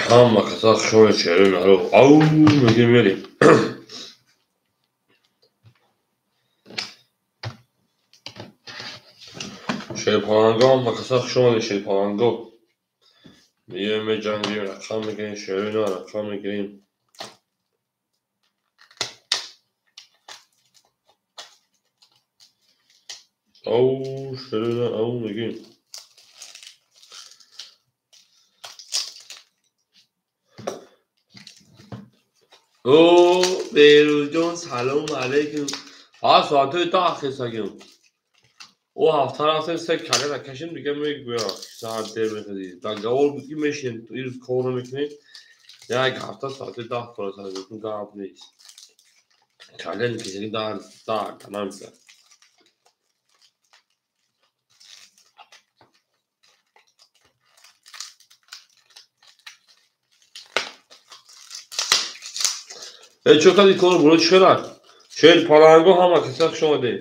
Ҳама каса хушомед, шерои наро. Ау, мегирем, мерем. Шерпаланго, ҳама каса хушомадед, шерпаланго. Меоем, меҷангем, рақам мегирем, шерои на рақам мегирем. Ау, шерои на, ау, мегирем. О, Беҳрӯзҷон, салому алайкум. Фақат соатҳои 10 хестагим. О ҳафта рафтем, се калена кашем, дига мегӯям, саат дер мехезӣ. Договор буд, ки мешинем, ирӯз кор намекунем. Як ҳафта соати 10 тора сар, гап нест. Кален кешаги дар канамса. Э, чо кади кор буро чӣ хелак? Шер паланго, ҳама каса хуш омадед.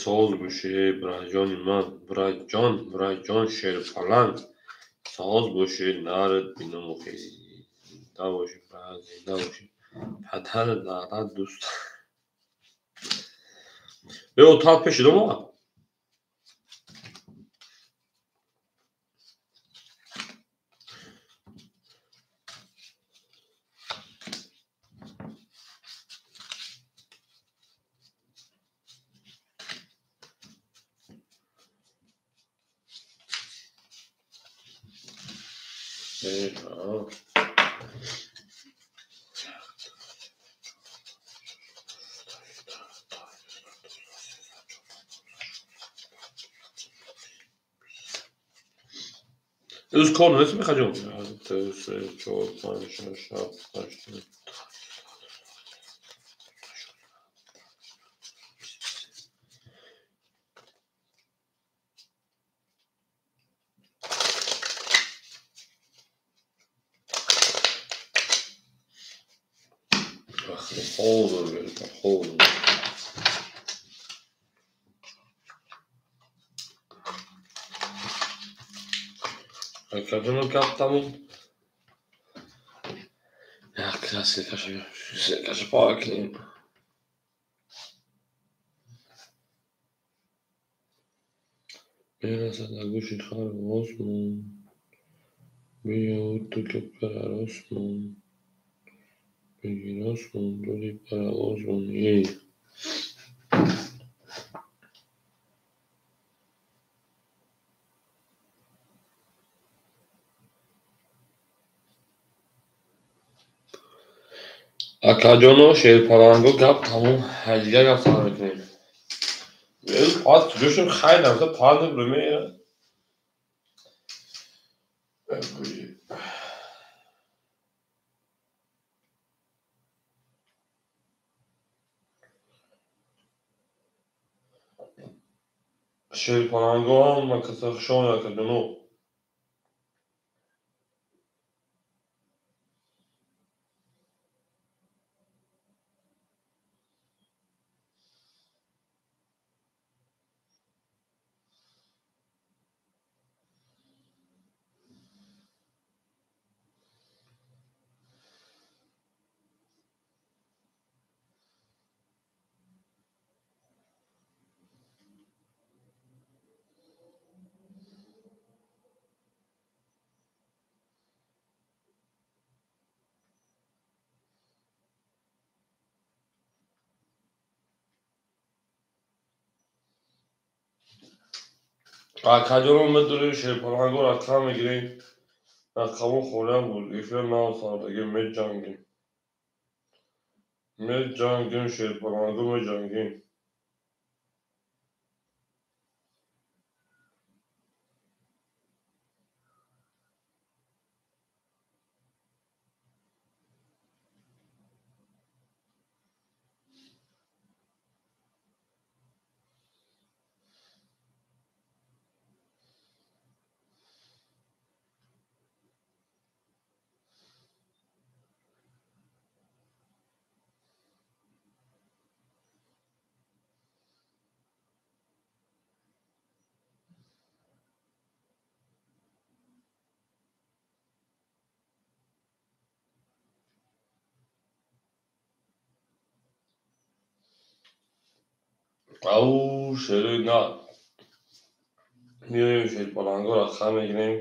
Соз бошӣ, бираҷони ман, бираҷон, бираҷон, шерпаланг. Соз бошӣ, нарат биному зинда бошӣ, брат, зинда бошӣ. Падарат лаънат, дӯст. Э, отат пеши дома? Э, Ирӯз кор нест, мехаҷон? Як, ду, се, чор, панҷ, шаш, ҳафт, ҳашт, нӯҳ. Hold. Акаҷоно, гап тамом. Як селкаша пора кунем. Мерасад дар гӯши хар осмон, биё ту кабкара осмон, бигир осмон, дури паровозмон. Е. Акаҷоно, шерпаланго, гап тамом. Дигар гап сар мекунем. Пас куҷошем, хайр нафта пар мебурем. Шерпаланго, ҳама каса хушомад, акаҷоно. Акаҷоно, медорем, шерпаланго рақам мегирем. Рақамон холиам буд, эфир навсардаги, меҷангем. Меҷангем, шерпаланго, меҷангем. Ау, шерои на меоем, шерпалангоро хам мегирем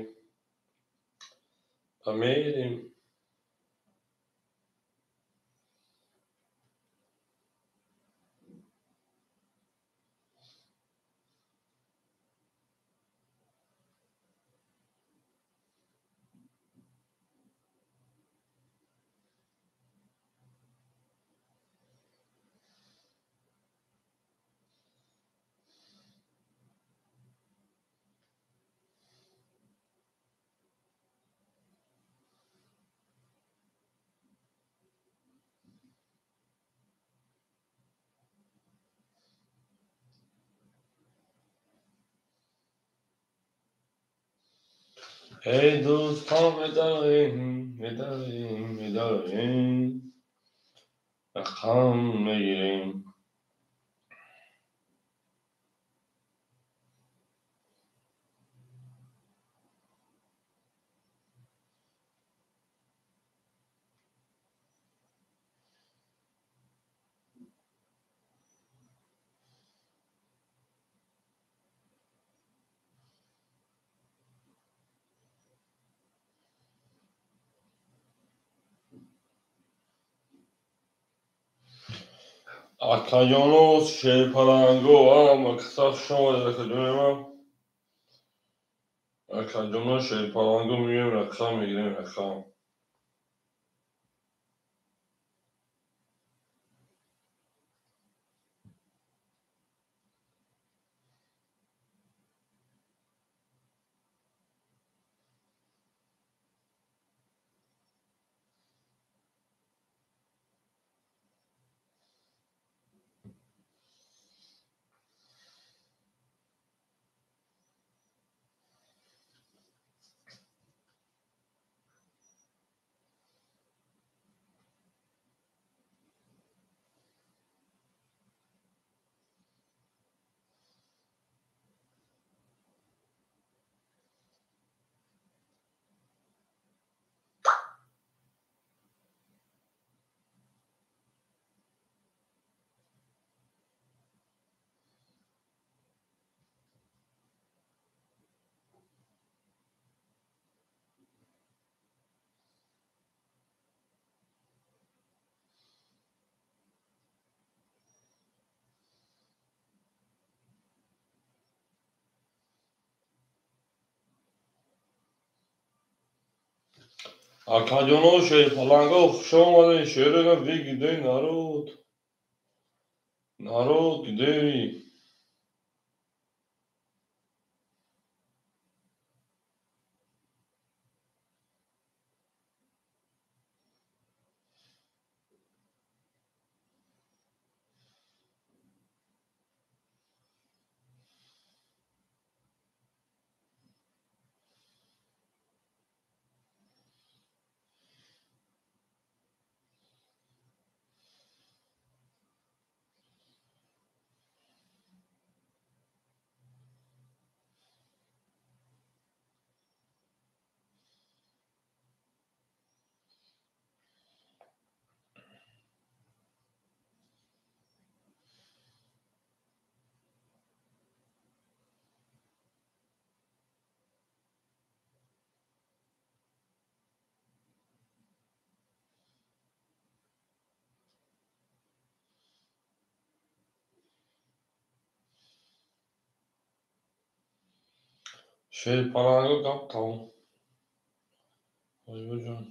ва мерем. Эй дӯстон, медавем, медавем, медавем, рақам мегирем. Акаҷоно, шерпаланго, ама каса хуш омадед, акаҷони ман. Акаҷоно, шерпаланго, меоем, рақам мегирем, рақам. Акаҷоно, шерпаланго, хуш омадед, шерона бигиде, народ. Народ, где вы? Шерпаланго, гап тамом. Ҳоҷибоҷон.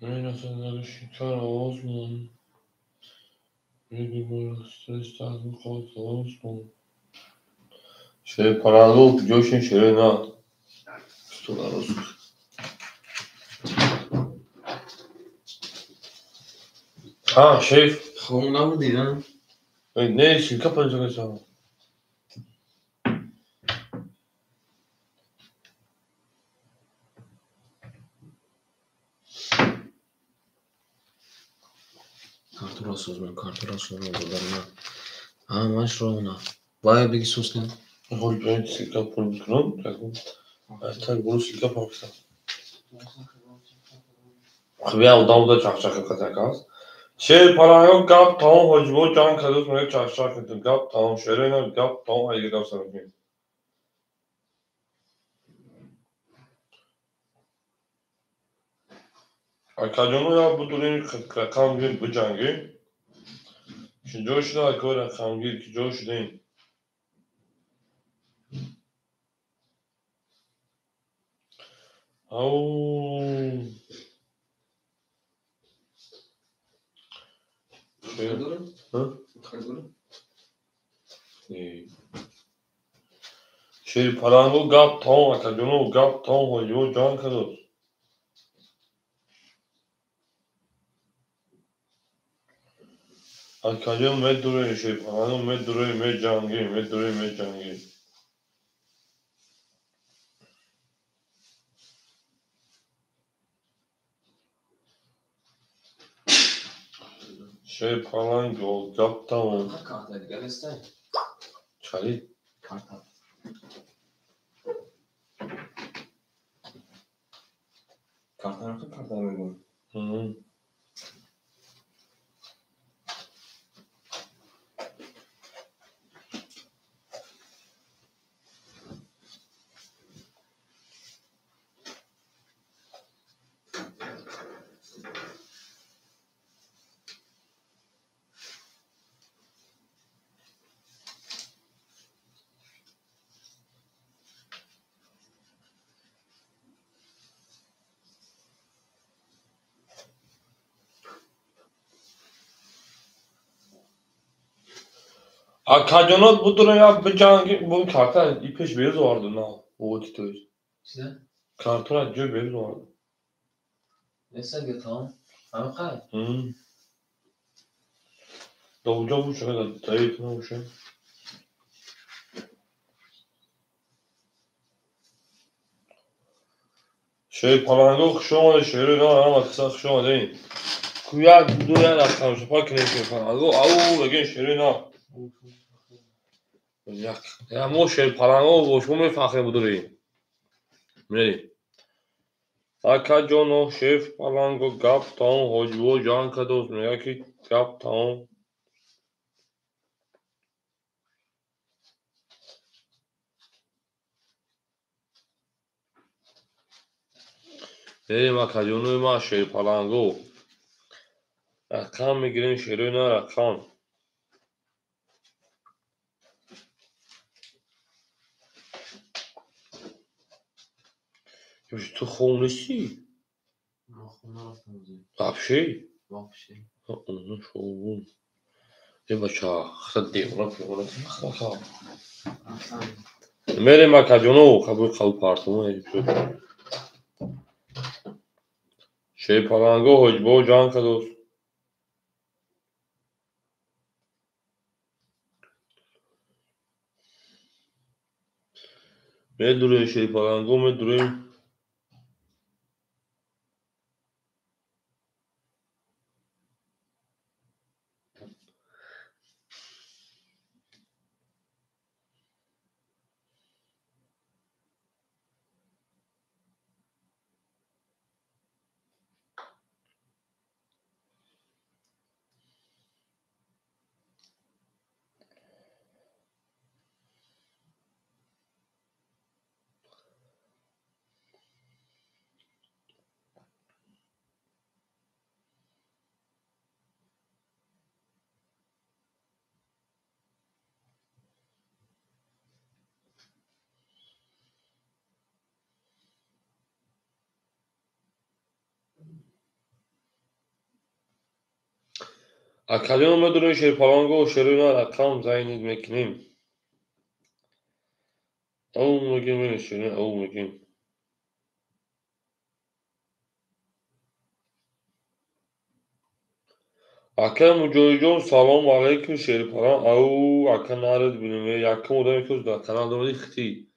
Шикар овоз мон. Шери паланго ҷошин шери на. Ҳа, шеф. Хом набудӣ, а? Не, силка панҷакаса. Картура созмон, картура созмон додарна. Ҳамаш ровна. Вай биги сос кун. Ҳол бояд силка пур бикунам. Так буру силка пакса. Хуб, я одам буда чахчах катак аст. Шери паланго гап тамом ҳоҷибо ҷанг кардааст, мега чахчах кардем. Гап тамом, шери на гап тамом, айга гап сар мекунем. Акаҷоно я будурем рақам гирем биҷангем. Ки ҷо шуда акои рақамгир, ки ҷо шудаем. Ау. Шери паланго гап тамом, акаҷоно гап тамом, ҳоҷибо ҷанг кардааст. Акаҷон медурем, шери паланго медурем, меҷангем, медурем, меҷангем. Шери паланго гап тамом. Карта дигар нестай? Чали? Карта. Карта нахел карта мегӯям. Акаҷонот будурем я биҷангем, бу карта и пеш берӯз оварду на, оти тои. Чида? Картора ҷой берӯз оварду. Неста ге тамом. Ҳамин қай? Довҷо буша, даит набуша. Шери паланго хуш омадед, шери на, ҳама каса хуш омадед. Ку як ду як рақам шапа кунем шери паланго, ау мегӯем шери на. Як, я мо шери паланго бо шумо мефахрем будурем. Мерем. Акаҷоно шеф паланго гап тамом, ҳоҷибо ҷанг кардааст, мегӯяд ки гап тамом. Мерем акаҷонои ма шери паланго. Рақам мегирем шерои на рақам. Ту хом нестӣ? Ман хом нарафтам ӯзи. Вообще? Вообще. Шобун. Э бача, хата девона пиёна хаха. Мерем акаҷоно, қабул қабул партомо. Шери паланго ҳоҷибо ҷанг кардааст. Медурем шери паланго, медурем. Акаҷон, медонем, шерпаланго, шеруна рақам зайнид мекунем. Ау мегем, шеруна ау мегем. Ака Муҷоҳидҷон, салом алейкум, шерпалан. Ау, ака наред бинем. Якум одаме ки дар канал домади хити.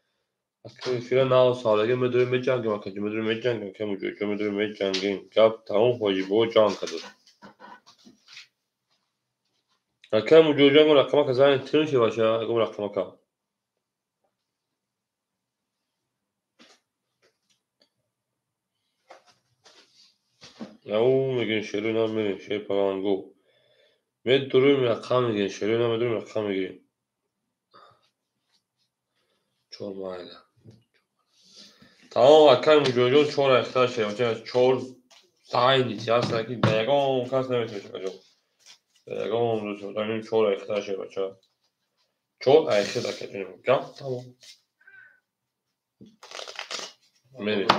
Ака эфира нав салаги медорем меҷангем, акаҷон, медорем меҷангем, ака Муҷоҳидҷон, медорем меҷангем. Гап тамом, ҳоҷибо ҷанг кардад. Ака Муҷоҳидҷон, рақамака зани тин шеваша, ягон рақамака. Ау мегем, шеруна мерем, шерпаланго. Медурем рақам мегирем, шеруна медурем рақам мегирем. Чор майла. Тамом, акай Муҷоҳидҷон, чор айхта шевача, чор зайнит, ясна ки да ягон кас наметавонад, акаҷон. Да ягон чор айхта шевача. Чор айхта, акаҷон. Гап тамом. Мерем.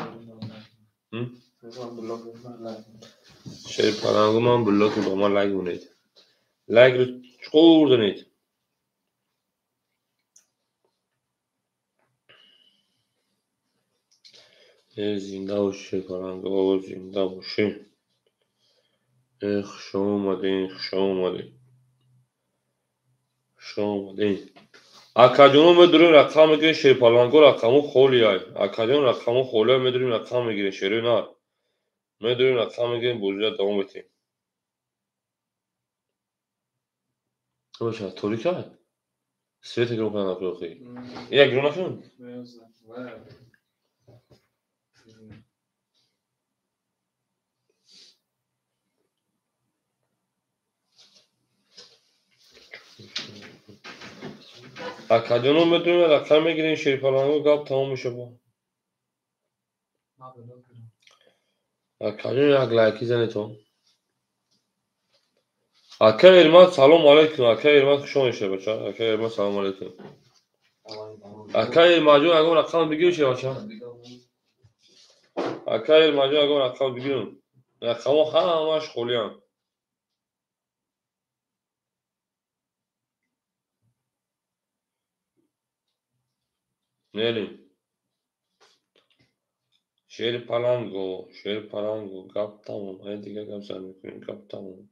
Шерпаланго ман блоки ба ман лайк монед. Лайкро чуқур занед. Зинда боши, шерпаланго, зинда боши. Хуш омадед, хуш омадед. Хуш омадед. Акаҷоно, медурем рақам мегирем, шерпаланго, рақаму холиай. Акаҷон, рақаму холиай, медурем рақам мегирем, шеруи нар. Медурем рақам мегирем, бозиро давом метиҳем. Бошад, торика? Света гирон кунад охи. Як гирон накун? Акаҷоно, медурем рақам мегирем, шерпаланго, гап тамом мешавад. Акаҷон, як лайки занедтон. Ака Эрмат, салом алейкум. Ака Эрмат, хуш омадед, шербача. Ака Эрмат, салом алейкум. Ака Эрматҷон, ягон рақам бигирем, шербача. Ака Эрматҷон, ягон рақам бигирем. Рақамҳо ҳамааш холианд. Мерем. Шерпаланго, шерпаланго, гап тамом. Ай дигар гап зад мекунем, гап тамом.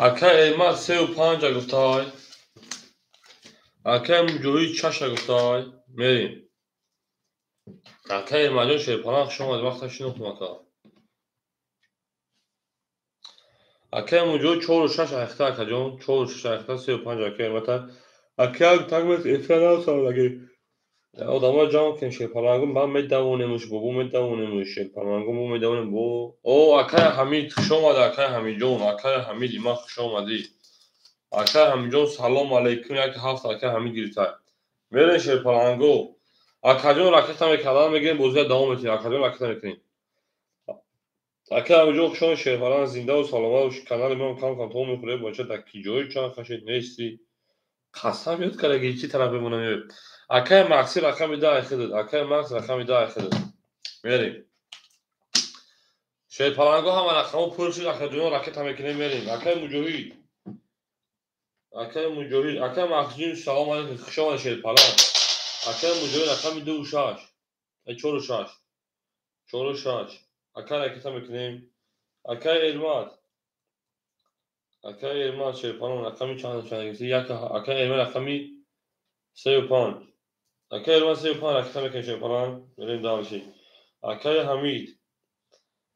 Ака Эрмат сеу панҷа гуфтай. Ака Муҷоҳид шаша гуфтай. Мерем. Ака Эрматҷон, шерпаланг, хуш омадед, вақта шинохтум, ака. Ака Муҷоҳид чору шаш айхта, акаҷон, чору шаш айхта, сеу панҷ ака Эрмата. Ака як тагмес эфира навсаладаги. Одаморо ҷамъ кунем, шерпалангу, ман медавонемуш, бобо медавонемуш, шерпалангу, мо медавонем, бо. О, акай Ҳамид, хуш омадӣ, акай Ҳамидҷон, акай Ҳамид, иман хуш омадӣ. Акай Ҳамидҷон, салом алейкум, як ҳафт акай Ҳамид гирифта. Мерем, шерпалангу. Акаҷон, ракета мекардан мегирем, бозиро давом метиҳем. Акаҷон, ракета мекунем. Ака Ҳамидҷон, хуш омадед, шерпаланг, зиндаву саломат бошед. Канали ман кам кам то мехӯред, бача, дар ки ҷои чанд хашед нестӣ. Қасам ёд карда, ки чӣ тараф мемонам ёд. Акай Макси рақами да айхидад. Акай Макс рақами да айхидад. Мерем. Шерпаланго ҳама рақамҳо пур шуд, акаҷон, ракета мекунем, мерем. Акай Муҷоҳид. Акай Муҷоҳид, акай Максҷон, салом алейкум, хуш омадед, шерпаланг. Акай Муҷоҳид рақами дуву шаш. Чору шаш. Чору шаш. Акай ракета мекунем. Акай Эрмат. Акай Эрмат, шерпаланг, рақами чанд чанд гирифти? Як акай Эрмат рақами сею панҷ. Акай Эрмат сею панҷ ракета мекунем, шерпаланг. Мерем дальше. Акай Ҳамид.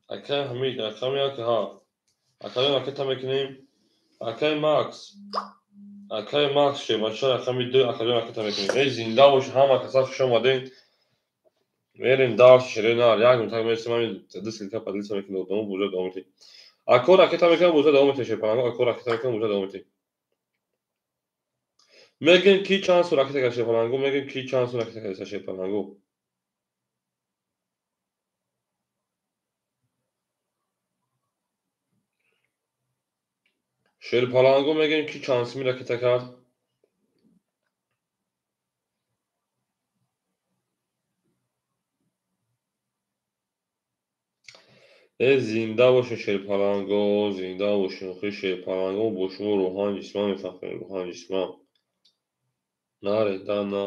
Акай Ҳамид рақами як ҳафт. Акай ракета мекунем. Акай Макс. Акай Макс, шербача, рақами ду, акаҷон, ракета мекунем. Эй, зинда бош, ҳама каса хуш омадед. Мерем дальше, шерена, як минут мерсем, ҳамин ду ссылка поделиться мекунем, одамо бозиро давом метиҳем. Ако ракета мекунам, бозиро давом метиҳем, шерпаланго, ако ракета мекунам, бозиро давом метиҳем. Мегӯем ки чанд сум ракета кард, шерпаланго, мегӯем ки чанд сум ракета кард, шерпаланго. Шерпаланго мегӯем ки чанд сими ракета кард. Э зинда бошед шерпаланго, зинда бошед. Охи шерпаланго бо шумо рӯҳан ҷисман мефахрем, рӯҳан ҷисман. Наре, да на.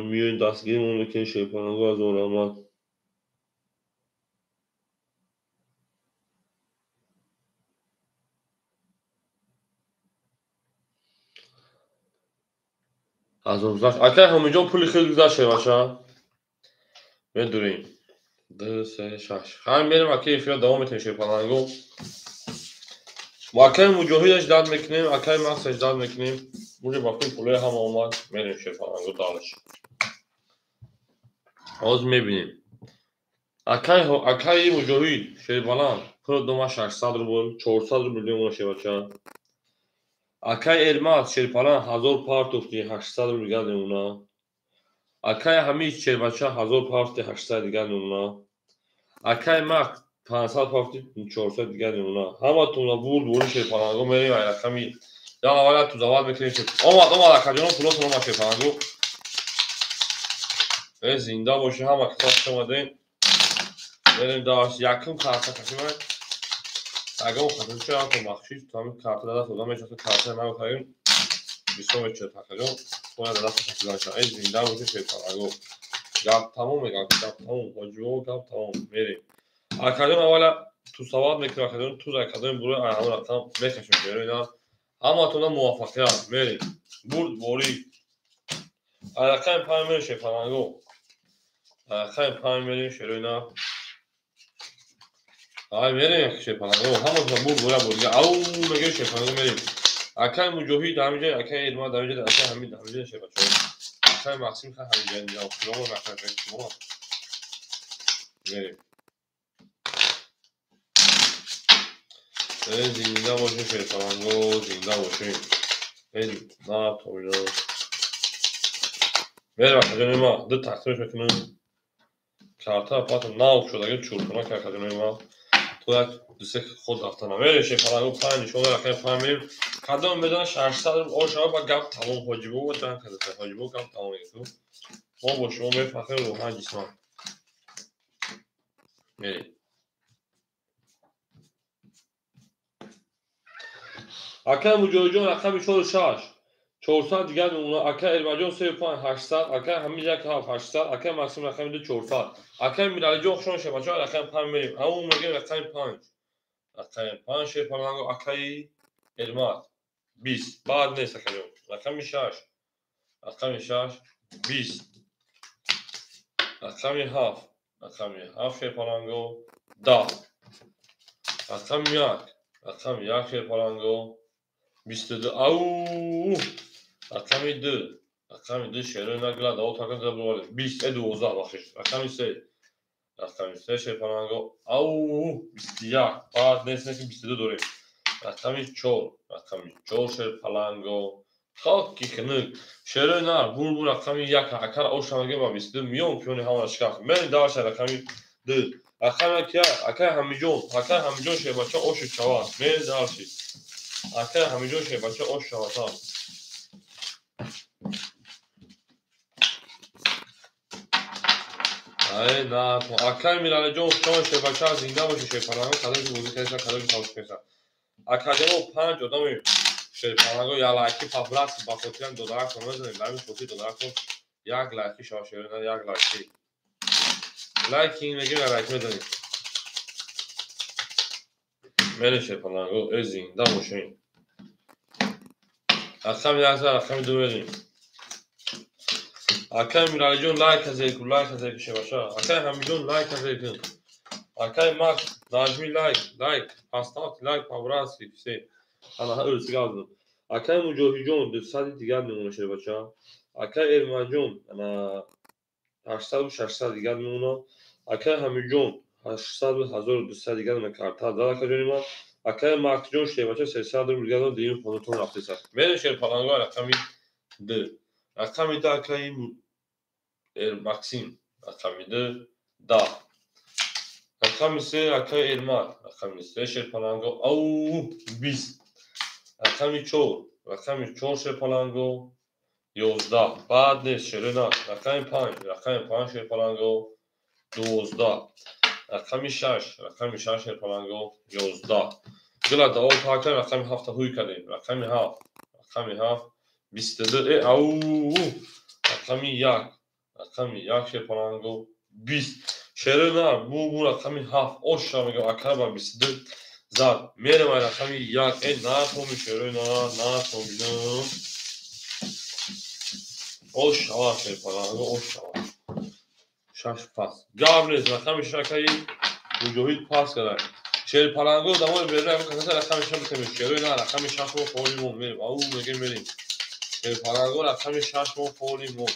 Миёем дастгиримон мекунем шерпаланго аз раҳмат. Аз он гузашт. Акай Ҳомиҷон пули хел гузашт шербача. Медурем. 2, 3, 6. Хайр мерем акай эфира давом метавем шерпаланго. Мо акай Муҷоҳидаш дад мекунем, акай Максаш дад мекунем. Уже ба пули пулои ҳама омад, мерем шерпаланго далаш. Ҳозир мебинем. Акаи Муҷоҳид шербаланд пул дома 600 рубл, 400 рубл мемона шербача. Акай Эрмат шерпаланд 1000 партофти 800 рубл дигар мемона. Акай Ҳамид шербача 1000 партофти 800 дигар мемона. Акай Мак 500 партофти 400 дигар мемона. Ҳаматонро бурд бури шерпаланго мерем ай рақами я аввал ту завал мекунем. Омад, омад акаҷонон пулотон омад шерпаланго. Э зинда бошед ҳама китоб хуш омадем. Мерем даш якум карта кашимай. Агар хато ча то бахшиш то ҳамин карта даст одам мешавад карта нав кардем. Бисёр мешавад акаҷон. Бояд даст кашидан шавад. Э зинда бошед шерпаланго. Гап тамом мегам, гап тамом. Ҳоҷиҳо гап тамом. Мерем. Акаҷон аввала ту савод мекунем акаҷон туз акаҷон буро ҳамон рақам мекашем шеро ина. Ҳаматона муваффақият. Мерем. Бурд борӣ. Рақами 5 мерем шерпаланго. Рақами 5 мерем шеро ина. Ай мерем шерпаланго. Ҳаматона бурд борӣ бурд. Ау мегем шерпаланго мерем. Акай Муҷоҳид ҳаминҷа, акай Эрмат ҳаминҷа, акай Ҳамид ҳаминҷа шербачаҳо. Акай Максим ха ҳаминҷа, инҷа охиромо рақами шумо. Мерем. Зинда бошед шерпаланго, зинда бошед. На тоҷо. Мерем акаҷони ма, ду тақсимаш мекунем. Карта пата нав шудаги чурхона акаҷони ма. То як ду се худ рафтана. Мерем шерпаланго 5 нишон рақами 5 мерем. Кадом медона 600 рубл ошава ба гап тамом ҳоҷибо ҷанг карда. Ҳоҷибо гап тамом мегӯ. Мо бо шумо мефахрем рӯҳан ҷисман. Мерем. Акай Муҷоҳидҷон рақами 4 6 400 дигар мемона. Акай Эрмаҷон 3 5 800, акай Ҳамид 1 7 800, акай Максим рақами 2 400. Акай Миралиҷон хушон шербачаҳо рақами 5 мерем. Ҳамон мегӯем рақами 5. Рақами 5 шерпаланго акаи Эрмат 20. Баъд нест акаҷон. Рақами 6. Рақами 6 20. Рақами 7. Рақами 7 шерпаланго 10. Рақами 1. Рақами 1 шерпаланго 22. Ау! Рақами 2. Рақами 2 шерои нагла даво такан да бувале. 20 12 бахшиш. Рақами 3. Рақами 3 шерпаланго. Ау! 21. Баъд нест нест 22 дорем. Рақами 4. Рақами 4 шерпаланго. Хоки хунук. Шерои нар бур рақами 1. Акар оша мегем ба 22 миён пиёни ҳамаро шикаст. Мерем даваша рақами 2. Рақами 1 акай Ҳамиҷон. Акай Ҳамиҷон шербача ошу чавад. Мерем даваши. Акай Ҳамиҷон шербача ош шавата. Ай на, акай Миралиҷон хушон шербача зинда бошед шерпаланго кадоми бозӣ кардеса, кадоми тамошо кардеса. Акаҷоно 5 одами шерпаланго як лайки по-братски ба хотирам додаракон мезанем. Ба ҳамин хотир додаракон як лайки шава шерона як лайки. Лайки мегем як лайки мезанем. Мерем шерпаланго, э зинда бошед. Рақами 1 рақами 2 мерем. Акай Миралиҷон лайк зер кун, лайк зер кун шербача. Акай Ҳамиҷон лайк зер кун. Акай Макс нажми лайк, лайк, поставьте лайк по-братски все. Ана ҳа гавзм. Акай Муҷоҳидҷон 200 дигар мемона шербача. Акай Эрмаҷон ана 800 600 дигар мемона. Акай Ҳамиҷон 800 1200 дигар мемона карта зад акаҷони ман. Акай Максҷон шербача 300 рубл дигар дигар хонатон рафтеса. Мерем шерпаланго рақами 2. Рақами 2 акаи Максим. Рақами 2 10. Рақами се акаи Эрмат. Рақами се шерпаланго. Ау, 20. Рақами 4. Рақами 4 шерпаланго. 11. Баъд нест шерои на. Рақами 5. Рақами 5 шерпаланго. 12. Рақами 6. Рақами 6 шерпаланго. 11. Гила давом кардем, рақами 7 ҳуй кардем. Рақами 7. Рақами 7. 22. Ау. Рақами 1. Рақами 1 шерпаланго. 20. Шерои на, бу рақами 7. Оша мегам, акай ба 22 зад. Мерем ай рақами 1. На томи шерои на, на томи на. Ошава шерпаланго, ошава. 6 пас. Гап нест, рақами 6 акаи Муҷоҳид пас кард. Шерпаланго дамои берун ягон каса рақами 6 битемем. Шерои на, рақами 6 мо холӣ мон. Мерем. Ау, мегем мерем. Шерпаланго рақами 6 мо холӣ мон.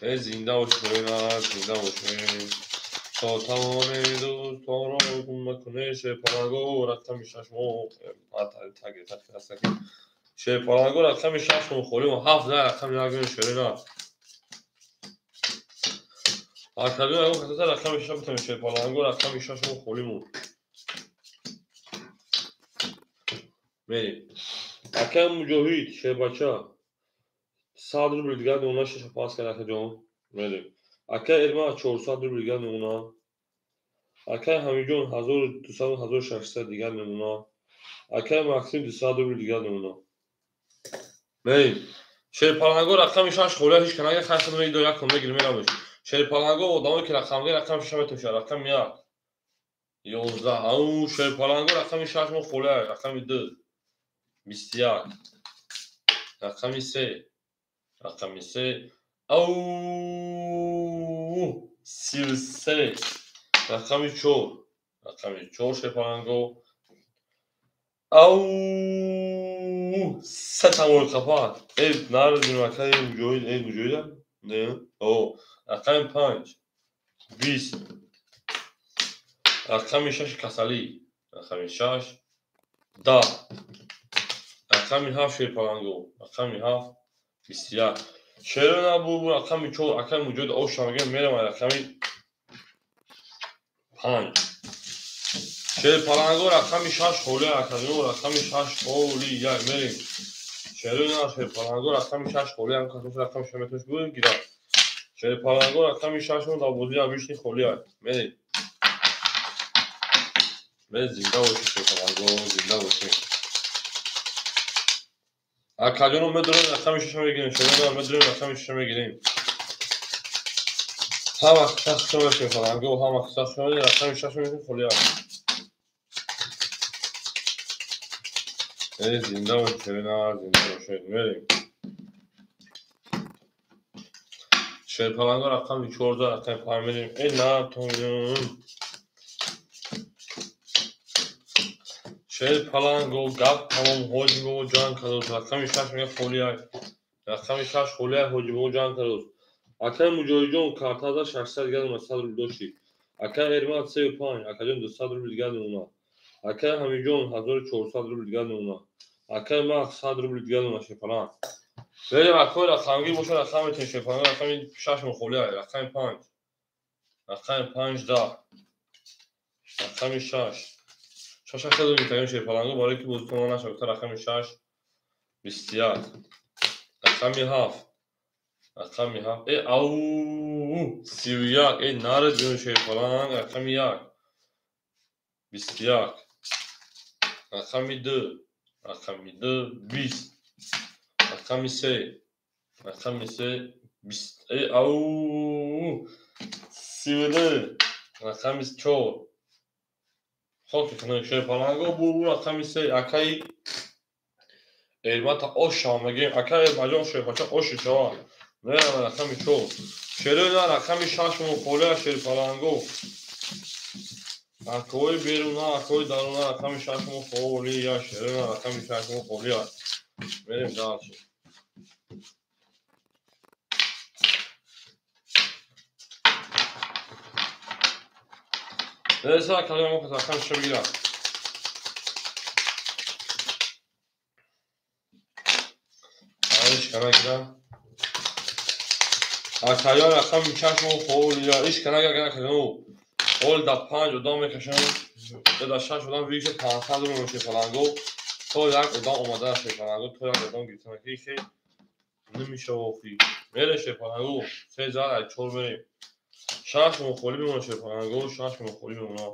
Зинда бошед, зинда бошед. То тамоми дӯстонро гум накунед. Шерпаланго рақами 6 мо шерпаланго рақами 6 мо холӣ мо. 7 да рақами 1 шерои на. Академия ягон каса рақами 6 битемем. Шерпаланго рақами 6 мо холӣ мон. Мерем. Акаи Муҷоҳид, шербача. 100 рубл дигар намуна 6 пас кард акаҷон. Мерем. Акаи Эрмат 400 рубл дигар намуна. Акаи Ҳамидҷон 1200 1600 дигар намуна. Акаи Максим 200 рубл дигар намуна. Мерем. Шерпаланго рақами 6 холия ҳеч канага хайр худо мегидо як кон мегирем меравеш. Шерпаланго одамое ки рақамгир рақами 6 метошад. Рақами 1. 11. Ау, шерпаланго рақами 6 мо холия. Рақами 2. 21. Рақами 3. Рақами 3. Ау, 33. Рақами 4. Рақами 4 шерпаланго. Ау, 3 тамоми қафат. Нарзим акаи Муҷоҳид, Муҷоҳида? Не? О, рақами 5. 20. Рақами 6 касалӣ. Рақами 6. 10. Рақами 7 шерпаланго. Рақами 7. 21. Шерои на бу рақами 4 акаи Муҷоҳид оша мегем мерем ай рақами 5. Шерпаланго рақами 6 холӣ академия рақами 6 холӣ як мерем. Шерои на шерпаланго рақами 6 холӣ ам касош рақами 6 метош буд гирад. Шерпаланго рақами 6 мо дар бозии обычный холӣ ай. Мерем. Мерем, зинда бошед шерпаланго, зинда бошед. Акаҷоно медонем рақами 6 мегирем. Шерои на медонем рақами 6 мегирем. Ҳама сахт шерпаланго, ҳама сахт рақами 6 мегирем холӣ ай. Зинда бошед, зинда бошед. Мерем. Шерпаланго рақами 14 рақами 5 мерем. На тоем. Шерпаланго гап тамом ҳоҷи бобо ҷанг кардост. Рақами 6 мега холӣ ай. Рақами 6 холӣ ай ҳоҷи бобо ҷанг кардост. Акаи Муҷоҳидҷон картаза 600 дигар намуна 100 рубл дошти. Акаи Эрмат 35, акаҷон 200 рубл дигар намуна. Акаи Ҳамидҷон 1400 рубл дигар намуна. Акаи Макс 100 рубл дигар намуна шерпаланг. Мерем акои рақамгир бошад рақам метем шерпаланг рақами 6 мо холӣ ай. Рақами 5. Рақами 5 10. Рақами 6. 6 хеле метавонем шерпаланго барои ки бозитон нашавад. Рақами 6 21. Рақами 7. Рақами 7. Ау, 31. Наре ҷон шерпаланг. Рақами 1. 21. Рақами 2. Рақами 2 20. Рақами 3. Рақами 3 20. Ау, 32. Рақами 4. Хоки хунак шерпаланго бу рақами 3 акаи Эрмата оша мегем. Акаи Эрмаҷон шерпача оши шава. Мерам рақами 4. Шерои на рақами 6 мо холия шерпаланго. Акои беруна, акои даруна рақами 6 мо холия. Шерои на рақами 6 мо холия. Мерем дальше. Нesa академия мо рақами 6 бигирад. Ай, шикана гирад. Акаён рақами чашмо холия иш канага канага ҳол да 5 одам мекашам, да 6 одам виша 500 рубл шефаланго, то як одам омада шефаланго, то як одам гирифтан ки намешава охи. Мере шефаланго, 3 зар 4 мерем. 6 моҳ холӣ мемонад шефаланго, 6 моҳ холӣ мемонад.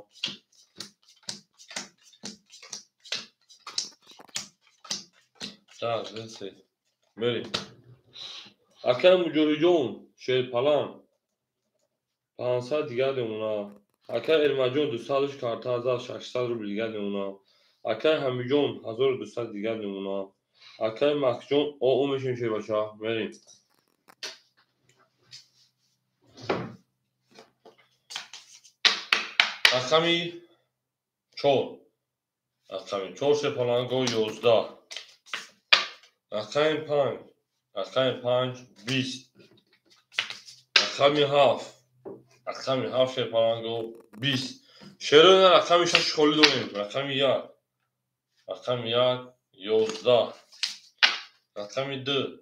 Так, се. Мерем. Акай Муҷоҳиҷон, Шерпалан 500 дигар мемонад. Акай Эрмаҷон 200 карта зад 600 рубл дигар мемонад. Акай Ҳамиҷон 1200 дигар мемонад. Акай Максҷон о мешем шербача. Мерем. Рақами 4. Рақами 4 Шерпаланго 11. Рақами 5. Рақами 5 20. Рақами 7. Рақами 7 Шерпаланго 20. Шероина рақами 6 холӣ дорем. Рақами 1. Рақами 1 11. Рақами 2.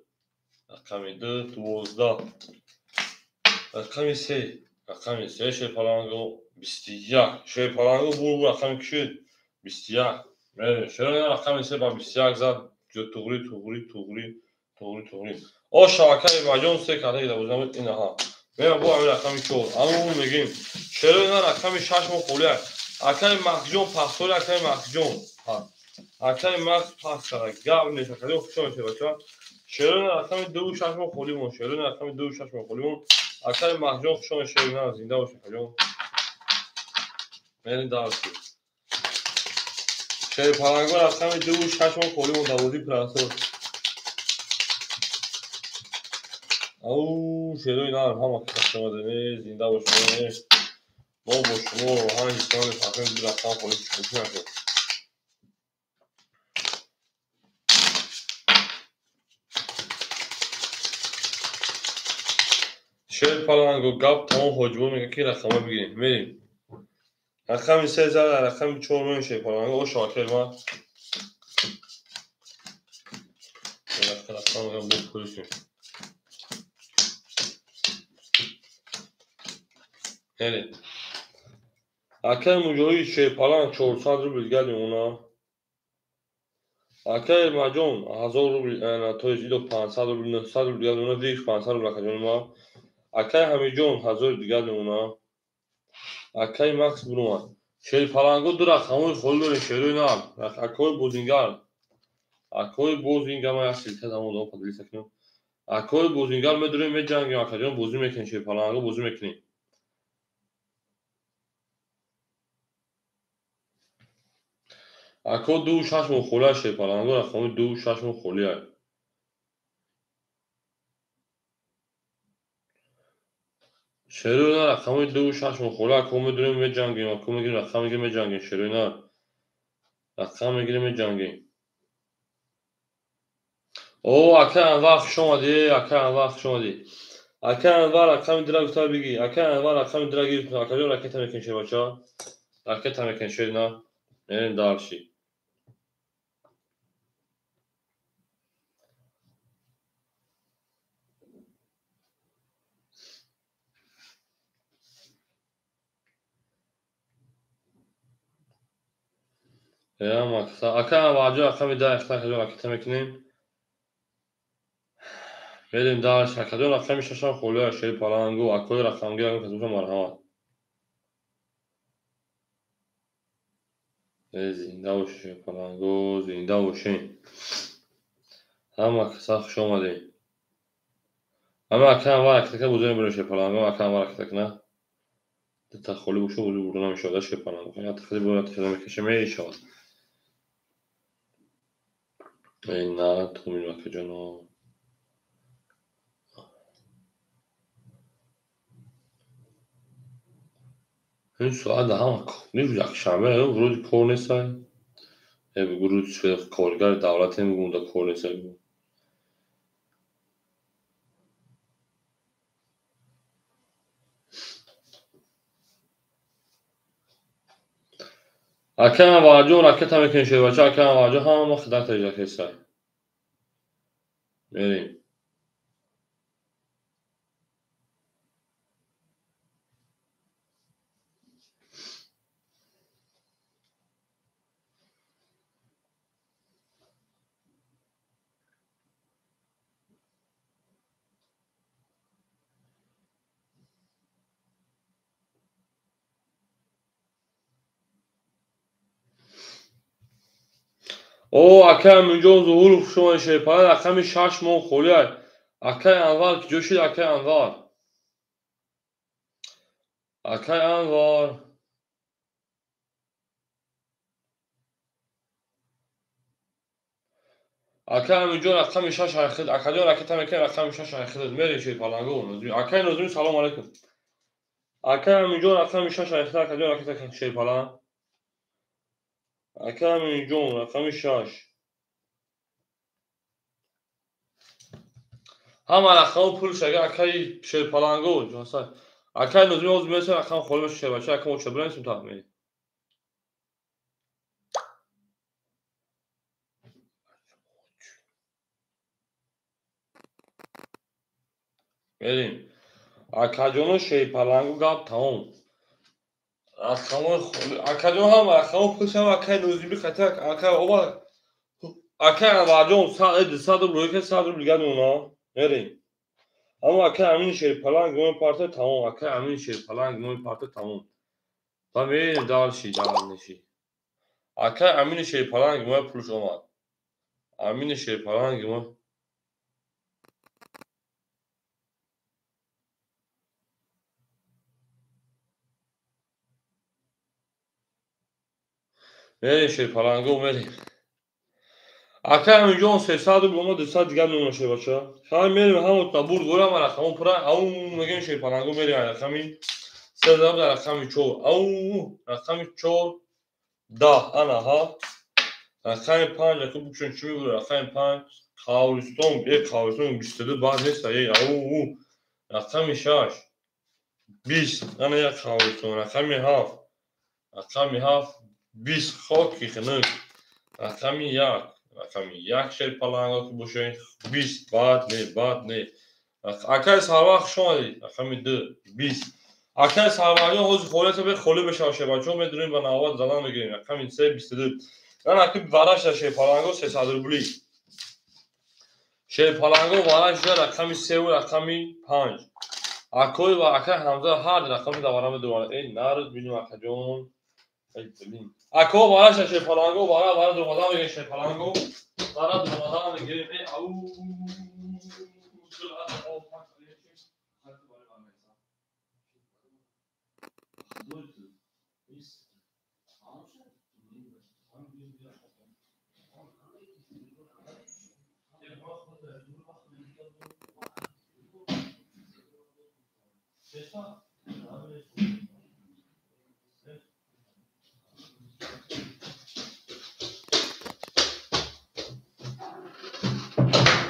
Рақами 2 12. Рақами 3. Рақами 3 Шерпаланго 21. Шерпаланго бур рақами кишид 21. Мерем. Шероина рақами 3 ба 21 зад. Туғри туғри туғри туғри туғри. О шабакаи Маҷон се карта гида бозам инаҳа. Мерам бо ҳамин рақами 4. Аммо мегим. Шероина рақами 6 мо холӣ. Акаи Максҷон пасори акаи Максҷон. Акаи Макс пас кара. Гап нест. Акаи хуш омадед бача. Шероина рақами 2 6 мо холӣ мон. Шероина рақами 2 6 мо холӣ мон. Акаи Максҷон хуш омадед шероина зинда бошед акаҷон. Мерем дарси. Шерпаланго рақами 2 6 мо холӣ мон дар бозии прасор. Ау шерои нарм ҳама хуш омадед, зинда бошед. Мо бо шумо роҳан исломи фахри ду рақам холӣ шуд накард. Шерпаланго гап тамом ҳоҷибо мегӯяд ки рақамҳо бигирем. Мерем. Рақами 3 зад, рақами 4 мерем Шерпаланго. О шокер ма. Рақам бо пулишем. Мерем. Акай Муҷоҳид Шерпаланг 400 рубл дигар мемонад. Акай Эрмаҷон 1000 рубл, то есть идо 500 рубл, 900 рубл дигар мемонад, виш 500 рубл акаҷони ма. Акай Ҳамиҷон 1000 дигар мемонад. Акай Макс бурумад. Шерпаланго ду рақамҳои холӣ дорем шерои нар. Акои бозингар. Акои бозингар ман як силка дамо дам поделиться кунам. Акои бозингар медорем меҷангем акаҷон бозӣ мекунем Шерпаланго бозӣ мекунем. Ако 2 6 мо холӣ Шерпаланго рақами 2 6 мо холӣ. Шероина рақами 2 6 мо холӣ. Ако медорем меҷангем, ако мегирем рақам мегирем меҷангем шероина. Рақам мегирем меҷангем. О акай Анвар хуш омадӣ, акай Анвар хуш омадӣ. Акай Анвар рақами 2 гуфта бигӣ. Акай Анвар рақами 2 гирифт. Акаҷон ракета мекунем шербача. Ракета мекунем шерина. Мерем дарши. Я Макса. Акай Анварҷон рақами 10 ихта акаҷон ракета мекунем. Мерем дарш. Акаҷон рақами 6 холӣ Шерпаланго. Акои рақамгир акаҷон касбоша марҳамат. Зинда бошед Шерпаланго, зинда бошед. Ҳама каса хуш омадед. Ҳама акай Анвар ракета бозӣ мебарем Шерпаланго, акай Анвар ракета кунад. Дута холӣ боша бозӣ бурда намешавад Шерпаланго. Як хеле бояд хеле мекаша мешавад. Эй на тумин акаҷоно. Ин соат ҳама якшанбе вроде кор нестай. Рӯз коргари давлатем гунда кор нестай. Акай Анварҷон ракета мекунем шербача. Акай Анварҷон ҳама хидмат таҷакесай. Мерем. О, акай Аминҷон Зуҳуров хуш омадед шерпаланг, рақами 6 моҳ холӣ. Акай Анвар куҷо шуд? Акай Анвар. Акай Анвар. Акай Аминҷон рақами 6 айхид. Акаҷон ракета мекунем рақами 6 айхид. Мерем шерпаланго. Акай Нозими салом алейкум. Акай Аминҷон рақами 6 айхид. Акаҷон ракета шерпаланг. Акай Аминҷон рақами 6. Ҳама рақаму пулш ага акай шерпаланго. Акай Нозими ҳозир мерасем рақам холӣ меша шербача. Акам оча бирасем та мерем. Мерем. Акаҷоно шерпаланго гап тамом. Рақамои холӣ. Акаҷон ҳама рақамо пулш ҳама акай Нозими хата акай оба акай Анварҷон 100 рубл рои кард 100 рубл дигар мемонад. Мерем. Аммо акай Амини шерпаланг мои парта тамом. Акай Амини шерпаланг мои парта тамом. Ба мерем дальше дальше. Акай Амини шерпаланг мои пулш омад. Амини шерпаланг мо мерем шерпаланго мерем. Акай Аминҷон 300 рубл омад, 200 дигар мемонад шербача. Ҳама мерем ҳамон набур гора ма рақамо пура. Ау мегем шерпаланго мерем рақами 3 дар рақами 4. Ау рақами 4 10 ана ҳа. Рақами 5 аку букшон чӣ мегӯяд? Рақами 5 Қавристон, Қавристон 22 баъд нест ау рақами 6 20 ана як Қавристон. Рақами 7 рақами 7 20 хоки хунук. Рақами 1 рақами 1 шерпаланго ки бошед 20 баъд не баъд не. Акай Сарвар хуш омадед. Рақами 2 20. Акай Сарварҷон ҳозир холият бе холӣ бешавад шербачаҳо медурем ба навбат задан мегирем. Рақами 3 22. Ана аки вараша шерпаланго 300 рубли. Шерпаланго вараша рақами 3 ва рақами 5. Акой ва акай Ҳамза ҳар рақами давара медуранд. Эй нард бинем акаҷон. Эй блин. Ако вараша шерпаланго вара вара дуромадан мегирем шерпаланго. Вара дуромадан мегирем. Эй ау.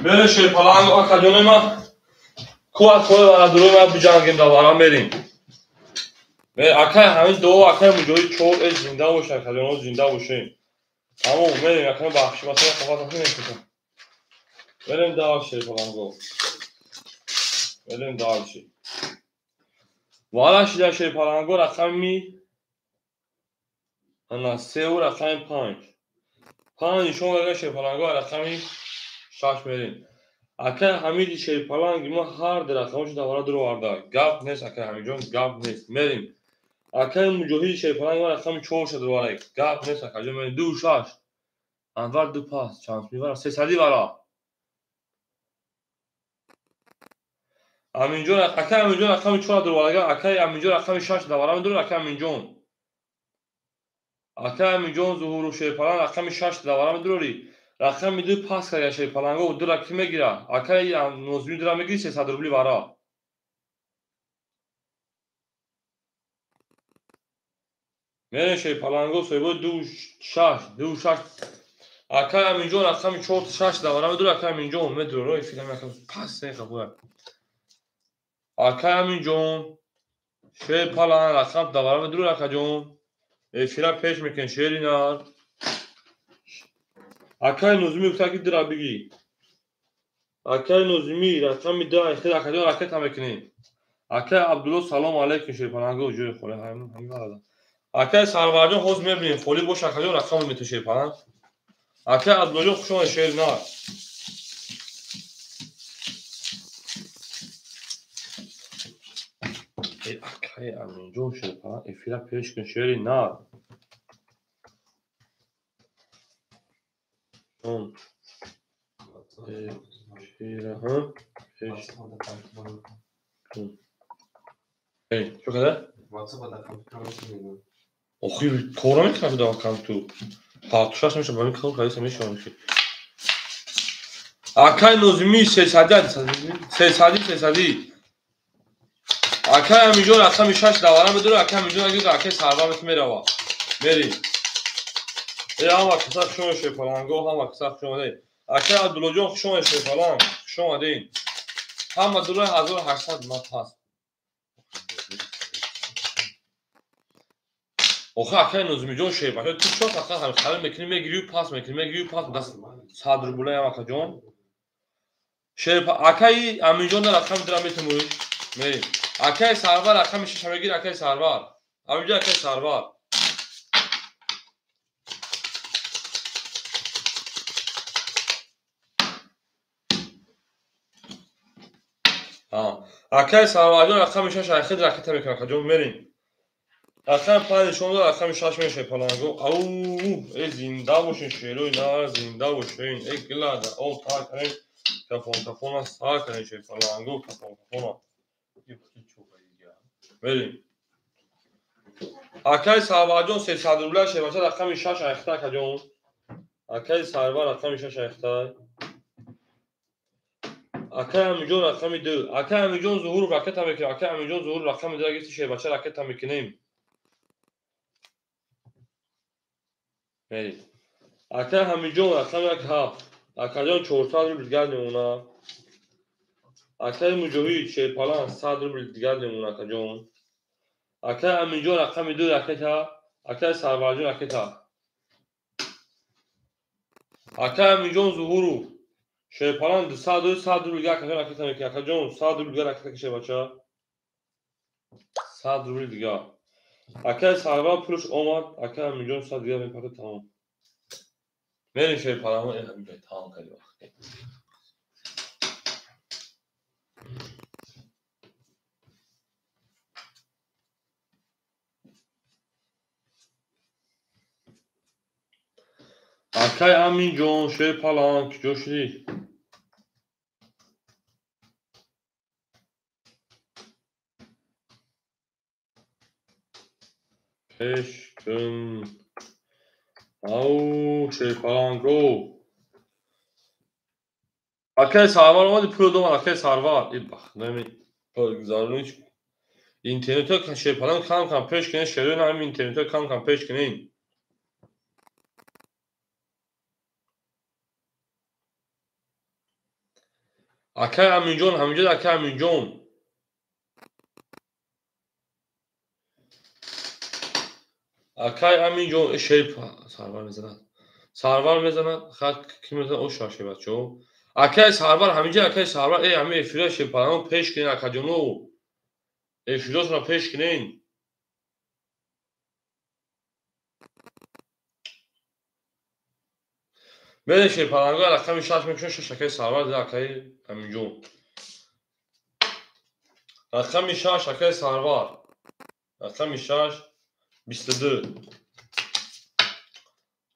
Мерем шерпаланго акаҷони ма ку акои вара дуруи ма биҷангем давара мерем. Акай ҳамин дуо акай Муҷоҳид 4 э зинда боша акаҷоно зинда бошем. Тамом мерем акай бахши масала хафа накунем. Мерем дальше шерпаланго. Мерем дальше. Вара шида шерпаланго рақами ана 3 ва рақами 5. 5 нишон дага шерпаланго рақами 6 мерем. Акай Ҳамиди шерпаланг ма ҳар рақамошо давара дуроварда. Гап нест акай Ҳамидҷон, гап нест. Мерем. Акай Муҷоҳиди шерпаланг ма рақами 4 ша дуроварда. Гап нест акаҷон, мерем. 2 6. Анвар 2 пас, чанд мивара? 300 вара. Аминҷон, акай Аминҷон рақами 4 дуроварда. Акай Аминҷон рақами 6 давара медурад. Акай Аминҷон. Акай Аминҷон Зуҳуров шерпаланг рақами 6 давара медурори. Рақами 2 пас карда шерпаланго дура ки мегира? Акай Нозими дура мегири 300 рубли вара. Мерем шерпаланго соҳибои 2 6 2 6. Акай Аминҷон рақами 4 6 давара медурад. Акай Аминҷон медурад. Рой филм акай пас нехабуя. Акай Аминҷон шерпаланг рақам давара медурад акаҷон. Эфира пеш мекунем шери нар. Акай Нозими гуфта ки дура бигӣ. Акай Нозими рақами 10 хел акаҷон ракета мекунем. Акай Абдулло салом алейкум шерпаланго ҷои холӣ ҳамин варада. Акай Сарварҷон ҳозир мебинем холӣ бош акаҷон рақам мету шерпаланг. Акай Абдуллоҷон хуш омадед шери нар. Акай Аминҷон шерпаланг эфира пеш кун шери нар. Он. Пираҳан. Пеш. Эй, чӣ када? Охи, кора мекунад дар компютер. Ҳафтушаш меша, ба мин кор кардиса мешавам ки. Акай Нозими сесади, сесади, сесади. Акай Амиҷон рақами 6 давара медорад, акай Амиҷон агар акай Сарвар мерава. Мерим. Э, ҳама каса хуш омадед, шерпаланго, ҳама каса хуш омадед. Акай Абдуллоҷон хуш омадед, шерпаланг, хуш омадед. Ҳама дулаи 1800 ма пас. Охи акай Нозимиҷон шербача, ту чо фақат ҳами халил мекунӣ, мегирию пас мекунӣ, мегирию пас, даст 100 рублаям акаҷон. Шерпа акаи Аминҷон дар рақами дира метумӯй. Мерим. Акаи Сарвар рақами 6 мегир, акаи Сарвар. Аминҷон акаи Сарвар. Акаи Сарварҷон рақами 6 айхид ракета мекунад, акаҷон, мерим. Рақами 5 нишон дод, рақами 6 мешавад паланго. Ау, э зинда бошин, шерои нар, зинда бошин. Э гилада, о тар кардем, кафон кафона сар кардем, шер паланго, кафон кафона. Мерим. Акаи Сарварҷон 300 рубля шербача рақами 6 айхта, акаҷон. Акаи Сарвар рақами 6 айхта. Акай Амиҷон рақами 2. Акай Амиҷон Зуҳуров ракета мекунем. Акай Амиҷон Зуҳуров рақами 2 гирифти шербача ракета мекунем. Мерим. Акай Ҳамиҷон рақами 1 7. Акаҷон 400 рубл дигар мемона. Акай Муҷоҳид шерпалан 100 рубл дигар мемона, акаҷон. Акай Амиҷон рақами 2 ракета. Акай Сарварҷон ракета. Акай Амиҷон Зуҳуров шерпалан 200 100 рубл дигар акаҷон ракета мекунад. Акаҷон 100 рубл дигар ракета каше бача. 100 рубл дигар. Акай Сарвар пулш омад, акай Амиҷон 100 дигар мепарад, тамом. Мерим шерпалан, э ҳамин тамом кардем. Акай Аминҷон шерпалан куҷо шудӣ? Пеш кун. Ау, шерпаланго. Акай Сарвар омади, пул домад, акай Сарвар. Э бах, нами гузарониш. Интернетҳо шерпаланг кам кам пеш кунед, шерои ҳамин интернетҳо кам кам пеш кунед. Акай Аминҷон, ҳаминҷо акай Аминҷон. Акай Аминҷон шерп Сарвар мезанад. Сарвар мезанад, хат ки мезанад, о шаше бачаҳо. Акай Сарвар ҳаминҷо акай Сарвар, э ҳамин эфира шерпаланг пеш кунед, акаҷоно. Эфиротро пеш кунед. Мерем шерпаланго рақами 6 мекушем, 6 акай Сарвар, акай Аминҷон. Рақами 6 акай Сарвар. Рақами 6 22.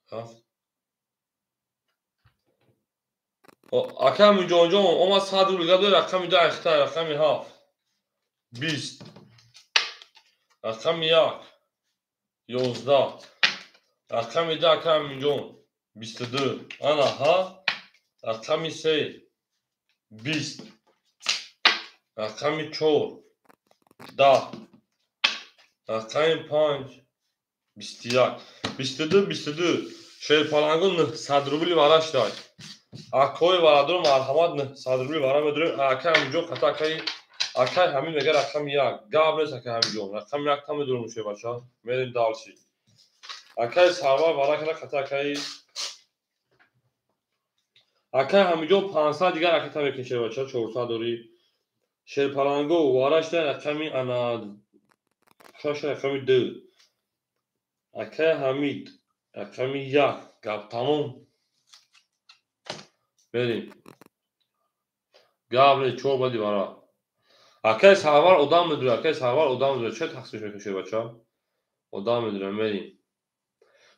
7. Акай Аминҷонҷон омад 100 рубл дигар дод, рақами 2 айхта, рақами 7 20. Рақами 1 11. Рақами 2 акай Аминҷон 22. Ана ҳа. Рақами 3 20. Рақами 4 10. Рақами 5 21. 22 22. Шерпаланго 900 рубли вара шуд. Акои варадор марҳамат 900 рубли вара медорем. Акай Аминҷон хата акай Ҳамид мега рақами 1. Гап нест акай Ҳамидҷон. Рақами 1 там медорем шербача. Мерем дальше. Акай Сарвар вара кара хата акай Ҳамидҷон 500 дигар ракета мекунад шербача, 400 дорӣ. Шерпаланго вара шуда рақами ана 6 рақами 2. Акай Ҳамид рақами 1. Гап тамом. Мерим. Гап не, 4 бади вара. Акай Сарвар одам медурад, акай Сарвар одам медурад. Чаро тақсим мекунад шербача? Одам медурад, мерим.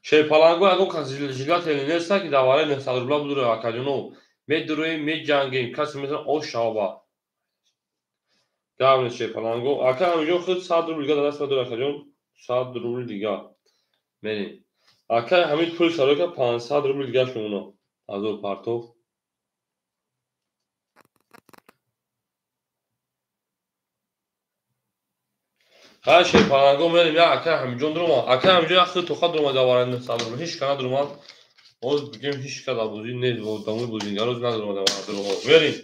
Шерпаланго ягон кас жилатели неста ки дар вараи 900 рубла будуро акаҷоно. Медуроем, меҷангем, касе метавонад ош шава. Гап нест шерпаланго. Ака ҳаминҷо худ 100 рубл дига дар даст надорад акаҷон. 100 рубл дига. Мерем. Ака ҳамин пули сарока 500 рубл дигаш мемонад. Ҳазор партов. Хай шерпаланго мерем, як ака ҳаминҷон дуромад. Ака ҳаминҷо як худ тоқа дуромад дар вараи 900 рубл. Ҳеч ка надуромад. Боз бигем ҳеч ка дар бозӣ нест, одамои бозингароз надуромад дар вараи дуромад. Мерем.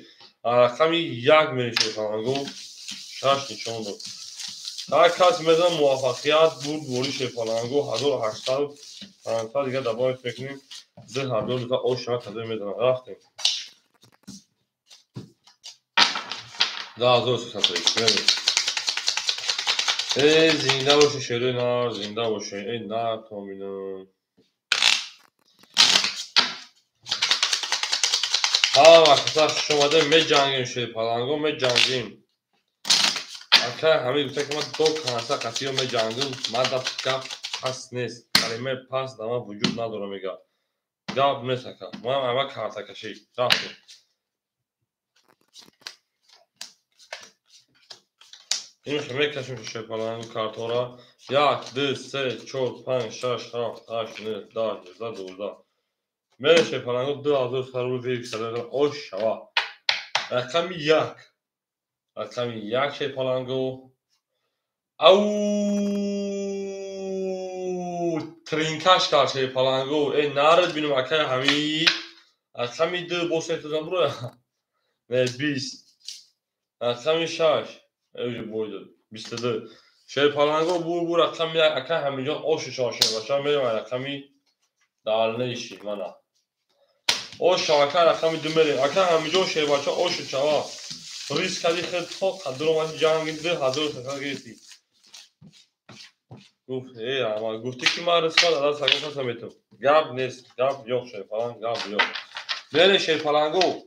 Рақами 1 мерем шерпаланго. 6 нишон дод. Ҳар кас мезанад муваффақият бурд бори шерпаланго 1800 500 дига добавить мекунем. 2000 дига ош шава таза мезанад. Рафтем. 2300 мерем. Эй, зинда бошед шерои нар, зинда бошед. Эй, нар томинам. Ҳама каса хуш омадем, меҷангем шерпаланго, меҷангем. Ака ҳамин гуфта ки ман до канса қатиё меҷангам, ман гап пас нест. Калимаи пас дар ман вуҷуд надорад мега. Гап нест ака. Ман ама картакашӣ. Рафтем. Ин мекашем шерпаланго картора. 1, 2, 3, 4, 5, 6, 7, 8, 9, 10, 11, 12. Мерем шерпаланго 2300 рубл вирксада ош шава. Рақами 1. Рақами 1 шерпаланго. Ау тринкаш кард шерпаланго. Эй нарад бинум акай ҳамид. Рақами 2 бо сетозам буроя. Не 20. Рақами 6. Эвҷи бой дод. 22. Шерпаланго бур рақами 1 акай ҳаминҷон оши шава шербача мерем рақами далнеши мана. Ош шава акай рақами 2 мерем. Акай ҳаминҷон шербача оши шава. Риск кади хел то қадр омади ҷанги 2300 гирифти. Гуфт, эй ама гуфти ки ман риск кардам, даст сагон каса метавам. Гап нест, гап ёқ шерпаланг, гап ёқ. Мерем шерпаланго.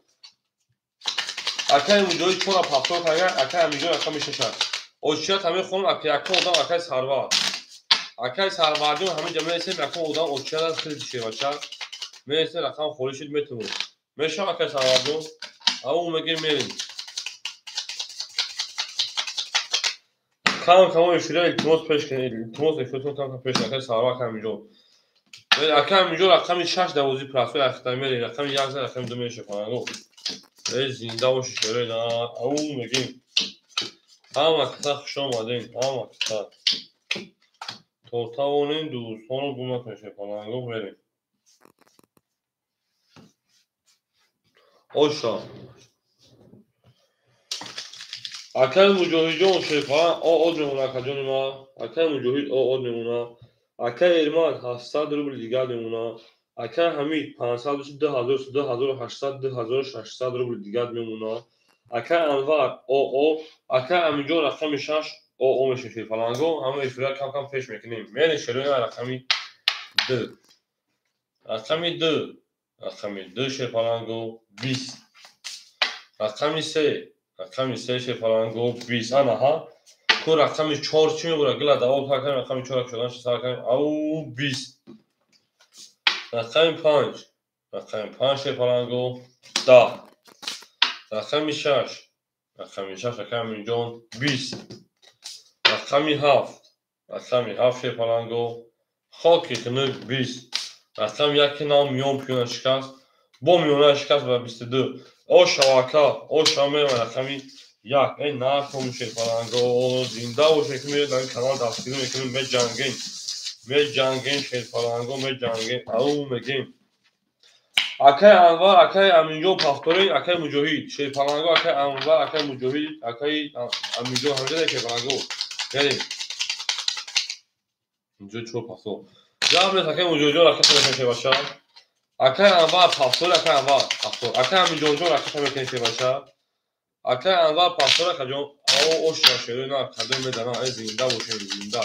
Акай муҷоҳид чора пафтор карда, акай ҳаминҷо рақами 6 аст. Очият ҳамин хонум, ака якум одам акай Сарвар. Акай Сарварҷон ҳамин ҷа мересем, якум одам очият аст, хеле шербача. Мересем, рақам холӣ шуд, метавон. Мешавам акай Сарварҷон? Ау мегем мерем. Кам камо эфира илтимос пеш кунед, илтимос эфиртон кам кам пеш кунед. Акай Сарвар акай ҳаминҷо. Акай ҳаминҷо рақами 6 дар бозии прасои ахта мерем, рақами 1 зад, рақами 2 мешавам. Эй зинда боши шерои нар. Ау мегем. Ҳама каса хуш омадем, ҳама каса. То тавонем дӯстонро гум накунем шерпаланго мерем. Оша. Акай Муҷоҳидҷон шерпаланг од мемонад акаҷони ман. Акай Муҷоҳид од мемонад. Акай Эрмак 700 рубл дигар мемонад. Акай Ҳамид 500, 2000, 2800, 2600 рубл дигар мемонад. Акай Анвар ОО, акай Аминҷон рақами 6 ОО мешавад шерпаланго. Ҳама эфира кам кам пеш мекунем. Мерем шерои рақами 2. Рақами 2. Рақами 2 шерпаланго 20. Рақами 3. Рақами 3 шерпаланго 20. Ана ҳа. Ку рақами 4 чӣ мебурад? Гила давом кардем, рақами 4 шудан сар кардем. Ау 20. Рақами 5. Рақами 5 шерпаланго 10. Рақами 6. Рақами 6 акай Аминҷон 20. Рақами 7. Рақами 7 шерпаланго хоки хунук 20. Рақами 1 нав миён пиёна шикаст. Бо миёна шикаст ба 22. О шава ака, о шава мерем рақами 1. Эй накун шерпаланго, зинда бошед ки меоед дар ин канал дастгирӣ мекунем, меҷангем. Меҷангем шерпаланго, меҷангем. Ау мегем. Акай Анвар, акай Аминҷон пафторин, акай Муҷоҳид. Шерпаланго, акай Анвар, акай Муҷоҳид, акай Аминҷон ҳаминҷо шерпаланго. Мерем. Инҷо чор пафтор. Гап нест акай Муҷоҳидҷон ракета мекунем шербача. Акай Анвар пафтор, акай Анвар пафтор. Акай Аминҷонҷон ракета мекунем шербача. Акай Анвар пафтор, акаҷон. Ау оша шерои на кадом меданам, ай зинда бошем, зинда.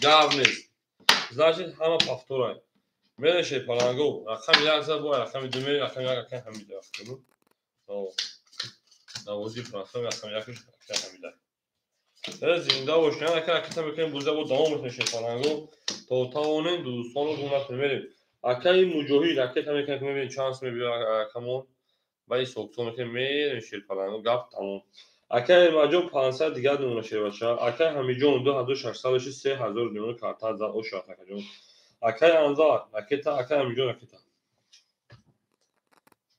Гап нест. Значит ҳама пафторай. Мерем шерпаланго. Рақами 1 зад бо рақами 2 мерем, рақами 1 акай ҳамид рафтем. Навози прасо рақами 1 акай ҳамид. Зинда бошем, ака ракета мекунем, буза бо давом мекунем шерпаланго. То тавонем дӯстонро гум накунем. Мерем. Акаи Муҷоҳид ракета мекунем, ки мебинем чанд сум мебиёд акамон. Ба ҳисобкитоб мекунем, мерем шерпаланго, гап тамом. Акаи Эрмаҷон 500 дигар мемона шербача. Акаи Ҳамиҷон 2600 3000 мемона карта зад ошад акаҷон. Акаи Анвар ракета, акаи Ҳамиҷон ракета.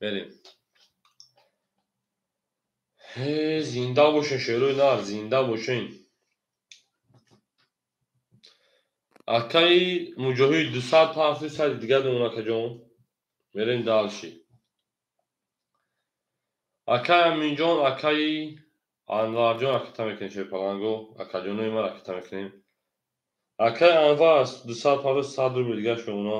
Мерем. Зинда бошен шерои нар, зинда бошен. Акаи Муҷоҳид 200 500 дигар мемона акаҷон. Мерем дальше. Акаи Аминҷон, акаи Анварҷон ракета мекунем шерпаланго. Акаҷонои ман ракета мекунем. Акаи Анвар 200 500 100 рубл дигар мемона.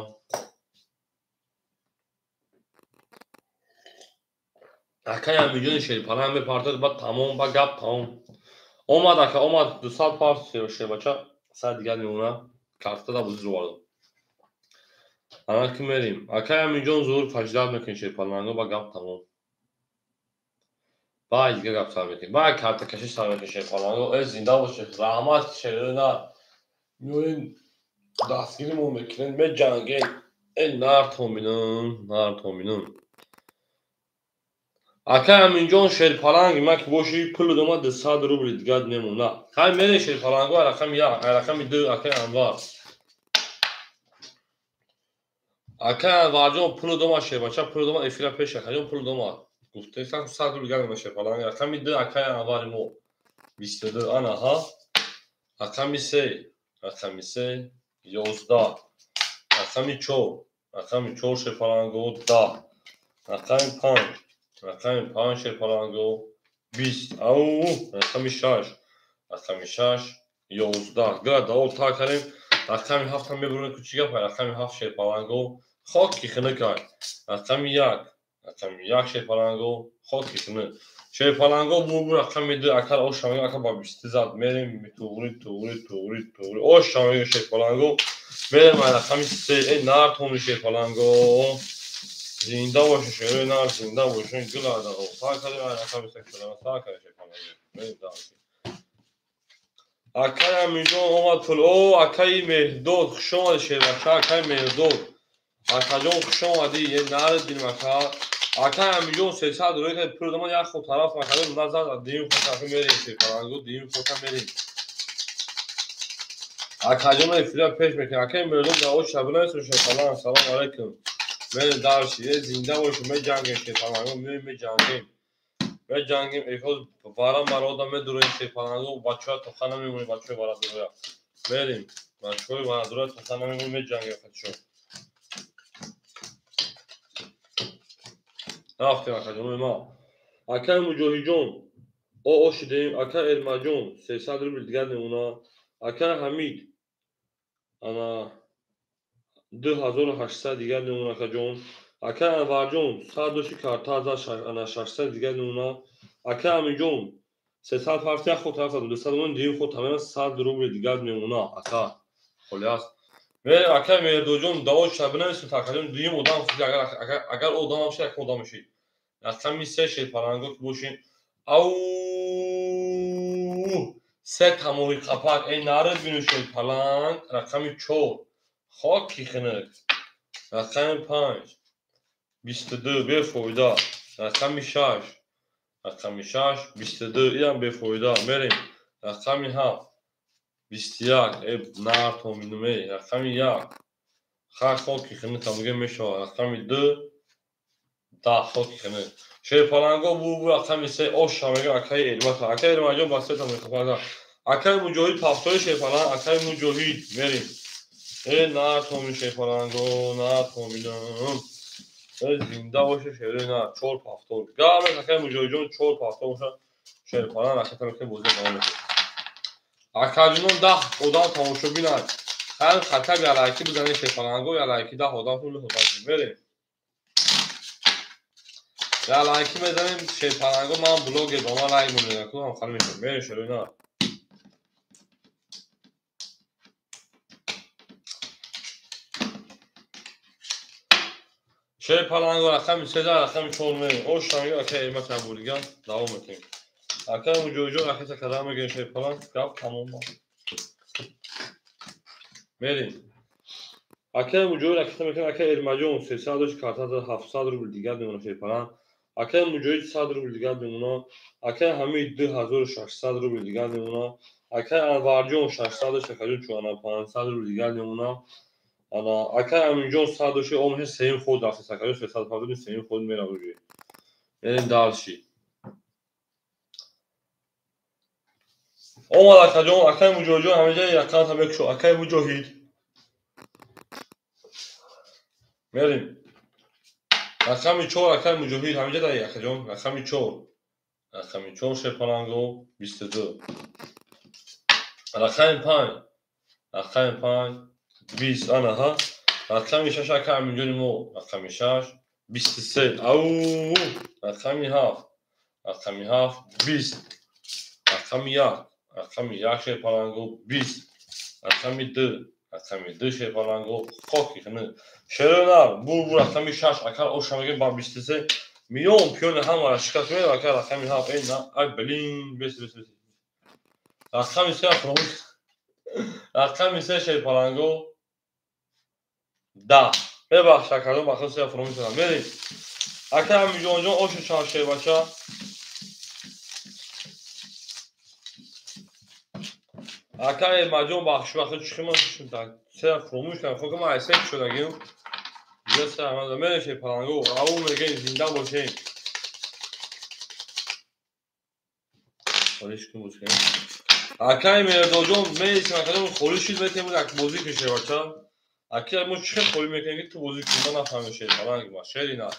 Акаи Аминҷони шерпаланг мепартояд, баъд тамом, ба гап тамом. Омад ака, омад 200 парт шербача, 100 дигар мемона. Картада бозӣ зувард. Ана ки мерем. Акаи Аминҷон зур фаждат мекунем шерпаланго, ба гап тамом. Баъд дигар гап сар мекунем. Баъд картакашӣ сар мекунем шерпаланго. Э, зинда бошед. Раҳмат шерои нар. Меоем дастгиримон мекунем, меҷангем. Э, нар томинам, нар томинам. Акаи Аминҷон шерпаланги ман ки боши пул дома 200 рубли дигар мемона. Хай мерем шерпаланго, рақами 1, рақами 2 акаи Анвар. Акаи Анварҷон пул дома шербача, пул дома эфира пеш акаҷон пул дома. Гуфтем 100 рубли дигар мемона шерпаланг. Рақами 2 акаи Анвари мо 22 ана ҳа. Рақами 3, рақами 3 11. Рақами 4, рақами 4 шерпаланго 10. Рақами 5, рақами 5 шерпаланго 20. Ау, рақами 6, рақами 6 11. Гра давол та кардем. Рақами 7 ҳам мебурем ку чӣ гап? Рақами 7 шерпаланго хоки хунукай. Рақами 1, рақами 1 шерпаланго хоки хунук. Шерпаланго бурбур рақами 2 акар оша мегӯ, ака ба 20 зад. Мерем туғри туғри туғри туғри. Оша мегӯ шерпаланго. Мерем рақами 3. Эй нар томри шерпаланго. Зинда бошед шерои нар, зинда бошед. Гул ада та кардем, рақами 3 шуда. Та кардем шерпаланго. Мерем дальше. Акаи Аминҷон омад пул. О, акаи Меҳдод, хуш омадӣ шербача, акаи Меҳдод. Акаҷон хуш омадӣ, е нарид дилм ака. Акаи Аминҷон 300 рӯй кард пул дома як ход тараф акаҷон назад, дуюм ход тараф мерем шерпаланго, дуюм ход мерем. Акаҷон эфира пеш мекунем. Акаи Меҳдод дар оч шабона шерпаланг. Салом алайкум. Мерем дальше. Е зинда бошед, меҷангем шерпаланго, меоем меҷангем. Меҷангем, эхоз вара марода медуроем шерпаланго, бачаҳо тоха намемонем, бачаҳои варадуроя. Мерем, бачаҳои варадуроя тоха намемонем, меҷангем хачо. Рафтем акаҷонои ма. Акаи Муҷоҳиҷон, о шудем, акаи Эрмаҷон 300 рубл дигар мемона. Акаи Ҳамид ана 2800 дигар мемона акаҷон. Акаи Анварҷон 100 доши карта зад ана 600 дигар мемона. Акаи Аминҷон 300 парт як ход тараф зад, 200 мемона, дуюм ход тамоман 100 рубл дигар мемона. Ака холӣ аст. Мерем акаи Меҳрдоҷон даво шуда бинависем акаҷон, дуюм одам агар одам ҳам шид, як одам мешид. Рақами 3 шерпаланго ки бошем. Ау, се тамоҳи қапак. Эй нарид бину шерпаланг. Рақами 4 хоки хунук. Рақами 5 22 бефоида. Рақами 6, рақами 6 22 инам бефоида. Мерем рақами 7 21. Э нар томинум эй. Рақами 1 хар хоки хунук ҳам мешавад. Рақами 2 10 хоки хунук. Шерпаланго бурбур рақами 3 оша мегӯ акаи Элмат. Акаи Элматҷон ба се тамоҳи қапак. Акаи Муҷоҳид пафтои шерпаланг. Акаи Муҷоҳид мерем. Э нар томин шерпаланго, нар томинам. Э зинда боше шерои нар. 4 пафтор. Гап акаи Муҷоҳидҷон 4 пафтор боша шерпаланг ракета мекунем, бозӣ давом мекунем. Акаҷонон 10 одам тамошо бинад. Ҳар хатаб ялайки бизанед шерпаланго, ялайки 10 одам пул одам мерем. Ялайки мезанем шерпаланго, ман блогер ба ман лайк монед, ку ҳам хали мешавам. Мерем шерои нар. Шерпаланго рақами 3 рақами 4 мерем. Оша мегӯ акаи Эрмат Абулиган давом мекунем. Акаи Муҷоҳиҷон ракета кардам мегӯем шерпаланг, гап тамом. Мерем. Акай Муҷоҳид ракета мекунад, акай Эрмаҷон 300 дошт, карта 700 рубл дигар мемонад шерпаланг. Акай Муҷоҳид 100 рубл дигар мемонад. Акай Ҳамид 2600 рубл дигар мемонад. Акай Анварҷон 600 дошт, акаҷон чуана 500 рубл дигар мемонад. Ана акай Аминҷон 100 дошт, омаша сеюм ход рафтест, акаҷон 350 сеюм ход меравад уже. Мерем дальше. Омад акаҷон, акай Муҷоҳидҷон ҳамеҷа якканта мекушо, акай Муҷоҳид. Мерем. Рақами 4 акай Муҷоҳид ҳамеҷа дай акаҷон, рақами 4. Рақами 4 шерпаланго 22. Рақами 5. Рақами 5 20 ана ҳа. Рақами 6 акай Аминҷони мо, рақами 6 23. Ау! Рақами 7. Рақами 7 20. Рақами 1. Рақами 1 шерпаланго 20. Рақами 2. Рақами 2 шерпаланго хоки хни. Шеронар бу рақами 6 акар оша мегем ба 23 миён пиёни ҳамаро шикаст мерав акар рақами 7 эй на ай блин бес бес бес. Рақами 3 фаромӯш. Рақами 3 шерпаланго 10. Бебахш акарҷон, бахшо 3 фаромӯш кардам. Мерем. Акар Амиҷонҷон ошу чанд шербача. Акай Эрмаҷон бахши вақти чихи ман се фаромӯш кардам. Хо ки ман айсе шудагим. Дига се ман мерем шерпаланго. Ау мегем зинда бошем. Холиш кун бошем. Акай Меҳрдодҷон мересим акаҷон холиш шид метем як бозӣ кун шербача. Акай мо чӣ хел холӣ мекунем ки ту бозӣ кунӣ ман нафаҳмем шерпаланг ма шери на.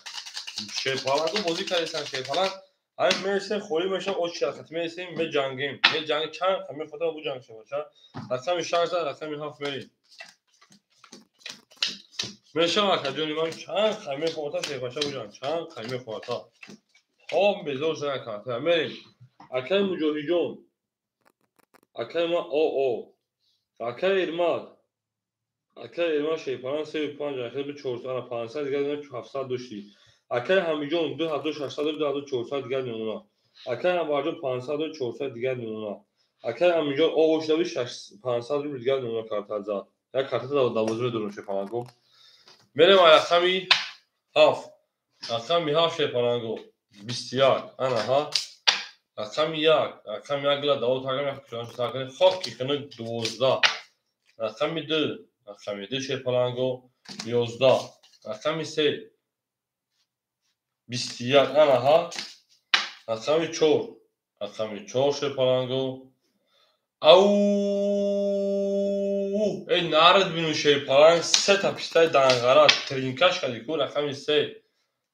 Шерпаланго бозӣ кардисан шерпаланг. Ҳамин мересем холӣ мешавам очи рақат мересем меҷангем. Меҷангем чанд қа мехоҳам буҷанг шербача. Рақами 6 рақами 7 мерем. Мешавам акаҷони ман чанд қа мехоҳам шербача буҷанг чанд қа мехоҳам. Хоб безор шуда карта. Мерем. Акай Муҷоҳидҷон. Акай ма ОО. Акай Эрмат. Акай Эрмат шерпаланг 35 акай 400 500 дигар 700 доштӣ. Акай Ҳамиҷон 2600 2400 дигар мемонад. Акай Анварҷон 500 400 дигар мемонад. Акай Аминҷон ОО шуда 500 рубл дигар мемонад карта зад. Як карта давозӣ медорем шерпаланго. Мерем рақами 7. Рақами 7 шерпаланго 21. Ана ҳа. Рақами 1. Рақами 1 гила даво тагам як кушодан тагам. Хоки хина 12. Рақами 2. Рақами 2 шерпаланго 11. Рақами 3 21. Ана ҳа. Рақами 4. Рақами 4 шерпаланго. Ау! Эй нарад бину шерпаланг се та пистаи данғара тринкаш кади ку рақами 3.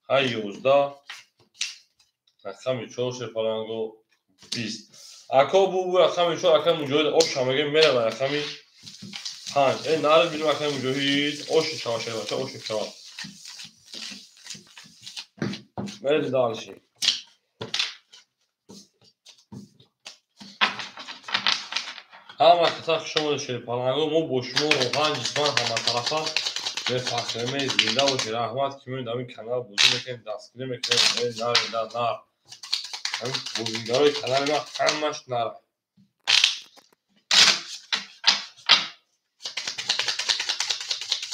Ҳай 11. Рақами 4 шерпаланго 20. Ако бу рақами 4 акай Муҷоҳид оша мегем мерава рақами 5. Эй нарад бину акай Муҷоҳид оши чава шербача оши чава. Мерем дальше. Ҳама каса хуш омадед шерпаланго. Мо бо шумо роҳан ҷисман ҳаматарафа бефахрема зинда бошед. Раҳмат ки меоед ҳамин канал бозӣ мекунем, дастгирӣ мекунем. Эй нар нар нар. Ҳамин бозигарои канали ман ҳамаш нар.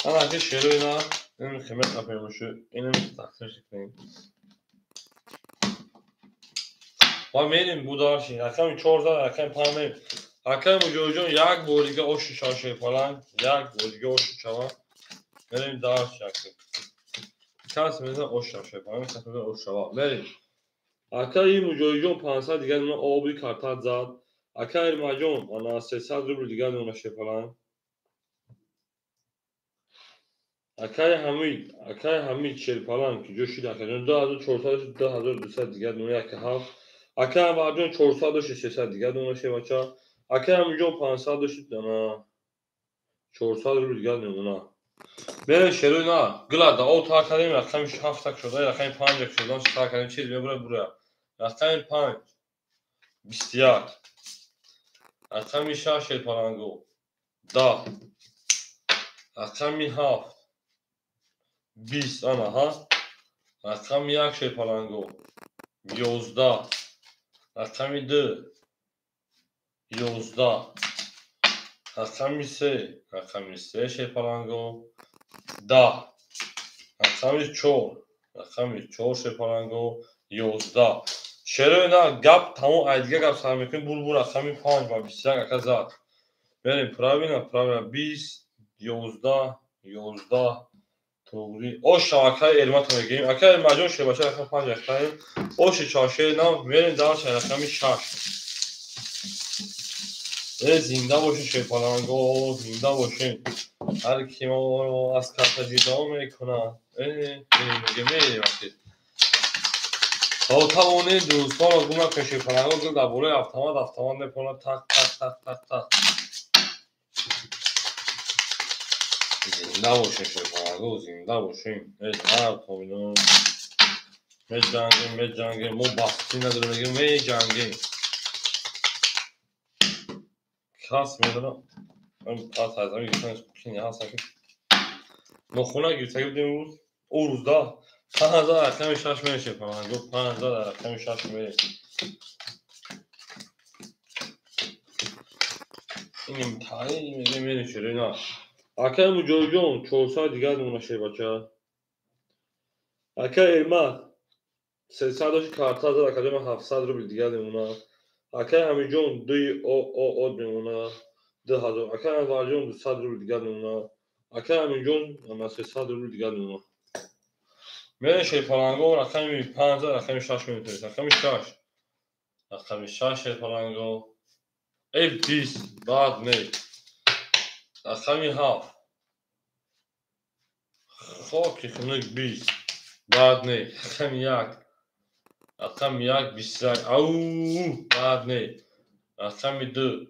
Ана ки шерои нар ин химет қапемошу инам тақсим шикнем. Ва мерем бударши. Рақами 4 рақами 5 мерем. Акай Муҷоҳидҷон як бор дига оши шава шерпаланг, як бор дига оши шава. Мерем дарш якӣ. Кас мезан ош шава шерпаланг, кас мезан ош шава. Мерем. Акай Муҷоҳидҷон 500 дигар мона оби карта зад. Акай Эрмаҷон ана 300 рубл дигар мона шерпаланг. Акай Ҳамид шерпаланг ки ҷо шид акаҷон 2400 2200 дигар мона 17. Акай Анварҷон 400 дошт 300 дигар мона шербача. Акай Аминҷон 500 дошт ана 400 рубл дигар мемонад. Мерем шерои на. Гила дао та кардем рақами 7 так шуда, рақами 5 так шуда, та кардем чиз мебура бура. Рақами 5 21. Рақами 6 шерпаланго 10. Рақами 7 20 ана ҳа. Рақами 1 шерпаланго 11. Рақами 2 11. Рақами 3, рақами 3 шерпаланго 10. Рақами 4. Рақами 4 шерпаланго 11. Шерои на гап тамом айдига гап сар мекунем. Булбул рақами 5 ва 21 ака зад. Берем правильно, правильно 20 11 11 туғри. Ош акаи Эрмато мегирем. Акаи Эрмаҷон шербача рақами 5 рахтаем. Оши чоршери нам мерем дар рақами 6. Зинда бошин шерпаланго, зинда бошин. Ҳар ки моро аз карта ҷудо мекунад. Меге мерем вақте. То тавонед дӯстонро гум накунед шерпаланго, гул дар болои автомат автомат мепонад тақ тақ тақ тақ тақ. Зинда бошин шерпаланго, зинда бошин. Ҳар меҷангем, меҷангем. Мо бастӣ надорем, мегем меҷангем. Кас медонам. Пас аз ҳамин гирифтан кини ҳастан ки нохуна гирифтагӣ будем имрӯз. О рӯзда 5000 рақами 6 мерем шерпаланго, 5000 рақами 6 мерем. Инем таи мегем мерем шерина. Акаи Муҷоҳидҷон 400 дигар мемона шербача. Акаи Эрмат 300 дошт карта зад, акаҷон ман 700 рубл дигар мемона. Акаи Ҳамиҷон 2 о о о мемона 2000. Акаи Анварҷон 200 рубл дигар мемона. Акаи Аминҷон 300 рубл дигар мемона. Мерем шерпаланго рақами 5 рақами 6 метавонед. Рақами 6. Рақами 6 шерпаланго. Э 20 баъд не. Рақами 7. Хоки хунук 20. Баъд не. Рақами 1. Рақами 1 21. Ау баъд не. Рақами 2.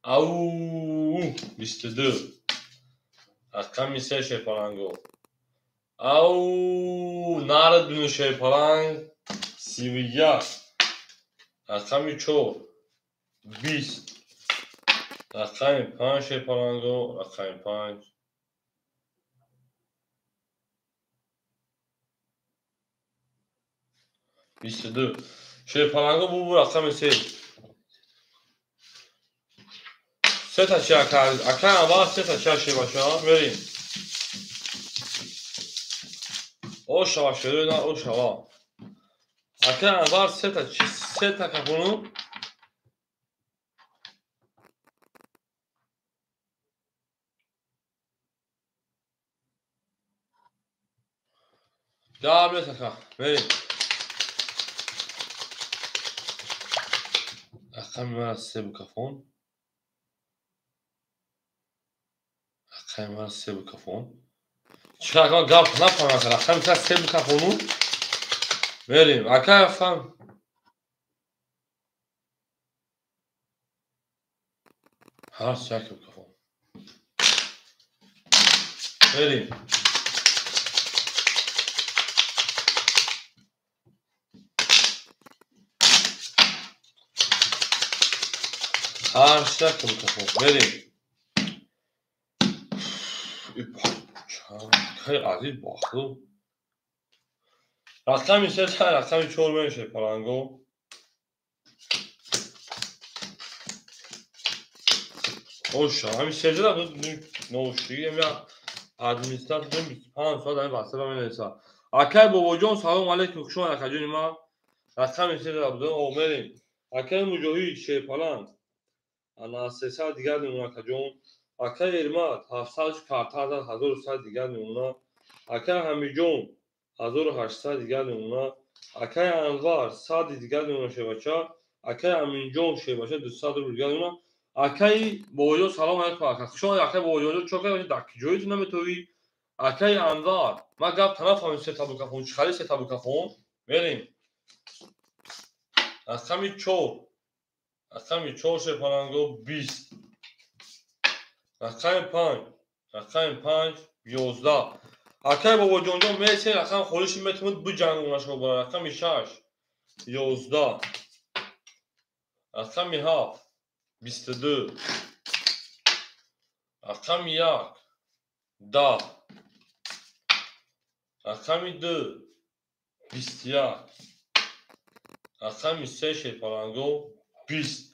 Ау 22. Рақами 3 шерпаланго. Ау нарад бину шерпаланг 31. Рақами 4 20. Рақами 5 шерпаланго, рақами 5. 22. Шерпаланго бу рақами 3. Се та чи ака, ака аввал се та чи шербача, мерем. О шава шерои на о шава. Ака аввал се та чи се та кафону. Гап нест ака, мерем. Рақами ман се букафон. Рақами ман се букафон. Чӣ ака гап нафаҳмам ака, рақами ман се букафону. Мерем. Ака фаҳм. Ҳар як букафон. Мерем. Ҳар як букафон. Мерем. Хеле азиз бахту. Рақами 3 рақами 4 мерем шерпаланго. Оша, ҳамин сеҷада ношиги я администратор 25 соат ҳамин васифа менависад. Акаи Бобоҷон салом алейкум, хуш омад акаҷони ман. Рақами 3 будем, о мерем. Акаи Муҷоҳид шерпаланг. Ана 300 дигар мемона акаҷон. Акаи Эрмат 700 карта зад 1100 дигар мемона. Акаи Ҳамиҷон 1800 дигар мемона. Акаи Анвар 100 дигар мемона шербача. Акаи Аминҷон шербача 200 рубл дигар мемона. Акаи Бобоҷон салом алейкум ака. Хуш омад акаи Бобоҷон, чо кардӣ дар ҷои ту наметавӣ? Акаи Анвар, ман гап нафаҳмидам се та букафон, чӣ хари се та букафон? Мерем. Рақами 4. Рақами 4 шерпаланго 20. Рақами 5. Рақами 5 11. Акаи Бобоҷонҷон мересем рақам холиши метавонед биҷангона шумо бара. Рақами 6 11. Рақами 7 22. Рақами 1 10. Рақами 2 21. Рақами 3 шерпаланго 20.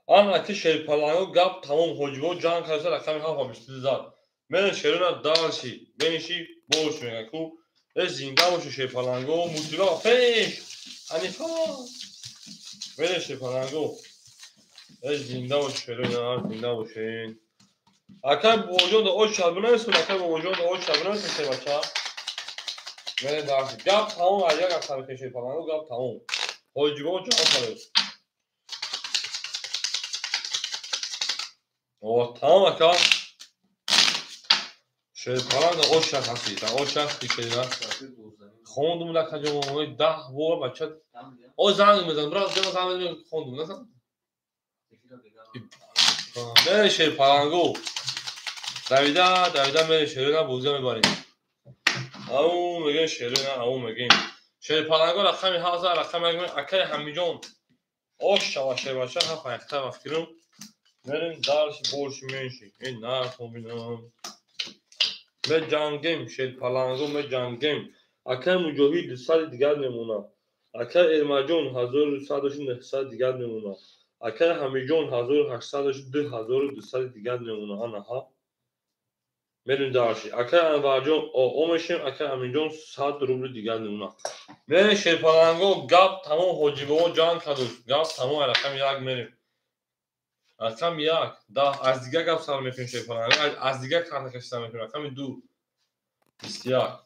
Ана ки шерпаланго гап тамом ҳоҷибо ҷанг карда рақами 7 ва 22 зад. Мерем шерона дальше. Мениши больше меган ку. Зинда боши шерпаланго, мусиба пеш. Ҳанифа. Мерем шерпаланго. Зинда боши шерона, зинда бошин. Акай бобоҷон да оч шаб бинависун, акай бобоҷон да оч шаб бинависун шербача. Мерем дальше. Гап тамом, аз як ҳафта мекунем шерпаланго, гап тамом. Ҳоҷибо ҷавоб кардед. О, тамом ака. Шерпаланг да оч шаб ҳастид, да оч шаб шерина. Хондум да каҷо 10 бор бача. О занг мезанам, брат, занг мезанам, хондум, назан. Мерем шерпаланго. Давида, давида мерем шерина бозия мебарем. Ау мегем шерина, ау мегем. Шерпаланго рақами 1000, рақами 1 акай Ҳамиҷон. Ош шава шербача, ҳа паихта вақтирум. Мерем дальше больше меньше. Эй нархо бинам. Меҷангем шерпаланго, меҷангем. Акай Муҷоҳид 200 дигар мемона. Акай Эрмаҷон 1100 дигар мемона. Акай Ҳамиҷон 1800 2200 дигар мемона. Анаҳа. Мерем дальше. Акай Анварҷон о мешем, акай Аминҷон 100 рубли дигар мемона. Мерем шерпаланго, гап тамом, ҳоҷибобо ҷанг кардуст. Гап тамом, рақами 1 мерем. Рақами 1, 10, аз дигар гап сар мекунем шерпаланго, аз дигар карта кашида мекунем. Рақами 2, 21.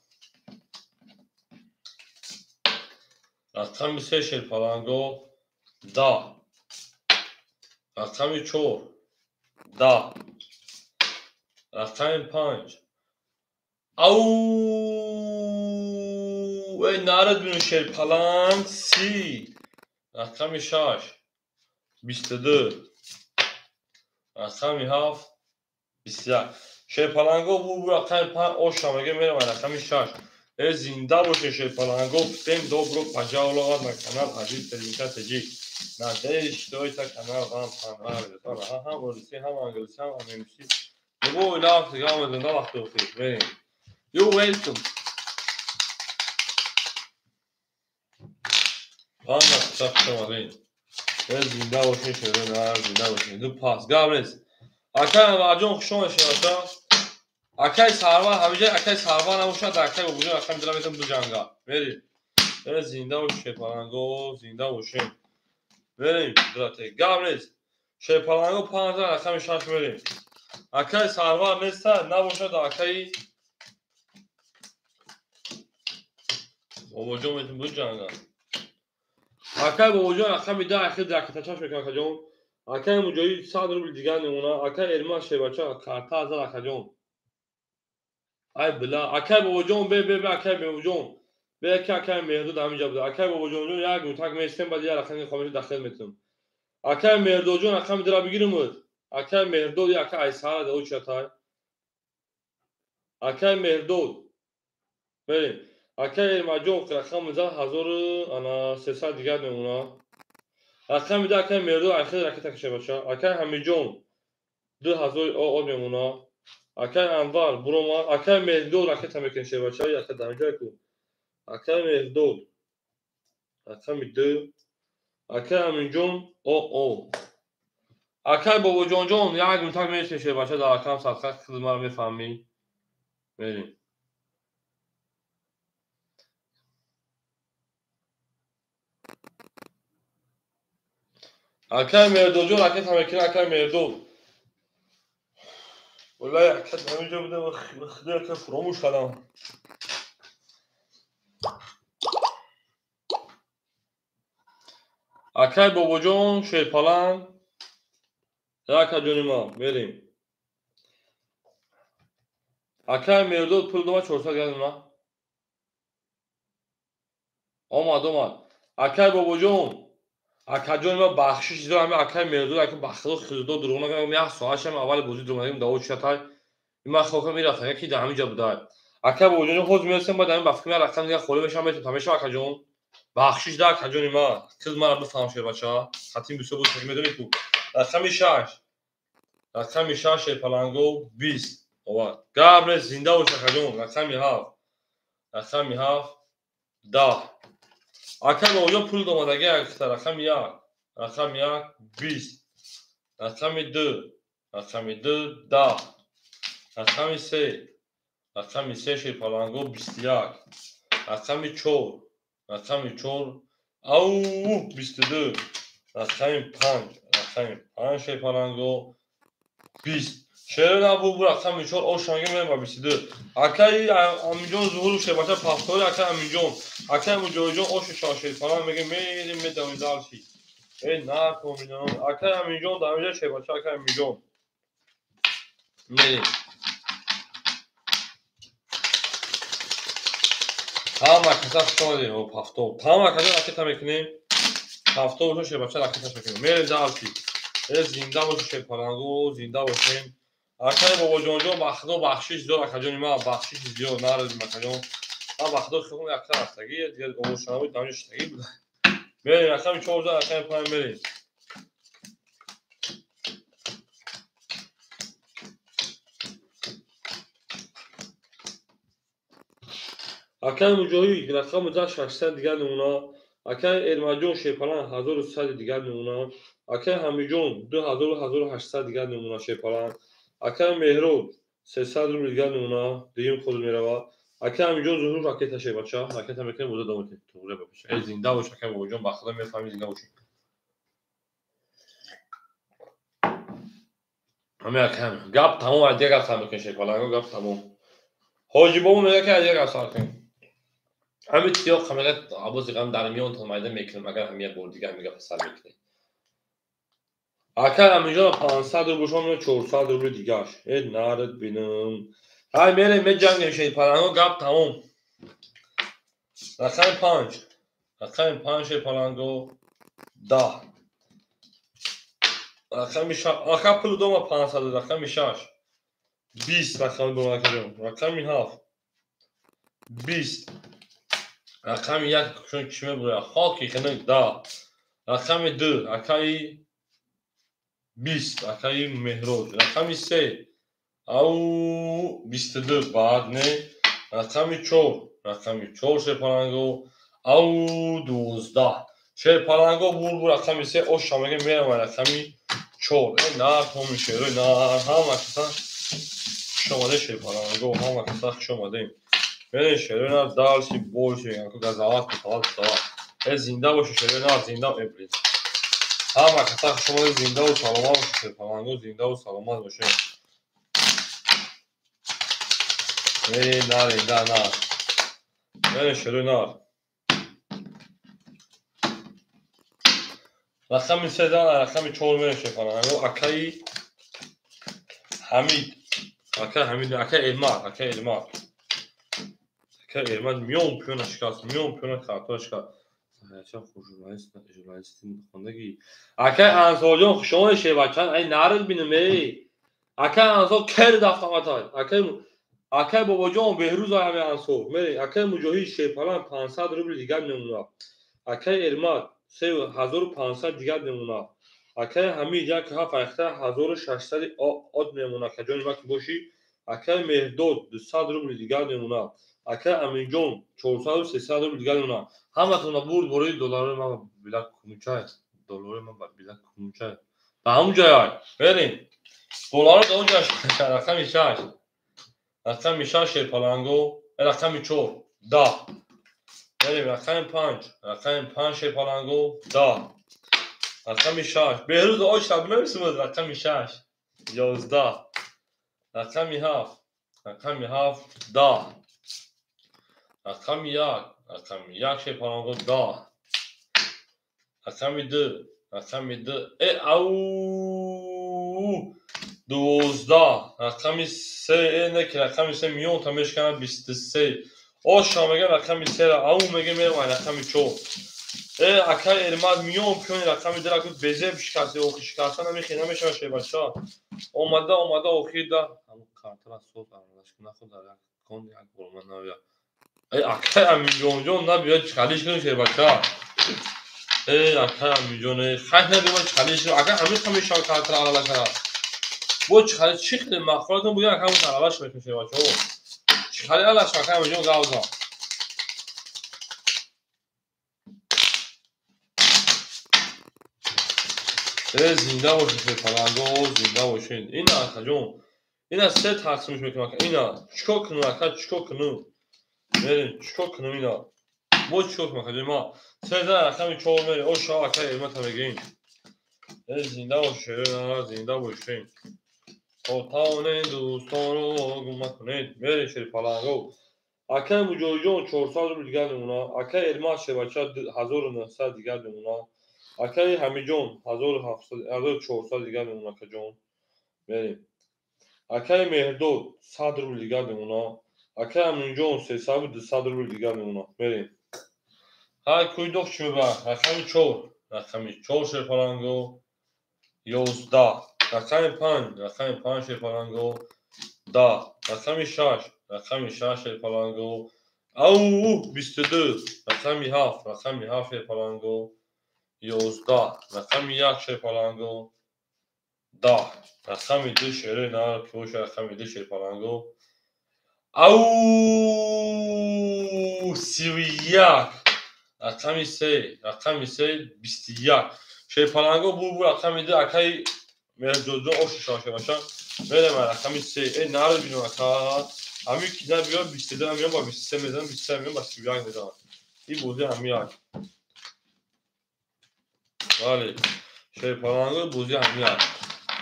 Рақами 3 шерпаланго, 10. Рақами 4, 10. Рақами 5. Ау, эй нарад бину шерпаланг, 30. Рақами 6, 22. Рақами 7, 21. Шерпаланго бу рақами 5 оша меге, мерам рақами 6. Э зинда бошед шерпаланго, всем добро пожаловать на канал Азиз Телевизия ТЖ. Надеюсь, что это канал вам понравится. Ҳам русӣ, ҳам англисӣ, ҳам немисӣ. Любой лафз гап мезанам, вақти охир. Мерем. You welcome. Ҳама хуш омадед. Э зинда бошед шерона, зинда бошед. Ду пас гап нест. Акай Анварҷон хуш омадед шербача. Акай Сарвар ҳамиҷа, акай Сарвар набошад, акай Бобоҷон рақами дила метавон биҷанга. Мерем. Э зинда бошед шерпаланго, зинда бошед. Мерем, брате, гап нест. Шерпаланго 5 рақами 6 мерем. Акай Сарвар неста, набошад, акай Бобоҷон метавон биҷанга. Акай Бобоҷон рақами 10 ахир ракетачаш мекунад акаҷон. Акай Муҷоҳид 100 рубл дигар мемона. Акай Эрмаз шербача карта зад акаҷон. Ай била, акай Бобоҷон бе бе бе акай Бобоҷон. Бе яки акай Меҳрдод ҳаминҷа буда. Акай Бобоҷонҷон як мутак местем, баъд як рақами хомиши дахел метунам. Акай Меҳрдодҷон рақами дира бигирумуд. Акай Меҳрдод я акай Айсара да очатай. Акай Меҳрдод. Мерем. Акай Эрмаҷон рақами зад 1300 дигар мемона. Рақами да акай Меҳрдод ахир ракета каша бача. Акай Ҳамиҷон 2000 од мемона. Акай Анвар буромад. Акай Меҳрдод ракета мекунем шербача, яка дар ҷой ку. Акай Меҳрдод рақами 2. Акай Аминҷон о. Акай Бобоҷонҷон як мутак мересем шербача, дар акам садқа хидмат мефаҳмӣ. Мерем. Акай Меҳрдодҷон ракета мекунад, акай Меҳрдод. Валлаҳи ака ҳаминҷо буда, худо ака фуромӯш кардам. Акай Бобоҷон шерпаланг, ака ҷони ман, мерем. Акай Меҳрдод пул дома 400 градус на. Омад, омад. Акай Бобоҷон, акаҷони ман бахшиш дорам, акай Меҳрдод, ака бахшидо худо дурӯғ накунам, як соатшам аввали бозӣ дурӯғ накунам, даво чиатай. Ман хокам мерафтам, яки дар ҳамин ҷо буда. Акай Бобоҷон ҳозир мерасем, баъд ҳамин ба фикр рақам дигар холӣ мешавам, метавонам мешавам акаҷон. Бахшиш да акаҷони ман, киз маро бифаҳм шербача. Хатим бисёр буд, медонӣ ку. Рақами 6. Рақами 6 шерпаланго 20. Овард. Гап нест, зинда бош акаҷон. Рақами 7. Рақами 7 10. Акай Бобоҷон пул домадаги акта рақами 1. Рақами 1 20. Рақами 2. Рақами 2 10. Рақами 3. Рақами 3 шерпаланго 21. Рақами 4. Рақами 4. Ау 22. Рақами 5. Рақами 5 шерпаланго 20. Шерои набу бу рақами 4 ошанги мерем ба 22. Акаи Аминҷон Зуҳуров шербача пафтори акаи Аминҷон. Акаи Муҷоҳидҷон оши шерпаланг мегем мерем медавем дальше. Эй накоминон. Акаи Аминҷон дар инҷа шербача акаи Аминҷон. Мерем. Ҳама каса хуш омадед пафтор. Ҳама каса ракета мекунем. Пафтор боша шербача ракеташ мекунем. Мерем дальше. Э зинда бошед шерпаланго, зинда бошем. Акаи бобоҷонҷон ба худо бахшиш зиёд акаҷони ман бахшиш зиёд наразим акаҷон. Ман ба худо худо якта рафтагӣ, дигар овозшанавӣ дар инҷо шиштагӣ буда. Мерем рақами 14 рақами 5 мерем. Акаи Муҷоҳид рақами 600 дигар намуна. Акаи Эрмаҷон шерпаланг 1300 дигар намуна. Акаи Ҳамиҷон 2800 дигар намуна шерпаланг. Акаи Меҳроб 300 рубл дигар намуна, дуюм худ меравад. Акаи Аминҷон Зуҳуров ракета шербача, ракета мекунем, боза давом метем. Туғра бапеша. Эй зинда бош акаи бобоҷон, ба худо мефаҳмӣ зинда бошӣ. Ҳамин акаи гап тамом, аз дигар гап сар мекунем шерпаланго, гап тамом. Ҳоҷи бобо мегӯяд ки аз дигар гап сар кунем. Ҳамин тиёқ мегӯяд абози ғам дар миёнтон майда мекунем, агар ҳамин як бор дигар ҳамин гапа сар мекунем. Акаи Аминҷон 500 рубл шумо 400 рубли дигаш. Э нарад бинам. Ҳай мерем меҷангем шерпаланго, гап тамом. Рақами 5. Рақами 5 шерпаланго 10. Рақами 6. Ака пул дома 500, рақами 6. 20 рақами дома акаҷон. Рақами 7. 20. Рақами 1 чун чӣ мебурад? Хоки хинак 10. Рақами 2 акаи 20 акаи Меҳроҷ. Рақами 3 ау 22 баъд не. Рақами 4. Рақами 4 шерпаланго ау 12. Шерпаланго бур рақами 3 оша мегем мерам рақами 4. Э нар ҳоми шерои нар ҳама каса хуш омадед шерпаланго, ҳама каса хуш омадед. Мерем шерои нар дальше больше яко газават тават тават. Э зинда бошед шерои нар зинда э блин. Ҳама каса хуш омадед, зиндаву саломат бошед шерпаланго, зиндаву саломат бошед. Мерем нарем да нар. Мерем шерои нар. Рақами 3 рақами 4 мерем шерпаланго. Акаи Ҳамид. Акаи Ҳамид, акаи Элмар, акаи Элмар. Акаи Элмар миён пиёна шикаст, миён пиёна картона шикаст. Журналисти хондагӣ. Акаи Ансорҷон хуш омадед шербача. Ай нарад бинам эй. Акаи Ансор кер дафтаматай. Акаи бобоҷон Беҳрӯз ҳами Ансор. Мерем. Акаи Муҷоҳид шерпаланг 500 рубл дигар мемонад. Акаи Эрмат 3500 дигар мемонад. Акаи Ҳамид 17 айхта 1600 од мемонад. Каҷони ма ки бошӣ. Акаи Меҳдод 200 рубл дигар мемонад. Акаи Аминҷон 400 300 рубл дигар мемонад. Ҳаматонро бурд бораи долларои ман била кумчай. Долларои ман била кумчай. Ба ҳамун ҷой мерем. Долларо дар он ҷой рақами 6. Рақами 6 шерпаланго, рақами 4 10. Мерем рақами 5. Рақами 5 шерпаланго 10. Рақами 6. Беҳрӯз ош шаб намесумад рақами 6 11. Рақами 7. Рақами 7 10. Рақами 1. Рақами 1 шерпаланго 10. Рақами 2. Рақами 2. Э ау 12. Рақами 3 э не ки рақами 3 миён та мешканад 23. Оша мегӯям рақами 3 ау мегӯям мерам рақами 4. Э акаи Эрмат миён пиёни рақами 2 ра безеб шикасти, охир шикаста намехе намешавад шербача. Омада омада охир да ҳамун картара соз аралаш наход дар як кон як бор ман набия. Э акаи Аминҷонҷон набия чиқалиш кунем шербача. Э акаи Аминҷон э хайр набия чиқалиш кунем. Акаи ҳамин қа мешавад картара аралаш кара. Бо чиқали чӣ хеле махфиратон бугӯяд акаи ҳамун аралаш мекунем шербача. Чиқали аралаш акаи Аминҷон гавза. Э зинда бошед шерпаланго, зинда бошед. Ин акаҷон, Ина се тақсимш мекунам ака. Ина чикор кунам ака, чикор кунам? Мерем, чикор кунам ина? Бо чикор кунам ака ҷони ма? Се зан рақами 4 мерем. О шава ака Элмата мегӯем. Зинда бошед, зинда бошед. Тавонед дӯстонро гум накунед. Мерем шерпаланго. Акаи Муҷоҳидҷон 400 рубл дигар мемонад. Акаи Элмат шербача 1900 дигар мемонад. Акаи Ҳамиҷон 1400 дигар мемонад акаҷон. Мерем. Акаи Меҳрдод 100 рубл дигар мемонад. Акаи Аминҷон 300 200 рубл дигар мемонад. Мерем. Ҳай кӯйдоқ чӣ мебарад? Рақами 4. Рақами 4 шерпаланго 11. Рақами 5. Рақами 5 шерпаланго 10. Рақами 6. Рақами 6 шерпаланго ау 22. Рақами 7. Рақами 7 шерпаланго 11. Рақами 1 шерпаланго 10. Рақами 2 шерои нар ки боша рақами 2 шерпаланго ау 31. Рақами 3. Рақами 3 21. Шерпаланго бу рақами 2 акаи Меҳрҷонҷон оши шава шербача. Мерем рақами 3. Э наро бинам ака. Ҳамин ки набиёд 22 меён ба 23 мезанам, 23 меён ба 31 мезанам. Ин бозӣ ҳамин як. Бале. Шерпаланго бозӣ ҳамин як.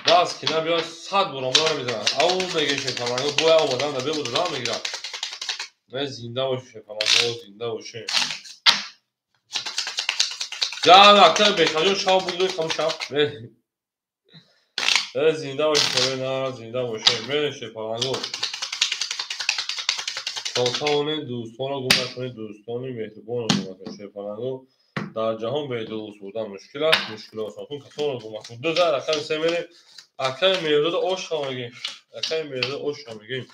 Даст ки набиёд 100 бор омада мезанам. Ау мегӯем шерпаланго бояд омадан набиёд бозам мегирад. Не зинда бошед шерпаланго, зинда бошед. Я ака Бехаҷон шав буд, хам шав. Зинда бошед, зинда бошед. Мерем шерпаланго. Тавонед дӯстонро гум накунед, дӯстони меҳрубонро гум накунед. Шерпаланго дар ҷаҳон бе дӯст будан мушкил аст, мушкил осон кун, касонро гум накун. Ду зан рақами 3 мерем. Акаи Меҳрдод ошқа мегӯем. Акаи Меҳрдод ошқа мегӯем.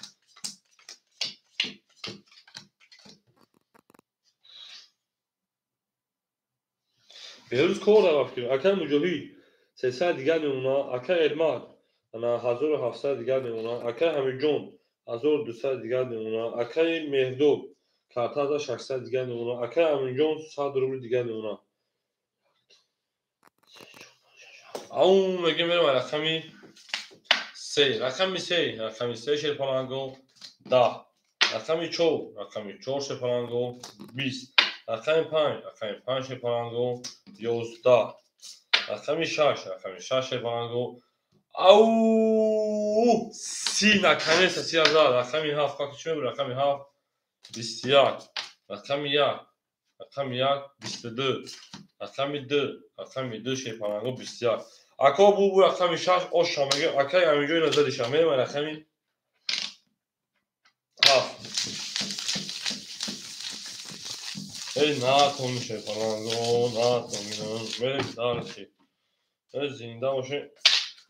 Беҳрӯз кор рафт. Акаи Муҷоҳид 300 дигар мемонад. Акаи Элмат 1700 дигар мемонад. Акаи Ҳамидҷон 1200 дигар мемонад. Акаи Меҳрдод картаза 600 дигар мемонад. Акаи Аминҷон 100 рубл дигар мемонад. Ау мегӯем мерем рақами 3. Рақами 3. Рақами 3 шерпаланго 10. Рақами 4. Рақами 4 шерпаланго 20. Рақами 5. Рақами 5 шерпаланго 11. Рақами 6. Рақами 6 шерпаланго ау 30. Наконец-то 30 000. Рақами 7. Как чӣ мебуд? Рақами 7 21. Рақами 1. Рақами 1 22. Рақами 2. Рақами 2 шерпаланго 21. Ако бу рақами 6 оша мегӯем. Акаи Аминҷон ина задиша. Мерем рақами 7. Эй натоми шерпаланго, натоми. Мерем дальше. Эй зинда бошед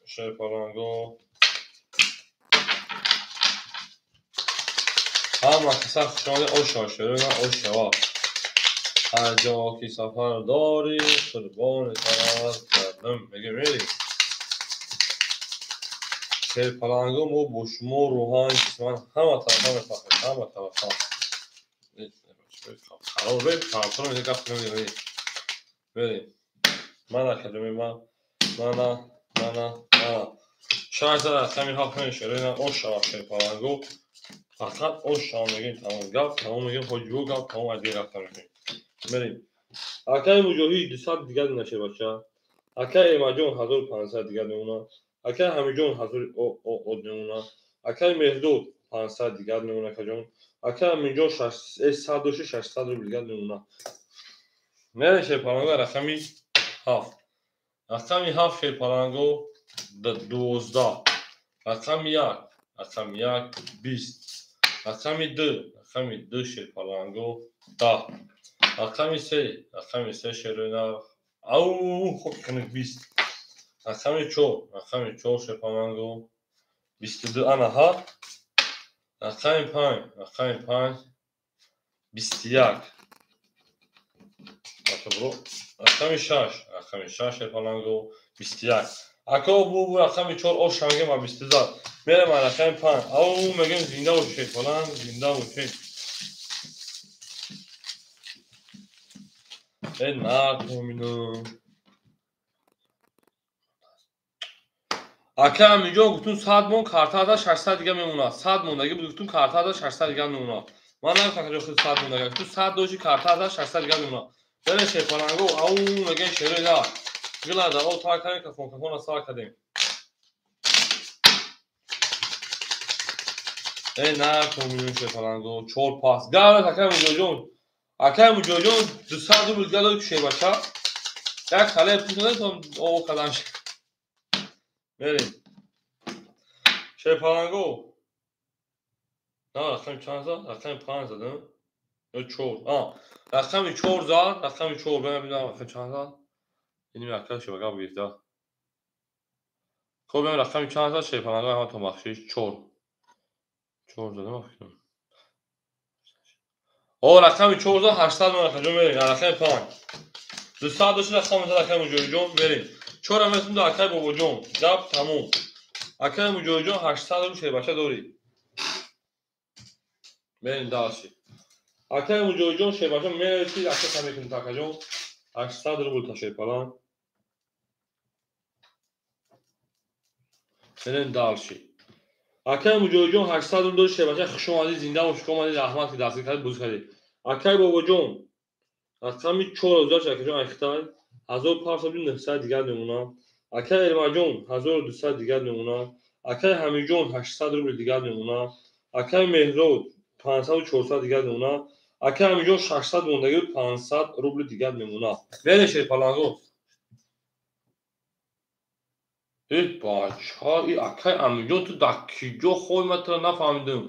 шерпаланго. Ҳама каса хушомадед. Оша шерона ошава. Ҳар ҷо ки сафар дорӣ қурбони тарат кардам. Мегӯем мерем. Шерпаланго мо бо шумо рӯҳан ҷисман ҳама тарафа мефахрем. Ҳама тарафа. Қарор бе, қарор мега гап намегӯем. Мерем. Ман академӣ ман. Мана, мана, мана. 6 зан рақами 7 мерем шерона ошава шерпаланго. Фақат ошава мегӯем тамом. Гап тамом мегӯем ҳоҷиҳо гап тамом аз дигар рафта мекунем. Мерем. Акаи Муҷоҳид 200 дигар нашербача. Акаи Эмаҷон 1500 дигар мемонад. Акаи Ҳамиҷон 1000 мемонад. Акаи Меҳрдод 500 дигар мемонад акаҷон. Акаи Аминҷон 100 дошти 600 рубл дигар мемонад. Мерем шерпаланго рақами 7. Рақами 7 шерпаланго 12. Рақами 1. Рақами 1 20. Рақами 2. Рақами 2 шерпаланго 10. Рақами 3. Рақами 3 шерона ау хок кунед 20. Рақами 4. Рақами 4 шерпаланго 22 ана ҳа. Рақами 5. Рақами 5 21. Рақами 6. Рақами 6 шерпаланго 21. Ако бу рақами 4 оша мегӯем ба 22. Мерем рақами 5. Ау мегӯем зинда бошед шерпаланг, зинда бошед. Э натомино. Ака Аминҷон гуфтум 100 мон картада 600 дига мемонад. 100 мондаги буд гуфтум картада 600 дига мемонад. Ман нагуфтам ки худ 100 мондаги. Гуфтум 100 доши картада 600 дига мемонад. Бере шерпаланго, ау мегӯем шерои на. Гилада, о тар кардем, кафон кафона сар кардем. Э на комилон шерпаланго, 4 пас. Гаврат ака Муҷоҷон. Ака Муҷоҷон 200 рубл дига дод шербача. Як хале пул надодам, о кадам. Мерем. Шерпаланго. На, рақами чанд зад? Рақами 5 зад, ё 4. А, рақами 4 зад, рақами 4. Бинам рақами чанд зад. Иним ака шебага гирифта. Хоб, бинам рақами чанд зад шерпаланго, ҳаматон бахшиш 4. 4 задам фикрам. О, рақами 4 зад 800 мон рақам мерем, рақами 5. 200 дошт рақами зад акай Муҷоҳидҷон, мерем. 4 метун да акай Бобоҷон. Гап тамом. Акай Муҷоҳидҷон 800 рубл шербача дорӣ. Мерем дальше. Акай Муҷоҳидҷон шербача мерасид, ака тамекунед акаҷон. 800 рубл та шерпалан. Мерем дальше. Акай Муҷоҳидҷон 800 рубл дорӣ шербача, хуш омадӣ, зинда бош, хуш омадӣ, раҳмат ки дастгир кардӣ, бузург кардӣ. Акай Бобоҷон рақами 4 гузашт акаҷон айхтай 1500 дигар мемонад. Акай Эрмаҷон 1200 дигар мемонад. Акай Ҳамиҷон 800 рубл дигар мемонад. Акай Меҳрод 500-400 дигар мемонад. Акай Ҳамиҷон 600 мондагӣ 500 рубл дигар мемонад. Бере шерпаланго. Э бача, и акай Аминҷон ту дар киҷо хой ман туро нафаҳмидам.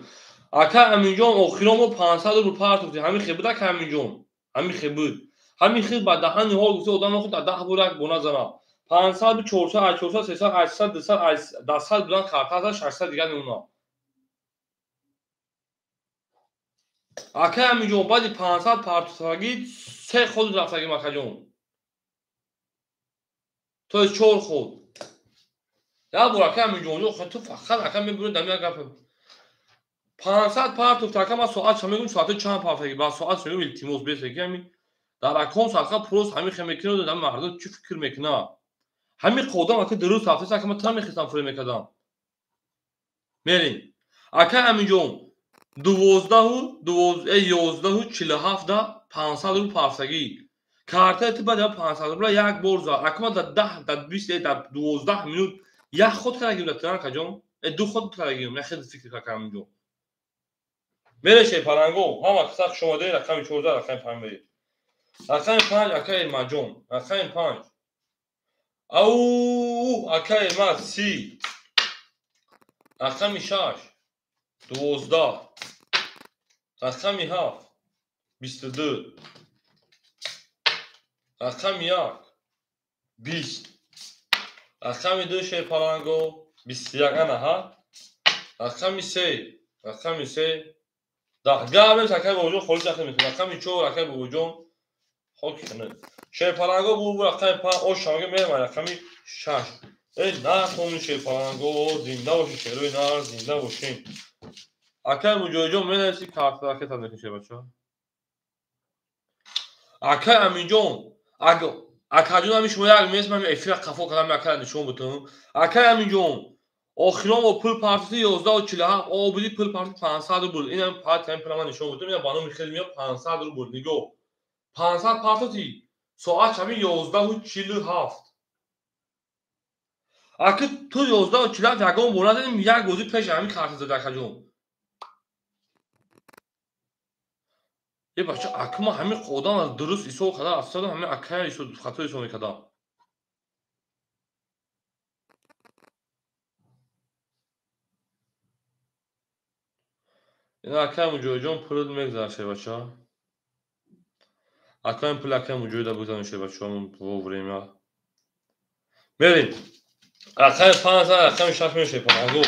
Акай Аминҷон охирон мо 500 рубл партофтем. Ҳамин хел буд акай Аминҷон. Ҳамин хел буд. Ҳамин хел ба даҳани ҳол гуфта одам нохуд дар 10 бор як бона занад. 500, 400, 400, 300, 800, 200, 10 будан картаза 600 дигар мемонад. Акай Аминҷон баъди 500 партофтагӣ 3 ход рафтагим акаҷон. То есть 4 ход. Як бор акай Аминҷон, ту фақат ака мебурӣ дар як гап. 500 партофта ака ман соат ча мегӯм, соати чанд партофтагӣ? Ба соат мегӯм илтимос бесе ки ҳамин дар акон соатха просто ҳамин хел мекунад, ҳамин мардум чӣ фикр мекунад? Ҳамин қодам ака дуруст рафтаст, ака ман тра мехестам фуре мекардам. Мерем. Акай Аминҷон 11:47 500 рубл партофтагӣ. Картаи ту баъд 500 рубла як бор зад. Ака ман дар 10, дар 20, дар 12 минут як ход кардагим дар тиран акаҷон. Ду ход кардагим. Я хеле фикр кардам Аминҷон. Мере шерпаланго, ҳама каса хуш омадед, рақами 14, рақами 5 мерем. Рақами 5 акай Эрмаҷон, рақами 5. Ау, акай Эрмад 30. Рақами 6 12. Рақами 7 22. Рақами 1 20. Рақами 2 шерпаланго 21 ана ҳа. Рақами 3, рақами 3 10. Гап акай Бобоҷон холис рақам мекунад. Рақами 4 акай Бобоҷон хоки кунад. Шерпаланго бу рақами 5 ош шамга мерам рақами 6. Эй на комни шерпаланго, зинда бошед шерои нар, зинда бошед. Акай Муҷоҳидҷон менависи карта ракета мекунед шербача. Акай Аминҷон, акаҷон ҳамин шумо як мест ман эфира қафо кардам акай нишон бутам. Акай Аминҷон, охирон бо пул партофти 11:47 обуди пул партофти 500 рубл. Инам парт ҳамин пула ман нишон бутам. Ина ба номи хел меояд 500 рубл. Нигоҳ. 500 партофти соат ҳамин 11:47. Аки ту 11:47 ягон бор назадем як бозӣ пеш ҳамин карта зада акаҷон. Е бача, аки ман ҳамин одам аз дуруст ҳисоб кардам, афсадам ҳамин акая хато ҳисоб мекардам. Ина акай Муҷоҳидҷон пулат мегузарад шербача. Акай пул акай Муҷоҳида бигузарем шербача во время. Мерем. Рақами 5 рақами 6 мерем шерпаланго.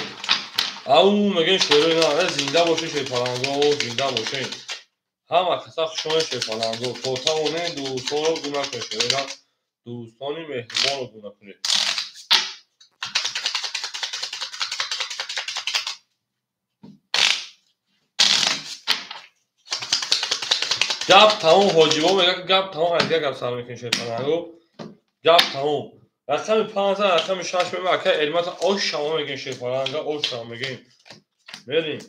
Ау мегӯем шерои на, зинда бошед шерпаланго, зинда бошед. Ҳама каса хуш омадед шерпаланго. То тавонед дӯстонро гум накунед шерои на, дӯстони меҳрубонро гум накунед. Гап тамом ҳоҷибо мегӯяд ки гап тамом, аз дигар гап сар мекунед шерпаланго. Гап тамом. Рақами 5 рақами 6 мема ака Элмата ош шава мегем шерпаланга ош шава мегем. Мерим.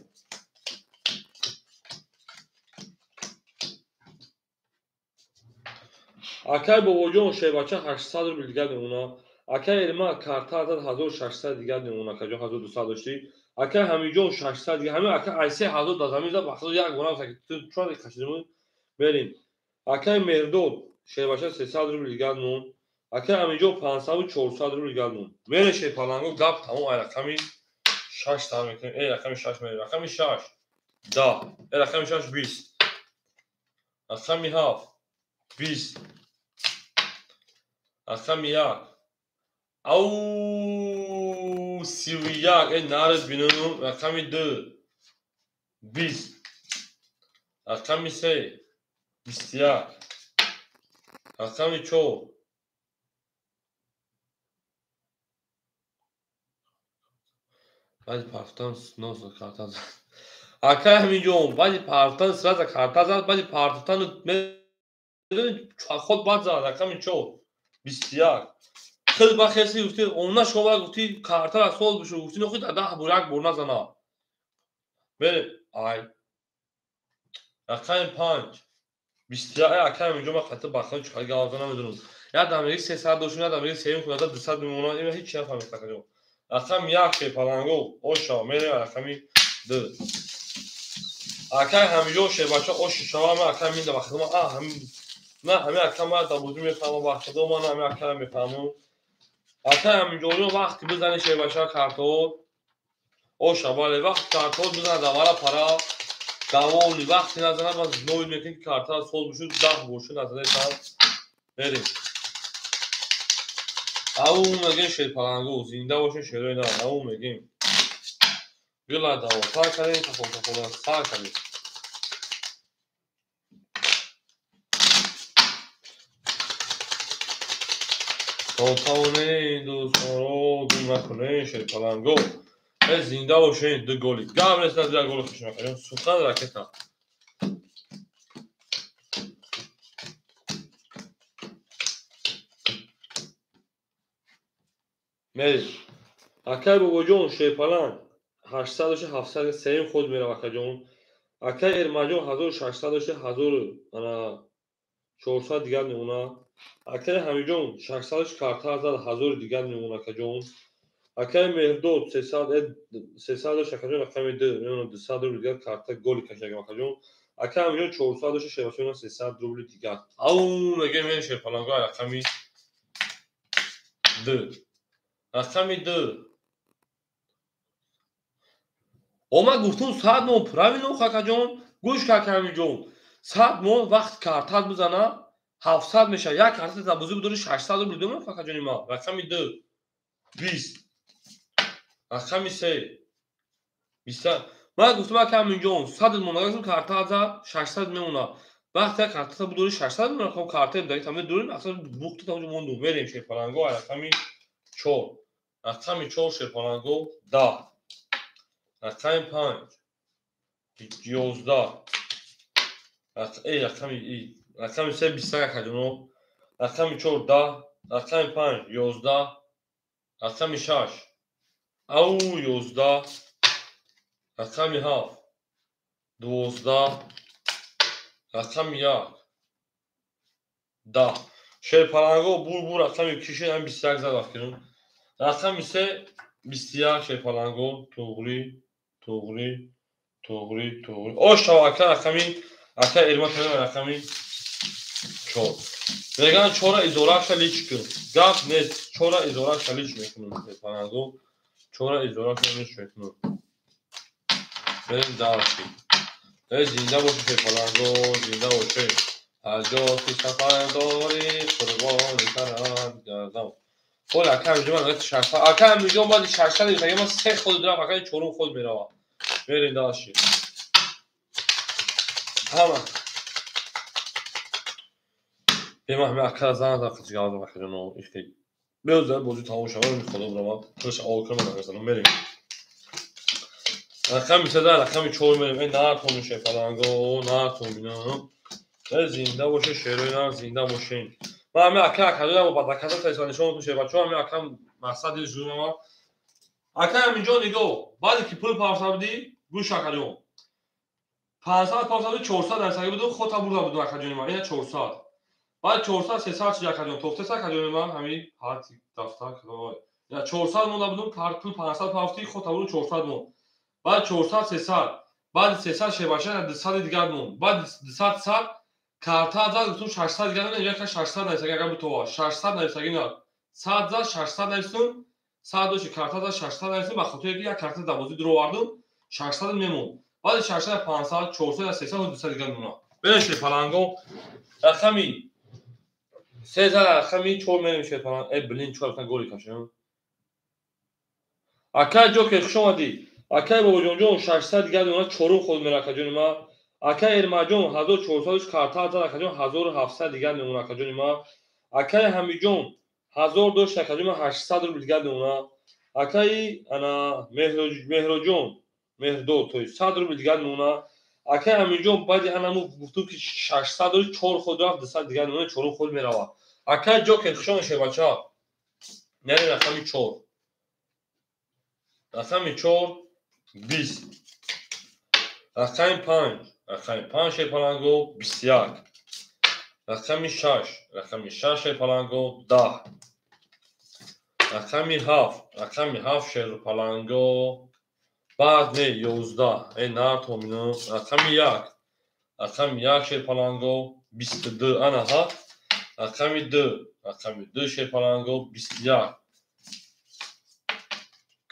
Акай бобоҷон шербача 800 рубл дигар мемона. Акай Элма карта зад 1600 дигар мемона, акаҷон 1200 доштӣ. Акай Ҳамиҷон 600 дигар. Ҳамин ака ай 3000 да замин зад, бахто як бора саки ту чора кашидем. Мерим. Акай Меҳрдод шербача 300 рубл дигар мемон. Акай Ҳамиҷон 500 400 рубл дигар мемон. Мере шерпаланго гап тамом ай рақами 6 тамом мекунем. Эй рақами 6 мерем. Рақами 6 10. Эй рақами 6 20. Рақами 7 20. Рақами 1 ау 31. Эй наред бинам. Рақами 2 20. Рақами 3 21. Рақами 4 баъди партофтан носа карта зад. Акай Ҳамиҷон баъди партофтан сразу карта зад, баъди партофтан медонӣ худ баъд зад. Рақами 4 21. Хел ба хеси гуфти она шова гуфти картара соз бишу гуфти нохи да 10 бор як бор назана. Мере ай. Рақами 5 21. Акай Ҳамиҷон ман қатъи бахтан чӣ гап зана намедонам. Як дам меги 300 доштум, як дам меги сеюм кунада 200 мемонад. Ин ҳеҷ нафаҳмид акаҷон. Рақами 1 шерпаланго ош шава мерем рақами 2. Акай Ҳамиҷон шербача ош шава ман акай минда ба хидма а ҳамин на ҳамин ака ман да бозӣ мефаҳмам ба худо ман ҳамин акара мефаҳмам. Акай Ҳамиҷонё вақти бизани шербача картот оша бале вақти картот бизана давара пара даволи вақти назана ман зноид мекунем ки картара соз бишуд 10 бор шуд назанетан. Мерем. Ау мегем шерпаланго зинда бошен шерои на ау мегем. Гила даво сар кардем кафол кафола сар кардем. То тавонем дӯстонро гум накунем шерпаланго. Э зинда бошен ду голи. Гап нест на ду голи хушм акаҷон. Сухан ракета. Мерем. Акай бобоҷон шерпаланг 800 дошта 700 сеюм худ мерав акаҷон. Акай Эрмаҷон 1600 дошта 1400 дигар мемона. Акай Ҳамиҷон 600 дошта карта зад 1000 дигар мемона акаҷон. Акай Меҳрдод 300 дошта акаҷон рақами 2 мемона 200 рубл дигар карта голи кашидагам акаҷон. Акай Ҳамиҷон 400 дошта шербача 300 рубли дигар. Ау мегем мерем шерпаланго рақами 2. Рақами 2. Ома гуфтум 100 мон правильно акаҷон. Гӯш ка Ҳамиҷон. 100 мон вақт картат бизана 700 мешавад. Як карта дар бозӣ бидори 600 рубл думам акаҷони ман. Рақами 2 20. Рақами 3 20. Ман гуфтум ака Ҳамиҷон 100 мон агар карта зад 600 мемонад. Вақт як карта бидори 600 мемонад. Хоб карта бидаги тамом дорим асlan бухта тамом мондум. Мерем шерпаланго рақами 4. Рақами 4 шерпаланго 10. Рақами 5 11. Рақами 3 21 акаҷоно. Рақами 4 10. Рақами 5 11. Рақами 6 ау 11. Рақами 7 12. Рақами 1 10. Шерпаланго бур рақами киши ҳам 21 зад вақт. Рақами 3 21 шерпаланго туғри туғри туғри туғри. Ош шава ака рақами ака Элма тана рақами 4. Меган 4 изораша лич кун. Гап нест 4 изораша лич мекунам шерпаланго. 4 изораша лич мекунам. Мерем дальше. Эй зинда боши шерпаланго, зинда боши. Ҳар ҷо ки сафар дорӣ қурбони сарат гардам. Оля ака Ҳамиҷон ман 600 ака Ҳамиҷон баъди 600 дигар ман 3 худ дорам ака 4 худ меравад. Мерем дальше. Ҳама. Бема ҳама ака зан зад қич гап зад акаҷон ихти. Беоза бозӣ тамом шавад худо бирава. Худаш аввал кунам акаҷон мерем. Рақами 3 рақами 4 мерем. Эй нартон шерпаланго, нартон бинам. Эй зинда боше шерои нар зинда бошен. Ман ҳами ака акаҷонам ба доказательства нишон шербачаҳо, ҳами акам мақсад дили журнама. Ака ҳаминҷо нигоҳ, баъде ки пул пафта будӣ, гӯш акаҷон. 500 пафта будӣ, 400 нависагӣ буду, хота бурда буду акаҷони ман. Ина 400. Баъд 400 300 чиз акаҷон. Тофтеса акаҷони ман ҳами ҳарти дафтар кадом. Ина 400 монда будум, пул 500 пафти, хота буду 400 монд. Баъд 400 300. Баъд 300 шербача 200 дигар монд. Баъд 200 100 карта зад, гуфтум 600 дигар не, яка 600 нависагӣ агар бутова. 600 нависагӣ на. 100 зад 600 нависум, 100 доши карта зад 600 нависум, ба хотире ки як карта дарвозаи дур овардум, 600 мемонд. Баъд 600 500, 400 300 200 дигар мемонад. Берем шерпаланго. Рақами 3 зад рақами 4 мерем шерпаланг. Э блин, 4 та голи кашем. Акай Ҷокер, хуш омадӣ. Акай Бобоҷонҷон 600 дигар мемонад, чорум ход мера акаҷони ман. Акай Эрмаҷон 1400 карта зад акаҷон 1700 дигар мемонад акаҷони ман. Акай Ҳамиҷон 1000 дошт акаҷони ман 800 рубл дигар мемонад. Акай ана Меҳроҷон Меҳрдод то 100 рубл дигар мемонад. Акай Аминҷон баъди анаму гуфтум ки 600 дошт, 4 ход рафт, 200 дигар мемонад, чорум ход меравад. Акай Ҷокер, хуш омадед шербача. Яъне рақами 4. Рақами 4 20. Рақами 5, рақами 5 шерпаланго 21. Рақами 6, рақами 6 шерпаланго 10. Рақами 7, рақами 7 шерпаланго баъд не 11. Э нартомино. Рақами 1, рақами 1 шерпаланго 22. Ана ҳа. Рақами 2, рақами 2 шерпаланго 21.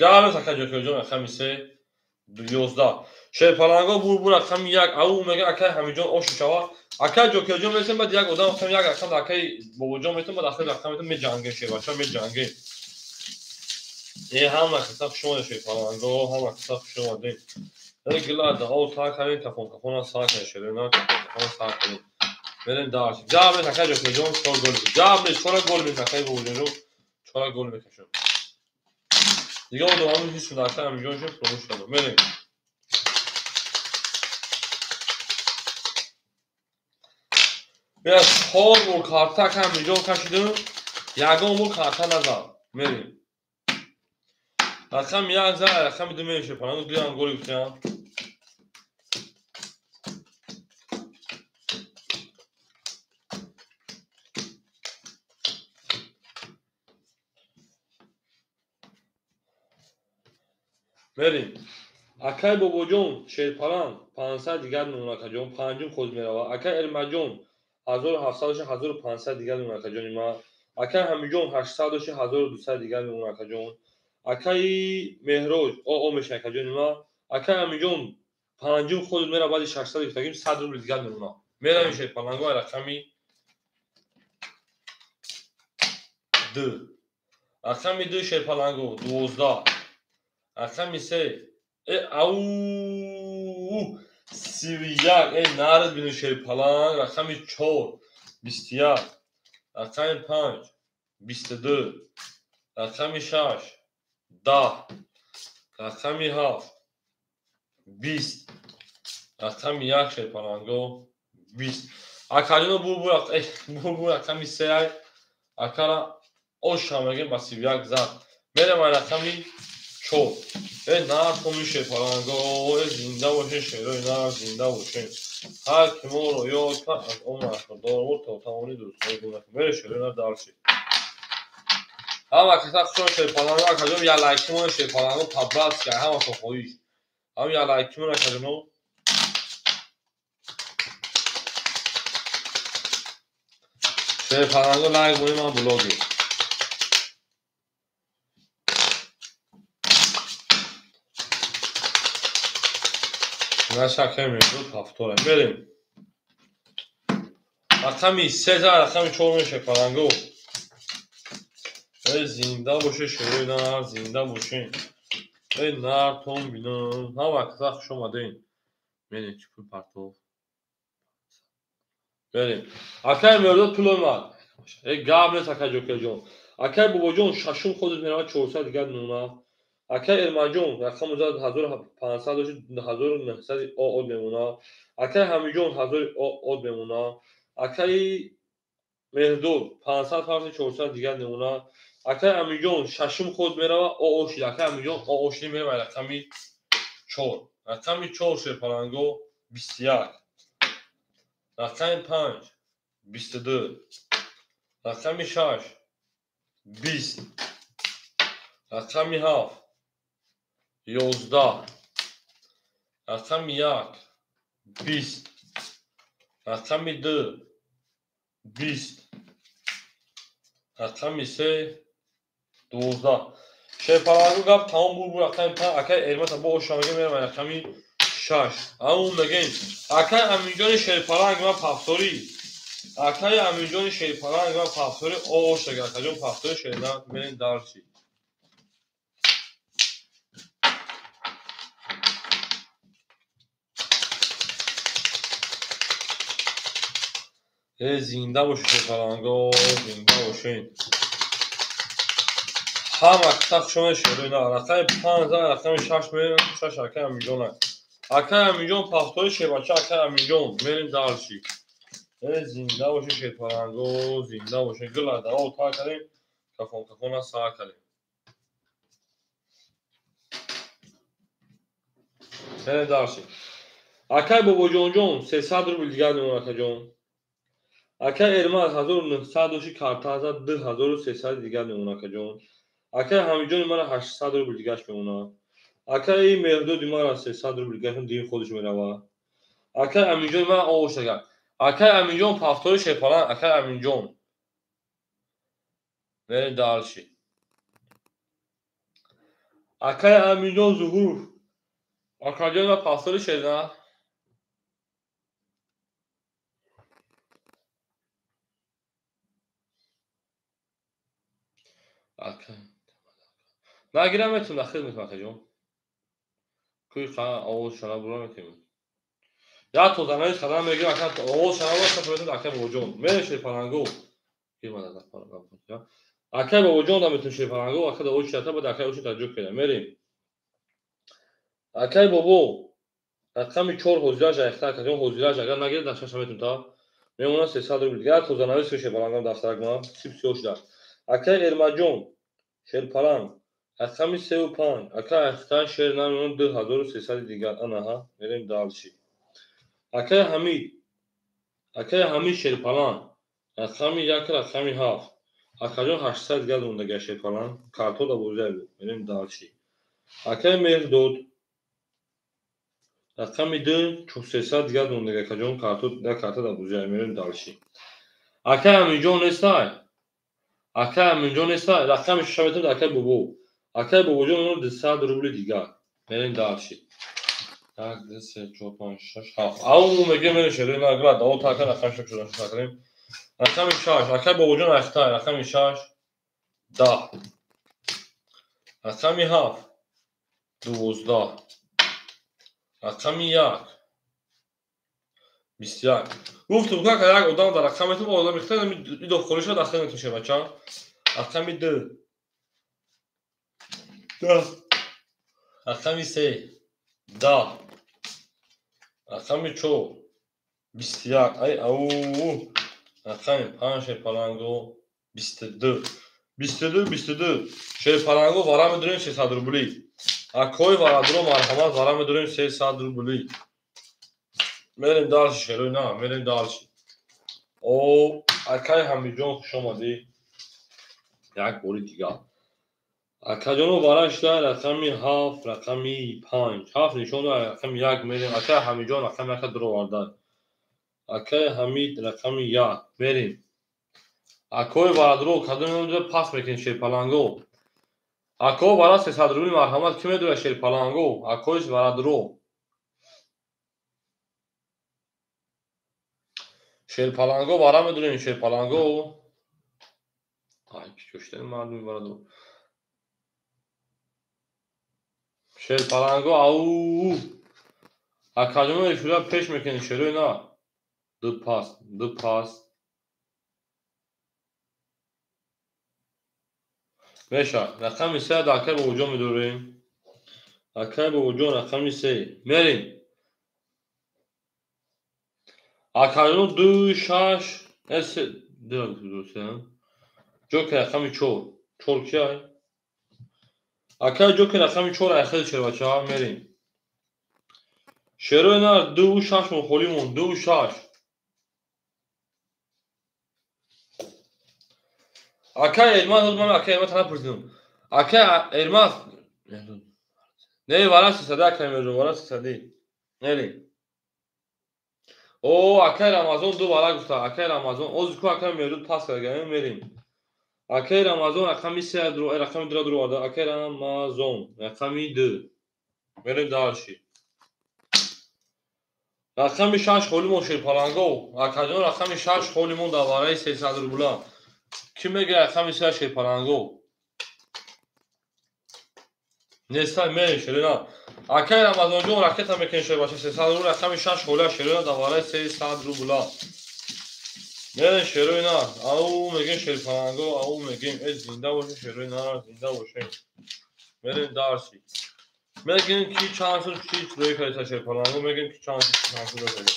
Гарс ака Ҷокерҷон рақами 3 11. Шерпаланго бур рақами 1. Ау мега акай Ҳамиҷон ошу шава. Акай Ҷокерҷон месем, баъд як одам рақами 1 рақам акай Бобоҷон метем, баъд ахир рақам метем, меҷангем шербача, меҷангем. Э ҳама каса хуш омадед шерпаланго, ҳама каса хуш омадед. Э гила даҳо сар кардем, кафон кафона сар кардем, шерона кафон кафона сар кардем. Мерем дарс. Ҷаб нест акай Ҷокерҷон, 4 гол. Ҷаб нест, 4 гол мезанем акай Бобоҷонҷон, 4 гол мекашем. Дига одам ҳамин ҳис шуд акай Ҳамиҷон шуд, фуромӯш кардам. Мерем. Бира 4 бор карта акай Ҳамиҷон кашидем, ягон бор карта назад. Мерем. Рақами 1 зад, рақами 2 мерем шерпаланго, дуям голи гуфтем. Мерем. Акай Бобоҷон шерпаланг 500 дигар мемонад акаҷон, панҷум ход меравад. Акай Эрмаҷон 1700 1500 дигар мемонад акаҷони ман. Акай Ҳамиҷон 800 дошт, 1200 дигар мемонад акаҷон. Акай Меҳроҷ о мешавад акаҷони ман. Акай Ҳамиҷон панҷум ход меравад, баъди 600 гуфтагим 100 рубл дигар мемонад. Меравем шерпаланго рақами 2. Рақами 2 шерпаланго 12. Рақами 3 э ау 31. Э нард бину шерпаланг. Рақами 4 21. Рақами 5 22. Рақами 6 10. Рақами 7 20. Рақами 1 шерпаланго 20. Акаҷоно бур рақами 3 акара оша мегем ба 31 зад. Мерем ай рақами 4. Э нархоми шерпаланго, э зинда бошен шерои нар, зинда бошен. Ҳар ки моро ёд кард аз умраш дор то тавони дӯстҳои гум накун. Мерем шерои нар дарши. Ҳама каса хушон шерпаланго акаҷон, я лайкимон шерпаланго по-братски, ҳаматон хоҳиш. Ҳам я лайкимон акаҷоно. Шерпаланго лайк монем ман блогер. Наша меҳрод ҳафтора. Мерем. Рақами 3 зад, рақами 4 мешавад паланго. Э зинда боше шерои нар, зинда бошен. Э нартон бинам. Ҳама каса хуш омадем. Мерем чӣ пул партов. Мерем. Акай Меҳрод пул омад. Э гап нест акай Ҷокерҷон. Акай Бобоҷон шашум ходиш меравад 400 дигар мемонад. Акай Эрмаҷон рақаму зад 1500 дошт, 1900 од мемонад. Акай Ҳамиҷон 1000 од мемонад. Акай Меҳрдод 500 фарси 400 дигар мемонад. Акай Аминҷон шашум ход мерава, ООши. Акай Аминҷон ООши мерава рақами 4. Рақами 4 шерпаланго 21. Рақами 5 22. Рақами 6 20. Рақами 7 11. Рақами 1 20. Рақами 2 20. Рақами 3 12. Шерпаланго гап тамом буд. Рақами 5 акай Эрмат бо ошамага мерава рақами 6. Амун мегем акай Аминҷони шерпаланг ва пафторӣ. Акай Аминҷони шерпаланг ва пафторӣ ООшага. Акаҷон пафтори шерна мерем дарши. Зинда бошед шерпаланго, зинда бошед. Ҳама тахшона шерина. Рақами 5 рақами 6 мерем, 6 акай Аминҷон. Акай Аминҷон пафтори шербача, акай Аминҷон мерем дарши. Зинда бошед шерпаланго, зинда бошед. Гула даро та кардем, кафон кафона сар кардем. Мерем дарши. Акай Бобоҷонҷон 300 рубл дигар мемонад акаҷон. Акай Эрмаз 1900 доши карта зад 2300 дигар мемонад акаҷон. Акай Ҳамиҷони мара 800 рубл дигаш мемонад. Акай Меҳрдоди мара 300 рубл дигаш дигар худаш меравад. Акай Аминҷони мара ООшага. Акай Аминҷон пафтори шерпаланг, акай Аминҷон. Мерем дарши. Акай Аминҷон Зуҳур. Акаҷон ва пафтори шерна. Акай нагирам метунам, дахил метунам акаҷон. Куи овоз шана бура метунам. Я тозанаи хадан мегирам, ака овоз шана бура метунам, акай Бобоҷон. Мерем шерпаланго. Акай Бобоҷон да метунам шерпаланго, ака да очи ата бад акай очи таҷҷуб кардам. Мерем. Акай Бобо рақами 4 ҳозираш айхта акаҷон ҳозираш агар нагирад дар шаша метунам та. Мемонад 300 рубл. Дигар тозанаи шерпалангам дафтарак сип сиёҳ шуда. Акай Эрмаҷон шерпаланг рақами 3 ва 5. Акай айхта шер намемонад 2300 дигар. Анаҳа мерем дарши. Акай Ҳамид, акай Ҳамид шерпаланг рақами 1 рақами 7. Акаҷон 800 дигар мондага шерпаланг. Карто да бозия буд. Мерем дарши. Акай Меҳрдод рақами 2 400 дигар мондага акаҷон карто да карта да бозия. Мерем дарши. Акай Аминҷон нестай. Акай Аминҷон нестай. Рақами 6 метавонад акай Бобо. Акай Бобоҷон 200 рубли дигар. Мерем дарши. 1 2 3 4 5 6 7. Ау мегем мерем шерина гла дао така рақами 6 шудан шакарем. Рақами 6 акай Бобоҷон айхтай. Рақами 6 10. Рақами 7 12. Рақами 1 21. Гуфтум как як одам дар рақами ту одам ихтар идо холиша дахил метуше бача. Рақами 2 10. Рақами 3 10. Рақами 4 21. Ай ау. Рақами 5 шерпаланго 22. 22 22. Шерпаланго вара медурем 600 рубли. Акой варадро марҳамат вара медурем 300 рубли. Мерем дарши шерои на, мерем дарши. О, акай Ҳамиҷон хуш омадӣ. Як бори дигар. Акаҷоно вара шуда рақами 7, рақами 5. 7 нишон дорад рақами 1 мерем. Акай Ҳамиҷон рақами 1 дуроварда. Акай Ҳамид рақами 1 мерем. Акои варадро кадом медура пас мекунем шерпаланго. Ако вара 300 рубли марҳамат ки медура шерпаланго? Акои варадро. Шерпаланго вара медурем шерпаланго. Ай кишоштани мардуми варадро. Шерпаланго ау. Акаҷоно эфира пеш мекунем шерои на. Ду пас, ду пас. Меша, рақами 3 да акай Бобоҷон медорем. Акай Бобоҷон рақами 3. Мерем. Акаҷоно 2 6 Ду гуфтӣ. Ҷокер рақами 4. 4 кияй? Акай Ҷокер рақами 4 айхел шербача мерем. Шерои нар 2 6 мон холӣ мон 2 6. Акай Элмаз, ман акай Элмаз напурсидам. Акай Элмаз не вара 300 акай меҷо, вара 300. Нери. О, акай Рамазон 2 вара гуфта. Акай Рамазон, оз ку акай меҷо пас карда мерем. Акай Рамазон рақами 3 дро, рақами 2 дро оварда. Акай Рамазон рақами 2. Мерем дальше. Рақами 6 холӣ мон шерпаланго. Акаҷон рақами 6 холӣ мон дар вараи 300 рубла. Ки мега рақами 6 шерпаланго? Нестай мерем шерина. Акай Рамазонҷон ракета мекунем шербача 300 рубла рақами 6 холия шерина дар вараи 300 рубла. Мерем шерои нар. Ау мегем шерпаланго, ау мегем э зинда боше шерои нар, зинда боше. Мерем дарси. Мегем ки чанд сум чи рӯй кардиса шерпаланго, мегем ки чанд сум рӯй карди.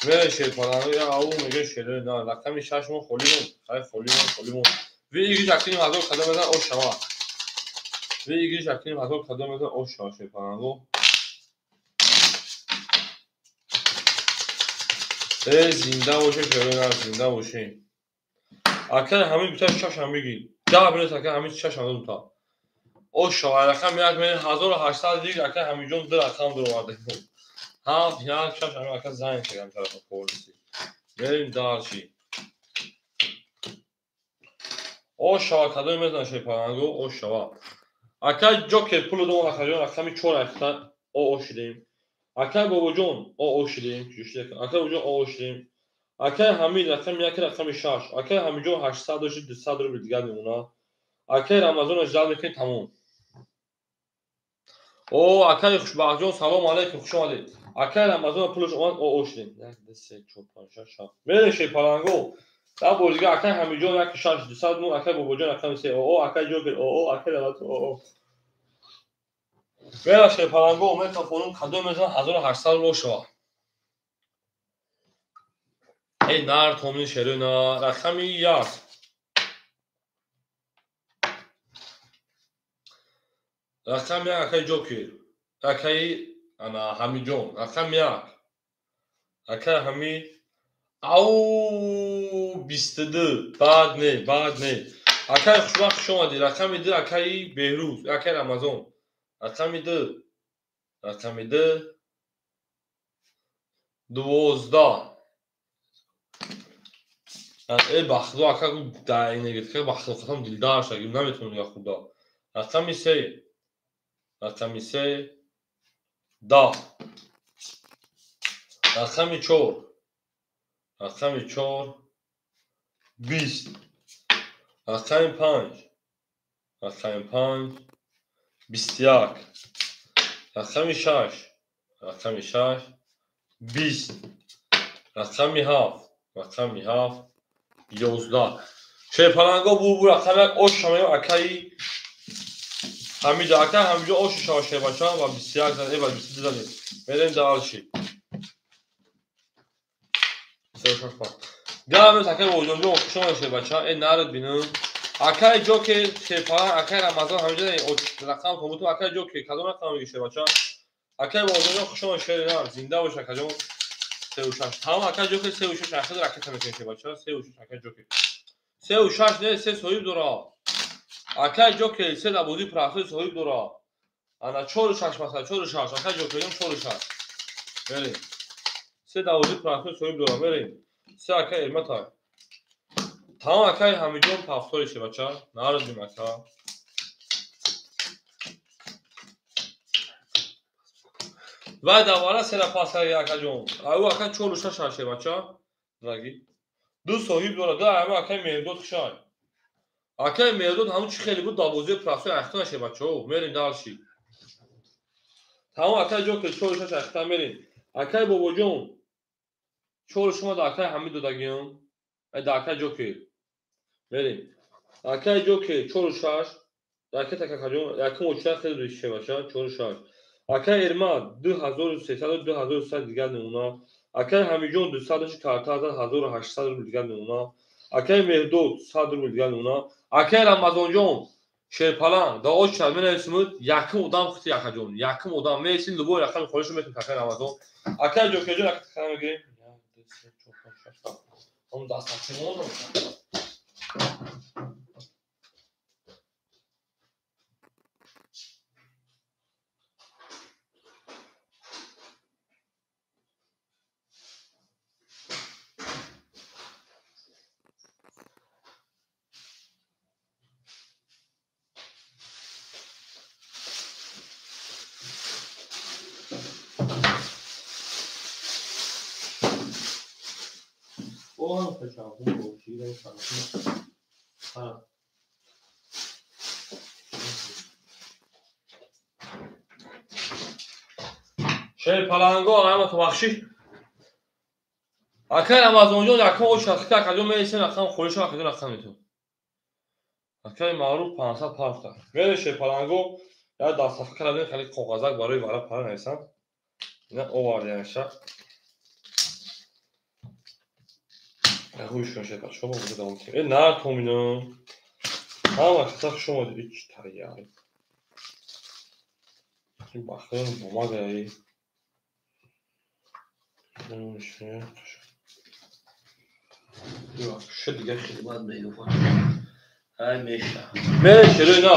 Мерем шерпаланго, я ау мегем шерои нар. Рақами 6 мон холӣ мон, хай холӣ мон, холӣ мон. Ви игриш активим ҳазор кадом мезан ош шава. Ви игриш активим ҳазор кадом мезан ош шава шерпаланго. Э зинда боше шерои нар, зинда боше. Акай ҳамин гуфта 6 ҳам бигӣ. 10 бинес акай ҳамин 6 ҳам додум та. Ош шава рақам 1 мерем 1800 диг акай ҳаминҷон 2 рақам дуроварда. 7 1 6 ҳамин ака занг кардам тарафа полиси. Мерем дальше. Ош шава кадоме мезанад шерпаланго, ош шава. Акай Ҷокер пулу домон акаҷон рақами 4 айхта о ошидем. Акай Бобоҷон о ошидем, акай Бобоҷон о ошидем. Акай Ҳамид рақами 1 рақами 6. Акай Ҳамидҷон 800 дошт 200 рубл дигар мемонад. Акай Рамазонаш зал мекунем тамом. О, акай Хушбахтҷон салом алейкум, хуш омадед. Акай Рамазон пулаш омад, о ошидем. 1 2 3 4 5 6 7. Мерем шерпаланго. Да бор дигар акай Ҳамидҷон 1 6 200 мон, акай Бобоҷон рақами 3 о, акай Ҷокер о, акай Рамазон о. Мерем шерпаланго, мекафонум кадом мезанад 1800 рубл шава. Эй нар томни шерои нар рақами 1. Рақами 1 акай Ҷокер, акай ана Ҳамидҷон, рақами 1. Акай Ҳамид ау 22 баъд не, баъд не. Акай Хушбахт хуш омадӣ. Рақами 2 акаи Беҳрӯз, акай Рамазон. Рақами 2. Рақами 2 12. Э бахто ака дар энергетика бахто хатам дилдар шагим наметавонам дигар худа. Рақами 3. Рақами 3 10. Рақами 4. Рақами 4 20. Рақами 5. Рақами 5 21. Рақами 6. Рақами 6 20. Рақами 7. Рақами 7 11. Шерпаланго бу рақами 1 ош шамем акаи Ҳамид акай ҳамиҷо ош шава шербача ва 21 зад, э ва 22 задем. Мерем дальше. 36 пас. Гамес акай Бобоҷонҷон хуш омадед шербача. Э нарад бинам. Акай Ҷокер шерпаланг, акай Рамазон ҳамиҷо рақам комуту акай Ҷокер кадом рақам мегӣ шербача? Акай Бобоҷонҷон хуш омадед шери нар, зинда бош акаҷон. 36. Тамом акай Ҷокер 36 ахир ракета мекунем шербача. 36 акай Ҷокер. 36 не, 3 соҳиб дора. Акай Ҷокер 3 дар бозии прафи соҳиб дора. Ана 4 6 масалан 4 6 акай Ҷокерҷон 4 6. Мерем. 3 дар бозии прафи соҳиб дора. Мерем. 3 акай Эрматай. Тамом акай Ҳамидҷон пафтори шербача. Нарадим ака. Вай давара сера пас карди акаҷон. Ау ака 4 6 шербача. Раги. Ду соҳиб дора. Ду ама акай Меҳрдод хушай. Акай Меҳрдод ҳамун чӣ хеле буд дар бозии прафи ахта нашебачао. Мерем дальше. Тамом акай Ҷокер 4 6 ахта мерем. Акай Бобоҷон 4 шума дар акай Ҳамид додагиён. Ай дар акай Ҷокер. Мерем. Акай Ҷокер 4 6 ракета какаҷон якум оча хеле дӯст шебача 4 6. Акай Эрмат 2300 2300 дигар намуна. Акай Ҳамидҷон 200 карта 1800 рубл дигар намуна. Акай Меҳдод 100 рубл дигар мемона. Акай Рамазонҷон шерпаланг да оча менависимуд, якум одам хути акаҷон, якум одам меисин любой рақами холишу метавонед акай Рамазон. Акай Ҷокерҷон ака тахана мегирем. 1 2 3 4 5 6 7. Ҳам дастафчи мондам. Шерпаланго ҳама бахшиш. Акай Рамазонҷон якум оча хита акаҷон меисен рақам холишу акаҷон рақам метун. Акай Маъруф 500 парта. Мере шерпаланго я дастафа кардем хеле коғазак барои вара пара нависам. Ина овардиаша. Гӯш кун шерпа, шумо буда давом кунед. Э на томино. Ҳама каса хуш омадед. Ич тайяр. Ин бахир бомагаи. Шу дигар хидмат меёфад. Ай меша. Мере шерои на.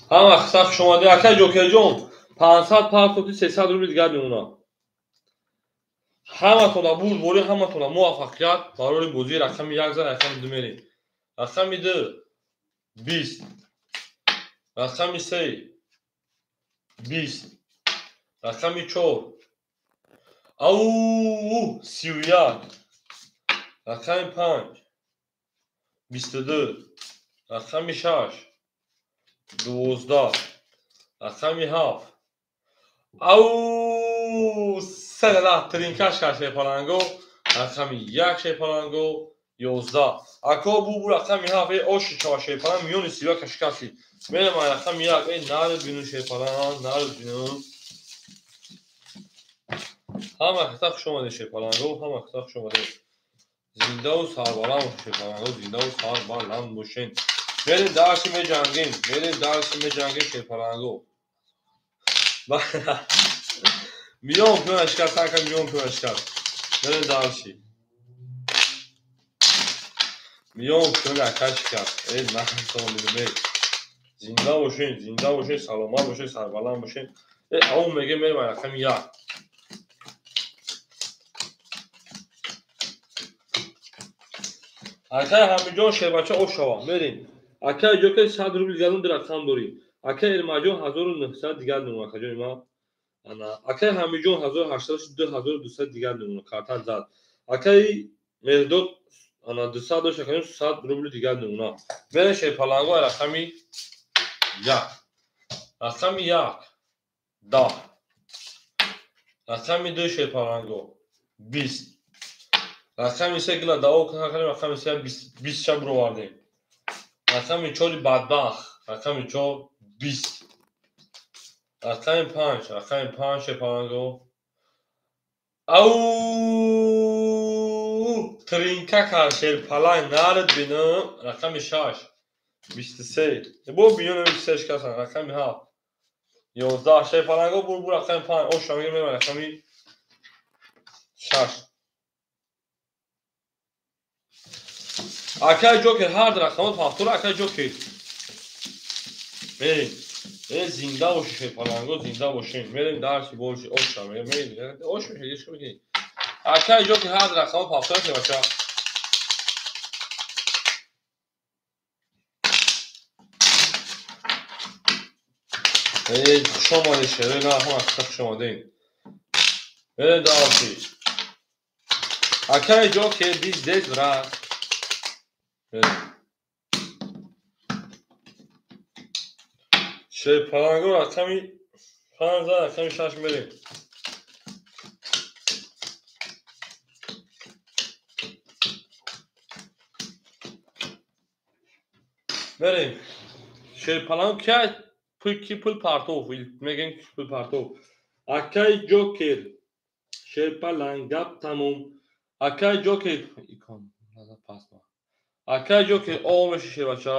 Ҳама каса хуш омадед. Акай Ҷокерҷон 500 партоти 300 рубл дигар мемонад. Ҳаматона бурдборӣ, ҳаматона муваффақият барои бозии рақами 1 зан рақами 2 мерем. Рақами 2 20, рақами 3 20, рақами 4 ау 31, рақами 5 22, рақами 6 12, рақами 7 ау 3 тринкаш кард шерпаланго, рақами 1 шерпаланго 11. Ако бу рақами 7 э оши чава шерпаланг миёни 31 кашикаси. Мерем рақами 1 э нард бину шерпаланг, нард бину. Ҳама каса хуш омадед шерпаланго, ҳама каса хуш омадед. Зиндаву сарбаланд бошед шерпаланго, зиндаву сарбаланд бошед. Мерем дарси меҷангем, мерем дарси меҷангем шерпаланго. Миён пиёна шикаст, ака миён пиёна шикаст. Мерем дарси. Миён пиёна ака шикаст. Э нахсон бинем. Зинда бошед, зинда бошед, саломат бошед, сарбаланд бошед. Э ау меге мерем рақами 1. Акай Ҳамиҷон шербача ош шава. Мерем. Акай Ҷокер 100 рубл дигар ду рақам дорӣ. Акай Эрмаҷон 1900 дигар мемонад акаҷони ман. Ана акай Ҳамиҷон 1800 2200 дигар мемонад карта зад. Акай Меҳдод ана 200 дошт акаҷон 100 рубл дигар мемонад. Мерем шерпаланго рақами 1. Рақами 1 10. Рақами 2 шерпаланго 20. Рақами 3 гила даво кардем, рақами 3 20 ша бировардем. Рақами 4 бадбахт, рақами 4 20. Рақами 5, рақами 5 шерпаланго. Ау тринка кард шерпаланг нард бинам. Рақами 6 23. Бо биёнам 23 шикастан. Рақами 7 11 шерпаланго бур бур рақами 5 оша мегирем рақами 6. Акай Ҷокер ҳар рақамот ҳафтора акай Ҷокер. Мерем. Э зинда бошед шерпаланго, зинда бошед. Мерем дарси боши оша мерем. Ош мешед, еш мекунед. Акай Ҷокер ҳар рақамот ҳафтора шебача. Э хуш омадед шерои на ҳама хуш омадед. Мерем дарси. Акай Ҷокер биздец брат. Шерпаланго рақами 5 рақами 6 мерем. Мерем. Шерпаланго ки пул партов, мегем ки пул партов. Акай Ҷокер Шерпаланг гап тамом. Акай Ҷокер икон назар пас ма. Акай Ҷокер о меши шербача.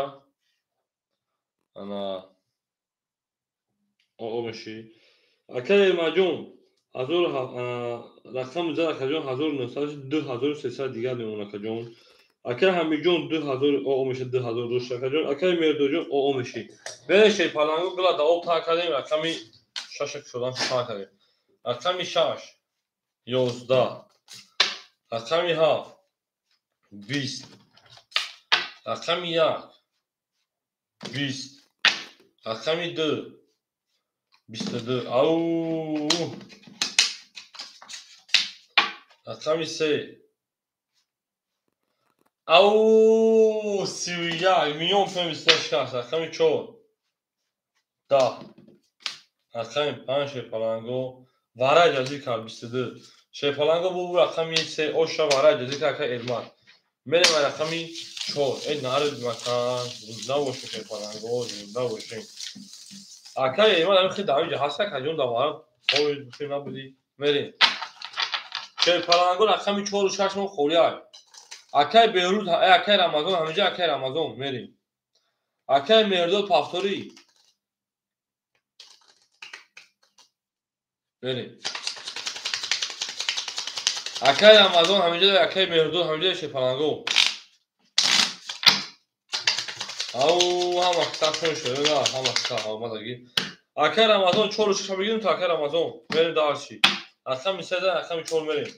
Ана о меши. Акай Эрмаҷон ҳазор рақами зад акаҷон 1900 2300 дигар мемон акаҷон. Акай Ҳамидҷон 2000 о меши 2000 дошт акаҷон. Акай Меҳрдоҷон о меши. Бере шерпалангу гила да об та кардем рақами 6 шудан та кардем. Рақами 6 11 рақами 7 20 рақами 1 20 рақами 2 22 ау рақами 3 ау 31 миллион пем 26 рақами 4 10 рақами 5 шерпаланго варай ҷазир кард 22 шерпаланго бу рақами 3 оша варай ҷазир кард ака Эрмат. Мерем рақами 4 э нарид макан зинда бошем шерпаланго зинда бошем. Ака Эрмат ҳамин хел давиҷа ҳаст акаҷон давара ой хел набудӣ. Мерем шерпаланго рақами 4 6 мо холӣ ай. Акай Беҳрӯз акай Рамазон ҳаминҷа акай Рамазон мерем. Акай Меҳрдод пафторӣ мерем. Акай Рамазон ҳаминҷа акай Меҳрдод ҳаминҷа шерпаланго. Ау ҳама киса шуд ҳама киса омадаги. Акай Рамазон 4 6 бигирем то акай Рамазон мерем дарчи. Рақами 3 рақами 4 мерем.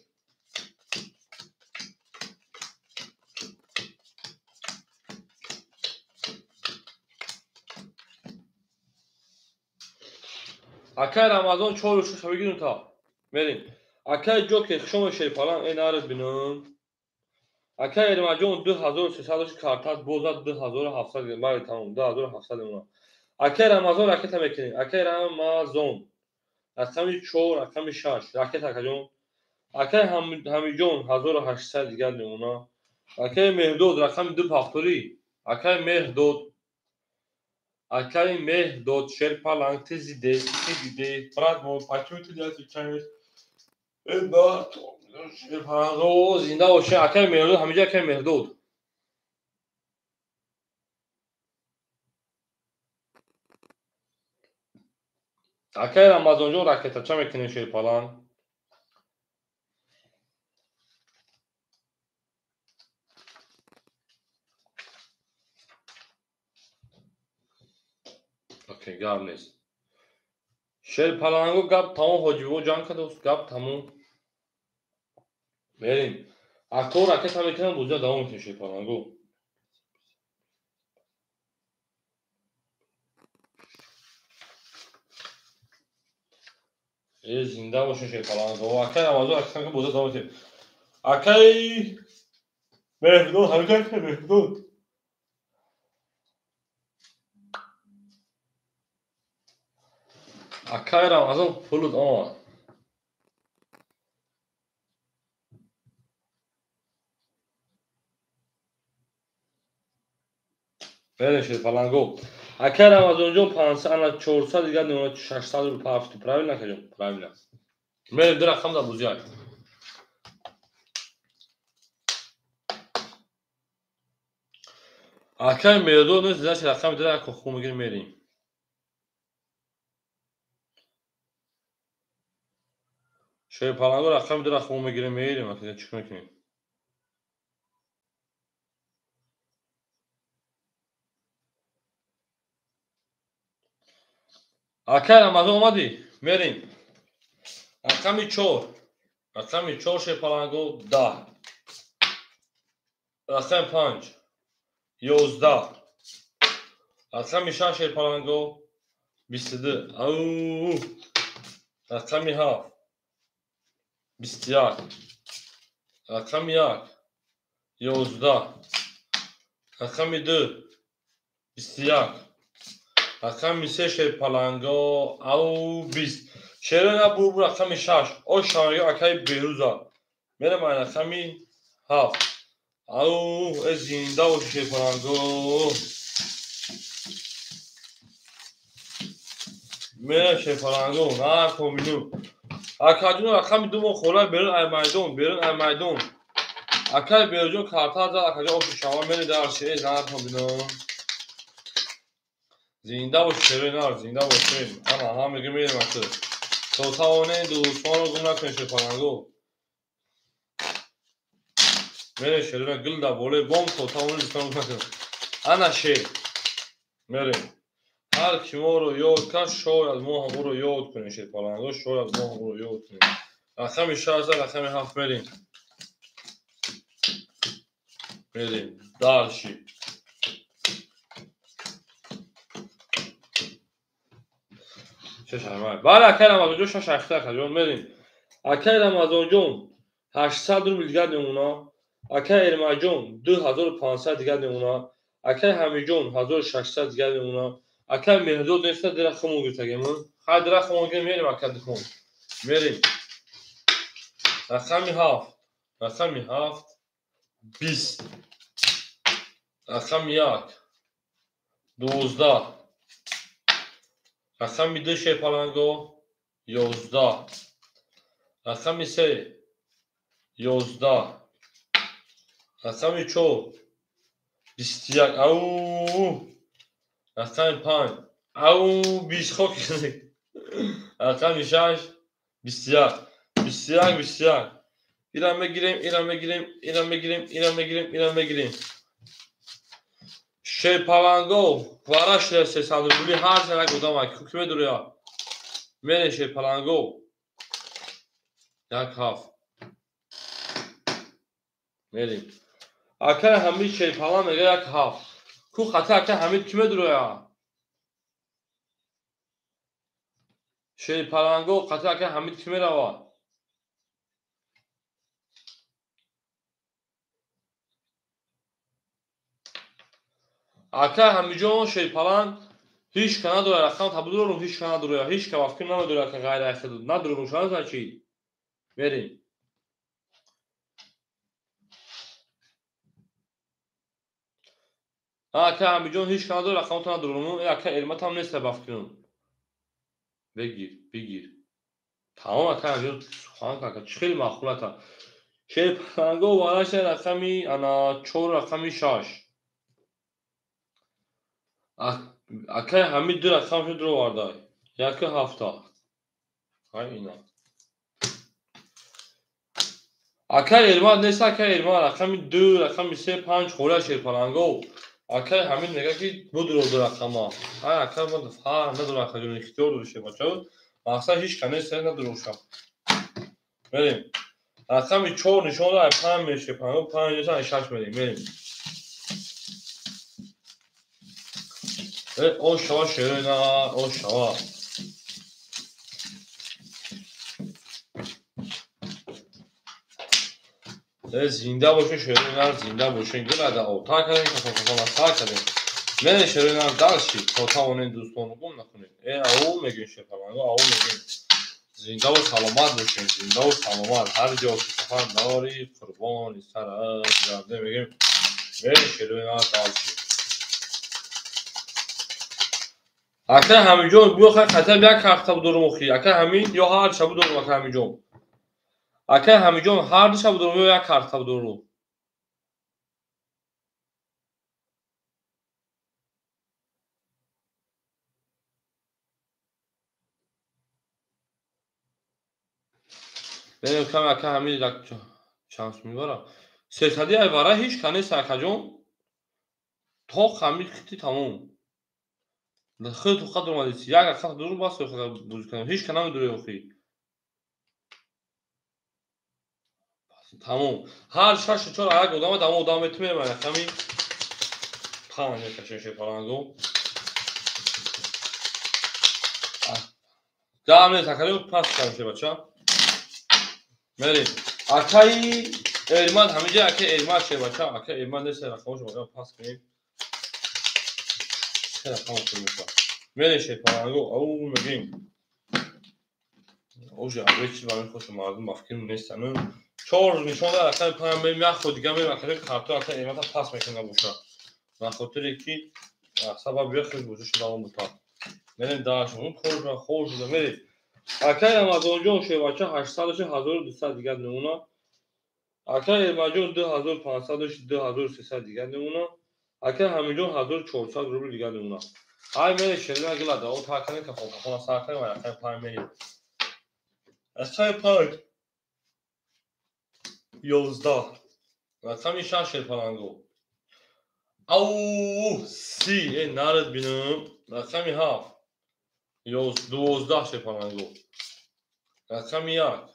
Акай Рамазон 4 6 бигирем то мерем. Акай Ҷокер хушома шерпаланг э нарид бинам. Акай Эрмаҷон 2300 картат бозад 2700 бале тамом 2700 мемонад. Акай Рамазон ракета мекунем. Акай Рамазон рақами 4 рақами 6 ракета акаҷон. Акай Ҳамиҷон 1800 дигар мемонад. Акай Меҳрдод рақами 2 пафторӣ. Акай Меҳрдод акай Меҳрдод шерпаланг ты зиде ты диде брат мой почему ты не отвечаешь? Шерпаланго зинда бошем. Акай Меҳрдод ҳаминҷа акай Меҳрдод. Акай Рамазонҷон ракетача мекунем шерпаланг. Окей, гап нест. Шерпаланго гап тамом ҳоҷибо ҷанг кардост гап тамом. Мерем. Ако ракета мекунам бозиа давом мекунем шерпаланго. Э зинда бошем шерпаланго. Акай Рамазон ракета бозиа давом мекунем. Акай Меҳрдод ҳаминҷа акай Меҳрдод. Акай Рамазон пулут омад. Берем шерпаланго. Акай Рамазонҷон 500 ана 400 дигар мемонад 600 рупия ҳафти. Правильно акаҷон? Правильно. Мерем ду рақам дар бозиа. Акай Меҳрдод нест, значит рақами ду рақам хуб мегирем мерем. Шерпаланго рақами ду рақам мегирем мерем акаҷон чӣ мекунем? Акай Рамазон омадӣ? Мерем. Рақами 4. Рақами 4 шерпаланго 10. Рақами 5 11. Рақами 6 шерпаланго 22. Ау. Рақами 7 21. Рақами 1 11. Рақами 2 21. Рақами 3 шерпаланго ау 20. Шерона бу рақами 6. О шамаги акай Беҳрӯза. Мерем ай рақами 7. Ау э зинда боши шерпаланго. Мерем шерпаланго на комину. Акаҷон рақами 2 мо хола берун ай майдон, берун ай майдон. Акай Беруҷон карта зад, акаҷон оши шава мери дарши, эй занатон бино. Зинда бош шерои нар, зинда бошем. Ана ҳам мегӯем мерем акы. То тавонем дӯстонро гум накунем шерпаланго. Мерем шерои гул дар болои бом то тавонем дӯстонро гум накунем. Ана шер. Мерем. Ҳар ки моро ёд кард, шояд мо ҳам ӯро ёд кунем шерпаланго, шояд мо ҳам ӯро ёд кунем. Рақами 6, рақами 7 мерем. Мерем. Дальше. Бале, акай Рамазонҷон 6 ҳафта акаҷон мерем. Акай Рамазонҷон 800 рубл дигар мемона. Акай Эрмаҷон 2500 дигар мемона. Акай Ҳамиҷон 1600 дигар мемона. Акай Меҳрдод неста дира хумон гиртагем. Хай дира хумон гирем мерем ака дикон. Мерем. Рақами 7. Рақами 7 20. Рақами 1 12. Рақами 2 шерпаланго 11. Рақами 3 11. Рақами 4 21. Ау! Рақами 5 ау 20 хок. Рақами 6 21. 21 21. Ира мегирем, ира мегирем, ира мегирем, ира мегирем, ира мегирем. Шерпаланго вара шуда 300 рубли ҳар як одам ак ки медуря. Мерем шерпаланго. 1 7. Мерем. Акай Ҳамид шерпаланг мега 1 7. Ку хата акай Ҳамид ки медуря? Шерпаланго хата акай Ҳамид ки мерава? Акай Ҳамиҷон шерпаланг ҳеҷ ка надорад, рақам табудорум ҳеҷ ка надорад, ҳеҷ ка вафкир намедорад, ка ғайр аз худ надорум, шуна чӣ? Мерем. Акай Ҳамиҷон ҳеҷ ка надорад, рақамто надорум, акай Эрматам нест вафкирум. Бигир, бигир. Тамом акай Ҳамиҷон сухан ака, чӣ хеле маъқулата. Шерпаланго вараша рақами ана 4 рақами 6. Акай Ҳамид 2 рақам шуд ровардай. 1 7. Ҳай ина. Акай Эрмат нест, акай Эрмат рақами 2, рақами 3, 5 хола шерпаланго. Акай Ҳамид мега ки будро 2 рақама. Ҳай акай ман фарқ надорам акаҷон, ихтиёр дори шербача. Мақсад ҳеҷ ка нест, надорушам. Мерем. Рақами 4 нишон дод, 5 меши шерпаланго, 5 нест, 6 мерем, мерем. О шава шерина, о шава. Зинда бошин шерина, зинда бошин. Гулада о та кардем, кафа та кардем. Мерем шерина дальше, то тавонем дӯстон гум накунем. Ау мегӯем шерпаланго, ау мегӯем. Зинда ва саломат бошин, зинда ва саломат. Ҳар ҷо ки сафар дорӣ, қурбони сарат гарде мегӯем. Мерем шерина дальше. Акай Ҳамиҷон биё хай хатаб як ҳафта будорум охи. Акай Ҳамид ё ҳар шаб будорум акай Ҳамиҷон. Акай Ҳамиҷон ҳар ду шаб будорум ё як ҳафта будорум. Берем каме акай Ҳамид як шанс мебарам. Сесади ай вара ҳеҷ ка нест акаҷон. То Ҳамид хити тамом. Хеле тоқат омадед. Як рақам дуру бас бозӣ кунам. Ҳеҷ ка намедурӣ охи. Тамом. Ҳар 6 4 як одама дамо одам метумем рақами 5 мекашем шерпаланго. Гам нест акаҷон, пас кардем шербача. Мерем. Акаи Эрмат ҳамиҷа акаи Эрмат шербача, акаи Эрмат нест рақамошо бояд пас кунем. Мерем шерпаланго, ау мегӯем. Ожа аве чи ба мехостам мардум ба фикр нестан. 4 нишон дод, акаи 5 мерем, як ход дига мерем, акаи карто акаи Эрмата пас мекунем набоша. Ба хотире ки сабаб бия хел бозиша давом бутад. Мерем дальше. Он кор хор шуда мерем. Акай Рамазонҷон шербача 800 1200 дигар мемона. Акай Эрмаҷон 2500 2300 дигар мемона. Акай Ҳамиҷон 1400 рубл дигар мемона. Ай мери шерина гилада, о такани ка хона саркани ва рақами 5 мери. Рақами 5 11. Рақами 6 шерпаланго. Ау, си, нарад бинам. Рақами 7 12 шерпаланго. Рақами 1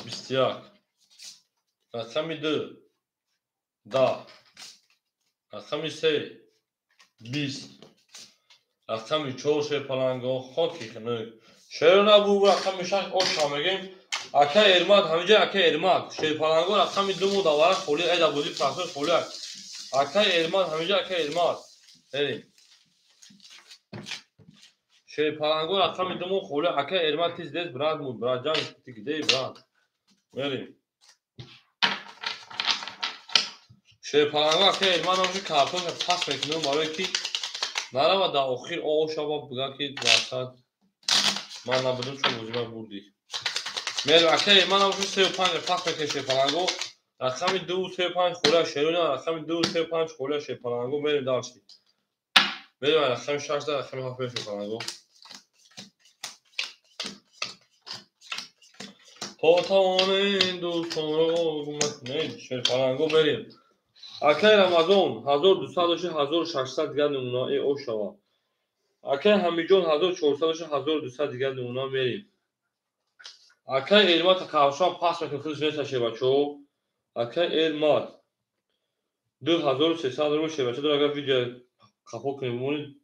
21. Рақами 2 10. Рақами 3 20. Рақами 4 шерпаланго хоки хунук. Шеро набу рақами 6 оша мегем. Ака Эрмат ҳамиҷа ака Эрмат шерпаланго рақами 2 мо давара холи айда бозӣ прасой холи. Ака Эрмат ҳамиҷа ака Эрмат. Эрим. Шерпаланго рақами 2 мо холи ака Эрмат тез дез брат муд братҷан тигдей брат. Мерим. Шерпаланго ака Эрмат ҳамиҷа картон пас мекунем барои ки нарава дар охир ошава буган ки васат ман набудам чун бозима бурдӣ. Мерим ака Эрмат ҳамиҷа 3 5 пас мекунем шерпаланго. Рақами 2 3 5 холя шерона рақами 2 3 5 холя шерпаланго мерим дальше. Мерим рақами 6 да рақами 7 шерпаланго. То тавонед дӯстонро гум накунед шерпаланго мерим. Акай Рамазон 1200 1600 дигар намуна ошава. Акай Ҳамиҷон 1400 1200 дигар намуна мерим. Акай Эрмат кавшан пас мекунем худаш неста шербачо. Акай Эрмат 2300 рубл шербачо дор агар видео қафо кунем бимонед.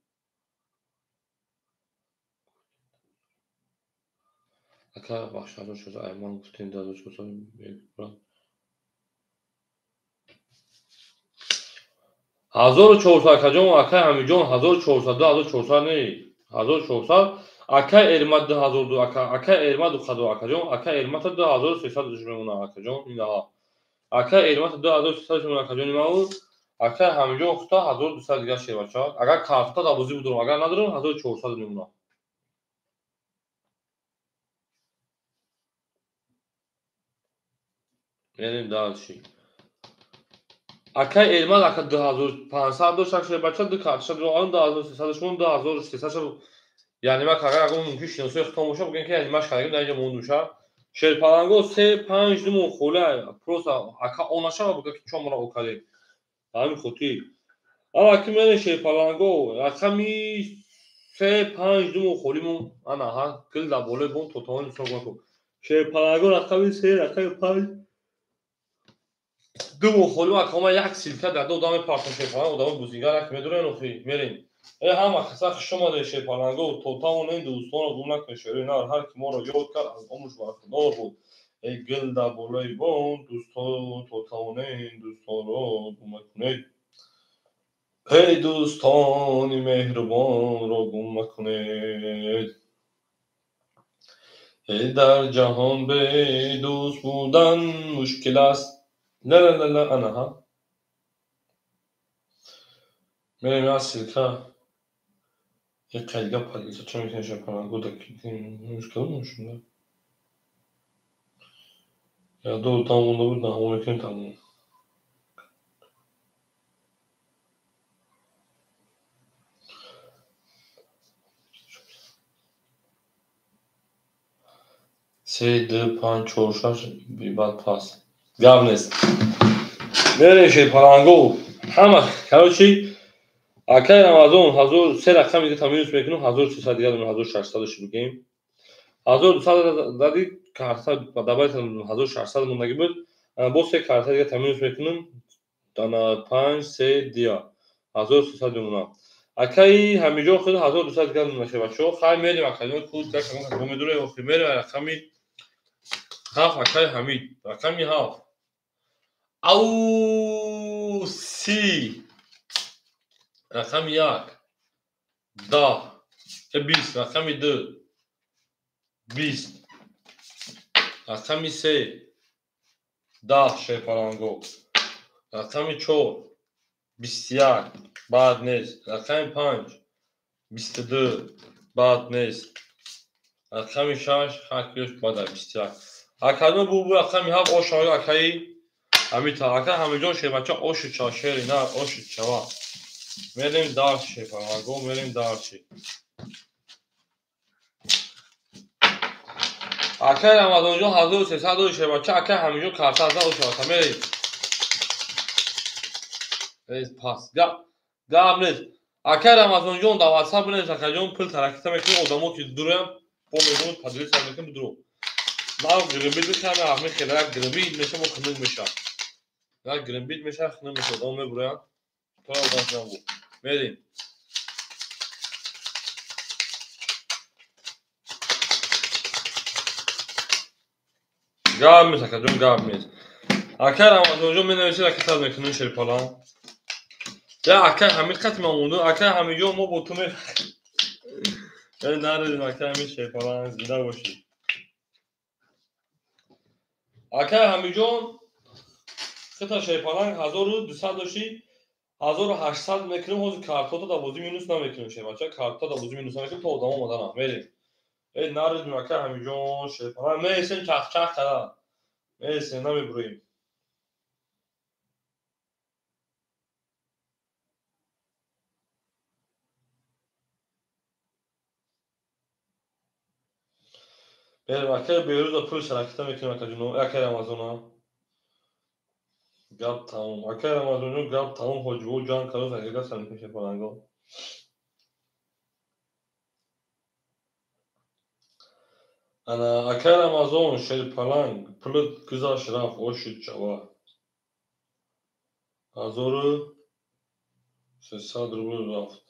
Ака бахш 1400 айман гуфтем 2400 брат. 1400 акаҷон акай Ҳамиҷон 1400 2400 не 1400 акай Эрмат 2002 ака акай Эрмат 2 акаҷон акай Эрмат 2300 мемона акаҷон инаҳа акай Эрмат 2300 мемона акаҷон имау акай Ҳамиҷон хута 1200 дигар шербача агар карта дар бозӣ будорам агар надорам 1400 мемона. Мерем дальше. Акай Эрмат ака 2500 дошт як шербача ду карташа дорам 2300 шмон 2300 яъне ман агар ягон мумкин шиносои худтон бошад бигӯем ки яъне маш кардагим дар инҷа мондуша. Шерпаланго 3 5 ду хола просто ака онаша ва бигӯ ки чо моро окадем. Ба ҳамин хотир. Ама ки мене шерпаланго рақами 3 5 ду холимон ана ҳа гил дар болои бом то тавонем ҳисоб кунем. Шерпаланго рақами 3 рақами 5 ду мухолим акома як силка дар ду одам мепартон шерпаланго одами бузингар як медурен охи мерем. Ҳама каса хуш омадед шерпаланго то тавонем дӯстонро гум накунед шерои нар ҳар ки моро ёд кард аз омӯш бархӯрдор буд. Эй гил дар болои бом дӯстон то тавонем дӯстонро гум накунед. Эй дӯстони меҳрубонро гум накунед. Эй дар ҷаҳон бедӯст будан мушкил аст. ла ла ла ла ана ҳа. Мерем як силка. Як қайдга подлица чо мекунем шерпаланго да мушкил мушунда. Я ду одам монда буд наҳо мекунем тамом. Се ду панҷ чор шаш бибад пас. Гап нест. Мерем шерпаланго. Ҳама короче акай Рамазон 1000 се рақами дига минус мекунем 1300 дигар 1600 шуд бигем. 1200 дади карта давай 1600 мондагӣ буд. Боз се карта дига минус мекунем ана 5 3 дия 1300 мемонад. Акай Ҳамиҷон худ 1200 дигар мемонад шербачо. Хай мерем акаҷон худ як рақам медурем охи мерем рақами 7 акай Ҳамид рақами 7 ау си рақами 1 10 20 рақами 2 20 рақами 3 10 шерпаланго рақами 4 21 бад нест рақами 5 22 бад нест Рақами 6 хакиёш бада 21. Акадо бу рақами 7 ошава акаи ҳамита. Ака ҳамиҷон шербача оши чава шери на оши чава. Мерем дарши шерпаланго, мерем дарши. Акай Рамазонҷон 1300 дори шербача, акай ҳамиҷон карта аз ошава. Мерем. Эй пас. Гап нест. Акай Рамазонҷон дар WhatsApp бинавис акаҷон пул таракита мекунем одамо ки дуроям бо мезонад поделиться мекунем дуро. Нав гримбит мешава, ҳамин хела як гримбит меша мо хунук меша. Як гримбит меша хунук меша одамо мебуроянд. То одам шудан бу. Мерем. Гап нест акаҷон, гап нест. Акай Рамазонҷон менависед ака мекунем шерпалан. Я акай ҳамид қати ман монду, акай ҳамидҷон мо бо ту ме нарезем акай ҳамид шерпалан зинда бошӣ. Акай ҳамидҷон хита шерпалан 1200 дошти, 1800 мекунем, ҳозир картота дар бозӣ минус намекунем шербача, картота дар бозӣ минус намекунем то одамо омаданам. Мерем. Эй нарезем акай ҳамидҷон шерпалан мересем чахчах када. Мересем намебуроем. Берем акай Беруза пул шаракита мекунем акаҷуно, акай Рамазона. Гап тамом. Акай Рамазонҷон гап тамом ҳоҷибо ҷанг кард, ҳақиқат мекунем шерпаланго. Ана акай Рамазон шерпаланг пулат гузашт рафт ошид чава. 1300 рубл рафт.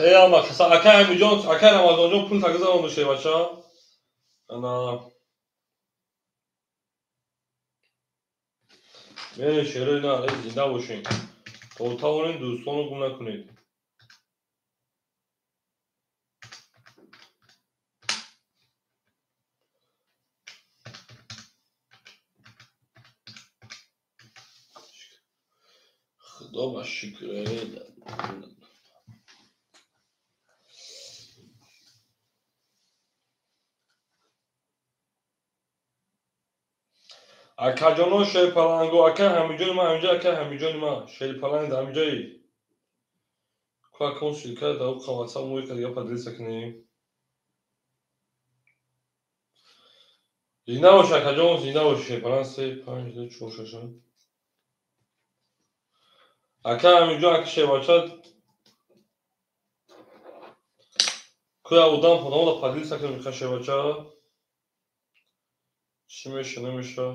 Эй ама каса акай ҳамиҷон, акай Рамазонҷон пул тагизаронду шербача. Ана мерем шерои на, эй зинда бошем. То тавонем дӯстонро гум накунед. Худо ба шукр. Акаҷоно шерпаланго, акай ҳамиҷони ман ҳамиҷо, акай ҳамиҷони ман шерпаланг дар ҳамиҷои. Ку акон ссылка дар уқа WhatsApp мо яка дига поделиться кунем. Зинда бош акаҷон, зинда бош шерпаланг 3 5 2 4 6. Акай ҳамиҷон, ака шербача ку я одам одамо поделиться кунем ака шербача. Чӣ меша намеша?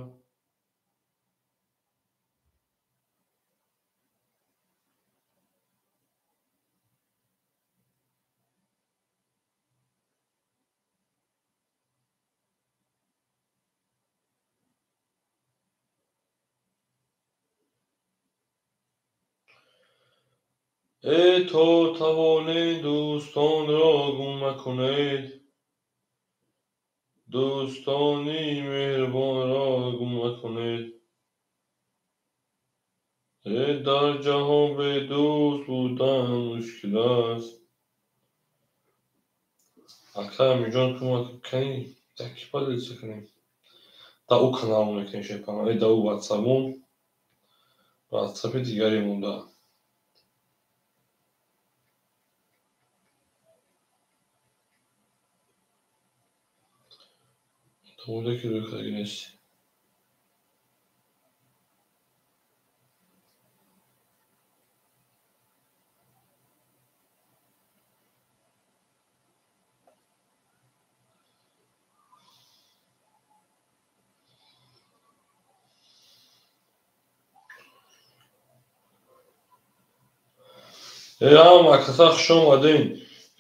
Э то тавонед дӯстонро гум накунед, дӯстони меҳрубонро гум накунед. Э дар ҷаҳон бе дӯст будан мушкил аст. Акай ҳамиҷон кӯмак кани яки поделиться кунем. Да ӯ канал мекунем шерпалан, э да ӯ ватсапмон, ватсапи дигаре монда. Тамода ки рӯй кардаги нест. Э ҳама каса хуш омадем.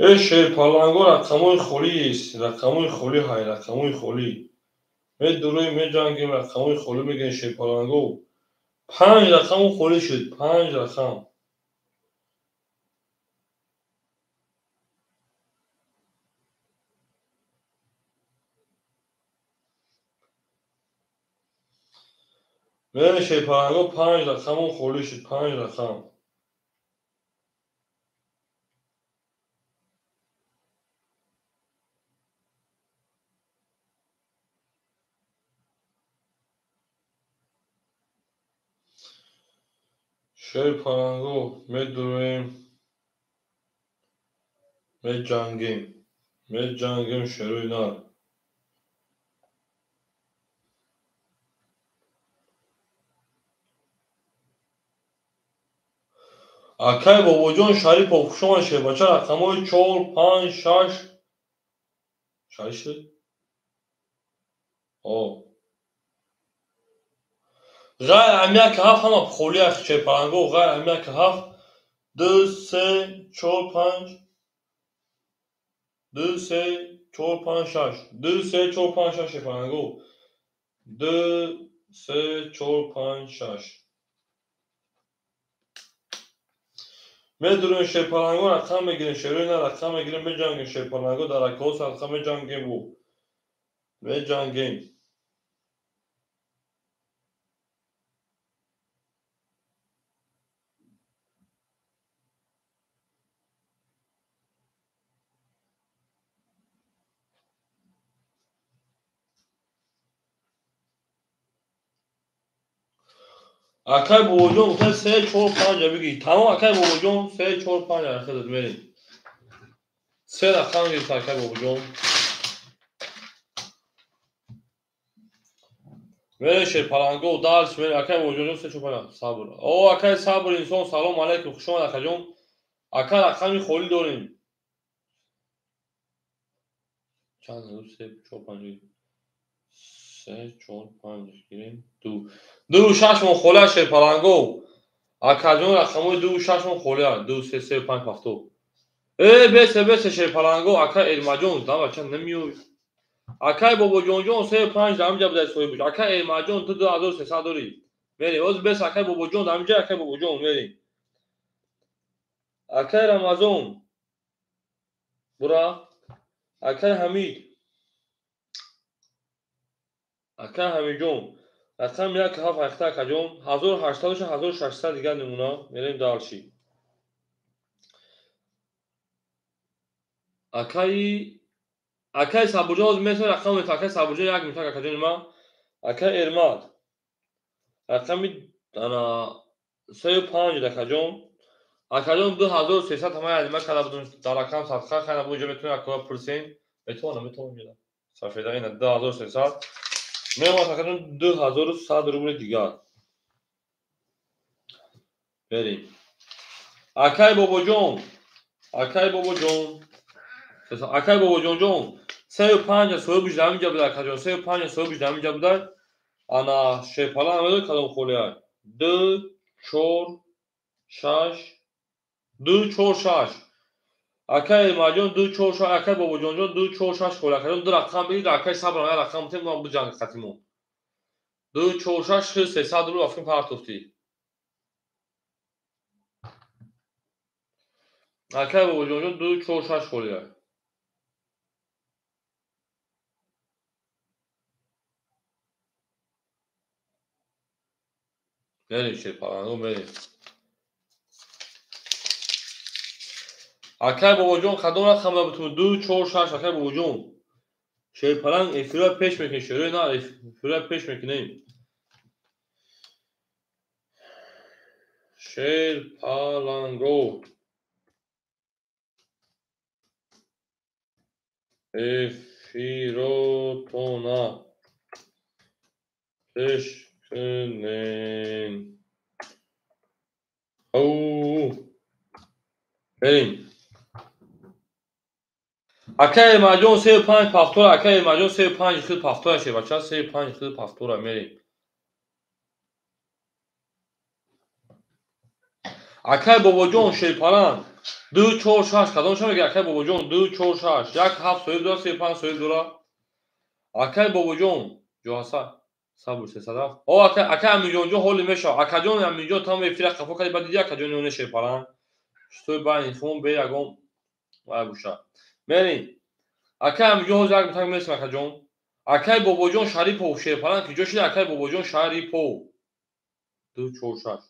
Э шерпаланго рақамҳои холист, рақамҳои холӣ ҳай, рақамҳои холӣ. Медуроем, меҷангем, рақамҳои холӣ мегӯем шерпаланго. 5 рақаму холӣ шуд, 5 рақам. Мерем шерпаланго, 5 рақамон холӣ шуд, 5 рақам. Шерпаланго медуроем, меҷангем, меҷангем шерои нар. Акай Бобоҷон Шарипов, хуш омадед шербача, рақамҳои 4, 5, 6. Шариф шуд? О. Ғайр амяк 7 ҳама холӣ аст шерпаланго, ғайр амяк 7, 2, 3, 4, 5, 2, 3, 4, 5, 6, 2, 3, 4, 5, 6 шерпаланго, 2, 3, 4, 5, 6. Медурем шерпаланго, рақам мегирем, шерои на рақам мегирем, меҷангем шерпаланго, дар ракаҳо садқа меҷангем бу. Меҷангем. Акай Бобоҷон гуфта 3, 4, 5 бигир. Тамом акай Бобоҷон 3, 4, 5 худат мерем. 3 рақам гирифт акай Бобоҷон. Мерем шерпаланго, дальше мерем акай Бобоҷон 3, 4, 5 сабр. О акай сабр инсон, салом алейкум, хуш омад акаҷон. Ака рақами холӣ дорем. Чанд? 3, 4, 5. 3, 4, 5 гирем. 2. 2, 6 мон холӣ аст шерпаланго. Акаҷон рақамҳои 2, 6 мон холӣ аст. 2, 3, 3, 5, 7. Э, бесе, бесе шерпаланго, ака Эрмаҷон, да бача намеой. Акай Бобоҷонҷон 3, 5 дар ҳаминҷа будаи соҳиб. Ака Эрмаҷон ту 2300 дорӣ. Мерем. Оз бес акай Бобоҷон дар ҳаминҷа, акай Бобоҷон мерем. Акай Рамазон. Бура. Акай Ҳамид. Акай Ҳамидҷон. Рақам 1, 7, 8 акаҷон. 1800 1600 дигар намуна. Мерем дальше. Акай Сабурҷон ҳозир месои рақам мета. Акай Сабурҷон 1 минут акаҷони ман. Акай Эрмат. Рақами ана 3, 5 акаҷон. Акаҷон 2300 ҳамаи алима карда будум дар рақам садқа хайна бу инҷо метавонед акоя пурсен. Метавонам, метавонам ҷода. Сафеда ина 2300. Меомад акаҷон 2100 рубли дигар. Берем. Акай Бобоҷон. Акай Бобоҷон. Акай Бобоҷонҷон 3, 5 соҳиб дар ҳаминҷа буда акаҷон. 3, 5 соҳиб дар ҳаминҷа буда. Ана шерпала намедонед кадом холӣ аст. 2, 4, 6, 2, 4, 6. Акай Эрмаҷон 2, 4, 6, акай Бобоҷонҷон 2, 4, 6 холӣ. Акаҷон 2 рақам бигиред, акай Сабрам як рақам битем, мо биҷанг қатимон. 2, 4, 6, 300 рубл афкин партофтӣ. Акай Бобоҷонҷон 2, 4, 6 холӣ аст. Мерем шерпаланго, мерем. Акай Бобоҷон кадом рақам бутун? 2, 4, 6 акай Бобоҷон. Шерпаланг эфира пеш мекунем, шерои на эфира пеш мекунем. Шерпаланго. Эфиротона пеш кунем. Ау. Берем. Акай Эрмаҷон 3, 5 повтора, акай Эрмаҷон 3, 5 хел повтора шебача, 3, 5 хел повтора мерем. Акай Бобоҷон шерпаланг 2, 4, 6 кадом ша меги акай Бобоҷон 2, 4, 6, 1, 7 соҳиб дора, 3, 5 соҳиб дора. Акай Бобоҷон ҷоҳаса сабр 307. О акай, акай Аминҷонҷон ҳоли мешава. Акаҷон Аминҷон там эфира қафо карди, баъд диди акаҷон ёне шерпаланг. Шутой байни хун бе ягон вай буша. Мерем. Акай Аминҷон ҳозир як митак мересем акаҷон. Акай Бобоҷон Шарипов шерпаланг ки ҷо шида акай Бобоҷон Шарипов. 2 4 6.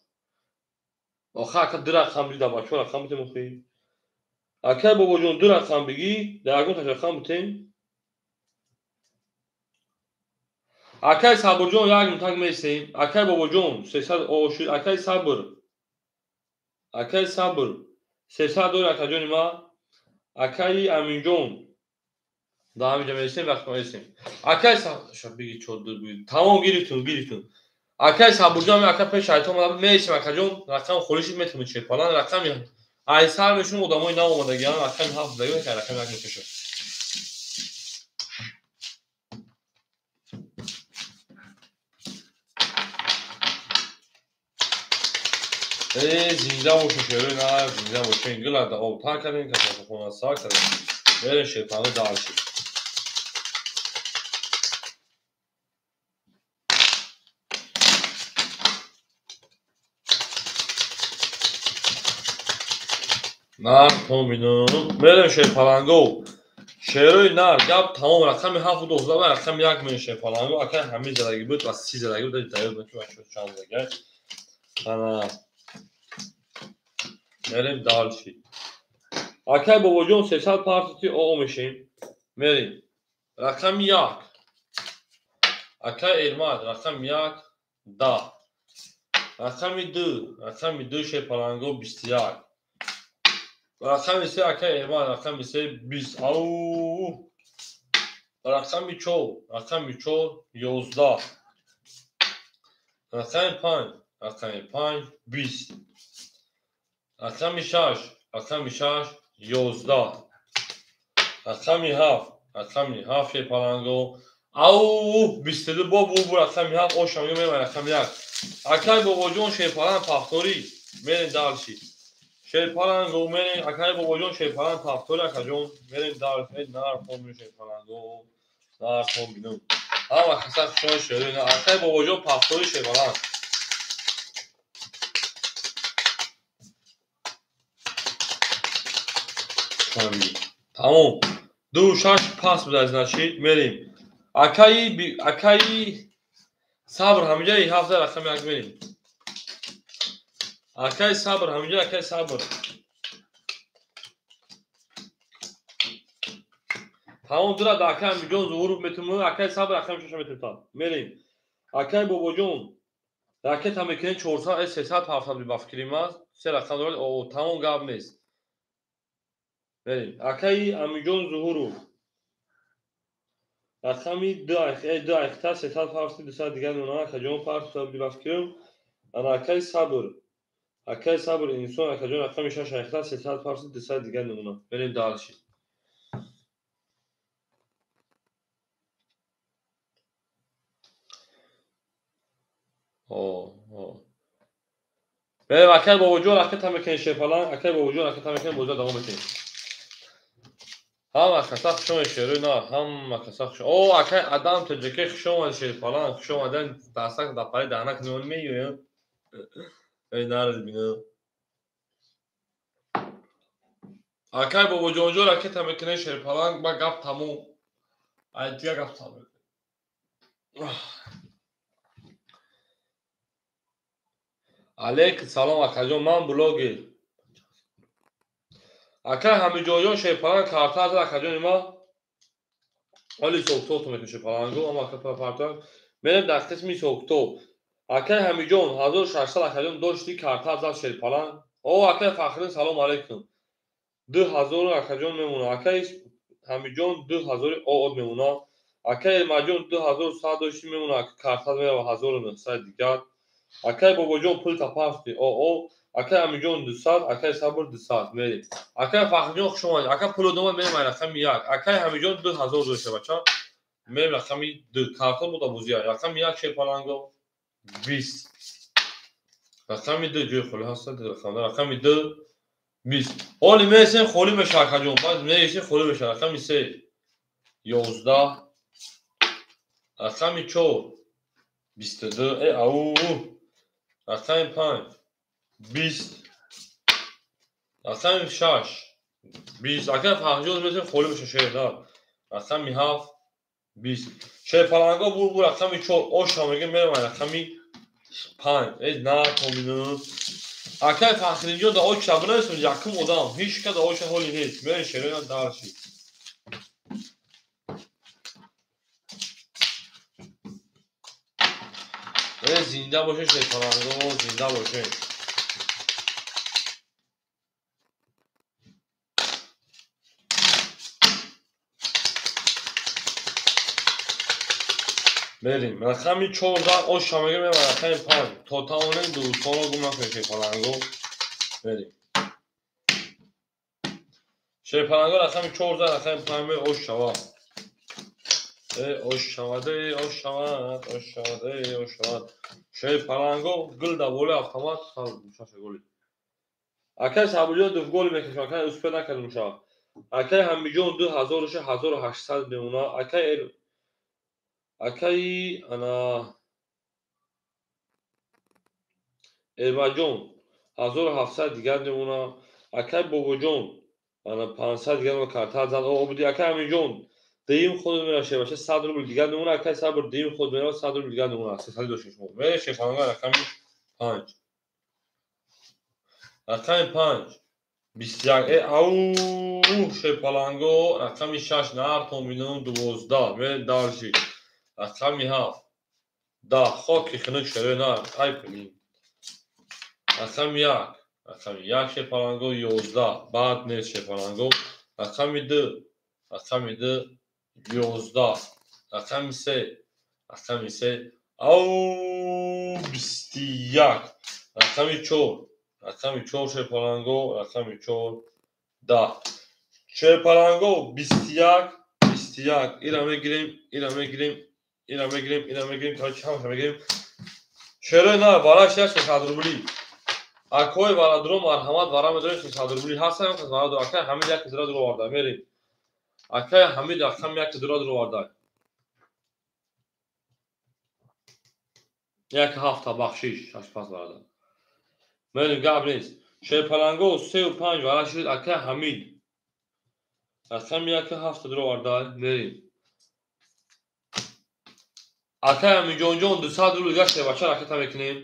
Охир ака 2 рақам биди, да бачаҳо рақам битем охи. Акай бобоҷон 2 рақам бигӣ, дар ягон таш рақам битем. Акай Сабрҷон як минутак месем. Акай бобоҷон 300 ошид. Акай Сабр. Акай Сабр 300 дори акаҷони ма. Акаи Аминҷон да ҳаминҷа месем, вақт месем. Акай Сабр биги чор ду буд. Тамом гирифтум, гирифтум. Акай Сабрҷон ака пеш шайтон омада месем акаҷон, рақам холишид метавонед шерпалан рақами ай сар мешун одамои нав омадагиан, рақами 7 дагиан, рақами 1 мекашад. Зинда бошед шерои нар, зинда бошед. Гила да об тар кардем, касафохона сар кардем. Мерем шерпалан дальше. Нар томинам. Мерем шерпаланго. Шерои нар гап тамом рақами 7 12 ва рақами 1 мен шерпаланго. Акай ҳамин задаги буд ва 30 задаги буд, даёд ки бачаҳо чанд задаги. Ана мерем дальше. Акай бобоҷон 300 партити оо мешем. Мерем. Рақами 1. Акай Эрмад рақами 1 10. Рақами 2, рақами 2 шерпаланго 21. Рақами 3 акай Эрмад рақами 3 20. Ау. Рақами 4, рақами 4 11. Рақами 5, рақами 5 20. Рақами 6, рақами 6 11. Рақами 7, рақами 7 шерпаланго. Ау 22 бо бу рақами 7 ошам мемай рақами 1. Акай бобоҷон шерпалан пахторӣ. Мерем дальше. Шерпаланго мерем акай бобоҷон шерпалан пахторӣ акаҷон мерем дальше. Нар хом шерпаланго. Нар хом бинам. Ҳама каса хушон шерои нар. Акай бобоҷон пахторӣ шерпалан. Тамом. 2 6 пас буда значит мерем. Акаи Сабр ҳаминҷа 7 рақами 1 мерем. Акаи Сабр ҳаминҷа акаи Сабр. Тамом дура да акаи Аминҷон Зуҳуров метуму, акаи Сабр рақами 6 метумта. Мерем. Акаи бобоҷон ракета мекунем 400 300 700 ба фикри ман. Се рақам дорад. О, тамом гап нест. Мерем. Акаи Аминҷон Зуҳуров рақами 2 айхта 300 700 200 дигар мемонад. Акаҷон парту ба фикрам. Ана акаи Сабр. Акаи Сабр инсон акаҷон рақами 6 айхта 300 700 200 дигар мемонад. Мерем дальше. О, о. Мерем акаи бобоҷон ракета мекунем шерпалан, акаи бобоҷон ракета мекунем, боза давом мекунем. Ҳама каса хуш омадед шерои нар, ҳама каса хуш. О, акай Адам тоҷике хуш омадед шерпалан, хуш омадан дастак да пари даҳнак меон меёям. Эй нар бинам. Акай бобоҷонҷо ракета мекунем шерпалан, ба гап тамом. Ай дигар гап тамом. Алейк салом акаҷон, ман блогер. Акай ҳамиҷоҷон шерпалан карта зад акаҷони ма. Оли соктоб мекунем шерпаланго, ама ака парта. Мерем дар қисми соктоб. Акай ҳамиҷон 1600 акаҷон дошти карта зад шерпалан. О, акай Фахриддин салом алейкум. 2000 акаҷон мемона. Акай ҳамиҷон 2000 оод мемона. Акай Элмаҷон 2100 дошти мемона. Карта мерава 1900 дигар. Акай бобоҷон пул тапафти. О, акай Амиҷон 200, акай Сабр 200 мерем. Акай Фахриҷон хуш омадед. Ака пул одама мерем ай рақами 1. Акай Ҳамиҷон 2000 дошта бача. Мерем рақами 2. Картон буда бозия. Рақами 1 шерпаланго 20. Рақами 2 ҷои холӣ ҳаст, рақами 2 20. Ҳоли мересем холӣ меша акаҷон. Баъд мересем холӣ меша. Рақами 3 11. Рақами 4 22. Э, ау. Рақами 5 20. Рақами 6 20. Акай Фахриҷон мересем холӣ меша шердар. Рақами 7 20. Шерпаланго бур рақами 4 оша мегем мерем рақами 5. Эй на комину. Акай Фахриддинҷон да оч шабнасун якум одам. Ҳеч ка да оч ҳоли нест. Мерем шерои дарши. Зинда боше шерпаланго, зинда боше. Мерим. Рақами 14 оша мегирем, рақами 5. То тавонем дӯстонро гум накунем шерпаланго. Мерим. Шерпаланго рақами 14, рақами 5 ош шава. Ош шавад, ош шавад, ош шавад, ош шавад. Шерпаланго гул да боле автомат шаша голи. Акай Сабурҷон ду гол мекашад, акай успе накардем шава. Акай Ҳамиҷон 2000 1800 мемона. Акай ана Эрмаҷон 1700 дигар мемона. Акай Бобоҷон ана 500 дигар карта зад. Обуди акай Ҳамиҷон дуюм худ мера шебаша 100 рубл дигар мемона. Акай Сабр дуюм худ мера 100 рубл дигар мемона. 300 дошт шумо. Мере шефанга рақами 5. Рақами 5. 21. Ау шепаланго рақами 6 нар томинум 12. Мере дарши. Рақами 7. 10. Хоки хунук шерои нар. Ай блин. Рақами 1. Рақами 1 шепаланго 11. Баъд нест шепаланго. Рақами 2. Рақами 2 11. Рақами 3. Рақами 3. Ау 21. Рақами 4. Рақами 4 шерпаланго. Рақами 4 10. Шерпаланго 21. 21. Ира мегирем, ира мегирем, ира мегирем, ира мегирем, короче ҳамаша мегирем. Шерои на вараш 600 рубли. Акои варадро марҳамат вара медорем 600 рубли. Ҳастан кас варадро. Акай Ҳамид як дора дур оварда. Мерем. Акай Ҳамид рақам як дора дур оварда. Як ҳафта бахшиш, шаш пас варада. Мерем, гап нест. Шерпаланго 3 5 вара шуд акай Ҳамид. Рақами як ҳафта дур оварда. Мерем. Акай Амиҷонҷон 200 рубл дигар шербача ракета мекунем.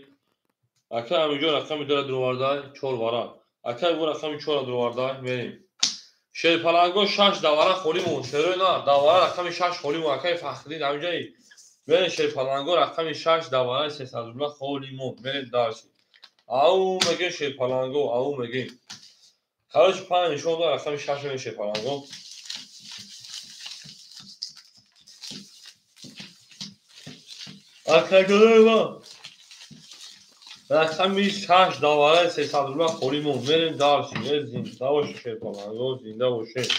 Акай Амиҷон рақами 2 дур оварда, 4 вара. Акай бу рақами 4 дур оварда. Мерем. Шерпаланго 6 давара холӣ мон. Шерои на, давара рақами 6 холӣ мон. Акай Фахриддин ҳамиҷои. Мерем шерпаланго рақами 6 давара 300 рубла холӣ мон. Мерем дарси. Ау мегем шерпаланго, ау мегем. Короче 5 нишон дод рақами 6 мегем шерпаланго. Акай рақами 6 давараи 300 рубла холӣ мон. Мерем дарси. Зинда бошед шерпаланго, зинда бошед.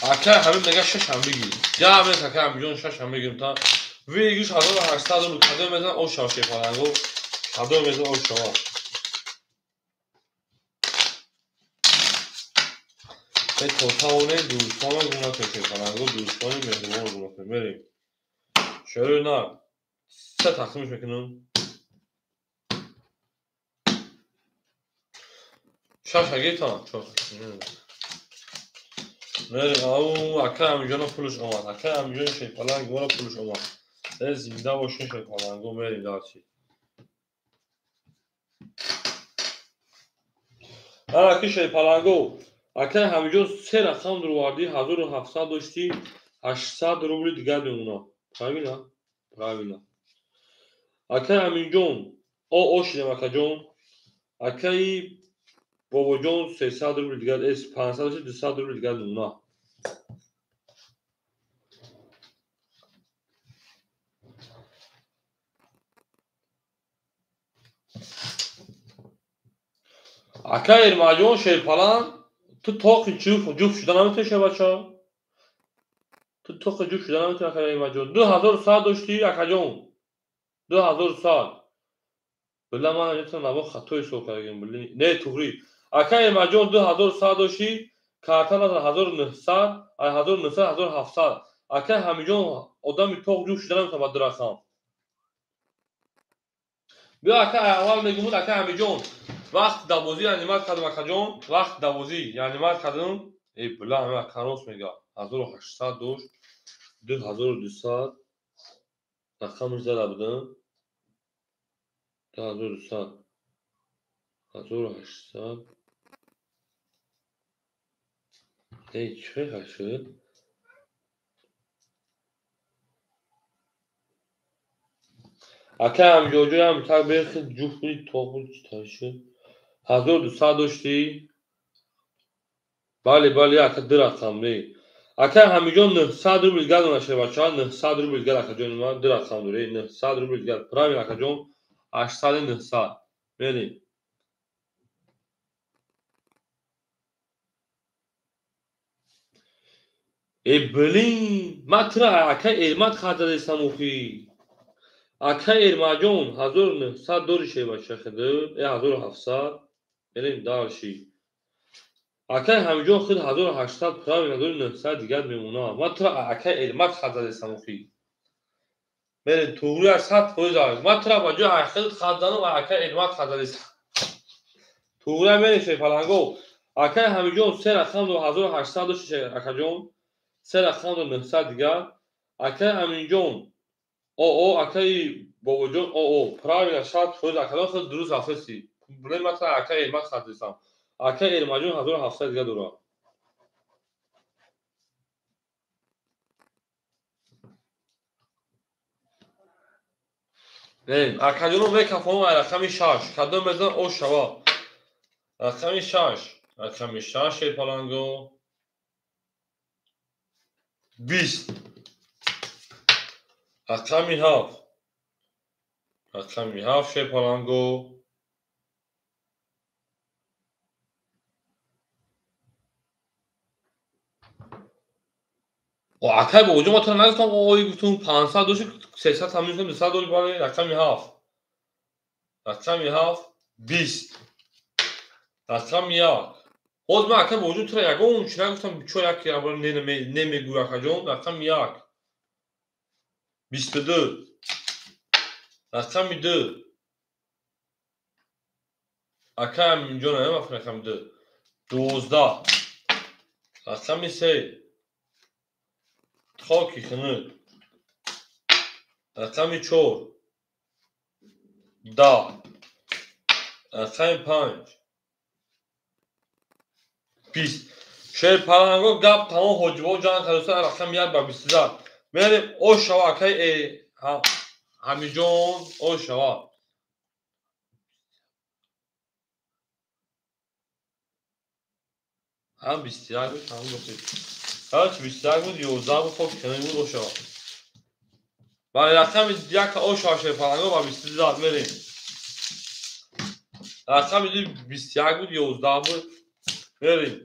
Акай Ҳамид мега 6 ҳам бигир. Гап нест акай Ҳамидҷон 6 ҳам бигирем та. Вигиш 1800 рубл кадом мезан ош шава шерпаланго. Кадом мезан ош шава. То тавонем дӯстонро гум накунем шерпаланго, дӯстони меҳрубонро гум накунем. Мерем. Шерои на. Се тақсимш мекунем. 6 гирифтам, 4. Мерем. Ау акай Ҳамиҷона пулш омад. Акай Ҳамиҷони шерпаланг моро пулш омад. Зинда бошед шерпаланго, мерем дарси. Аки шерпаланго. Акай Ҳамиҷон се рақам дуровардӣ, 1700 доштӣ, 800 рубли дигар мемона. Правильно? Правильно. Акай Ҳамиҷон, ошидем акаҷон. Акаи Бобоҷон 300 рубли дигар, 500 дошти, 200 рубли дигар мемона. Акай Эрмаҷон шерпаланг, ту тоқи ҷуфт шуда наметавонӣ шербача? Ту тоқи ҷуфт шуда наметавонӣ акай Эрмаҷон. 2100 доштӣ акаҷон. 2100. Била ман наметавонам наво хато ҳисоб кардагим. Не, туғри. Акай Эрмаҷон 2100 доштӣ, карта назар 1900, ай 1900 1700. Акай Ҳамиҷон одами тоқ ҷуфт шуда наметавонад ба ду рақам. Биё акай аввал мегӯмуд акай Ҳамиҷон. Вақт давозӣ яънимат кардам акаҷон, вақт давозӣ яънимат кардам. Эй била ҳама ака рост мега. 1800 дошт, 2200 рақамаш зада будам. 2200 1800. Эй, чӣ шуд? Ака ҳамҷоҷоям так бехи ҷуфт буди, тоқ буд, чӣ тавр шуд? 1200 доштӣ? Бале, бале, ака ду рақам не. Ака ҳамиҷон 900 рубл дигар дона шебача, 900 рубл дигар акаҷони ман ду рақам дорӣ, 900 рубл дигар. Правильно акаҷон, 800 900. Мерем. Э блин, ман тура ака Эрмат хат задестам охи. Ака Эрмаҷон 1900 дори шебача хиду, э 1700. Мерем дальше. Акай ҳамиҷон худ 1800 правильно дори, 900 дигар мемонад. Ман тура ака Эрмат хат задестам охи. Мерем туғри 100%. Ман тура ба ҷои худ хат занам, ака Эрмат хат задестам. Туғри мерем шепаланго. Акай ҳамиҷон се рақам до 1800 дошт акаҷон. Се рақам до 900 дигар. Акай Аминҷон оо акаи Бобоҷон оо правильно 100% акаҷон худ дуруст рафтеси. Блин, ман тура ака Эрмат хат задестам. Ака Эрмаҷон 1700 дигар дорад. Не, акаҷоно мекафонам ай рақами 6. Кадом мезан о шава. Рақами 6. Рақами 6 шерпаланго. 20. Рақами 7. Рақами 7 шерпаланго. Акай бобоҷон, ман тура нагуфтам ой гуфтум 500 дошт, 300 тамин кунам, 200 дори. Бале, рақами 7. Рақами 7 20. Рақами 1. Ҳозир ман акай бобоҷон тура ягон чӣ нагуфтам, чо як ябора немегӯй акаҷон. Рақами 1. 22. Рақами 2. Акай Аминҷон намефаҳмам рақами 2. 12. Рақами 3. Хоки хунук. Рақами 4. 10. Рақами 5. 20. Шерпаланго гап тамом ҳоҷибо ҷанг кардоса рақами 1 ба 22. Мерем о шава акай Ҳамиҷон о шава. Ҳам 21 буд, ҳам буд. Ҳарчи 21 буд, 11 буд, хоки хунук буд, о шава. Бале, рақами 1 о шава шерпаланго ба 22 мерем. Рақами 21 буд, 11 буд. Мерем.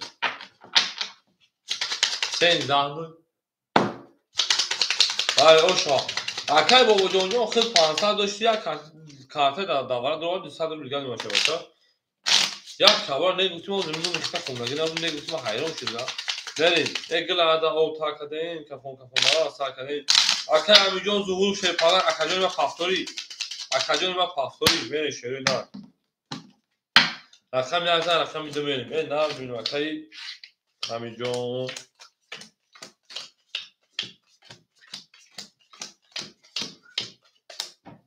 13 буд. Бале, о шава. Акай бобоҷонҷон худ 500 дошти, як карта дар давра дорад, 200 рубл дигар мешавад. Як хабар негуфтим, мо замин мехта хондаги набуд, негуфтим, ман ҳайрон шудам. Мерем. Э гилада об та кардем, кафон кафонара сар кардем. Акай Амиҷон зуҳур шерпаланг, акаҷони ман пафторӣ. Акаҷони ман пафторӣ, мерем шерои нар. Рақами 1 зан, рақами 2 мерем. Э нар бинем акаи Ҳамиҷон.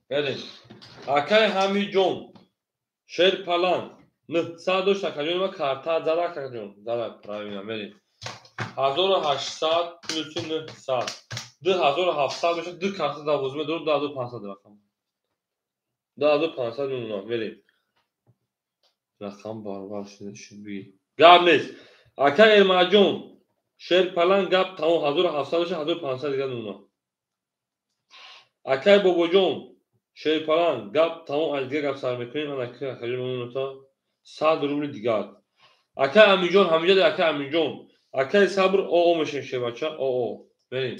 Мерем. Акай Ҳамиҷон шерпаланг 900 дошт акаҷони ман карта зада акаҷон. Зада правильно мерем. 1800 плюс 900. 2700 мешавад, ду карта дарвоза медорам, 2500 рақам. 2500 мемонам, мерем. Рақам баробар шуд бигӣ. Гап нест. Ака Эрмаҷон шерпаланг гап тамом 1700 дошт, 1500 дигар мемонам. Акай Бобоҷон шерпаланг гап тамом, аз дигар гап сар мекунем, ана акаҷон мемонам 100 рубли дигар. Акай Аминҷон ҳамиҷа акай Аминҷон. Акай Сабр оо мешем шербача, оо. Мерем.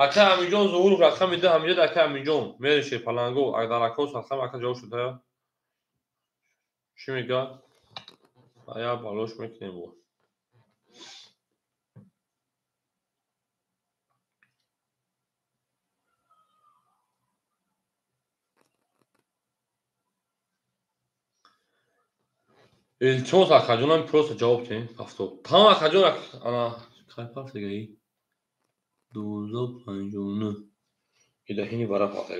Акай Аминҷон зуҳур рақами 2 ҳамиҷа акай Аминҷон. Мерем шерпаланго, дар акос рақам ака ҷавоб шуда. Чӣ мегӯяд? Ая балош мекунем бо. Илтимос акаҷонам просто ҷавоб диҳем. Ҳафтод. Тамом акаҷон ана кай пафт дигаи? 12:59. Идаҳини бара фахта.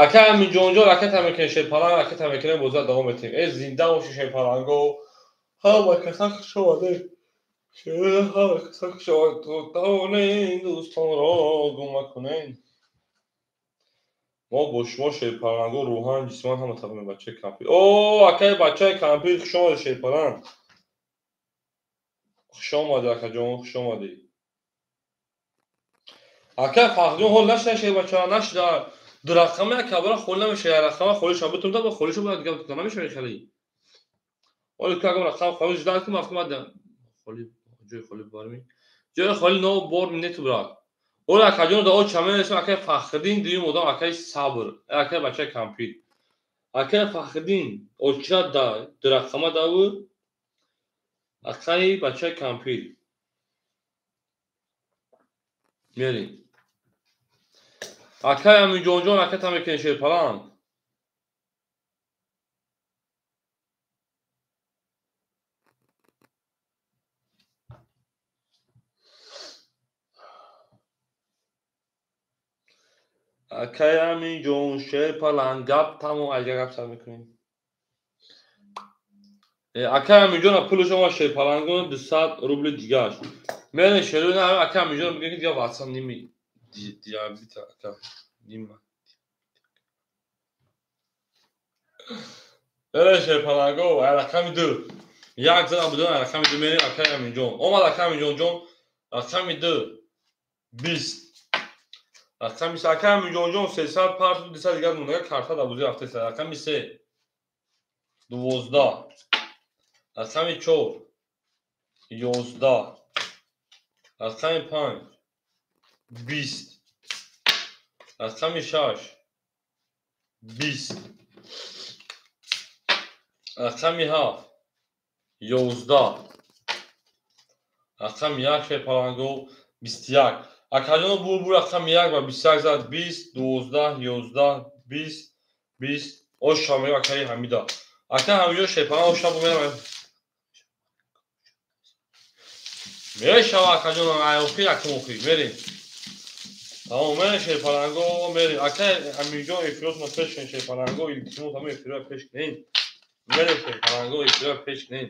Ака Аминҷонҷон ракета мекунем, шерпаланг ракета мекунем, боза давом метем. Э зинда боши шерпаланго. Ҳама каса хуш омадед. Ҳама каса хуш омадед. Дӯстонро гум накунед. Мо бо шумо шерпаланго рӯҳан, ҷисман ҳама тараф бачаи кампир. О, акаи бачаи кампир, хуш омадед шерпаланг. Хуш омадӣ акаҷон, хуш омадӣ. Ака Фахриддин ҳол нашуда шербача, нашуда. Ду рақама як бора холӣ намешава, як рақама холӣ шава, бутун да холӣ шава, дигар бутун намешава хеле. Ҳоло ки агар рақам холӣ ждать кун, мафкум ада. Холӣ ҷои холӣ барми. Ҷои холӣ но бор нету брат. Ҳоло акаҷон да о чама несам, акаи Фахриддин дуюм одам, акаи Сабр, акаи бачаи кампир. Акаи Фахриддин оча да ду рақама даву, акаи бачаи кампир. Мерим. Акай Аминҷонҷон ракета мекунем шерпаланг. Акай Аминҷон шерпаланг гап тамом, айга гап сар мекунем. Акай Аминҷон пулаш омад шерпалангон 200 рубли дигаш. Мерем шерӯ на акай Аминҷон мегӯяд ки дигар WhatsApp ними диабет ака нима. Мерем шерпаланго рақами 2. Як зада будан рақами 2 мерем акай Аминҷон. Омад акай Аминҷонҷон рақами 2 20. Рақами 3 акай Аминҷонҷон 300 парту 200 дигар монда карта да бозӣ рафтеса. Рақами 3 12. Рақами 4 11. Рақами 5 20. Рақами 6 20. Рақами 7 11. Рақами 1 шерпаланго 21. Акаҷоно бур рақами 1 ва 21 зад 20 12 11 20 20. Ош шамею акаи Ҳамида. Ака Ҳамиҷон шерпаланг ош шабу меравад. Мешава акаҷон ай охир якум охир мерем. Тамом мерем шерпаланго мерем. Акаи Аминҷон эфиротро пеш кунед шерпаланго, илтимос ҳама эфирро пеш кунед. Мерем шерпаланго эфирро пеш кунед.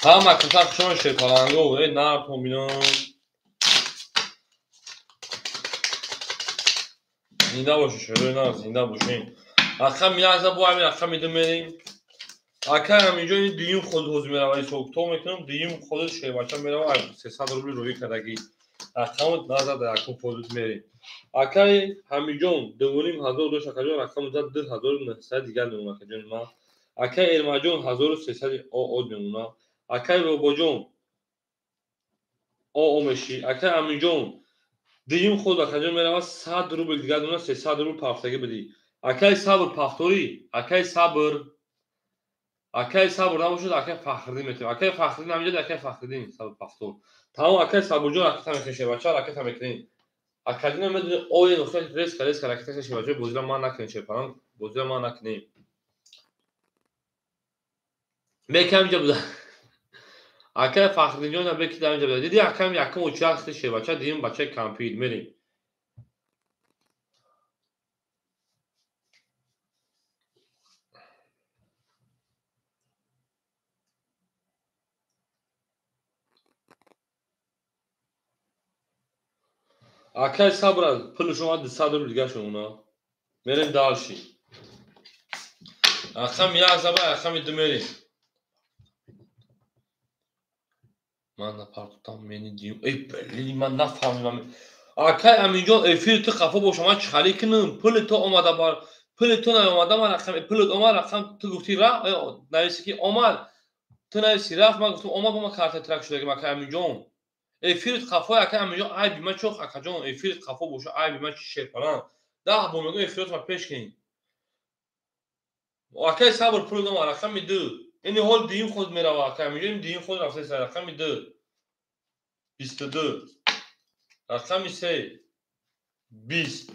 Ҳама каса хуш омадед шерпаланго, эй нартон бинон. Зинда бошед шерои нар, зинда бошед. Рақами 1 за бо ҳамин рақами 2 мерем. Акай Аминҷон ин дуюм худ ҳозир мерава, ҳисоб-китоб мекунам, дуюм худ шербача мерава, 300 рубли рӯӣ кардагӣ. Рақамот назад якум худ мерем. Акай Ҳамиҷон 2500 дошт, акаҷон рақам зад 2900 дигар мемонад акаҷони ман. Акай Эрмаҷон 1300 ОО мемонад. Акай Бобоҷон ОО мешӣ. Акай Аминҷон дуюм худ акаҷон мерава 100 рубл дигар мемонад, 300 рубл пафтагӣ бидӣ. Акай Сабр пафторӣ, акай Сабр. Акай Сабр набошад, акай Фахриддин метавад. Акай Фахриддин ҳаминҷо, акай Фахриддин Сабр пафтор. Тамом акай Сабрҷон ракета мекунем шербача, ракета мекунем. Акаҷон медонед оя нухта резка резка ракета мекунем шербача, бозиро ман накунем шерпаланг, бозиро ман накунем. Бекам инҷо буда. Акай Фахриддинҷон беки дар инҷо буда. Диди акам якум оча хи шербача, дидим бачаи кампир мерем. Акай Сабр пули шумо 200 рубл дигар шумона. Мерем дальше. Рақами 1 заба, рақами 2 мерем. Ман напартутам мени дим. Эй, блин, ман нафаҳмидам. Акай Аминҷон эфир ту хафо бошам, ман чӣ халӣ кунам? Пули ту омада бар, пули ту наомада, ман рақам пулит омад, рақам ту гуфтӣ ра, нависи ки омад. Ту нависи рафт, ман гуфтам омад, ман карта трак шудагим акай Аминҷон. Эфирит хафо акай Аминҷон айби ман чох акаҷон, эфирит хафо боша айби ман чӣ шерпаланг. 10 бор мегӯям эфиротро пеш кунед. Акай Сабр пул омад, рақами 2. Ини ҳол дуюм худ мерава акай Аминҷон, дуюм худ рафта рақами 2 22. Рақами 3 20.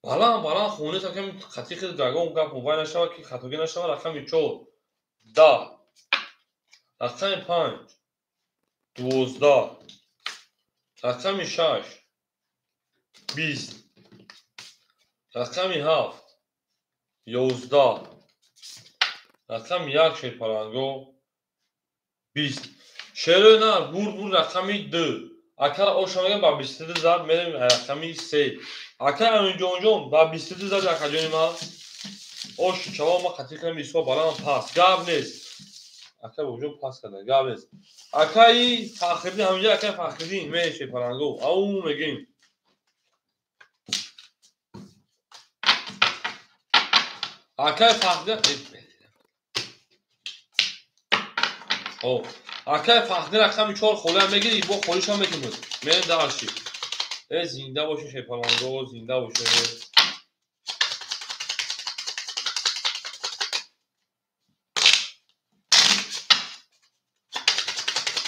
Баланд баланд хонес акам хати хел драгон гап мобайл нашава ки хатогӣ нашава. Рақами 4 10. Рақами 5 12, рақами 6, 20, рақами 7, 11, рақами 1 шерпаланго 20. Шерои нар бурд бурд рақами 2. Акара оша мегам ба 22 зад мерем рақами 3. Ака Аминҷонҷон ба 22 зад акаҷони ман. Ош чаво ма қатӣ кардам исо балам пас. Гап нест. Ака бобоҷон пас карда. Гап нест. Акаи Фахриддин ҳаминҷа акаи Фахриддин мерем шерпаланго. Ау мегем. Акаи Фахриддин О, акаи Фахриддин рақами 4 холиам мегири, бо холишам мекунад. Мерем дарши. Э, зинда боше шерпаланго, зинда боше.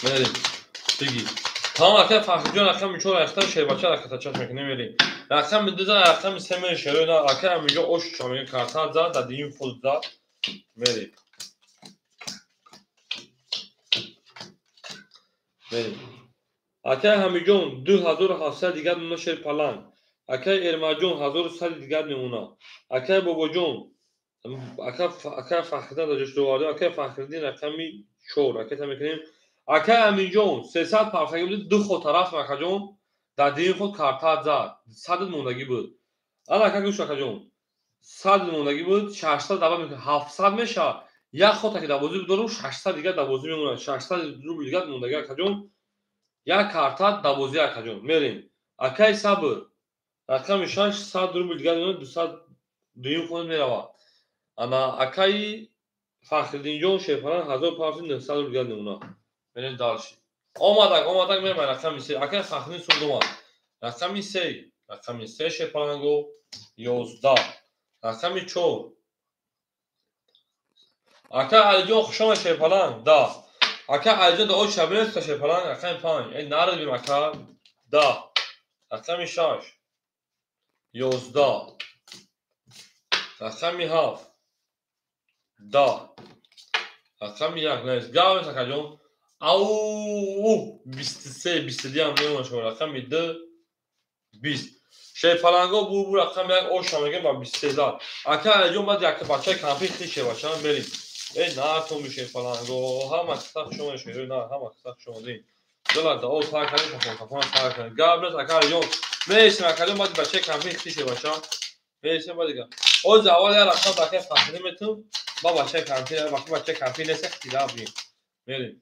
Мерем. Бигир. Тамом акаи Фахридҷон рақами 4 рахта шербача ракатачаш мекунем мерем. Рақами 2 зад, рақами 3 мерем шерои на акаи ҳаминҷо ош чамега карта зад, дар дуюм ход зад. Мерем. Мерем. Акаи Ҳамиҷон 2700 дигар мемона шерпаланг. Акаи Эрмаҷон 1100 дигар мемона. Акаи Бобоҷон, акаи Фахриддин дар ҷош доварда, акаи Фахриддин рақами 4 ракета мекунем. Акаи Аминҷон 300 парфаги буд, ду ход тараф акаҷон, дар дуюм ход карта зад, 100 мондагӣ буд. Ана ака гӯш акаҷон, 100 мондагӣ буд, 600 даъват мекунем, 700 мешавад. Як ход таки дар бозӣ бидорум, 600 дигар дар бозӣ мемонад, 600 рубл дигар мондагӣ акаҷон. Як карта дар бозӣ акаҷон. Мерем. Акаи Сабр рақами 6 100 рубл дигар мемонад, 200 дуюм хона меравад. Ана акаи Фахриддинҷон шерпаланг 1500 рубл дигар мемонад. Мерем дальше. Омадак, омадак мерем рақами 3. Акаи Фахриддин суд омад. Рақами 3, рақами 3 шерпаланго 11, рақами 4. Акаи Алиҷон хуш омад шерпаланг 10. Ака Алиҷон да оч шабинест шерпаланг рақами 5. Эй нард бим ака 10. Рақами 6 11, рақами 7 10, рақами 1 нест. Гап нест акаҷон. Ау 23 22 ҳам мемонад шумо рақами 2 20. Шерпаланго бу рақами 1 оша мегем ба 23 зад. Ака Алиҷон баъд як бачаи кампи хи шербача мерем. Эй натон шерпаланго, ҳама қисса хуш омадед шерои на, ҳама қисса хуш омадед. Дила да о тар кардем, тафон тафон тар кардем. Гап нест ака Алиҷон. Мересем акаҷон баъд бачаи кампи хи шербача. Мересем баъд дига. Оз аввал як рақам ба акаи Фахриддин метум, ба бачаи кампи, бачаи кампи нест, хитира бигем. Мерем.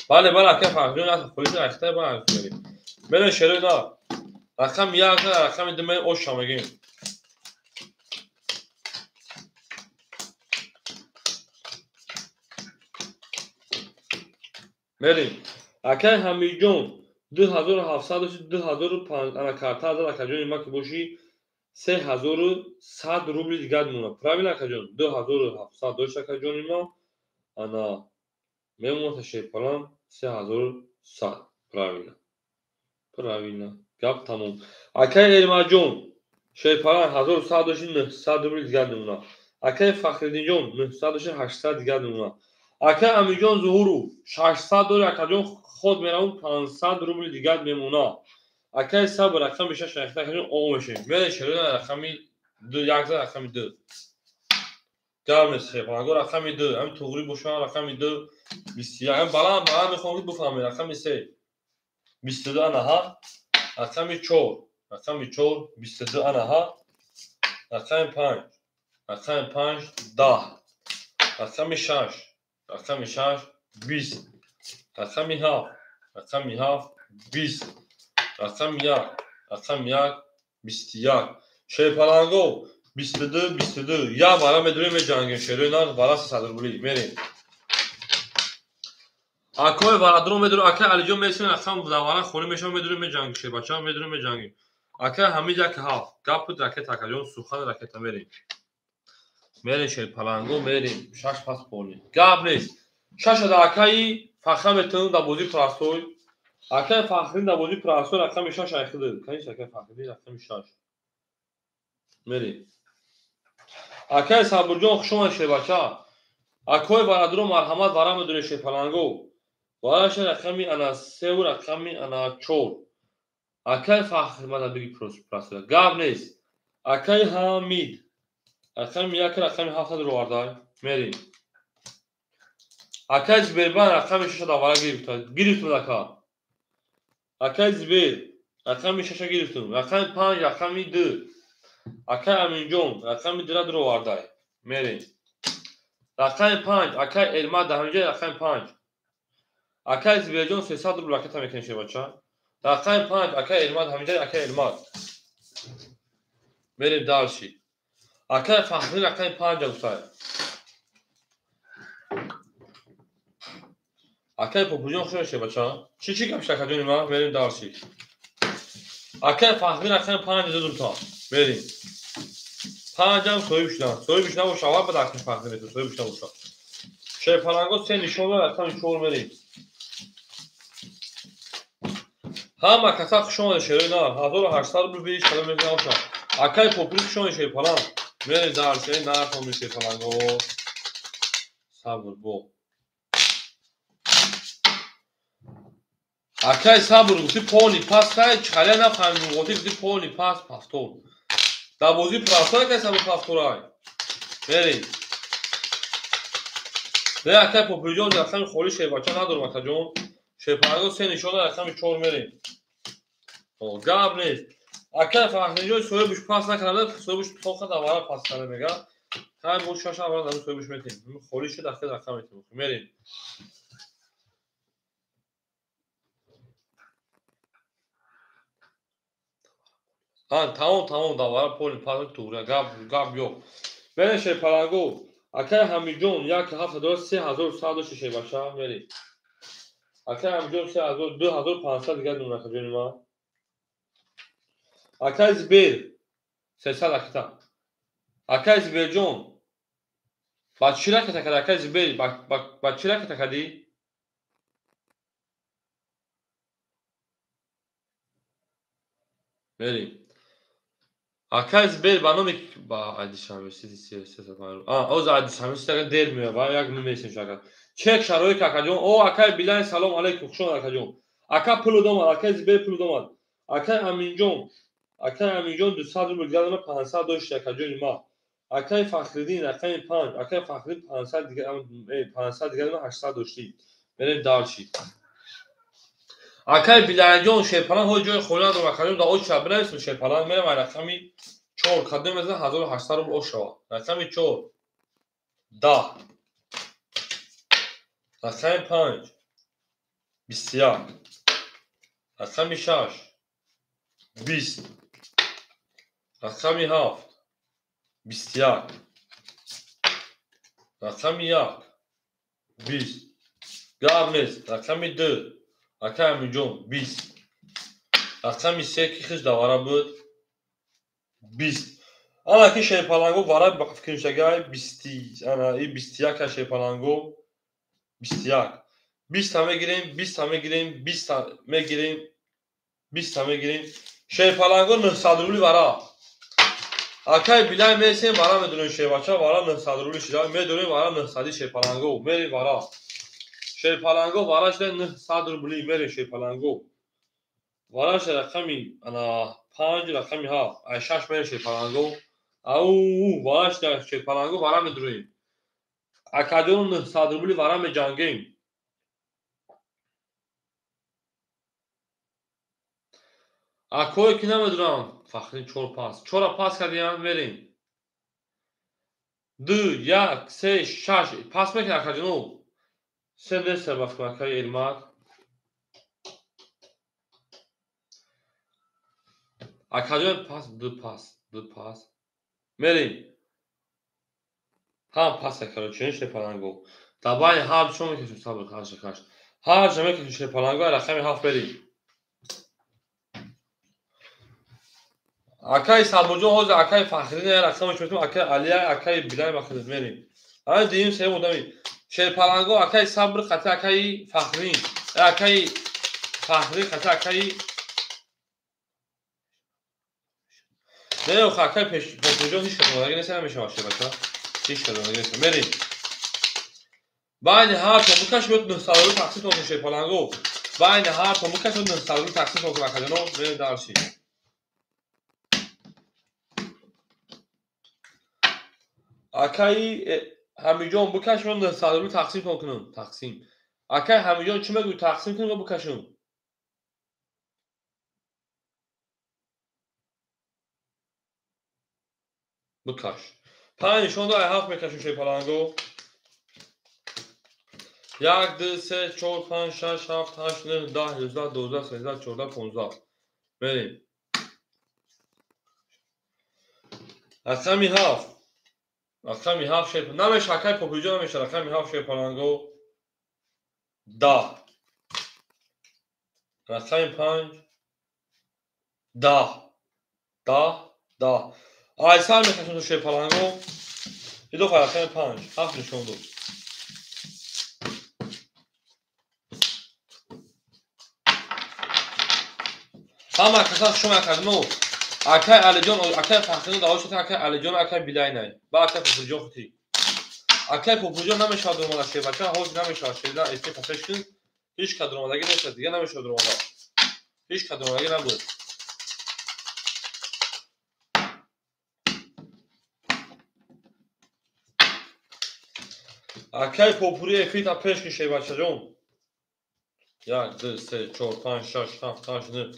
Бале, бале, акаи Фахриддин, як холиси рахта ба мерем. Мерем шерои на. Рақами 1, рақами 2 мерем оша мегем. Мерем. Акаи Ҳамиҷон 2700 2005 ана карта зад акаҷони ма ки бошӣ 3100 рубли дигар мемонад. Правильно акаҷон? 2700 дошт акаҷони ма. Ана мемонад шерпаланг 3100. Правильно. Правильно. Гап тамом. Акаи Эрмаҷон шерпаланг 1100 дошт 900 рубли дигар мемонад. Акаи Фахриддинҷон 900 дошт 800 дигар мемонад. Акаи Аминҷон Зуҳуров 600 дори акаҷон ход меравад 500 рубли дигар мемонад. Акаи Сабр рақами 6 рахта акаҷон о мешавем. Мерем шерои рақами 2 як зад рақами 2. Гап нест шерпаланго рақами 2. Ҳамин туғри бошад рақами 2 21. Ҳамин баланд баланд мехоҳам ки бифаҳмед рақами 3 22 ана ҳа. Рақами 4 рақами 4 22 ана ҳа. Рақами 5 рақами 5 10. Рақами 6 рақами 6 20. Рақами 7 рақами 7 20. Рақами 1 рақами 1 21. Шерпаланго 22 22. Як бара медурем меҷангем шерои нар бара 300 рубли мерем. Акои барадрон медурем, акаи Алиҷон мересем рақам давара холӣ мешавад медурем меҷангем шербача медурем меҷангем. Акаи Ҳамид 1 7. Гап буд ракета акаҷон сухан ракета мерем. Мерем шерпаланго мерем 6 пас полӣ. Гап нест. 6 да акаи Фахра метавонем дар бозии простой. Акаи Фахриддин дар бозии простой рақами 6 айхида. Конечно акаи Фахриддин рақами 6. Мерем. Акаи Сабурҷон хуш омадед шербача. Акои варадро марҳамат вара медонед шерпаланго. Вараша рақами ана севу рақами ана чор. Акай Фахр мада биги просто. Гап нест. Акай Ҳамид. Рақами як рақами ҳафтад ровардай. Мерим. Акай Зибербан рақами шаша давара гирифта. Гирифтум ака. Акай Зибер рақами шаша гирифтум. Рақами панҷ рақами ду. Акай Аминҷон рақами дура дуровардай. Мерим. Рақами панҷ акай Элмад ҳаминҷа рақами панҷ. Акай Зиберҷон 300 рубл ракета мекунем шербача. Рақами панҷ акай Элмад ҳаминҷа акай Элмад. Мерим дальше. Акай Фахри рақами панҷа гуфтай. Акай Попуҷон хуш омадед бача. Чӣ чӣ гап шуд акаҷони ман? Мерим дальше. Акай Фахри рақами панҷ дудум та. Мерим. Панҷам соҳиб шудам. Соҳибш набоша, аввал бад акай Фахри метавон соҳибш набоша. Шерпаланго се нишон дорад, рақами чор мерим. Ҳама каса хуш омадед шерои на. 1800 рубл бириш кадом мекунам. Акай Попури хуш омадед шерпаланг. Мерим дальше, нархом шерпаланго. Сабр бо. Акай Сабр гуфти пони пас кай чалия нафаҳмидум гуфти гуфти пони пас пафтор. Дар бозӣ прафтор акай Сабр пафторай. Мерим. Не акай Попуриҷон рақами холи шербача надорам акаҷон. Шерпаланго се нишон дорад рақами чор мерим. Гап нест. Акай Фахриҷон соҳибш пас накарда, соҳибш тоқа давара пас карда мега. Ҳай бо шаша аввал дар соҳибш метем. Холи шуд ахир рақам метем. Мерим. Тамом тамом давара поли пас туғра гап гап ёқ. Мерем шерпаланго. Акай Ҳамиҷон як ҳафта дорад 3100 дошта шербача мерем. Акай Ҳамиҷон 3000 2500 дигар дум акаҷони ман. Акай Зибер 300 ракета. Акай Зиберҷон ба чӣ ракета кардӣ? Акай Зибер ба чӣ ракета кардӣ? Мерем. Акай Зибер ба номи ба Айдишанбе оз Айдишанбе дер меояд ва як намересем шака. Чек шароит акаҷон. О акай Билай салом алейкум хуш омад акаҷон. Ака пул домад, акай Зибер пул домад. Акай Аминҷон, акай Аминҷон 200 рубл дигар дона 500 дошт акаҷони ма. Акай Фахриддин рақами 5, акай Фахриддин 500 дигар 500 дигар дона 800 доштӣ. Мерем дальше. Акай Билайҷон шерпалан ҳои ҷои холӣ надорам акаҷон да оч шава бинависем шерпалан мерем ай рақами 4 кадом мезанам 1800 рубл ош шава. Рақами 4 10 рақами 5 21 рақами 6 20 рақами 7 21 рақами 1 20 гап нест. Рақами 2 акай Аминҷон 20 рақами 3 ки хиш давара буд 20. Ана ки шерпаланго вара фикршагай 20 ана и 21 шерпаланго 21 20 та мегирем 20 та мегирем 20 та мегирем 20 та мегирем. Шерпаланго 900 рубли вара. Акай Билай мересем вара медонем шербача вара 900 рубли шида медонем вара 900 шерпаланго мерем вара. Шерпаланго вара шида 900 рубли мерем шерпаланго. Вара шида рақами ана 5 рақами 7 ай 6 мерем шерпаланго. Ау вара шида шерпаланго вара медроем. Акаҷон 900 рубли вара меҷангем. Акое ки намедонам Фахри 4 пас. 4 пас кардиам мерем. 2 1 3 6 пас мекунад акаҷоно. Се нест ба акаи Элмад. Акаҷон пас 2 пас 2 пас. Мерем. Ҳам пас короче шерпаланго. Давай ҳар чо мекашем сабр хаш хаш. Ҳар ҷо мекашем шерпаланго рақами 7 мерем. Акай Сабурҷон ҳозир акай Фахриддин рақамаш метавонам акай Алия акай Билай махрид мерем. Ҳамин дуюм сеюм одами. Шерпаланго акай Сабр қати акаи Фахриддин. Акаи Фахриддин қати акаи Не, акай Попуҷон ҳеч кадом нест намешавад шербача. Ҳеч кадом нест. Мерем. Байни ҳар то бикаш меёд 900 рубл тақсим кун шерпаланго. Байни ҳар то бикаш меёд 900 рубл тақсим кун акаҷоно. Мерем дарши. Акаи Ҳамиҷон бикаш меёд 900 рубл тақсим кунам. Тақсим. Акаи Ҳамиҷон чӣ мегӯй тақсим кунем ё бикашем? Бикаш. 5 нишон дод, 7 мекашем шерпаланго. 1, 2, 3, 4, 5, 6, 7, 8, 9, 10, 11, 12, 13, 14, 15. Мерем. Рақами 7. Рақами 7 шер. Намеша акай Попуриҷон намеша. Рақами 7 шерпаланго. 10. Рақами 5. 10. 10, 10. Айсар мекашем то шерпаланго. Идофа рақами 5. 7 нишон дод. Ҳама каса шумо акадмо. Акай Алиҷон, акай Фахриддин даво шуд, акай Алиҷон, акай Билайнай. Ба акай Попуриҷон хути. Акай Попуриҷон намешавад дуромада шербача, ҳозир намешавад шерда эфир пасаш кун. Ҳеҷ кад дуромадагӣ нест, дига намешавад дуромада. Ҳеҷ кад дуромадагӣ набуд. Акай Попури эфир та пеш кун шербачаҷон. 1, 2, 3, 4, 5, 6, 7, 8, 9,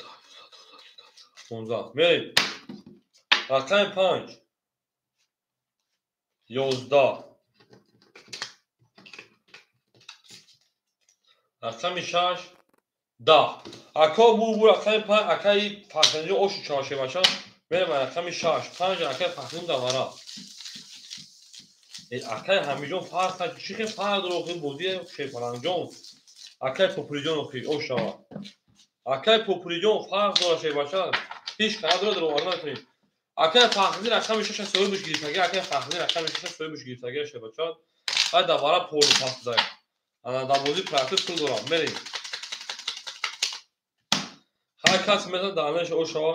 15. Мерем. Рақами 5. 11. Рақами 6. 10. Ако бу рақами 5 акаи Фахриддин ошу чоршебача. Мерем рақами 6. 5 акаи Фахриддин давара. Акаи Ҳамиҷон фарқ кард. Чӣ хел фарқ дорад охи бозии шерпалангҷон? Акаи Попуриҷон охи ошава. Акаи Попуриҷон фарқ дорад шербача. Ҳеҷ кара дорад роварда накунед. Акаи Фахриддин рақами 6 соҳибаш гирифтагӣ, акаи Фахриддин рақами 6 соҳибаш гирифтагӣ шербача. Ай давара полу пас дай. Ана дар бозии проекти пул дорам. Мерем. Ҳар кас метавонад дар неш ошава.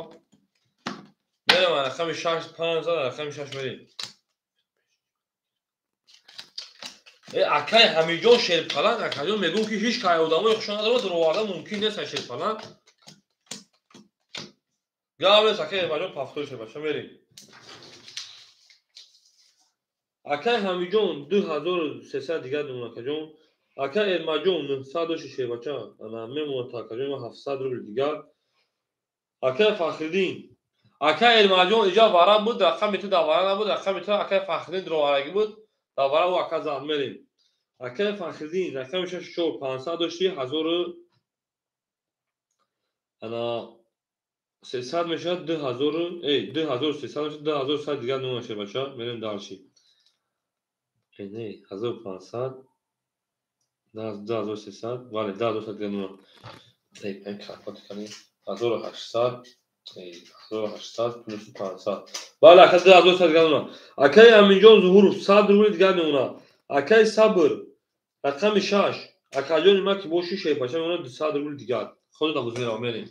Мерем рақами 6, 5 рақами 6 мерем. Акаи Ҳамиҷон шерпаланг, акаҷон мегӯм ки ҳеҷ кай одамои хушо надорад, роварда мумкин нест шерпаланг. Гап нест, акаи Ҳамиҷон пафтор шербача мерем. Акаи Ҳамиҷон 2300 дигар мемонад акаҷон. Акаи Эрмаҷон 900 дошти шербача, ана мемонад акаҷон 700 рубл дигар. Акаи Фахриддин, акаи Эрмаҷон иҷа вара буд, рақами ту дар вара набуд, рақами ту акаи Фахриддин роварагӣ буд, дар вара ӯ ака зад мерем. Акаи Фахриддин рақами 6, 4, 500 дошти, 1000 ана 300 мешавад, 2000, 2300 мешавад, 2100 дигар мемонад шербача. Мерем дарши. Не, 1500, 2300, бале, 2100 дигар мемонад. 1800, 1800 плюс 500. Бале, ака 2100 дигар мемонад. Акаи Аминҷон Зуҳуров 100 рубл дигар мемонад. Акаи Сабр рақами 6, акаҷони ман ки боши шербача мемонад 200 рубл дигар. Худо дар бозӣ меравам, мерем.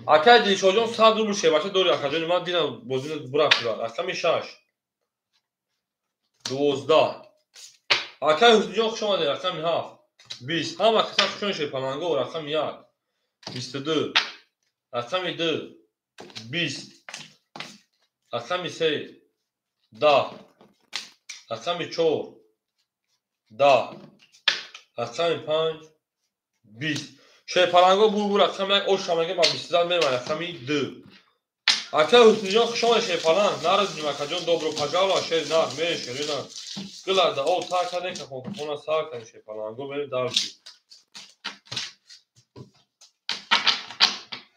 Акаи Дилшодҷон 100 рубл шербача дори, акаҷони ман дидам бозӣ бурафт шуда. Рақами 6, 12. Акаи Ҳусниҷон хуш омадед, рақами 7, 20. Ҳама каса хуш омадед шерпаланго, рақами 1, 22, рақами 2, 20, рақами 3, 10, рақами 4, 10, рақами 5, 20. Шерпаланго бу рақами 1 ош шамага ба 20 зад мерем рақами 2. Акаи Ҳусниҷон хуш омадед шерпаланг, нарасидем акаҷон, добро пожаловать шер нар, мерем шери нар. Гилада об тар кардем, кафонкафона сар кардем шерпаланго, мерем дарши.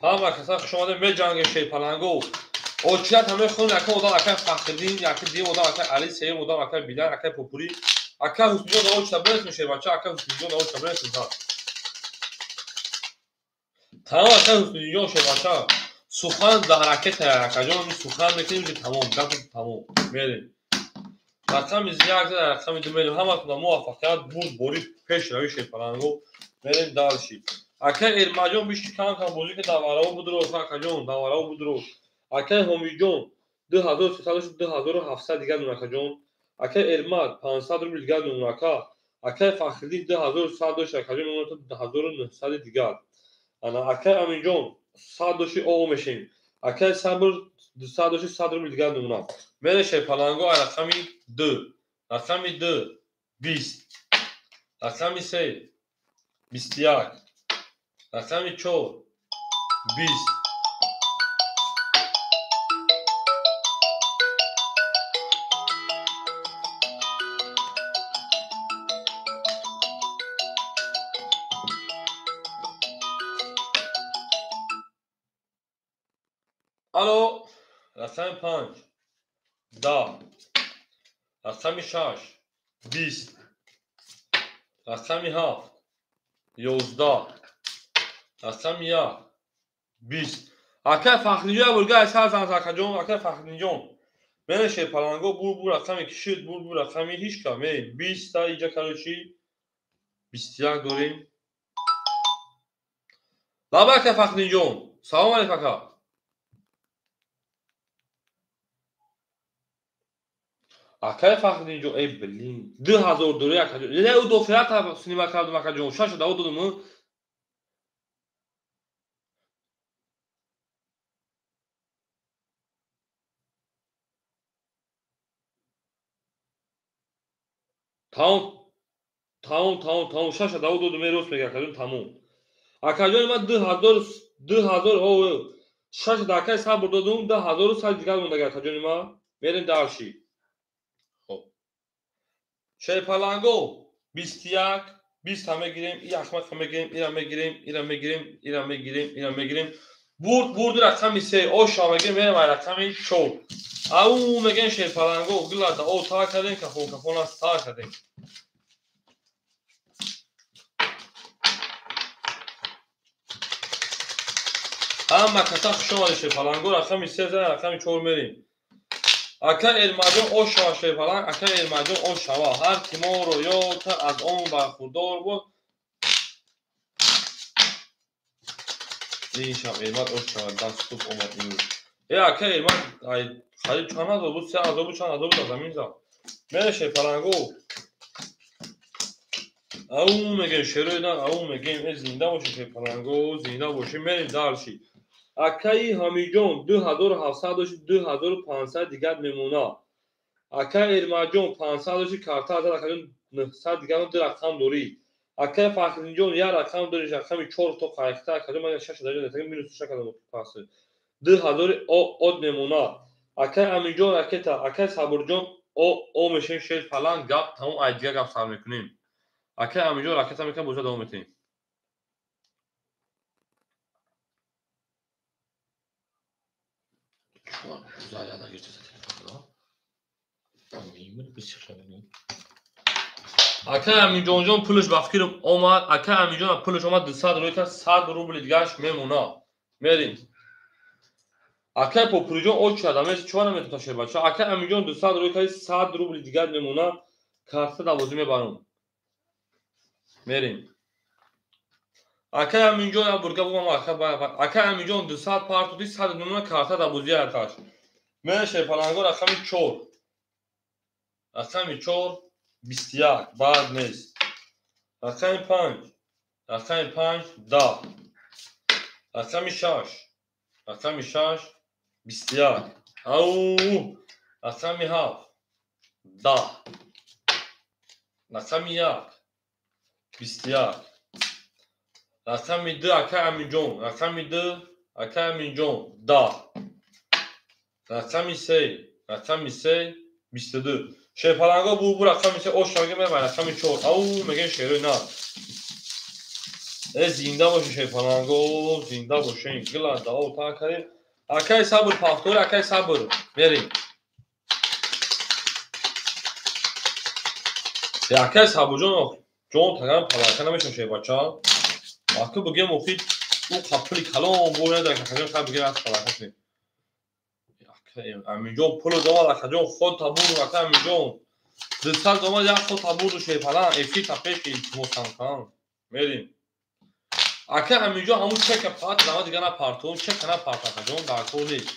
Ҳама каса хуш омадед, меҷангем шерпаланго. Очият ҳама хун яка одам акаи Фахриддин, яка дим одам акаи Али, сеюм одам акаи Билал, акаи Попури, акаи Ҳусниҷон да очита биресем шербача, акаи Ҳусниҷон да очита биресем. Тамом акаи Ҳусниҷон шербача. Сухан дар ҳаракат акаҷон, сухан мекунем ки тамом, гап тамом. Мерем. Рақами 1 зад, рақами 2 мерем. Ҳаматон муваффақият, бурд, борӣ пешравӣ шерпаланго. Мерем дарши. Акаи Эрмаҷон бишти кам кам бозӣ ки даварао будро, акаҷон, даварао будро. Акаи Ҳомиҷон 2300 2700 дигар мемонад акаҷон. Акай Эрмат 500 рубл дигар мемона ака. Акай Фахриддин 2100 дошт, акаҷон мемона то 2900 дигар. Ана акай Аминҷон 100 дошти о мешем. Акай Сабр 200 дошти 100 рубл дигар мемона. Мере шерпаланго ай рақами 2. Рақами 2 20. Рақами 3 21. Рақами 4 20. Алло, рақами 5 10, рақами 6 20, рақами 7 11, рақами 1 20. Акай Фахриддин бурга сар зан акаҷон, акай Фахриддинҷон. Мене шерпаланго бур бур рақами кишид, бур бур рақами ҳичка. Ме 20 та иҷа короче 21 дорем. Лаба акай Фахриддинҷон. Салом алейкум ака. Акай Фахриддинҷон, эй блин, 2000 дори акаҷон. Не, ӯ дофирата снима кардам акаҷон. Шаша даво додам. Тамом, тамом, тамом, тамом. Шаша даво додам, рост мега акаҷон, тамом. Акаҷон, ман 2000, 2000, о, шаша да акай сабр додам, 2100 дигар монда акаҷони ман. Мерем дарши. Шерпаланго 21, 20 ҳа мегирем, и ахмақ ҳа мегирем, ира мегирем, ира мегирем, ира мегирем, ира мегирем. Бурд, бурди рақами 3, оша мегирем, мерем ай рақами 4. Ау мегем шерпаланго, гилада, о та кардем, кафон, кафон аст, та кардем. Ҳама каса хуш омадед шерпаланго, рақами 3 зан, рақами 4 мерем. Ака Эрмаҷон ош шава шерпаланг, ака Эрмаҷон ош шава. Ҳар ки моро ёд аз он бархурдор буд. Ин шаб Эрмат ош шава, даст суб омад имрӯз. Э ака Эрмат, ай хариб чанд ҳазор буд, 3000 буд, чанд ҳазор буд аз замин зад. Мере шерпаланго. Ау мегем шерои дан, ау мегем, э зинда боши шерпаланго, зинда боши, мерем дарши. Акаи Ҳамиҷон 2700 дошти, 2500 дигар мемона. Акаи Эрмаҷон 500 дошти, карта зад, акаҷон 900 дигар ду рақам дорӣ. Акаи Фахриддинҷон як рақам дорӣ, рақами 4 то қайхта, акаҷон ман 6 дараҷа дорам, минус 6 кардам пас. 2000 од мемона. Акаи Аминҷон ракета, акаи Сабурҷон о мешем шер паланг гап, тамом ай дигар гап сар мекунем. Акаи Аминҷон ракета мекунам, боза давом метиҳем. Акай Аминҷонҷон пулаш ба фикрам омад, акай Аминҷон пулаш омад 200 рӯй кард, 100 рубли дигараш мемона. Мерем. Акай Попуриҷон оч шад, амес чӣ наметавонад шербача. Акай Аминҷон 200 рӯй кард, 100 рубли дигар мемона, карта давозӣ мебарам. Мерем. Акай Аминҷон я бурга бугам, акай Аминҷон 200 партуди 100 мемона, карта давозӣ аташ. Мере шерпаланго рақами 4. Рақами 4 21 баъд нест. Рақами 5, рақами 5 10. Рақами 6, рақами 6 21. Ау, рақами 7 10. Рақами 1 21. Рақами 2 акай Аминҷон, рақами 2 акай Аминҷон 10. Рақами 3, рақами 3 22. Шерпаланго бу бу рақами 3 ош шавга мебар рақами 4. Ау мегем шерои на. Э зинда боши шерпаланго, зинда боши. Гила дао та карем. Акай Сабр пафтор, акай Сабр. Мерем. Акай Сабрҷон, ҷон тагам палака намешам шербача. Аку бугем охи ӯ қапули калон бурда акаҷон хай бугем аз палака шудем. Аминҷон пуло домад, акаҷон ход табурду, ака Аминҷон 200 домад, як ход табурду шерпаланг, эфир та пеш илтимосам кан. Мерем. Ака Аминҷон ҳамун чека парт дамад, дигар напартон, чека напарт акаҷон, дар кор нест.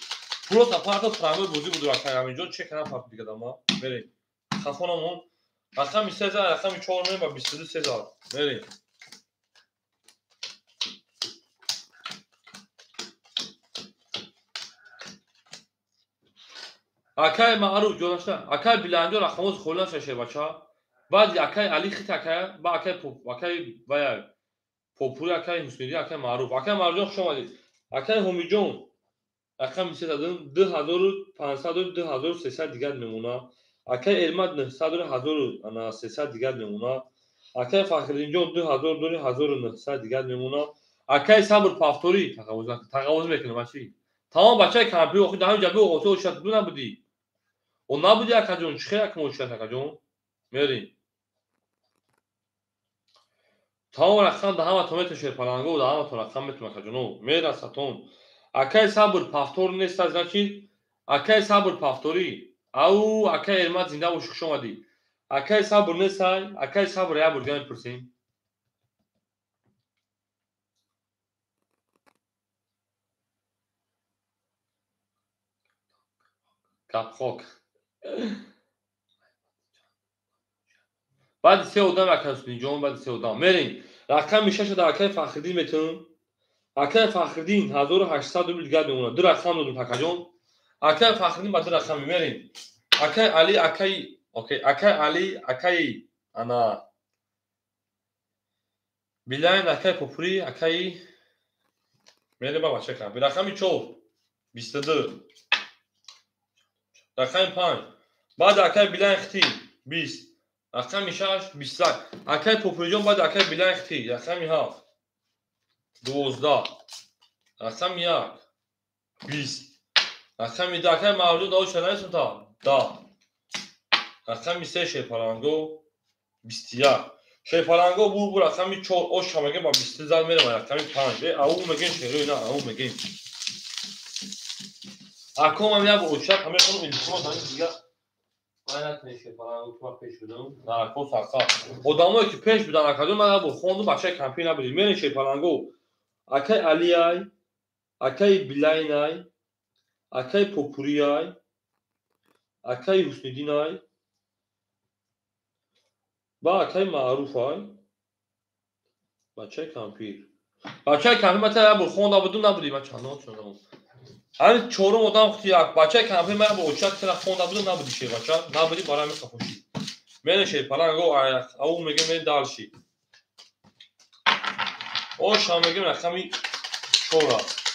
Пуло та парто прямой бозӣ буду ака Аминҷон, чека напарт дига дама. Мерем. хафонамон. Рақами 3 зад, рақами 4 мерем ба 22 3 зад. Мерем. Акай Маъруф ҷонашта, акай Биланҷон рақамоз холӣ наша шербача. Баъди акай Али хит акая, ба акай Поп, акай вая Попури, акай Ҳусниди, акай Маъруф. Акай Маъруфҷон хуш омадед. Акай Ҳомиҷон рақами 3 задам, 2500 2300 дигар мемона. Акай Эрмат 900 1300 дигар мемона. Акай Фахриддинҷон 2000 дори 1900 дигар мемона. Акай Сабр Пафторӣ тағовуз мекунам бачи. Тамом бачаи кампи охи дар ҳамин ҷабе оғоти ошад ду набудӣ. О набудӣ акаҷон, чӣ хел акм ошад акаҷон? Мерем. Тамом рақам да ҳаматон метон шерпаланго, да ҳаматон рақам метон акаҷоно. Мерасатон. Акай Сабр Пафтор нест, значит, акай Сабр Пафторӣ. Ау, акай Эрмат зинда бошӣ, хуш омадӣ. Акай Сабр нестай, акай Сабр як бор дига мепурсем. Гапхок. Баъди се одам акай Ҳусниҷон, баъди се одам. Мерем. Рақами 6 да акай Фахриддин метавонам. Акай Фахриддин 1800 рубл дигар мемонад. Ду рақам додум акаҷон. Акай Фахриддин ба ду рақами мерем. Акай Али, акай, окей, акай Али, акай ана Билайн, акай Попури, акай мерем ба бача кам. Рақами 4 22. Рақами 5. Баъд акай Билайн хити 20. Рақами 6 21. Акай Попуриҷон баъд акай Билайн хити рақами 7 12. Рақами 1 20. Рақами 2 акай Мавлуд дао шанаисум та 10. Рақами 3 Шерпаланго 21. Шерпаланго бу рақами 4 ош мегем ба 20 зад мерем рақами 5. Э ау мегем шерои на ау мегем. Аком як бор очак ҳама хонум илтимос ҳамин дигар ман накунед Шерпаланго ки ман пеш будам. Нарако сарса. Одамое ки пеш будан акаҷон ман як бор хондум бачаи кампи набудед. Мерем Шерпаланго. Акай Алиай, акай Билайнай, акай Попуриай, акай Ҳусниддинай, ба акай Маъруфай, бачаи кампир. Бачаи кампир ман як бор хонда будум набудӣ, ман чандон шудам. Ҳамин чорум одам хути як бачаи кампир ман як бор очак тира хонда будум набудӣ шербача, набудӣ барои ҳамин хафошӣ. Мерем Шерпаланго, ау мегем мерем далши. Ош ҳам мегем рақами 4.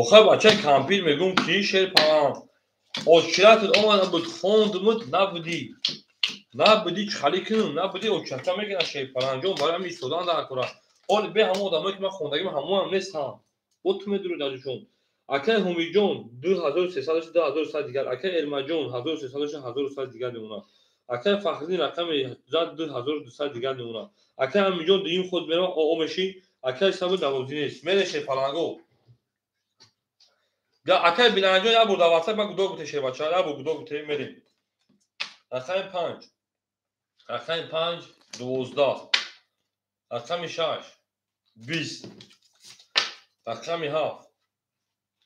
Охир бачаи кампир мегӯм ки Шерпаланг очиратат омада буд, хондумуд набудӣ. Набудӣ чӣ хали кунам, набудӣ очиратта мегирад Шерпалангҷон, барои ҳамин истодан дар кора. Ҳоли бе ҳамон одамое ки ман хондагим ҳамонам нестам. Бо ту медурӣ даҷушон. Акай Ҳумиҷон 2300 2100 дигар, акай Эрмаҷон 1300 1100 дигар мемонад. Акай Фахриддин рақами зад 2200 дигар мемонад. Акай Амиҷон дуюм худ мерава оо мешӣ, акай Сабр дарозӣ нест. Мере Шерпаланго. Акай Биланҷон як бор дар WhatsApp ман гудо гуфте шербача, як бор гудо гуфте мерем. Рақами 5. Рақами 5 12. Рақами 6 20. Рақами 7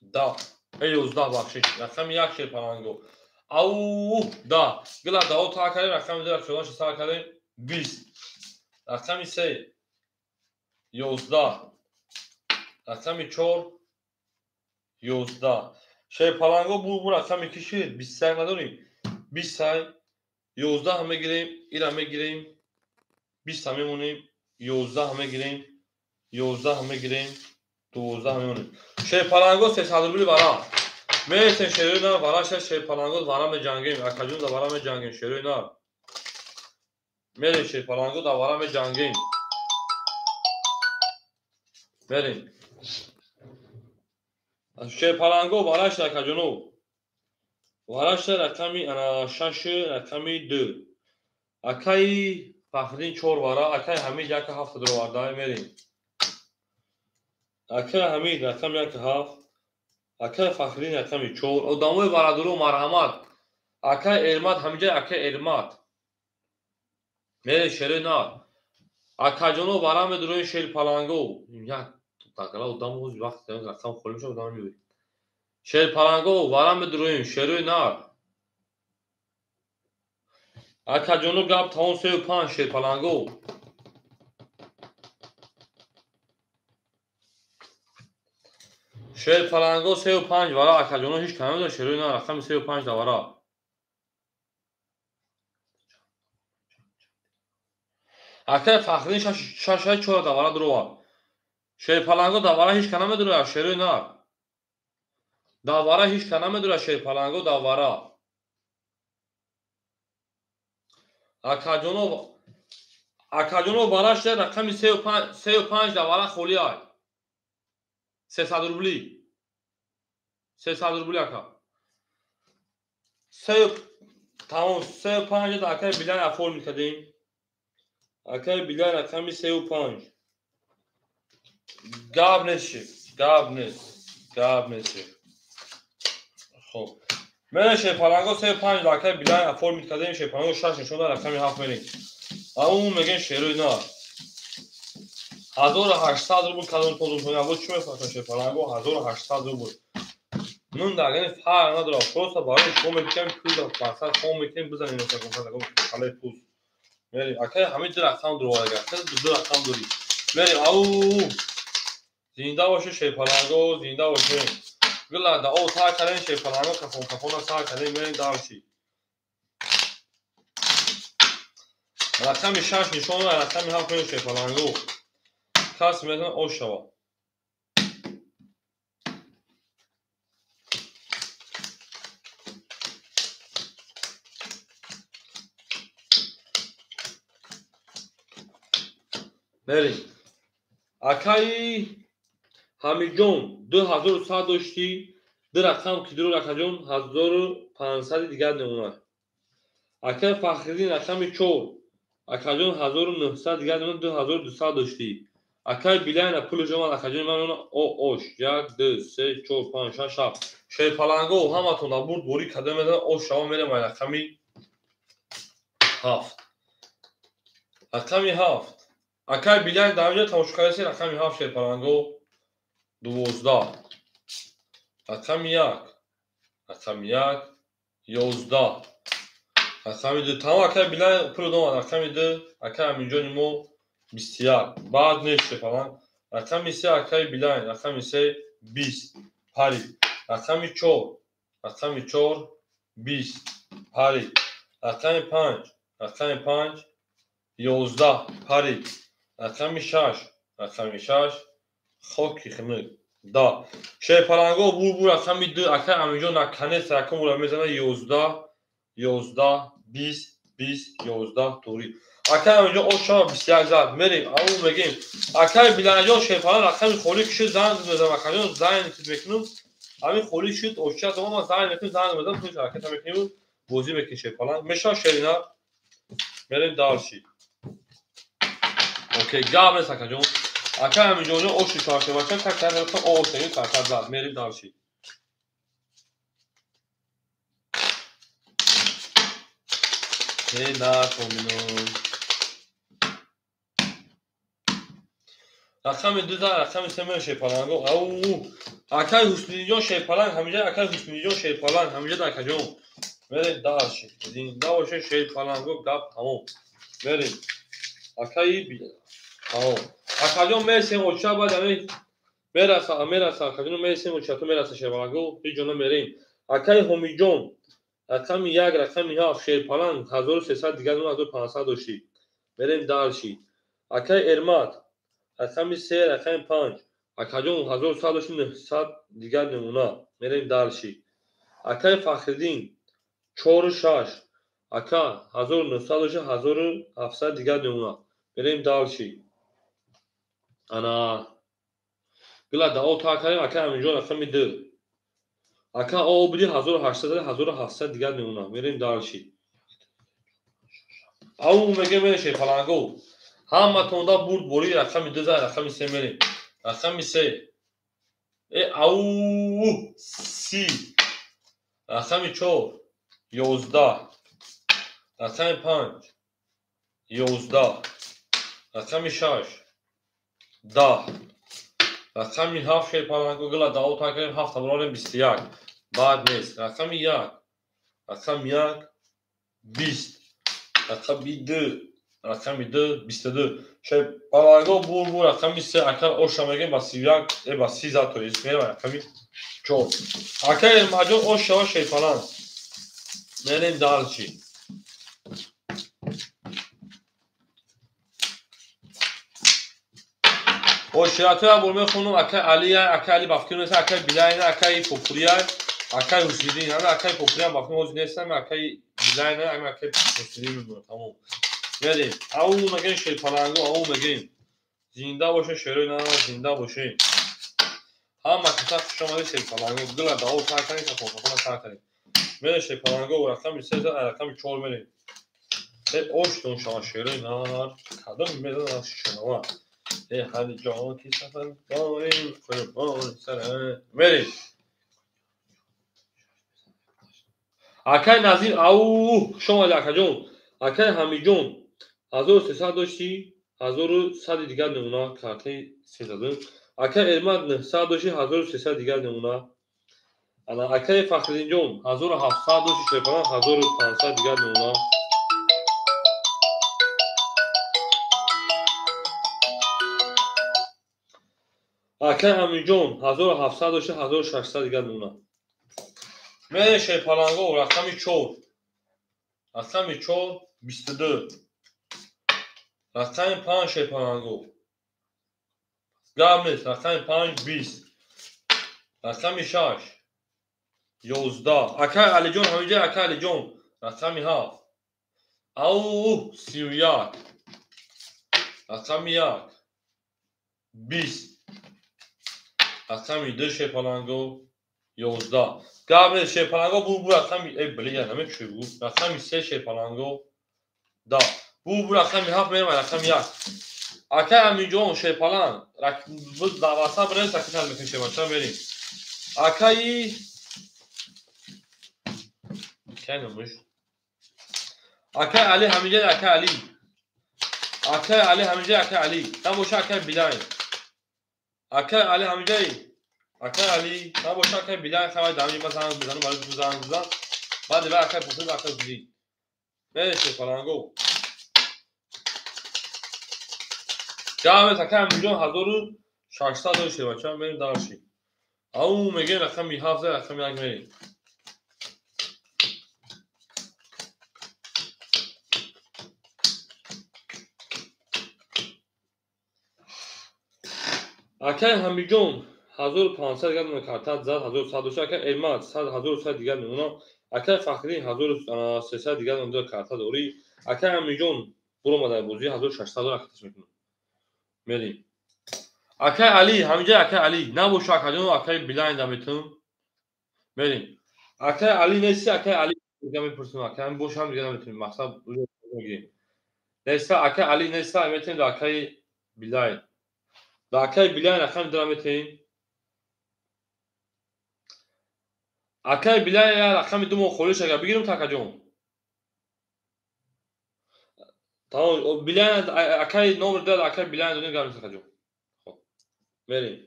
10. 11 бахшиш. Рақами 1 Шерпаланго. Ау 10. Гила дао та кардем, рақами 2 чораш сар кардем 20. Рақами 3 11. Рақами 4 11. Шерпаланго бу рақами ки шид 21 надорем. 20 11 мегирем, ира мегирем, 20 мемонем, 11 мегирем, 11 мегирем, 12 мемонем. Шерпаланго 300 рубли вара. Мересем шерои нар, вара ша Шерпаланго вара меҷангем, акаҷон да вара меҷангем, шерои нар. Мерем Шерпаланго да вара меҷангем. Мерем. Шерпаланго вараш акаҷоно. Вараш рақами ана 6 рақами 2. Акаи Фахриддин 4 вара, акаи Ҳамид 1 7 дароварда мерем. Акаи Ҳамид рақами 1 7, акаи Фахриддин рақами 4. Одамои варадуро марҳамат. Акай Эрмат ҳамиҷа, акай Эрмат. Мере шерои нар. Акаҷоно вара медурои шерпаланго. Як дагала одам ҳоз вақт рақам холӣ мешавад, одам меояд. Шерпаланго вара медуроем шерои нар. Акаҷоно гап тамом 3-5 шерпаланго. Шерпаланго 3-5 вара акаҷоно ҳеҷ кам надорад шерои нар рақами 3-5 давара. Акай Фахриддин 6-4 давара дуровад. Шерпаланго давара ҳеҷ кам намедурад шерои нар. Давара ҳеҷ кам намедурад шерпаланго давара. Акаҷоно вара шуда рақами 3-5 давара холӣ ай. 300 рубли. 300 рубли ака. Тамом 3-5 акай Билал оформить кардем. Акай Билал рақами 3-5. Гап нест, гап нест, гап нест. Хоб. Мере шерпаланго 3-5 акай Билал оформить кардем, шерпаланго 6 нишон дад, рақами 7 мерем. Аму мегем шерои нар. 1800 рубл кадом тозум кунем, чӣ мефаҳмам шерпаланго 1800 рубл. Нун дагани фарқ надорад, просто барои шумо мекунем пул мақсад хом мекунем бизанем масалан қалаи пул. Мерем акай ҳамин ду рақам дуровад агар ду рақам дорӣ. Мерем ау зинда боше шерпаланго, зинда боше. Гула да о сар кардем шерпаланго кафон кафона сар кардем мерем дарши. Рақами 6 нишон дад, рақами 7 мерем шерпаланго. Кас метавонад ош шавад. Мерем. Акаи Ҳамидҷон 2100 доштӣ, ду рақам ки дуруд акаҷон 1500 дигар мемонад. Акаи Фахриддин рақами 4, акаҷон 1900 дигар мемонад, 2200 доштӣ. Акаи Билайна пулаш омад, акаҷони ман ош 1 2 3 4 5 6 7. Шерпаланго ҳаматон бурд борӣ када мезанад, ош шава мерем ай рақами 7. Рақами 7. Акаи Билайн дар инҷо тамошо кардаси рақами 7 шерпаланго 12. Рақами 1. Рақами 1 11. Рақами 2. Тамом акаи Билайн пул омад, рақами 2 акаи Аминҷони мо 21. Баъд нест шерпаланг. Рақами 3 акаи Билайн, рақами 3 20 пари. Рақами 4, рақами 4 20 пари. Рақами 5, рақами 5 11 пари. Рақами 6, рақами 6 хоки хунук 10. Шерпаланго бур рақами 2 акаи Аминҷон наканес рақам ура мезанад 11 11 20 20 11 туғри. Акаи Аминҷон ош шава 21 зад. Мерем, ау мегем. Акаи Биланҷон шерпаланг рақами холӣ кишид, занг мезанам акаҷон, занг мекунам. Ҳамин холӣ шуд, ошча замон ман занг мекунам, занг мезанам, пул ҳаракат мекунем, бозӣ мекунем шерпаланг. Мешавад шерина. Мерем дарши. Окей, гап нест акаҷон. Акаи Аминҷонҷон оши шавашабача так так ош так зад. Мерем дарши. Рақами 2 зад, рақами 3 мерем шерпаланго. Ау акаи Ҳусниҷон шерпаланг ҳамиҷа, акаи Ҳусниҷон шерпаланг ҳамиҷа акаҷон. Мерем дарши. Зинда боше шерпаланго, гап тамом. Мерем. Акаи тамом. Акаҷон мерасем оча баъд ҳамин мераса, мераса акаҷон мерасем оча ту мераса шерпаланго, ҳеҷ ҷо намерем. Акаи Ҳомиҷон рақами 1, рақами 7 шерпаланг 1300 дигар 1500 доштӣ. Мерем дарши. Акаи Эрмат рақами 3, рақами 5 акаҷон 1100 доштӣ, 900 дигар намуна. Мерем дарши. Акаи Фахриддин 4 6 ака 1900 доштӣ, 1700 дигар намуна. Мерем дарши. Ана гила дао та кардем, акаи Аминҷон рақами 2. Ака о буди 1800 1700 дигар мемонад. Мерем дарши. Ау мегем мерем шерпаланго. Ҳаматонда бурд борӣ рақами 2 зад, рақами 3 мерем. Рақами 3. Ау 30. Рақами 4. 11, рақами 5, 11, рақами 6, 10, рақами 7 шерпаланго гила дао такрем 7 таброрем 21, баъд нест, рақами 1, рақами 1, 20, рақами 2, рақами 2, 22. Шерпаланго бур рақами 3 акар оша мегем ба 31, ба 30 зад то есть мерем рақами 4. Акар Элмаҷон оша шерпаланг. Мерем дальше. Оширатоя бур мехонам акай Алия, акай Али бафкир нест, акай Билайна, акай Попурия, акай Ҳусиддин, ҳама акай Попурия бафкир ҳозир нестам, акай Билайна, ҳама акай Ҳусиддин мемонад, тамом. Мерем. Ау мегем шерпаланго, ау мегем. Зинда боше шерои на, зинда боше. Ҳама каса хуш омадед шерпаланго. Гила дао сар кардем, сафофахона сар кардем. Мерем шерпаланго, рақами 3, рақами 4 мерем. Оштон шава шерои на, кадом мезанад шунава. Ҳар ҷо ки сафар дорем, қурбон сара. Мерем. Акай Назир, ау, хуш омадед акаҷон. Акай Ҳамиҷон, 1300 дошти, 1100 дигар намуна, картаи 300. Акай Эрмад 900 дошти, 1300 дигар намуна. Ана акай Фахриддинҷон 1700 дошти, шерпалан 1500 дигар намуна. Акай Амиҷон 1700 дошти, 1600 дигар намуна. Мерем шерпаланго, рақами 4. Рақами 4, 22. Рақами 5 шерпаланго. Гап нест, рақами 5, 20. Рақами 6, 11. Акай Алиҷон ҳамиҷа, акай Алиҷон, рақами 7. Ау, 31. Рақами 1, 20. Рақами 2 шерпаланго, 11. Гап нест, шерпаланго бур рақами, блин, намекуши бур. Рақами 3 шерпаланго, 10. Бур рақами 7 мерем, рақами 1. Акай Амиҷон шерпаланг, дар васат бирем, сакит ҳал мекунем шербача, мерем. Акаи кай номаш? Акай Али ҳамиҷа, акай Али. Акай Али ҳамиҷа, акай Али. Набоша акай Билайн. Акай Али ҳамиҷаи? Акай Али, набоша акай Билайн, хабар дами ма занг бизанам, барои ту занг бизан. Баъд ва акай Пуфи ва акай Зуди. Мерем шерпаланго. Гап нест, акай Амиҷон 1600 дошт шербача, мерем дальше. Ау мегем рақами 7, рақами 1 мерем. Акай Ҳамиҷон 1500 дигар намуна карта зад, 1100 дошт. Акай Элмад 1100 дигар намуна. Акай Фахриддин 1300 дигар намуна карта дорӣ. Акай Амиҷон буромада бозӣ 1600 дора каташ мекунам. Мерем. Акай Али, ҳамиҷа акай Али. Набоша акаҷон, акай Билайн да метунам. Мерем. Акай Али нести, акай Али дига мепурсем, акай ҳам бошам дига наметунем. Мақсад мегирем. Неста, акай Али неста, метунем да акай Билайн. Да акай Билайн рақами 2 метунем. Акай Билайн я рақами 2 мо холиш агар бигирем та акаҷон. Тамом, Билайн акай номер 2 акай Билайн додем гап нест акаҷон. Хоб. Мерем.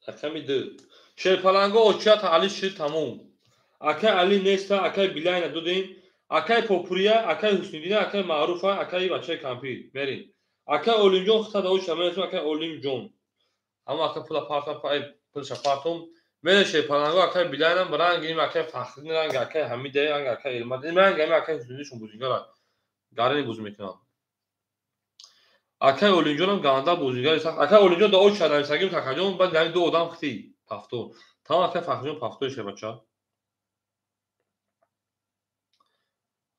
Рақами 2. Шерпаланго очията Али шид тамом. Акай Али неста, акай Билайна додем. Акай Попурия, акай Ҳусниддина, акай Маъруфа, акай бачаи кампир. Мерем. Акай Олимҷон хита давош намерасем, акай Олимҷон. Ҳама акай пула партам, пулша партом. Мерем шерпаланго, акай Билайнам, ранг им акай Фахриддин, ранг акай Ҳамида, ранг акай Элмад. Ин ранг ами акай Ҳусниддиншон бозингар. Гарани бозӣ мекунам. Акай Олимҷонам ганда бозингари сахт. Акай Олимҷон да оч шадан сагим такаҷон, баъд яъне ду одам хити пафто. Тамом акай Фахриддин пафтои шербача.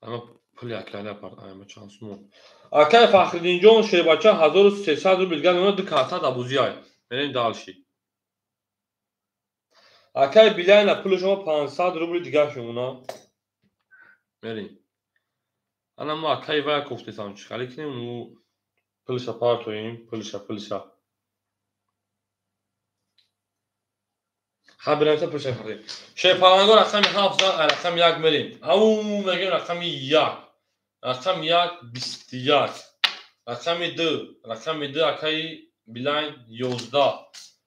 Ама пули акай апарт, ама чанд сумон. Акай Фахриддинҷон шербача 1300 рубл дигар мемонад, ду карта да бозӣ ай. Мерем дальше. Акай Билайна пули шумо 500 рубл дигар шумона. Мерем. Ана мо акай вая кофтесам чӣ хали кунем, ну пулша партоем, пулша, пулша. Ха бинависа пул шефарӣ. Шерпаланго рақами 7 зан, рақами 1 мерем. Ау мегем рақами 1. Рақами 1 21. Рақами 2, рақами 2 акаи Билайн 11.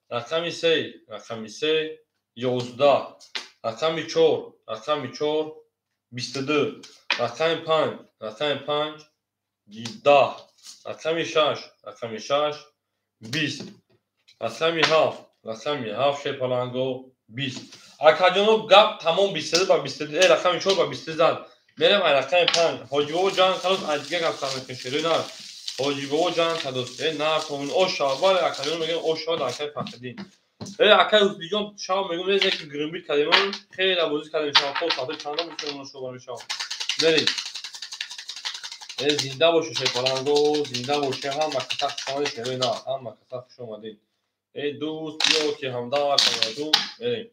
Рақами 3, рақами 3 11. Рақами 4, рақами 4 22. Рақами 5, рақами 5 10. Рақами 6, рақами 6 20. Рақами 7, рақами 7 шерпаланго 20. Акаҷоно гап тамом 22 ба 22, рақами 4 ба 22 зад. Мерем ай рақами 5. Ҳоҷибобо ҷанг кадост, ай дига гап сар мекунем шерои нар. Ҳоҷибобо ҷанг кадост. Нар томин ош шава. Бале акаҷоно мегӯям ош шава дар акаи Фахриддин. Акаи Ҳусниҷон шава мегӯям резе ки гринбит кардем, хеле бозӣ кардем шава. То сафи чандом мусулмон шова мешава. Мерем. Зинда боше шерпаланго, зинда боше ҳама каса хуш омадед шерои нар, ҳама каса хуш омадед. Дӯст биё ки ҳамдард омаду мерем.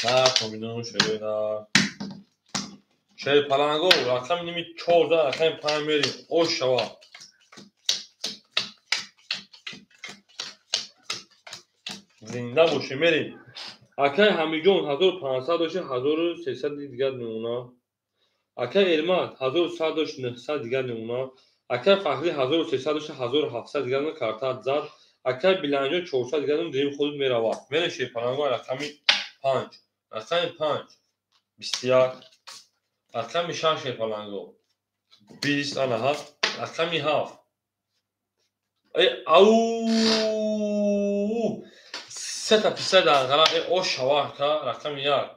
Нар томинон шерои нар. Шерпаланго рақами ними 4 зад, рақами 5 мерем. Ош шава. Зинда боше мерем. Акаи Ҳамиҷон 1500 дошт, 1300 дигар мемона. Акаи Эрмат 1100 дошт, 900 дигар мемона. Акаи Фахрӣ 1300 дошт, 1700 дигар мемона, карта зад. Акаи Биланҷон 400 дигар мемона, дим худ меравад. Мерем шерпаланго рақами 5. Рақами 5 21. Рақами 6 шерпаланго 20 ана ҳафт. Рақами 7. Ау сета писа дар ғара ош шава ака. Рақами 1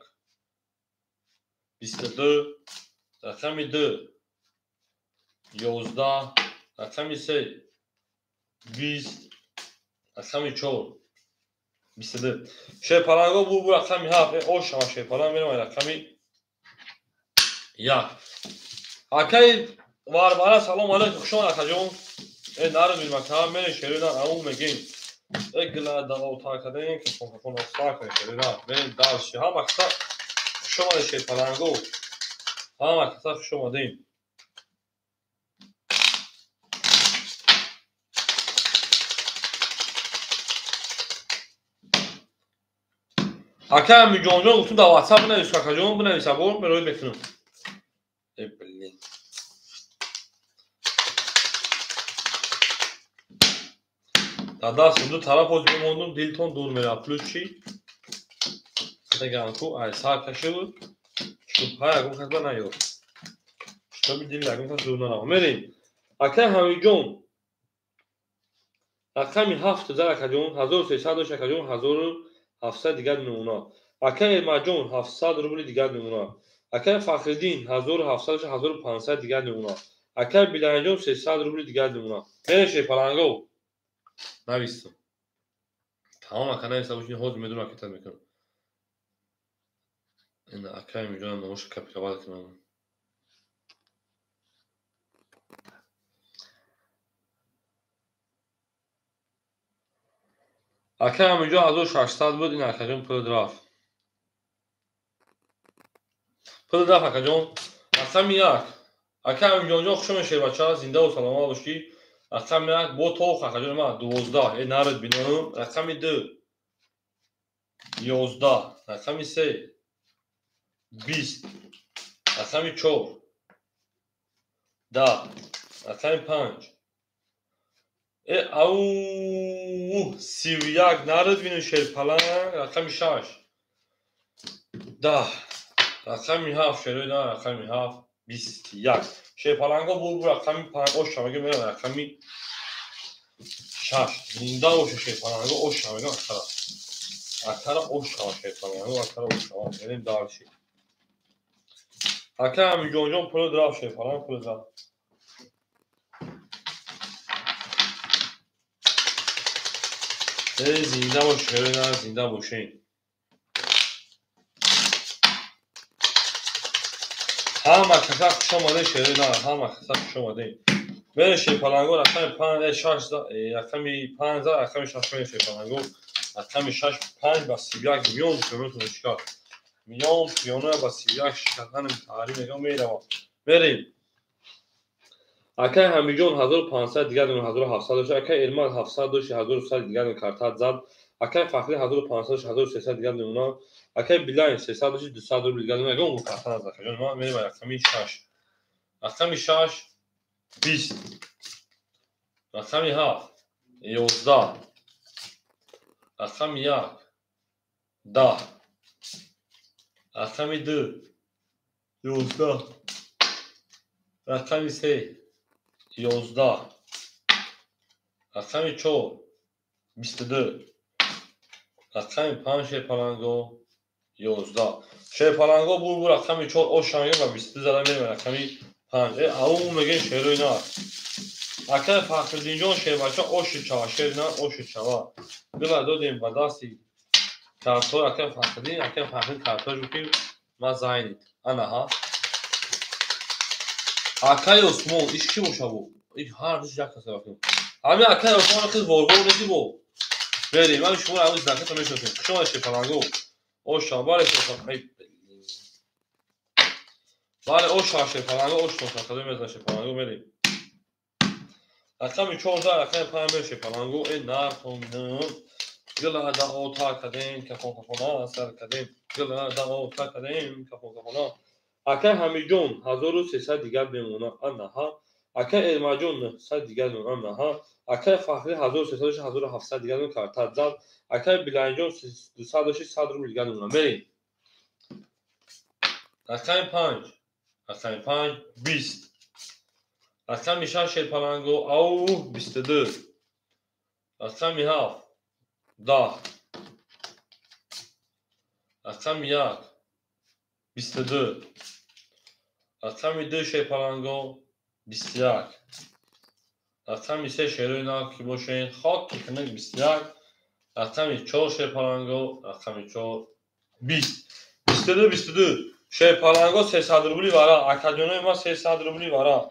22. Рақами 2 11. Рақами 3 20. Рақами 4 22. Шерпаланго бу рақами 7. Ош шава шерпаланг мерем рақами 1. Акаи Варвара салом алейкум, хуш омад акаҷон. Нарм бимака мерем шерои нар ау мегем. Гила давота кардем, кафон кафон офса кардем шерои нар. Мерем дальше. Ҳама каса хуш омадед шерпаланго. Ҳама каса хуш омадем. Ака Ҳамиҷонҷон гуфтум дар WhatsApp бинавис, акаҷон бинавис, абор мероид мекунам. Блин. Дар дастам ду тараф ҳозир мемондум, дилтон дур меравад. Плюс чӣ? Ганку ай сар кашиву шубҳа ягон кас ба наёр. Шутоби дил ягон кас дур наравад. Мерем. Акаи Ҳамиҷон рақами 7 зад акаҷон, 1300 дошт акаҷон, 1700 дигар мемона. Акаи Эрмаҷон 700 рубли дигар мемона. Акаи Фахриддин 1700 дошт, 1500 дигар мемона. Акаи Биланҷон 300 рубли дигар мемона. Мерем шерпаланго. Навистам. Тамом ака нависта бошин, ҳозир медонам акета мекунам. Ина акаи Ҳамиҷонам номошо копировать кунам. Акаи Ҳамиҷон 1600 буд, ин акаҷон пул рафт. Пул рафт акаҷон. Рақами 1. Акаи Ҳамиҷонҷон хуш омадед шербача, зиндаву саломат бошӣ. Рақами 1 бо тоқ акаҷон ма 12. Нарид бинонам. Рақами 2 11. Рақами 3 20. Рақами 4 10. Рақами 5 ау 31 нарид бинон шерпаланг. Рақами 6 10. Рақами 7 шерои на рақами 7 21. Шерпаланго бу рақами 5 ош шавага мерам рақами 6. Зинда боше шерпаланго ош шавага акара. Акара ош шава шерпаланго, акара ош шава. Мерем дальше. Ака Ҳамиҷонҷон пул рафт шерпаланг пул рафт. Зинда бош шерои нар, зинда бошен. Ҳама каса хуш омадед шерои нар, ҳама каса хуш омадед. Мерем шерпаланго рақами 5 6 рақами 5 зад, рақами 6 мерем шерпаланго. Рақами 6 5 ба 31 миён пиёнотон шикаст. Миён пиёно ба 31 шикастанам таъриф мегам меравад. Мерем. Акаи Ҳамиҷон 1500 дигар 1700 дошт, акаи Эрмат 700 дошт, 1100 дигар карта зад. Акай Фахри 1500 1300 дигар мемонад. Акай Билайн 300 дошт 200 рубл дигар мемонад. Ягон карта назад акаҷон. Ман мерем ба рақами 6. Рақами 6 20. Рақами 7 11. Рақами 1 10. Рақами 2 11. Рақами 3 11. Рақами 4 22. Рақами 5 шерпаланго 11. Шерпаланго бур рақами 4 ош мегем ва 22 зада мерем рақами 5. Ау мегем шерои нар. Акай Фахриддинҷон шербача оши чава, шер нар оши чава. Дила додем ба дасти картҳои акай Фахриддин, акай Фахриддин картҳош гуфт ки ма зайнид. Анаҳа. Акай Осмон, иш ки боша бу? Иш ҳар душ як каса бакун. Ҳами акай Осмон хел ворвор неси бо. Берем, ман шумо ҳамин знакато мешиносем. Хуш омадед шерпаланго. Оша, бале шерпаланго. Бале оша шерпаланго, ош носакада мезан шерпаланго мерем. Рақами 14, рақами 5 мер шерпаланго. Э нархонам. Гила да ота кадем, кафон кафона сар кадем. Гила да ота кадем, кафон кафона. Акай Ҳамиҷон 1300 дигар мемонад. Анаҳа. Акай Эрмаҷон 900 дигар мемонад. Анаҳа. Акай Фахри 1300 1700 дигар мемонад. Карта зад. Акай Билайнҷон 200 100 рубл дигар мемонад. Мерем. Рақами 5. Рақами 5 20. Рақами 6 шерпаланго ау 22. Рақами 7 10. Рақами 1 22. Рақами 2 шерпаланго 21. Рақами 3 шерои нар ки бошед хок ки хунук 21. Рақами 4 шерпаланго, рақами 4 20. 22 22. Шерпаланго 300 рубли вара. Акаҷонои ма 300 рубли вара.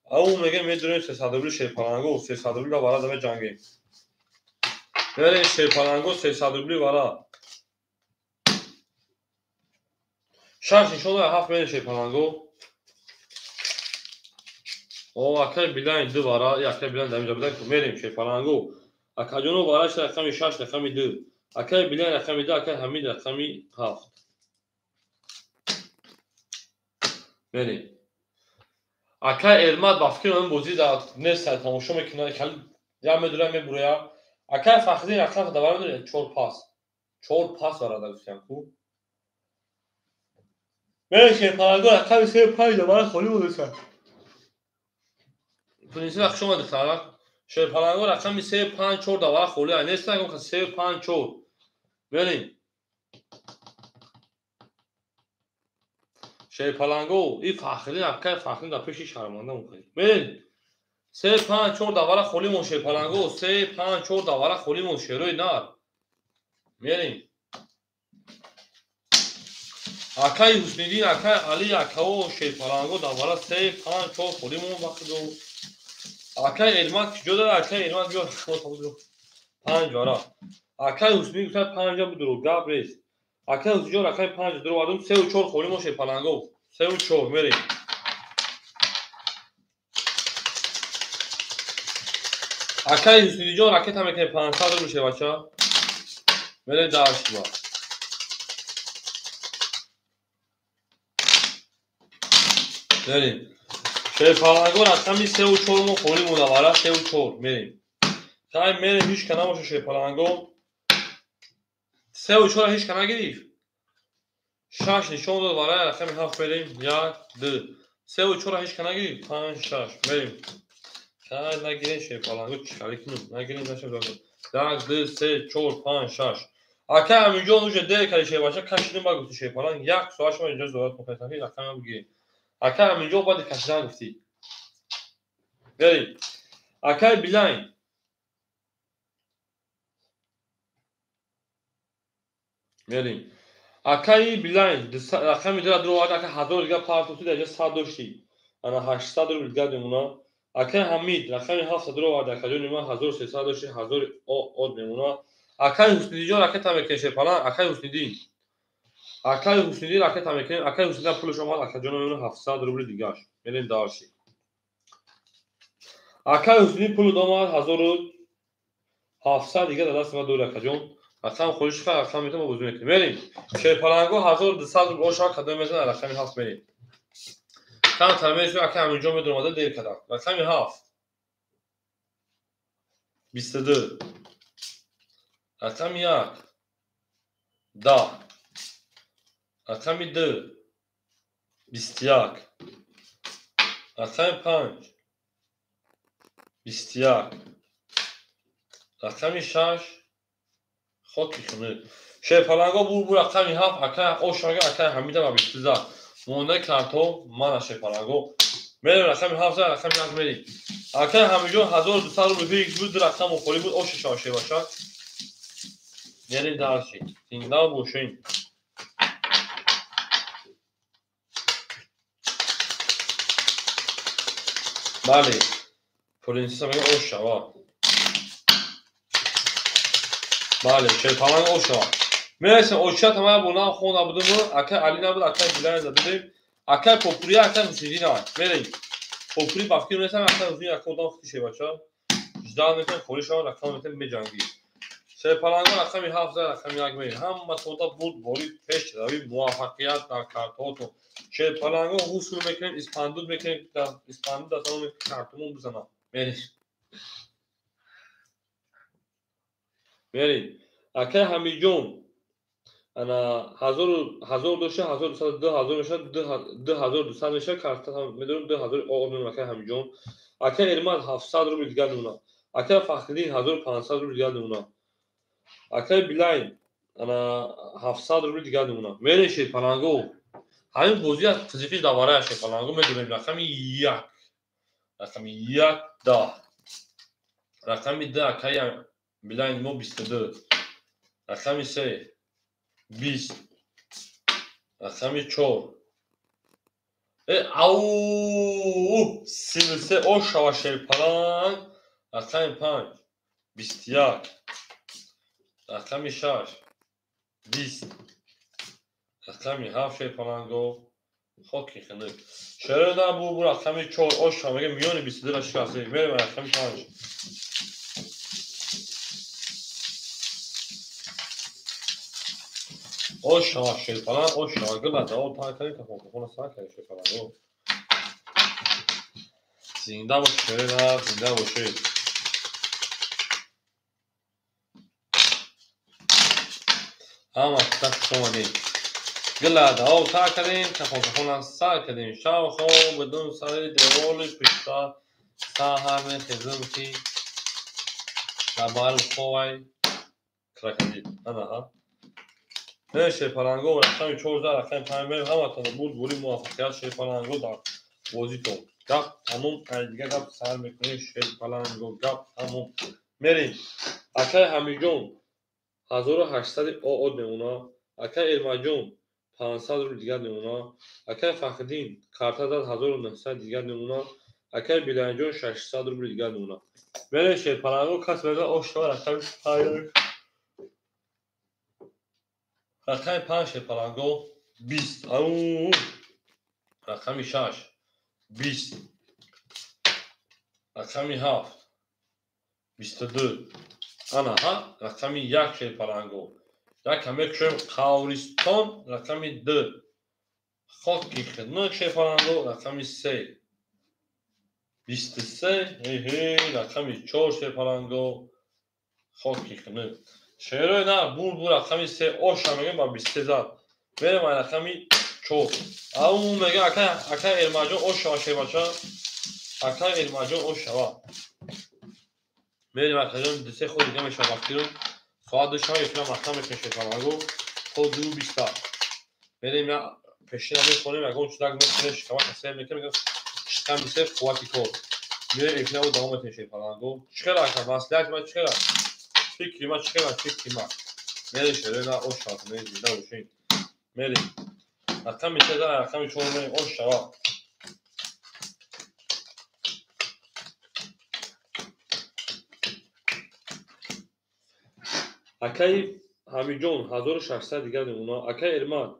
Ау мегем медурем 300 рубли шерпаланго, 300 рубли вара даме ҷангем. Мерем шерпаланго 300 рубли вара. 6 нишон дорад, 7 мерем шерпаланго. О, акай Билайн 2 вара, акай Билайн дар инҷа будан, мерем шерпаланго. Акаҷоно вара шуд рақами 6, рақами 2. Акай Билайн рақами 2, акай Ҳамид рақами 7. Мерем. Акай Эрмат ба фикри ман бозӣ дар нест тамошо мекунад, хали я медурам мебуроя. Акай Фахриддин рақам давара медурад 4 пас. 4 пас вара дар гуфтам ку. Мерем шерпаланго рақами 3 5 давара холӣ будаса. Принсипа хуш омадед духтарак. Шерпаланго рақами 3 5 4 давара холӣ ай нест нагум 3 5 4. Мерем. Шерпаланго и Фахриддин акай Фахриддин дар пеши шарманда мухали. Мерем. 3 5 4 давара холӣ мон шерпаланго 3 5 4 давара холӣ мон шерои нар. Мерем. Акай Ҳусниддин, акай Али, акао шерпаланго давара 3 5 4 холӣ мон вақтдо. Акай Эрмат куҷо дорад? Акай Эрмат биё, 5 вара. Акай Ҳусниддин гуфтад 5 будуро, гап нест. Акай Ҳусниддин акай 5 дуро вардум 3 4 холӣ мо шерпаланго. 3 4 мерем. Акай Ҳусниддинҷон ракета мекунем 500 рубл шербача. Мерем даршиба. Мерем. Шерпаланго рақами 3 4 мо холӣ монда вара 3 4 мерем. Хай мерем ҳеч ка набоша шерпаланго. 3 4 ҳеч ка нагирифт. 6 нишон дод вара рақами 7 мерем. 1 2 3 4 ҳеч ка нагирифт. 5 6 мерем. Хай нагирем шерпаланго чӣ кор кунем? Нагирем наша 1 2 3 4 5 6. Акай Аминҷон уже дер кади шербача кашидем ба гуфти шерпаланг як соат шумо инҷо зиёрат мекунед ки рақамам бигирем. Акай Аминҷон баъди кашидан гуфтӣ. Мерем. Акай Билайн. Мерем. Акай Билайн рақами 2 дуро вард акай 1000 дигар партофтӣ дар инҷа 100 доштӣ. Ана 800 рубл дигар мемонад. Акай Ҳамид рақами 7 дуро вард акаҷони ман 1300 доштӣ 1000 од мемонад. Акай Ҳусниддинҷон ракета мекунем шерпаланг. Акай Ҳусниддин. Акай Ҳусниддин ракета мекунем. Акай Ҳусниддин пулаш омад акаҷоно мемонад 700 рубли дигаш. Мерем дарши. Акай Ҳусниддин пул омад 700 дига дар дасти ман дори акаҷон. Рақам хӯриш ха рақам метавон мо бозӣ мекунем. Мерем. Шерпаланго 1200 рубл оша кадом мезанад рақами 7 мерем. Камтар мересем ака ҳаминҷо медуромада дер кардам. Рақами 7. 22. Рақами 1. 10. Рақами 2. 21. Рақами 5. 21. Рақами 6. Хоки хунук. Шерпаланго бур рақами 7 ака ошага ака Ҳамида ба 22. Мондаи картҳо мана шерпаланго. Мерем рақами 7 рақами 1 мерем. Ака Ҳамиҷон 1200 рубл фикс буд, рақам холӣ буд, оша шава шербача. Мерем дарши. Зинда бошем. Бале. Принсесса мега ош шава. Бале, шерпаланг ош шава. Мерасем очата ман бо нам хонда будем, ака Али набуд, ака Билай задем. Ака Попури, ака Ҳусейнина. Мерем. Попури ба фикр мерасам, ака Ҳусейн ака одам худӣ шебача. Ждал мекунем, холӣ шава, рақам метем меҷангӣ. Шерпаланго рақами 7 рақами 1 мерем. Ҳама сода буд бори пешравӣ муваффақият дар картҳотон. Шерпаланго ҳусн мекунем, испандуд мекунем, испандуд дар тамоми картумон бизанам. Мерем. Мерем. Ака Ҳамиҷон ана 1000 дошта 1200 2000 мешавад, 2200 мешавад, карта медорам 2000 о мемонад ака Ҳамиҷон. Ака Эрмат 700 рубл дигар мемонад. Ака Фахриддин 1500 рубл дигар мемонад. Ака Билайн ана 700 рубл дигар мемонад. Мерем шерпаланго. Ҳамин бозӣ аз қизиқиш давара шерпаланго медорем рақами 1. Рақами 1 10. Рақами 2 акаи Билайн мо 22. Рақами 3 20. Рақами 4. Ау 33 ошава шерпаланг. Рақами 5 21. Рақами 6 20. Рақами 7 шерпаланго хоки хунук. Шерои бу рақами 4 ошава мега миёни 22 ра шикаст. Мерем рақами 5. Ошава шерпаланг, ошава гила о тан кардем, кафон сар кардем шерпаланго. Зинда бош шерои, зинда бошед. Ҳама хуш омадед. Гила о тар кардем, кафон сар кардем. Шав хоб бидун сари деволи пишта саҳар мехезам ки дар бари ховай крокодил. Ана ҳа. Шерпаланго рақами 14 рақами 5 мерем. Ҳаматон бурд бури муваффақият шерпаланго дар бозитон. Гап тамом, дигар гап сар мекунем шерпаланго, гап тамом. Мерем. Акаи Ҳамиҷон 1800 оод мемонад. Акаи Эрмаҷон 500 рубл дигар мемонад. Акаи Фахриддин карта зад 1900 дигар мемонад. Акаи Билайнҷон 600 рубл дигар мемонад. Мерем шерпаланго кас мезанад ош шава рақами 5. Рақами 5 шерпаланго 20. Ау! Рақами 6 20. Рақами 7 22. Ана ҳа рақами 1 шерпаланго. Як мекушем Қавристон рақами 2. Хоки хунук шерпаланго рақами 3. 23 ҳе рақами 4 шерпаланго хоки хунук. Шерои на бур рақами 3 оша мегем ба 23 зад. Мерем рақами 4. Ау мега ака Эрмаҷон ошава шербача. Ака Эрмаҷон ошава. Мерем акаҷон 2-3 ход дига мешава вақтиро. Соат 2 шава эфира маҳкам мекунем шерпаланго. То 2:20. Мерем я пешина мехонем, ягон чизак мехонем, шикамак сер мекунем, шиками сер қуввати кор. Мерем эфираро давом метем шерпаланго. Чӣ хел ака маслиҳати ман чӣ хел? Фикри ман чӣ хел фикри ман. Мерем шерои на ош шава, мерем зинда бошем. Мерем. Рақами 3 рақами 4 мерем ош шава. Акаи Ҳамиҷон 1600 дигар мемонад. Акаи Эрмат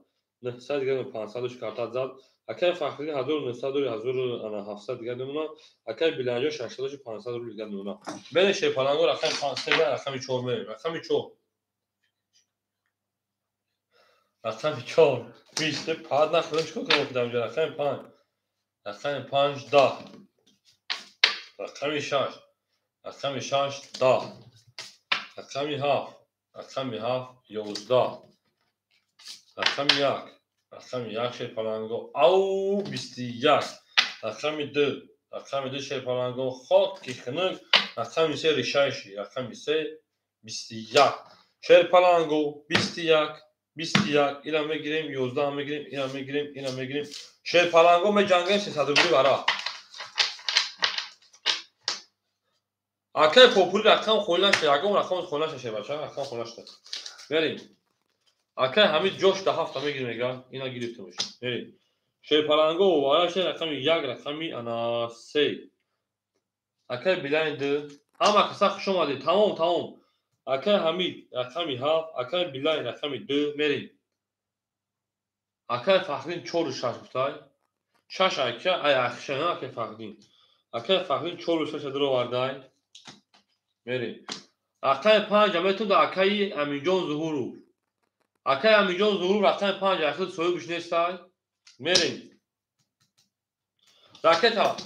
900 дигар 500 карта зад. Акай Фахриддин 1900 1700 дигар мемонад. Акай Биланҷон 600 500 рубл дигар мемонад. Бене шерпаланго рақами 5 3 рақами 4 мерем. Рақами 4. Рақами 4 20 пад нахӯрем чикор кунем дар инҷо? Рақами 5. Рақами 5 10. Рақами 6. Рақами 6 10. Рақами 7. Рақами 7 11. Рақами 1. Рақами 1 шерпаланго ау 21. Рақами 2. Рақами 2 шерпаланго хоки хунук. Рақами 3 решайши. Рақами 3 21. Шерпаланго 21. 21. Ира мегирем 11 мегирем, ира мегирем, ира мегирем. Шерпаланго меҷангем 300 рубли вара. Акай попули рақам холӣ нашуда, ягон рақам холӣ нашуда шербача, рақам холӣ нашуда. Мерем. Акай Ҳамид ҷош да ҳафта мегирем мега, ина гирифтемш. Мерем. Шерпаланго вара шер рақами 1, рақами ана 3. Акай Билайн 2. Ҳама каса хуш омадед. Тамом, тамом. Акай Ҳамид рақами 7, акай Билайн рақами 2 мерем. Акай Фахриддин 4 6 гуфтай. 6 ака, ай ахша, акай Фахриддин. Акай Фахриддин 4 6 даровардай. Мерем. Рақами 5 метон да акаи Аминҷон Зуҳуров. Акаи Аминҷон Зуҳуров рақами 5 ахир соҳибш нестай. Мерем. Ракета.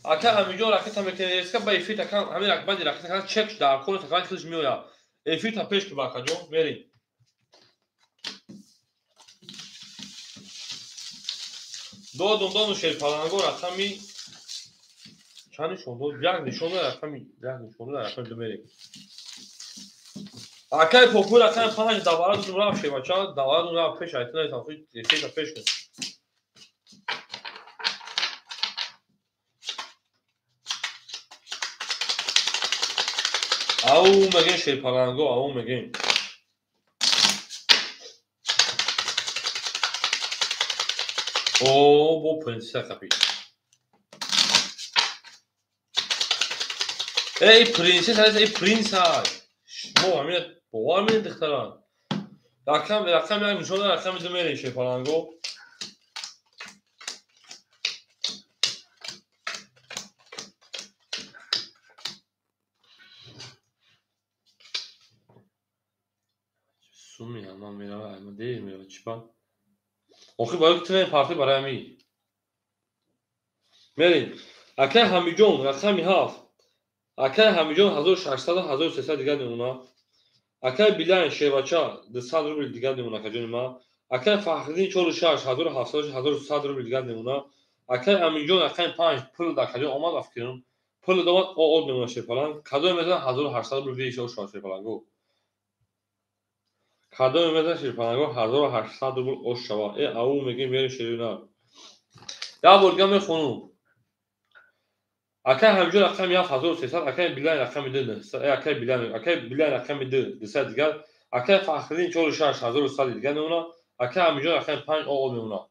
Акаи Аминҷон ракета мекунад. Эска ба эфир такан ҳамин ракбанди ракета кан чек дар кон такан худш меояд. Эфир та пеш ки ба акаҷон. Мерем. Додум додум шерпаланго рақами чанд нишон дод? Як нишон дод рақами, як нишон дод рақами 2 мерем. Акай попур рақами 5 давара додум рафт шербача, давара додум рафт пеш айтна айтам худ эфир та пеш кун. Ау мегем шерпаланго, ау мегем. О, бо принцесса қапид. Эй принцесса, эй принца. Шумо ҳамин бовар менед духтаран. Рақам, рақам як нишон дод, рақами 2 мерем шерпаланго. Суми ҳама мерава, ҳама дер мерава, чӣ ба? Охир бояд ту парти барои ҳамин. Мерем. Акай Ҳамиҷон рақами 7. Акай Ҳамиҷон 1600 1300 дигар мемонад. Акай Билайн шербача 200 рубл дигар мемонад акаҷони ман. Акай Фахриддин 46 1700 1100 рубл дигар мемонад. Акай Аминҷон рақами 5 пул акаҷон омад рафт кунам. Пул омад од мемонад шерпаланг. Кадоме мезанад 1800 рубл вешо шуд шерпаланго. Кадоме мезанад шерпаланго 1800 рубл ош шава. Э ау мегем мерем шерина. Як бор дигар мехонум. Акай Ҳамиҷон рақами 7 1300, акай Билайн рақами 2 900, акай Билайн, акай Билайн рақами 2 200 дигар, акай Фахриддин 46 1100 дигар мемонад, акай Ҳамиҷон рақами 5 о мемонад.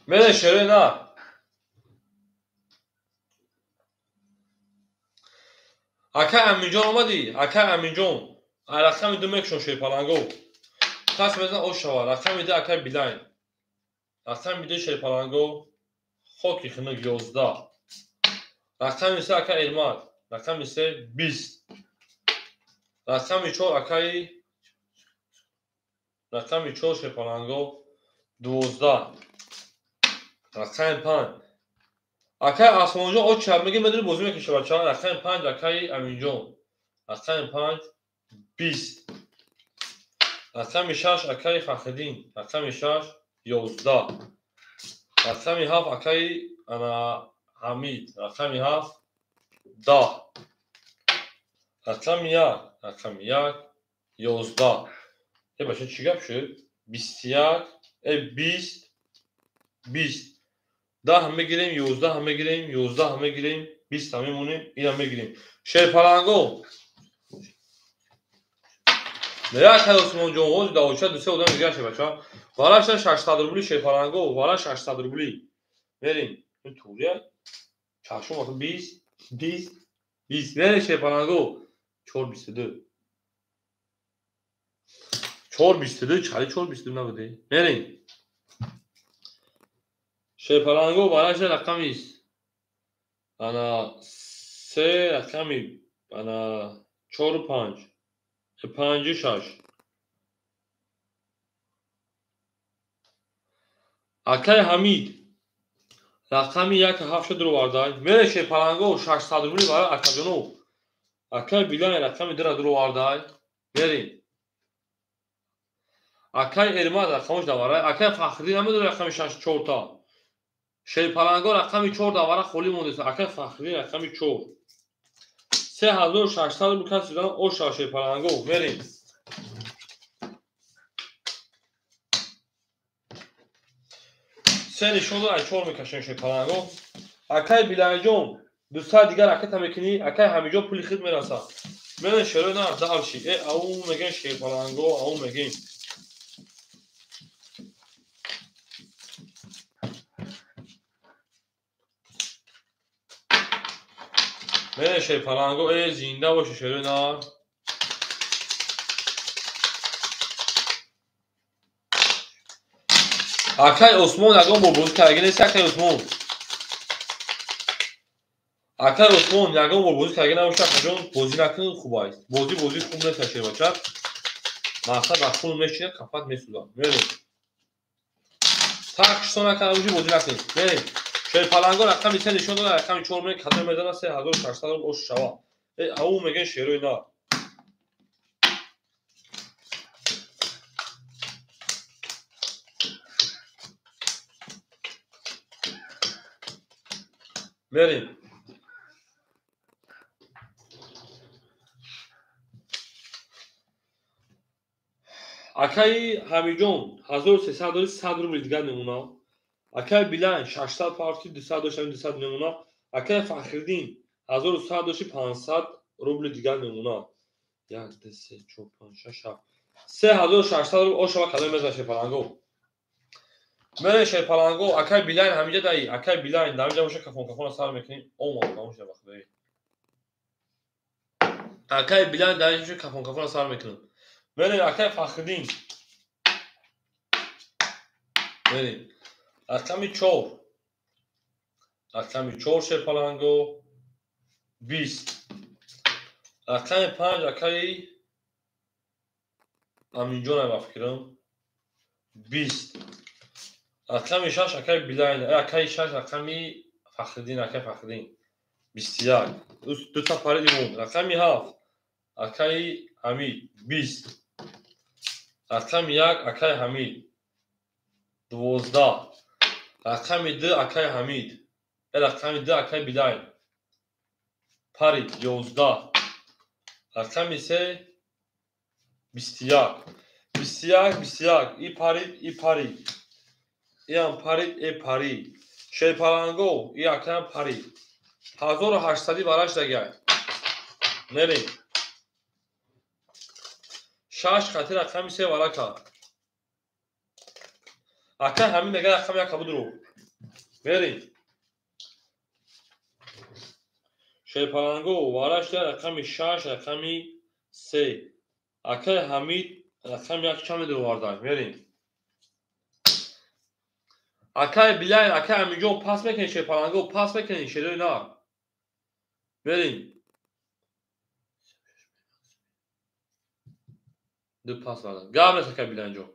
Мерем шерина. Акай Аминҷон омадӣ? Акай Аминҷон. Рақами 2 мекушон шерпаланго. Кас мезанад ош шава. Рақами 2 акай Билайн. Рақами 2 шерпаланго. Хоки хунук 11. Рақами 3 акай Эрмат. Рақами 3 20. Рақами 4 акай рақами 4 шерпаланго 12. Рақами 5 акай Асмонҷон о чап мегӣ медонӣ бозӣ мекашад бача. Рақами 5 акай Аминҷон. Рақами 5 20. Рақами 6 акай Фахриддин. Рақами 6 11. Рақами 7 акай ана Ҳамид. Рақами 7 10. Рақами 1, рақами 1 11. Э бача чӣ гап шуд? 21, э 20, 20. 10 мегирем, 11 мегирем, 11 мегирем, 20 мемонем, ина мегирем. Шерпаланго. Як ҳай Усмонҷон, ҳозир давоча ду се одам дигар ше бача. Вараша 600 рубли шерпаланго, вара 600 рубли. Мерем. Ин турия. Чашм охир 20, 20, 20. Мерем шерпаланго. 4.22. 4.22 чали 4.22 набуде. Мерем. Шерпаланго бараш рақамист. Ана се рақами ана 4 5. 5 6. Акай Ҳамид рақами 1 7 дуровардай. Мере Шерпаланго 600 рубли барои акаҷонов. Акай Билай рақами 2 дуровардай. Мерем. Акай Эрмад рақамош даварай. Акай Фахриддин намедонад рақами 6 4 та. Шерпаланго рақами 4 давара холӣ мондест. Акай Фахриддин рақами 4. 3600 рубл кас шудан оша Шерпаланго. Мерем. Се нишон дод, ай 4 мекашем Шерпаланго. Акай Билайҷон 200 дигар ракета мекунӣ, акай Ҳамиҷон пули хид мерасад. Мерем шерои на далши. Ау мегем Шерпаланго, ау мегем. Мерем Шерпаланго, зинда боши шерои на. Акай Осмон ягон бор бозӣ кардаги нест, акай Осмон. Акай Осмон ягон бор бозӣ кардаги набошад, акаҷон, бозӣ накун хуб аст. Бозӣ хуб нест, шербача. Мақсад ба хун мешинад, кафат месӯзад. Мерем. Так шуто накарда бошӣ, бозӣ накун. Мерем. Шерпаланго рақами 3 нишон дод, рақами 4 мегӯяд, кадом мезанад 3600 рубл ош шава. Ау мегӯянд шерои на. Мерем. Акаи Ҳамиҷон 1300 дошт, 100 рубл дигар мемонад. Акаи Билайн 600 партӣ, 200 дошт, 200 мемонад. Акаи Фахриддин 1100 дошт, 500 рубли дигар мемонад. 1 2 3 4 5 6 7. 3600 рубл ошава кадом мезанад Шерпаланго. Мерем Шерпаланго, акаи Билайн ҳамиҷа даи, акаи Билайн дар инҷа боша кафон кафона сар мекунем. Омад тамом шуда бахудои. Акаи Билайн дар инҷа кафон кафона сар мекунем. Мерем акаи Фахриддин. Мерем. Рақами 4. Рақами 4 Шерпаланго 20. Рақами 5 акаи Аминҷон ба фикрам 20. Рақами 6 акаи Билайн, акаи 6 рақами Фахриддин, акаи Фахриддин 21. Дута париди монд. Рақами 7 акаи Ҳамид 20. Рақами 1 акаи Ҳамид 12. Рақами 2 акаи Ҳамид. Рақами 2 акаи Билайн. Парид 11. Рақами 3 21. 21 21. И парид, и парид. Иам парид, э парид. Шерпаланго, и акаям парид. 1800 бараш дагай. Мерем. 6 хати рақами 3 варака. Акай Ҳамид мегӯяд рақами 1 будро. Мерем. Шерпаланго вараш рақами 6, рақами 3. Акай Ҳамид рақами 1 чанд медуровардай? Мерем. Акай Билай, акай Амиҷон пас мекунед Шерпаланго, пас мекунед шерои нар. Мерем. Ду пас варда. Гап нест акай Билайнҷон.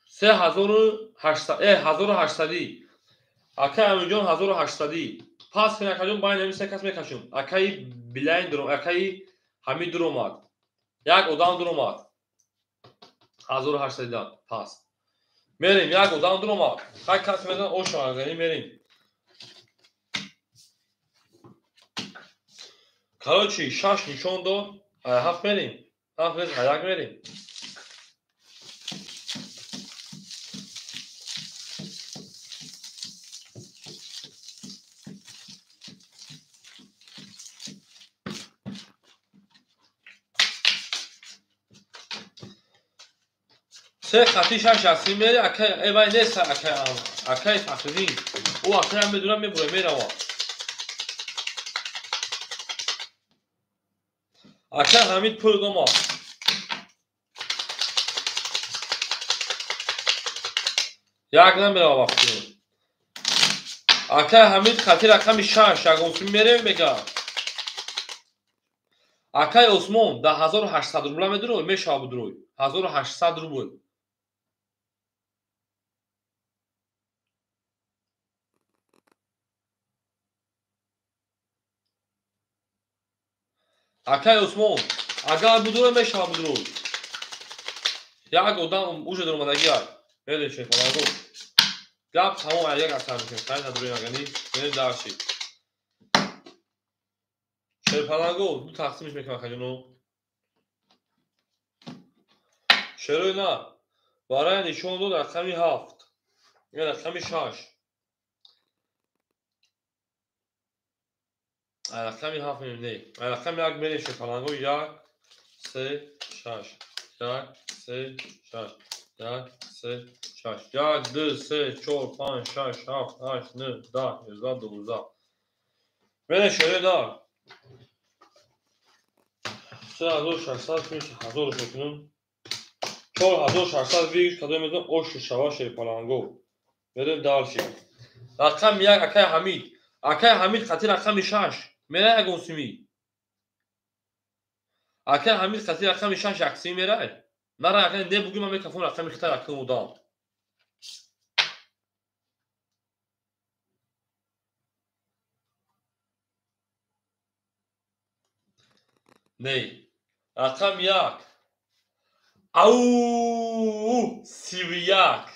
3800, 1800. Акай Амиҷон 1800. Пас кунед акаҷон, байни ҳамин се кас мекашем. Акаи Билайн дур, акаи Ҳамид дур омад. Як одам дур омад. 1800 пас. Мерем, як одам дур омад. Хай кас мезанад, ош шавад, мерем. Короче, 6 нишон дод, 7 мерем. 7 нест, 1 мерем. Се хати шаш аси мери, акай, вай нест, акай, акай Фахриддин. Ӯ акай ҳам медонад, мебура, мерава. Ака Ҳамид пул дома. Як намерава вақти. Ака Ҳамид хати рақами 6 ягон сум мерем мега. Акай Осмон да 1800 рубла медурой, мешава будурой. 1800 рубл. Акай Осмон, агар будурой мешава будурой. Як одам уже дуромадаги ай. Мерем шефаланго. Гап тамом як асар мекунем. Сай надурем агани, мерем дарши. Шерпаланго ду тақсимиш мекунам акаҷоно. Шерои на барои нишон дод рақами 7, я рақами 6. Рақами 7 не. Рақами 1 мерем шерпаланго 1 3 6 1 3 6 1 3 6 1 2 3 4 5 6 7 8 9 10 11 12. Мерем шерои на 3600 плюс 1000 мекунам. 4600 вигш кадом медонам ошу шава шерпаланго. Мерем дальше. Рақами 1 акай Ҳамид. Акай Ҳамид хати рақами 6. Мерай ягон сими. Акай Ҳамид хати рақами 6 як сими мерай. Нара акай не бугӯ ман мекафам рақами хита якум одам. Не. Рақам 1. Ау 31.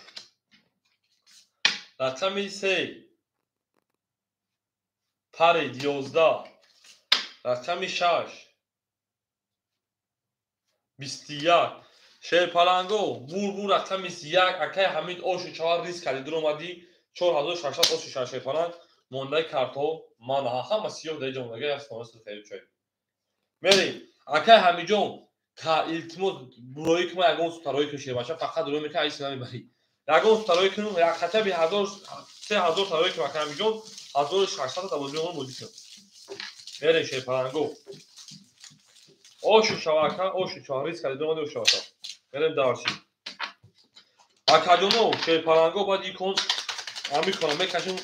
Рақами 3. Парид 11. Рақами 6. 21. Шерпаланго бур рақами 1. Акай Ҳамид ошу чавар риск кардӣ дуромадӣ 4600 ошу шава шерпаланг мондаи картҳо ман ҳама сиёҳ дар ҷо мондаги як сона силхари чой. Мерем. Акай Ҳамиҷон, ка илтимос буроӣ кун ягон сутароӣ кун шербача фақат рӯ мекунӣ айс намебарӣ. Ягон сутароӣ кун, як хотя бы 1000 3000 тароӣ кун акай Ҳамиҷон, 1600 та бозӣ бозӣ кун. Мерем шерпаланго. Ошу шава ака, ошу шава риск кардӣ дуромадӣ ошу шава. Мерем дарши. Акаҷоно, шерпаланго баъд икон ами кунам мекашем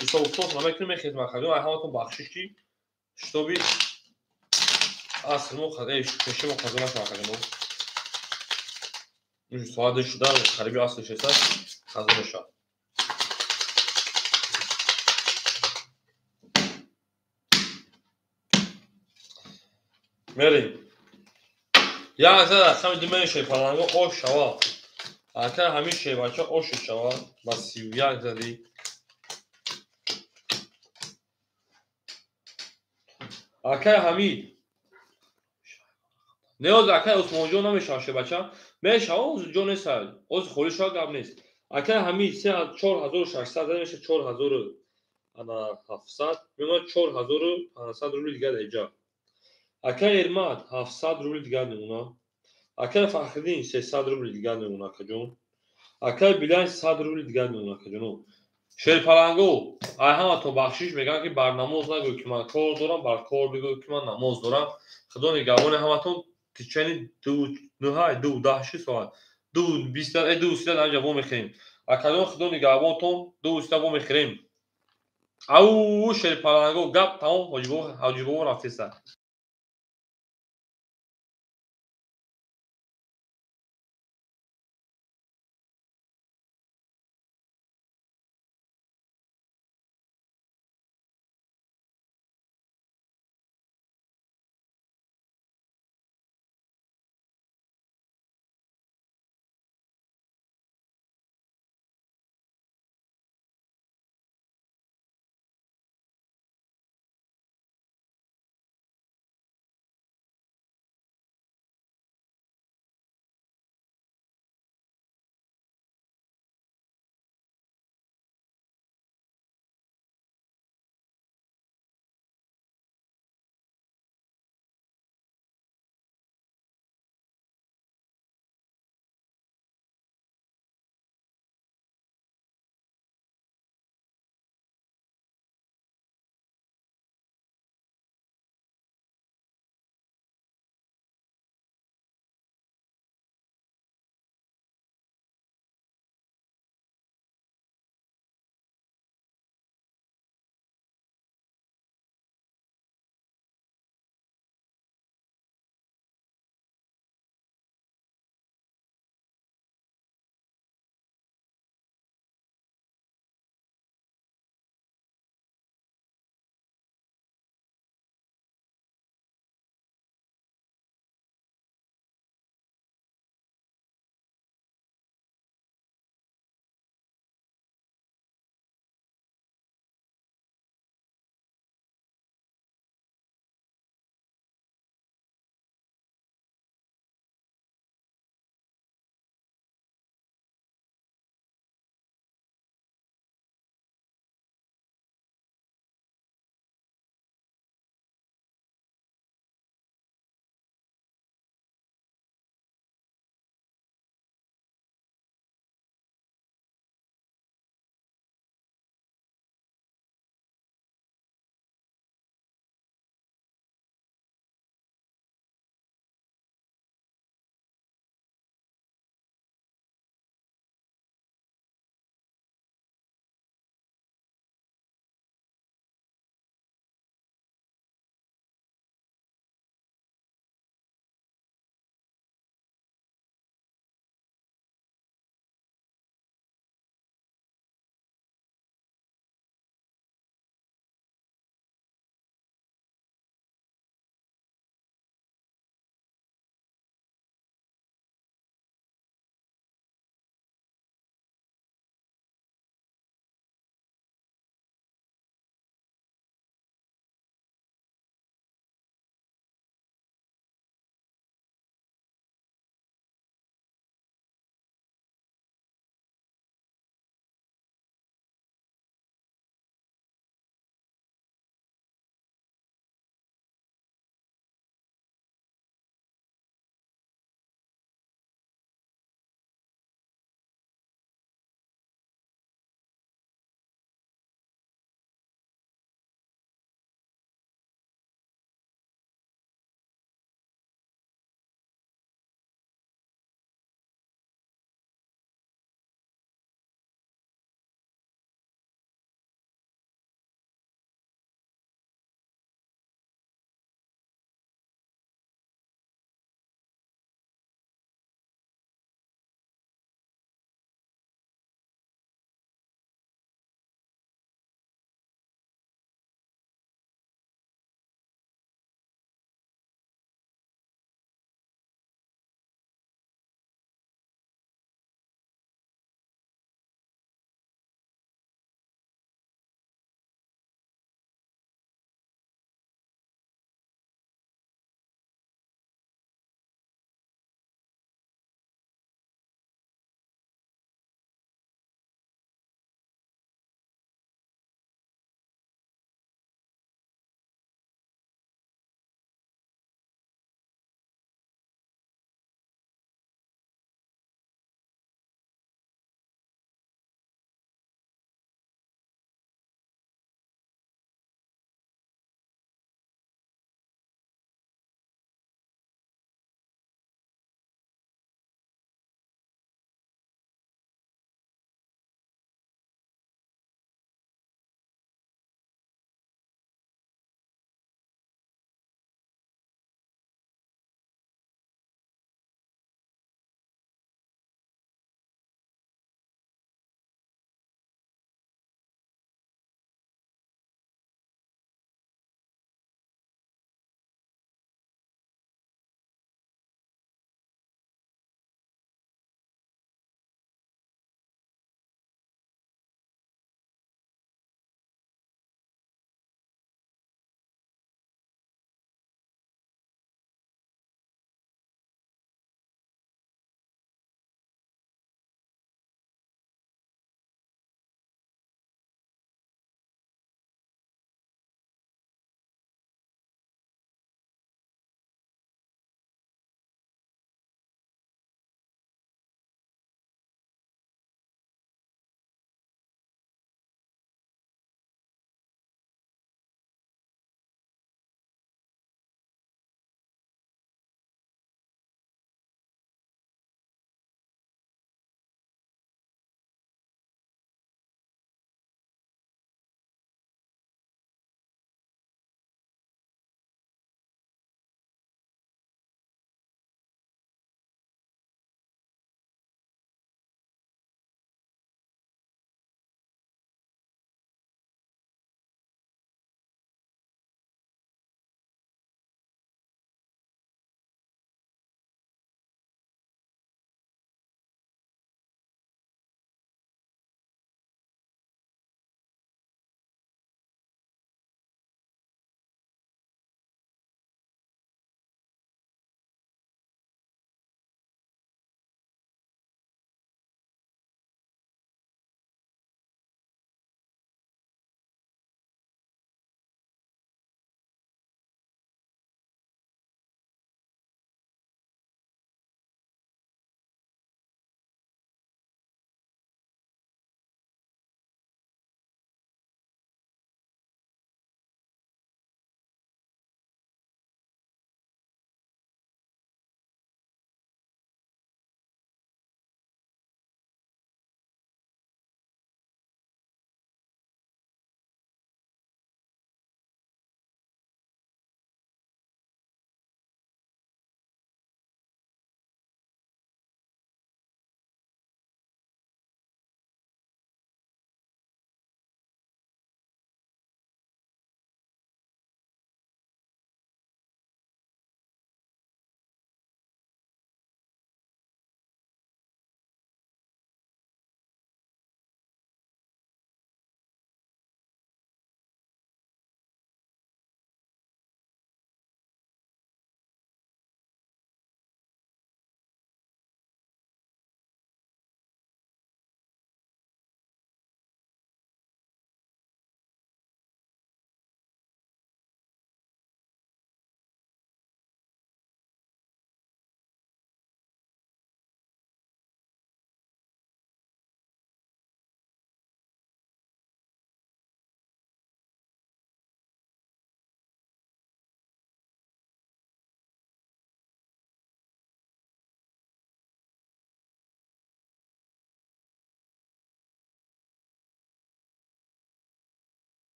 ҳисоб намекунем мехезем акаҷон, ай ҳаматон бахшиш ки шитоби аср мо пеши мо қазо нашава акаҷоно. Соат шуда қариби аср шеста қазо мешавад. Мерем. Як зада рақами 2 мерем шерпаланго ош шава. Ака ҳамин шербача ошу шава ба 31 задӣ. Акай Ҳамид. Неоз акай Осмонҷон намешава шербача. Мешава, оз ҷо нест, оз холӣ шава гап нест. Акай Ҳамид 4600 зада меша 4700, мемонад 4500 рубли дигар дар иҷа. Акай Эрмат 700 рубли дигар мемонад. Акай Фахриддин 300 рубли дигар мемонад акаҷон. Акай Билан 100 рубли дигар мемонад акаҷоно. Шерпаланго, ай ҳаматон бахшиш мегӯям ки бар намоз нагӯй ки ман кор дорам, бар кор бигӯй ки ман намоз дорам. Худо нигаҳбони ҳаматон. Тичани 2 9 10 6 соат 2 20 2 30 дар инҷа вомехӯрем. Акаҷон худо нигаҳбонтон 2 30 вомехӯрем. Ау шерпаланго гап тамом ҳоҷибобо рафтеста.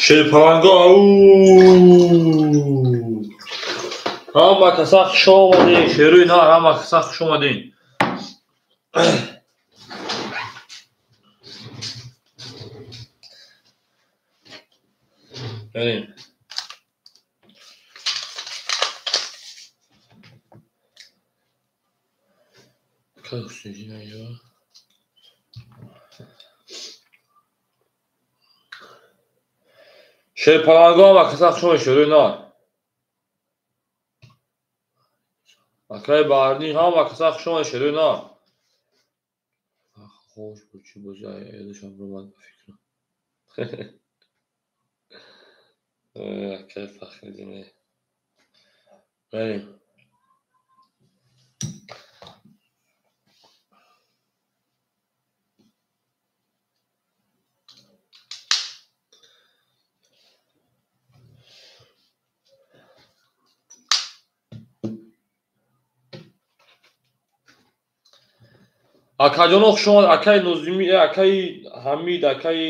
Шерпаланго ау! Ҳама каса хуш омадин, шеруи нар, ҳама каса хуш омадин. Берем. Кай Ҳусайниддин аё? Шерпаланго ҳама каса хуш омадин, шеруи нар. Акай Баҳриддин ҳама каса хуш омадин, шеруи нар. Хош буд, чӣ бозӣ ёдашам ромад ба фикрам. Акай Фахриддин. Берем. Акаҷоно хуш омад, акаи Нозимӣ, акаи Ҳамид, акаи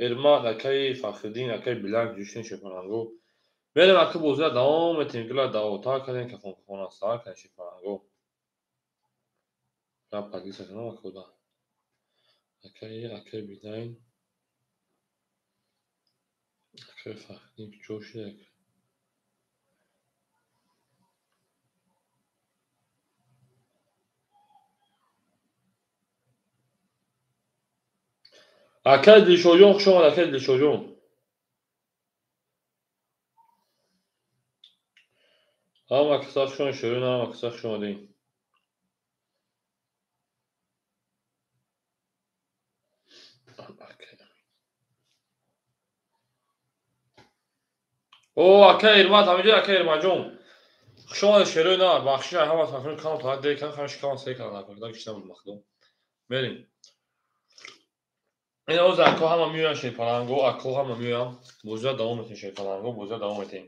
Эрмат, акаи Фахриддин, акаи Биланг, ҷӯшини Шерпаланго. Берем ака бозиро давом метем, гила давотар кардем, кафонкафонастар кардем Шерпаланго. Я подписка кунам акода. Акаи Биланг, акаи Фахриддин ҷо шуда. Акаи Дилшодҷон хуш омад, акаи Дилшодҷон. Ҳама каса хуш омадин, шеруи нар, ҳама каса хуш омадин. О, акаи Эрмат, ҳаминҷо акаи Эрматҷон. Хуш омадед, шеруи нар. Бахшиш ҳама тафрин кам та дер кам, ҳам шикам сей кардам, накарда кишта буд махдум. Мерим. Ин оз ако ҳама меоянд Шерпаланго, ако ҳама меоянд. Бозиро давом метем Шерпаланго, бозиро давом метем.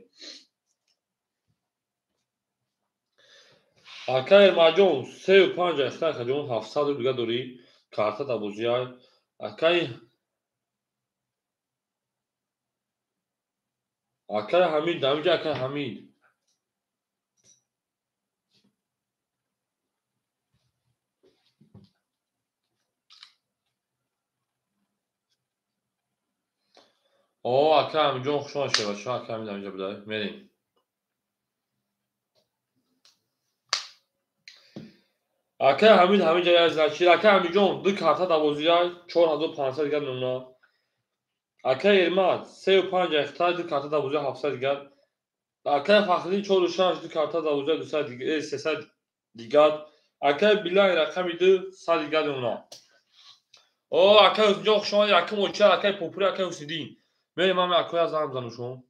Ака Эрматҷон, 3,5 ахта акаҷон, 700 рубл дига дорӣ, карта дар бозиай. Акаи Ҳамид, ҳаминҷо акаи Ҳамид. О, ака Ҳамидҷон хуш омад, шербачаҳо, ака Ҳамид ҳаминҷо буда. Мерем. Акаи Ҳамид ҳаминҷо як значит. Акаи Ҳамидҷон, ду карта дар бозиай, 4500 дигар мемонад. Акаи Эрмат, 3,5 ахта, ду карта дар бозиай, 700 дигар. Акаи Фахриддин, 4,6, ду карта дар бозиай, 200 дигар, 300 дигар. Акаи Биланг рақами 2, 100 дигар мемонад. О, акаи Ҳусайнҷон хуш омадед, акаи Мочар, акаи Попури, акаи Ҳусайниддин. Мерем ҳама акоя занг бизанем шумо.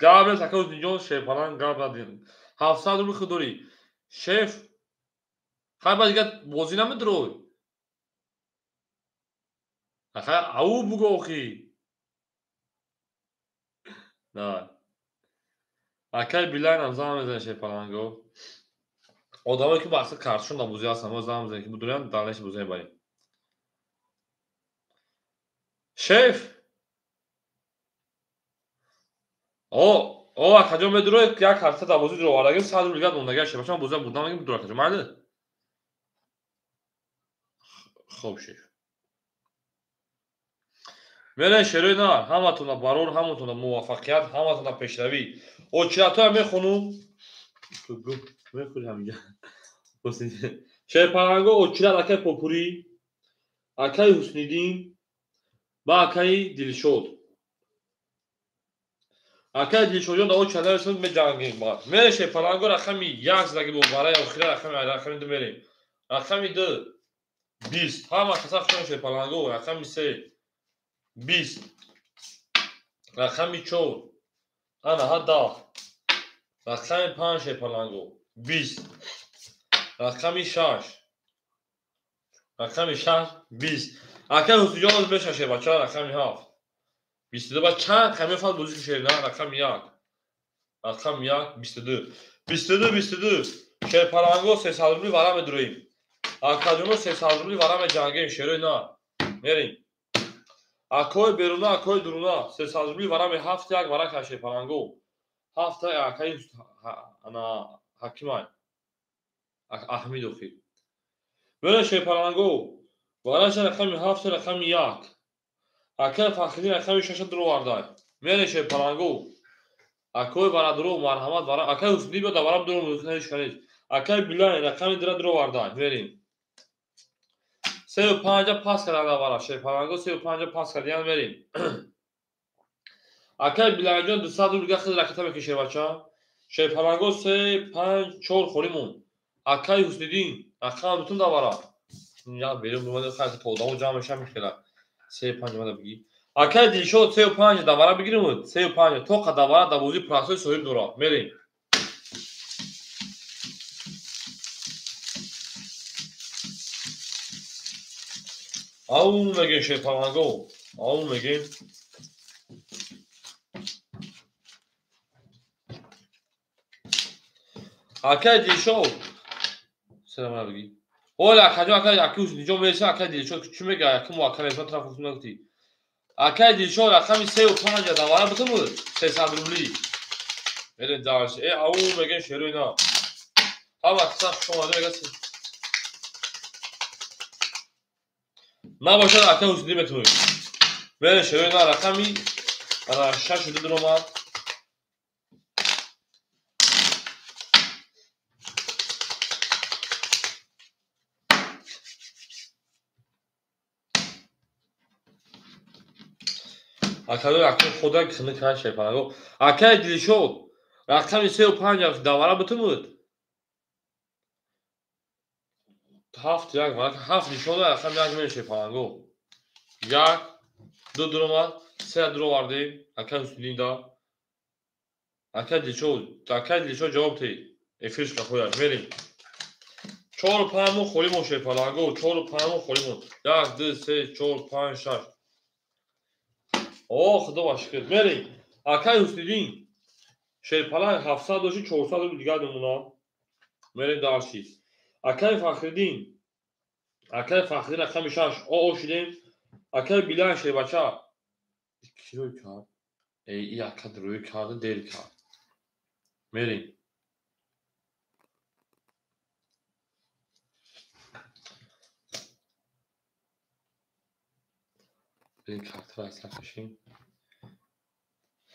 Гап нест, акаи Ҳусайнҷон, Шерпаланг гап надем. 700 рубл худ дорӣ. Шеф, хай ба дигар бозӣ намедурой. Ахай ау буго охи. На. Акаи Билайнам занг мезанем Шерпаланго. Одамое ки мақсад карташон дар бозӣ ҳастанд, мо занг мезанем ки будурем, дальнейший бозӣ мебарем. Шеф! О, акаҷон медурой, як карта дар бозӣ дуровардагим, 100 рубл дигар мондагиа шеф. Ман бозиро бурдам, мегим дур акаҷон, майли? Хоб шеф. Мерем шеруи нар, ҳаматона барор, ҳаматона муваффақият, ҳаматона пешравӣ. Очиратҳоя мехонум. Мехӯри ҳаминҷа. Шерпаланго очират акаи Попурӣ, акаи Ҳусниддин ва акаи Дилшод. Акаи Дилшодҷон дар очират нарасид, меҷангем баъд. Мерем Шерпаланго рақами 1 задаги бо барои охира рақами 2 мерем. Рақами 2 20. Ҳама каса хуш омадед Шерпаланго. Рақами 3 20. Рақами 4 ана ҳа 10. Рақами 5 Шерпаланго 20. Рақами 6. Рақами 6 20. Акаи Ҳусайнҷон оз меша шербача, рақами 7. 22 ба чанд қами фал бозӣ шер на рақами 1. Рақами 1 22. 22 22. Шерпаланго 300 рубли вара медуроим. Акаҷоно 300 рубли вара меҷангем шерои на. Мерем. Акои беруна, акои дуруна. 300 рубли варами 7 як варака шерпаланго. 7 акаи ана ҳакимай. Аҳмидохи. Мерем шерпаланго. Вараша рақами 7 рақами 1. Акаи Фахриддин рақами 6 дуровардай. Мерем шерпаланго. Акои барадуро марҳамат вара акаи Ҳусни биё даварам дуро мумкин ҳеч канист. Акаи Билай рақами 2 дуровардай. Мерем. 3 5 пас карда вара шерпаланго 3 5 пас кардиян мерем. Акаи Билайҷон 200 рубл дига хел ракета мекаши шербача. Шерпаланго 3 5 4 холӣ монд. Акаи Ҳусниддин рақам бутун давара. Я берун бимонда хайр то одамо ҷамъ мешава мехела. 3 5 омада бигӣ. Акаи Дилшод 3 5 давара бигирем 3 5 тоқа давара давози прасои соҳиб дора. Мерем. Ау мегем шерпаланго. Ау мегем. Акаи Дилшод. Салам бигӣ. Ола акаҷон акаи аки Ҳусниҷон мереса акаи Дилшод чӣ мега? Аки мо ака мереса тараф гуфтум нагуфтӣ. Акаи Дилшод рақами 3 5 давара бутун 300 рубли. Мерем дарс. Ау мегем шерои на. Ҳама киса хуш омада мега. Набошад акаи Ҳусни метавонед. Мерем шерои на рақами ана 6 2 дуромад. Акаи акаи худа хиника шерпаланго. Акаи Дилшод рақами 3 5 давара бутун 7 1 варака 7 нишон рақами 1 мерем шерпаланго. 1 2 дуромад 3 дуровардем акаи Ҳуснида. Акаи Дилшод ҷавоб тей. Эфирш қафояш мерем. 4 5 мо холӣ мон шерпаланго. 4 5 мо холӣ мон. 1 2 3 4 5 6. О, худо ба шукр. Мерем. Акаи Ҳусниддин шерпаланг 700 дошти 400 рубл дигар мемонад. Мерем дарши. Акаи Фахриддин. Акаи Фахриддин рақами 6. О шидем. Акаи Билай шербача. Кирои кард? И ака рӯй карда дер кард. Мерем. Берем картара аз сар кашем.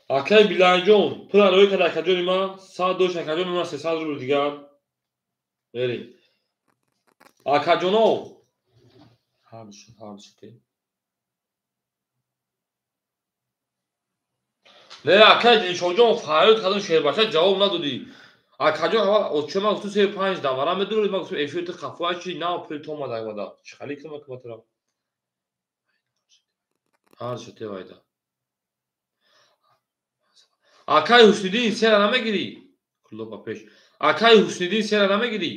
Акаи Билайҷон, пула рӯй кард акаҷони ман, 100 дошт акаҷони ман 300 рубл дигар. Мерем. Акаҷоно. Ҳар шуд. Не, акаи Дилшодҷон фарёд кардам шербача ҷавоб надодӣ. Акаҷон аввал отча ман гуфту 3 5 давара медурӣ, ман гуфтам эфир ту қафоя чи на пул то омада омада. Чӣ хали кунам акматра? Ҳар шуд вайда. Акаи Ҳусниддин сера намегирӣ? Кулло ба пеш. Акаи Ҳусниддин сера намегирӣ?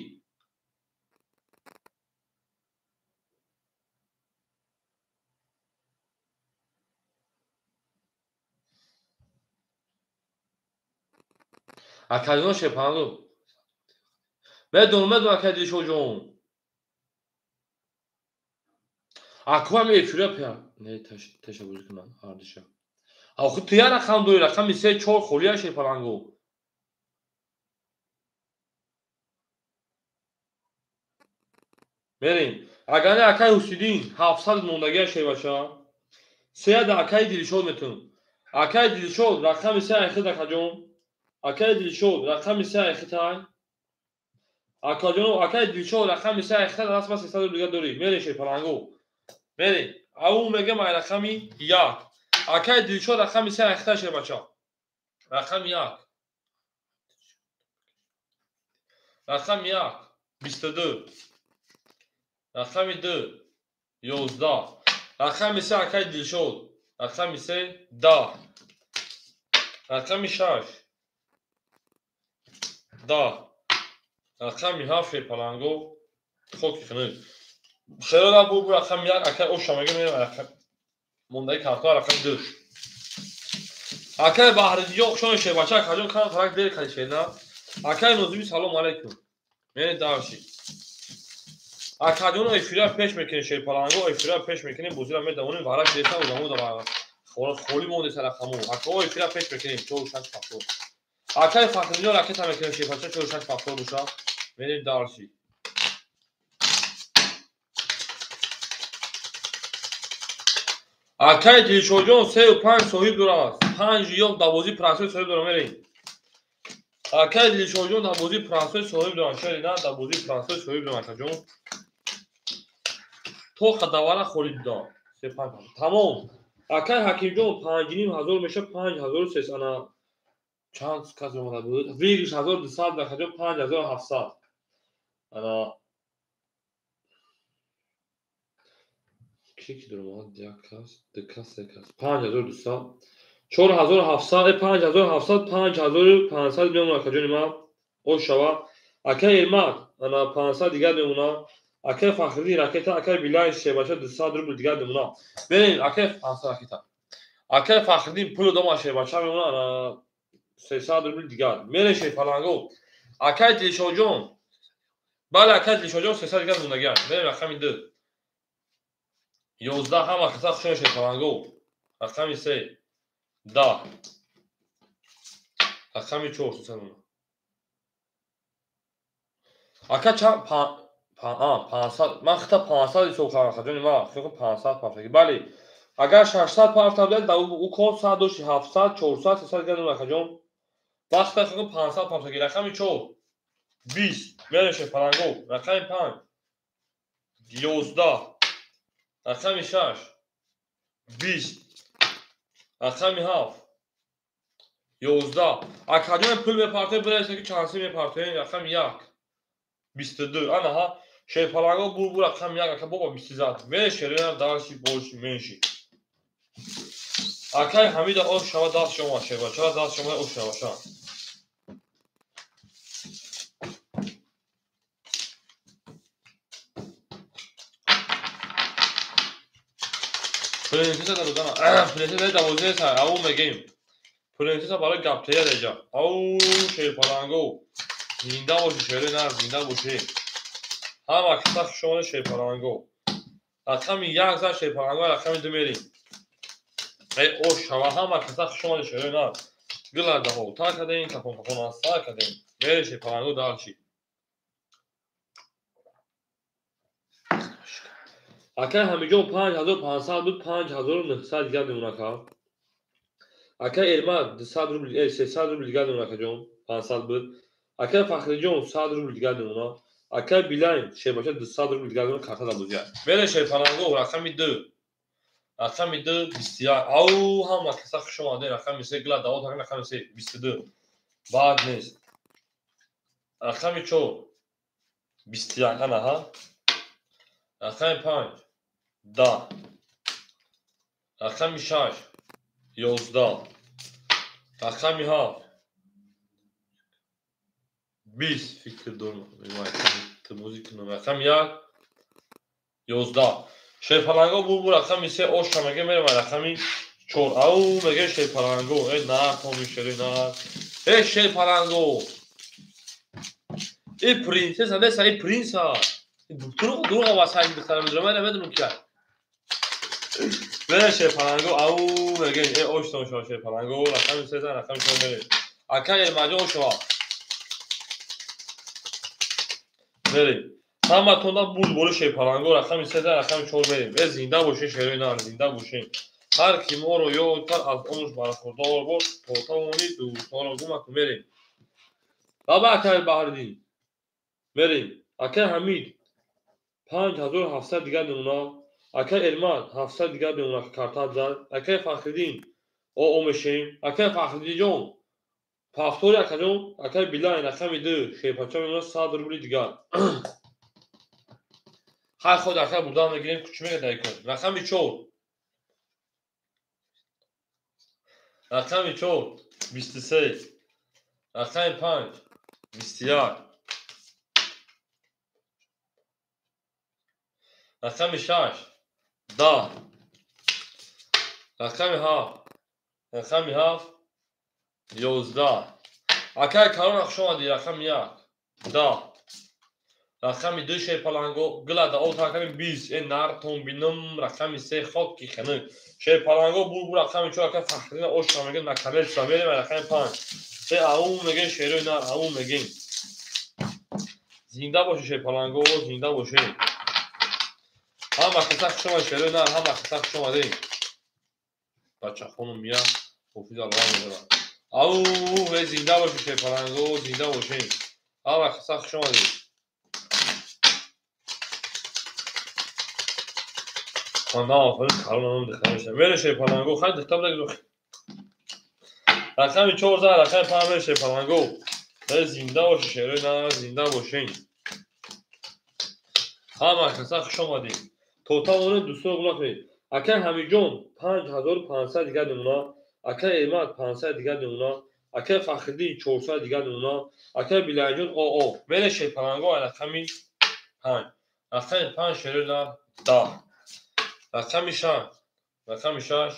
Акаҷон шерпаланго. Медонам, акаи Дилшодҷон. Акоам эфира пя. Не, ташаббус кунам ҳардиша. Охи ту як рақам дорӣ, рақами 3 4 холия шерпаланго. Мерем. Агар не акаи Ҳусиддин 700 мондагия шербача. 3 да акаи Дилшод метавонам. Акаи Дилшод рақами 3 айхид акаҷон. Акаи Дилшод рақами 3 айхитай. Акаҷон, акаи Дилшод рақами 3 айхитай расма 300 рубл дига дорӣ. Мерем шерпаланго. Мерем. Ау мегем ай рақами 1. Акаи Дилшод рақами 3 айхитай шербача. Рақами 1. Рақами 1 22. Рақами 2 11. Рақами 3 акаи Дилшод. Рақами 3 10. Рақами 6 10. Рақами 7 шерпаланго хоки хунук. Хело бу рақами 1 акаи оша мегем рақам мондаи картоа рақами 2. Акаи Баҳриддинҷон хушон шербача акаҷон кам тарак дер кардӣ шерна. Акаи Нозими салом алайкум. Мерем дарши. Акаҷон эфира пеш мекунем, шерпаланго эфира пеш мекунем, бозира медавонем, вараш реса одамо да холӣ монде сарақамо. Акао эфира пеш мекунем, 4 6 фактор. Акаи Фахриддин ракета мекунем, шерпача 4 6 фактор боша. Мерем дарси. Акаи Дилшодҷон 3 5 соҳиб дорад. 5 ё 12 процент соҳиб дорад, мерем. Акаи Дилшодҷон 12 процент соҳиб дорад. Шери на 12 процент соҳиб дорад акаҷон. То хадавара холӣ дод. 3 5 тамом. Акаи Ҳакимҷон 5500 мешавад, 5300 ана чанд кас омада буд? Вигриш 1200 акаҷон 5700. Ана ки даромад? Як кас, ду кас, се кас. 5200, 4700, 5700, 5500 мемонад акаҷони ман. Ош шавад. Акаи Эрмак ана 500 дигар мемонад. Акаи Фахриддин ракета, акаи Билай шербача 200 рубл дигар мемонад. Берем акаи 500 ракета. Акаи Фахриддин пулу дома шербача мемонад ана 300 рубл дигар. Мерем шерпаланго. Акаи Дилшодҷон. Бале, акаи Дилшодҷон 300 дигар мондагианд. Мерем рақами 2. 11 ҳама каса хушон шерпаланго. Рақами 3 10. Рақами 4 300 монад. Ака чанд 500 ман хита 500 ҳисоб кардам акаҷони ман. Хита 500 пафтаги. Бале, агар 600 пафта бидад, дар ӯ код 100 дошти 700, 400, 300 дигар мемонад акаҷон. Ман хита 500 пафтаги. Рақами 4 20 мерем шерпаланго. Рақами 5 11. Рақами 6 20. Рақами 7 11. Акаҷон пул мепартоед, бирасед ки чанд си мепартоед. Рақами 1 22. Анаҳа шерпаланго бур рақами 1 ака боба 20 зад. Мере шерена дарси боши менши. Акай Ҳамида ош шава даст шумо шербача даст шумо ош шава ша. Принцесса додана. Принцесса 12 са, ау мегем. Принцесса барои гаптея деҷа. Ау шерпаланго. Зинда боши шере на зинда боши. Ҳама каса хушомада шерпаланго. Рақами 1 за шерпаланго, рақами 2 мерем. Эй ош шава ҳама каса хушомада шере на. Гила даҳо та кадем, кафон кафон аста кадем. Мерем шерпаланго дарчи. Акаи Ҳамиҷон 5500 буд, 5900 дигар мемонад ака. Акаи Эрмак 200 рубл, 300 рубл дигар мемонад акаҷон, 500 буд. Акаи Фахриҷон 100 рубл дигар мемонад. Акаи Билайн шербача 200 рубл дигар мемонад, карта дабозия. Мерем шерпаланго рақами 2. Рақами 2 21. Ау ҳама каса хуш омадед. Рақами 3 гила давот рақами 3 22. Баъд нест. Рақами 4 21 анаҳа. Рақами 5 10. Рақами 6 11. Рақами 7 20. Фикр дорам. Рақами 1 11. Шерпаланго бур рақами 3 оша меге мерем рақами 4. Ау меге шерпаланго. Э на томи шери на. Э шерпаланго. Э принцесса неса, э принца. Дурӯғ дурӯғ васай духтара медонам, ман намедонам ки. Мерем шерпаланго. Ау меге э ош тон шерпаланго. Рақами 3 рақами 4 мерем. Ака Эрмаҷон ошава. Мерем. Ҳаматонда бурд бори шерпаланго. Рақами 3 рақами 4 мерем. Э зинда бошед шерои нар, зинда бошед. Ҳар ки моро ёд кард аз омӯш бархӯрдор бош, то тавонӣ дӯстонро гум макун. Мерем. Баба акаи Баҳриддин. Мерем. Акаи Ҳамид 5700 дигар мемонад. Акаи Эрмак 700 дигар мемонад картат зад. Акаи Фахриддин о мешем. Акаи Фахриддинҷон пафтори акаҷон, акаи Билайн рақами 2 шерпача мемонад 100 рубли дигар. Ҳар худ ака бурдан мегирем, кучи мега дар кор. Рақами 4. Рақами 4 23. Рақами 5 21. Рақами 6 10. Рақами 7. Рақами 7 11. Акаи Карона хуш омадӣ. Рақами 1 10. Рақами 2 шерпаланго гила да об рақами 20 нар томбинам рақами 3 хоки ханак. Шерпаланго бур рақами 4 ака Фахриддин оша мегем накамел мерем рақами 5. Се аум мегем шерои нар аум мегем. Зинда боши шерпаланго, зинда боши. Ҳама каса хуш омадед шерои нар, ҳама каса хуш омадед. Бача хонум мия ҳофиз Аллоҳ медорад. Ау, зинда боши шерпаланго, зинда боши. Ҳама каса хуш омадед. Хонда офарин калонам дихта мешавад. Мере шерпаланго, хай дихта буда. Рақами 4 рақами 5 мере шерпаланго. Зинда боши шерои нар, зинда бошин. Ҳама каса хуш омадед. То тавонед дӯстон гулак кунед. Акай Ҳамиҷон 5500 дигар намуна, акай Эрмат 500 дигар намуна, акай Фахриддин 400 дигар намуна, акай Билалҷон ОО. Мере шерпаланго рақами 5. Рақами 5 шерои нар 10. Рақами 6, рақами 6.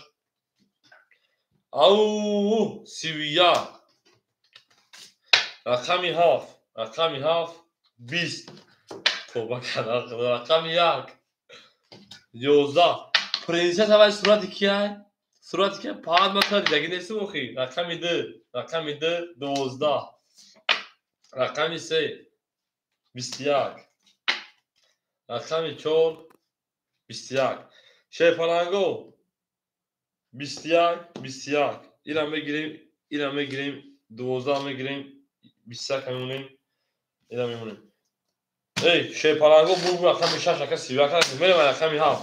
Ау, 31. Рақами 7, рақами 7, 20. Тоба кардам. Рақами 1. 11. Принсесса вай сурати кияй? Сурати кияй? Паҳат ма дидаги нестим охи. Рақами 2, рақами 2, 12. Рақами 3, 21. Рақами 4, 21. Шерпаланго 21, 21. Ира мегирем, ира мегирем, 12 мегирем, 21 мемонем, ира мемонем. Эй, шерпаланго бур рақами 6, ака 31, мерем рақами 7.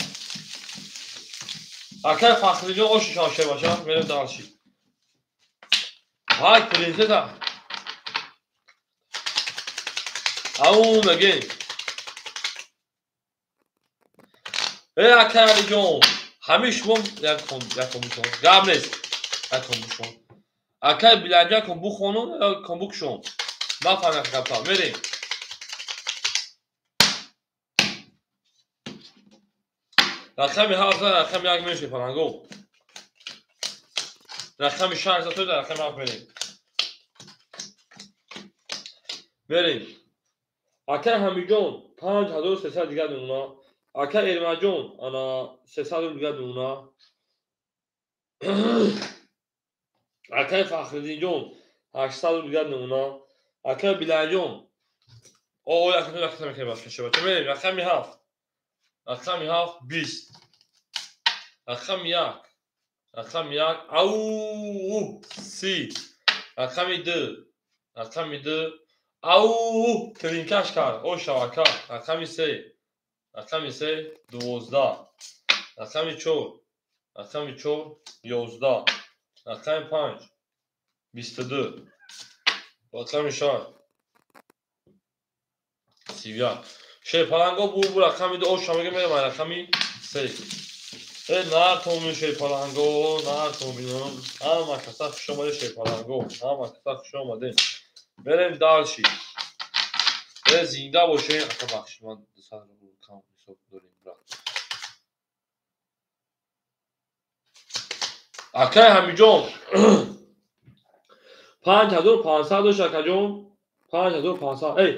Акай Фахриҷон ошишон шербаша, мерем дальше. Ҳай, принсесса. Ау, мегем. Эй, акай Алиҷон, ҳамин шумо як ком бушон. Гап нест. Як ком бушон. Акай Билалҷон ком бухонум, як ком букшон. Нафаҳмидам гапта. Мерем. Рақами 7 рақами 1 мерем шерпаланго. Рақами 6 зато рақами 7 мерем. Мерем. Акай Ҳамиҷон 5300 дигар намуна. Акай Эрмаҷон ана 300 дигар намуна. Акай Фахриддинҷон 800 дигар намуна. Акай Билалҷон о як рақам мекунем баша. Мерем рақами 7. Рақами 7 20. Рақами 1. Рақами 1 ау 30. Рақами 2. Рақами 2 ау тринкаш кард. О шавака. Рақами 3. Рақами 3 12. Рақами 4. Рақами 4 11. Рақами 5 22. Рақами 6 31. Шерпаланго бур рақами 2 оша мегем мерем рақами 3. Э нар томин шерпаланго, нар томинам. Ҳама каса хуш омадед шерпаланго, ҳама каса хуш омадед. Мерем дальше. Э зинда бошед. Ака бахши ман 200 рубл кам ҳисоб дорем брат. Акай Ҳамиҷон 5500 дошт акаҷон, 5500. Эй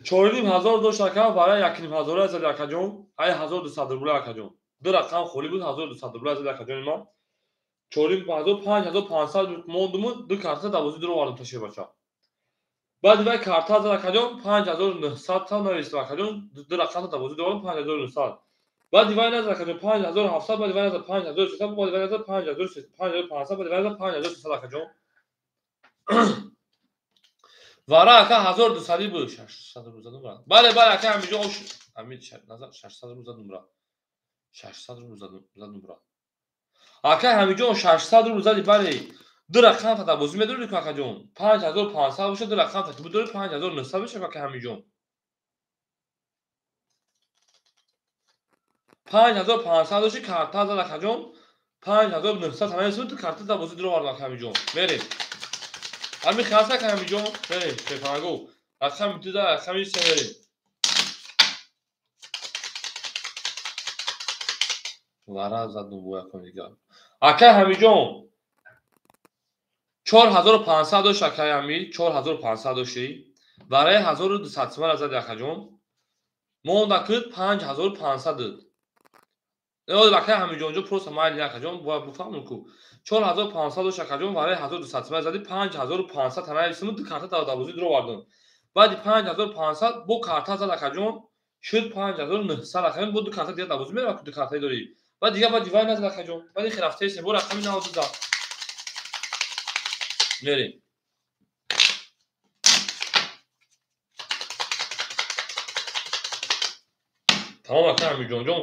4500 дошт ака, барои 1500 зад акаҷон, ай 1200 рубл акаҷон. Ду рақам холӣ буд 1200 рубл зад акаҷони ман. 4500 5500 мондуму ду карта 12 дур овардам та шербача. Баъд вай карта зад акаҷон 5900 та навиштам акаҷон, ду рақам та 12 дур овардам 5900. Баъд вай назад акаҷон 5700, баъд вай назад 5300, баъд вай назад 5500, баъд вай назад 5300 акаҷон. Вара ака 1200 буд, 600 рубл задум брат. Бале, бале ака ҳамиҷо ош ҳамин назар 600 рубл задум брат. 600 рубл задум брат. Ака ҳамиҷон 600 рубл зади, бале. Ду рақам та бозӣ медорӣ ку акаҷон. 5500 бошад, ду рақам та ки бидорӣ 5900 бошад ака ҳамиҷон. 5500 дошти карта зад акаҷон. 5900 ҳамин ту карта та бозӣ дур овардам ака ҳамиҷон. Мерем. Ҳамин хаста ака ҳамиҷон. Мерем шерпаланго. Рақами 2 рақами 3 мерем. Вара задум бо якон дигар. Акай ҳамиҷон 4500 дошт акай ҳамид, 4500 дошти. Барои 1200 сомон зад акаҷон. Монда куд 5500. Акай Ҳамиҷонҷо просто майли акаҷон бояд буфаҳмон ку. 4500 дош акаҷон вараи 1200 сомон зади 5500 танаи суму ду карта дарбозӣ дуровардам. Баъди 5500 бо карта зад акаҷон шуд 5900 акаҷон бо ду карта дига дарбозӣ мерава ку ду картаи дорӣ. Баъд дига баъди вай назад акаҷон. Баъди хирафтаи бо рақами 92 зад. Мерем. Тамом ака Ҳамиҷонҷон.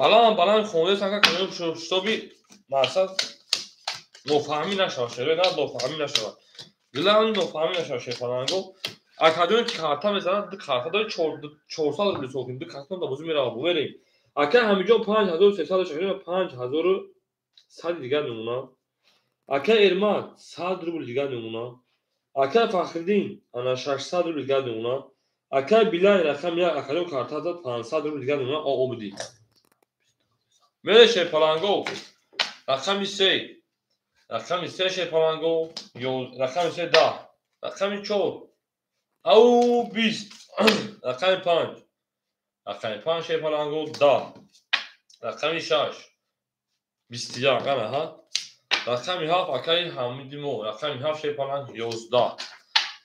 Баланд баланд хондаст ака канал шитоби мақсад нофаҳмӣ нашавад, шеъре на нофаҳмӣ нашавад. Главный нофаҳмӣ нашавад шерпаланго. Акаҷон ки карта мезанад, ду карта дори 400 рубли сокин, ду карта бозӣ мерава буверем. Ака Ҳамиҷон 5300 шакли 5100 дигар мемонад. Ака Эрмат 100 рубл дигар мемонад. Ака Фахриддин ана 600 рубл дигар мемонад. Ака Билай рақам 1 акаҷон карта зад 500 рубл дигар мемонад. Обуди. Мере шерпаланго. Рақами 3. Рақами 3 шерпаланго. Рақами 3 10. Рақами 4. Ау 20. Рақами 5. Рақами 5 шерпаланго 10. Рақами 6. 21 ана ҳа. Рақами 7 акаи Ҳамиди мо. Рақами 7 шерпаланг 11.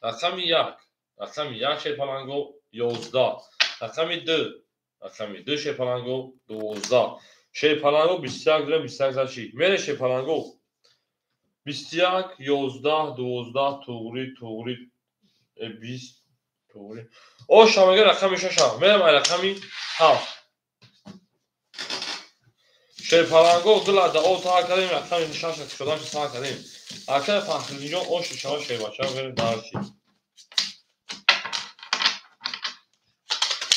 Рақами 1. Рақами 1 шерпаланго 11. Рақами 2. Рақами 2 шерпаланго 12. Шерпаланго 21 дорем 21 зад шид. Мере шерпаланго 21 11 12 туғри туғри 20 туғри. О шамага рақами 6. Мерем ай рақами 7. Шерпаланго дилада о та кардем рақами 6 шудан са кардем. Ака Фахриддинҷон о шишава шербача мерем дарши.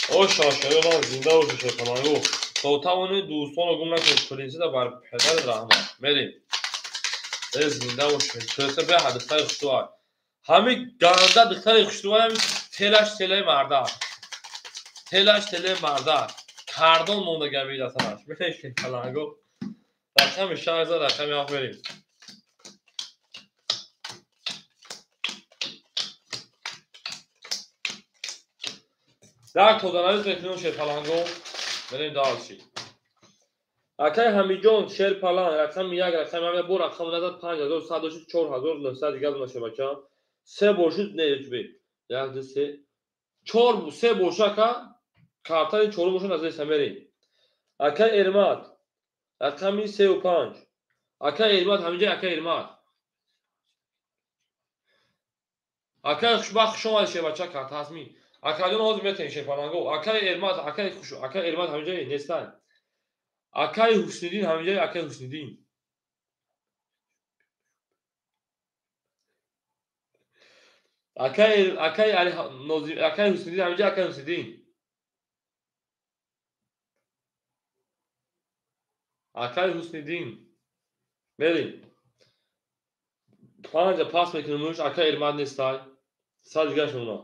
О шашаёна зинда бошед шерпаланго. То тавонед дӯстонро гум накунед, принсеса бар падар раҳмат. Мерем. Зинда бошед. Принсеса беҳад духтари хушрӯ. Ҳамин ганда духтари хушрӯ ҳамин телаш телаи марда. Телаш телаи марда. Кардон монда габи дасташ. Мерем шерпаланго. Рақами 6 зад, рақами 7 мерем. Дар тозанавис мекунем шерпаланго. Мерем дальше. Акай Ҳамиҷон шерпаланг рақами 1 рақами 1 бо рақам назад 5100 дошт 4900 дигар дона бача. Се бор шуд не бе. 1 2 3 4 се бор шуд ака. Картаи чорум бошад назари самерем. Акай Эрмат рақами 3 ва 5. Акай Эрмат Ҳамиҷон акай Эрмат. Акай хушбахт хуш омадед шербача карта ҳастми. Акаҷон ҳозир метавонед шерпаланго. Акай Эрмат, акай хуш, акай Эрмат Ҳамиҷон нестанд. Акай Ҳусниддин Ҳамиҷон, акай Ҳусниддин. Акай акай Али Нозим, акай Ҳусниддин Ҳамиҷон, акай Ҳусниддин. Акай Ҳусниддин. Мерем. 5 пас мекунем, акай Эрмат нестай. Сад дигар шумо.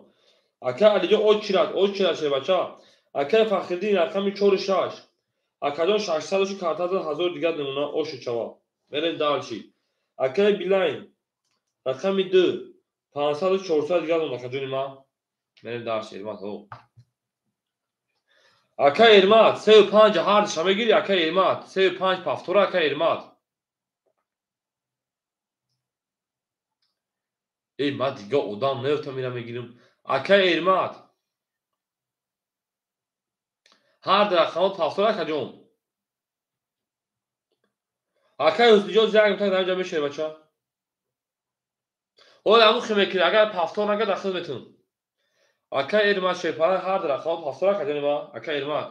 Ака Алиҷон очират, очират шербача. Акай Фахриддин рақами 4 6. Акаҷон 600 дошт карта зад 1000 дигар намуна ошу чава. Мерем дальше. Акай Билайн рақами 2 500 400 дигар намуна акаҷони ман. Мерем дальше Эрмат ҳо. Акай Эрмат 3 5 ҳар ша мегири акай Эрмат 3 5 повтора акай Эрмат. Эй ман дига одам наёфтам ира мегирим. Акай Эрмат. Ҳар рақамот повтора акаҷон. Акай Ҳусниҷон зиак мутак дар инҷа мешавед бача. Ҳоло ҳамун хел мекунед, агар повтор накард дахил метавон. Акай Эрмат шерпаланг ҳар рақамот повтора акаҷони ман. Акай Эрмат.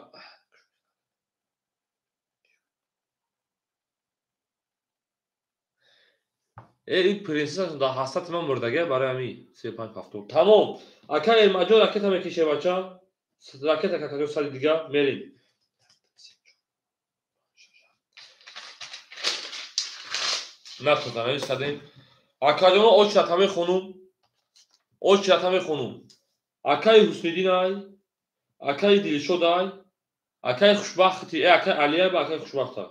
Ин принсесса дар ҳасрати ман мурдага барои ҳамин 3 5 повтор. Тамом. Акай Эрматҷон ракета мекише бача. Ракета какаҷон сари дига мерем. Натозанавис кардем. Акаҷон очрата мехонум. Очрата мехонум. Акаи Ҳусниддин ай, акаи Дилшод ай, акаи Хушбахти, акаи Алия ба акаи Хушбахта.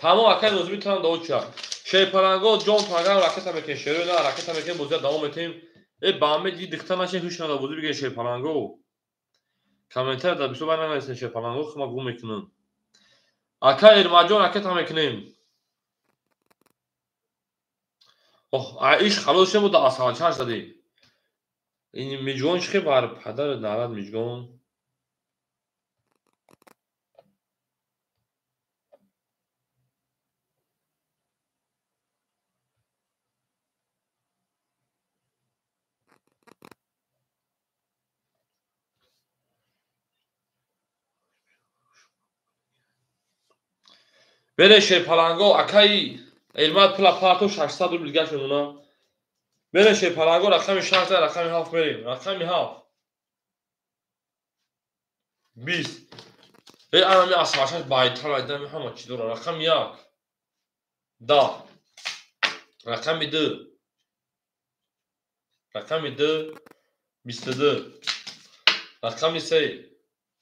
Тамом акаи Нозими танам да очра. Шерпаланго ҷон палангам ракета мекунем, шерои на ракета мекунем, бозия давом метем. Э баамед ди дихта наша ҳуш нада бозӣ бигирем шерпаланго. Комментария дар бисёр бай нанависем шерпаланго, хума гум мекунам. Ака Эрмаҷон ракета мекунем. Ох, иш халос шуда буд асалчаш задӣ. Ин миҷгон чӣ бар падар нарад миҷгон. Бере шерпаланго акаи Элмат пула партов 600 рубл дигар шуд. Бере шерпаланго рақами 6 рақами 7 мерем. Рақами 7. 20. Э анами асашаш байтал айдами ҳама чӣ дора. Рақами 1. 10. Рақами 2. Рақами 2 22. Рақами 3.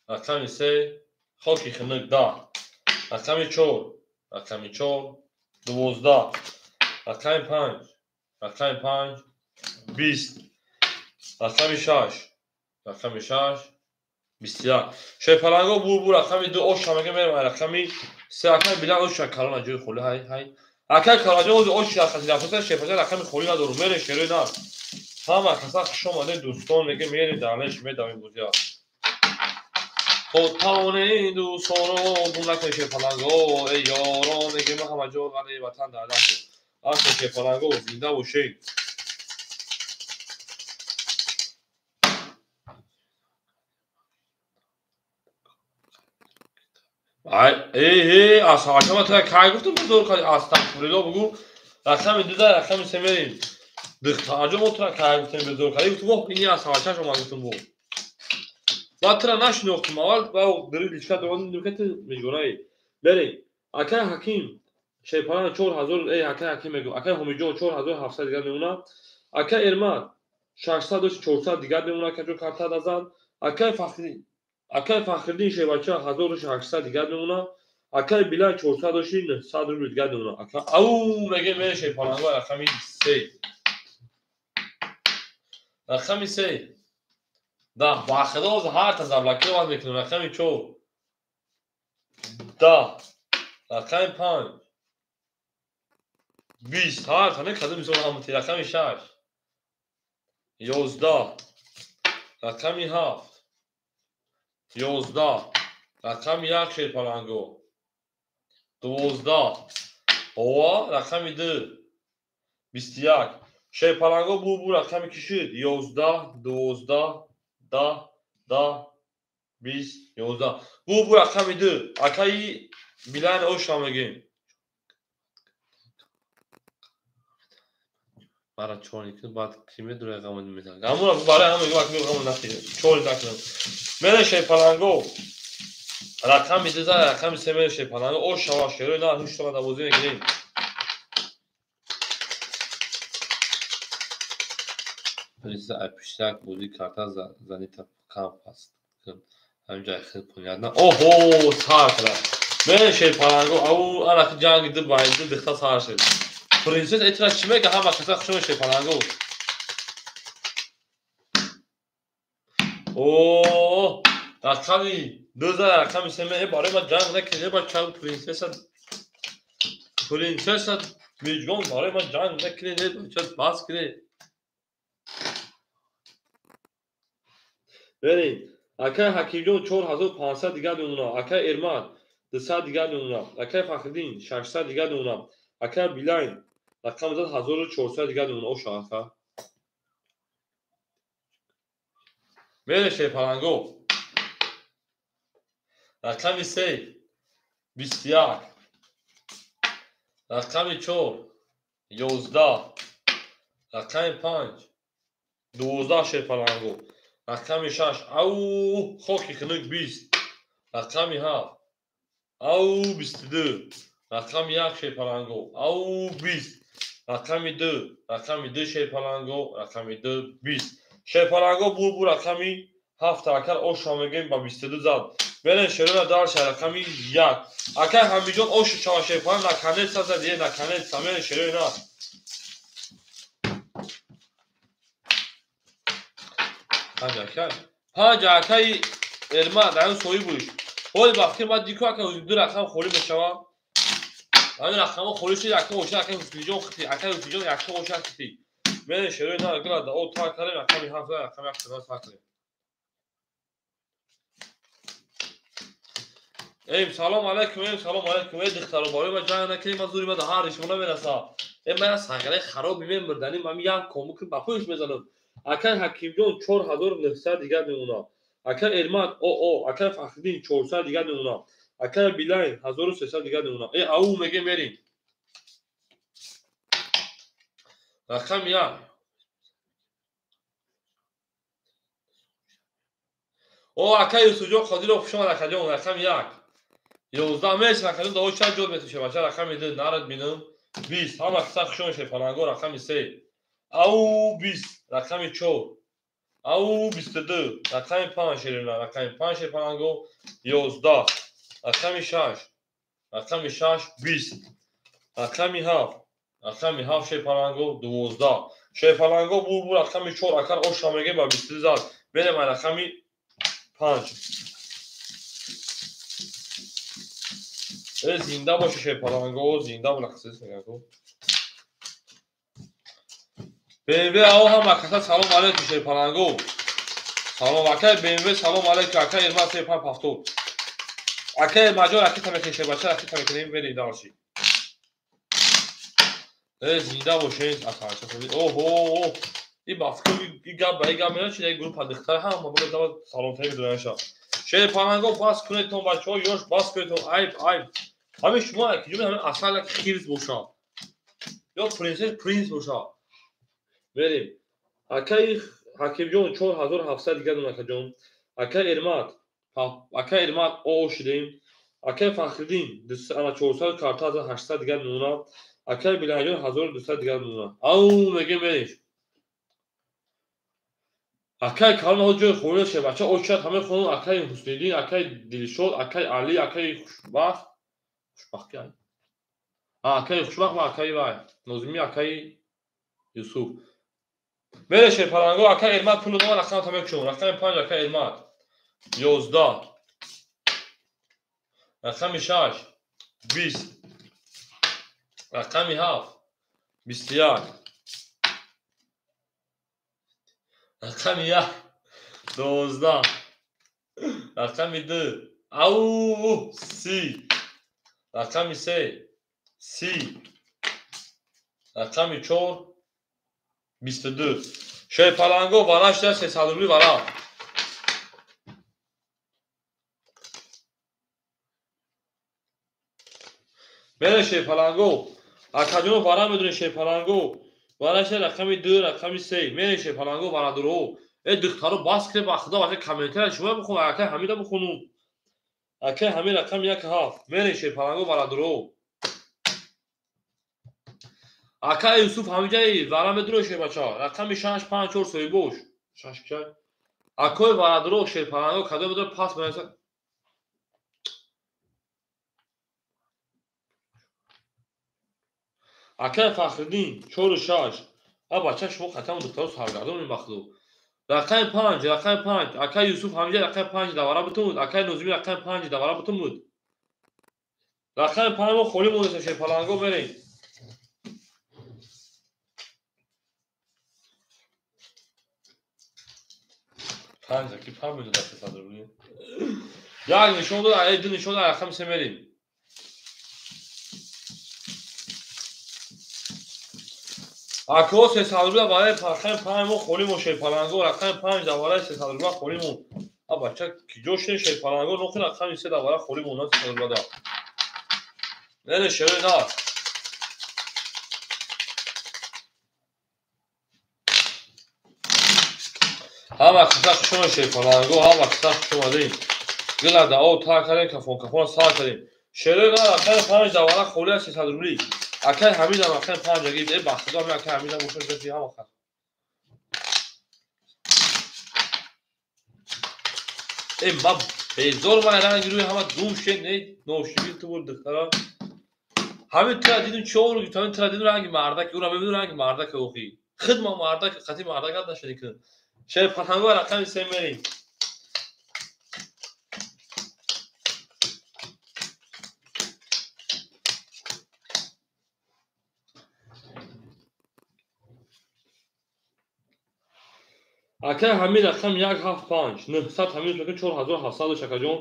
Рақами 3 хоки хунук 10. Рақами 4. Рақами 4 12. Рақами 5. Рақами 5 20. Рақами 6. Рақами 6 21. Шерпаланго бур рақами 2 ош ҳамага мерем. Рақами 3 акай билан ош калона ҷои холӣ ҳай ҳай. Акай калона ош рақами рафта шерпаланго рақами холӣ надорум. Мере шерои на. Ҳама каса хуш омадед дӯстон меге мере далеш медавем бозия. Тавоне дӯстоно гум накунед шерпаланго, эй ёрон меге ма ҳама ҷо ғалаи ватан дар даст. Асло шерпаланго зинда бошед. Ай эй асалчама тра кай гуфтам бузор кай астағфируллоҳ бугу. Рақами 2 рақами 3 мерем. Дихтаҷо мо тра кай гуфтем бузор кай гуфтам воҳ ини асалчаш омад гуфтам бу. Ба тра нашинохтам аввал ба дри личка дорам дукати меҷгонаи. Берем. Акай Ҳаким шерпаланг 4000 эй акай Ҳаким мегӯ. Акай Ҳомиҷон 4700 дигар мемонад. Акай Эрмат 600 400 дигар мемонад каҷо карта дазад. Акай Фахри Акай Фахриддин шербача 1800 дигар мемонад. Акай Билал 400 дошти 900 рубл дигар мемонад. Ака ау меге мере шерпаланго рақами 3. Рақами 3. Да, ба худо ҳар та заблаки оваз мекунем. Рақами 4. 10. Рақами 5. 20. Ҳар та не кадом мисол ҳамати. Рақами 6. 11. Рақами 7. 11. Рақами 1 шерпаланго. 12. Ова рақами 2. 21. Шерпаланго бу рақами ки шуд? 11, 12, 10, 10, 20, 11. Бу рақами 2. Акаи Билан оша мегем. Мара чорни кун баъд ки медура ғамон мезанад. Ҳамура барои ҳама мегӯям ки ғамон нахӯред. Чорни накунам. Мере шерпаланго. Рақами 2 рақами 3 мере шерпаланго. Ош шава шерои на ҳуш тона бозӣ мекунем. Принцесса айпиштак бозӣ карта занита кам паст. Ҳаминҷа хел понятно. Оҳо, сар кара. Мере шерпаланго. Ау ана ки ҷанги ду бай ду дихта сар шуд. Принцесса этра чӣ мега ҳама каса хушома шерпаланго. О, рақами 2 рақами 3 ме барои ма ҷанг накунед бача принцесса принцесса миҷгон барои ма ҷанг накунед бача бас кунед. Берем. Акай Ҳакимҷон 4500 дигар мемонад. Акай Эрмат 200 дигар мемонад. Акай Фахриддин 600 дигар мемонад. Акай Билайн рақами 1400 дигар мемонад. Оша ака. Мере шерпаланго. Рақами 3 21. Рақами 4 11. Рақами 5 12 шерпаланго. Рақами 6 ау хоки хунук 20. Рақами 7 ау 22. Рақами 1 шерпаланго ау 20. Рақами 2 рақами 2 шерпаланго рақами 2 20. Шерпаланго бу рақами 7 акар оша мегем ба 22 зад. Берем шерона дальше рақами 1. Акай Ҳамиҷон ошу чава шерпаланг наконец-то задие, наконец-то мерем шерона. Панҷ акай. Панҷ акай Эрмат, дар соҳибуш. Ҳоли вақти ман дику ака ду рақам холӣ мешавад. Ҳамин рақамҳо холӣ шуд, яка оша акай Ҳусниҷон хити, акай Ҳусниҷон яка оша хити. Мерем шерои на гила да о та кардем, рақами 7, рақами 8 та кардем. Эй салом алейкум, эй салом алейкум, эй духтаро, барои ман ҷанг накунед, ман зури ман дар ҳар ришона мерасад. Эй ман як сағираи хароби мемурданӣ, ман як кому ки ба пӯш мезанам. Акай Ҳакимҷон 4900 дигар мемонад. Акай Эрмат ОО, акай Фахриддин 400 дигар мемонад. Акай Билайн 1300 дигар мемонад. Эй ау мегем мерим. Рақами 1. О акай Юсуфҷон Қодиров хуш омад акаҷон, рақами 1. 11 меш рақами 2 чанд ҷод метушад бача, рақами 2 нарад бинам 20 ҳама қисса хуш омад фаланго рақами 3. Ау 20 рақами 4. Ау 22 рақами 5 шерина, рақами 5 шерпаланго 11 рақами 6 рақами 6 20 рақами 7 рақами 7 шерпаланго 12 шерпаланго бу рақами 4 акар оша меге ба 22 зад. Берем рақами 5. Э зинда боше шерпаланго, зинда боша мегаку. БМВ ао ҳама каса салом алейкум шерпаланго. Салом акай БМВ, салом алейкум акай Эрмат 3570. Акай Маҷор ракета мекунем шербача, ракета мекунем берем дальше. Э зинда бошед акай. Оҳо, и бафкам и гап ба и гап мена чи як группа духтар ҳама бо дава саломтаи медояша. Шерпаланго бас кунедтон бачаҳо, ёш бас кунедтон, айб айб. Ҳамин шумо ки ҷумла ҳамин асал як хирс бошад. Ё принсесс принс бошад. Берем. Акай Ҳакимҷон 4700 дигар дон акаҷон. Акай Эрмат, акай Эрмат ОО шудем. Акай Фахриддин 400 карта 800 дигар мемонад. Акай Билайҷон 1200 дигар мемонад. Ау мегем берем. Акай калон ҳо ҷои холӣ шед бача, очад ҳама хонум акай Ҳусниддин, акай Дилшод, акай Али, акай Хушбахт, Хушбахт ки? Акай Хушбахт ва акай вай, Нозимӣ, акай Юсуф. Бере шерпаланго, акай Эрмат пул додам, рақам та мекушам. Рақами 5 акай Эрмат 11 рақами 6 20 рақами 7 21 рақами 1 12 рақами 2 ау 30 рақами 3 30 рақами 4 22. Шерпаланго варашта 300 рубли вара. Бере шерпаланго. Акаҷон вара медонӣ шерпаланго. Варашта рақами 2, рақами 3. Мере шерпаланго варадуро. Э духтаро бас кунед ба худо, бача комментария шумо бихонам, акай Ҳамида бихонум. Акай Ҳамид рақами 1 7. Мере шерпаланго варадуро. Акай Юсуф ҳамиҷаи вара медуро шербача. Рақами 6 5 4 соҳибош. 6 чай. Акой варадуро шерпаланго кадом медуро пас менасад. Акай Фахриддин 4 6. А бача шумо қатам духтаро саргардон мебахлу. Рақами 5, рақами 5. Акай Юсуф ҳамиҷа рақами 5 давара бутун. Акай Нозими рақами 5 давара бутун буд. Рақами 5 мо холӣ мондаша шерпаланго берем. Панҷ ки панҷ медод 300 рубли. Як нишон дод, ай ду нишон дод, рақами 3 мерем. Ако 300 рубли барои рақами 5 мо холӣ мо шерпаланго, рақами 5 дар барои 300 рубли холӣ мо. А бача ки ҷо шуд шерпаланго, нохи рақами 3 дар барои холӣ монда 300 рубли да. Не, шерои на. Ҳама қисса хуш омад шерпаланго, ҳама қисса хуш омадем. Гила да о та кардем, кафон кафон сар кардем. Шерои на рақами 5 дар барои холӣ аст 300 рубли. Акай Ҳамидам рақами 5 гирифт. Э ба худо ҳамин акай Ҳамидам бошад ҷои ҳама хат. Э ма Безор ман ранги рӯи ҳама гум шед, не ношибил ту бур духтара. Ҳамин тира дидум чор ҳамин тира дидум ранги мардак, ура мебинам ранги мардак охи. Худ ма мардак, қати мардак гап нашуди кун. Шерпаланго рақами 3 мерим. Акай ҳамин рақам 1 7 5 900 ҳамин рақам 4700 шакаҷон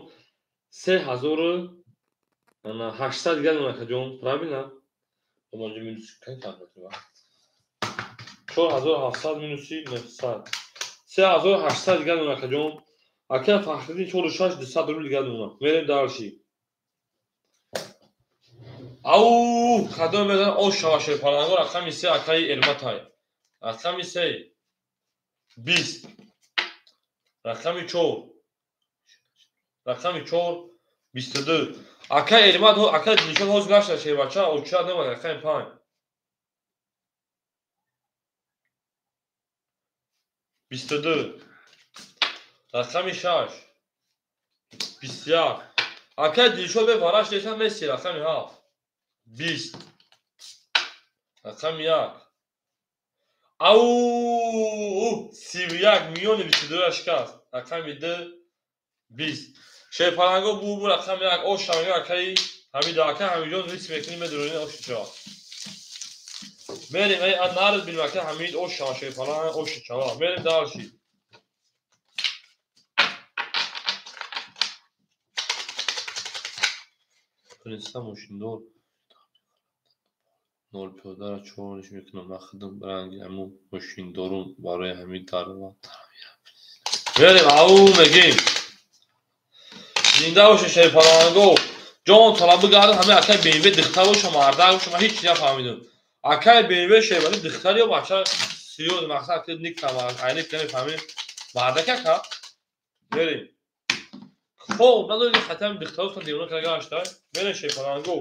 3800 дигар акаҷон, правильно? Омонҷо минус кай фарқ 4700 минуси 900 3800 дигар акаҷон. Акай Фахриддин 46 200 рубл дигар мемонад. Мерем дальше. Ау, кадом мезанад ош шава шерпаланго рақами 3 акаи Эрматай. Рақами 3 20, рақами 4, рақами 4 22. Акай Эрмат, акай Дилшод ҳозир нашуда шербача, оча намад рақами 5 22, рақами 6 21. Акай Дилшод бе вараш десан Месси рақами 7 20, рақами 1. Ау, 31 миёни 22 шикаст. Рақами 2 20. Шерпаланго бу рақами 1 ош шавӣ акаи Ҳамид, акаи Ҳамидҷон риск мекунӣ медуронӣ ош чава. Мерим эй нард бинем акаи Ҳамид ош шава шерпаланг ош чава. Мерим дальше. Принса мошиндор нол пиёдара чориш мекунам. Ман худам ранги ҳамун мошиндорум барои ҳамин дарва. Мерем ау мегем. Зинда боше шерпаланго. Ҷон талаб бигардад ҳамин акаи БМВ духтар боша мардак боша ман ҳеҷ чиз нафаҳмидам. Акаи БМВ шербали духтар ё бача сиёд мақсад ки никам айник намефаҳмем. Мардак ака? Мерем. Хоб надоред хатам духтаротон девона карда гашта. Мерем шерпаланго.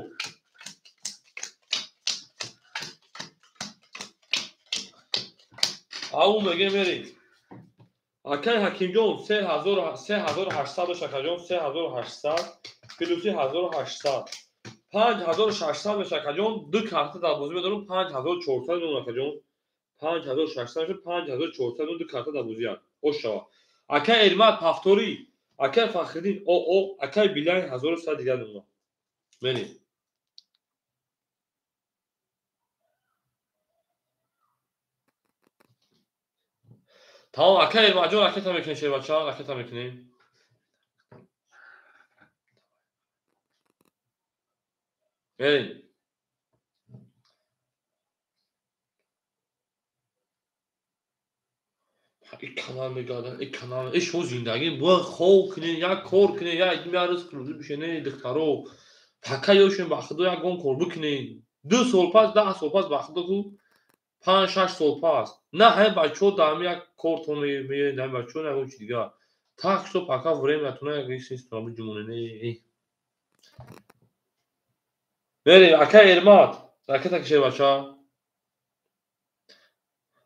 Ау мегем мерем. Акаи Ҳакимҷон 3800 шакаҷон 3800 плюси 1800 5600 мешакаҷон. Ду карта дар бозӣ медорам 5400 мемон акаҷон. 5600 меша 5400 ду карта дар бозӣ ҳаст. Ош шава. Акаи Эрмат Пафторӣ, акаи Фахриддин ОО, акаи Билайн 1100 дигар мемонад. Мерем. Тамом акаи Эрматҷон ракета мекунем шербача, ракета мекунем. Мерем. Ин канал мегардад, ин канал, ин шумо зиндагӣ бояд хоб кунед, як кор кунед, як рӯз рӯзӣ бишинед, духтаро. Пака ёшен ба худо ягон кор бикунед. 2 сол пас, 10 сол пас ба худо ку 5-6 сол пас. На ҳамин бачаҳо дар ҳамин як кортон меоянд, ҳамин бачаҳо ягон чи дигар. Так что пока времятона як система биҷумонед. Мерем, акаи Эрмат, ракета кашед бача.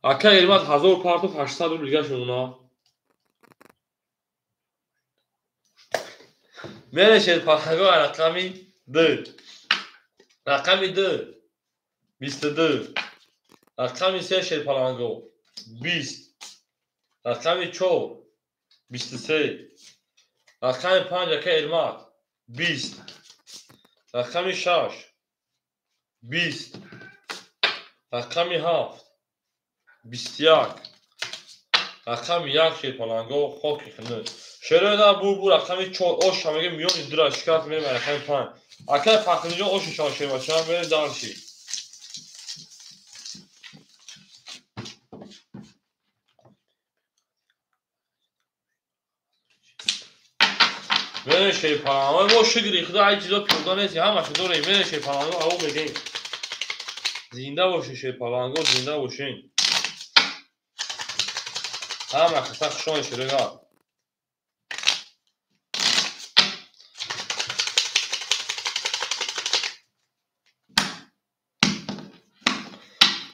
Акаи Эрмат 1000 партов 800 рубл дигар мемонад. Мерем шерпаланго рақами 2. Рақами 2 22. Рақами 3 шерпаланго 20. Рақами 4 23. Рақами 5 акаи Эрмат 20. Рақами 6 20. Рақами 7 21. Рақами 1 шерпаланго хоки хунук. Шерои бу рақами 4 ош ҳамега миёни дура шикаст мерем рақами 5. Акаи Фахриддинҷон оши шава шербача мерем дальше. Мерем шерпаланго. Мо шукри худо ҳеҷ чизо пиёда нестем, ҳамаша дорем. Мерем шерпаланго ау мегем. Зинда бошед шерпаланго, зинда бошед. Ҳама каса хушон шерои.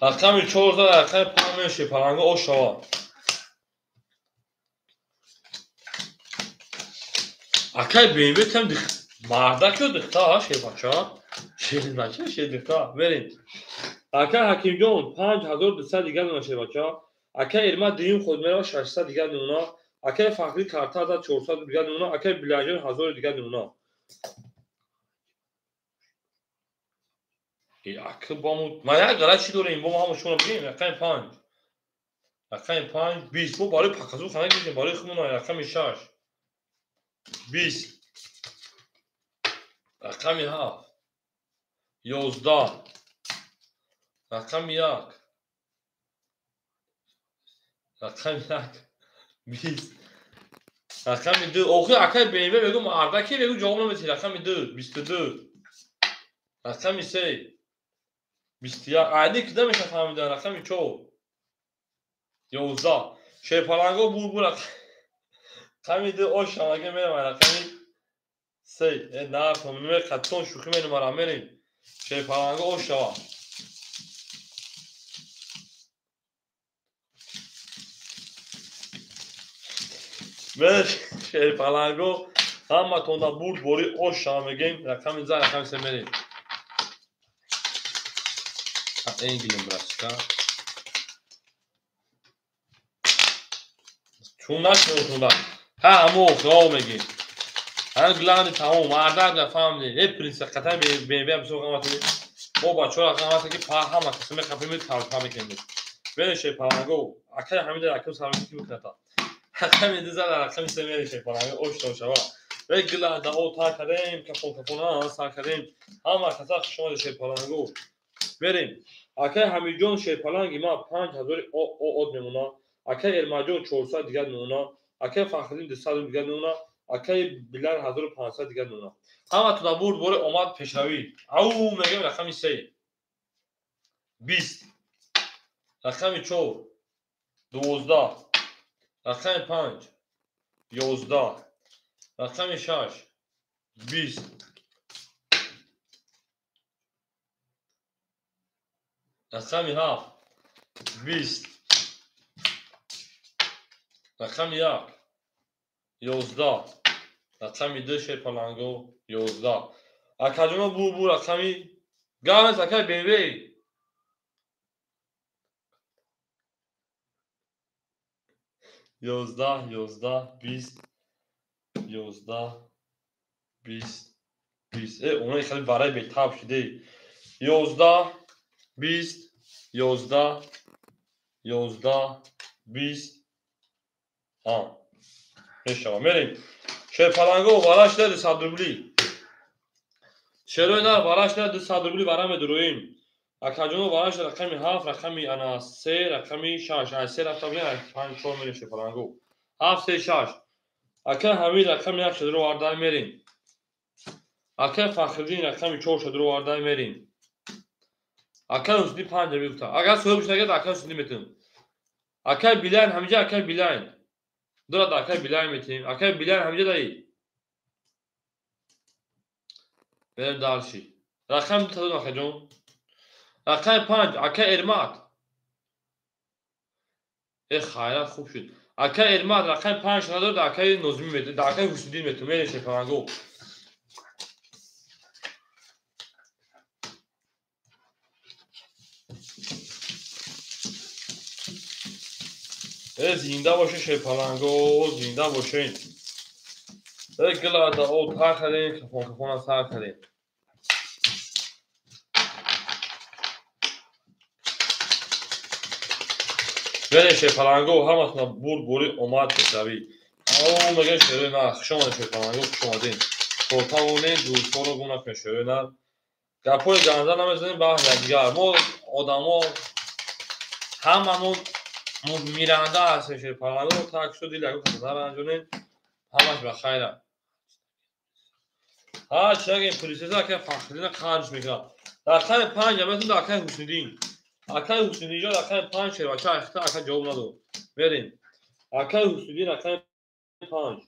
Рақами 4 рақами 5 меши паланго ош шава. Акай БМВ там мардак ё дихта, шербача? Шербача, шердихта. Мерем. Акай Ҳакимҷон 5200 дигар мемона шербача. Акай Эрмат дуюм худ мерава 600 дигар мемона. Акай Фахри карта 400 дигар мемона. Акай Билалҷон 1000 дигар мемона. Ака бо ма як ғалат чӣ дорем? Бо мо ҳама шумо бигем рақами 5. Рақами 5 20. Мо барои паказу хана гирифтем, барои худмон рақами 6. 20. Рақами 7. 11. Рақами 1. Рақами 1. 20. Рақами 2. Охир акай БМВ мегӯ мардаки мегӯ ҷавоб наметиҳӣ. Рақами 2 22. Рақами 3 21. Айни ки намеша фаҳмидан. Рақами 4 11. Шерпаланго бур рақами 2 ош шамаге мерам рақами 3. На фаҳмиме қатон шӯхӣ менумарам мерем. Шерпаланго ош шава. Мерем шерпаланго ҳаматонда бурд бори ош шава мегем. Рақами 2 рақами 3 мерем. Энгелем братчика. Чун нашунохунда. Ҳа ҳамо охиро мегем. Ҳа главный тамом мардак нафаҳмидем. Э принсес қатан БМВ бисёр қимат. Мо бачаҳо қимат ки па ҳама касе мехапем талфа мекунем. Мерем шерпаланго. Акай ҳамида рақам сармоки мекунад. Рақами 2 зада рақами 3 мерем шерпаланго ош шава. Ве гланда о та кардем, кафон кафона сар кардем. Ҳама каса хуш омадед шерпаланго. Мерем. Акай Ҳамидҷон шерпаланги ма 5000 од мемона. Акай Эрмаҷон 400 дигар мемона. Акай Фахриддин 200 дигар мемона. Акай Билал 1500 дигар мемона. Ҳаматона бурд боре омад пешравӣ. Ау мегем рақами 3. 20. Рақами 4. 12. Рақами 5. 11. Рақами 6. 20. Рақами 7. 20. Рақами 1. 11. Рақами 2 шерпаланго 11. Акаҷоно бу рақами ганес акай БМВ. 11 11 20 11 20 20. Онаи хеле барай бетаб шуде. 11 20 11 11 20. Мешава. Мерем. Шерпаланго вараш на 200 рубли. Шерои нар вараш на 200 рубли вара медуроим. Акаҷоно вараш рақами 7, рақами ана 3, рақами 6. Ай 3 рафта бигем, 5 4 мерем шерпаланго. 7 3 6. Ака Ҳамид рақами 1 шадро вардай мерем. Ака Фахриддин рақами 4 шадро вардай мерем. Ака Ҳусни 5 бигуфта. Агар соҳибш нагирд, ака Ҳусни метем. Акай Билайн ҳамиҷа акай Билайн. Дурад акай Билайн метем. Акай Билайн ҳамиҷа даи. Берем дарши. Рақами 2 тадон акаҷон. Рақами 5 акай Эрмат. Хайрат хуб шуд. Акай Эрмат рақами 5 надорад, акай Нозимӣ метем, акай Ҳусниддин метем. Мерем шерпаланго. Зинда боше шерпаланго, зинда бошен. Гилада о тар кардем, кафон кафона сар кардем. Берем шерпаланго, ҳаматона бурд бори омад пешравӣ. Ау мегем шерои нар, хуш омадед шерпаланго, хуш омадед. Тортамонем, дӯстҳоро гум накунед шерои нар. Гапҳои ганза намезанем ба якдигар. Мо одамо ҳамамон миранда ҳастем шерпаланго, так шуд дил ягон каса наранҷонем. Ҳамаш ба хайра. Ҳа чӣ нагем, принсесса акай Фахриддина қарш мекунад. Рақами 5 аметон акай Ҳусниddin. Акай Ҳусниddинҷон рақами 5 шербача ахта ака ҷавоб надод. Мерем. Акай Ҳусниddин рақами 5.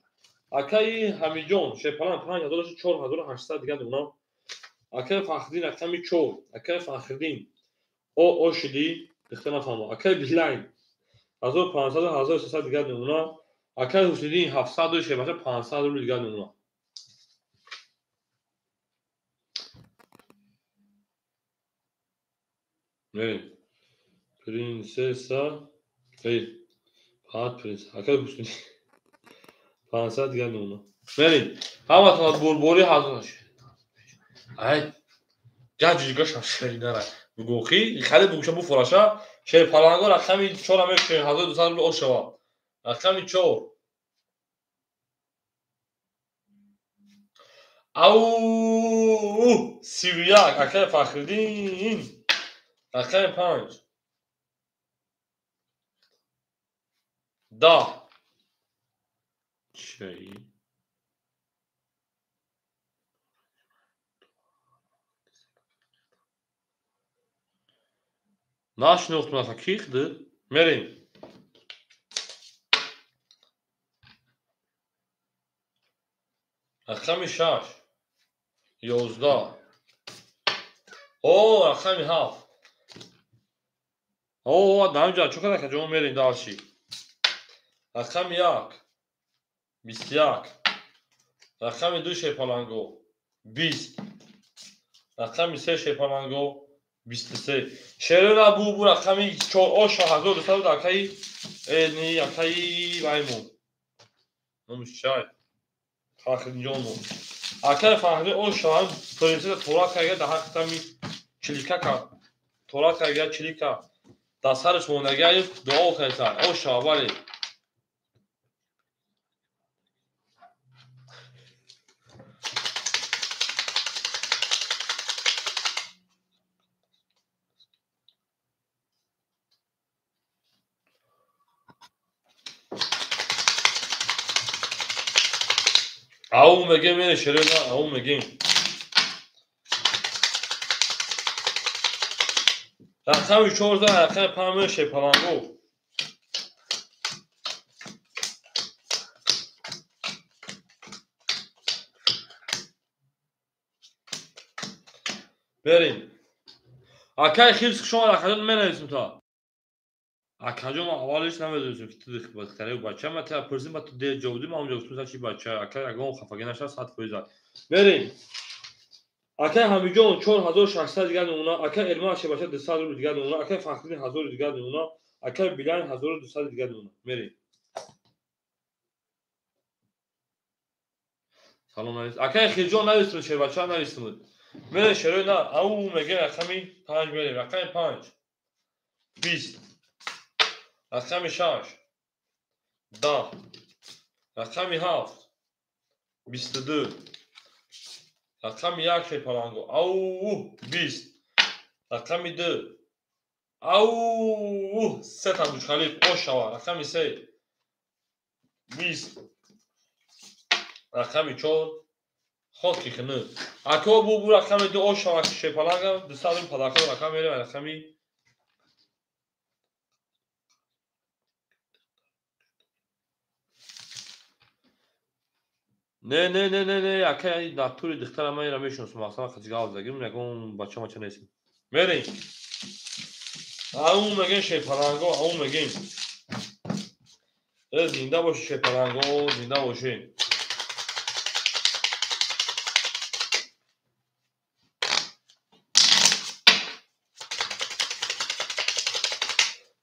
Акаи Ҳамидҷон шерпаланг 5000 4800 дигар мемонам. Акай Фахриддин рақами 4. Акай Фахриддин о шуди дихта нафаҳмам. Акай Билайн 1500 1300 дигар мемонам. Акай Ҳусниddин 700 шербача 500 рубли дигар мемонам. Мерем. Принцесса. Эй, фақат принцесса. Акай гӯш. 500 дигар намуна. Мерем. Ҳаматон бурбори ҳазор. Ай, ҷаҷига шашеринара. Бугӯхи, хали бугӯша буфораша. Шерпаланго рақами 4 мекушем, 1200 рубл ошава. Рақами 4. Ау, 31, акай Фахриддин. Рақами 5. 10. Чай. Нашинохтум ака ки хиди? Мерем. Рақами 6. 11. О, рақами 7. О, дамҷа чо када ҷо мерем дальше. Рақами 1. 21. Рақами 2 шепаланго 20. Рақами 3 шепаланго 23. Шерона бу рақами 4 оша 1200 акаи ни акаи ваймон. Номиш чай. Фахриддинҷонмон. Акаи Фахриддин оша ҳам принцесса тора карда дар ҳаққами чилика кард. Тора карда чилика. Дар сараш мондагӣ дуо карда. Оша бале. Ау мегем мере шерена, ау мегем. Рақами 14, рақами 5 шепаланго. Берем. Акай хифз шумо рақамон менависем та. Акаҷон ман аввалиш намедонистам ки ту духтари бача, ман та пурсидам, ба ту дер ҷавоб дидӣ, ман онҷо гуфтам чи бача, акай ягон хафагӣ нашавад, 100%. Мерем. Акай Ҳамиҷон 4600 дигар намуна, акай Элмар Шебача 200 рубл дигар намуна, акай Фахриддин 1000 дигар намуна, акай Билайн 1200 дигар намуна. Мерем. Салом навис. Акай Хирҷон навистум, Шебача навистум. Мерем шерои на, ау мегем рақами 5 мерем, рақами 5. 20. Рақами 6. 10. Рақами 7. 22. Рақами 1 шепаланго. Ау, 20. Рақами 2. Ау, 3 та Бурҷ-Халиф ошава. Рақами 3. 20. Рақами 4. Хоки хинӣ. Ако бу рақами 2 ошава шепаланга 200 рубл падарка рақам мерем рақами Не, не, не, не, не, акай натури духтара ман инро мешиносам, аслан қачига авзагим, ягон бача мача нестим. Мерем. Ау мегем шепаланго, ау мегем. Зинда боши шепаланго, зинда боши.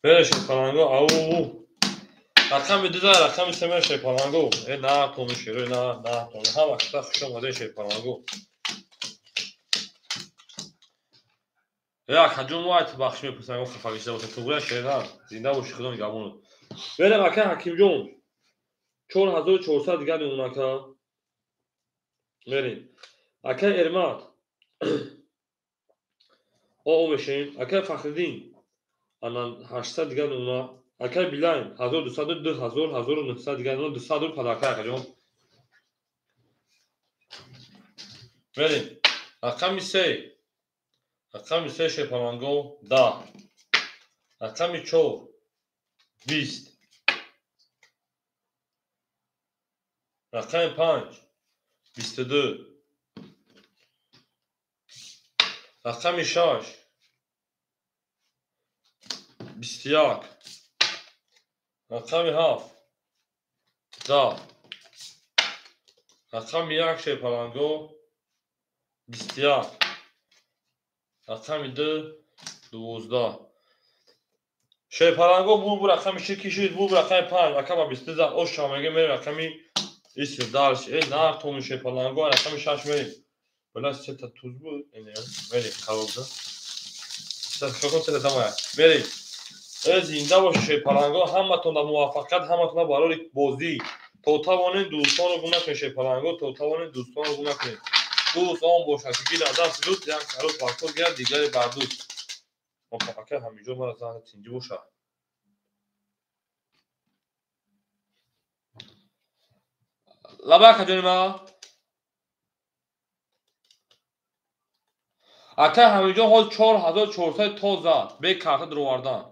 Мерем шепаланго, ау. Рақами 2 рақами 3 мер шепаланго. Э на томи шерои на, на томи. Ҳама вақта хуш омадед шепаланго. Э акаҷон мо айт бахш мепурсам, ягон хафагӣ шуда бошад. Туғрия шеран, зинда боши, худо нигаҳбонат. Мерем акай Ҳакимҷон. 4400 дигар мемон ака. Мерем. Акай Эрмат. О мешем. Акай Фахриддин. Ана 800 дигар мемона. Акай Билайн 1200, 2000, 1900 дигар мемона, 200 рубл падарка акаҷон. Мерем. Рақами 3. Рақами 3 шепаланго 10. Рақами 4 20. Рақами 5 22. Рақами 6 21. Рақами 7 10. Рақами 1 шепаланго 21. Рақами 2 12. Шерпаланго бу рақами 6 кишид, бу рақами 5, ака ба 22 зад. Ош шамеге мерем рақами иср дарш. Э нар тони шерпаланго рақами 6 мерем. Бала сета туз бу, эне мерем қарорда. Сета сета тамая. Мерем. Э зинда бош шерпаланго, ҳаматон дар муваффақият, ҳаматон барори бозӣ. То тавонед дӯстонро гум накунед шерпаланго, то тавонед дӯстонро гум накунед. Дӯст он бошад ки гирад даст дӯст, як карот бар худ гирад, дигаре бар дӯст. Муваффақият ҳамиҷо мара зан тинҷӣ бошад. Лабака ҷони ма. Ака ҳамиҷо ҳол 4400 то зад, бе карта дуровардан.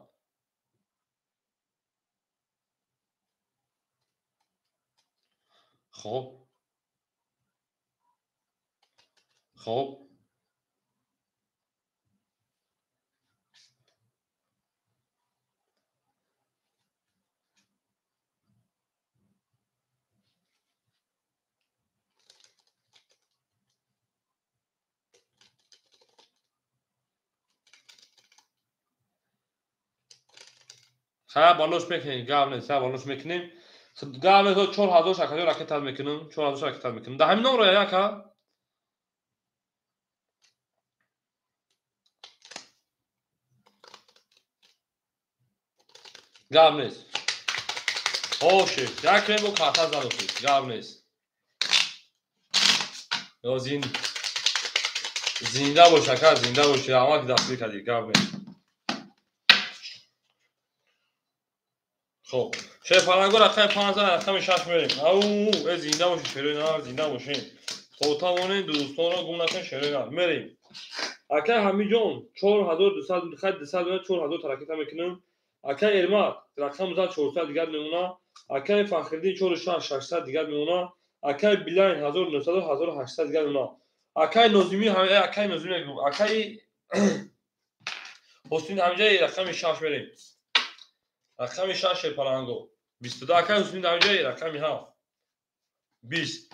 Хоб. Хоб. Ха балош мекунем, гап нест, ха балош мекунем. Гап нест, 4000 шакаҷо ракета мекунем, 4000 ракета мекунем. Да ҳамин номро яка. Гап нест. Оши, як бо карта задоши, гап нест. Ё зинда бош ака, зинда бош, раҳмат ки дастгирӣ кардӣ, гап нест. Хоб, шерпаланго рақами 5 рақами 6 мерем. Ау, э зинда бошед, шерои нар, зинда бошед. То тавонед дӯстонро гум накунед, шерои нар. Мерем. Ака Ҳамиҷон 4200 хай 200 4000 таракета мекунем. Ака Эрмат рақам зад 400 дигар мемона. Акаи Фахриддин 46 600 дигар мемона. Акаи Билайн 1900 1800 дигар мемона. Акаи Нозимӣ, акаи Нозимӣ мегӯм. Акаи Ҳусин ҳамиҷаи рақами 6 мерем. Рақами 6 шерпаланго. 22 акаи Ҳусин ҳамиҷаи рақами 7. 20.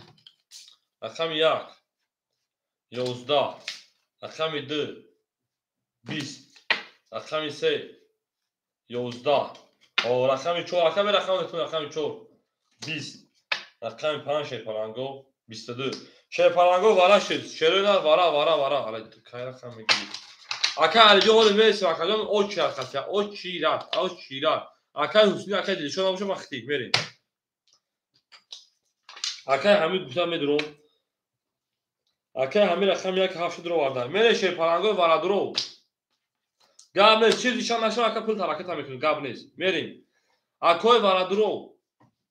Рақами 1. 11. Рақами 2. 20. Рақами 3. 11. О, рақами 4, акаи рақами рақами 4. 20. Рақами 5 шерпаланго 22. Шерпаланго вара шид. Шерои вара вара вара. Ала кай рақам мегирӣ? Ака Алиҷон ҳоле мересем, акаҷон очират хастия, очират, очират. Акаи Ҳусни, акаи Дилшод набошад, ман хитик мерем. Акаи Ҳамид гуфта медуром. Акаи Ҳамид рақами 1 7 дуроварда. Мере шерпаланго варадуров. Гап нест, чиз нишон нашава, ака пул таракета мекунем, гап нест. Мерем. Акои варадуров.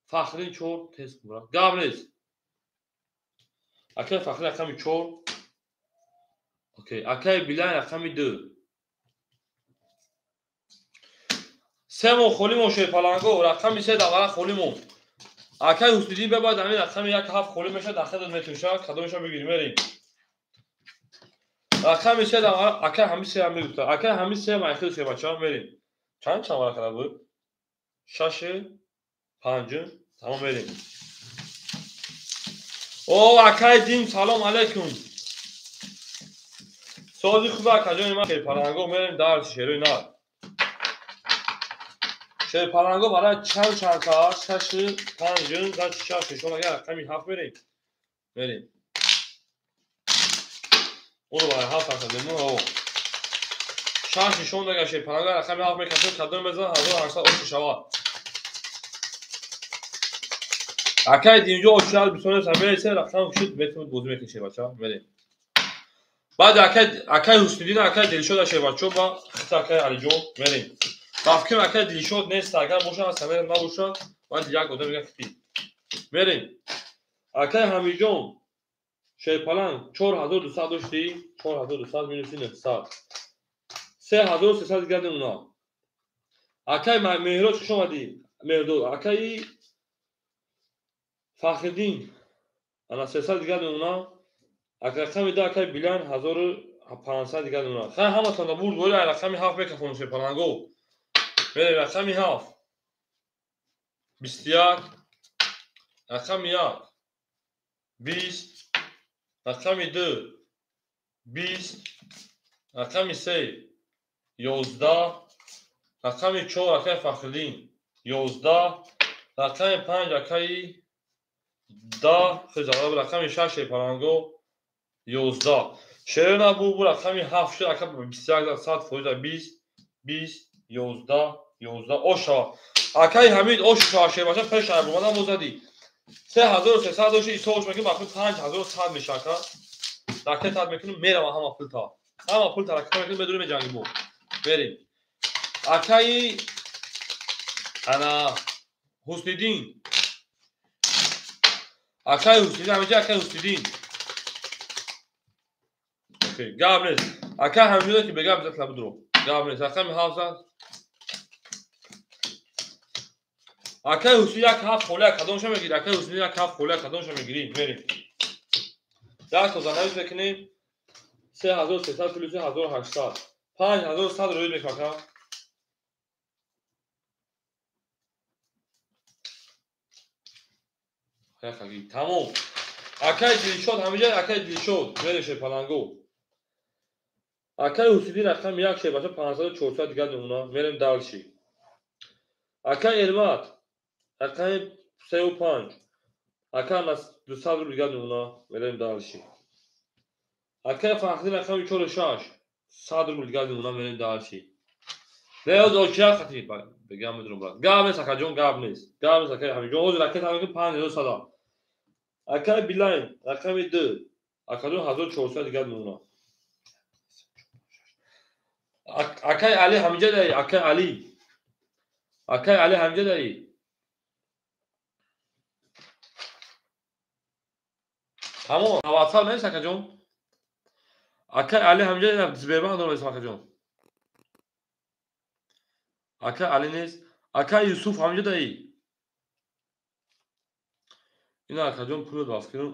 Фахриддин 4 тез кун. Гап нест. Акаи Фахриддин рақами 4. Окей, акаи Билайн рақами 2. Се моҳ холӣ мон шерпаланго, рақами 3 давара холӣ мон. Акаи Ҳусниддин бебояд ҳамин рақами 1 7 холӣ мешавад, дахелат метӯшад, кадомеша бигирӣ, мерем. Рақами 3 давара, акаи ҳамин 3 ҳам мегуфта. Акаи ҳамин 3 майхил се бача, мерем. Чанд чанд варақа буд? 6 5 тамом мерем. О, акаи Дин, салом алейкум. Сози хуб акаҷони ман шерпаланго мерем дарси шерои нар. Шерпаланго барои чанд чанд та 6 5 зад 6 шон агар рақами 7 мерем. Мерем. Уро барои 7 та демо. О. 6 шон агар шерпаланго рақами 7 мекашем, кадом мезан 1800 ош шавад. Акаи Динҷо очар бисонес ҳамеса рақам шуд метавонед бозӣ мекашед бача. Мерем. Баъд акаи Ҳусниддин, акаи Дилшод ашебачо ба хит акаи Алиҷон мерем. Ба фикрам акаи Дилшод нест, агар бошад аз ҳамин набошад, баъд як одам мегӯяд хити. Мерем. Акаи Ҳамиҷон шерпаланг 4200 доштӣ, 4200 минуси 900. 3300 дигар мемонад. Акаи Меҳроҷ хуш омадӣ. Меҳрдод, акаи Фахриддин ана 300 дигар мемонад. Рақами 2 акаи Билан 1500 дигар мемонад. Хай ҳаматон бурд бори рақами 7 мекафонем шерпаланго. Мерем рақами 7. 21 рақами 1 20 рақами 2 20 рақами 3 11, рақами 4 акаи Фахриддин 11, рақами 5 акаи 10, рақами 6 Шерпаланго 11. Шеро набу, бу рақами 7 шуд, ака 21 100% 20, 20, 11, 11. Оша. Акаи Ҳамид ош шава шербача пеш айбомадан бозади. 3300 доши исош мекунем, бахи 5100 меша ака. Ракет мекунем, мерава ҳама пулта. Ҳама пулта ракет мекунем, медурем ҷанги мо. Мерем. Акаи ана Ҳусниддин. Акаи Ҳусниддин, ҳамиҷа акаи Ҳусниддин. Окей, гап нест. Акаи ҳамиҷа ки бегап зад лабудро. Гап нест. Рақами 700. Акаи Ҳусниддин як ҳафт холия кадомша мегирӣ? Акаи Ҳусниддин як ҳафт холия кадомша мегирӣ? Мерем. Даҳ то занавис мекунем. 3300 плюс 1800. 5100 рӯй мекунем ака. Тамом. Акаи Дилшод ҳамиҷа акаи Дилшод мере Шерпаланго. Акаи Ҳусниддин рақами 1 шербача 500 400 дигар намуна. Мерем дальше. Акаи Эрмат рақами 3 5. Ака нас 200 рубл дигар намуна. Мерем дальше. Акаи Фахриддин рақами 4 6. 100 рубл дигар намуна. Мерем дальше. Не, оз очия хати бегам медурам брат. Гап нест акаҷон, гап нест. Гап нест акаи Ҳамиҷон. Ҳозир ракет ҳамин 5100. Акаи Билайн рақами 2. Акаҷон 1400 дигар намуна. Акаи Али ҳамиҷа даи, акаи Али. Акаи Али ҳамиҷа даи. Тамом, WhatsApp нест акаҷон? Акаи Али ҳамиҷа даи, Сбербанк дорам нест акаҷон. Акаи Али нест. Акаи Юсуф ҳамиҷа даи. Ина акаҷон пулро даст кунам.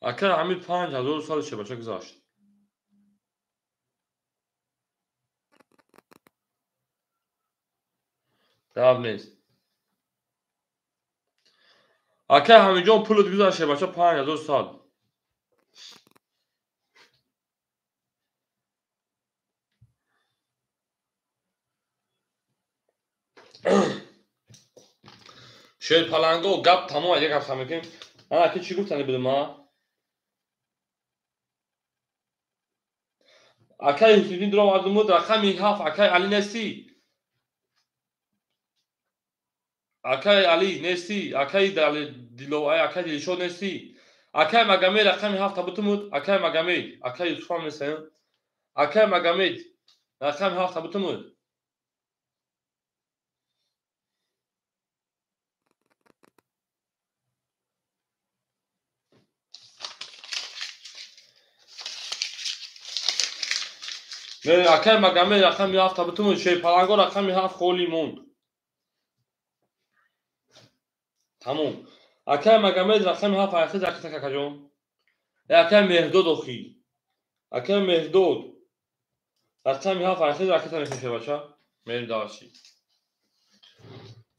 Акаи Ҳамид 5100 шебача гузашт. Гап нест. Акаи Ҳамидҷон пулот гузашт шебача 5100. Шерпаланго гап тамом, як ҳафта мекунем. Ана ки чӣ гуфтани будем ма? Акаи Ҳусниддин дуром ардумуд рақами 7 акаи Али нестӣ. Акаи Али нестӣ, акаи Диловай, акаи Дилшод нестӣ. Акаи Магомед рақами 7 табутумуд, акаи Магомед, акаи Юсуфам нест. Акаи Магомед рақами 7 табутумуд. Акаи Магомед рақами 7 табутумуд, Шерпаланго рақами 7 холӣ монд. Тамом. Акаи Магомед рақами 7 айхиз ракета какаҷон. Акаи Меҳрдод охи. Акаи Меҳрдод рақами 7 айхиз ракета мекунем бача. Мерем дальше.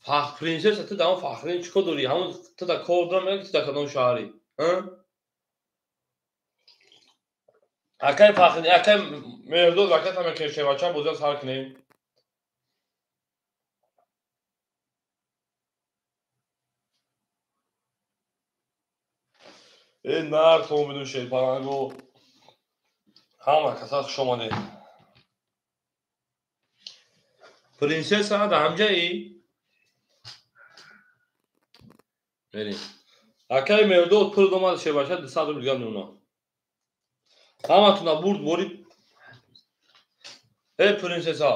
Фахр принсесса ту дар он Фахриддин чӣ кор дорӣ? Ҳамон ту дар кор дорам мегӯӣ ту дар кадом шаҳрӣ? Акаи Фахриддин, акаи Меҳрдод ракета мекунем шебача, бозиро сар кунем. Э нарх омиду Шерпаланго. Ҳама каса хуш омадед. Принсесса дар ҳамҷаи? Мерем. Акаи Меҳрдод пул омад шебача 200 рубл дигар мемонад. Ҳаматуна бурд борид. Э принсесса.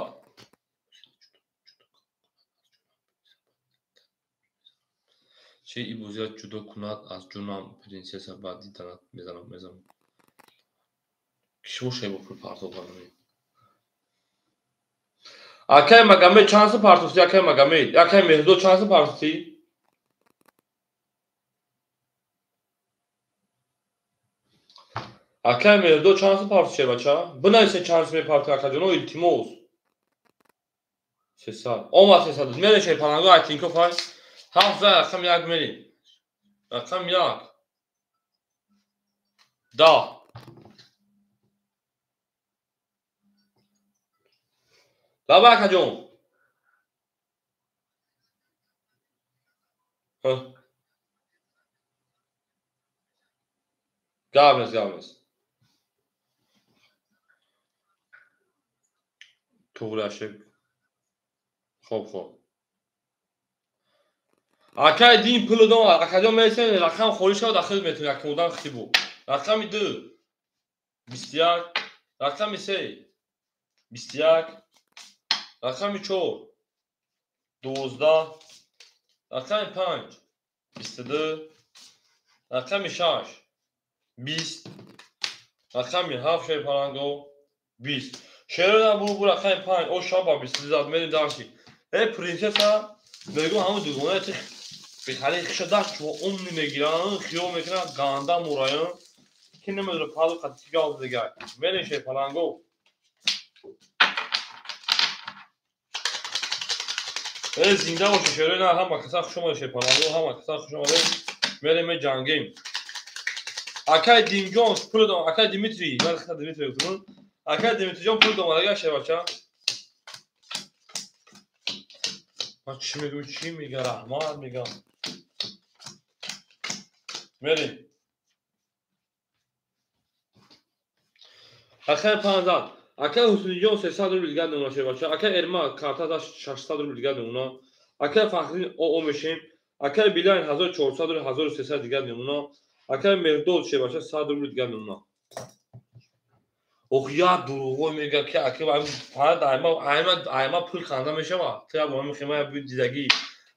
Чи и бозиро ҷудо кунад аз ҷунам принсесса ба диданат мезанам мезанам. Кишво шебо пул партофт кардани. Акаи Магомед чанд сум партофтӣ? Акаи Магомед, акаи Меҳрдод чанд сум партофтӣ? Акаи Меҳрдод чанд сум партофтӣ шебача? Бинависед чанд сум мепартофтӣ акаҷоно, илтимос. 300. Омад 300. Мерем Шерпаланго Айтинков ай. 7 рақам 1 мерем. Рақам 1. 10. Лаба акаҷон. Гап нест, гап нест. Туғрашик. Хоб, хоб. Акай дин пул дом, акаҷон мерасем, рақам холӣ шавад, ахир метавонӣ акмодан хитибу. Рақами 2 21, рақами 3 21, рақами 4 12, рақами 5 22, рақами 6 20, рақами 7 шерпаланго 20. Шерона буру рақами 5 о шаба 22 зад мерим дарси. Э принсесса мегӯ ҳамун дугонаи ти бихали хиша даст чо умни мегиранд, хиёл мекунанд ганда мураян ки намедонад палу қати гав дигар. Мерим шерпаланго. Э зинда бошед шерона, ҳама каса хуш омадед шерпаланго, ҳама каса хуш омадед. Мерим меҷангем. Акай Димҷон пул дом, акай Димитрий, ман хита Димитрий гуфтам. Акай Димитриҷон пул дом, алага шербача. Ман чӣ мегӯям, чӣ мега, раҳмат мегам. Мерим. Акай 500. Акай Ҳусниҷон 300 рубл дигар намуна шербача. Акай Эрмак карта за 600 рубл дигар намуна. Акай Фахриддин ОО мешем. Акай Билайн 1400 рубл 1300 дигар намуна. Акай Меҳдод шербача 100 рубл дигар намуна. Ох, як дурӯғо мега ки акай фақат айма пул канда мешавад. Ту як бора мехоҳӣ буд дидагӣ.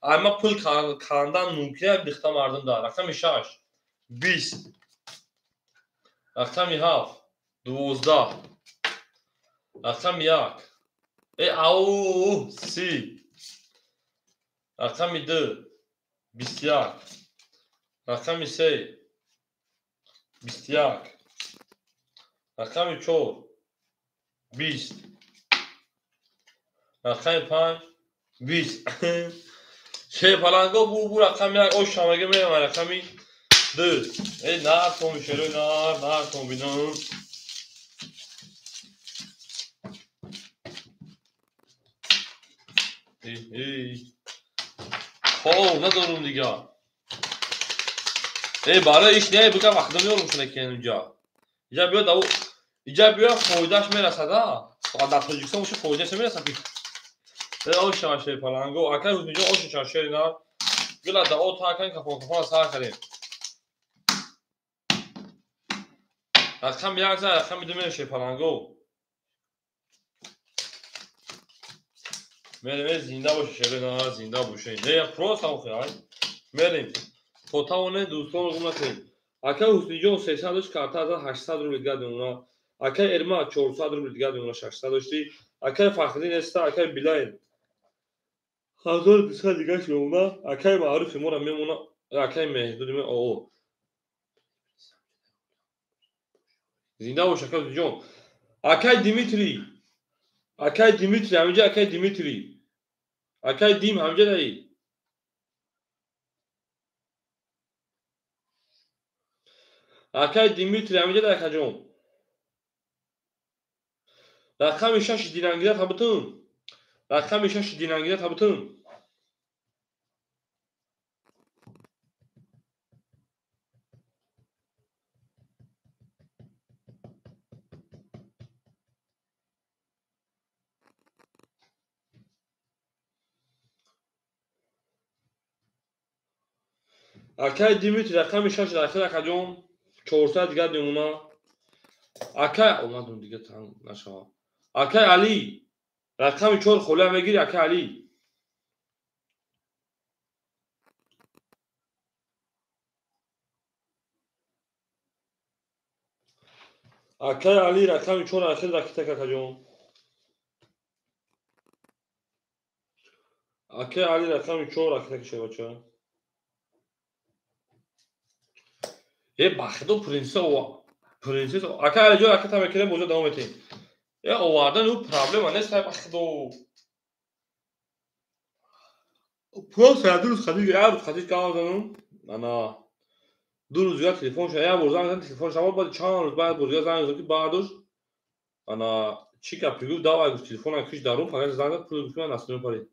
Айма пул кандан мумкин аст дихта мардум дар. Рақами 6 20, рақами 7 12, рақами 1 ау 30, рақами 2 21, рақами 3 21, рақами 4 20, рақами 5 20. Шерпаланго бу рақами 1 о шамага мерам рақами 2. Эй нар том шеро нар нар том бинам. Эй хоб надорум дигар. Эй барои иш не бука вақт меорум шуна ки инҷа. Иҷа биёд ау иҷа биёд фоидааш мерасад, а? Дар Тоҷикистон боша фоидааш намерасад. Э оша шерпаланго, акай Ҳусниҷон оша шашери на. Гила да о та кан кафон кафон сар кардем. Рақами 1 за рақами 2 мерем шерпаланго. Мерем, зинда боша шери на, зинда боша. Не, просто охи, ай. Мерем. То тавонем дӯстонро гум накунем. Акай Ҳусниҷон 300 дошт, карта за 800 рубл дигар мемона. Акай Эрмак 400 рубл дигар мемона, 600 дошти. Акай Фахриддин эста, акай Билайн 1200 дигар мемона. Акай Маъруфи мора мемона. Акай Меҳдуди ме оо. Зинда бош акай Ҳусниҷон. Акай Димитрий. Акай Димитрий, ҳаминҷа акай Димитрий. Акай Дим ҳаминҷа даи. Акай Димитрий ҳаминҷа дай акаҷон. Рақами 6 динангида табутун. Рақами 6 динангида табутун. Акай Димитрий рақами 6 дар акаҷон 400 дигар мемона. Акай омадум дигар танг нашава. Акай Али рақами 4 холия мегири акай Али. Акай Али рақами 4 ахир ракита акаҷон. Акай Али рақами 4 ракита шавача. Э бахидо принсесса принсесса акай Али ҷон акай тамекирем боза давом метем. Э овардан ӯ проблема нест ай бахидо. Просто як рӯз хадид, як рӯз хадид гап занам. Ана Ду рӯз дигар телефон шуда, як бор занг задам, телефон шава, баъд чанд рӯз баъд бор дигар занг задам, ки бардошт. Ана чӣ гап гуфт, давай гуфт, телефонам киш дарун, фақат занг зад, пул гуфт, ман насиб парид.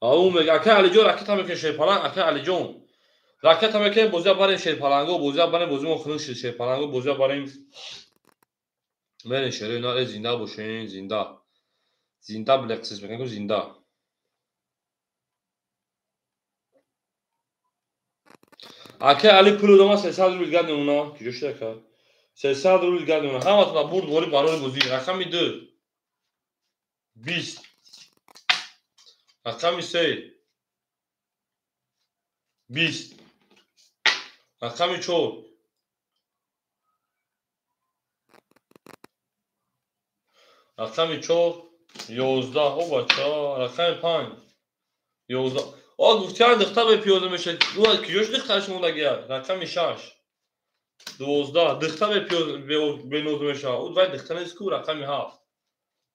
Ау мега, акай Алиҷон ракета мекунем шерпаланг, акай Алиҷон. Ракета мекунем, бозия барем шерпаланго, бозия барем, бозӣ мо хунук шуд шерпаланго, бозия барем. Мерем шерои на, зинда бошен, зинда. Зинда билеқсиз мекунем, зинда. Акай Али пул дома 300 рубл дигар мемона. Куҷо шуд ака? 300 рубл дигар мемона. Ҳаматон бурд вори барори бозӣ. Рақами 2. 20. Рақами 3. 20. Рақами 4. Рақами 4 11. О бача, рақами 5 11. О гуфтиан дихта бе пиёза мешад. Ӯ куҷош дихташ мондагия? Рақами 6 12. Дихта бе пиёза беноз мешавад. Ӯ вай дихта нест ку, рақами 7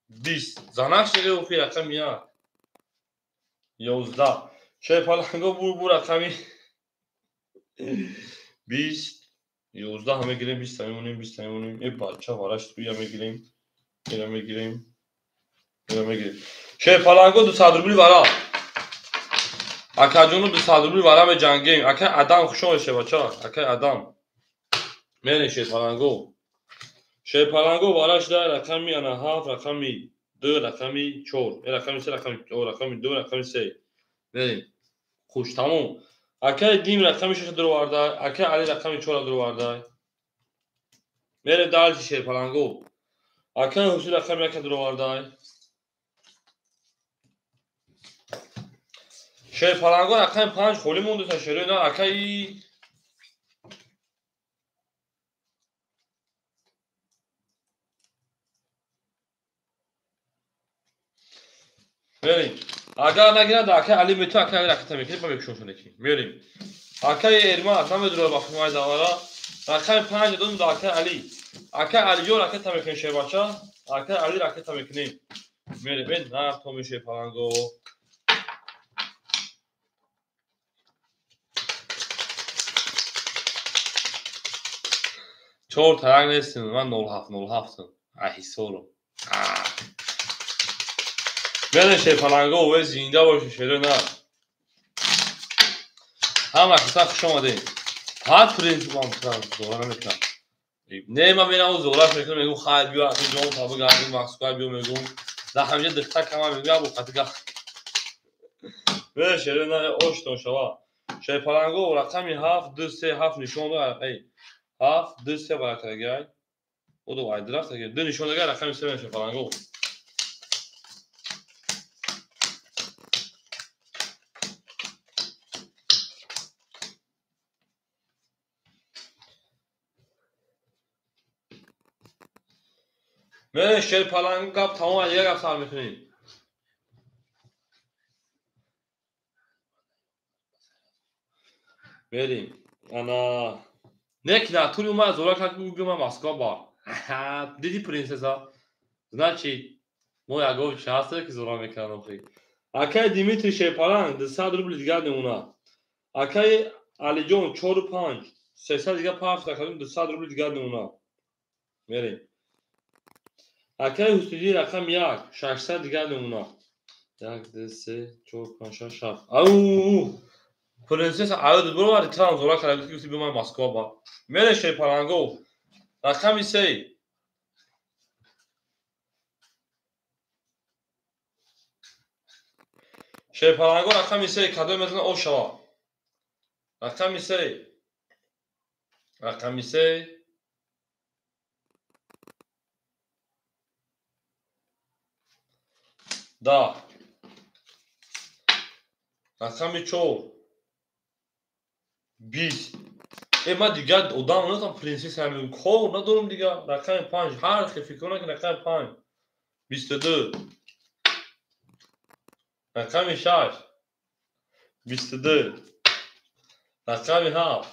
20. Занаш неге охи рақами 1 11. Шерпаланго бур рақами 20 11 мегирем, 20 мемонем, 20 мемонем. Э бача вараш туя мегирем. Ира мегирем. Ира мегирем. Шерпаланго 200 рубли вара. Акаҷону 200 рубли вара меҷангем. Акай Адам хуш омадед бача. Акай Адам. Мерем шерпаланго. Шерпаланго вараш да рақами ана 7, рақами 2, рақами 4. Рақами 3, рақами 4, рақами 2, рақами 3. Мерем. Хуш тамом. Акай Дим рақами 6 дуроварда, акай Али рақами 4 дуроварда. Мерем дальше шерпаланго. Акай Ҳусин рақами 1 дуроварда. Шерпаланго рақами 5 холӣ мондаса шерои на акай мерем. Агар нагирад акай Али мету, акай Али ракета мекунем, ба мекушоншон ки. Мерем. Акай Эрмат намедурад ба филмай давара. Рақами 5 додем да акай Али. Акай Алиҷон ракета мекунем шербача. Акай Али ракета мекунем. Мерем, мен нар то меше паланго. Чор тарак нестим, ман 07 07-м. Аҳисорум. Мерем шерпаланго, ве зинда бошед шерои на. Ҳама киса хуш омадед. Ҳар принсипам зора намекунам. Не, ман мерам зораш мекунам, мегӯм хайр биё, акин ҷон та бигардем, Москва биё мегӯм. Дар ҳамҷа дихта кама мегӯм, як бухати га. Мерем шерои на, оштон шава. Шерпаланго рақами 7 2 3 7 нишон дод. Эй 7 2 3 баракагай. Одо ай драфт аге. 2 нишон дага рақами 3 мешава паланго. Мерем шерпаланго гап тамом, дигар гап сар мекунем. Мерем. Ана не ки дар тури омад зора кард, ки биё ман Москва ба. Диди принсесса? Значит, мо ягон чи ҳаст ки зора мекунанд охи. Акай Димитрий шерпаланг 200 рубли дигар мемонад. Акай Алиҷон 4 5 300 дигар пафта кардем, 200 рубли дигар мемонад. Мерем. Акай Ҳусниди рақами 1 600 дигар мемонад. 1 2 3 4 5 6 7. Ау! Принсесса аю дубора реклам зора кард, ки гуфти биё ман Москва ба. Мерем шерпаланго. Рақами 3. Шерпаланго рақами 3 кадом метавонад об шавад? Рақами 3. Рақами 3. Да. Рақами 4. 20. Ман дигар одам нестам, принсесса мегӯм. Кор надорам дигар. Рақами 5. Ҳар хел фикр накун, рақами 5. 22. Рақами 6. 22. Рақами 7.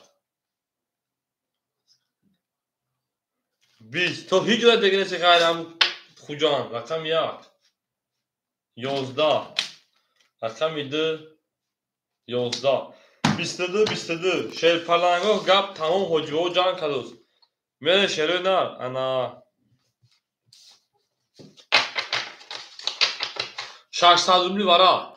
20. То ҳеҷ ҷоя дега нест, ғайр ҳам Хуҷанд рақами 1 11 рақами 2 11 22 22 шерпаланго гап тамом ҳоҷиҳо ҷанг кардост. Мере шерои нар ана 600 рубли вара.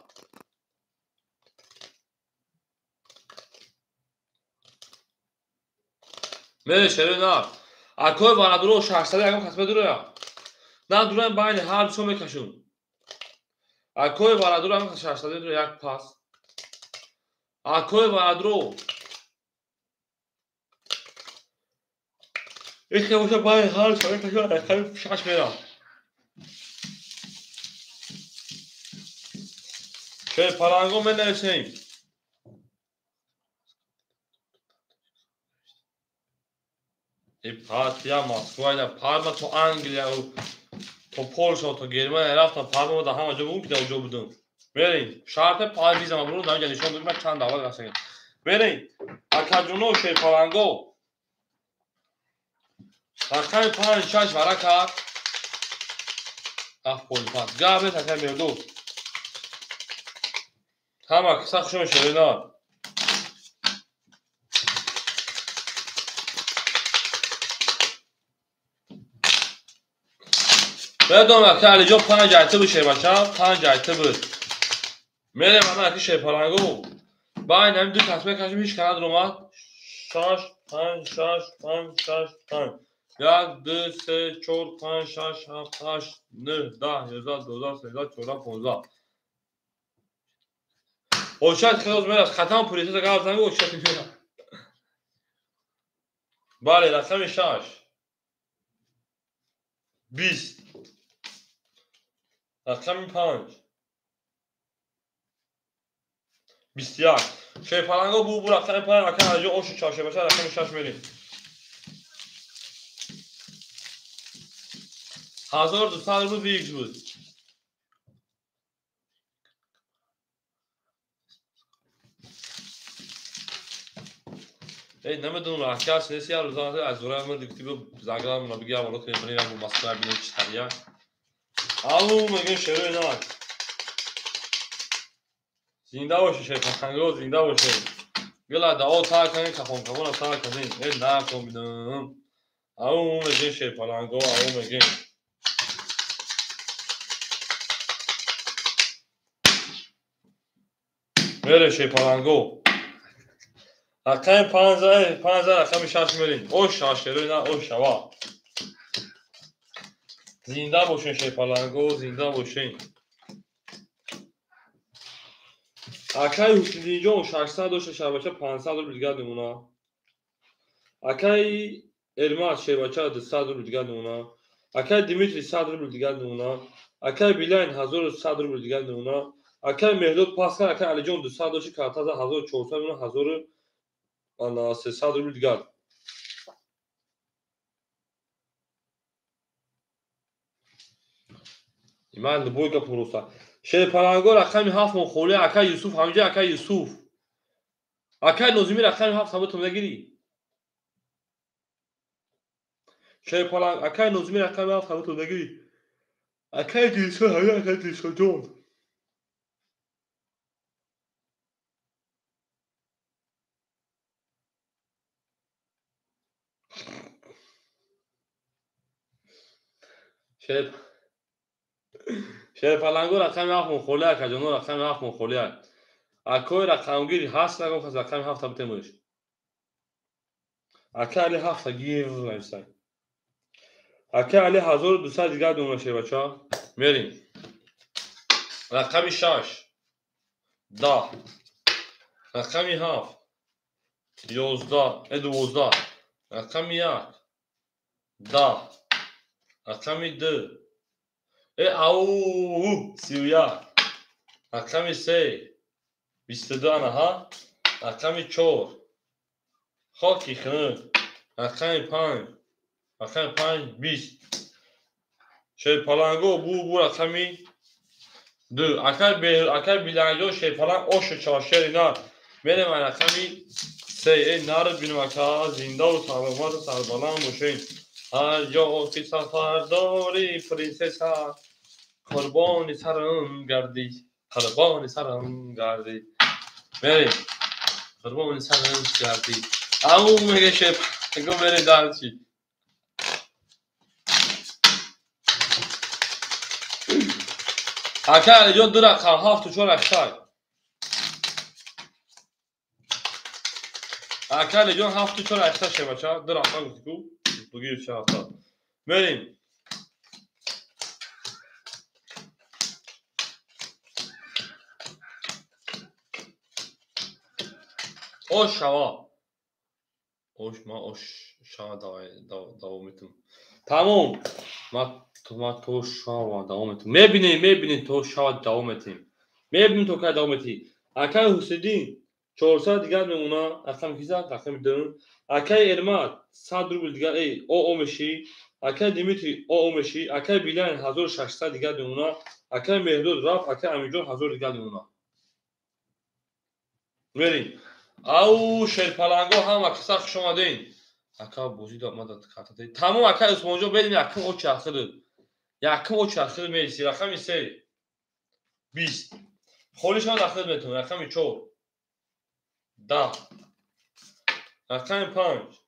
Мере шерои нар. Акои варадуро 600 ягон кас медуроя. На дураем байни ҳар дусо мекашум. Акои варадуро ягон кас 600 медура як пас. Акои варадуро ихе боша байни ҳар дусо мекашум рақами 6 мерам. Шерпаланго менависем. Ипатия, Москва, Парма то Англия, то Полша, то Германия рафтам, Парма да ҳама ҷо буд, ки дар ҷо будам. Мерем, шарте визама бурун, дар ҷа нишон додем, чанд давлат гаштагем. Мерем, акаҷуно шерпаланго. Рақами 5 6 вара кард. 7.5. Гап нест, акай Мердод. Ҳама киса хушо шерина. Медонам ака Алиҷон 5 айта буд шербача, 5 айта буд. Мерем ана аки шерпаланго. Байн ҳамин ду кас мекашим, ҳеч кас надромад. 6 5 6 5 6 5 1 2 3 4 5 6 7 8 9 10 11 12 13 14 15. Очат хелоз мерас, хатам пулиса гап занг очат мера. Бале, рақами 6 20 рақами 5 21 шерпаланго бу рақами 5 рақами аҷо ошу чаршебаша рақами 6 мерем. 1200 рубл выигрыш буд. Эй, намедонам акас нест, як рӯза аз зура ман дикти бу заграм на бигя вало ки ман бу Москва бинем чи тария. Алу мегем шерои на. Зинда боши шерпаланго, зинда боши. Гила дао та кан кафон кафон та кан. Эй, на ком бинам. Алу мегем шерпаланго, алу мегем. Мере шерпаланго. Рақами 5 5 рақами 6 мерем. Ош 6 шерои на, ош шава. Зинда бошен шерпаланго, зинда бошен. Акай Ҳусиддинҷон 600 дошта шербача 500 рубл дигар мемона. Акай Эрмат шербача 200 рубл дигар мемона. Акай Димитрий 100 рубл дигар мемона. Акай Билайн 1100 рубл дигар мемона. Акай Меҳдод Паскал, акай Алиҷон 200 дошта картаза 1400 мемона, 1300 рубл дигар. Ман любой гап просто. Шерпаланго рақами 7 мон холӣ, акай Юсуф ҳамҷа, акай Юсуф. Акай Нозими рақами 7 сабутум нагирӣ. Шерпаланг акай Нозими рақами 7 сабутум нагирӣ. Акай Дилшод ҳамҷа, акай Дилшодҷон. Шерпаланго рақами 7 мон холӣ, акаҷоно рақами 7 мон холӣ. Акои рақамгир ҳаст, нагон кас рақами 7 битемуш. Акай Али 7 гир нависай. Акай Али 1200 дигар думона шербача. Мерем. Рақами 6 10 рақами 7 11 12 рақами 1 10 рақами 2 ау 31 рақами 3 22 анаҳа рақами 4 хоки хунук рақами 5 рақами 5 20 шерпаланго бу рақами 2 акай Биланҷон шерпаланг ошу чоршери нар мерем рақами 3 эй нар бинем ака зиндаву саломату сарбаланд бошем. Ҳар ҷо ки сафар дорӣ, принсесса, қурбони сарам гардӣ, қурбони сарам гардӣ. Мерем, қурбони сарам гардӣ. Ау мега шеп, го мерем дарчи. Ака Алиҷон ду рақам 7 4 8. Ака Алиҷон 7 4 8 шебача, ду рақам гуфти ку, бугир ча ҳафта. Мерем. Ош шава. Ош ма ош шава давом метум. Тамом. Ма то шава давом метум. Мебинем, мебинем то шава давом метем. Мебинем то кай давом метем. Акай Ҳусайдин 400 дигар мемона, рақами ки зад, рақами 2. Акай Эрмат 100 рубл дигар, эй, о меши. Акай Димитрий о меши. Акай Билайн 1600 дигар мемона. Акай Меҳдод рафт, акай Амирҷон 1000 дигар мемона. Мерем. Ау шерпаланго ҳама киса хуш омаден. Ака бозӣ да мада карта. Тамом акай Усмонҷон берем якум очи ахир. Якум очи ахир мериси рақами 3. 20. Холишон ахир метон рақами 4. 10. Рақами 5.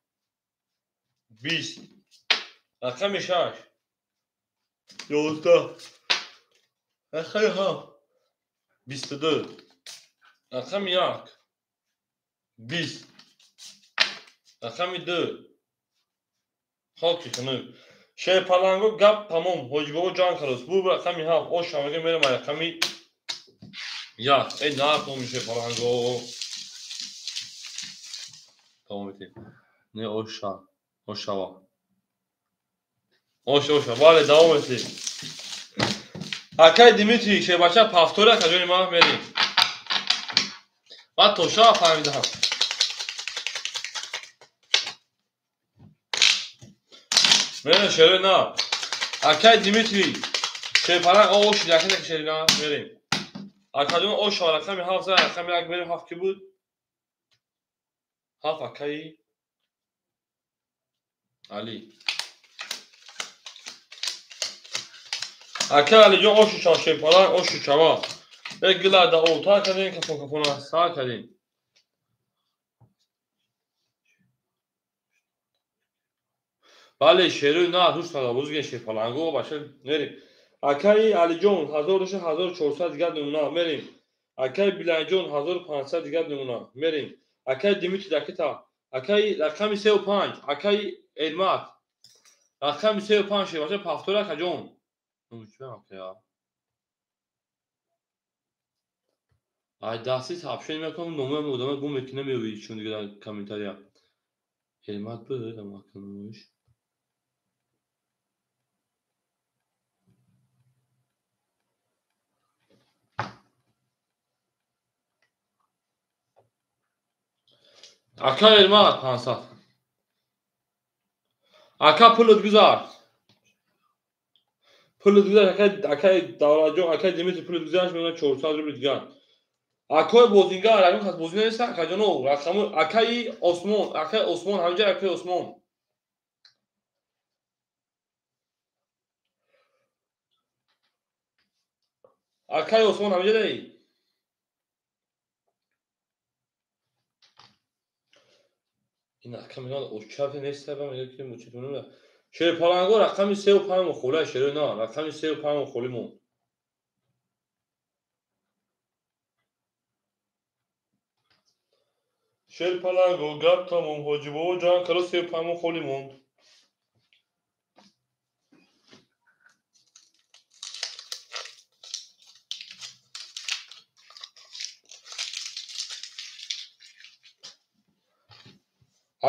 20. Рақами 6. 11. Рақами 7. 22. Рақами 1. 20. Рақами 2. Хоки хунук. Шерпаланго гап тамом. Ҳоҷибобо ҷанг халос. Бу рақами 7. Ош ҳамага мерем рақами 1. Эй нақом шерпаланго. Тамом метем. Не оша. Ошава. Ош оша. Бале давом метем. Акай Димитрий шербача пафтора каҷони ма мерем. Баъд то шава фаҳмидам. Мерем шерои на. Акай Димитрий шерпаланг ош якина шери на мерем. Акаҷон ош рақами 7 зад, рақами 1 мерем 7 ки буд? 7 акаи Али. Акай Алиҷон ошу чав шерпаланг ошу чава. Э гила да олта кардем, кафон кафона сар кардем. Бале шерои на ҳуш нада бузген шерпаланго баша мерем. Акаи Алиҷон 1000 доша 1400 дигар намуна мерем. Акаи Биланҷон 1500 дигар намуна мерем. Акаи Димитрий дакита. Акаи рақами 3 5, акаи Эрмат. Рақами 3 5 шебаша пафтора акаҷон. Нумча акая. Ай дасти сообщение мекунам, номаам одама гум мекунам, меои чун дига дар комментария. Эрмат буд, ама акномаш. Ака Эрмат 500. Ака пулот гузар. Пулот гузар ака акаи Давлатҷон, акаи Димитрий пулот гузарш мемонад 400 рубл дигар. Акои бозингар, ягон кас бозӣ нест, акаҷоно, рақаму акаи Осмон, акаи Осмон, ҳамҷа акаи Осмон. Акаи Осмон ҳамҷа даи? Ин ака мегӯяд очафе нест, мегӯяд ки мучитунем. Шерпаланго рақами 3 5 холӣ шерои на, рақами 3 5 холӣ монд. Шерпаланго гап тамом, Ҳоҷибобо ҷанг кардо 3 5 холӣ монд.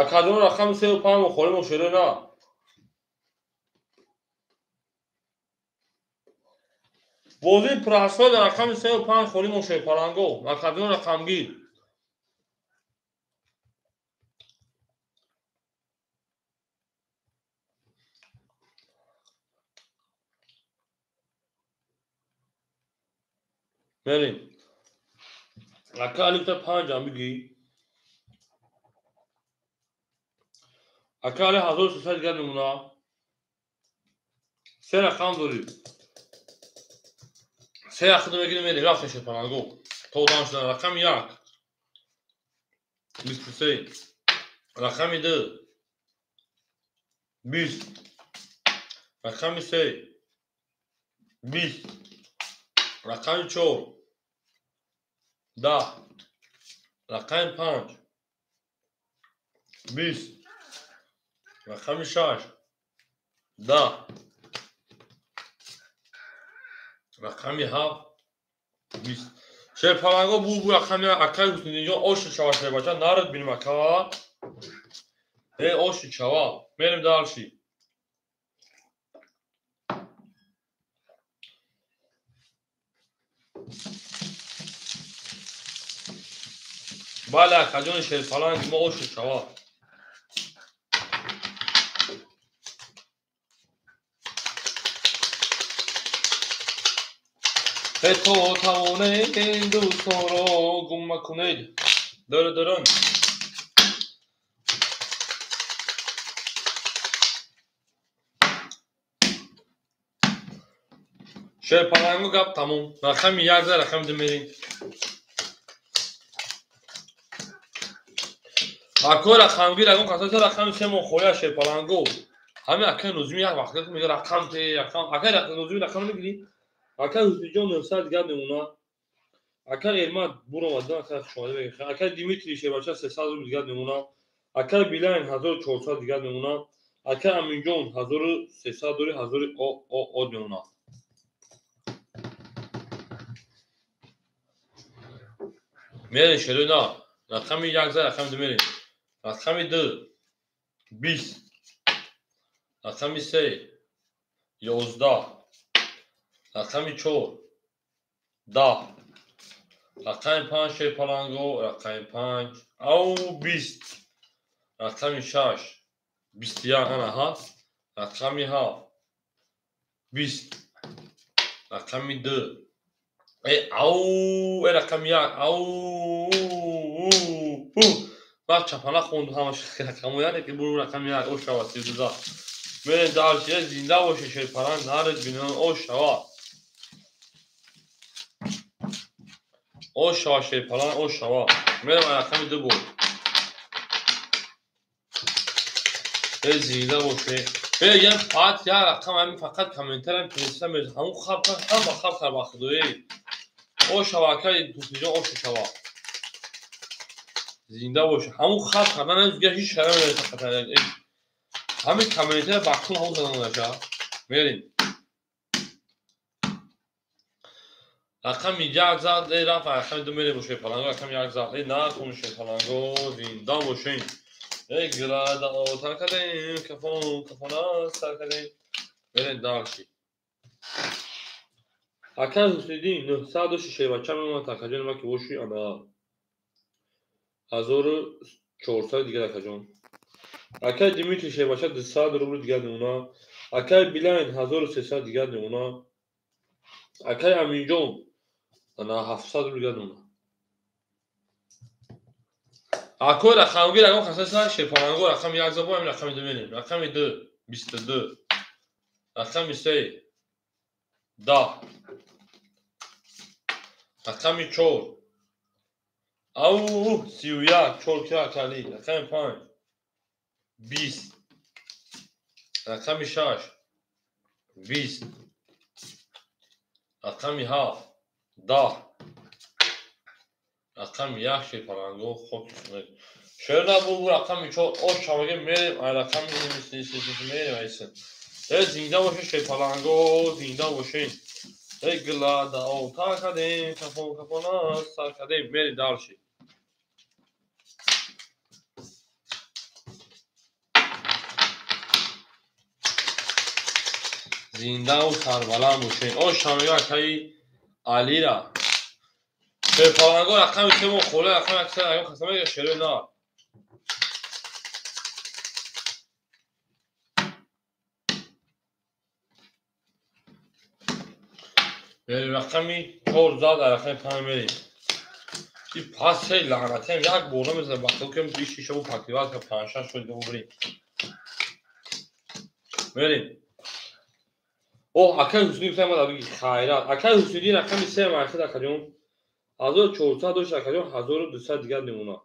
Акаҷон рақами 3 5 холӣ монд шерои на. Бозии пурасрор дар рақами 3 5 холӣ монд шерпаланго. Акаҷон рақамгир. Мерем. Ака Алифта 5 ам бигӣ. Ака Али 1300 дигар намуна. Се рақам дорӣ. Се рақам мегирем, мерем, рафтем шерпаланго. То одам шудан. Рақами 1 23, рақами 2 20, рақами 3 20, рақами 4 10, рақами 5 20, рақами 6 10, рақами 7 20. Шерпаланго бу рақами акай Ҳусниддинҷон оши чава шербача нарад бинем ака. Э оши чава. Мерем дальше. Бале акаҷони шерпаланг мо оши чава. То тавонед дӯстонро гум макунед. Дурдурун. Шерпалангу гап тамом. Рақами 1 за рақами 2 мерем. Ако рақамгир ягон касоса рақами 3 мо холия шерпалангу. Ҳамин акаи Нозими як вақт мега рақам те рақам. Акаи Нозими рақам мегирӣ? Акаи Ҳусниҷон 900 дигар мемонад. Акаи Эрмат буромад, акаи хушомадӣ мегӯяд. Акаи Димитрий шербача 300 рубл дигар мемонад. Акаи Билайн 1400 дигар мемонад. Акаи Аминҷон 1300 дори 1000 од мемонад. Мерем шерои на. Рақами 1 за рақами 2 мерем. Рақами 2 20, рақами 3 11, рақами 4 10, рақами 5 шерпаланго, рақами 5 ау 20, рақами 6 21 ана ҳаст, рақами 7 20, рақами 2 ау рақами 1 ау баъд чапана хонду ҳамаш рақамо, яъне ки буру рақами 1 о шава 32. Мерем дальше. Зинда боше шерпаланг, наред бинон о шава. О шава шерпаланг, о шава. Мерем рақами 2 буд. Зинда боше. Мегӯям фақат як рақам ҳамин фақат комментарам принсеса мезанад. Ҳамун хаб ҳама хаб кар ба худоӣ. О шава акаи Ҳусниҷон, о шава. Зинда боше. Ҳамун хаб кардан дигар ҳеҷ шара намерасад. Ҳамин комментара ба кун ҳамун задан наша. Мерем. Рақами 1 зад, рафт рақами 2 мерем шерпаланго, рақами 1 зад, накун шерпаланго, зинда бошем. Гилада отар кардем, кафон кафона сар кардем. Мерем дальше. Акаи Ҳусниддин 900 дошти шербача мемонад, акаҷони ма ки боши ана 1400 дигар акаҷон. Акаи Димитрий шербача 200 рубл дигар мемонад. Акаи Билайн 1300 дигар мемонад. Акаи Аминҷон ана 700 рубл дигар мемонад. Акои рақамгир ягон касоса шерпаланго рақами 1 забо ҳамин рақами 2 мерем. Рақами 2 22, рақами 3 10, рақами 4 ау 31 4 ки акали, рақами 5 20, рақами 6 20, рақами 7 10, рақами 1 шерпаланго хоки сунед. Шер набу рақами 4 о шаваге мерем, ай рақами мерем айсен. Зинда боше шерпаланго, зинда боше. Гилада ота кардем, кафон кафона сар кардем. Мерем дальше. Зиндаву сарбаланд бошед. О шамига акаи Алира. Шерпаланго рақами 3 мо холе рақами 1 ягон каса мега шерои на. Мерем рақами 4 зад, рақами 5 мерем. И пас ҳей лаънатиам як бор намезанад. Вақте ки иш шишабу пакриват ка 5-6 шуд дигар бурем. Мерем. О, акай Ҳусни гуфтам мада биги хайрат. Акай Ҳусни рақами 3 майхид акаҷон. 1400 дошт акаҷон, 1200 дигар мемона.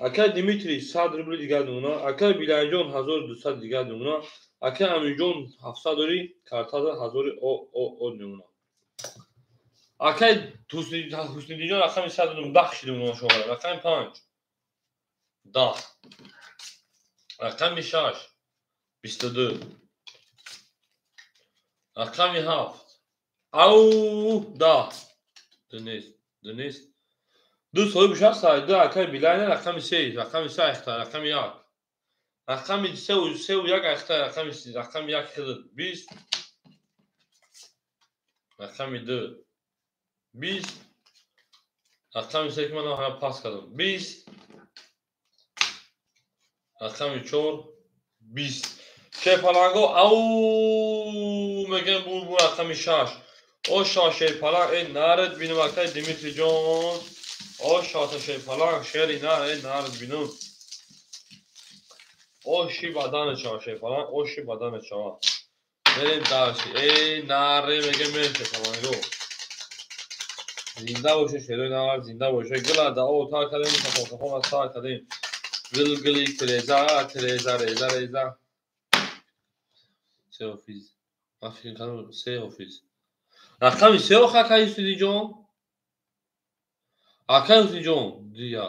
Акай Дмитрий 100 рубли дигар мемона. Акай Билайҷон 1200 дигар мемона. Акай Амирҷон 700 дори, картада 1000 о мемона. Акай Ҳусниддинҷон рақами 110 шида мемона шумо. Рақами 5 10. Рақами 6 22. Рақами 7 ау 10. Дунест, дунест. Ду соҳиби шаст ду акай Билайна рақами 3, рақами 3 айхта, рақами 1. Рақами 3 3 1 айхта, рақами 3, рақами 1 хидр 20. Рақами 2 20. Рақами 3 ки ман ҳама пас кардам 20. Рақами 4 20. Шерпаланго ау мегӯям бур рақами 6. О шоҳ шерпаланг э нард бинам акай Дмитрий ҷон. О шоҳта шерпаланг шери нар э нард бинам. О ши бадана чава шерпаланг, о ши бадана чава. Мерем дарси. Э наре мегӯям мерем шерпаланго. Зинда боше шерои нар, зинда боше. Гила да о тар кардем, сафон сафон аз тар кардем. Гил гили тереза, тереза реза реза. Се офиз. Ман фикр кардам се офиз. Рақами се ох акай Ҳусниҷон? Акай Ҳусниҷон, дия.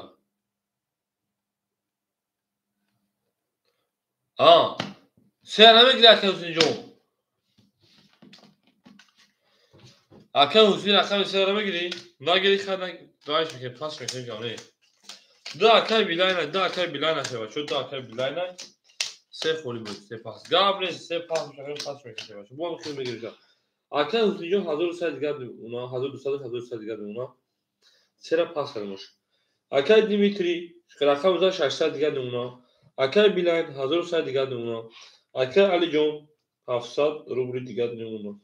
А, се намегири акай Ҳусниҷон. Акай Ҳусни рақами се намегири? Нагири хай дайш мекунем, пас мекунем ҷоне. Ду акай Билайна, ду акай Билайна шева. Чо ду акай Билайна? Се холи буд, се пас. Гап нест, се пас мекунем, пас мекунем шева. Бо хел мегири. Акай Ҳусниҷон 1100 дигар мемона, 1200 1100 дигар мемона. Сера пас кардем. Акай Дмитрий рақами 600 дигар мемона. Акай Билайн 1100 дигар мемона. Акай Алиҷон 700 рубли дигар мемона.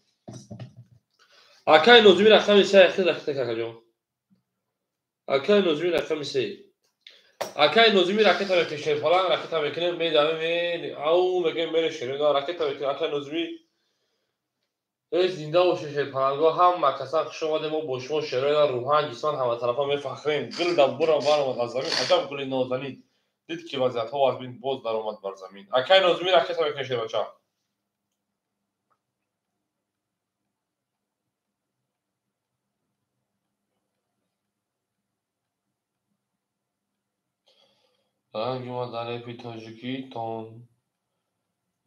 Акай Нозими рақами 3 ахир ракета какаҷон. Акай Нозими рақами 3. Акай Нозими ракета мекунем, шерпаланг ракета мекунем, медавем, ау мегӯем мере шерина ракета мекунем. Акай Нозими эй зинда боше шерпаланго, ҳама касан хуш омадем, мо бо шумо шероина рӯҳан ҷисман ҳама тарафа мефахрем. Гул да бурам баромад аз замин, аҷаб гули нозанин. Дид ки вазиятҳо аз бин боз даромад бар замин. Акай Нозими ракета мекунем шербача. Ранги ма дар репи тоҷикитон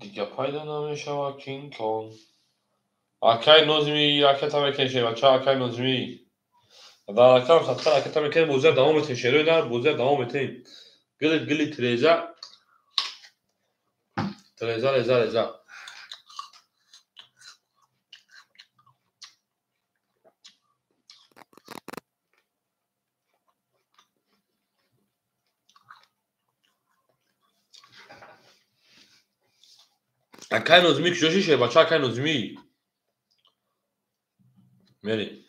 дига пайдо намешавад кинкон. Акай Нозими ракета мекунем шербача, акай Нозими. Дар ракам садқа ракета мекунем, бозия давом метем, шерои нар бозия давом метем. Гили гили тереза. Тереза реза реза. Акай Нозими куҷо ши шербача, акай Нозими? Мерем.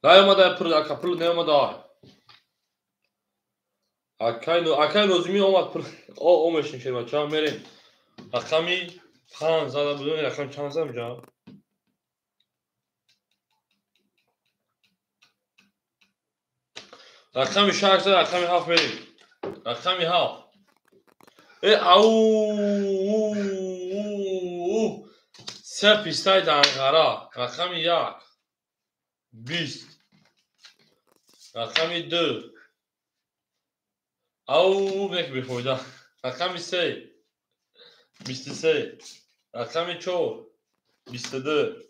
Наомада пул, ака пул наомада. Акай Нозими омад пул. О, омешем шербача, мерем. Рақами 5 зада будем, рақами чанд задам ҷа? Рақами 6 зада, рақами 7 мерем. Рақами 7. Э ау се пистай данғара. Рақами 1 20. Рақами 2 ау бек бефоида. Рақами 3 23. Рақами 4 22.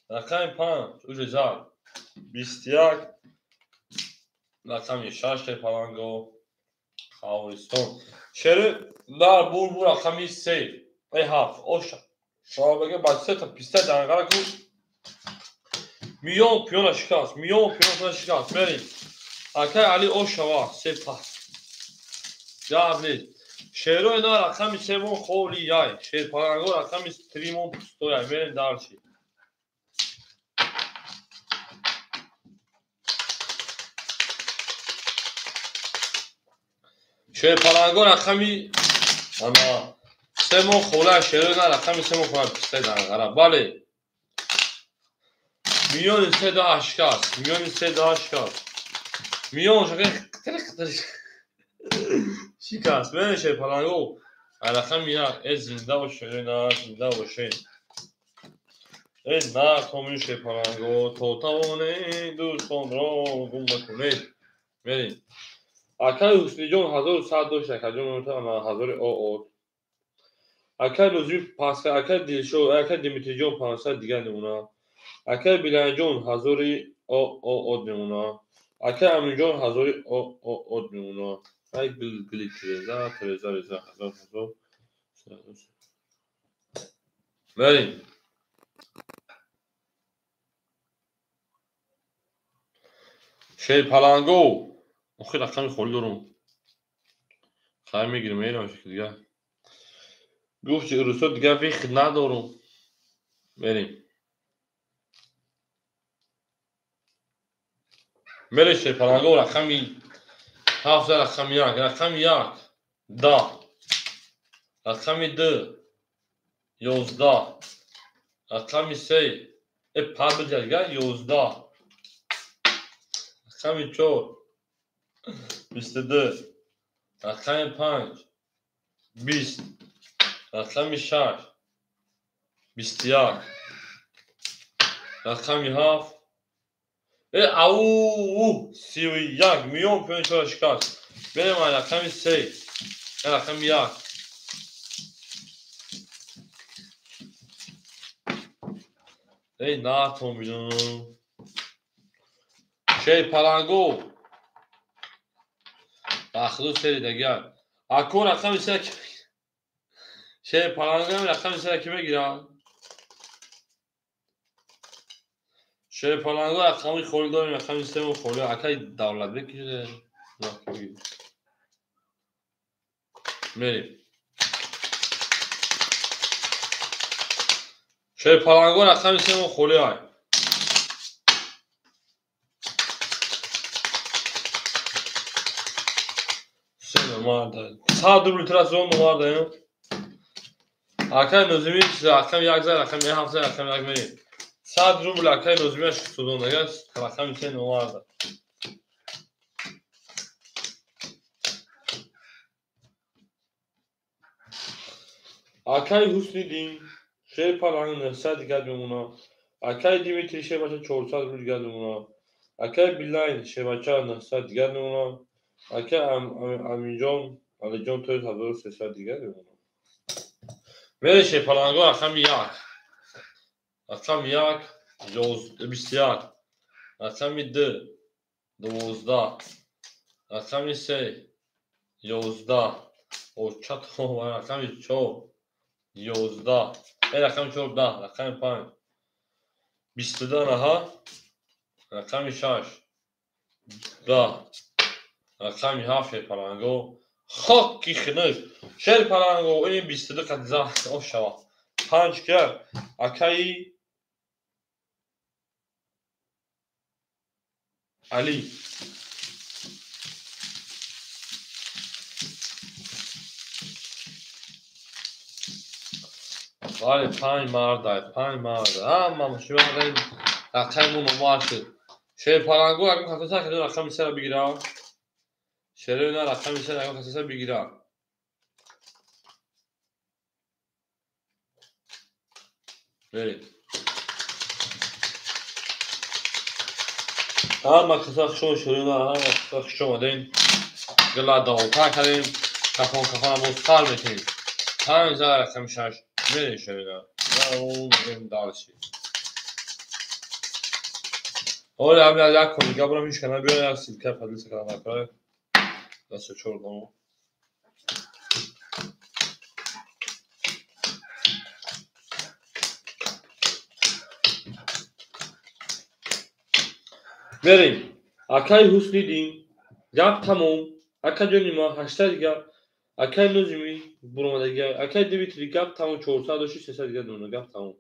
Рақами 5 уже зад 21. Рақами 6 паланго Хавристон. Шери дар бур бур рақами 3 эй 7 оша. Шоҳ бега ба се та писта данғара ку миён пиёна шикаст, миён пиёна шикаст. Мерем. Акай Али ошава се пас. Гап нест. Шерои на рақами 3 мон холи яй. Шерпаланго рақами 3 мон пустояй. Мерем дарчи. Шерпаланго рақами ана се моҳ хола шерои на рақами се моҳ хола пистай данғара. Бале. Миёни се даҳ шикаст. Миёни се даҳ шикаст. Миён шака қитир қитир шикаст. Мена шерпаланго рақами як. Э зинда бош шерои на, зинда бошед. Э на комин шерпаланго то тавоне дӯстонро гум накунед. Мерем. Акай Ҳусниҷон 1100 дошт, акаҷон ана ҳазори ОО. Акай Нузими 500, акай Дилшод, акай Димитриҷон 500 дигар намуна. Акай Биланҷон ҳазори ОО намуна. Акай Аминҷон ҳазори ОО намуна. Ай гул гули Тереза, Тереза Реза ҳазор ҳазор. Мерем. Шерпаланго. Охи рақами холӣ дорум. Хай мегирем, мерам шакли дигар. Гуфти рӯзҳо дигар вихт надорум. Мерем. Мерем шерпаланго рақами ҳафт, рақами як, рақами як, даҳ, рақами ду, ёздаҳ, рақами се, э пар бидиҳад дигар ёздаҳ, рақами чор, бисту ду, рақами панҷ, бист, рақами шаш, бисту як, рақами ҳафт, э ау сию як, миён пӯён чора шикаст. Мерем ай рақами се, рақами як. Эй натон бидонам. Шерпаланго. Бахду сери дагар. Ако рақами се шерпаланго рақами се ки мегирад? Шерпаланго рақами холӣ дорем, рақами сему холӣ. Акай Давлатбек кишиде. Мерем. Шерпаланго рақами сему холӣ ай. Сад рубл тра зон номарда. Акай Нозими рақами як зад, рақами ҳафт зад, рақами як мерем. 100 рубл акай Нозимиаш судонагас, рақами се номарда. Акай Ҳусниддин шерпаланг 900 дигар мемона. Акай Димитрий шербача 400 рубл дигар мемона. Акай Билайн шербача 900 дигар мемона. Акай Аминҷон Алиҷон тои 1300 дигар мемона. Мере шерпаланго рақами як. Рақами як, бисту як. Рақами ду, дувоздаҳ. Рақами се, ёздаҳ. Оча то рақами чор, ёздаҳ. Э рақами чор даҳ, рақами панҷ, бисту ду наҳа, рақами шаш, даҳ, рақами ҳафт шерпаланго. Хоки хинук. Шерпаланго ини бисту ду қад заҳ оф шава. Панҷ кар акаи Али. Бале, панҷ мардай, панҷ марда. Ҳама шумо рақами мо номар шуд. Шерпаланго ягон касоса хеле рақами сера бигирад. Шерои на рақами сера ягон касоса бигирад. Мерем. Ҳама каса хушон шерои на, ҳама каса хуш омадем. Гила давотар кардем. Кафон кафон боз сар мекунем. Панҷ зад рақами шаш. Мерем шерои на. Мерем дальше. Оля, ҳамин аз як кор дига бурам, ҳеч кана биён, як ссылка поделиться кардам накарда. Дасту чор дамо. Мерем. Акай Ҳусниддин, гап тамом. Ака ҷони ма, ҳаштад дигар. Акай Нозими буромадагия. Акай Димитрий гап тамом, чорсад дошти, сесад дигар дона, гап тамом.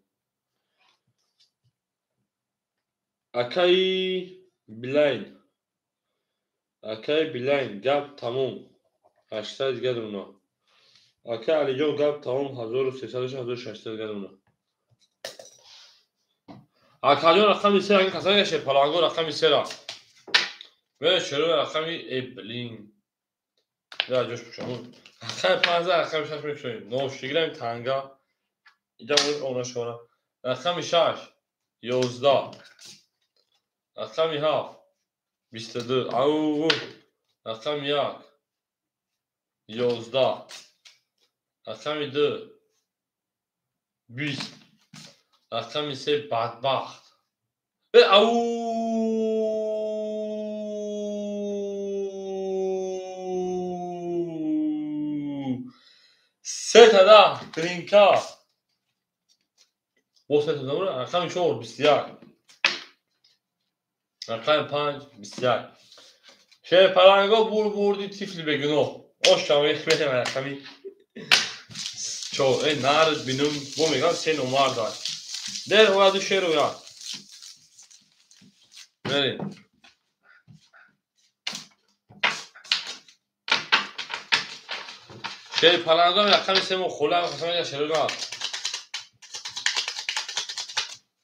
Акай Билайн. Акай Билайн, гап тамом. 800 дигар дуна. Ака Алиҷон гап тамом 1300 1600 дигар дуна. Акаҷон рақами 3 ака касане шерпаланго рақами 3 ра. Мена чаро рақами э блин. Я ҷош пушам. Рақами 5 рақами 6 мекушоем. Ношигирам танга. Иҷа она шора. Рақами 6 11. Рақами 7 22. Ау. Рақами 1 11. Рақами 2 20. Рақами 3 бадбахт. Ау. Се тада тринка. Бо се тада рақами 4 21. Рақами 5 21. Шерпаланго бурди тифли бегуноҳ. Ошам мерем рақами 4. Эй нард бинум бо мегам се номар дар. Дер ояду шер ояд. Мерем. Шерпаланго рақами 3 мо хола қасам шерга.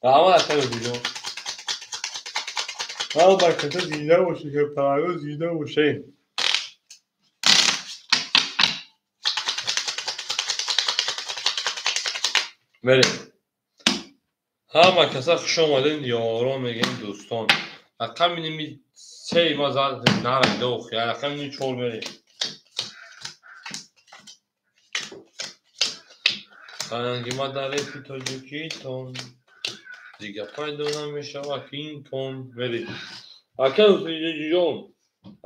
Раҳмат акаи буҷон. Ҳама бараката зинда бошед, шерпаланго зинда бошед. Мерем. Ҳама каса хуш омадед, ёрон мегӯем дӯстон. Рақами ними 3 ма зад нараида охи. Рақами ними 4 мерем. Фарҳанги ма дар репи тоҷикитон дигар пайдо намешавад имкон. Мерем. Акаи Ҳусейниҷон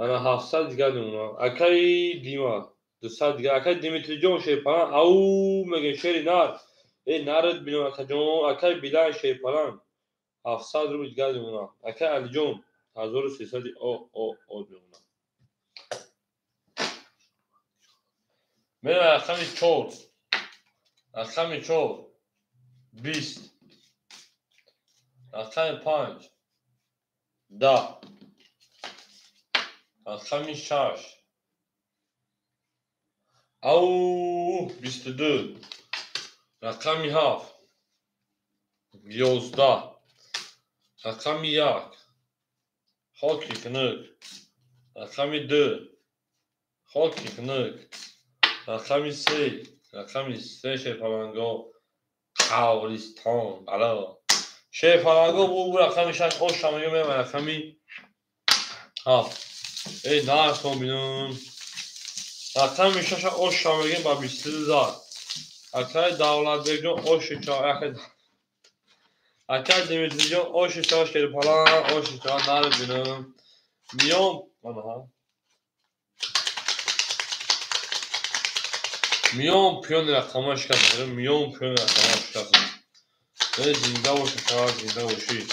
ана 700 дигар мемонад. Акаи Дима 200 дигар. Акаи Димитриҷон шерпалан ау мегӯем шери нар. Э нард бинам акаҷон. Акаи Билан шерпалан 700 рубл дигар мемонад. Акаи Алиҷон 1300 о о о мемонад. Мерем рақами 4. Рақами 4 20. Рақами 5 10. Рақами 6 ау 22. Рақами 7 11. Рақами 1 хоки хунук. Рақами 2 хоки хунук. Рақами 3 рақами 3 шерпаланго қавристон бало. Шерпаланго бу рақами 6 оша мегӯем рақами 7. Эй нарсон бинум. Рақами 6 оша мегӯем ба 22 зад. Акаи Давлатбекҷон оши ча, акаи Димитриҷон оши ча шерпалан оши ча нар бинум. Миён анаҳа. Миён пиёни рақамҳо шикаст. Миён пиёни рақамҳо шикаст. Зинда бошед, зинда бошед.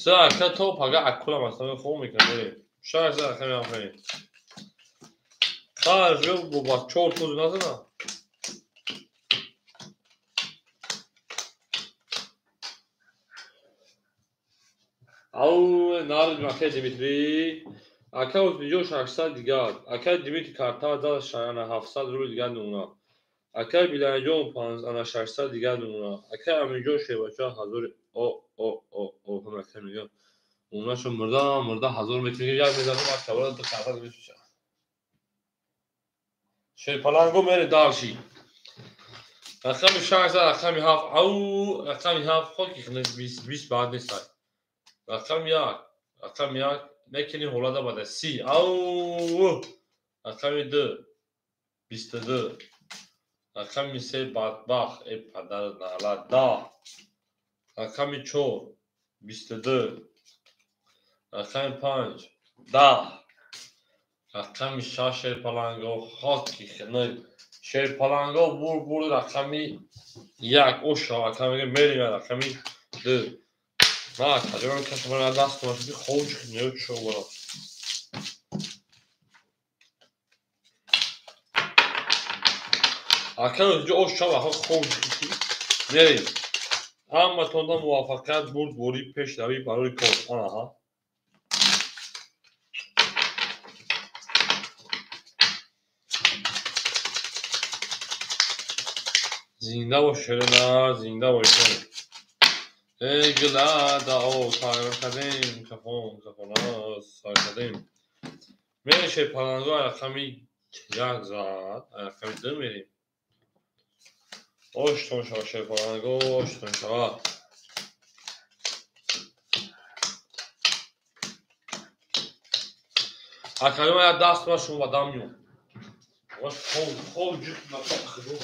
Се ака то пага акула масалан хоб мекунад. Мерем. 6 рақами ҳафт мерем. Харж бо ба 4 туз назана. Ау нард акаи Димитри. Акаи Ҳусейниҷон 600 дигар. Акаи Димитри карта зад 700 рубл дигар мемонад. Акаи Биланҷон 600 дигар мемонад. Акаи Аминҷон шербача 1000 о о о о ҳам акаи мегӯям. Онашо мурда мурда 1000 мекунем як мезанам аз кабара ду карта мешавад. Шерпаланго мере дальше. Рақами 6 рақами 7 ау рақами 7 хоки хунук 20 баъд нест. Рақами 1 рақами 1 мекунем ҳолада баъда 30 ау рақами 2 22. Рақами 3 бадбахт э падар наълат 10. Рақами 4 22. Рақами 5 10. Рақами 6 шерпаланго хоки хунук. Шерпаланго бур рақами 1 оша ака мегӯем мерем рақами 2. На акаҷон кас мара даст маши ховч нео чо бара. Ака ҷо оша ва ховч мерем. Ҳаматонда муваффақият бурд бори пешравӣ барои кор. Анаҳа. Зинда бош, шерина, зинда бош. Эй гила дао тайёр кардем, кафон кафона сар кардем. Мерем шерпаланго рақами як зад, рақами ду мерем. Оштон шава шерпаланго, оштон шава. Акаём я даст ма шумо ба дам миём. Хов хов ҷук на худо.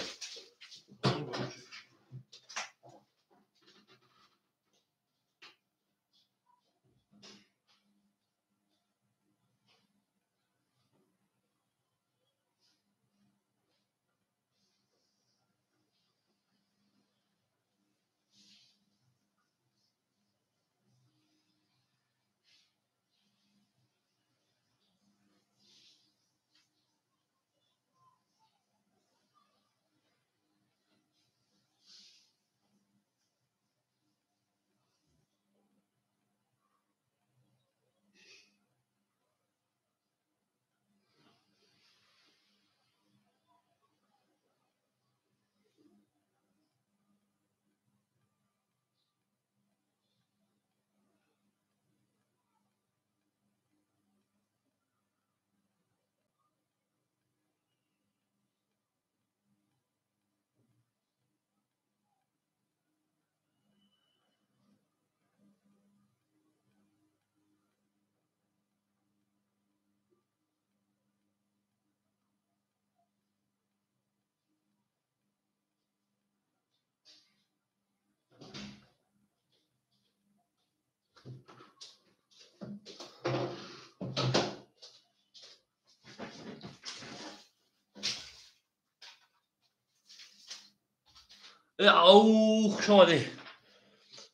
Ау, хуш омадӣ.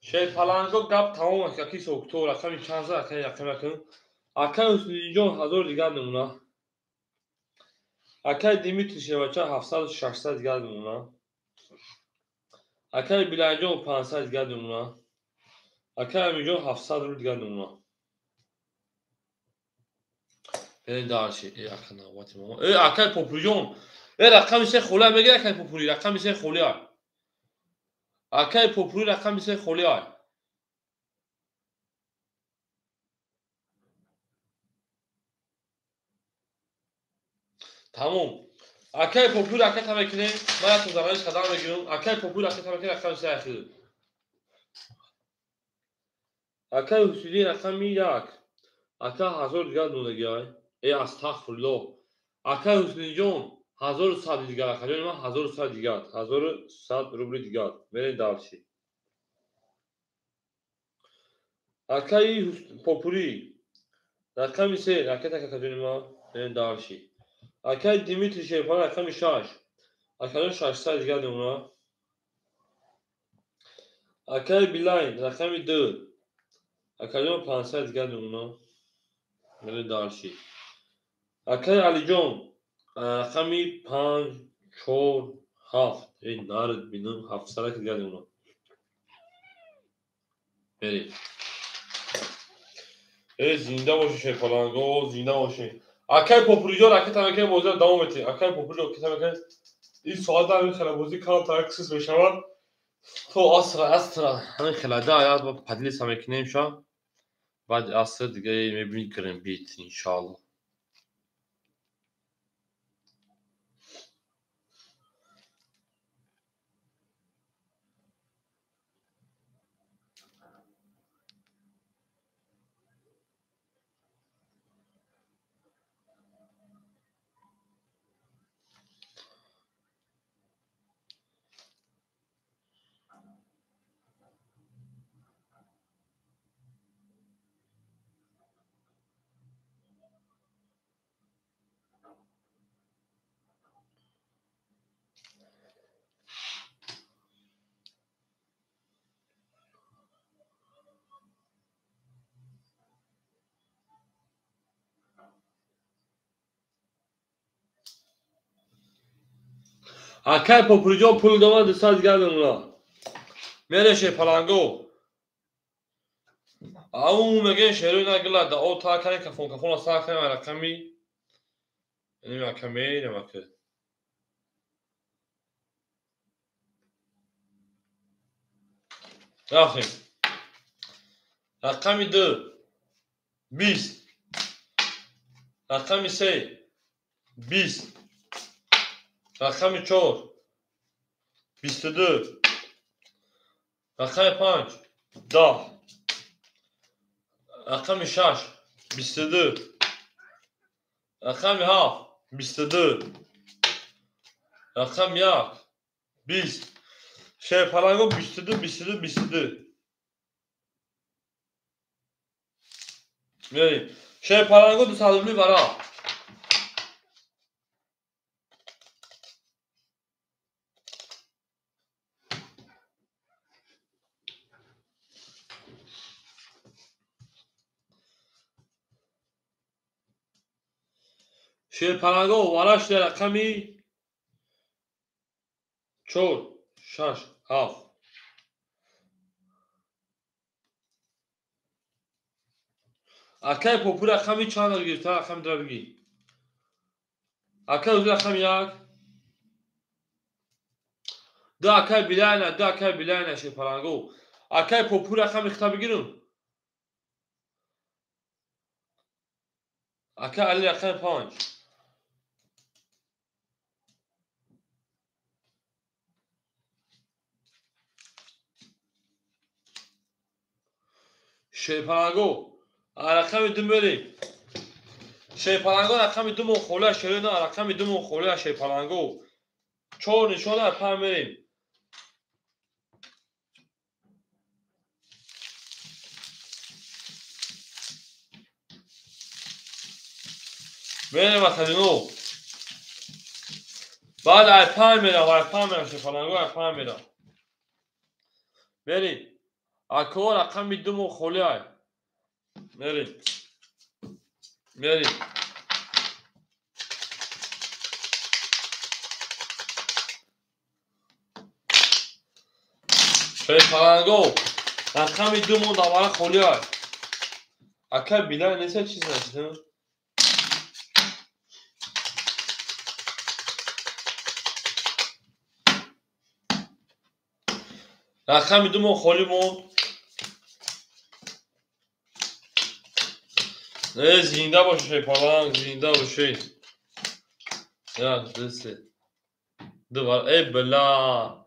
Шерпаланго гап тамом аст, аки сокто рақами чанд зад, акай рақам рақам. Акай Ҳусниҷон 1000 дигар намуна. Акай Димитрий Шевача 700-600 дигар намуна. Акай Биланҷон 500 дигар намуна. Акай Амиҷон 700 рубл дигар намуна. Берем дальше. Э, ака навбати мо. Э, акай Попуриҷон. Э, рақами се холия мегир, акай Попури, рақами се холия. Акай Попури рақами се холия. Тамом. Акай Попури ракета мекунем, ман як зараниш қадам мегирам. Акай Попури ракета мекунем, рақами се ахир. Акай Ҳусидин рақами як. Ака 1000 дигар нонагиай. Э, астағфируллоҳ. Акай Ҳусидинҷон 1100 дигар, акаҷони ман 1100 дигар, 1100 рубли дигар. Мерем дальше. Акаи Попури рақами се, ракета акаҷони ман, мерем дальше. Акаи Димитрий Шерпан рақами шаш. Акаҷон 600 дигар намуна. Акаи Билайн рақами ду. Акаҷон 500 дигар намуна. Мерем дальше. Акаи Алиҷон рақами 5, 4, 7. Эй, нард бинам, 700 дигар намуна. Мерем. Эй, зинда бошед шерпаланго, зинда бошед. Акай Попуриҷон ракета мекунем, бозиро давом метиҳем. Акай Попуриҷон ракета мекунем. Ин соат ҳамин хела бозӣ камтар кисис мешавад. То асра, асра ҳамин хела да як подлиса мекунем ша. Баъди аср дига мебинем гримбит иншоаллоҳ. Акай Попуриҷон пул дорад, 200 дигар намуна. Мере шерпаланго. Ау мегӯем шерои нагила да о та кане кафон кафон сар кане рақами ин рақами намака. Рафтем. Рақами 2 20. Рақами 3 20. Рақами 4 22. Рақами 5 10. Рақами 6 22. Рақами 7 22. Рақами 1 20. Шерпаланго 22 22 22. Мерем. Шерпаланго 200 рубли вара. Шерпаланго вара шуда рақами 4 6 7. Акай попур рақами чанд гирифта? Рақами дра бигӣ. Акай узу рақами 1. 2 акай билайна, 2 акай билайна шерпаланго. Акай попур рақами хита бигирум. Акай Али рақами 5. Шерпаланго рақами 2 мерем. Шерпаланго рақами 2 мон холия шерина, рақами 2 мон холия шерпаланго. 4 нишона 5 мерем. Мерем ватанино. Баъд ай 5 мерам, ай 5 мерам шерпаланго, ай 5 мерам. Мерем. Ако рақами 2 мон холия. Мерем. Мерем. Шерпаланго рақами 2 мон давара холия. Ака билай неса чиз нашид? Рақами 2 мон холӣ монд. Не, зинда боши шерпаланг, зинда боши. 1 2 3 2 эй бла.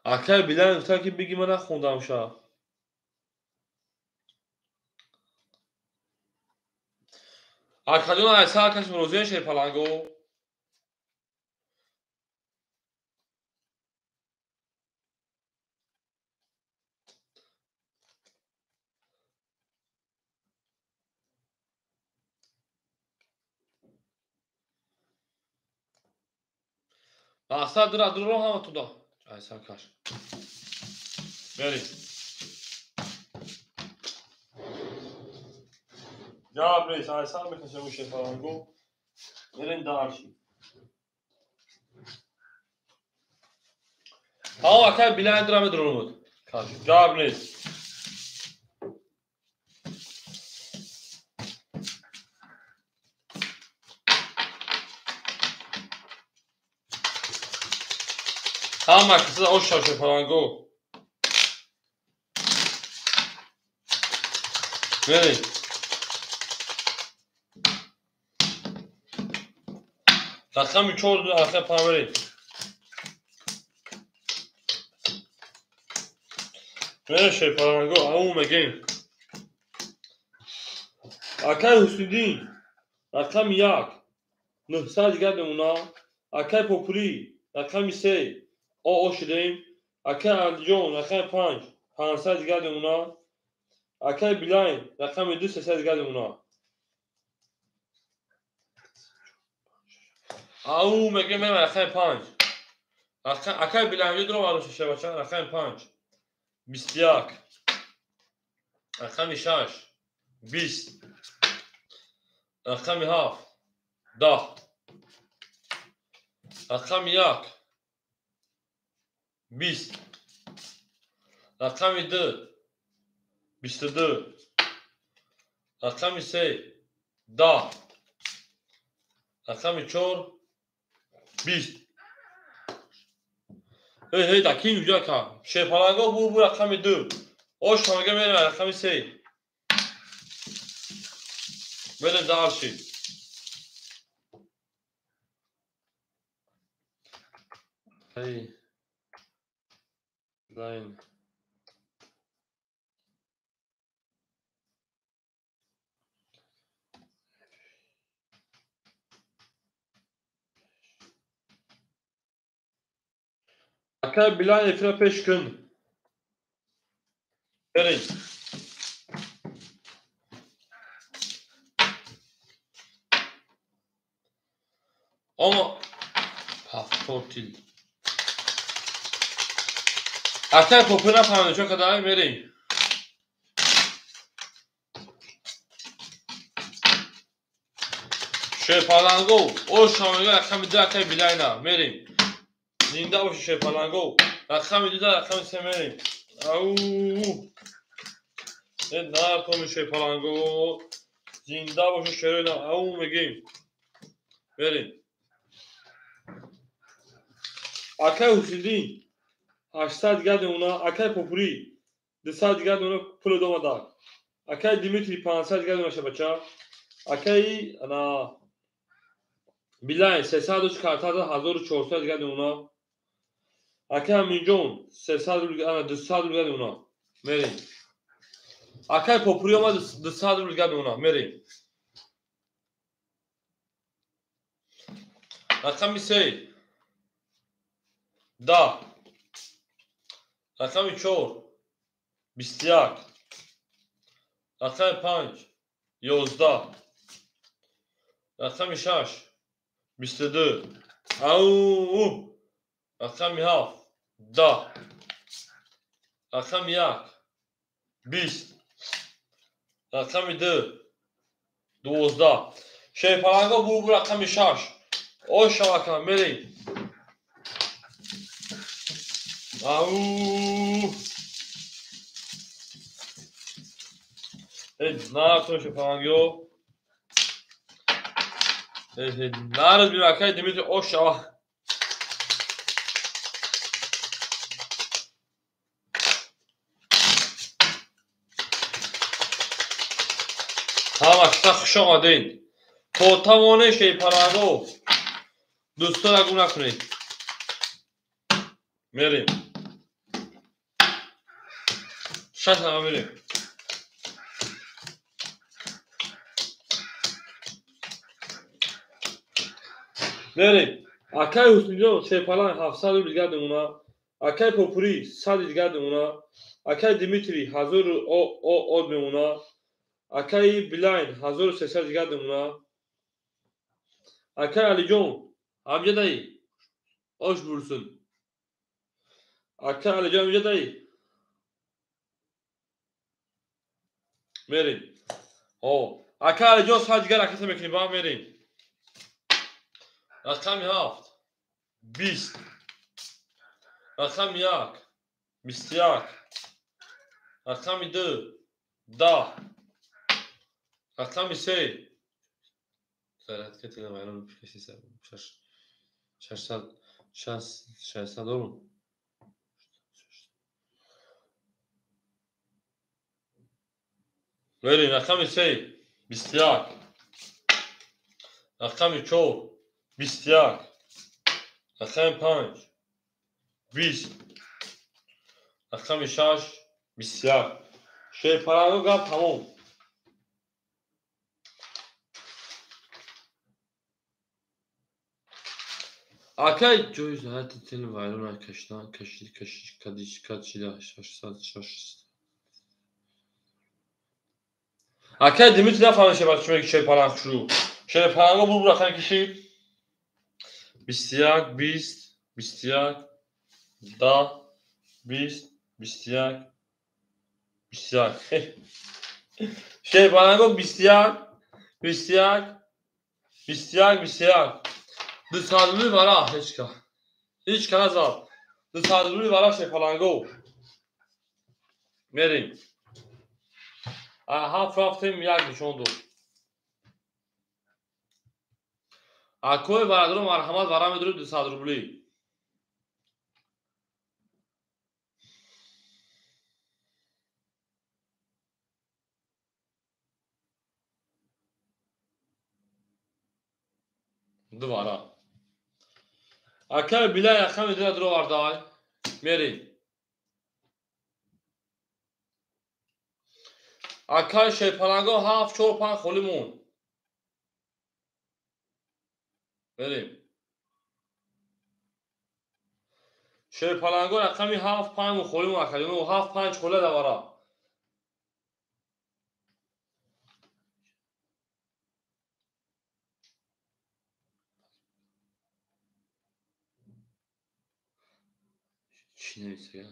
Акай билан гуфта ки биги ман нахондам ша. Акаҷон айса акаш мурозиен шерпаланго. Мақсад дура дуро ҳама туда. Айса каш. Мерем. Ҷавоб нест. Айса мехашем шерпаланго. Мерем дарши. Ҳаво акай билайн дура медуронуд. Каш. Ҷавоб нест. Ҳама киса оша шерпаланго. Мерем. Рақами 4 рақами 5 мерем. Мерем шерпаланго, ау мегем. Акай Ҳусиддин рақами 1 900 дигар мемона. Акай Популӣ рақами 3 о шудем. Акай Алиҷон рақами 5 500 дигар мемона. Акай Билайн рақами 2 300 дигар мемона. Ау мегем мерем рақами 5. Акай Билайн дуром арӯша шабача рақами 5 21. Рақами 6 20. Рақами 7 10. Рақами 1 20. Рақами 2 22. Рақами 3 10. Рақами 4 20. Эй, даки уҷа ка. Шерпаланго бу рақами 2. Ош ҳамага мерем рақами 3. Мерем дальше. Эй. Лайн. Акай Билан эфира пеш кун. Берин. Ама ҳафтод тил. Акай попи нафаҳмидем чо кадай мерем. Шерпаланго, ош ҳамага рақами 2 акай Билайна мерем. Зинда боши шерпаланго. Рақами 2 рақами 3 мерем. Ау! Нартоми шерпаланго. Зинда боши шерона. Ау мегем. Мерем. Акай Ҳусиддин 800 дигар мемона, акай Попурӣ 200 дигар мемона пул домада. Акай Димитрий 500 дигар мемона бача. Акай ана Билайн 300 дош карта 1400 дигар мемона. Акай Аминҷон 300 рубл ана 200 рубл дигар мемона. Мерем. Акай Попурӣ омад 200 рубл дигар мемона. Мерем. Рақами 3 10. Рақами 4 21. Рақами 5 11. Рақами 6 22. Ау! Рақами 7 10. Рақами 1 20. Рақами 2 12. Шерпаланго бу рақами 6. Ош шавака мерем. Ау! Эй, нартон шерпаланго. Эй, нараз биракай Димитрий ош шава. Ҳамашта хуш омадед. То тавоне шерпаланго. Дӯстона гум накунед. Мерем. 6 ҳама мерем. Мерем. Акай Ҳусниҷон шерпаланг 700 рубл дигар мемона. Акай Попурӣ 100 дигар мемона. Акай Димитрий 1000 од мемона. Акай Билайн 1300 дигар мемона. Акай Алиҷон ҳамҷадаи ош бурсун. Акай Алиҷон ҳамҷадаи. Мерем. Акай Алиҷон 100 дигар ракета мекунем, ба мерем. Рақами 7 20. Рақами 1 21. Рақами 2 10. Рақами 3 600 рубл. Мерем. Рақами 3 21. Рақами 4 21. Рақами 5 20. Рақами 6 21. Шерпаланго гап тамом. Акай ҷои ҳайати тили вайрона кашидан кашид кашид кадиш кадшида 606. Акай Димитрий нафаҳмид шерпаланг чӣ шерпаланг хушрӯ. Шерпаланго бу рақам кишид 21 20 21 10 20 21 21. Шерпаланго 21 21 21 21. 200 рубли вара ҳечка. Ҳечка назад. 200 рубли вара шерпаланго. Мерем. 7 рафтем як нишон дод. Акои бародаро марҳамат вара медоред 200 рубли. Ду вара. Акай Билай рақами дура дуровардай. Мерем. Акай Шерпаланго 7 4 5 холӣ монд. Мерем. Шерпаланго рақами 7 5 холӣ монд акаҷоно 7 5 холӣ давара. Чӣ нависагӣ?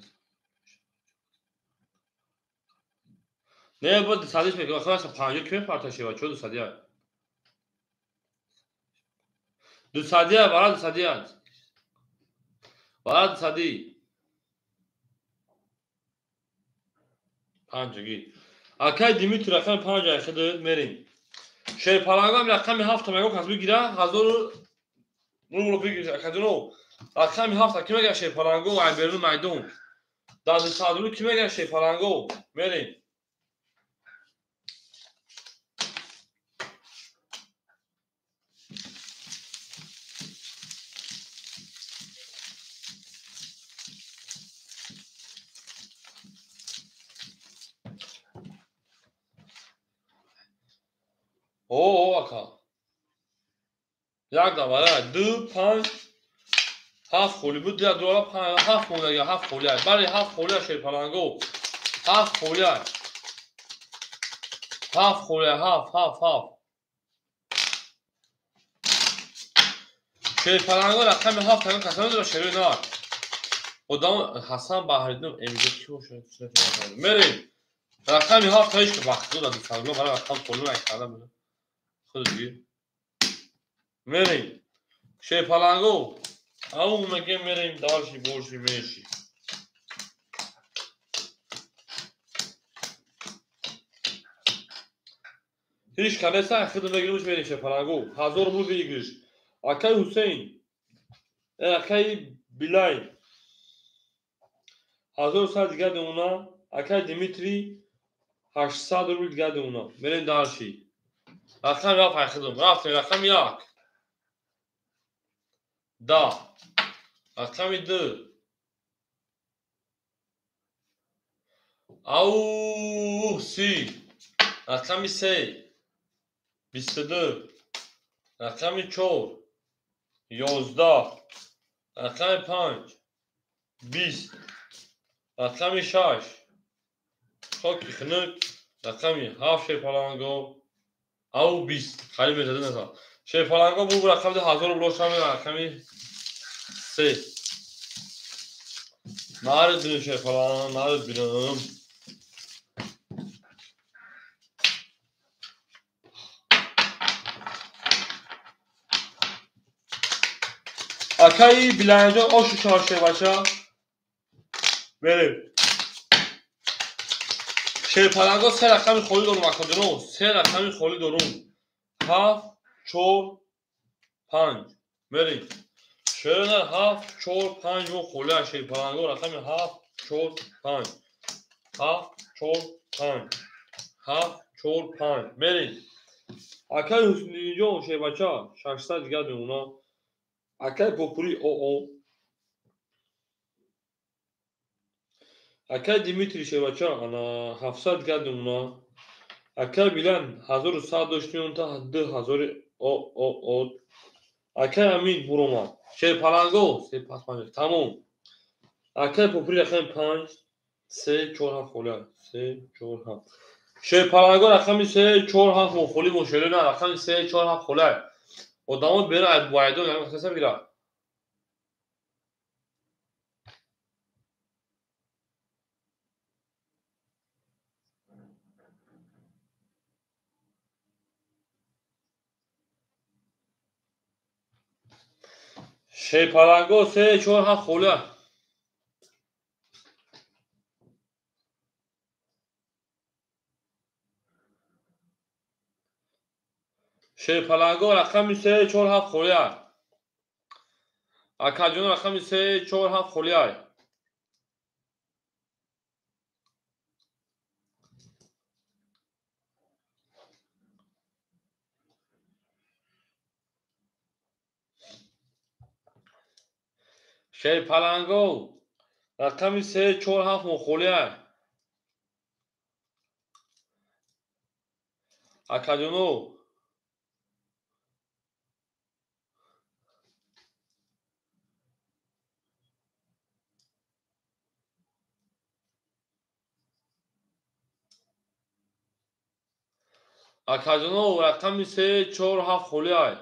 Не, бо дусадиш мекунам. Охир аса 50 ки мепарташева? Чо дусадия? Дусадия, бара дусадия. Бара дусади. Панҷаги. Акай Димитри рақами 5 айхида мерем. Шерпалангам рақами 7 мего кас бигира 1000 рубл бигир акаҷоно. Рақами 7 ки мега Шерпаланго ай берун майдон. Дар 200 рубл ки мега Шерпаланго? Мерем. О, ака. Як давара 2 5 7 холӣ буд, ду дура 5 7 мондага 7 холӣ. Бале 7 холӣ Шерпаланго. 7 холӣ. 7 холӣ 7 7 7. Шерпаланго рақами 7 тага касано дора шерои нар. Одам Ҳасан Баҳриддинов МЖ ки бошад? Мерем. Рақами 7 таиш ки вақт дора дусадро барои рақам холӣ накарда буд. Худ диги. Мерем. Шерпаланго. Ау мегем мерем дальше больше меньше. Ҳеч канеса худ мегирмш мерем Шерпаланго. 1000 рубл выигрыш. Акай Ҳусейн. Акай Билай. 1100 дигар демона. Акай Димитрий 800 рубл дигар демона. Мерем дальше. Рақами 7 айхидум. Рафтем рақами 1. 10. Рақами 2. Ау 30. Рақами 3. 22. Рақами 4. 11. Рақами 5. 20. Рақами 6. Хоки хунук. Рақами 7 Шерпаланго. Ау 20. Хариб мешада наса. Шерпаланго бу рақами 1000 рубл шами рақами 3. Нарид бинем Шерпаланг, нарид бинем. Акаи Биланҷон ошу чоршебача. Мерем. Шерпаланго 3 рақами холӣ дорум акаҷоно, 3 рақами холӣ дорум. 7 4 5. Мерем. Шерна 7 4 5 мо холӣ Шерпаланго рақами 7 4 5. 7 4 5. 7 4 5. Мерем. Акаи Ҳусниҷон шербача 600 дигар мемона. Акаи Попури ОО. Акаи Димитрий шербача ана 700 дигар мемона. Акаи Билан 1100 доштем та 2000 ОО. Акаи Амин буромад. Шерпаланго 3 5 5 тамом. Акаи Попури рақами 5 3 4 7 холӣ 3 4 7. Шерпаланго рақами 3 4 7 мо холӣ мо шерона рақами 3 4 7 холӣ. Одамо бера ай буайдон ям хасаса бигира. Шерпаланго 3 4 7 холӣ. Шерпаланго рақами 3 4 7 холӣ. Акаҷон рақами 3 4 7 холӣ. Шерпаланго рақами 3 4 7 мухолия. Акаҷоно акаҷоно рақами 3 4 7 холиай.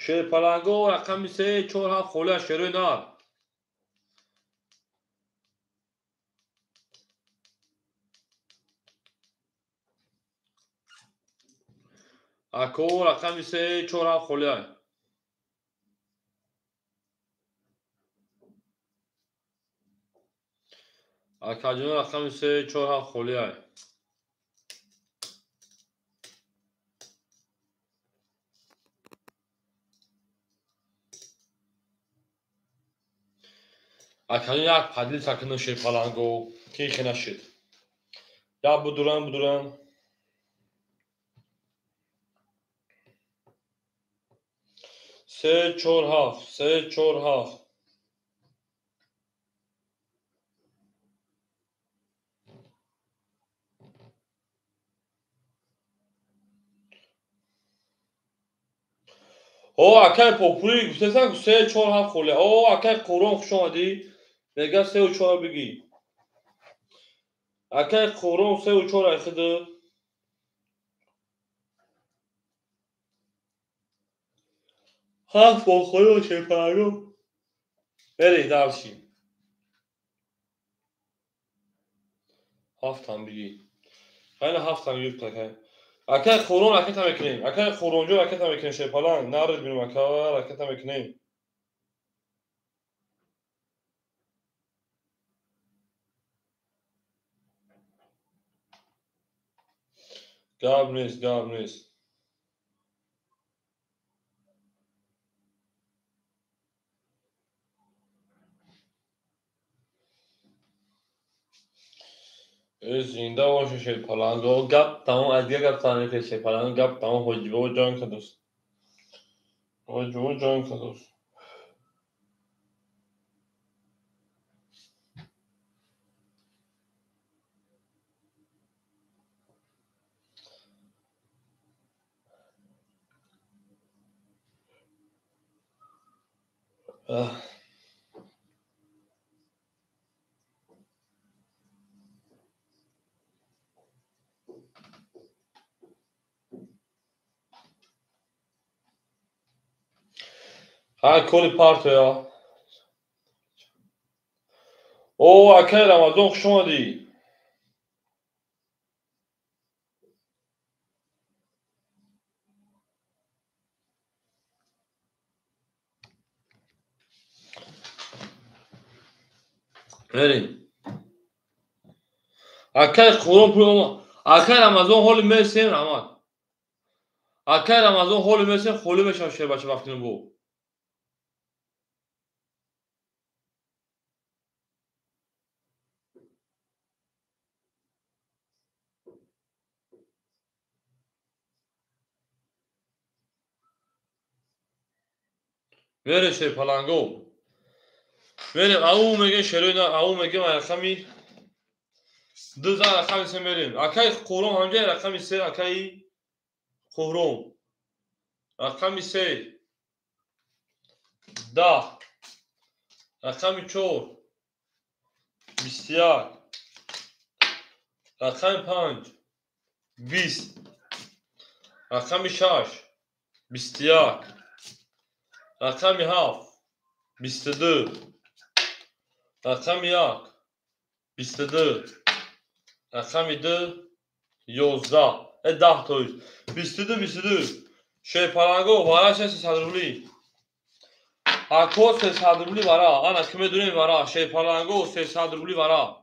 Шерпаланго рақами 3 4 7 холиай шерои нар. Ако рақами 3 4 7 холиай. Акаҷоно рақами 3 4 7 холиай. Акаҷон як поделиться кунед шерпаланго, ки хе нашид. Я будуран будуран. 3 4 7 3 4 7. О акай попури гуфтасан 3 4 7 холия. О акай Қурон хуш омадӣ. Мега 3 4 бигӣ. Акай Қурон 3 4 айхиды. Ҳафт бохоё шерпаланго. Бери дарши. Ҳафтам бигӣ. Хайна ҳафтам гирифт акай. Акай Қурон ракета мекунем. Акай Қуронҷо ракета мекунем шерпаланг. Нарид бинем ака ракета мекунем. Гап нест, гап нест. Зинда бошед шерпаланго. Гап тамом, аз дигар гап сар мекунед шерпаланго. Гап тамом, ҳоҷибо ҷон кадост. Ҳоҷибо ҷон кадост. Ҳа коли партоя. О акай Рамазон хуш омадӣ. Мерем. Акай Қурон пул омад. Акай Рамазон ҳоли мерсем раҳмат. Акай Рамазон ҳоли мерсем холӣ мешавам шербача вақтину бо. Мерем шерпаланго. Мерем ау мегем шерои на ау мегем рақами 2 зан рақами 3 мерем. Акай Қурон ҳамҷа рақами 3 акай Қурон. Рақами 3 10 рақами 4 21 рақами 5 20 рақами 6 21 рақами 7 22 рақами 1 22 рақами 2 11 10 тоист 22 22 шерпаланго вара 600 рубли. Ако 300 рубли вара. Ана ки медонем вара шерпаланго 300 рубли вара.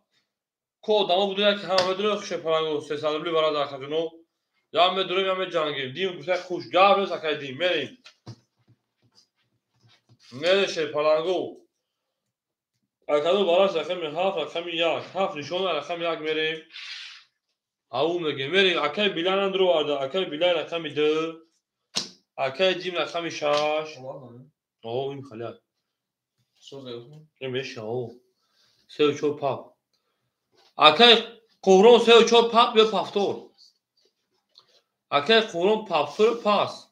Ко одамо будем ки ҳама медонем шерпаланго 300 рубли вара дар хаҷуно. Я медонем я меҷангем. Дим гуфта хуш гап нест акай дим мерем. Мерем шерпаланго. Акадо вара рақами 7 рақами 1 7 нишон рақами 1 мерем. Ау мегем. Мерем акай Билал андро варда. Акай Билал рақами 2. Акай Дим рақами 6. О, им халя. Ин меша, о. 3 4 пап. Акай Қурон 3 4 пап ё пафтор. Акай Қурон пафтор пас.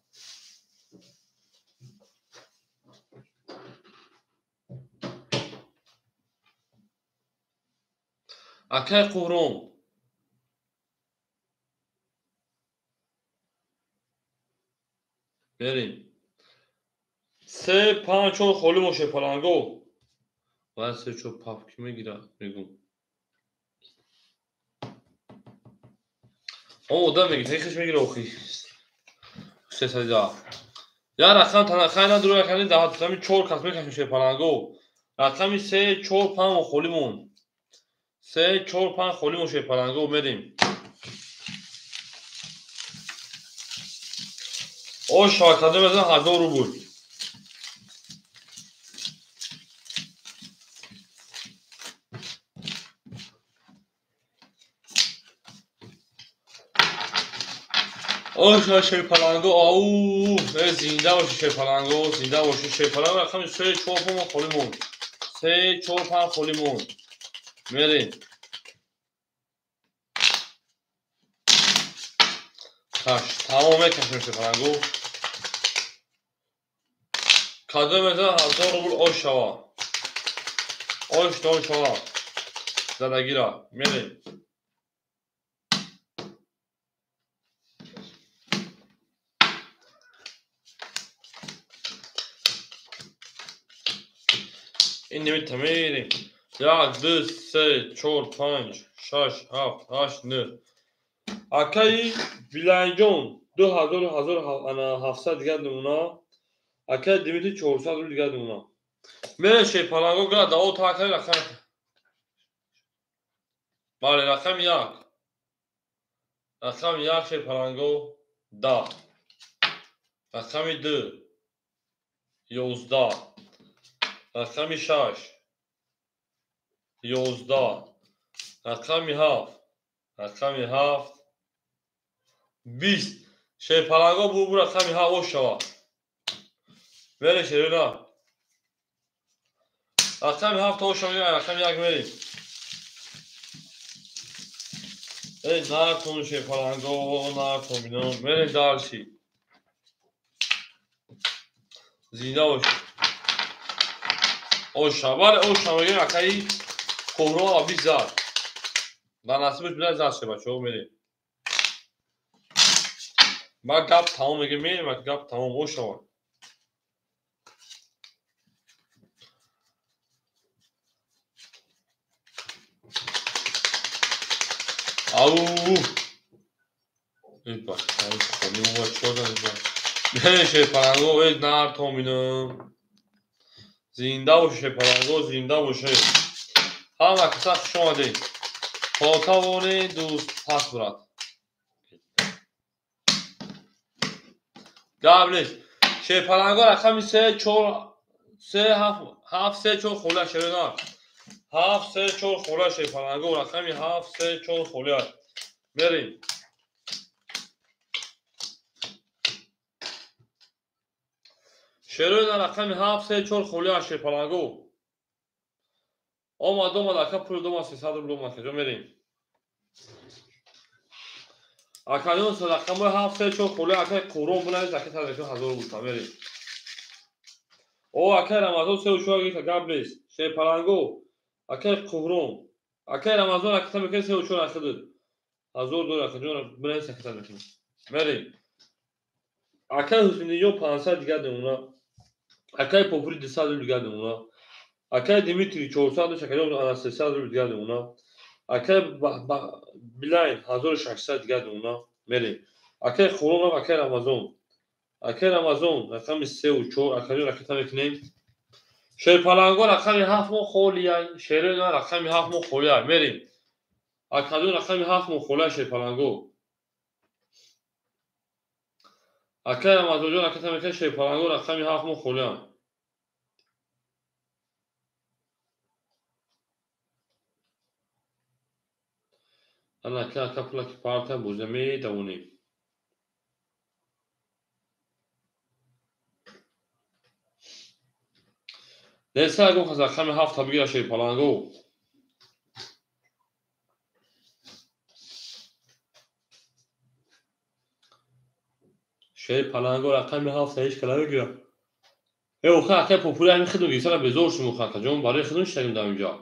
Акай Қурон. Мерем. 3 5 4 холӣ моше паланго. Ва 3 4 пап ки мегира мегум. О, одам мегира, хеш мегира охи. 310. Я рақам танахай надур рақами 10 рақами 4 кас мекашем ше паланго. Рақами 3 4 5 холӣ мон. 3 4 5 холӣ мон ше паланго мерем. О, шакаде мезан 1000 рубл. Ош шерпаланго, ау, зинда боши шерпаланго, зинда боши шерпаланго. Рақами 3 4 5 холӣ мон. 3 4 5 холӣ мон. Мерем. Таш, тамом мекашем шерпаланго. Кадом мезан 1000 рубл ош шава. Ош дон шава. Задагира. Мерем. Ин немита мерем. 1 2 3 4 5 6 7 8 9. Акаи Билайҷон 2700 дигар намуна. Акаи Димитри 400 рубл дигар намуна. Мерем шерпаланго гра дао такаи рақам. Бале, рақами 1. Рақами 1 шерпаланго 10. Рақами 2 11. Рақами 6 11. Рақами 7. Рақами 7 20. Шерпаланго бу рақами 7 ош шава. Мере шерина. Рақами 7 ош шава, рақами 1 мерем. Эй, нартон шерпаланго, нартон бинам. Мерем дарси. Зинда бош. Оша, бале, оша мегем акаи Қурон 20 зад. Дар насибаш билад зад ше бачаҳо мерем. Ма гап тамом мегем, мерем, гап тамом оша. Ау! Эй, бачаҳо, холӣ мо чор зад. Мерем шерпаланго, эй нартон бинам. Зинда боше шерпаланго, зинда боше. Ҳама каса хуш омадед. То тавонед дӯст пас бурад. Гап нест. Шерпаланго рақами 3 4 3 7 7 3 4 холия шерина. 7 3 4 холия шерпаланго рақами 7 3 4 холия. Мерем. Шерина рақами 7 3 4 холия шерпаланго. Омад, омад, ака пул дома 300 рубл омад, каҷо мерем? Акаён рақамҳои 7 3 4 холия акаи Қурон бинавис, ака тазакун 1000 рубл та мерем. О, акаи Рамазон 3 4 гирифта, гап нест. Шерпаланго, акаи Қурон, акаи Рамазон ака мекунад 3 4 ахидид. 1000 доллар акаҷон бинавис, ака тазакун. Мерем. Акаи Ҳусниниён 500 дигар намуна. Акаи Попури 200 рубл дигар намуна. Акаи Димитри 400 шакаҷон ана 300 рубл дигар намуна. Акаи Билайн 1600 дигар намуна. Мерем. Акаи Қурон, акаи Рамазон. Акаи Рамазон рақами 3 4 акаҷон ракета мекунем. Шерпаланго рақами 7 мо холия. Шерина рақами 7 мо холия. Мерем. Акаҷон рақами 7 мо холия шерпаланго. Акаи Рамазонҷон ракета мекунем шерпаланго рақами 7 мо холия. Ана ака пула ки парта бозӣ медавонем. Неса ягон кас рақами ҳафта бигира шерпаланго. Шерпаланго рақами ҳафта ҳеҷ кала бигира. Э охир акай попули ҳамин хидм гирифтана безор шудем охир акаҷон, барои хидм шидагим дар инҷо.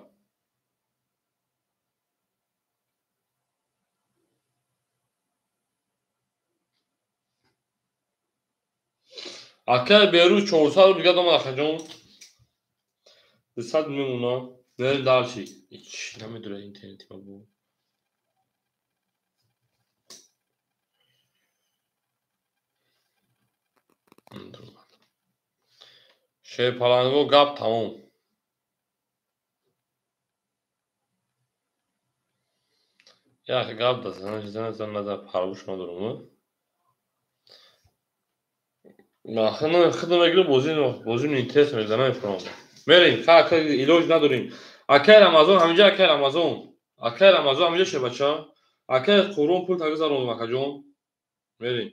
Акай Берӯз 400 рубл дигар домад акаҷон. 200 мемонам. Мерем дальше. Ич намедонам интернети ма бу. Шерпаланго гап тамом. Як гап да зана зана зана парвуш надорам. Нахна хидм мегирам бозӣ интерес мезанам мефурам. Мерем, ха илоҷ надорем. Акай Рамазон ҳаминҷа, акай Рамазон. Акай Рамазон ҳаминҷа ше бача. Акай Қурбон пул тагизаронам акаҷон. Мерем.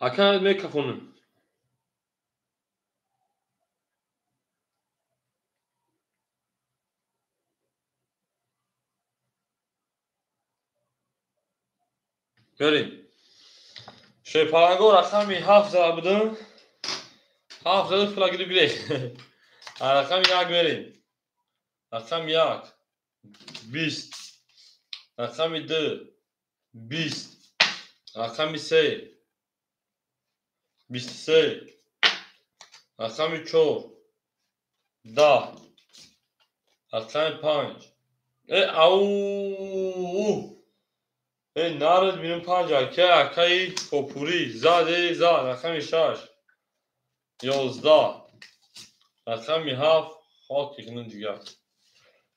Акай мекафонем. Мерем. Шерпаланго рақами ҳафт зада будам. Ҳафт зада пула гирифт гирек. Рақами як мерем. Рақами як 20. Рақами ду 20. Рақами се 23. Рақами чор 10. Рақами панҷ. Э ау! Э нарад бинем панҷ акай акаи попурӣ зад э зад. Рақами шаш 11. Рақами ҳафт хоки кунун дигар.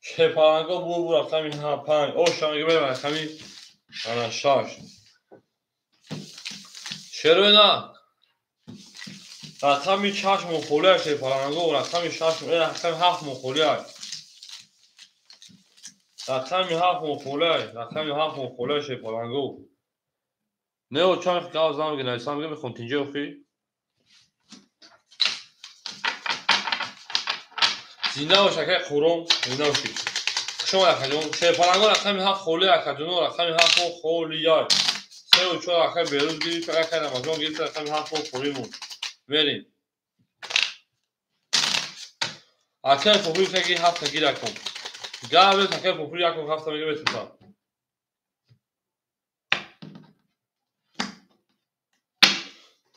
Шерпаланго бу рақами панҷ. О шамега мерем рақами ана шаш. Шероина рақами шаш мухолия шерпаланго рақами шаш рақами ҳафт мухолия. Рақами ҳафт мухолия, рақами ҳафт мухолия шерпаланго. Не о чанд гав зам мега нависам мега мехом тинҷа охи. Зинда бош акай Қурбон, зинда бошӣ. Хуш омад акаҷон. Шерпаланго рақами ҳафт холия акаҷоно, рақами ҳафт холия. Се ва чор акай Берӯз гирифт, акай Рамазон гирифт, рақами ҳафт холӣ монд. Мерем. Акай попули таги ҳафта гир акун. Гав акай попули якун ҳафта мега метута.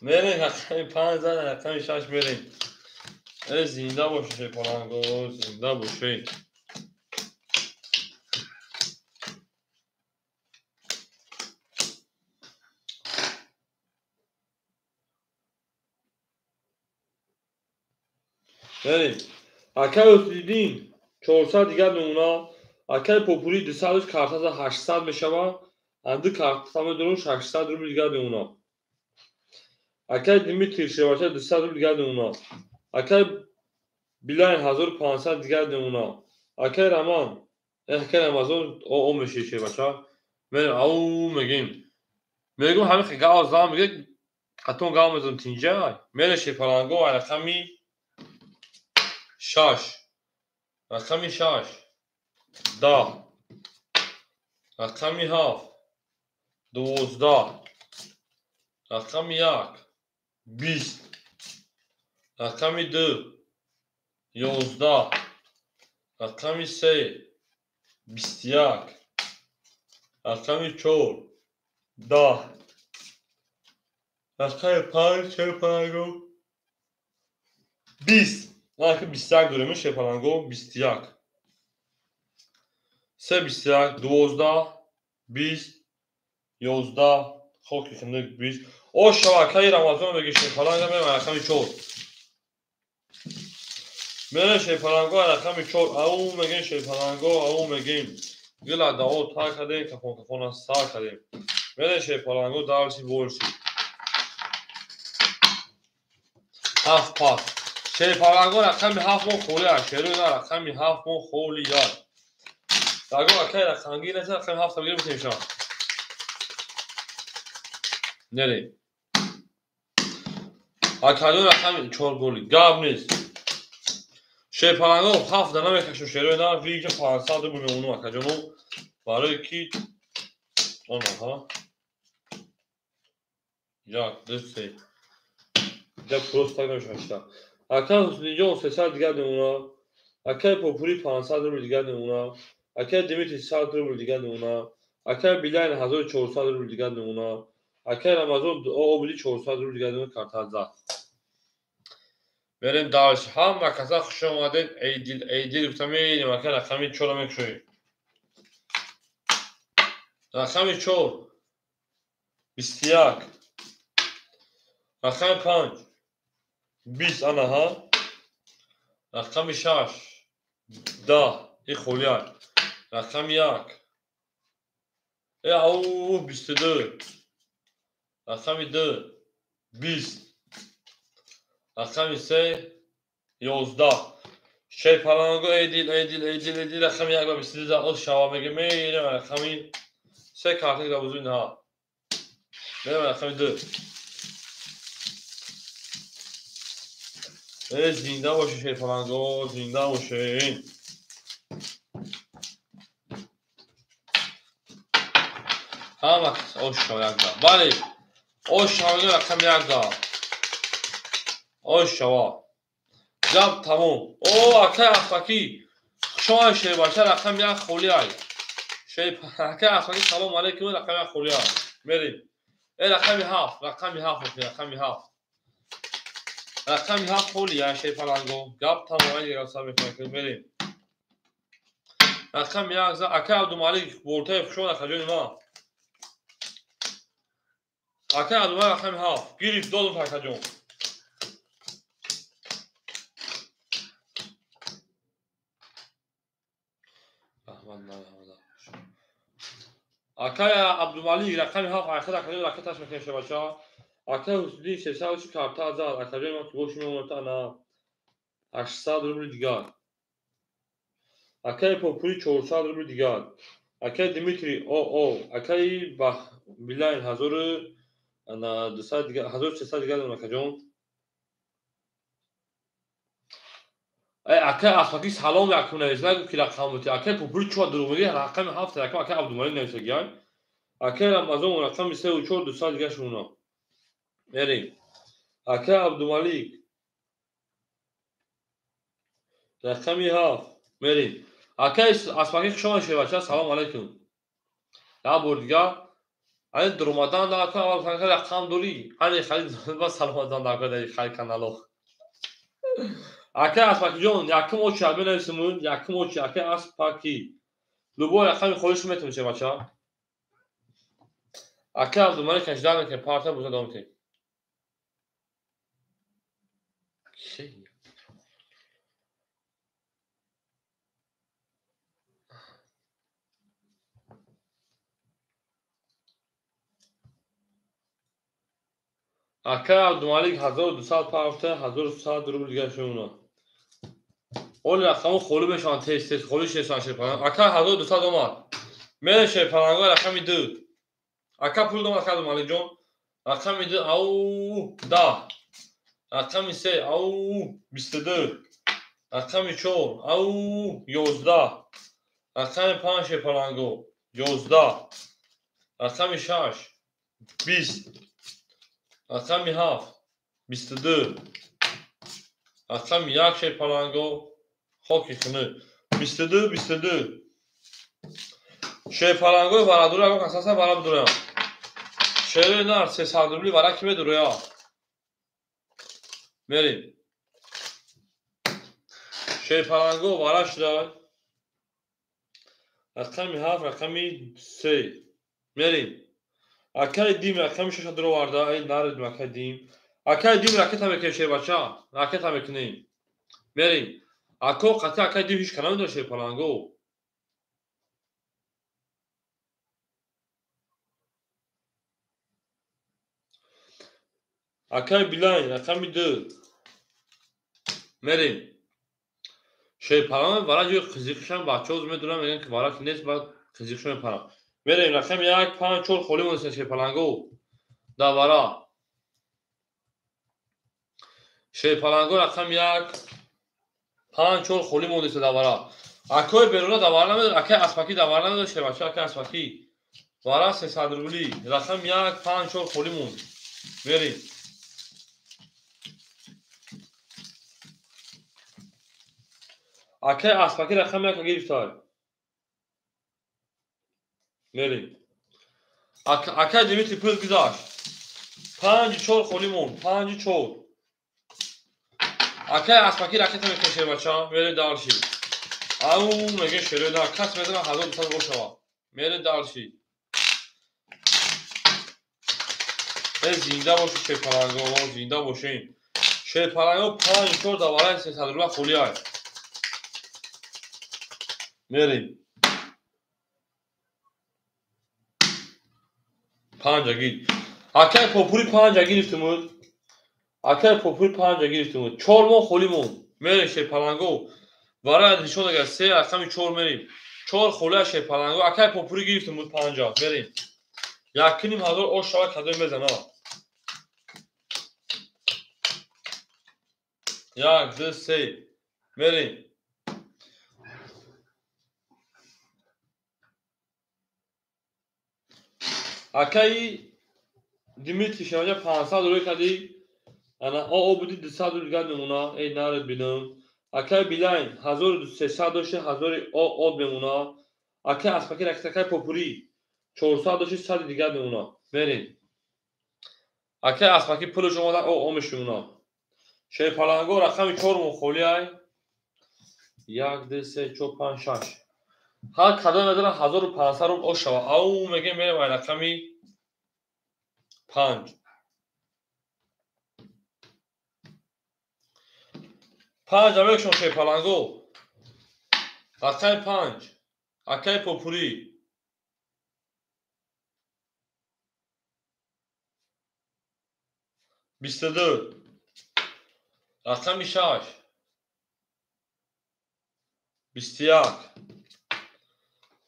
Мерем рақами панҷ зад, рақами шаш мерем. Э зинда бошед шерпаланго, зинда бошед. Мерем. Акай Усриддин 400 дигар намуна. Акай попули 200 карта за 800 мешавад. Анду карта медорам 600 рубл дигар намуна. Акай Дмитрий Шевача 200 рубл дигар намуна. Акай Билайн 1500 дигар намуна. Акай Раман, акай Рамазон о меши Шевача. Мерем ау мегим. Мегум ҳамин гав зам мега қатон гав мезанам тинҷа. Мере шерпаланго рақами шаш. Рақами шаш 10. Рақами ҳафт 12. Рақами як 20. Рақами ду 11. Рақами се 21. Рақами чор 10. Рақами панҷ шерпаланго 20. Ма 21 дорем шерпаланго 21. Се 21 12 20 11 хоки хинdik 20. О шавакаи Рамазон меги шерпаланга мерем рақами чор. Мерем шерпаланго рақами чор. Ау мегем шерпаланго, ау мегем. Гила дао та кардем, кафон кафона сар кардем. Мерем шерпаланго дарси борси. Ҳафт пас. Шерпаланго рақами 7 мо холӣ аст. Шерои на рақами 7 мо холӣ аст. Даго акай рақамгир нест, рақами 7 бигир битем. Нерем. Акаҷон рақами 4 голи. Гап нест. Шерпаланго 7 дана мекашем шерои на, виҷа 500 рубл мемонум акаҷоно. Барои ки онаҳа. 1 2 3. Ҷа просто так намешавад. Акай Ҳусниҷон 300 дигар мемона. Акай Попури 500 рубл дигар мемона. Акай Димитри 100 рубл дигар мемона. Акай Билайн 1400 рубл дигар мемона. Акай Рамазон Обуди 400 рубл дигар мемона карта зад. Мерем дальше. Ҳама каса хуш омадед. Эйдил, эйдил гуфта мерем. Акай рақами 4 мекушоем. Рақами 4 21. Рақами 5 20 анаҳа. Рақами 6 10 и холӣ аст. Рақами 1 ау 22. Рақами 2 20. Рақами 3 11. Шерпаланго эдил, эдил, эдил, эдил. Рақами 1 ва 22 оз шава мегем. Мерем рақами 3 карта габузуй на. Мерем рақами 2. Зинда бошед шерпаланго, зинда бошед. Ҳама ош шава якда. Бале, ош шава рақами 1. Ош шава. Гап тамом. О, акай Афаки. Хуш омадед шербача, рақами 1 холӣ ай. Акай Афаки салом алейкум, рақами 1 холӣ ай. Мерем. Рақами 7, рақами 7, рақами 7. Рақами 7 холӣ ай шерпаланго. Гап тамом, ай дигар сар мекунем. Мерем. Рақами 1 акай Абдумалик болтаи хуш омад акаҷони ман. Акай Абдумалик рақами 7. Гирифт додум акаҷон. Акай Абдумалик рақами 7 айхад акаҷон ракеташ мекунем шабача. Акай Ҳусни 600 карта зад. Акаҷони ман ки боши мемонад ана 800 рубл дигар. Акай Попури 400 рубл дигар. Акай Димитри ОО. Акай Билайн 1200 дигар, 1300 дигар дорам акаҷон. Акай Асфаки салом якум навис, нагу ки рақам бути. Акай Попури чӣ дурӯғ мегӯяд? Рақами 7 рақам акай Абдумалик нависагиай. Акай Рамазон рақами 3 ва 4 200 дигар шуна. Мерем. Акай Абдумалик рақами 7. Мерем. Акай Асфаки хуш омадед шербача, салом алейкум. Як бор дигар ани дуромадан дар кун аввал фанка рақам дорӣ. Ани халид ба саломадан дар кун дар хай канало. Акай Аспакиҷон, якум очи абе нависимун, якум очи акай Аспаки. Любой рақами холиш метавонӣ шербача. Акай Абдумалик 18 мекунем, парта буза давом метем. Акай Абдумалик 1200 пафта, 1100 рубл дигар шуна. Оли рақамҳо холӣ мешаванд тез тез, холӣ шесан шерпаланг. Акай 1200 омад. Мерем шерпаланго рақами 2. Ака пул домад акай Абдумаликҷон. Рақами 2 ау 10. Рақами 3 ау 22. Рақами 4 ау 11. Рақами 5 шерпаланго 11. Рақами 6 20. Рақами 7 22. Рақами 1 шерпаланго хоки хунук 22 22. Шерпалангои варадура ягон кас ҳаста вара бидуроям. Шерои нар 300 рубли вара ки медуроя. Мерем. Шерпаланго вара шуда. Рақами 7 рақами 3. Мерем. Акай Дим рақами 6 дуроварда. Ай наредим акай Дим. Акай Дим ракета мекунем шербача. Ракета мекунем. Мерем. Ако қати акай Дим ҳеч кана медонад шерпаланго. Акай Билайн рақами 2. Мерем. Шерпаланг вара ҷои қизиқшам бачаҳо медонам, мегӯянд ки вара нест, баъд қизиқшо мепарам. Мерем рақами 1, 5, 4 холӣ монеста шерпаланго. Дар вара. Шерпаланго рақами 1, 5, 4 холӣ монеста дар вара. Акои беруна дар вара намедонад, акай аспакӣ дар вара намедонад, шербача акай аспакӣ. Вара 300 рублӣ. Рақами 1, 5, 4 холӣ монд. Мерем. Акай аспакӣ рақами 1 гирифтай. Мерем. Акай Димитри пул гузашт. 5, 4 холӣ монд. 5, 4. Акай аспакӣ ракета мекунад шербача. Мерем дальше. Ау меге шерои на кас медонад 1200 бошава. Мерем дальше. Э зинда бошед шерпаланго, зинда бошем. Шерпаланго 5, 4 дар вараи 300 рубла холӣ ай. Мерем. 5 гир. Акай попури 5 гирифтимуд. Акай попури 5 гирифтимуд. 4 моҳ холӣ монд. Мерем шерпаланго. Вара нишон агар 3 рақами 4 мерем. 4 холия шерпаланго. Акай попури гирифтимуд 5. Мерем. 1500 ош шава кадом мезана. 1, 2, 3. Мерем. Акай Димитри шаваҷа 500 рӯй кардӣ. Ана о буди 200 рӯй дигар мемона. Эй наред бинам. Акай Билайн 1300 дошти 1000 о мемона. Акай аспаки ракетакай попури 400 дошти 100 дигар мемона. Мерем. Акай аспаки пулаш омада о мешумона. Шерпаланго рақами 4 мо холӣ ай. 1, 2, 3, 4, 5, 6. Ҳар кадом медонад 1500 рубл ош шава. Ау мегем мерем ай рақами 5. 5 амекшон шерпаланго. Рақами 5. Акай попури. 22. Рақами 6. 21.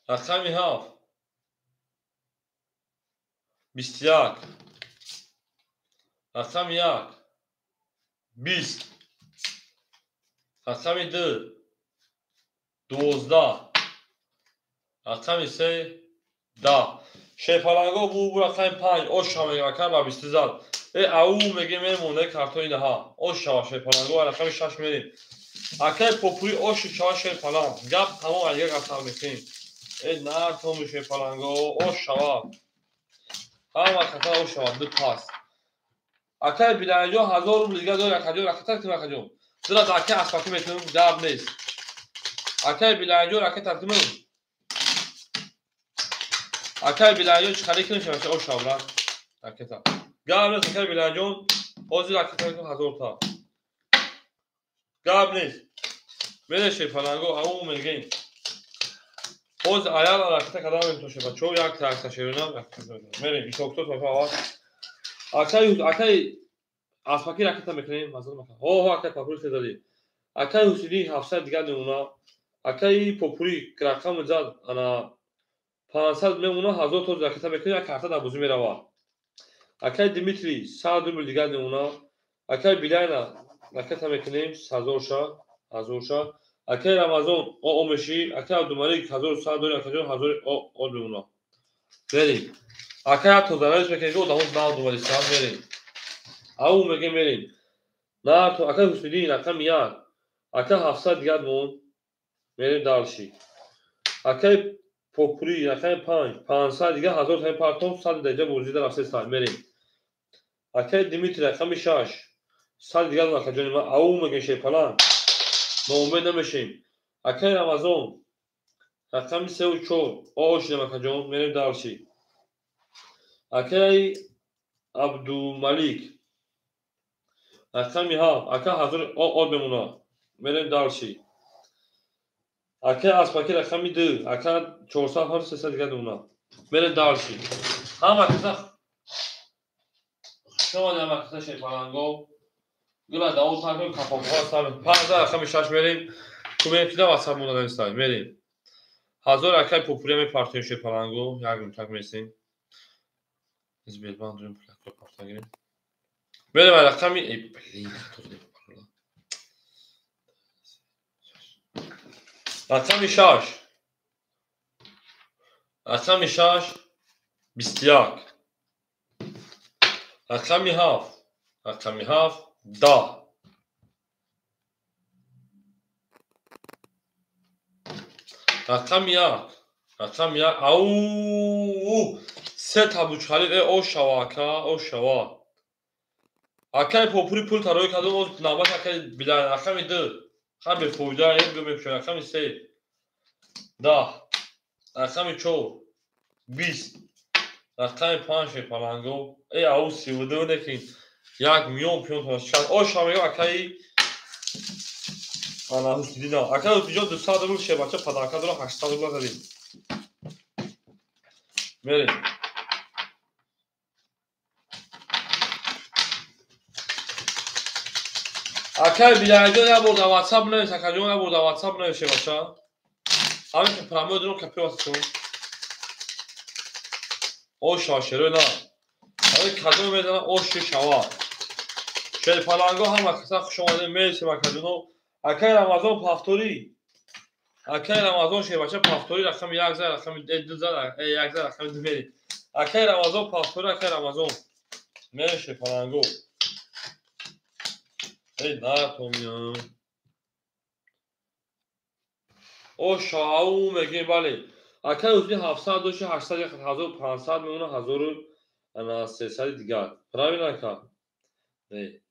Рақами 7. 21. Рақами 1. 20. Рақами 2. 12. Рақами 3. 10. Шерпаланго бу рақами 5. Ош шава мегӯям акай ба 20 зад. Э ау мегем мемонда картои наҳа. Ош шава шерпаланго рақами 6 мерем. Акай попури ош шава шерпаланг. Гап тамом алига гап мекунем. Э нартом шерпаланго ош шава. Ҳама каса ош шава ду пас. Акай Биланҷо 1000 рубл дигар дорад акаҷон ракета кунам акаҷон. Дира акай аспакӣ мекунам гап нест. Акай Биланҷо ракета кунам. Акай Биланҷо чӣ харид кунам шава ош шава брат. Ракета. Гап нест акай Биланҷон ҳозир ракета мекунам 1000 та. Гап нест. Мере шерпаланго ау мегем. Ҳозир аяла ракета кадам метон шерпа. Чо як та шерунам ракета мекунам. Мерем ишоктор тофа аввал. Акай аспакӣ ракета мекунем, мазза макун. Ҳо акай попури хезадӣ. Акай Ҳусидӣ 700 дигар мемона. Акай попури рақам зад ана 500 мемона, 1000 то ракета мекунем, як карта дар бозӣ мерава. Акай Димитри 100 рубл дигар мемона. Акай Билайна ракета мекунем 1000 ша, 1000 ша. Акай Рамазон о мешӣ, акай Абдумалик 1100 дорӣ, акаҷон 1000 о мемона. Мерем. Акай тозаравиш мекунем, ки одамо нав думадиста, мерем. Ау мегем мерем. На то акай Ҳусиддин рақами 1. Акай 700 дигар монд. Мерем дальше. Акай попури рақами 5, 500 дигар 1000 та партом 100 дараҷа бозӣ дар 700 мерем. Акай Димитри рақами 6. 100 дигар акаҷони ман ау мегем шерпаланг. Ноумед намешем. Акай Рамазон рақами 3 ва 4. О шудем акаҷон, мерем дальше. Акай Абдумалик рақами 7. Ака 1000 о мемона. Мерем дальше. Акай аспакӣ рақами 2. Ака 400 ҳар 300 дигар мемона. Мерем дальше. Ҳама каса Хушомадем вақта Шерпаланго. Гула давол такун капонҳо сар. 5 рақами 6 мерем. Кумем кида ватсап монда нестай. Мерем. 1000 акай попурия мепартоем Шерпаланго. Як минутак месем. Сбербанк дурем пулакро парта гирем. Мерем рақами эй блин, рақами 6. Рақами 6 21. Рақами 7. Рақами 7 10. Рақами 1. Рақами 1. Ау! Се табучхалид э о шава ака, о шава. Акай попури пул тарои кардум, оз навбат акай билан. Рақами 2. Ха бефоида, э бемепшон. Рақами 3. 10. Рақами 4. 20. Рақами 5 Шерпаланго. Э ау 32 некин. Як миён пиён тона шад. О шава мегӯ акаи ана Ҳусиддин. Акаи Ҳусиддин 200 рубл шербача падарка дора 800 рубл задим. Мерем. Акай Билайҷон як бор дар WhatsApp навис, акаҷон як бор дар WhatsApp навис шербача. Ҳамин ки прамои дурум капи васитон. О шава шерои на. Ҳамин кадом мезана о ши шава. Шерпаланго ҳама каса хуш омадем мересем акаҷоно. Акай Рамазон пафторӣ. Акай Рамазон шербача пафторӣ рақами 1 зад, рақами 2 зад, 1 зад, рақами 2 мери. Акай Рамазон пафторӣ, акай Рамазон. Мерем Шерпаланго. Эй, натомиям. О шау мегем бале. Акай узби 700 доши 800 1500 мемона 1300 дигар. Правильно ака? Не.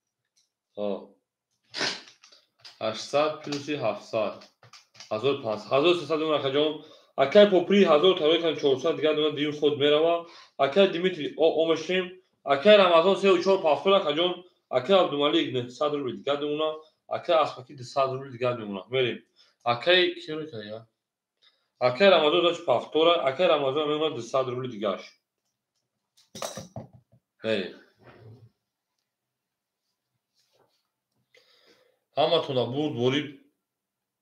Ҳо. 800 плюси 700. 1500. 1300 мемона акаҷон. Акай попри 1000 тарои кан 400 дигар мемона дим худ мерава. Акай Димитрий о омешем. Акай Рамазон 3 4 пафтор акаҷон. Акай Абдумалик 900 рубл дигар мемона. Акай Аспаки 200 рубл дигар мемона. Мерем. Акай киро кая? Акай Рамазон дошт пафтора, акай Рамазон мемона 200 рубл дигаш. Мерем. Ҳаматона бурд бориб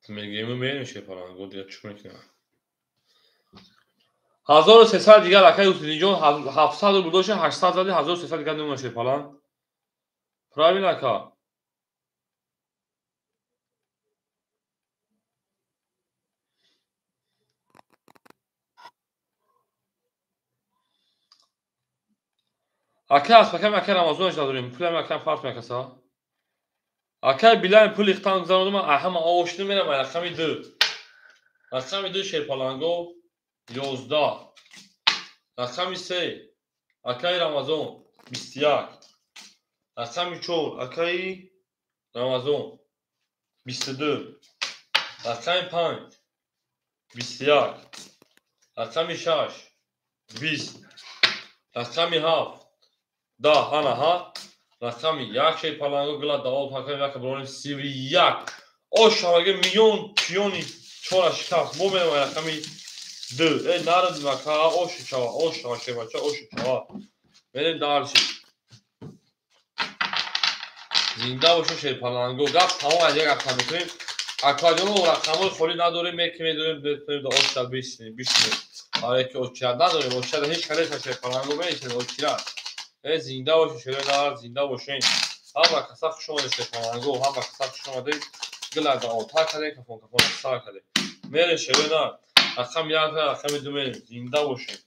мегему мерем Шерпаланго дигар чӣ мекунем? 1300 дигар акай Ҳусиддинҷон 700 рубл дошт 800 зади 1300 дигар мемона Шерпаланг. Правильно ака? Акай Аспакам акай Рамазонаш надорем. Пулам акай фарқ мекаса. Акай Билайн пул ихтан гузаронидум, ҳама овошиду мерам рақами 2. Рақами 2 Шерпаланго 11. Рақами 3 акай Рамазон 21. Рақами 4 акай Рамазон 22. Рақами 5 21. Рақами 6 20. Рақами 7 10. Ана ҳа. Рақами 1 Шерпаланго гула давол пакам як броним 31. О шаваге миён пиёни 4 шикаст. Мо мерем рақами 2. Эй нарад мака о шава, о шава шербача, о шава. Мерем дальше. Зинда боша Шерпаланго. Гап тамом аз як рақам мекунем. Акаҷоно рақамҳои холӣ надорем, меки медорем, метавонем да ошта бишинем, бишинем. Барои ки очират надорем, очират ҳеҷ кале Шерпаланго менишинем, очират. Э зинда бошед, шерои нар, зинда бошед. Ҳама каса хуш омадед Шерпаланго, ҳама каса хуш омадед. Гула да ота кардем, кафон кафон сар кардем. Мерем шерои нар. Рақами 1, рақами 2 мерем. Зинда бошед.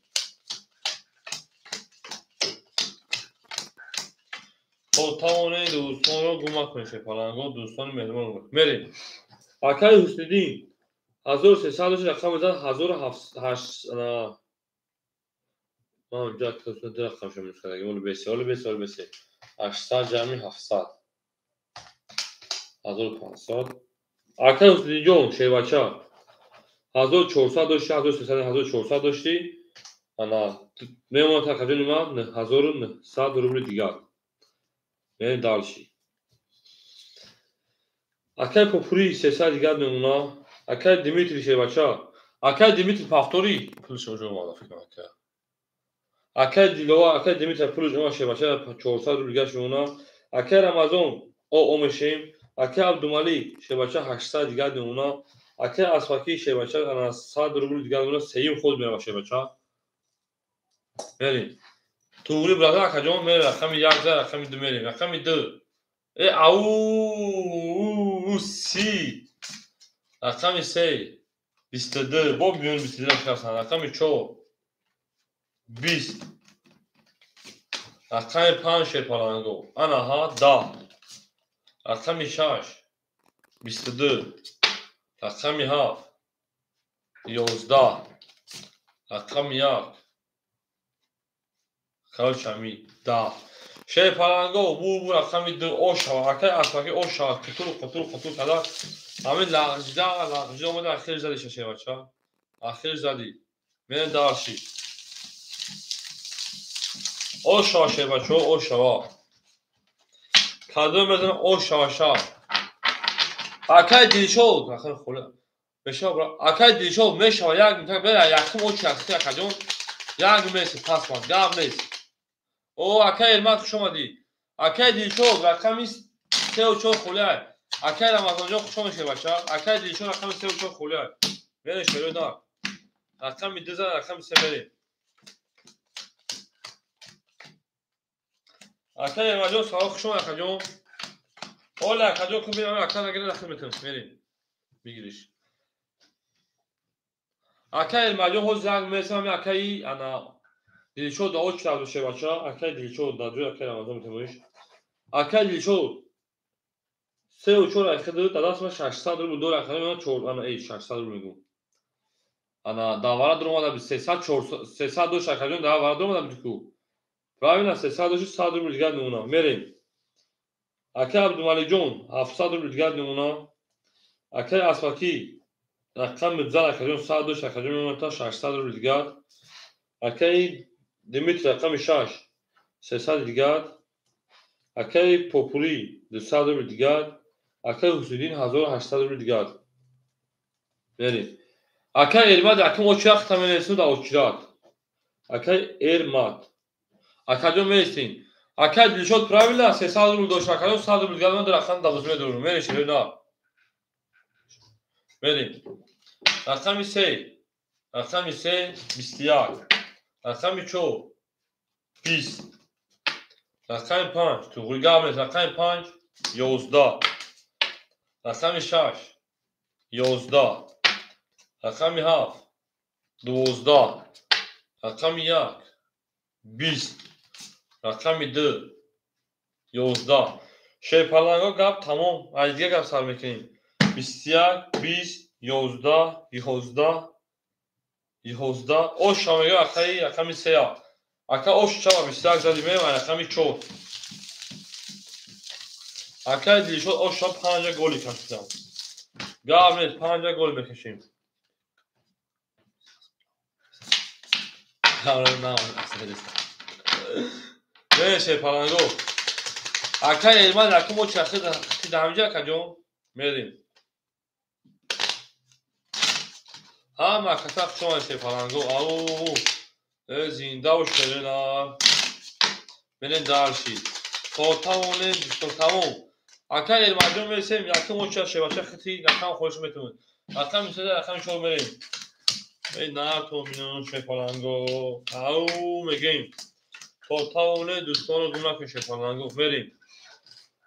Хоб тавонед дӯстонро гум накунед Шерпаланго, дӯстони меҳрубон. Мерем. Акай Ҳусиддин 1300 дошт рақами зад 1008. Ман ҷа ду рақам шо мушкадаги. Оли бесе, оли бесе, оли бесе. 800 ҷамъи 700. 1500. Акай Ҳусиддинҷон шербача 1400 дошти, 1300, 1400 дошти. Ана мемонад акаҷони ман 1900 рубли дигар. Мерем дальше. Акай Попури 300 дигар мемона. Акай Димитрий шербача. Акай Димитрий пафторӣ. Пулш оҷо омада фикр акай. Акай Дилова, акай Димитр пулуш омад шербача 400 рубл дигар мемона. Акай Рамазон о мешем. Акай Абдумалик шербача 800 дигар мемона. Акай Асфаки шербача 100 рубл дигар мемона. Сеюм ход мерава шербача. Мерем. Туғри брадар акаҷон мерем рақами 1 за рақами 2 мерем. Рақами 2. Э ау си. Рақами 3 22. Бо миён 22 шафсан. Рақами 4 20. Рақами 5 шерпаланго. Анаҳа 10. Рақами 6 22. Рақами 7 11. Рақами 1 короче ами 10. Шерпаланго бу рақами 2 о шава. Акай Асфаки о шава. Қутур қутур қутур када. Ҳамин лағжида лағжида омада ахир зади шербача. Ахир зади. Мерем дарши. О шава шербачо, о шава. Кадом мезанам о шава ша. Акай Дилшод, ахир хола. Мешава, акай Дилшод мешава як митак бера якум о чи акаҷон. Як меси паспорт, гап нест. О акай Эрмат хуш омадӣ. Акай Дилшод рақами 3 4 холиай. Акай Рамазонҷон хуш омадӣ шербача. Акай Дилшод рақами 3 4 холиай. Мерем шерои на. Рақами 2 за рақами 3 мерем. Акай Эрматҷон салом хуш омадӣ акаҷон. Ола акаҷон ку бинам ака нагира дахил метавонам. Мерем. Бигириш. Акай Эрматҷон ҳозир занг мерасам акаи ана Дилшод да оч рафт шербача. Акай Дилшод да ҷои акай Рамазон метавониш. Акай Дилшод 3 4 ахиду да даст ман 600 рубл дор ахиду ман 4 ана эй 600 рубл мегӯм. Ана давара дуромада 300 400 300 дошт акаҷон давара дуромада ку. Правильно 300 дошт 100 рубл дигар мемона. Мерем. Акай Абдумаликҷон 700 рубл дигар мемона. Акай Асфаки рақами зан акаҷон 100 дошт акаҷон мемона та 600 рубл дигар. Акай Димитр рақами 6 300 дигар. Акай Попури 200 рубл дигар. Акай Ҳусайдин 1800 рубл дигар. Мерем. Акай Эрмат якум очи вақта мересу да очират. Акай Эрмат. Акаҷон мересин. Акай Дилшод правильно 300 рубл дошт акаҷон 100 рубл дигар ман рақам давоз медорам. Мерем на. Мерем. Рақами 3. Рақами 3 21. Рақами 4 20. Рақами 5 туғри гап нест. Рақами 5 11. Рақами 6 11. Рақами 7 12. Рақами 1 20. Рақами 2 11. Шерпаланго гап тамом. Аз дигар гап сар мекунем. 21 20 11 11 11. Ош шава мегӯям акаи рақами 3. Ака ош шава 21 зади меем рақами 4. Акаи Дилшод ош шава 5 голи кашидам. Гап нест 5 гол мекашем. Мерем шерпаланго. Акаи Эрмат якум очи ахида ҳамҷа акаҷон. Мерем. Ҳама каса хуш омадед шерпаланго. Ау зинда бош шерена. Мерем дарши. То тавонем то тамом. Акаи Эрматҷон мересем якум очи шербача хити рақам хоҳиш метавонед. Рақами 3 рақами 4 мерем. Эй нартон минон шерпаланго. Ау мегӯем. То тавонед дӯстонро гум накунед шерпаланго. Мерем.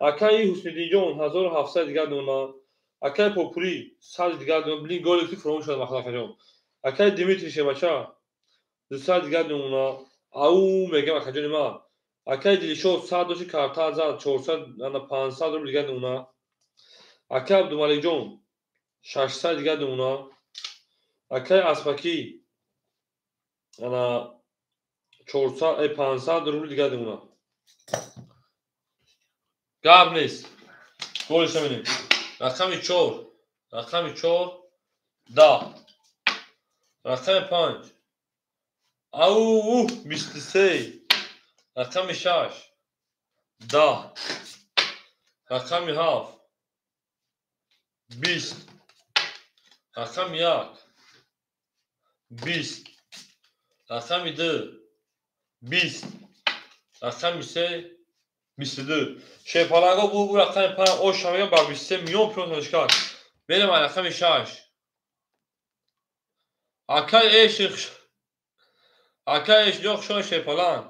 Акаи Ҳусайдинҷон 1700 дигар дона. Акай Попури 100 дигар дона. Блин голи ки фуромӯш шуд махлақ акаҷон. Акай Димитри шербача 200 дигар дона. Ау мегӯям акаҷони ман. Акай Дилшод 100 дошти карта зад 400 ана 500 рубл дигар дона. Акай Абдумаликҷон 600 дигар дона. Акай Асфаки ана 400 500 рубл дигар дона. Гап нест. Голиша менем. Рақами 4. Рақами 4 10. Рақами 5 ау 23. Рақами 6 10. Рақами 7 20. Рақами 1 20. Рақами 2 20, рақами 3, 22. Шерпаланго бу рақами 5 оша мегам ба 23 миён пёнташкар. Мерем рақами 6. Акай эш акай эш ёқ шон шерпаланг.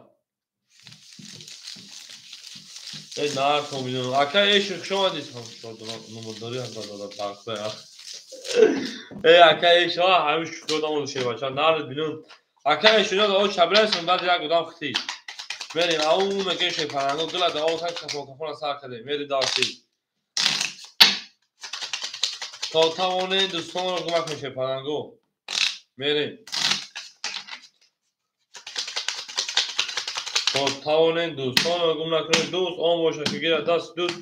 Э нар комбинон. Акай эш шон дис ҳам номердори ҳам дада тақса. Э акай эш ҳа ҳамиш шукр шербача нар бинун. Акай эш ёд о чабресун баъд як одам хти. Мерем ау мегем шерпаланго гила да о так кафон кафон сар кардем. Мерем дарси. То тавонед дӯстонро кӯмак кунед шерпаланго. Мерем. То тавонед дӯстонро гум накунед. Дӯст он бошад ки гирад даст дӯст,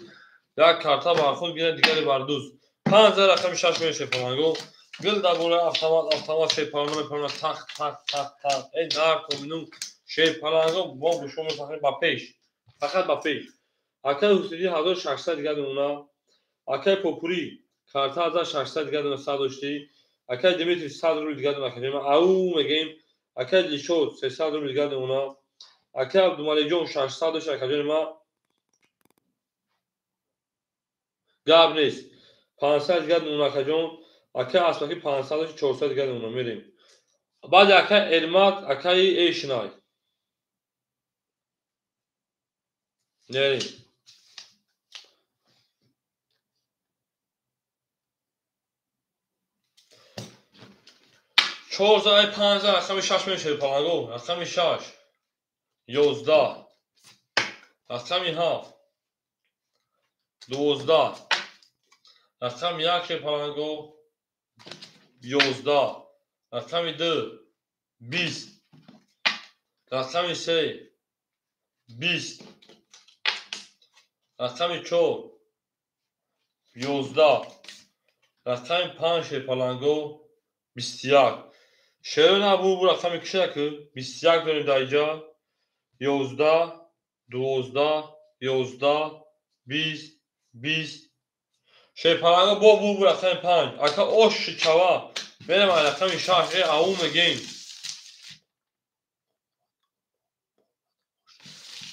як карта бар худ гирад, дигаре бар дӯст. 5 рақами 6 мерем шерпаланго. Гил дар болои автомат, автомат шерпаланго мепаронад тақ тақ тақ тақ. Эй нар коминум шерпаланго мо бо шумо мефахрем ба пеш. Фақат ба пеш. Акай Ҳусайни 1600 дигар мемонад. Акай Попурӣ карта 1600 дигар мемонад, 100 доштӣ. Акай Димитрий 100 рубл дигар мемонад. Ау мегем. Акай Дилшод 300 рубл дигар мемонад. Акай Абдумаликҷон 600 дошт, акаҷони ма. Гап нест. 500 дигар мемонад акаҷон. Акай Аспаки 500 дошт, 400 дигар мемонад. Мерем. Баъд акай Эрмат, акай Эшнай. Мерем. 4 5 рақами 6 мерем шерпаланго. Рақами 6 11, рақами 7 12, рақами 1 шерпаланго 11, рақами 2 20, рақами 3 20, рақами 4 11, рақами 5 шерпаланго 21. Шерона бу рақами кишаку 21 дорем дар инҷа. 11, 12, 11, 20, 20. Шерпаланго бо бу рақами 5. Ака ош чава. Мерем рақами 6 ау мегем.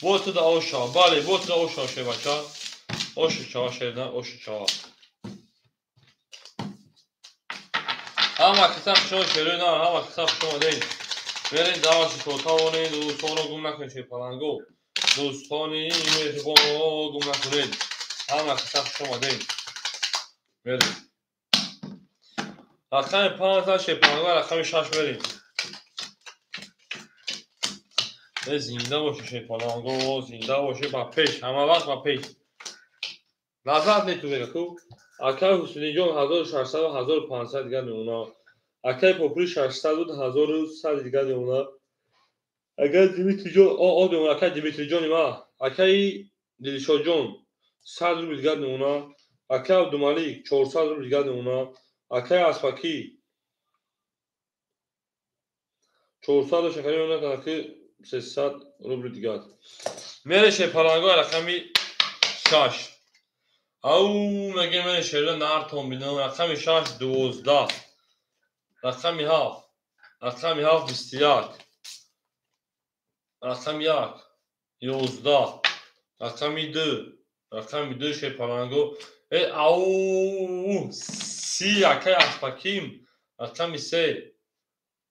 Бо ту да ош чава. Бале, бо ту да ош чава шербача. Ош чава шерна, ош чава. Ҳама киса хушон шерона, ҳама киса хушон ден. Мерем даваши то тавонед дӯстонро гум накунед шерпаланго. Дӯстони меҳрибонро гум накунед. Ҳама киса хуш омадед. Мерем. Рақами 5 шерпаланго, рақами 6 мерем. Э зинда бошед шерпаланго, зинда бошед ба пеш, ҳама вақт ба пеш. Назар нету ку. Акай Ҳусайниҷон 1600 1500 дигар мемонад. Акай Попури 600 буд, 1100 дигар мемонад. Акай Димитриҷон о мемонад, акай Димитриҷони ма. Акай Дилшодҷон 100 рубл дигар мемонад. Акай Абдумалик 400 рубл дигар мемонад. Акай Аспакӣ 400 дошт, акай мемонад, акай 300 рубл дигар. Мере шерпаланго рақами 6. Ау мегем мере шерла нартон бинам. Рақами 6 12, рақами 7, рақами 7 21, рақами 1 11, рақами 2, рақами 2 шерпаланго. Э ау 30 акай Аспаким, рақами 3.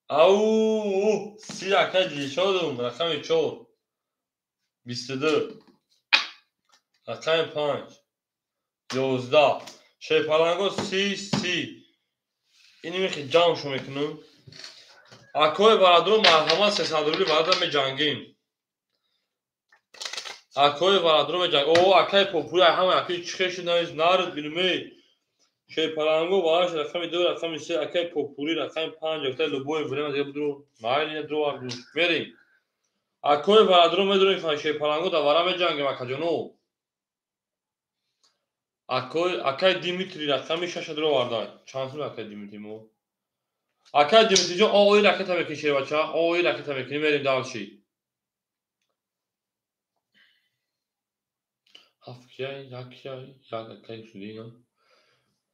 Ау 30 акай Дилшодум, рақами 4 22, рақами 5 11. Шерпаланго 30 30. Ини мехи ҷамъ шо мекунам. Акои бародаро марҳамат 300 рубли бародар меҷангем. Акои бародаро меҷанг. О акай Попури ҳама акай чихе шуд навис нард бинуме. Шерпаланго бараш рақами 2 рақами 3 акай Попури рақами 5 акай любой время дига будро. Майли дро варду. Мерем. Акои бародаро медонем шерпаланго да вара меҷангем акаҷоно. Акай Димитрий рақами 6 дро вардай. Чанд сум акай Димитрий мо? Акай Димитриҷон ои ракета мекунӣ шербача, ои ракета мекунӣ, мерем дальше. 7 кияй, 1 кияй, 1 акай Ҳусайнина.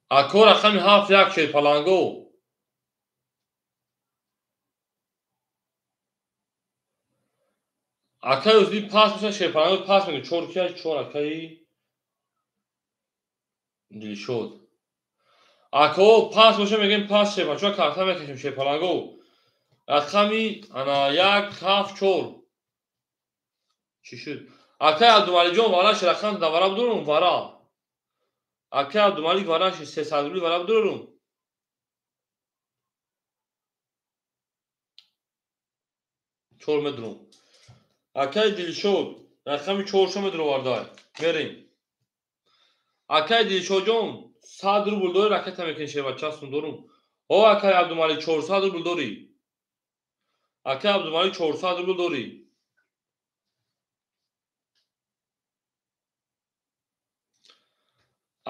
Ако рақами 7 1 шерпаланго. Акаи Ҳусниддин пас мешавад, шерпаланго пас мекунад. Чор ки чор акаи Дилшод. Акао пас боша мегӯем пас шерпачо карта мекашем шерпаланго. Рақами ана 1 7 4. Чӣ шуд? Акаи Абдумаликҷон вараш рақам давара бидорум вара. Акаи Абдумалик вараш 300 рубли вара бидорум. 4 медурум. Акаи Дилшод рақами 4 медуровардай. Мерем. Акаи Дилшодҷон 100 рубл дори ракета мекунӣ шербача сум дорум. О акаи Абдумалик 400 рубл дорӣ. Акаи Абдумалик 400 рубл дорӣ.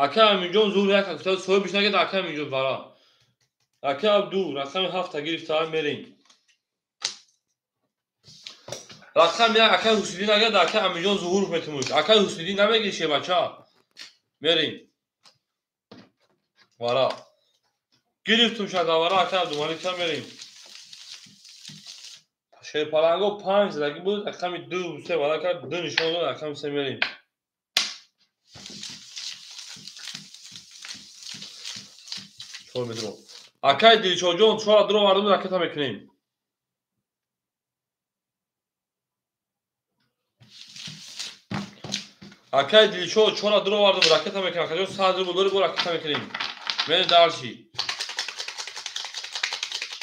Акаи Аминҷон зур як гуфта соҳибиш нагирд акаи Аминҷон вара. Акаи Абду рақами 7 гирифта мерем. Рақами 1 акаи Ҳусниддин нагирд акаи Аминҷон Зуҳуров метумуш. Акаи Ҳусниддин намегирӣ шербача. Мерем. Вара. Гирифтум шада вара акаи Абдумаликша мерем. Шерпаланго 5 задаги буд, рақами 2 3 вара кард, 2 нишон дод, рақами 3 мерем. 4 метро. Акаи Дилшодҷон 4 дро вардум ракета мекунем. Акаи Дилшод 4 дро вардум ракета мекунем. Акаҷон 100 рубл дори бо ракета мекунем. Мерем дарши.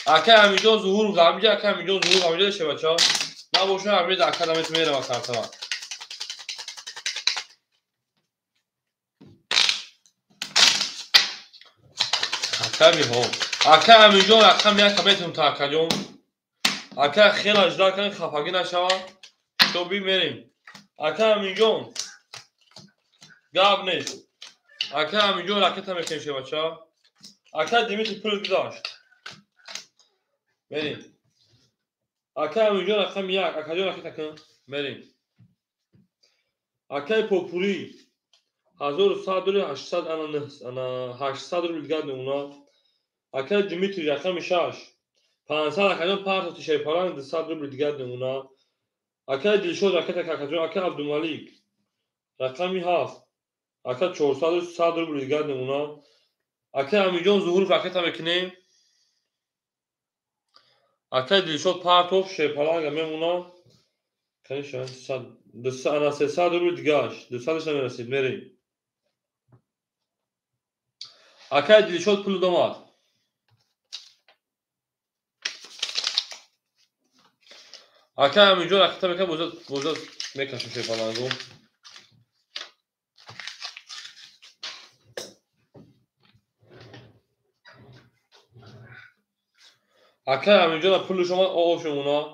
Акаи Аминҷон Зуҳуров ҳамиҷа, акаи Аминҷон Зуҳуров ҳамиҷа шебача. Набоша ҳамиҷа ака дамет мерава картава. Акаи ҳо. Акаи Аминҷон рақами 1 метум та акаҷон. Ака хела жда кан хафагӣ нашава. Шоби мерем. Акаи Аминҷон гап нест. Акаи Аминҷон ракета мекунем шебача. Акаи Димитри пул гузашт. Мерем. Акаи Аминҷон рақами 1, акаҷон ракета кун. Мерем. Акаи Попурӣ 1100 рубл 800 ана 800 рубл дигар мемонад. Акаи Димитри рақами 6 500 акаҷон партофти шерпаланг 200 рубл дигар мемонад. Акаи Дилшод ракета акаҷон, акаи Абдумалик рақами 7 ака 400 100 рубл дигар мемонад. Акаи Аминҷон Зуҳуров ракета мекунем. Акаи Дилшод партоф шерпаланга мемонад. Конечно, 300 рубл дигаш, 200-ш намерасид, мерем. Акаи Дилшод пул домад. Акаи Аминҷон ракета мекунад, бозад мекашем шерпалангу. Акаи Аминҷон пулаш омад, ош мемонад.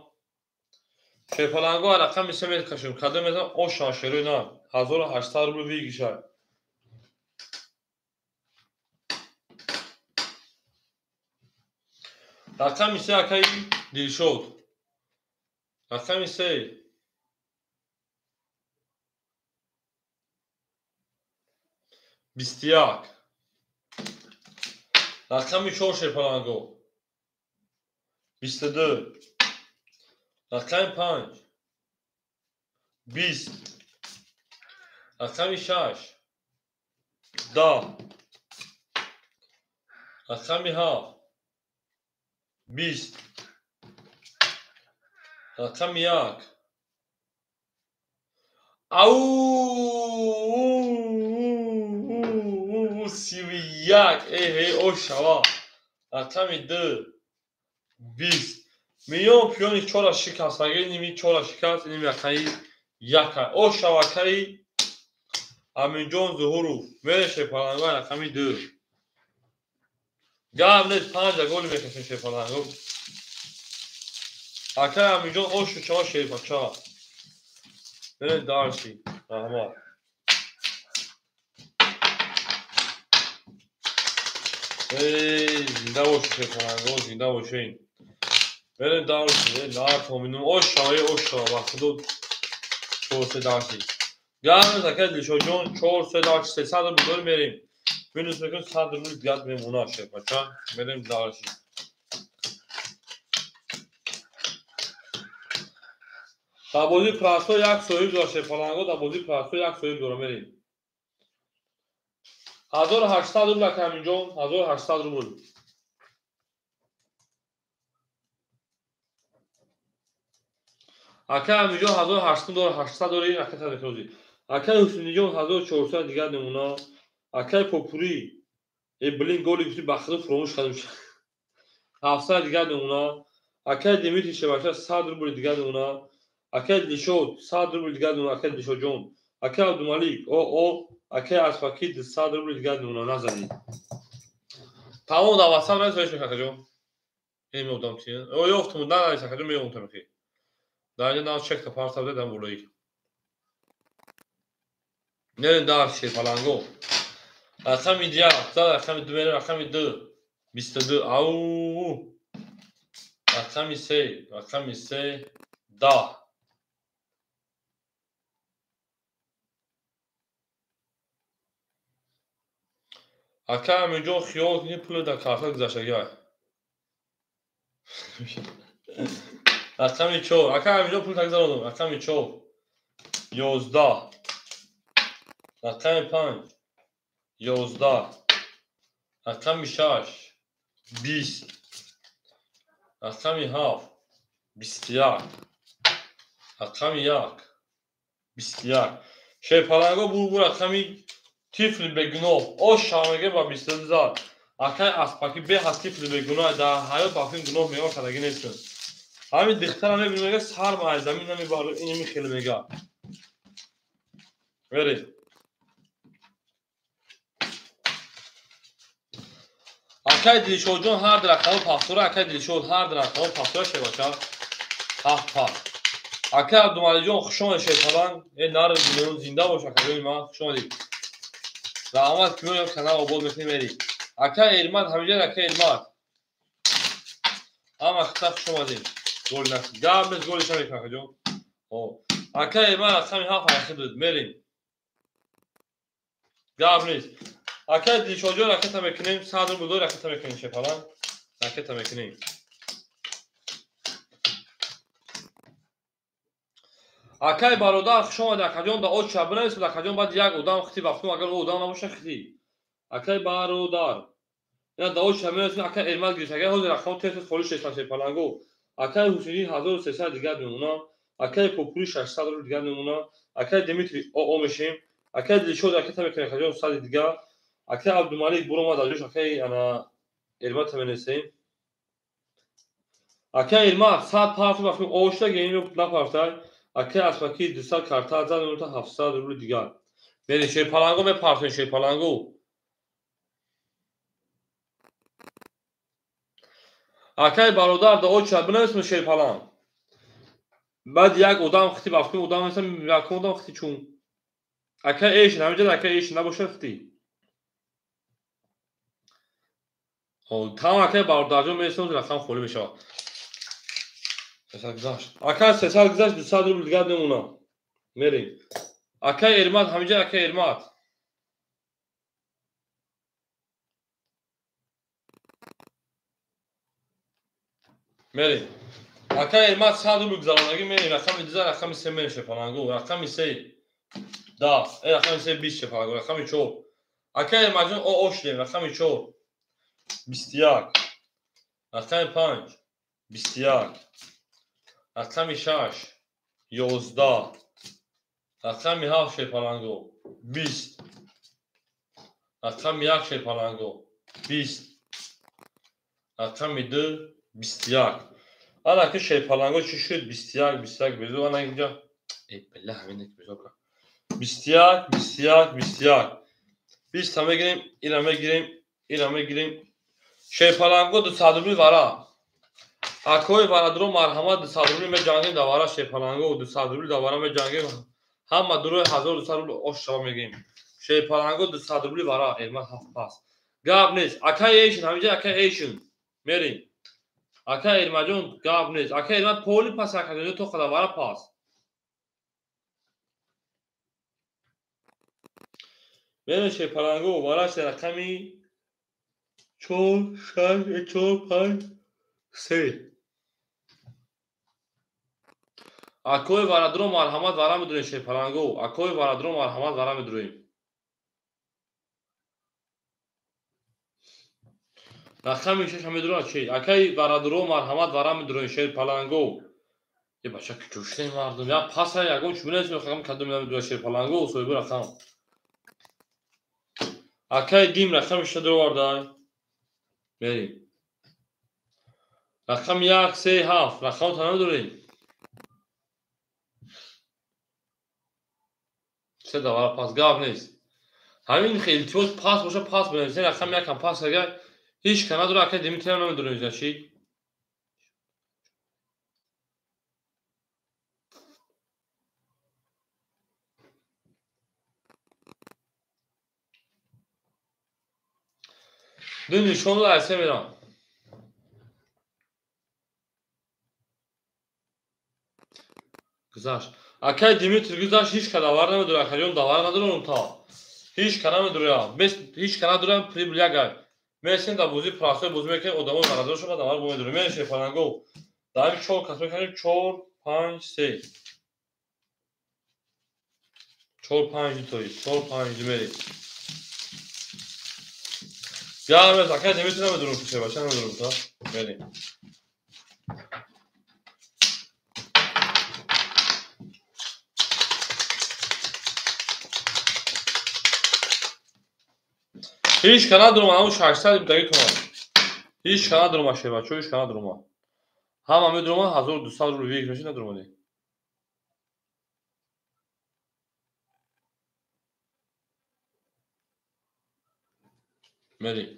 Шерпаланго рақами 3 мекашем. Кадом мезанам ош шерои на. 1800 рубл вигишад. Рақами 3 акаи Дилшод. Рақами 3. 21. Рақами 4 шерпаланго. 22. Рақами 5. 20. Рақами 6. 10. Рақами 7. 20. Рақами 1. Ау! 31. Эй, ошава. Рақами 2. 20. Миён пиёни 4 шикаст. Агар ними 4 шикаст, ними рақами 1. Ошава акаи Аминҷон Зуҳуров. Мере шерпаланго рақами 2. Гап нест, 5 голи мекашем шерпаланго. Акаи Аминҷон ошу чава шерпача. Мере дарши. Раҳмат. Эй, зинда бошед шерпаланго, зинда бошед. Мерем дарши, натоминум. Ошава, ошава, ба худо 4 дарши. Гап нест, акаи Дилшодҷон 4 дарши 300 рубл дорем мерем. Минус мекунем 100 рубл дигар мемонад шерпача. Мерем дарши. Дар бозии прасо як соҳиб дора шерпаланго, дар бозии прасо як соҳиб дора мерем. 1800 рубл ака Аминҷон, 1800 рубл. Ака Аминҷон 1800 дора, 800 дори, ака Тадикрози. Акай Ҳусниҷон 1400 дигар намуна. Акай Попурӣ, блин голи гуфти ба худо фуромӯш кардам. 700 дигар намуна. Акай Димитрий Шевача 100 рубл дигар намуна. Акай Дилшод 100 рубл дигар намуна. Акай Дилшодҷон. Акай Абдумалик акай Асфаки 200 рубл дигар намуна назанӣ. Тамом дар WhatsApp навис акаҷон. Ин меодам ти. Ёфтум нанавис акаҷон меём тамихи. Дар инҷа нав чекта парта буда дар болои. Нерем дар шерпаланго. Рақами як, рақами ду мерем, рақами ду, 22, ау. Рақами се, 10. Ака Аминҷон хиёл кунӣ пули дар карта гузаштагиай. Рақами 4, ака Аминҷон пул тагзаронам. Рақами 4, 11. Рақами 5, 11. Рақами 6, 20. Рақами 7, 21. Рақами 1, 21. Шерпаланго бур рақами тифли бегуноҳ. Ош шавмеге ба 22 зад. Акай Аспаки беҳад тифли бегуноҳ. Дар ҳаёт ба филм гуноҳ меёр кардагӣ нестам. Ҳамин дихтара мебинем, мега сар ма аз замин намебарад, иними хеле мега. Мерем. Акай Дилшодҷон ҳар ду рақами пахтура, акай Дилшод ҳар ду рақами пахтура шевача. Ҳафт паст. Акай Абдумалиҷон хуш омадед шерпаланг. Э нар меён зинда бош акаҷони ман, хуш омадед. Раҳмат ки меоям канал обод мекунем мери. Акай Эрмат ҳаминҷа акай Эрмат. Ҳама хита хуш омадед. Гол накун. Гап нест голиша мекунам акаҷон. Акай Эрмат рақами 7 аяхи буд. Мерем. Гап нест. Акай Дилшодҷон ракета мекунем, 100 рубл дор ракета мекунем шерпаланг. Ракета мекунем. Акай бародар хуш омадед акаҷон, да оча бинависед акаҷон, баъд як одам хити вақтум агар одам набоша хити. Акай бародар. Ина да оча бинависед акай Эрмат гирифт. Агар ҳозир рақам тез холӣ шестан шерпаланго. Акай Ҳусейни 1300 дигар мемона. Акай Попури 600 рубл дигар мемона. Акай Димитрий ОО мешем. Акай Дилшод ракета мекунем акаҷон 100 дигар. Акай Абдумалик буромад аз ҷош акай ана Эрмат менесем. Акай Эрмат 100 парту вақтум ошта геним напартай. Акай Аспаки 200 карта зад, 700 рубл дигар. Мерем шерпаланго мепартем шерпаланго. Акай бародар да оча бинависем шерпаланг. Баъд як одам хити вақтум одам нестам, як одам хити чун. Акай эшин ҳаминҷа акай эшин набошад хити. Тамом акай бародарҷон мересем, рақам холӣ мешавад. 300 гузашт. Акай 300 гузашт, 200 рубл дигар мемонам. Мерем. Акай Эрмат ҳаминҷа акай Эрмат. Мерем. Акай Эрмат 100 рубл гузаронагӣ мерем. Рақами 2 рақами 3 мерем шерпаланго. Рақами 3 10, рақами 3 20 шерпаланго. Рақами 4. Акай Эрматҷон ОО шудем. Рақами 4 21. Рақами 5 21. Рақами 6 11. Рақами 7 шерпаланго 20. Рақами 1 шерпаланго 20. Рақами 2 21. Ана ки шерпаланго чӣ шуд? 21 21 безу ана инҷа. Э, билла ҳамин ки безу ка. 21 21 21. 20 та мегирем, ира мегирем, ира мегирем. Шерпаланго 200 рубл вара. Акои барадро марҳамат 200 рубл меҷангем дар вара шерпаланго 200 рубл дар вара меҷангем. Ҳама дурои 1200 рубл ош шава мегирем. Шерпаланго 200 рубл вара, Эрмат ҳафт пас. Гап нест. Акай эшин, ҳаминҷа акай эшин. Мерем. Акай Эрматҷон гап нест. Акай Эрмат поли пас акаҷон то қадар вара пас. Мерем шерпаланго вара рақами 4 6 4 5 3. Акои варадро марҳамат вара медурем шерпаланго. Акои варадро марҳамат вара медурем. Рақами шаша медурам чи? Акаи варадро марҳамат вара медурем шерпаланго. Е бача кучуште мардум. Я паса ягон чӣ менависем рақам кадом намедурам шерпаланго соҳиби рақам. Акаи дим рақами шаша дуровардай. Мерим. Рақами 1, 3, 7. Рақамро намедурем. Се давара пас гап нест. Ҳамин илтимос пас боша пас менависем рақами якам пас агар ҳеҷ ка надора акаи Димитриам намедурем значит. Ду нишонро айсе мерам. Гузашт. Акаи Димитр гузашт, ҳеҷ ка давар намедурад, акаҷон давар надорам та. Ҳеҷ ка намедурад. Ҳеҷ ка надорам прибыл ягай. Месем дар бозӣ простой бозӣ мекунем, одамо нарадор шуда давар бо медурем. Мерем шерпаланго. Дар ҳамин 4 кас мекунем 4 5 3. 4 5 2 тои, 4 5 2 мерем. Гап акаи Димитр намедурам шербача намедурам та. Мерем. Ҳеҷ ка надурам, ҳамун 600 будаги томан. Ҳеҷ ка надурама шербачо, ҳеҷ ка надурама. Ҳама медурама 1200 рубл вик меши надурмадӣ. Мерим.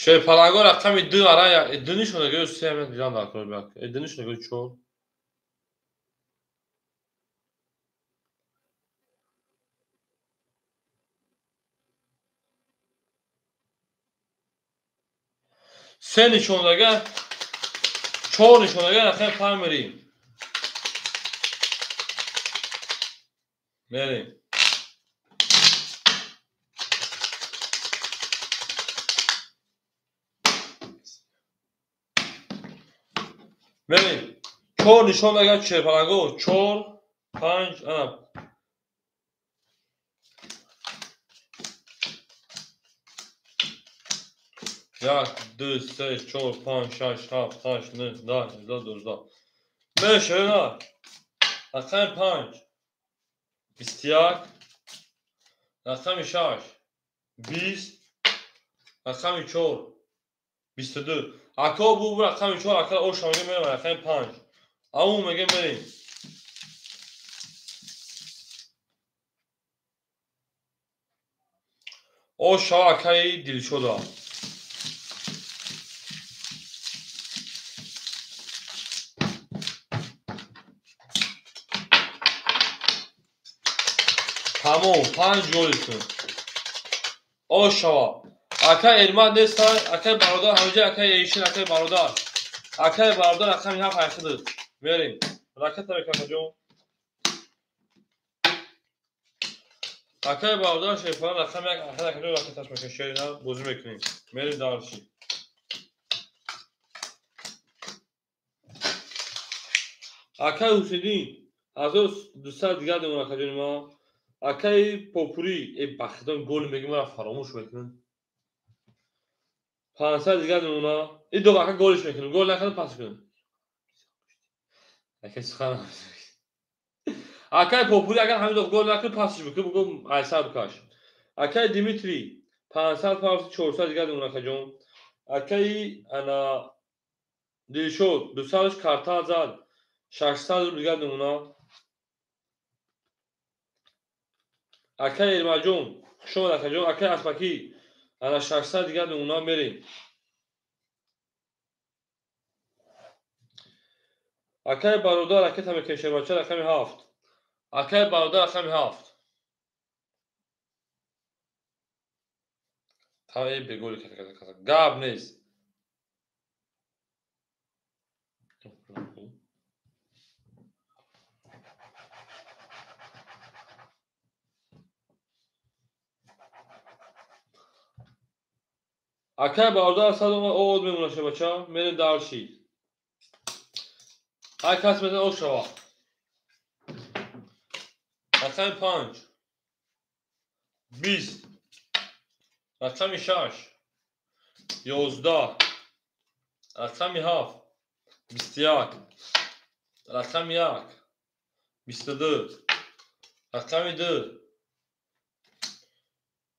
Шерпаланго рақами 2 ара 2 нишона гӯ 3 мен дидам дар кор бак. 2 нишона гӯ 4. Се нишондага, 4 нишондага рақами 5 мерим. Мерим. Мерим. 4 нишондага шерпаланго 4 5 ана 1, 2, 3, 4, 5, 6, 7, 8, 9, 10, 11, 12. Мешена. Рақами 5. 21. Рақами 6. 20. Рақами 4. 22. Ако бу рақами 4, ака оша мега мерем рақами 5. Ау мега мерем. Оша акаи Дилшода. Тамом, 5 голитон. Ошава. Акай Эрмат нестай, акай бародар ҳамҷа, акай Эйшин, акай бародар. Акай бародар рақами 7 айхидир. Мерем. Ракета мекунам ҷон. Акай бародар шерпалан рақами 1 айхид акаҷон ракеташ мекунем, шерина бозӣ мекунем. Мерем дарши. Акай Ҳусейнин 1200 дигар демон акаҷони ман. Акаи Попурӣ, бахтон гол мегӯ мара фаромӯш мекунам. 500 дигар мемона. И ду ака голиш мекунам. Гол накардам пас кунам. Акаи сухан. Акаи Попурӣ агар ҳамин гол накунад пасш бикун, бугӯ айсар бикаш. Акаи Димитрий 500 пас 400 дигар мемона акаҷон. Акаи ана Дилшод 200 карта зад 600 рубл дигар мемона. Акаи Эрмаҷон, хуш омад акаҷон. Акаи Аспакӣ ана 600 дигар мемона мерем. Акаи бародар ракета мекунем шербача рақами 7. Акаи бародар рақами 7. Таи беголи ката гап нест. Акаи бародар сад овод мемона шербача, мерем дарши. Ҳар кас метавонад ош шава. Рақами 5 20, рақами 6 11, рақами 7 21, рақами 1 22, рақами 2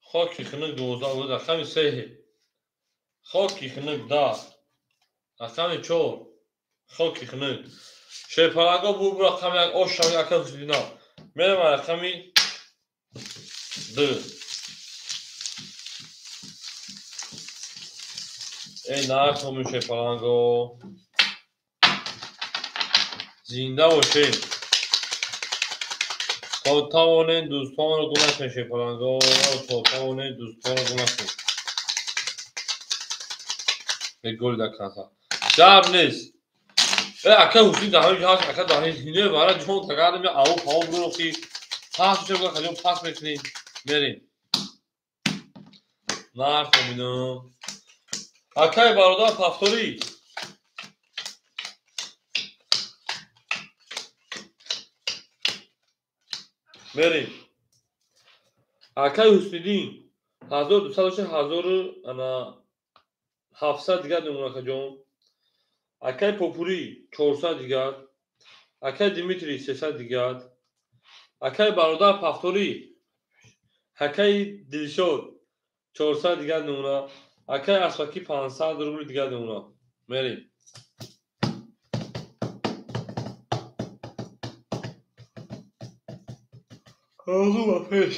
хоки хунук 12, рақами 3 хоки хунук 10, рақами 4 хоки хунук. Шерпаланго бур рақами 1 ош шава ака Ҳусиддинов. Мерам рақами 2. Эй нархоми шерпаланго. Зинда бошед. То тавонед дӯстонро гум накунед шерпаланго. То тавонед дӯстонро гум накунед. Гол дар канса. Гап нест. Ака Ҳусин дар ҳамин ҷо ҳаст, ака дар ҳине вара ҷон тагардем, аву паву бурохи. Пас мешавад, хаҷон пас мекунем. Мерем. Нархо бинам. Акай бародар пафторӣ. Мерем. Акай Ҳусниддин 1200 дошта, 1700 дигар мемонад акаҷон. Акай Попурӣ 400 дигар. Акай Димитрий 300 дигар. Акай бародар пафторӣ. Акай Дилшод 400 дигар мемонад. Акай Аспакӣ 500 рубли дигар мемонад. Мерем. Орзу ба пеш.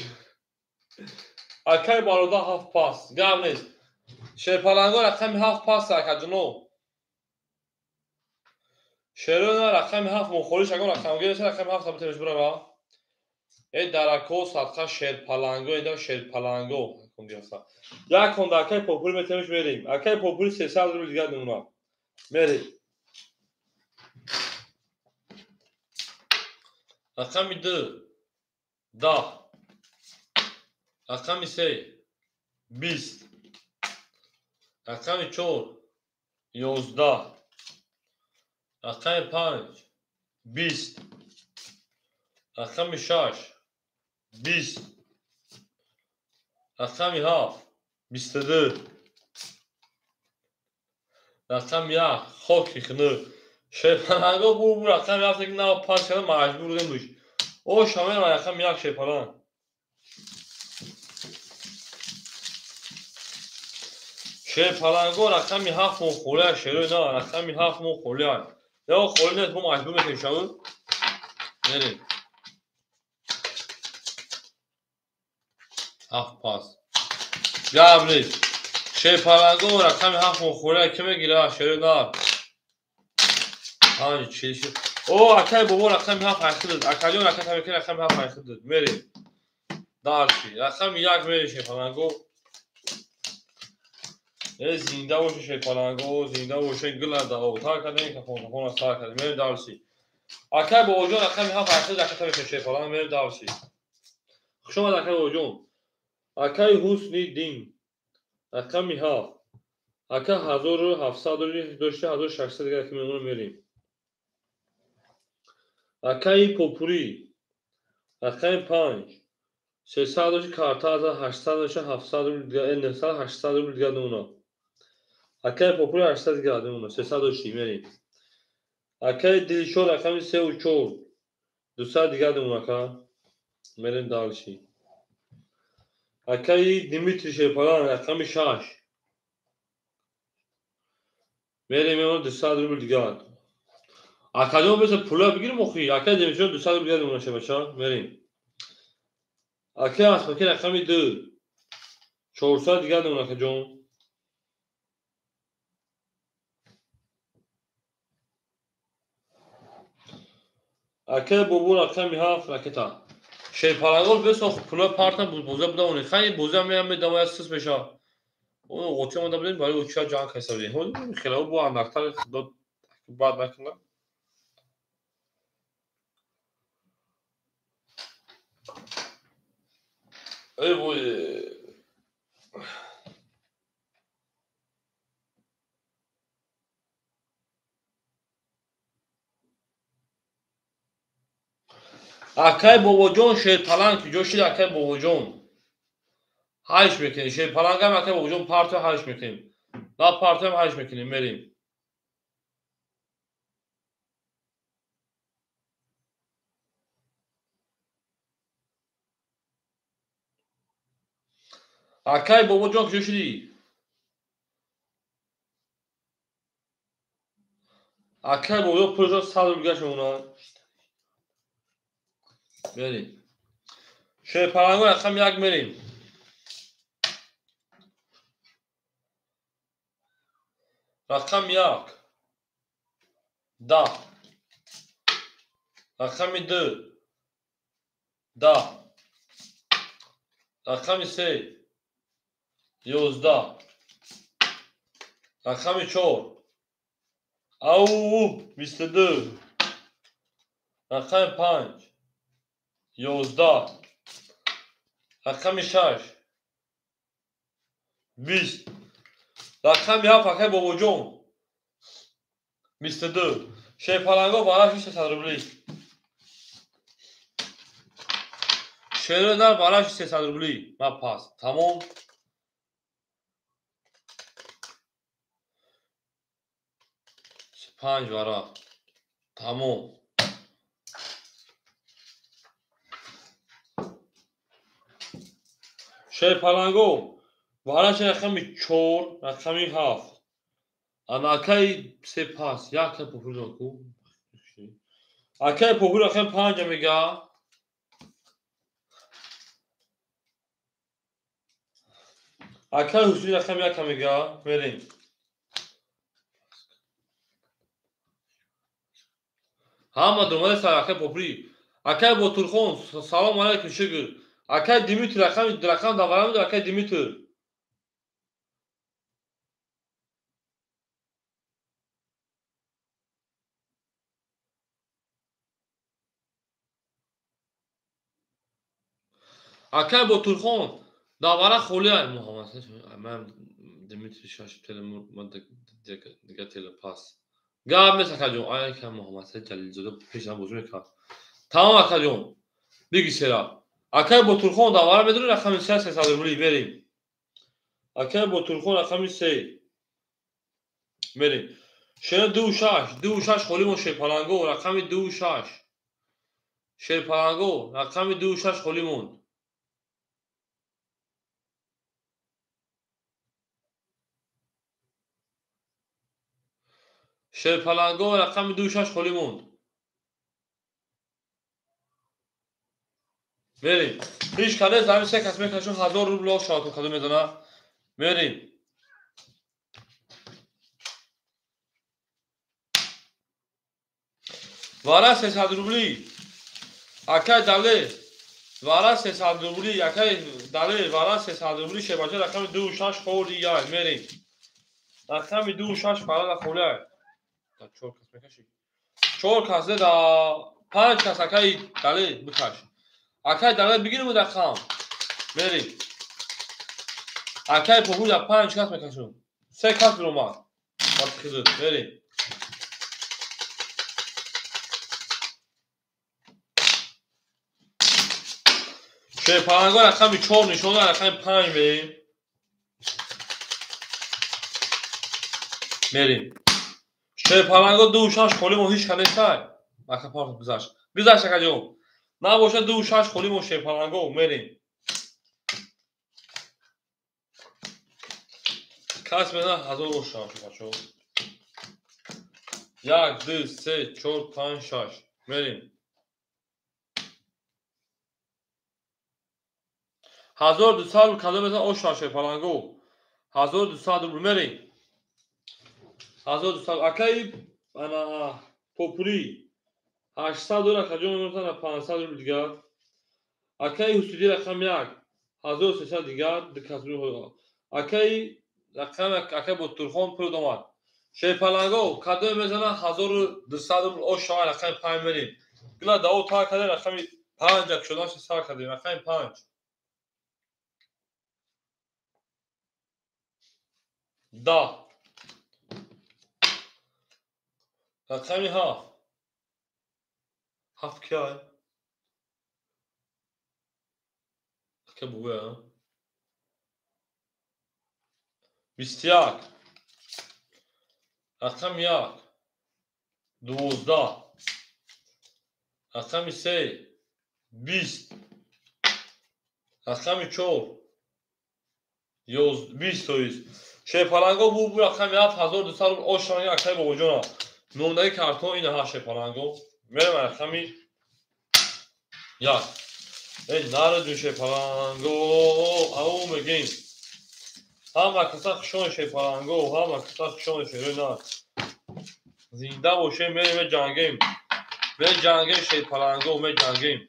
Акай бародар 7 пас. Гап нест. Шерпаланго рақами 7 пас акаҷоно. Шерона рақами 7 мухолиш агон рақамгир нест, рақами 7 табитемиш бурава. Э дарако садқа шерпаланго, эда шерпаланго. Як хонда акай Попури метемиш мерем. Акай Попури 300 рубл дигар мемонад. Мерем. Рақами 2 10, рақами 3 20, рақами 4 11, рақами 5 20, рақами 6 20, рақами 7 22, рақами 1 хоки хунук. Шерпаланго бур рақами 7 ки нав пас карда маҷбур будем буш. О шамел рақами 1 шерпаланг. Шерпаланго рақами 7 мо холия шерои на рақами 7 мо холия. Ё холӣ нест, мо маҷбур мешавем шаву. Мерем. 7 пас. Гап нест. Шерпаланго рақами 7 мо холия ки мегирад шерои на. 5 6. О акай бобо рақами 7 айхидад. Акаҷон рақами тамекин рақами 7 айхидад. Мерем. Дарши. Рақами 1 мерем шерпаланго. Э зинда боше шерпаланго, зинда боше гила да тар кардем, кафон кафон тар кардем. Мерем дарси. Акай бобоҷон рақами 7 айхидад, ака тамекин шерпаланг мерем дарси. Хуш омад акай бобоҷон. Акай Ҳусниддин рақами 7. Ака 1700 дошта, 1600 дигар ки мемонад мерем. Акаи Попурӣ рақами 5 300 дошта, карта 800 дошта, 700 рубл дигар, 900 800 рубл дигар мемонад. Акаи Попурӣ 800 дигар мемонад, 300 дошти мерем. Акаи Дилшод рақами 3 ва 4 200 дигар мемонад ака. Мерем дарши. Акаи Димитрий Шерпалан рақами 6 мерем мемонад 200 рубл дигар. Акаҷон беса пула бигирим охи. Акаи Димитрий 200 рубл дигар мемонад шабача. Мерем. Акаи Аспакӣ рақами 2 400 дигар мемонад акаҷон. Акаи Бобо рақами 7 ракета. Шерпалангол беса пула парта боза буда онӣ. Хай боза меям медам я сис меша. Он ғотӣ омада будем барои уча ҷанг кайса будем. Хело бо андактар худо бад накунад. Эй вой. Акай Бобоҷон Шерпаланг куҷо шид? Акай Бобоҷон ҳайш мекунем. Шерпалангам акай Бобоҷон партия ҳайш мекунем. На партиям ҳайш мекунем, мерем. Акай Бобоҷон куҷо шидӣ? Акай Бобоҷон пулшон 100 рубл гашт мемонад. Мерем. Шерпаланго рақами 1 мерем. Рақами 1 10. Рақами 2 10. Рақами 3 11. Рақами 4 ау 22. Рақами 5 11. Рақами 6 20. Рақами 7 акай Бобоҷон 22. Шерпаланго бараш 300 рубли. Шерои нар бараш 300 рубли. Ма пас. Тамом. 5 вара. Тамом. Шерпаланго вараш рақами 4, рақами 7. Ана акай 3 пас, як попур ку. Акай попур рақами 5 мега. Акай Ҳусейн рақами 1 мега. Мерем. Ҳама думаи сар акай попури. Акай Ботурхон, салом алейкум, шукр. Акай Димитр рақам даварам, акай Димитр. Акай Ботурхон, давара холӣ ай Муҳаммад. Ман Димитр шаш телемур, ман дига телепас. Гап нест акаҷон. Ай акай Муҳаммад Ҷалилзода пешам бозӣ мекард. Тамом акаҷон. Биги сера. Акай Ботурхон давара медонӣ рақами 3 300 рубли мерем. Акай Ботурхон рақами 3 мерем. Шера 2 6, 2 6 холӣ мон Шерпаланго рақами 2 6. Шерпаланго рақами 2 6 холӣ мон. Шерпаланго рақами 2 6 холӣ монд. Мерем. Ҳеҷ кадес ҳамин се кас мекашон 1000 рубл ош шавад, кадом медона. Мерем. Вара 300 рубли. Акай Дале. Вара 300 рубли. Акай Дале вара 300 рубли шебача рақами 2 6 холӣ яй. Мерем. Рақами 2 6 фарада холӣ яй. 4 кас мекашӣ. 4 кас да 5 кас акай Дале бикаш. Акай Дале бигирим рақам. Мерем. Акай Попур да 5 кас мекашум. 3 кас биромад. Хизр. Мерем. Шерпаланго рақами 4 нишон рақами 5 мерем. Мерем. Шерпаланго 2 6 холӣ мо ҳеҷ кас нестай. Ака парт гузашт. Гузашт акаҷон. Набошад 2 6 холӣ мо Шерпаланго мерем. Кас мезан 1000 ош шавад бачаҳо. 1 2 3 4 5 6 мерем. 1200 рубл кадом мезан ош шавад Шерпаланго. 1200 рубл мерем. 1200 акай ана попури 800 доллар хаҷон мемонад 500 рубл дигар. Акай Ҳусейни рақами 1 1300 дигар ду кас акай рақам акай Ботурхон пул домад. Шерпаланго кадом мезанад 1200 рубл ош шавад рақами 5 мерем. Гила дао тар кардем рақами 5 як шудан сар кардем рақами 5. 10. Рақами 7. 7 киай? Ака буве, 21. Рақами 1. 12. Рақами 3. 20. Рақами 4. 20 тоист. Шерпаланго бу рақами 7200 рубл ошранги акаи бобоҷона. Номдаги картон ина ҳа шерпаланго. Мерем рақами 1. Эй нараҷун шерпаланго, ау мегем. Ҳама каса хушон шерпаланго, ҳама каса хушон шерои нар. Зинда бошем, мерем меҷангем. Меҷангем шерпаланго, меҷангем.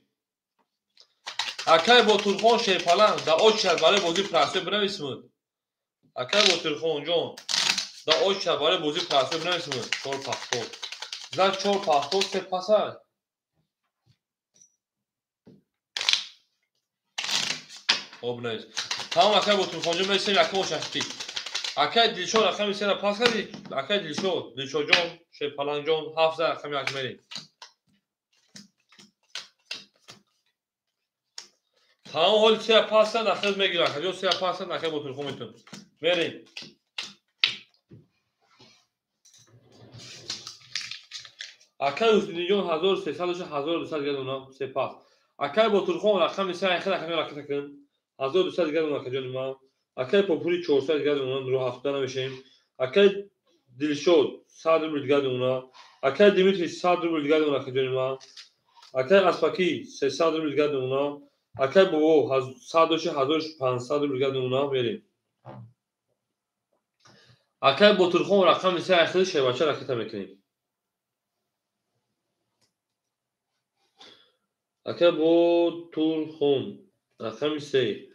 Акай Ботурхон шерпаланг да очад барои бозии прасё бинависмуд. Акай Ботурхонҷон да очад барои бозии прасё бинависмуд. 4 пахтор. Зан 4 пахтор се паса. Хоб бинавис. Тамом акай Ботурхонҷон месем якум шахти. Акай Дилшод рақами 3-ра пас кардӣ? Акай Дилшод, Дилшодҷон, шерпалангҷон 7 за рақами 1 мерем. Тамом ҳоли 3 пас кард, ахир мегирам. Акаҷон 3 пас кард, ахир Ботурхон метавон. Мерем. Акай Ҳусайниддинҷон 1300 дошт, 1200 дигар дона, се пас. Акай Ботурхон рақами 3 ахир рақами ракета кун. 1200 дигар дона акаҷони ман. Акай Попури 400 дигар дона, рӯ ҳафта намешем. Акай Дилшод 100 рубл дигар дона. Акай Димитрий 100 рубл дигар дона акаҷони ман. Акай Аспакӣ 300 рубл дигар дона. Акай бобо 100 дошт, 1500 рубл дигар дона. Мерем. Акай Ботурхон рақами 3 ахири шербача ракета мекунем. Акай Ботурхон рақами 3.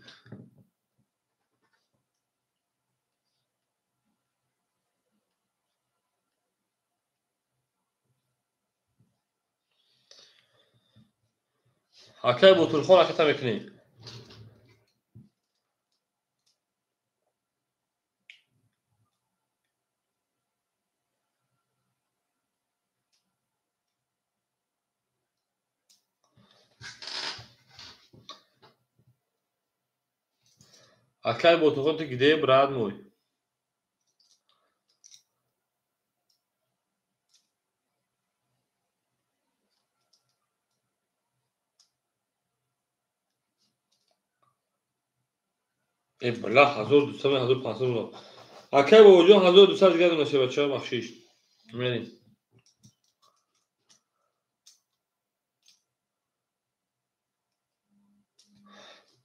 Акай Ботурхон ракета мекунем. Акай Ботурхон, ты где, брат мой? Э, бля, 1200, 1500 рубл. Акай бобоҷон 1200 дигар дона шебача, бахшиш. Мерем.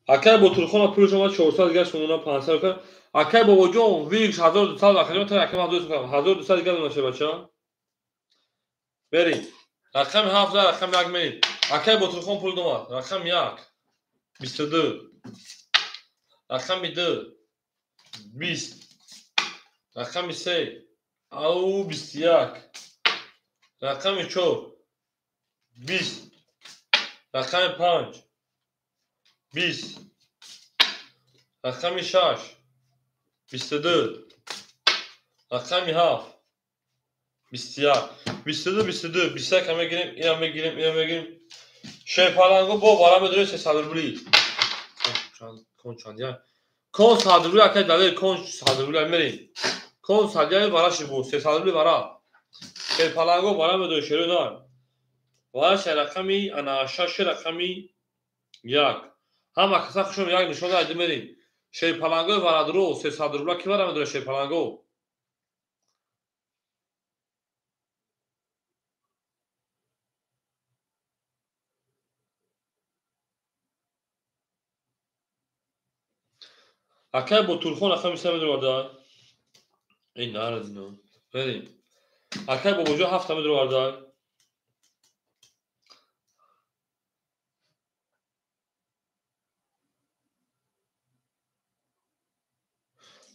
Акай Ботурхона пулш омад 400 дигар сомона 500 рубл. Акай бобоҷон викс 1200 акаҷон та рақами 1200 дигар дона шебача. Мерем. Рақами 7 рақами 1 мерем. Акай Ботурхон пул домад. Рақами 1 22. Рақами 2 20. Рақами 3 ау 21. Рақами 4 20. Рақами 5 20. Рақами 6 22. Рақами 7 21. 22 22 21 мегирем, ина мегирем, ина мегирем. Шерпаланго бо вара медорем 300 рубли. Кон чанд я? Кон 100 рубли акай далер, кон 100 рубли мерем. Кон 100 я вара шибу, 300 рубли вара. Шерпаланго вара медорем шеро нар. Вара рақами ана 6 рақами 1. Ҳама каса хушом як нишон айди мерем. Шерпалангои варадро 300 рубла ки вара медорем шерпаланго? Акай Ботурхон рақами 3 медроварда. Эй наразино. Мерем. Акай бобоҷон 7 медроварда.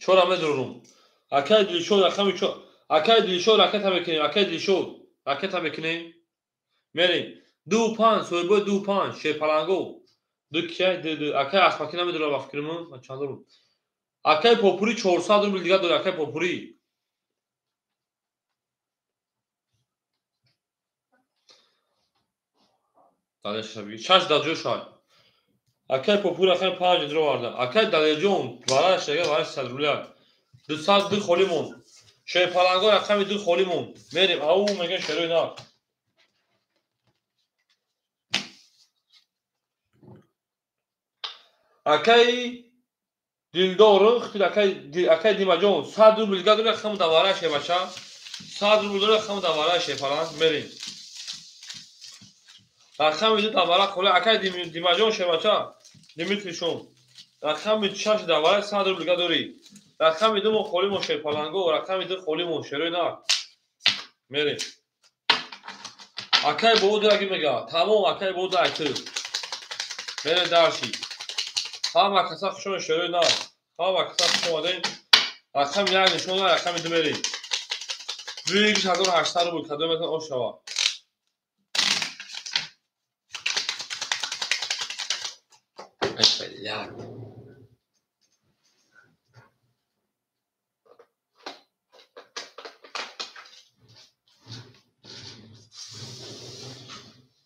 4 медрорум. Акай Дилшод рақами 4. Акай Дилшод ракета мекунем. Акай Дилшод ракета мекунем. Мерем. 2 5 соҳибои 2 5 шерпаланго. 2 кия 2 2. Акай Аспакӣ намедорам ба фикримон. Ман чанд дорум? Акай Попури 400 рубл дигар дорад. Акай Попури. Дале шаби. 6 да ҷо шай. Акай Попур рақами 5 дроварда. Акай Далерҷон вараш яга вараш 100 рубля. 202 холӣ монд. Шерпаланго рақами 2 холӣ монд. Мерем, ау мегӯям шерои нар. Акай Дилдор, акай Димаҷон 100 рубл дигар дора рақами давара шебача. 100 рубл дора рақами давара шепаланг мерем. Рақами 2 давара холӣ акай Димаҷон шебача. Димитришон. Рақами 6 давара 100 рубл дигар дорӣ. Рақами 2 мо холӣ мо шерпаланго, рақами 2 холӣ мо шерои нар. Мерем. Акай Бобо дураги мега. Тамом акай Бобо ду. Мерем дарши. Ҳама каса хушон шерои нар. Ҳама каса хуш омадем. Рақами 1 нишон дар рақами 2 мерем. 2800 рубл кадом метавон ош шавад. Ай блядь.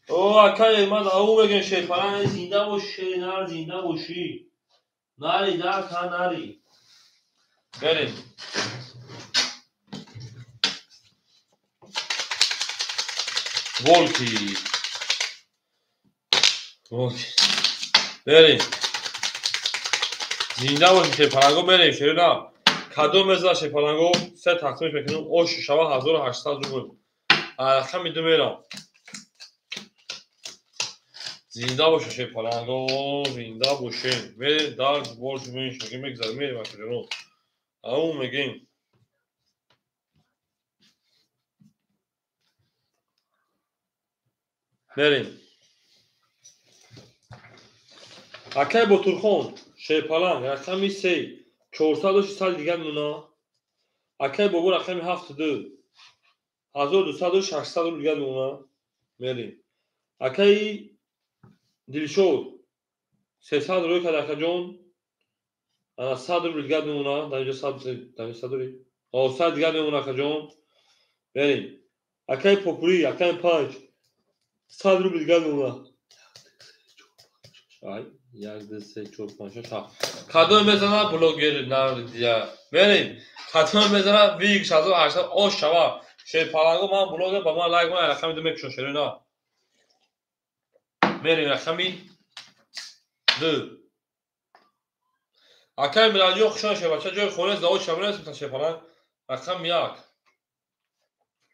О, акай ман ау мегӯям шерпаланг зинда бош, шери нар зинда бошӣ. Нари дар та нари. Берем. Волки. Волки. Берем. Зинда бошӣ шерпаланго мерем шери нар. Кадом мезана шерпаланго се тақсимш мекунем ош шава 1800 рубл. Рақами 2 мерам. Зинда боша шерпаланго, зинда бошем. Мерем дар борш мешагем мегзарем мерем акаҷонон. Ау мегем. Мерем. Акай Ботурхон шерпаланг рақами 3 400 600 дигар мона. Акай Бобо рақами 7 2 1200 600 рубл дигар мона. Мерем. Акай Дилшод 300 рӯй кард акаҷон. Ана 100 рубл дигар мемона. Дар инҷо 100, дар инҷо 100 рӯй. О, 100 дигар мемона акаҷон. Мерем. Акай Попури, акай 5 100 рубл дигар мемона. Ай, 1 2 3 4 5 6 7. Кадом мезана блогер нар дия. Мерем. Кадом мезана вик 6800 ош шава. Шерпаланго ман блогер ба ман лайк ман рақами 2 мекушам шерои на. Мерем рақами 2. Акай Миладиё хушон шебача ҷои хоне завод шабонес мета шепаланг. Рақами 1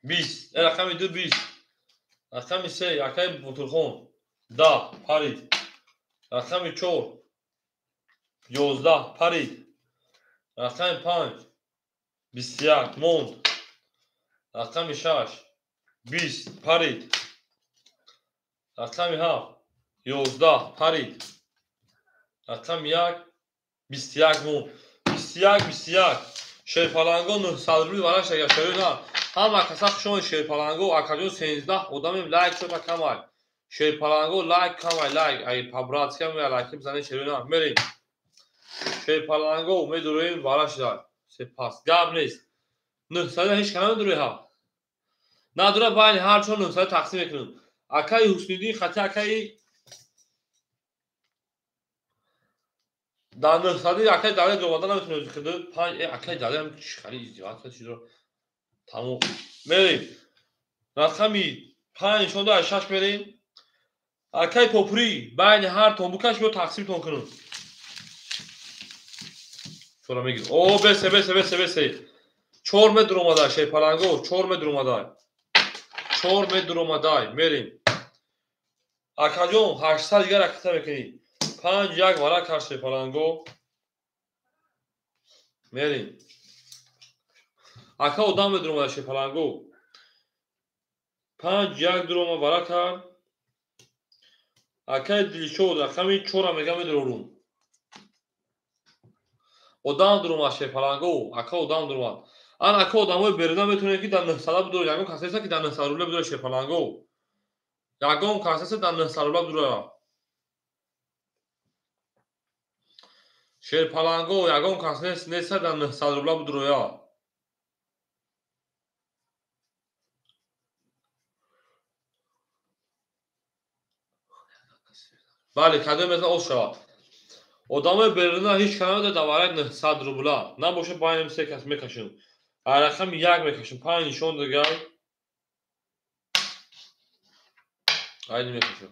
20, рақами 2 20. Рақами 3 акай Ботурхон 10 парид. Рақами 4 11 парид. Рақами 5 21 монд. Рақами 6 20 парид. Рақами 7 11 парид. Рақами 1 21 монд. 21 21. Шерпаланго 900 рубл вараш агар шерои на. Ҳама каса хушон шерпаланго акаҷон 13 одамем лайк шота камай. Шерпаланго лайк камай лайк. Ай по-братски ме лайк бизанед шерои на. Мерем. Шерпаланго медуроем вараш дар. Сепас гап нест. 900 ҳеч кана медурои ҳа. Надура байни ҳар чор 900 тақсим мекунем. Акаи Ҳусниддин хати акаи дар 900 акаи Далер омада наметавонад хиду 5 акаи Далер ҳам чӣ хали издиват чизро тамом. Мерем. Рақами 5 нишон дар 6 мерем. Акаи Попури байни ҳар тон букаш биё тақсимтон кунем. Чора мегирем. О, бесе бесе бесе бесе. 4 метр омада шерпаланго, 4 метр омада. 4 метр омада. Мерем. Акаҷон 800 дигар ракета мекунӣ. 5 1 вара кард шерпаланго. Мерем. Ака одам медуромада шерпаланго. 5 1 дурома вара кард. Акаи Дилшод рақами 4 мега медурорум. Одам дуромад шерпаланго. Ака одам дуромад. Ан ака одамои беруна метавонед ки дар 900 бидуред. Ягон кас нест ки дар 900 рубля бидуред шерпаланго. Ягон кас нест дар 900 рубля бидурад. Шерпаланго ягон кас нест дар 900 рубля бидурояд. Бале, кадом мезна оз шавад. Одамои беруна ҳеҷ кана давараи 900 рубла. Набоша байнем се кас мекашем. Рақами як мекашем. Панҷ нишон дигар. Айни мекашем.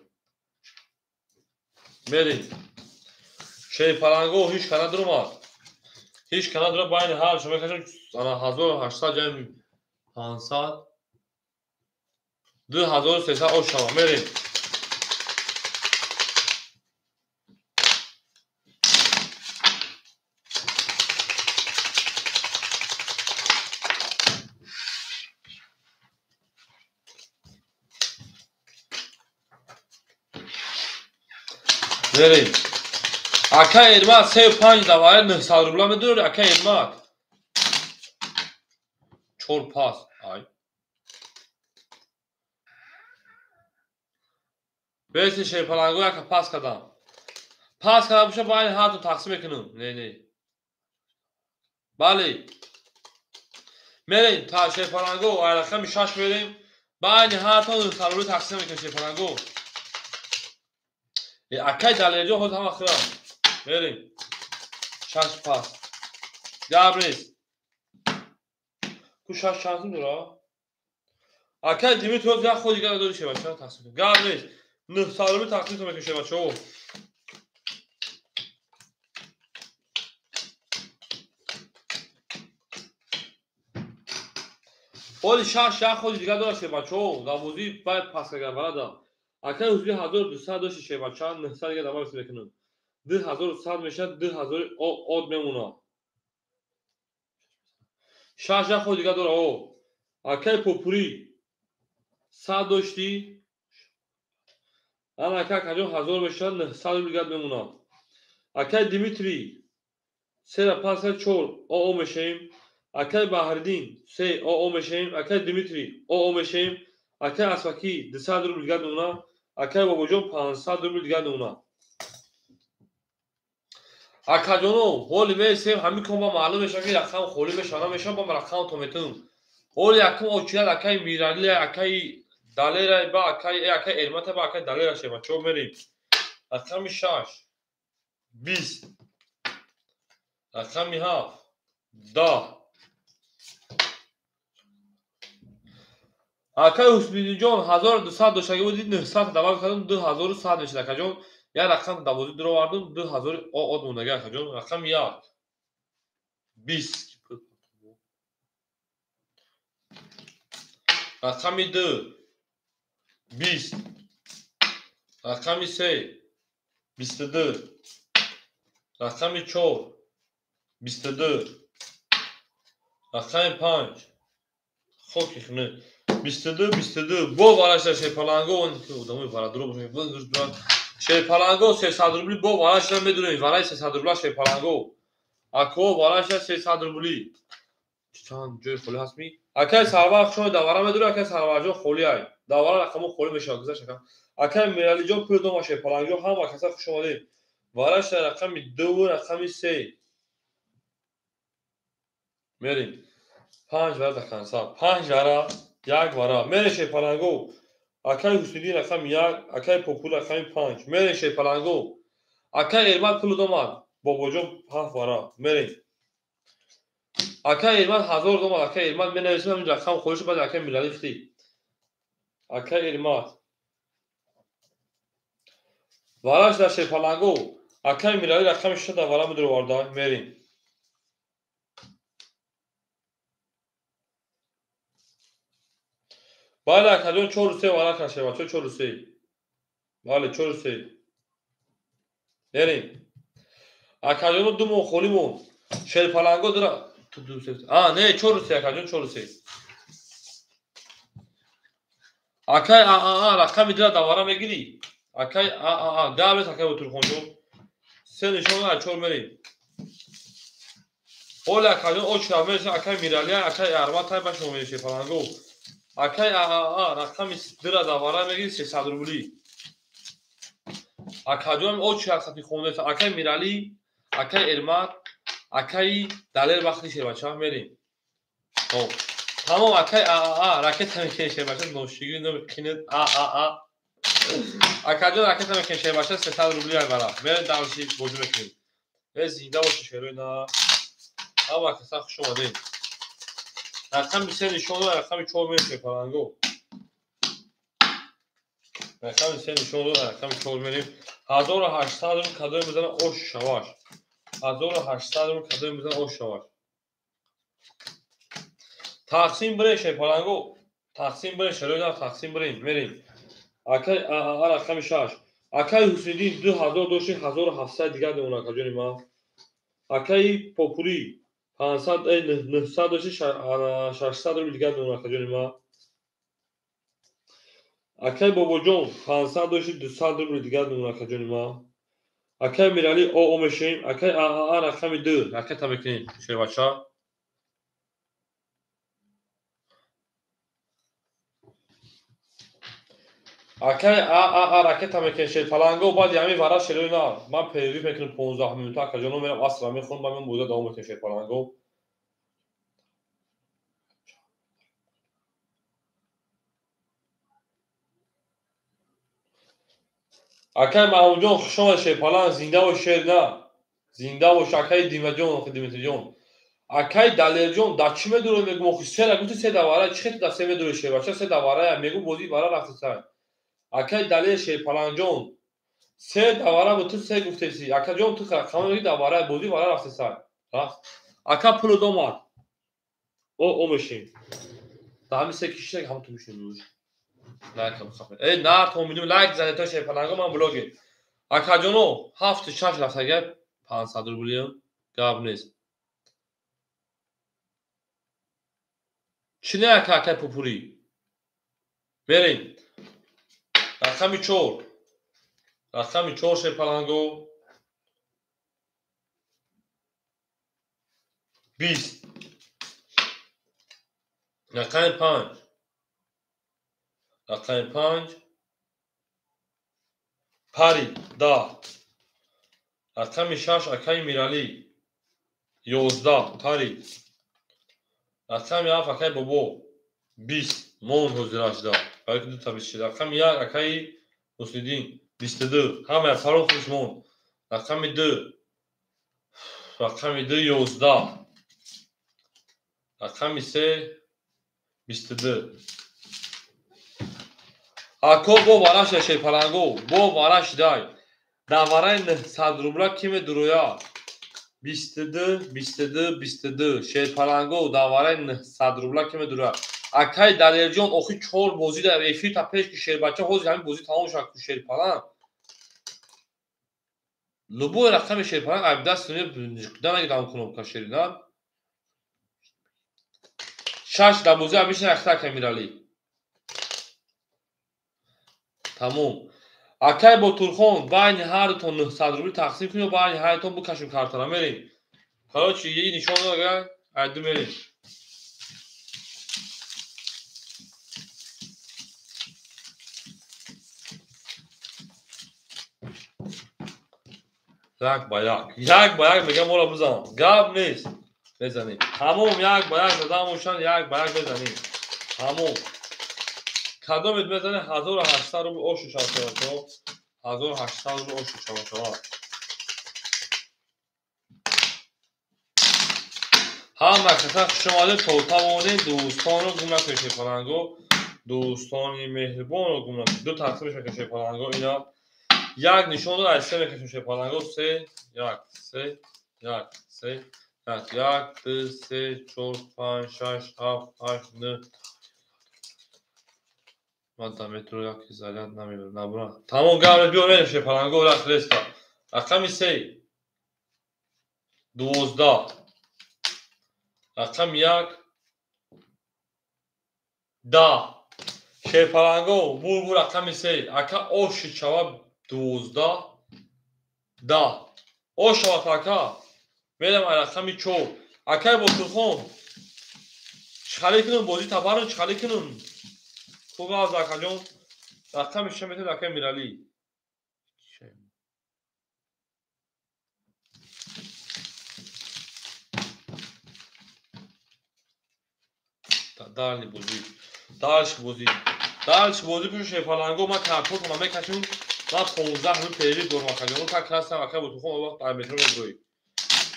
Мерим. Шерпаланго ҳеҷ кана дуромад. Ҳеҷ кана дура байни ҳар шо мекашем. Ана 1800 ҷамъ 500 2300 оз шавад. Мерим. Мерим. Ака Эрмат 3-5 даваре 900 рубла медорӣ, ака Эрмат. 4 пас. Ай. Беси шерпаланго яка пас кардам. Пас кардам боша байни ҳартон тақсим мекунам. Не, не. Бале. Мерем та шерпаланго рақами 6 мерем. Байни ҳартон 900 рубла тақсим мекунем шерпаланго. Акай Далерҷон ҳозир ҳама хӯрам. Мерем. 6 пас. Гап нест. Ку 6 чанд дора? Акай Димитр ҳозир як худ дигар дори шева, чанд тақсим кунем. Гап нест. 900 рубл тақсим мекунем шева, чо. Оли 6 як худ дигар дора шева, чо. Давозӣ баъд пас кардам балада. Акай ҳузури 1200 дошти шева, чанд 900 дигар давар мекунем. 2100 мешавад, 2000 од мемонад. 6 як худ дигар дора, о. Акай Попурӣ 100 дошти. Ана ака акаҷон 1000 мешавад, 900 рубл дигар мемонад. Акай Димитрий 3 пас 4 оо мешавем. Акай Баҳриддин 3 оо мешавем. Акай Димитрий оо мешавем. Акай Асфакӣ 200 рубл дигар мемонад. Акай Бобоҷон 500 рубл дигар мемонад. Акаҷоно, ҳоли мерасем, ҳамин кон ба маълум мешавад, ки рақам холӣ мешавад, намешавад, ба рақам то метавонам. Ҳоли якум очирад акаи Миралӣ, акаи Далера, ба акаи Эрмата, ба акаи Далера шева. Чо мерем? Рақами 6 20, рақами 7 10. Акаи Ҳусмиддинҷон 1200 доштагӣ буд, 900 давар кардам, 2100 мешад акаҷон. Як рақам давозӣ дуровардам, 2000 од мондаги акаҷон. Рақами 1 20, рақами 2 20, рақами 3 22, рақами 4 22, рақами 5 хоки хунук 22 22. Бо вараша шерпаланго одамои варадуро бошад. Шерпаланго 300 рубли бо вараша медонем. Вараи 300 рубла шерпаланго. Ако вараша 300 рубли. Чанд ҷои холӣ ҳаст ми? Акай Сарвар чой давара медорӣ, акай Сарварҷон холӣ ай. Давара рақамо холӣ мешавад, гузашт ака. Акай Миралиҷон пул дома шерпалангҷон ҳама каса хуш омадед. Вараша рақами 2 рақами 3. Мерем. 5 вара даканса. 5 вара, 1 вара. Мерем шерпаланго. Акай Ҳусмиддин рақами 1, акай Попур рақами 5. Мерем шерпаланго. Акай Эрмат пул домад. Бобоҷон 7 вара. Мерем. Акай Эрмат 1000 домад. Акай Эрмат менависем ҳамин рақам холӣ шуд, баъд акай Миралӣ хти. Акай Эрмат. Вараш дар шерпаланго. Акай Миралӣ рақами 6 дар вара медуроварда. Мерем. Бале акаҷон 4 3 вара кашева. Чо 4 3? Бале 4 3. Мерем. Акаҷоно ду моҳ холӣ монд. Шерпаланго дора. А, не, 4 3 акаҷон 4 3. Акай а рақами дила давара мегирӣ? Акай а гап нест акай Ботурхонҷон. 3 нишон аз 4 мерем. Ҳоли акаҷон очирад мерасем акай Миралӣ, акай Армат тай ба шумо мерем шерпаланго. Акай а рақами дира давара мегирӣ 300 рубли. Акаҷон очирад сафи хонда. Акай Миралӣ, акай Эрмат, акай Далер вақти шербача мерем. Хоб. Тамом акай а ракета мекунем шербача ношигирӣ номи қинет а. Акаҷон ракета мекунем шербача 300 рубли айвара. Мерем дарши бозӣ мекунем. Э зинда боши шерои на. Ҳама каса хуш омадед. Рақами 3 нишон дод, рақами 4 мерем шерпаланго. Рақами 3 нишон дод, рақами 4 мерем. 1800 рубл кадоме мезана ош шаваш. 1800 рубл кадоме мезана ош шаваш. Тақсим бирем шерпаланго. Тақсим бирем шерои на, тақсим бирем. Мерем. Акай а рақами 6. Акай Ҳусниддин 2000 дошти 1700 дигар мемонад акаҷони ман. Акаи Попурӣ 500 900 дошти 600 рубл дигар мемонад акаҷони ман. Акай Бобоҷон 500 дошти 200 рубл дигар мемонад акаҷони ман. Акай Миралӣ ОО мешавем. Акай АА рақами 2 ракета мекунем шербача. Акай АА ракета мекунем шерпаланго баъди ҳамин вара шерои на. Ман перерыв мекунем 15 минута акаҷоно мерам асра мехонам ба ман боза давом мекунем шерпаланго. Акай Маҳмудҷон хуш омад шерпаланг, зинда бош шер на. Зинда бош акаи Димаҷон, Димитрҷон. Акай Далерҷон да чӣ медурӣ мегум охи сера гуфти се давара чӣ хел да се медурӣ шербача се давара мегум бозӣ вара рафти сай. Акай Далер шерпалангҷон се давара бу ту се гуфтеси. Акаҷон ту рақама меги давара бозӣ вара рафти сай. Рафт. Ака пулу домад. О мешем. Да ҳамин се киши ҳам ту мешем. Лайк хапе. Э на то мидум лайк занед то шерпаланго ман блогер. Акаҷоно 7-6 рафтага 500 рубли гап нест. Чӣ не ака акай Пупурӣ? Мерем. Рақами 4. Рақами 4 шерпаланго. 20. Рақами 5. Рақами 5. Пари 10. Рақами 6 акаи Миралӣ 11 пари. Рақами 7 акаи Бобо 20 мон ҳозираш да. Барои ки дута 20 шид. Рақами 1 акаи Ҳусниддин 22. Ҳамая парон худш мон. Рақами 2. Рақами 2 11. Рақами 3 22. Ако бо вараш шерпаланго, бо вараш дай. Давараи 900 рубла ки медуроя? 22 22 22 шерпаланго давараи 900 рубла ки медуроя? Акай Далерҷон охи 4 бозӣ дар эфир та пеш ки шербача ҳозир ҳамин бозӣ тамом шуд ку шерпаланг. Любой рақами шерпаланг айб даст нагидам кнопка шерина. 6 дар бозӣ ҳамеша яхта акай Миралӣ. Тамом. Акай Ботурхон байни ҳардутон 900 рубл тақсим кунем ё байни ҳардутон бикашем картара мерем. Короче, и нишон дод, айду мерем. Як ба як. Як ба як мегам моро бизан. Гап нест. Мезанем. Тамом як ба як задам бошанд, як ба як мезанем. Тамом. Кадомет мезане 1800 рубл ошу шавад. 1800 рубл ошу шавад. Ҳама каса хуш омадед, то тавонед дӯстонро гум накунед шерпаланго. Дӯстони меҳрибонро гум накунед. Ду тақсимаш мекунем шерпаланго ина. Як нишон дод, аз се мекашем шерпаланго. 3 1 3 1 3 1 1 2 3 4 5 6 7 8 9. Ман дар метро як заряд намебарам. Набурам. Тамом гап биё мерем шерпаланго рафт реста. Рақами 3 12. Рақами 1 10. Шерпаланго бур рақами 3. Ака оши чава 12 10. Ош шавад ака. Мерем рақами 4. Акай Ботурхон. Чӣ кунем бозӣ табарро чӣ кунем? Хуб аз акаҷон. Рақами 6 метавонед акаи Миралӣ. Дальний бозӣ. Дальше бозӣ. Дальше бозӣ пуши шерпаланго ман картотона мекашам. Ман 15 минут перерыв дорам акаҷон. Как раз там ака бутухон он вақт ай метро меброӣ.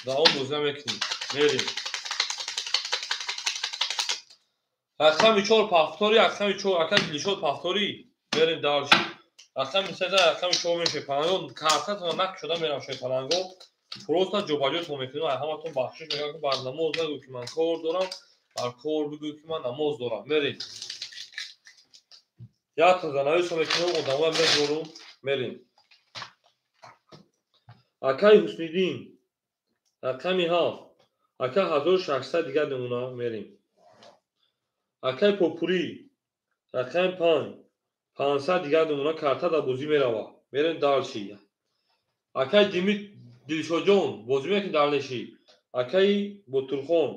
Давом бозӣ мекунем. Мерем. Рақами 4 повтори, рақами 4 ака Дилшод повтори. Мерем дальше. Рақами 3 рақами 4 мешавад шерпаланго. Картатона накушода мерам шерпаланго. Просто ҷобаҷотон мекунем. Ай ҳаматон бахшиш мекунам, ки бар намоз нагӯ ки ман кор дорам, бар кор бигӯ ки ман намоз дорам. Мерем. Як занависо мекунем, одамоя мегорум, мерем. Акаи Ҳусниддин, рақами 7, ака 1600 дигар намуна, мерем. Акаи Попурӣ, рақами 5, 500 дигар намуна, карта дар бозӣ мерава. Мерем дальше. Акаи Димит Дилшодҷон, бозӣ мекунӣ дальше. Акаи Ботурхон,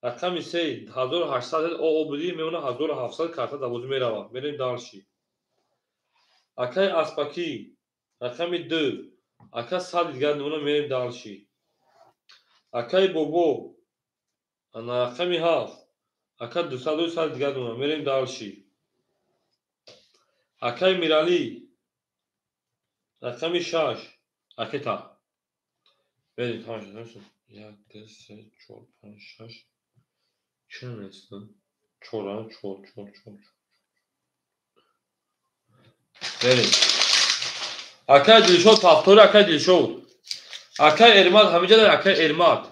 рақами 3, 1800 ОО будӣ, мемона 1700, карта дар бозӣ мерава. Мерем дальше. Акаи Аспакӣ, рақами 2, ака 100 дигар намуна, мерем дальше. Акаи Бобо, ана рақами 7, ака 200 100 дигар намуна, мерем дальше. Акаи Миралӣ, рақами 6, акета. Мерем, тамом шуд. 1, 2, 3, 4, 5, 6. Чӣ нестам? 4, 4, 4, 4. Мерем. Акаи Дилшод повтори, акаи Дилшод. Акаи Эрмат ҳаминҷа дар, акаи Эрмат.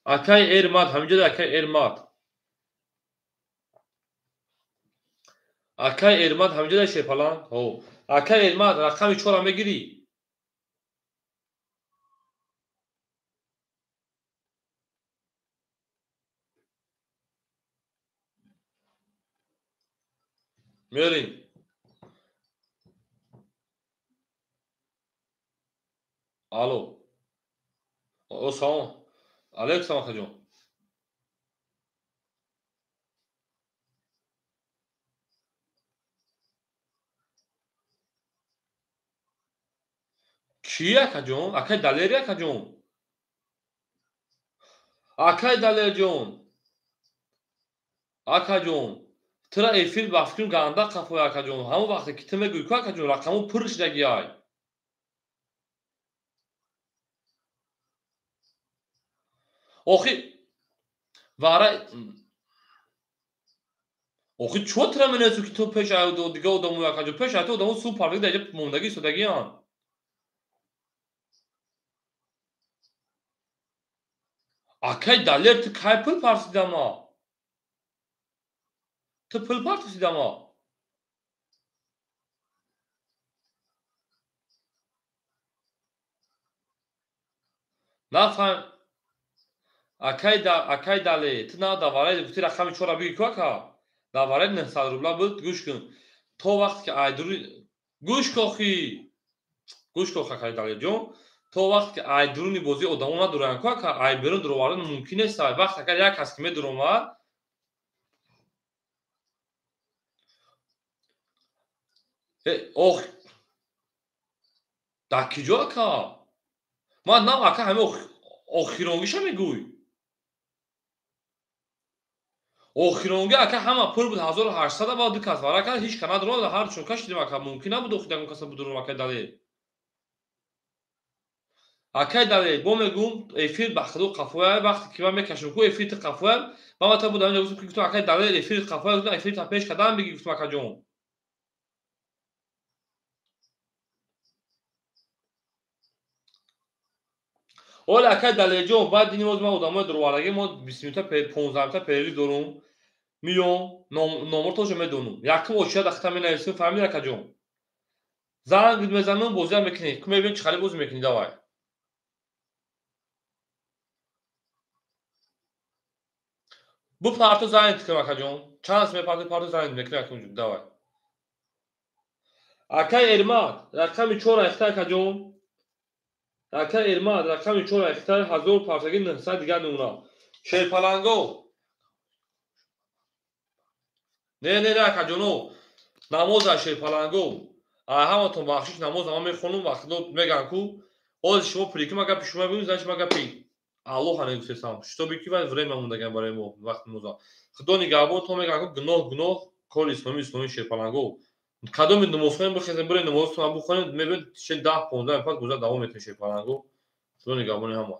Акаи Эрмат ҳаминҷа дар, акаи Эрмат. Акаи Эрмат ҳаминҷа дар шерпаланг. Ҳо. Акаи Эрмат рақами 4 мегирӣ. Мерем. Алло. О, салом. Алейкум салом, акаҷон. Кӣ акаҷон? Акаи Далери акаҷон. Акаи Далерҷон. Акаҷон. Тура эфир ба фикрам ганда қафои акаҷон. Ҳамон вақте ки ту мегӯӣ ку акаҷон, рақамҳо пур шудагиай. Охи вара охи чо тура менависӣ ки ту пеш дига одамо акаҷон, пеш ай ту одамо су парвида даҷа мондагӣ истодагианд. Акаи Далер, ту кай пул парсидама? Ту пул партосидама? Нафаҳм. Акаи Далер, ту на давараи гуфти рақами 4 бигӣ ку ака? Давараи 900 рубла буд, гӯш кун. То вақте ки айдури гӯш кохи. Гӯш кох акаи Далерҷон. То вақте ки айдуруни бозӣ одамо надуранд ку ака, ай берун дуровардан мумкин нест. Вақт агар як кас ки медуромад, ох, дар ки ҷо ака? Ман нам ака ҳами охиронгиша мегӯй. Охиронги ака ҳама пур буд 1800 ба ду кас вара кард, ҳеҷ ка надурад, ҳар чун кашидим ака, мумкин набуд охи ягон каса будурам акаи Далер. Акаи Далер, бо мегӯм, эфир ба худо қафоя, вақте ки ман мекашам ку эфир ти қафоя, ман вата будам инҷа гуфтам ки гуфтам акаи Далер эфир қафоя, гуфтам эфир та пеш кардам бигӣ, гуфтам акаҷон. Оли акаи Далерҷон, баъд дини боз ман одамои дуровардагӣ, мо 20 минута, 15 минута перерыв дорум. Миём, номртошо медонум. Якум очия дахта менависем, фаҳмидӣ акаҷон? Занг мезанум, бозиам мекунӣ. Ку мебинем чӣ хали бозӣ мекунӣ, давай. Бу парто занг кунам акаҷон. Чанд мепарто, парто занг мекунам акаҷон, давай. Акаи Эрмат, рақами 4 айхта акаҷон. Акаи Эрмат, рақами 4 айхта, 1000 партаги 900 дигар намуна. Шерпаланго. Не, не, не, акаҷоно. Намоз аз шерпаланго. Ҳаматон бахшиш, намоз ама мехонум, вақто меган ку. Ҳозир шумо прикум, агар пи шумо бигӯед, значит ман гапи Аллоҳ нагуфтесам. Шуто би ки вай время мондаган барои мо вақти намоза. Худо нигаҳбон, то меган ку гуноҳ, гуноҳ, Кори исломӣ, исломӣ шерпаланго. Кадоми намозхонем бихезем, бирем намозтон бухонем, мебинем 10-15 пас гузар давом метавем шерпаланго. Худо нигаҳбони ҳама.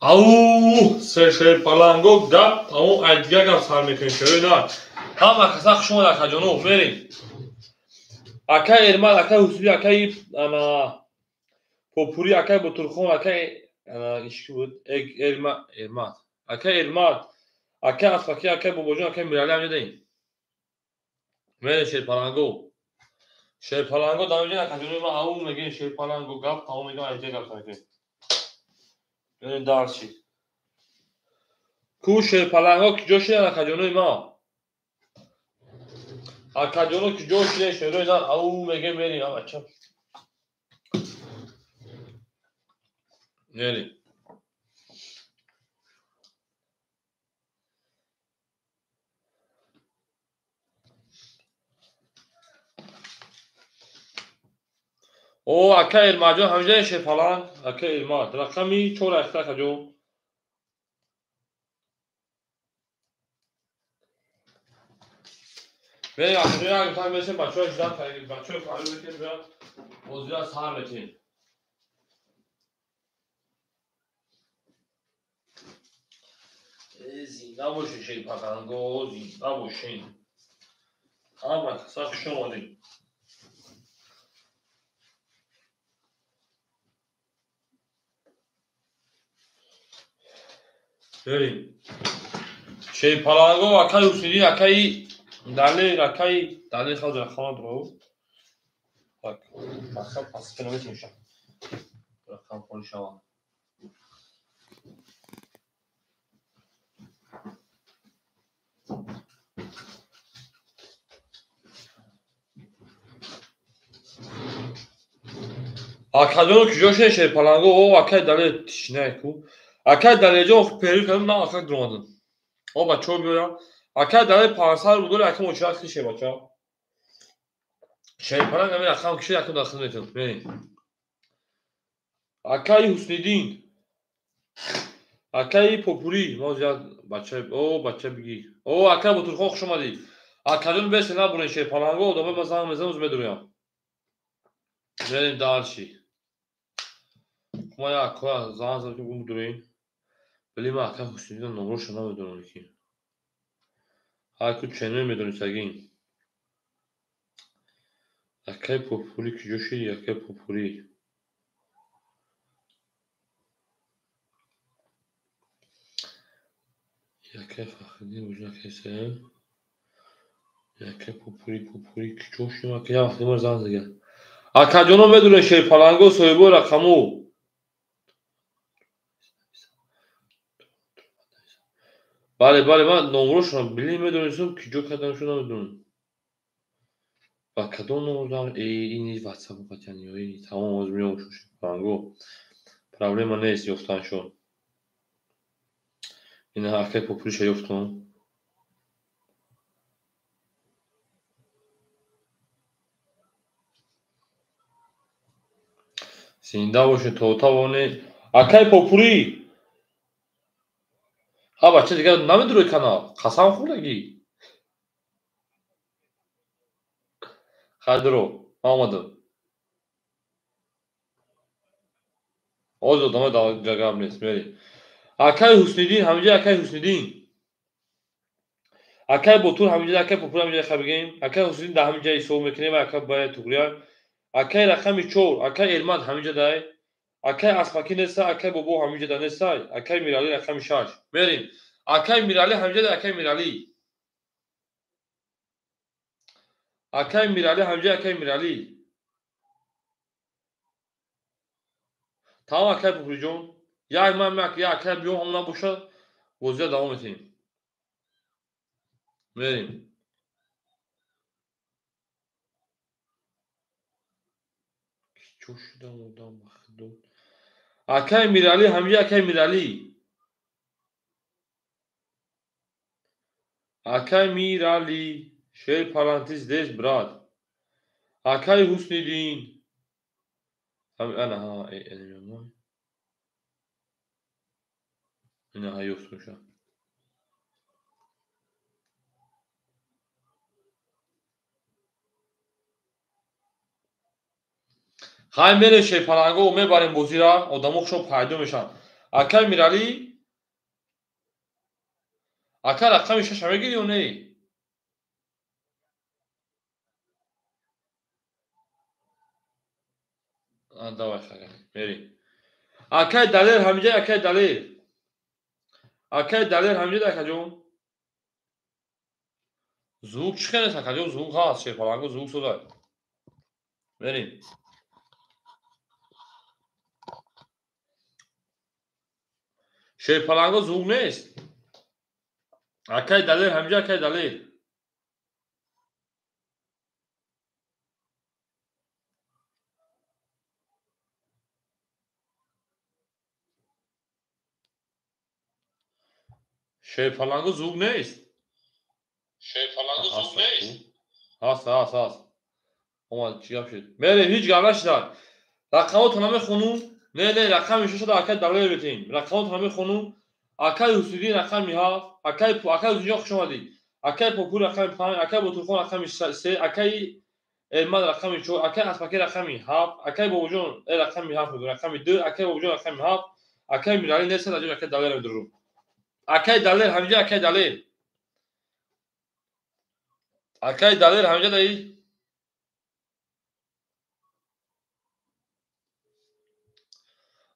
Ау, шерпаланго гап, тамом айдига гап сар мекунем, шерои нар. Ҳама каса хуш омад, акаҷоно, мерем. Акай Эрмат, акай Ҳусуби, акай ана Попури, акай Ботурхон, акай ана ишки буд, Эрмат, акай Эрмат, акай Асфаки, акай Бобоҷон, акай Мирали ҳам ҷодаем. Мерем шерпаланго. Шерпаланго дамиҷа акаҷоно ма ау мегем шерпаланго гап, тамом мегем айдига гап сар мекунем. Мерем дарси. Ку шерпаланго ки ҷо шидан акаҷонои ма? Акаҷоно ки ҷо шидан шерои нар ау мегем мерем бача. Мерем. О, ака Элмаҷон ҳамиҷа шерпаланг, ака Элмат, рақами 4 ахта акаҷон. Мерем акаҷон, як гуфтан мересем, бачаҳо ждан бачаҳо фарёд мекунем, биён бозиро сар метем. Зинда бошед шерпаланго, зинда бошед. Ҳама каса хуш омадед. Берем. Шерпаланго, акай Ҳусайниддин, акай Далер, акай Далер хазр рақама дро. Так, рақам пас километр мешавад. Рақам холи шавад. Акаҷоно куҷо шуд шерпаланго? О, акай Далер тишинае ку. Акай Далерҷон перӯ кардам, на акак дуромадам. О, бачаҳо биёям. Акай Далер 500 рубл дори, акам очират хише бача. Шерпаланг ҳамин рақам кишид, акам дахил метавон. Мерем. Акай Ҳусниддин. Акай Попурӣ, мо зиёд бача, о, бача бигӣ. О, акай Ботурхон хуш омадӣ. Акаҷон бесе набурен шерпаланго, одамои ма занг мезанам, медуроям. Мерем дальше. Ма як акоя занг задам, ки гум дуроем. Вале ман ака Ҳусниддин номроша намедонам ки. Ҳар ку ченои медонистагин. Акай Попурӣ куҷо шиди? Акай Попурӣ. Акай Фахриддин буҷа кесе. Акай Попурӣ, Попурӣ куҷо шидим? Ака як вақт ма занг задам. Акаҷоно медонед шерпаланго соҳибои рақамо. Бале, бале, ман номрошонам били медонистам, ки ҷо кардамшо намедонам. Ба кадом номр занг? Э, ини WhatsApp қатъан ё ини тамом ҳозир меём шерпаланго. Проблема нест ёфтаншон. Ина акай Попуриша ёфтам. Зинда бошед то тавоне. Акай Попурӣ. Ҳа бача дигар намедурои канал. Қасам хӯрдагӣ. Хай дуро, ман омадам. Ҳозир одамои гап нест, мерем. Акай Ҳусниддин ҳамиҷа, акай Ҳусниддин. Акай Ботур ҳамиҷа, акай Попур ҳамиҷа хай бигем. Акай Ҳусниддин дар ҳамиҷа ҳисоб мекунем, акай бая туғрия. Акай рақами 4, акай Эрмат ҳамиҷа дай. Акай Асфаки неста, акай Бобо ҳамиҷа да нестай. Акай Мирали рақами 6. Мерем. Акай Мирали ҳамиҷа да, акай Мирали. Акай Мирали ҳамиҷа, акай Мирали. Тамом акай Попуриҷон. Як ман як акай биём ҳам набошад, бозиро давом метиҳем. Мерем. Чо шудам одам ба худо. Акай Мирали ҳамиҷа, акай Мирали. Акай Мирали, шер парантез здесь, брат. Акай Ҳусниддин. Ана, ҳа, ина ҳа ёфтумша. Хай мерем шерпаланго, мебарем бозира, одамо хушо пайдо мешаванд. Акай Миралӣ, ака рақами шаша мегирӣ ё не? Давай, мерем. Акай Далер ҳамиҷа, акай Далер. Акай Далер ҳамиҷа, акаҷон. Звук чӣ хел аст, акаҷон? Звук ҳаст, шерпаланго звук созад. Мерем. Шерпаланго звук нест. Акай Далер ҳамиҷа, акай Далер. Шерпаланго звук нест. Шерпаланго звук нест. Ҳаст, ҳаст, ҳаст. Омад, чӣ гап шуд? Мерем, ҳеҷ гап нашида. Рақамотро намехонум. Не, не, рақами шашада акай Далер бетем. Рақамотро намехонум. Акай Ҳусиддин рақами 7, акай Ҳусиддин хуш омадӣ. Акай Попур рақами 5, акай Ботурхон рақами 3, акай Эрмад рақами 4, акай Аспаки рақами 7, акай Бобоҷон рақами 7, рақами 2, акай Бобоҷон рақами 7, акай Миралӣ нест, акай Далер медурум. Акай Далер ҳамиҷа, акай Далер. Акай Далер ҳамиҷа даи.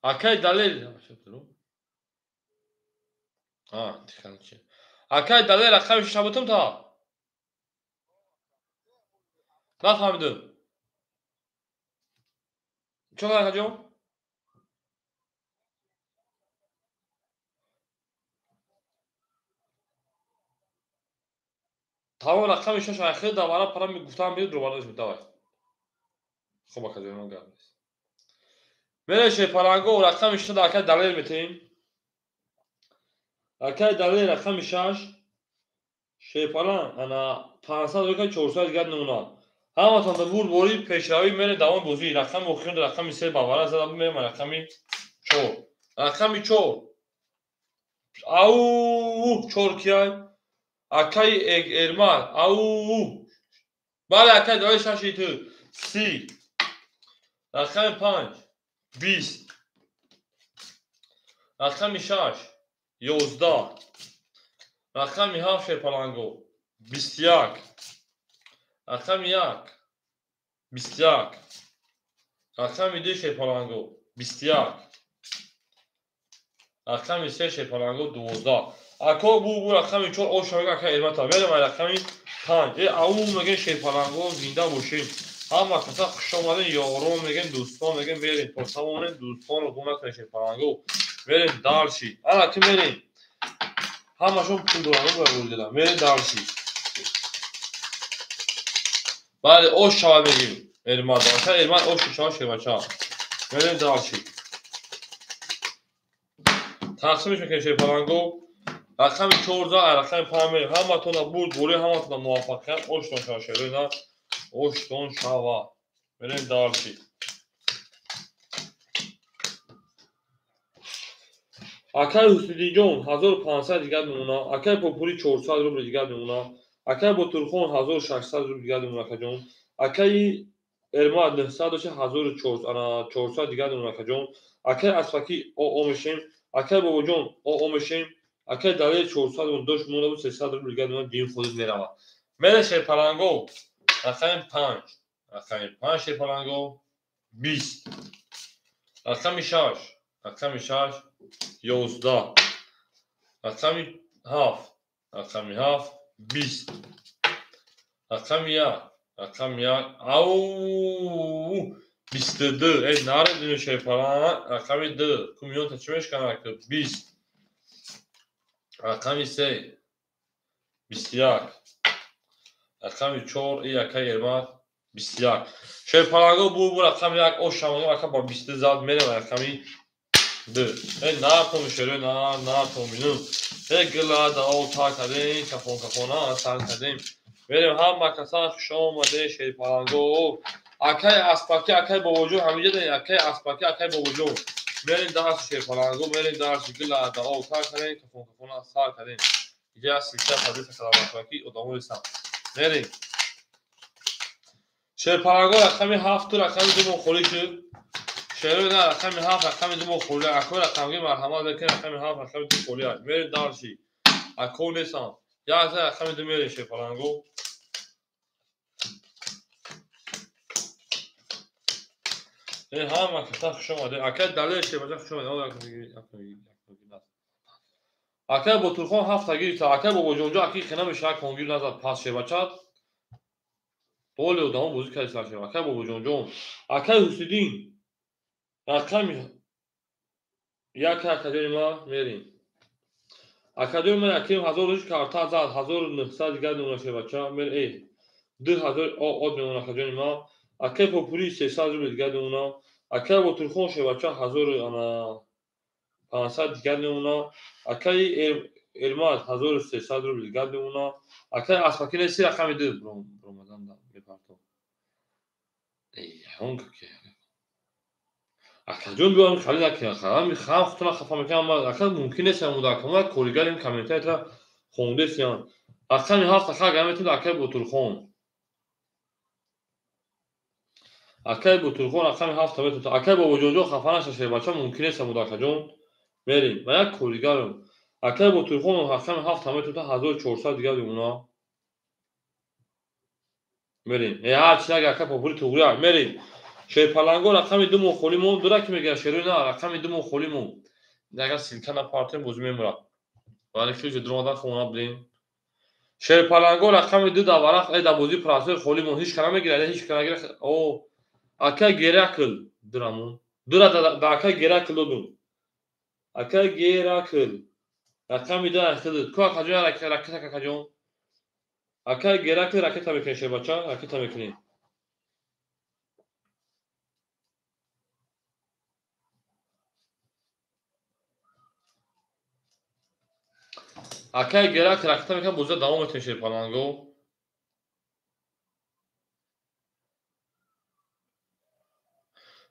Акай Далер. Акай Далер рақами шаша бутум та? Нафаҳмидум. Чӣ акаҷон? Тамом рақами шаша ахир давара пара гуфтам биёд рӯбардаш давай. Хуб акаҷон, гап нест. Мере шерпаланго рақами шаша акай Далер метем. Акай Далер рақами 6 шерпалан ана 500 рӯка 400 дигар намуна. Ҳаматон да бурд бори пешравӣ мере давом бозӣ. Рақами охирон рақами 3 бавара зада мерем рақами 4. Рақами 4. Ау 4 кияй? Акай Эрмар, ау. Бале, акай Далер шаши ту. 30. Рақами 5 20. Рақами 6 11. Рақами 7 шерпаланго 21. Рақами 1 21. Рақами 2 шерпаланго 21. Рақами 3 шерпаланго 12. Ако бу рақами 4 ош шавад акай Эрмата. Мерем рақами 5. Ау мегем шерпаланго зинда бошем. Ҳама каса хуш омаден, ёрон мегем, дӯстон мегем, мерем. То тавонем дӯстонро гум накунем шерпаланго. Мерем дарши. Ана ки мерем. Ҳамашон пул доранд, бояд бурдида. Мерем дарши. Бале, ош шавад мегем. Эрмат, ака Эрмат ош шавад шербача. Мерем дарши. Тақсимш мекунем шерпаланго. Рақами 14, рақами 5 мерем. Ҳаматона бурд, бурӣ, ҳаматона муваффақият. Оштон шавад шерона. Оштон шавад. Мерем дарши. Акай Ҳусиддинҷон 1500 дигар мемона, акай Попури 400 рубл дигар мемона, акай Ботурхон 1600 рубл дигар мемона акаҷон, акай Эрмад 900 дошта 1400 дигар мемона акаҷон, акай Аспаки ОО мешем, акай Бобоҷон ОО мешем, акай Далер 400 рубл дошт монда буд 300 рубл дигар мемона, дин худит меравад. Мере шерпаланго рақами 5, рақами 5 шерпаланго 20, рақами 6, рақами 6 11, рақами 7, рақами 7 20, рақами 1, рақами 1 ау 22. Эй наре дину шерпалан рақами 2 ку миёнта чӣ мешканад? 20, рақами 3 21, рақами 4 и акай Эрмат 21. Шерпаланго бу рақами 1 ош шамоно ака ба 22 зад мерем рақами 2. Эй натом шеро на натом бину. Эй гила да о та кадем кафон кафона сар кадем. Мерем ҳама касан хуш омаде шерпаланго. Акай Аспаки, акай Бобоҷон ҳамиҷа дорем, акай Аспаки, акай Бобоҷон. Мерем дарси шерпаланго, мерем дарси гила да о та кадем кафон кафона сар кадем. Иҷа силсила фазилат каламатаки одамо ресам. Мерем. Шерпаланго рақами 7 рақами 2 мон холӣ шуд. Шерои на рақами 7, рақами 2 мо холия. Ако рақамги марҳамат лекин рақами 7, рақами 2 холия. Мерем дарши. Ако нестам. Як рақами 2 мерем шерпаланго. Ҳама каса хуш омадед. Акай Далер шербача хуш омадед. Акай Ботурхон 7 гирифта. Акай Бобоҷонҷо аки хена мешавад конгир назад пас шербачат. Боли одамо бозӣ кардисан шерба. Акай Бобоҷонҷон. Акай Ҳусиддин. Рақами 1 акаҷони ма мерем. Акаҷони ма яким 1000 рӯз карта зад, 1900 дигар мемона шербача. Мер 2000 од мемона акаҷони ма. Акай Попури 300 рубл дигар мемона. Акай Ботурхон шербача 1500 дигар мемона. Акай Эрмат 1300 рубл дигар мемона. Акай Аспаки неси рақами 2 бромадан мепартом. Он ки акаҷон биём хали накунам. Хам хам хутуна хафа мекунам, ака мумкин нест амуда акама коригарим комментария хондесиян. Рақами 7 ака гаметун акай Ботурхон. Акай Ботурхон рақами 7 метун. Акай Бобоҷонҷон хафа наша шербача мумкин нест амуда акаҷон. Мерем. Ма як коригарам. Акай Ботурхон рақами 7 метун 1400 дигар мемона. Мерем. Ҳар чи нага ака Попури туғри мерем. Шерпаланго рақами 2 мо холӣ мон. Дура ки мегӯяд шерои на рақами 2 мо холӣ мон. Агар силка напартем бозӣ мемурад. Вале ки ҷо дуромадан хона будем. Шерпаланго рақами 2 дар варақ дар бозии прасои холӣ мон. Ҳеч ка намегирад, ҳеч ка нагирад. О, акай Геракл дурамон. Дура да акай Геракл додум. Акай Геракл рақами 2 ахтид. Ку акаҷон ракета акаҷон. Акай Геракл ракета мекунем шербача, ракета мекунем. Акай Геракл ракета мекунем, бозиро давом метавонем шерпаланго.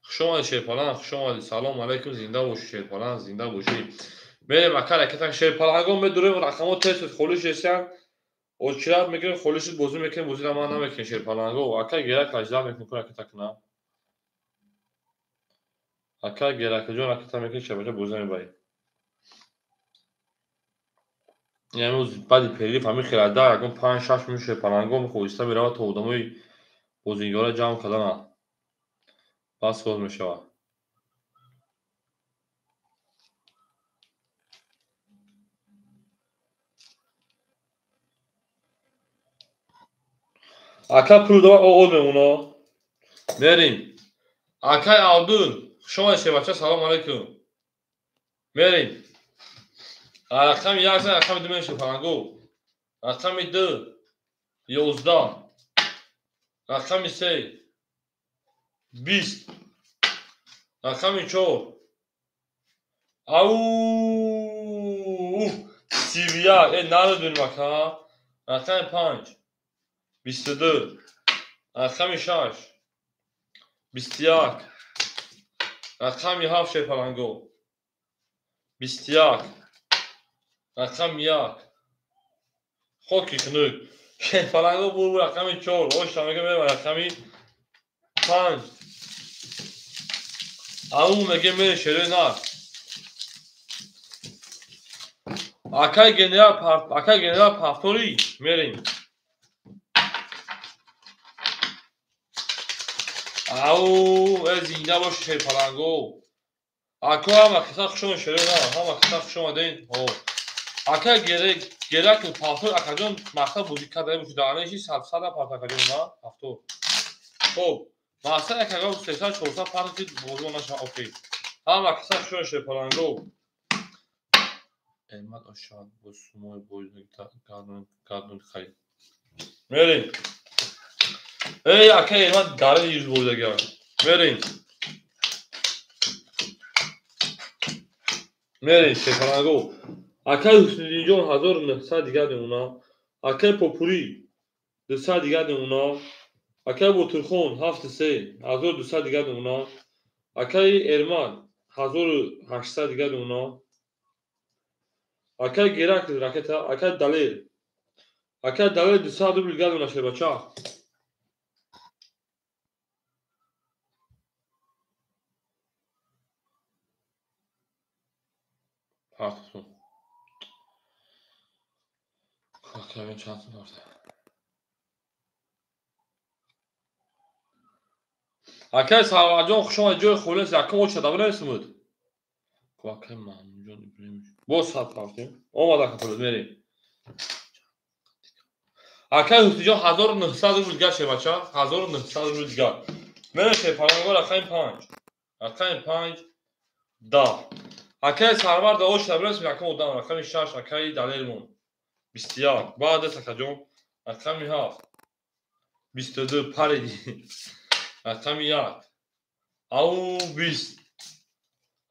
Хуш омадед шерпаланг, хуш омадед. Салом алайкум, зинда бошӣ шерпаланг, зинда бошӣ. Мерем ака ракета шерпаланго медурем, рақамҳо тез тез холӣ шесиян. Очират мекунем, холӣ шуд, бозӣ мекунем, бозиро ман намекунем шерпаланго. Акай Геракл ажда мекунем, ку ракета кунам. Акай Гераклҷон ракета мекунем, шербача бозӣ намебарем. Яъне баъди перерыв ҳамин хелада ягон 5-6 минут шерпаланго мехоҳиста меравад то одамои бозингора ҷамъ кардананд. Пас соз мешавад. Ака пул дова од мемона. Мерем. Акай Абдул, хуш омадед шербача, салом алайкум. Мерем. Рақами 1 рақами 2 мешавад фаланго. Рақами 2 11. Рақами 3 20. Рақами 4 ау 31. Нарадунем ака. Рақами 5 22. Рақами 6 21. Рақами 7 шерпаланго 21. Рақами 1 хоки хунук. Шерпаланго бур рақами 4. Ошта мега мерем рақами 5. Ау мега мерем шерои нар. Акай генерал пафтори мерем. Ау, зинда боши шерпаланго. Ако ҳама каса хуш омадед шерои нар. Ҳама каса хуш омадед. Акай Геракл пафтор акаҷон мақсад бозӣ карда боши дар анеши 100 парт акаҷон на пафтор. Хоб, мақсад акаҷон 300-400 парт ки бозӣ наша окей. Ҳама каса хуш омадед шерпаланго. Элмат ошад бо сумои бозӣ гардон харид. Мерем. Эй, акай Элмат гарани юз бозидагиа. Мерем. Мерем шерпаланго. Акай Ҳусниddинҷон 1900 дигар мемона. Акай Попури 200 дигар мемона. Акай Ботурхон 7-3 1200 дигар мемона. Акай Эрмат 1800 дигар мемона. Акай Геракл ракета, акай Далер. Акай Далер 200 рубл дигар мемона шербача. Партум. Акай чанд сум дошта? Акай Сарварҷон, хуш омадед, ҷои холӣ аст, якум оча да бинависмуд. Акай Маҳмудҷон Иброҳимович. Боз сад партем. Омад ака пулат, мерем. Акай Ҳусниҷон 1900 рубл дигар шебача, 1900 рубл дигар. Мерем шепалангор рақами 5. Рақами 5 10. Акай Сарвар да оча бинависмуд, якум одам, рақами 6, акай Далермон. 21. Баъд аст акаҷон, рақами 7. 22 париди. Рақами 1. Ау 20.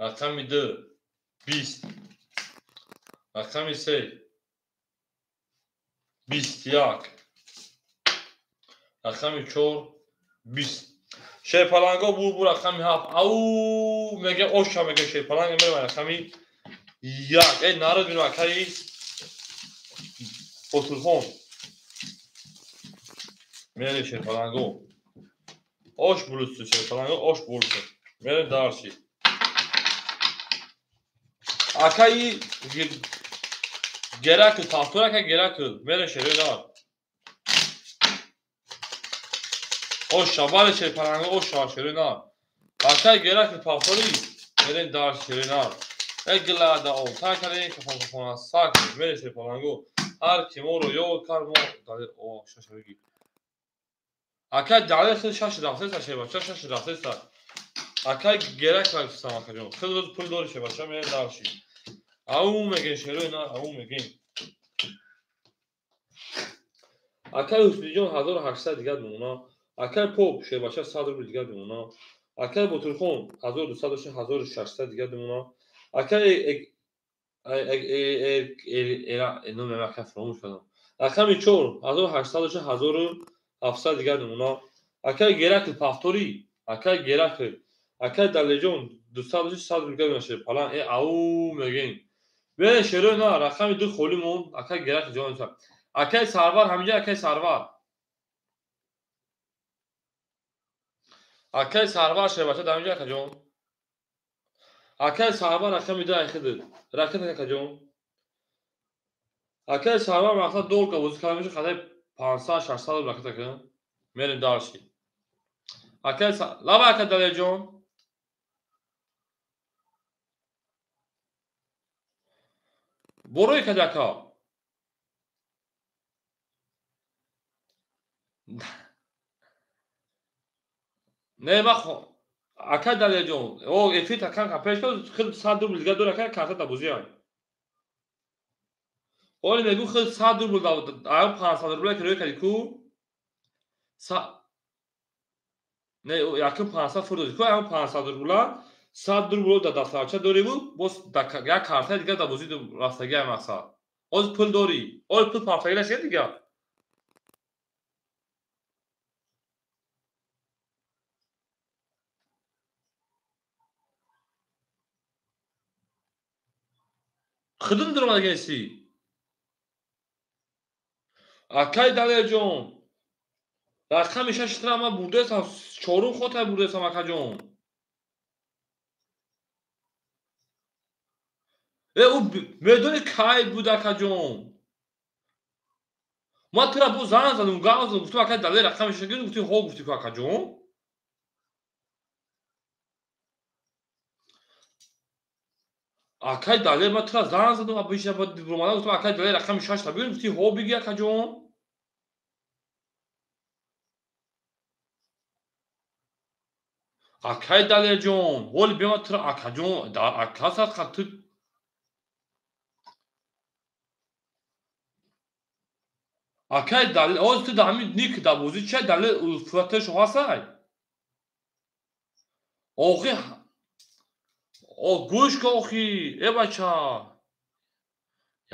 Рақами 2 20. Рақами 3 21. Рақами 4 20. Шерпаланго бу рақами 7. Ау меге оша меге шерпаланг мерем рақами 1. Эй народ бинам акаи Фотулхон. Мерем шерпаланго. Ош булусу шерпаланго ош булусу. Мерем дарси. Акаи Геракл пафтор ака Геракл. Мерем шерпаланго. Оша бале шерпаланго оша шерпаланго. Акаи Геракл пафтори мерем дарси шерпаланго. Эй глада о такаре кафон кафон сак мерем шерпаланго. Ҳар ки моро ёд кард мо далер о шаша бигӣ. Акай далер хел шаш рафтеса шебача шаш рафтеса. Акай Геракл гуфтам акаҷон. Хел рӯз пул дори шебача мерем дарши. Ау мегем шерои на ау мегем. Акай Ҳусниҷон 1800 дигар мемона. Акай Поп шебача 100 рубл дигар мемона. Акай Ботурхон 1200 дошта 1600 дигар мемона. Акай номи акай фаромӯш кардам. Рақами 4 1800 дошта 1700 дигар мемона. Акай Геракл пафтори, акай Геракл, акай Далеҷон 200 дошта 100 рубл дигар мемона. Шерпалан ау мегем. Бере шерои на рақами 2 холӣ монд. Акай Геракл ҷавоб. Акай Сарвар ҳаминҷа акай Сарвар. Акай Сарвар шебача дар ҳаминҷа акаҷон. Акай Сарвар рақами 2 айхидид. Ракет акаҷон. Акай Сарвар мақсад долга бозӣ карда мешавад хадаи 500-600 рубл ракет ака. Мерем дарши. Акай лаба ака Далерҷон. Борои кади ака. Не ма ака Далерҷон, о эфир такан капеш кад, хел 100 рубл дигар дор ака карта да бозӣ ай. Оли мегӯ хел 100 рубл да ай 500 рубл ки рӯй кади ку? Не, якум 500 фур додӣ ку, ай 500 рубла 100 рубл да дафтарча дорӣ бу, боз як карта дигар да бозӣ рафтагӣ ай мақсад. Оз пул дорӣ. Оли пул пафтагӣ нашид дигар. Худум дуромадагиси. Акай Далерҷон. Рақами 6 тра ман бурдаестам, чорум хотай бурдаестам акаҷон. Ӯ медони кай буд акаҷон. Ман тура боз занг задам, гап задам, гуфтам акай Далер рақами 6 гир, гуфти ҳо гуфти ку акаҷон. Акай Далер ман тура занг задам, абиша ромада гуфтам акай Далер рақами 6 та бигир, гуфти ҳо биги акаҷон. Акай Далерҷон, ҳоли бема тура акаҷон, ака садқа ту акай Далер, ҳозир ту дар ҳамин ник дар бозӣ чай Далер улфаташ ҳастай? Охи о гӯш ка охи, э бача.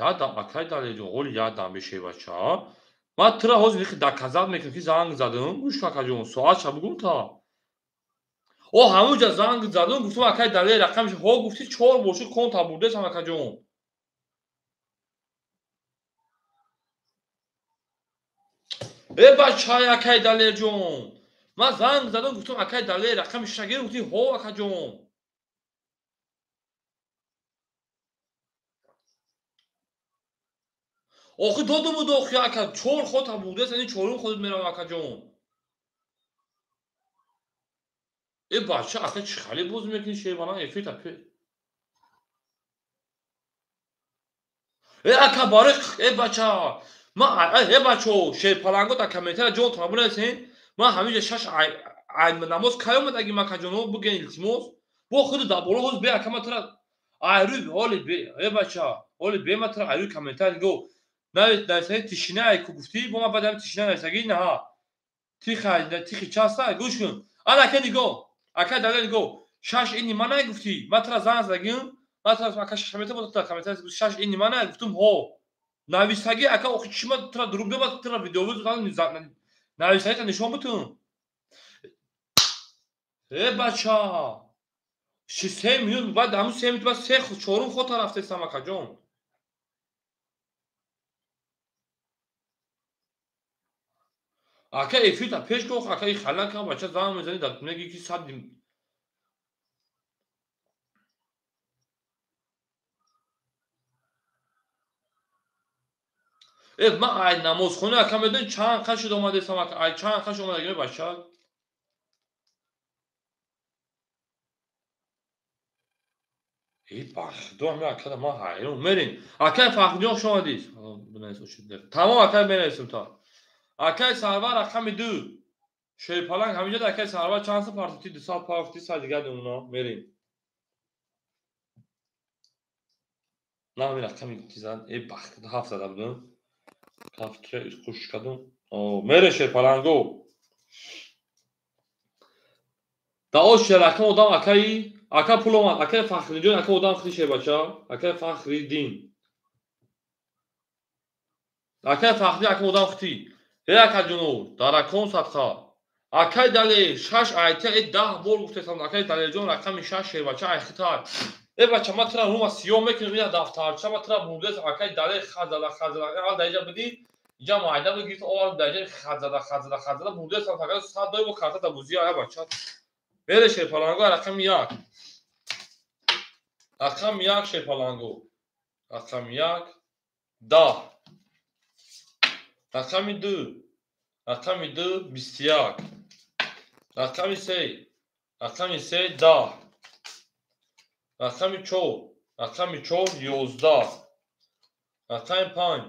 Ядам акай Далерҷон, ҳоли ядам беше бача. Ман тура ҳозир нихи доказат мекунам ки занг задам, гӯш ка акаҷон, соатша бугум та. О ҳамонҷа занг задам, гуфтам акай Далер рақамиш ҳо гуфти 4 боши кон та бурдаестам акаҷон. Э бачай акай Далерҷон. Ман занг задам, гуфтам акай Далер рақами 6 гир, гуфти ҳо акаҷон. Охи додум буд охи ака, чор хота бурдес, ани чорум ходит мерава акаҷон. Э бача, ака чӣ хали боз мекунӣ шербаланг эфирта пе. Э ака барои э бача, ма э бачо, шерпаланго дар комментария ҷон тона бинависен. Ман ҳаминҷа шаш ай намоз кай омадаги макаҷоно буген илтимос. Бо худи дар боло ҳоз бе ака ма тра айрӯи ҳоли бе э бача, ҳоли бе ма тра айрӯи комментария нигоҳ. Нависаги тишина ай ку гуфтӣ, бо ма баъд ҳам тишина нависаги наҳа. Тиха, тихи часта, гӯш кун. Ана ака нигоҳ. Ака дада нигоҳ. Шаш ини ма нагуфтӣ. Ма тра занг задагим. Ма тра ака шаш метр бо тра комментария шаш ини ма нагуфтум ҳо. Нависаги ака охи чӣ ма тра дурӯғ бе ма тра видео нависагита нишон бутун. Э бача. Ши се минут баъд ҳамун се минут баъд се чорум хота рафтесам акаҷон. Ака эфирта пеш гох, ака и хал накам, бача занг мезани, дар меги ки сад э ма ай намозхона ака медони чанд қашид омадесам ака, ай чанд қаш омадагим бача. Э бахудо ҳами акада ман ҳайрон. Мерин. Акай Фахриҷон хуш омадӣ. Тамом акай менависем та. Акай Сарвар рақами 2. Шерпаланг ҳаминҷа акай Сарвар чанд са партофтӣ? 200 партофтӣ, сад дигар намуна. Мерин. На ҳамин рақами чизан. Э бахудо 7 зада будам. Кафтра қуш кардам. Мере шерпаланго. Да ош рақам одам акаи ака пул омад. Акай Фахриҷон ака одам хити шербача. Акай Фахриддин. Акай Фахри ака одам хити. Э акаҷоно, даракон садқа. Акай Далер 6 айта э 10 бор гуфтесам. Акай Далерҷон рақами 6 шербача ай хитар. Э бача ма тра рума сиёҳ мекунам ина дафтарча ма тра бурдес акай Далер хазада хазада. Ал даиҷа бидӣ инҷа майда буд гирифт овард даиҷа хазада хазада хазада бурдесам фақат 100 дой бо карта бузӣ ая бача. Бере шерпаланго рақами 1. Рақами 1 шерпаланго. Рақами 1 10. Рақами 2. Рақами 2 21. Рақами 3. Рақами 3 10. Рақами 4. Рақами 4 11. Рақами 5.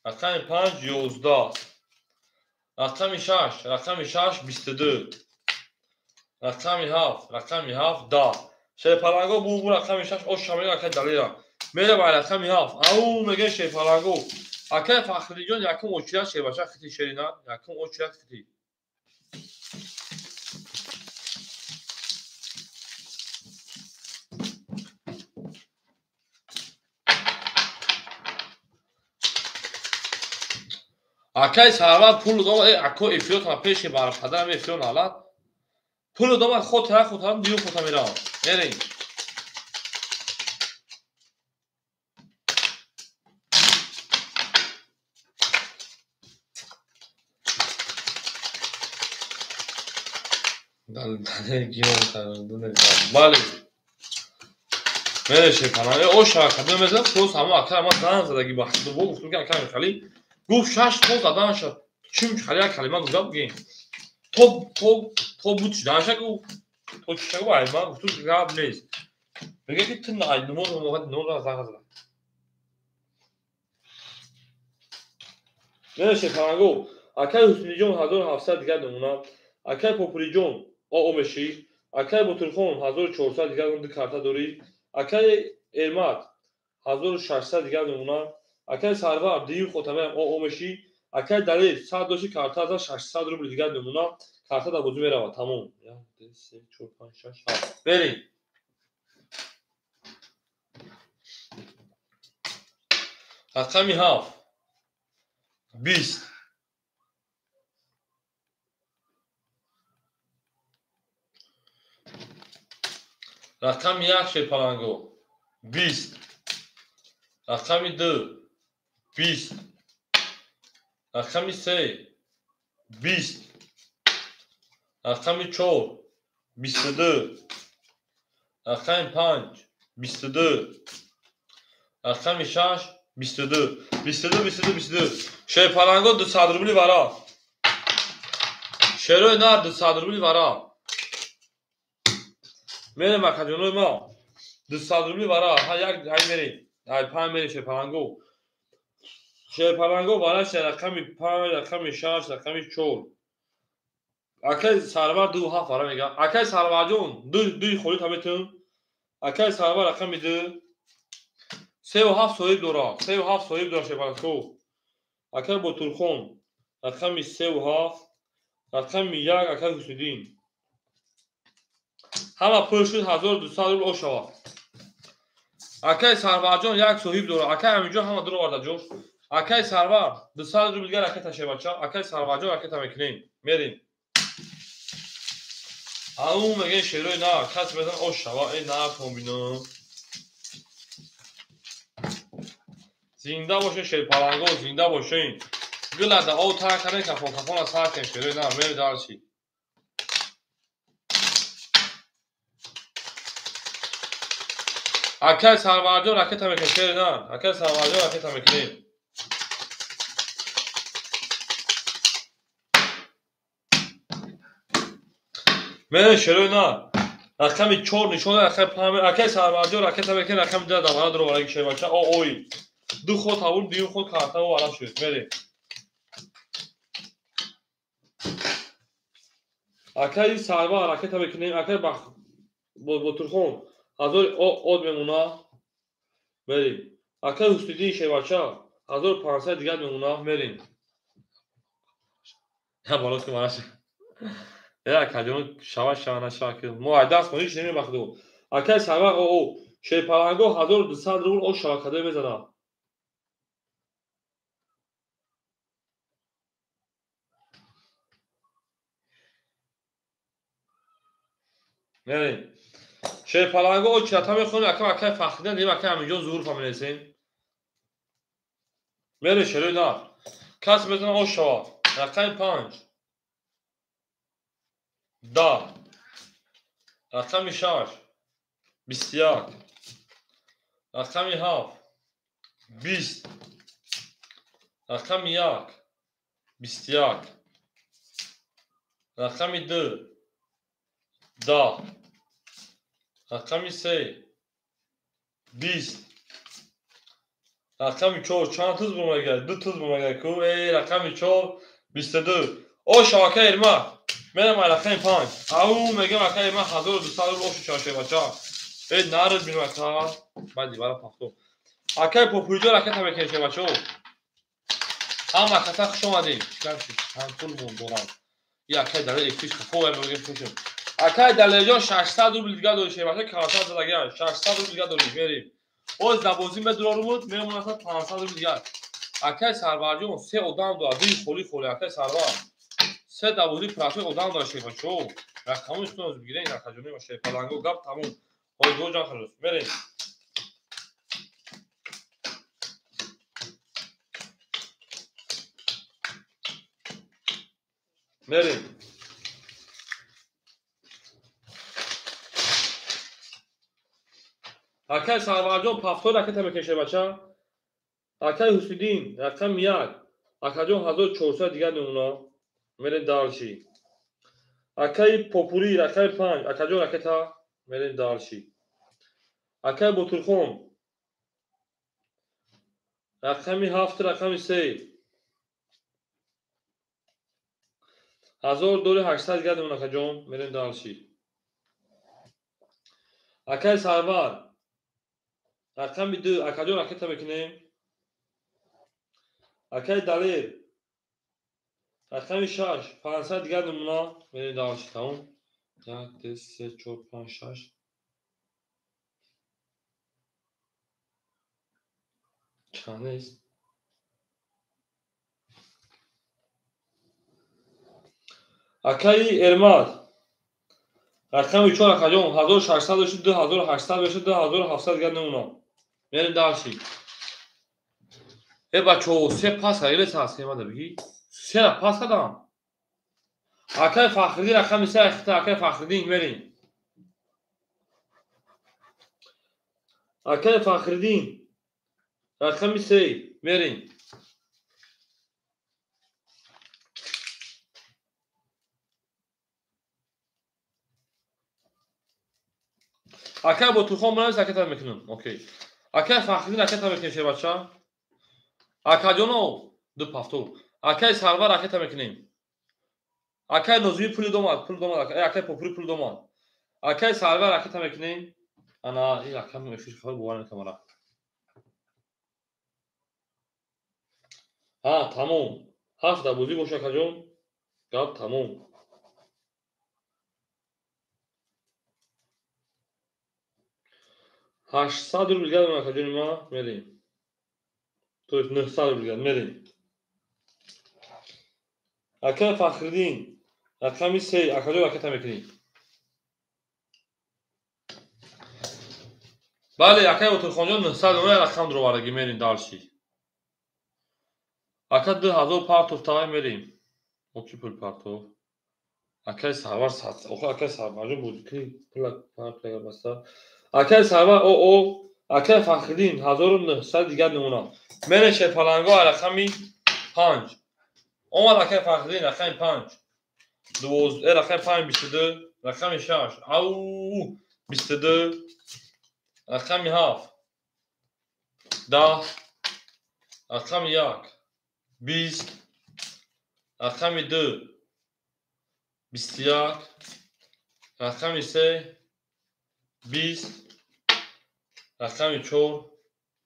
Рақами 5 11. Рақами 6. Рақами 6 22. Рақами 7. Рақами 7 10. Шерпаланго бу рақами 6 ош шамил акай Далера. Мере ба рақами 7. Ау меге шерпаланго. Акай Фахриҷон якум очират шербача хити шерина, якум очират хити. Акай Сарвар пул дод, э ако эфиротона пеши бар падарам эфирон алат. Пул дод, хотира хотирам дию хота мерам. Мерем. Бале. Мере шерпаланг. Оша кадом мезанам, просто ҳама ака ман занг задаги бахтидо бо гуфтум ки ака мехали. Гуфт 6 то заданша. Чим хали як калима гуфта бугем. То то то буд шиданша гуфт. То чӣ гуфт ай ман гуфтум гап нест. Мега ки ту ай намоз моҳад намоз занг зада. Мере шерпаланго. Акай Ҳусниҷон 1700 дигар намуна. Акай Попуриҷон о мешӣ. Акай Ботурхон 1400 дигар ду карта дорӣ. Акай Эрмат 1600 дигар намуна. Акай Сарвар дию хотамаям о мешӣ. Акай Далер 100 доши карта аз 600 рубл дигар намуна. Карта дар бозӣ меравад. Тамом. 1 2 3 4 5 6 7. Берем. Рақами 7. 20. Рақами 1 шерпаланго 20. Рақами 2 20. Рақами 3 20. Рақами 4 22. Рақами 5 22. Рақами 6 22 22 22 22. Шерпаланго 200 рубли вара. Шерои нар 200 рубли вара. Мерем акаҷонои ма. 200 рубли вара. Ҳа як ҳай мерем. Ҳай панҷ мерем шерпаланго. Шерпаланго вара рақами 5, рақами 6, рақами 4. Акай Сарвар 2 7 вара мега. Акай Сарварҷон 2 2 холӣ та метун. Акай Сарвар рақами 2. 3 7 соҳиб дора. 3 7 соҳиб дора шерпаланго. Акай Ботурхон рақами 3 7, рақами 1 акай Ҳусиддин. Ҳама пул шуд 1200 рубл ошава. Акай Сарварҷон як соҳиб дора. Акай Аминҷон ҳама дур оварда ҷош. Акай Сарвар 200 рубл дигар ракета шербача. Акай Сарварҷон ракета мекунем. Мерем. Ау мегӯем шерои на, кас мезан ош шава, э на комбино. Зинда бошен шерпаланго, зинда бошен. Гулада ов тар кардем, кафон кафона сар кардем шерои на, мерем дарчи. Акай Сарварҷон ракета мекунем шерои на, акай Сарварҷон ракета мекунем. Мерем шерои на. Рақами 4 нишон рақами 5. Акай Сарварҷон ракета мекунем, рақами 2 давара дур овардаги шербача. О ой. Ду ход ҳавул, дуюм ход карта оварда шуд. Мерем. Акай Сарвар ракета мекунем, акай Ботурхон 1000 од мемона. Мерем. Акай Ҳусиддин шербача 1500 дигар мемона. Мерем. Я болос ки мараш. Я акаҷон шава шава нашава ки мо ай даст мо ҳеч намебахтем. Акай Сарвар о шерпаланго 1200 рубл о шава кадо мезанад. Мерем. Шерпаланго о чата мехонем, акай акай Фахриддин дим, акай Аминҷон зуҳур фаҳмидесем. Мерем шерои нар. Кас мезанад о шава. Рақами 5. 10. Рақами 6. 21. Рақами 7. 20. Рақами 1. 21. Рақами 2. 10. Рақами 3. 20. Рақами 4 чанд туз бумагар? 2 туз бумагар ку. Эй, рақами 4 22. О шавака Эрмак. Мерам ай рақами 5. Ау мегам акай Эрмак 1200 рубл ошу шаваша бача. Эй нард бинам ака. Баъди бара пахто. Акай Попуриҷо ракета мекунем шабачо. Ҳама каса хуш омадем. Чикар шуд? Чанд пул мон дорам. И акай Далер эфиш хафо мегем хушем. Акай Далерҷон 600 рубл дигар дори шабача, каласа задагиам. 600 рубл дигар дори мерем. Оз дабозӣ медурорумуд, мемонад 500 рубл дигар. Акай Сарварҷон се одам дорад, дуи холи холи акай Сарвар. Се дабозӣ прафи одам дорад шебачо. Рақамои худро бигирен акаҷони ва шерпаланго гап тамом. Ҳойдо ҷан халос. Мерем. Мерем. Акай Сарварҷон пафтой ракета мекунем бача. Акай Ҳусиддин рақами 1. Акаҷон 1400 дигар мемона. Мерем дарчи. Акай Попури рақами 5. Акаҷон ракета. Мерем дарчи. Акай Ботурхон рақами 7, рақами 3. 1800 дигар мемона акаҷон. Мерем дарчи. Акай Сарвар рақами 2. Акаҷон ракета мекунем. Акай Далер рақами 6. 500 дигар намуна. Мерем дарчи. Тамом. 1 2 3 4 5 6. Чанд нест? Акаи Эрмат рақами 4 акаҷон 1600 бошад, 2800 бошад, 2700 дигар намуна. Мерем дарчи. Э бачо, се пас кардем, се мада бигӣ. Се пас кардам. Акай Фахриддин рақами 3 ахта, акай Фахриддин мерем. Акай Фахриддин Рақами 3 мерем. Акай Ботурхон бинавис, ракета мекунам. Окей. Акай Фахриддин ракета мекунем, шербача. Акаҷонов ду пафтур. Акай Сарвар ракета мекунем. Акай Нозими пули домад, пул домад. Акай Попури пул домад. Акай Сарвар ракета мекунем. Ана ин рақам мефиш хабар бовар накамара. Ҳа, тамом. Ҳафт дар бозӣ боша, акаҷон. Гап тамом. 800 рубл дигар акаҷони ма мерем. То есть 900 рубл дигар мерем. Акай Фахриддин рақами 3 акаҷон ракета мекунем. Бале, акай Ботурхонҷон 900 рубл рақам дуровардаги мерем дальше. Ака 2000 партов тавай мерем. Оки пул партов. Акай Сарвар сад. Охо акай Сарварҷон буд ки пул партов баста. Акай Сарвар о акай Фахриддин 1900 дигар намуна. Мере шерпаланго рақами 5. Омад акай Фахриддин рақами 5. 12 рақами 5 22, рақами 6 ау 22, рақами 7 10, рақами 1 20, рақами 2 21, рақами 3 20, рақами 4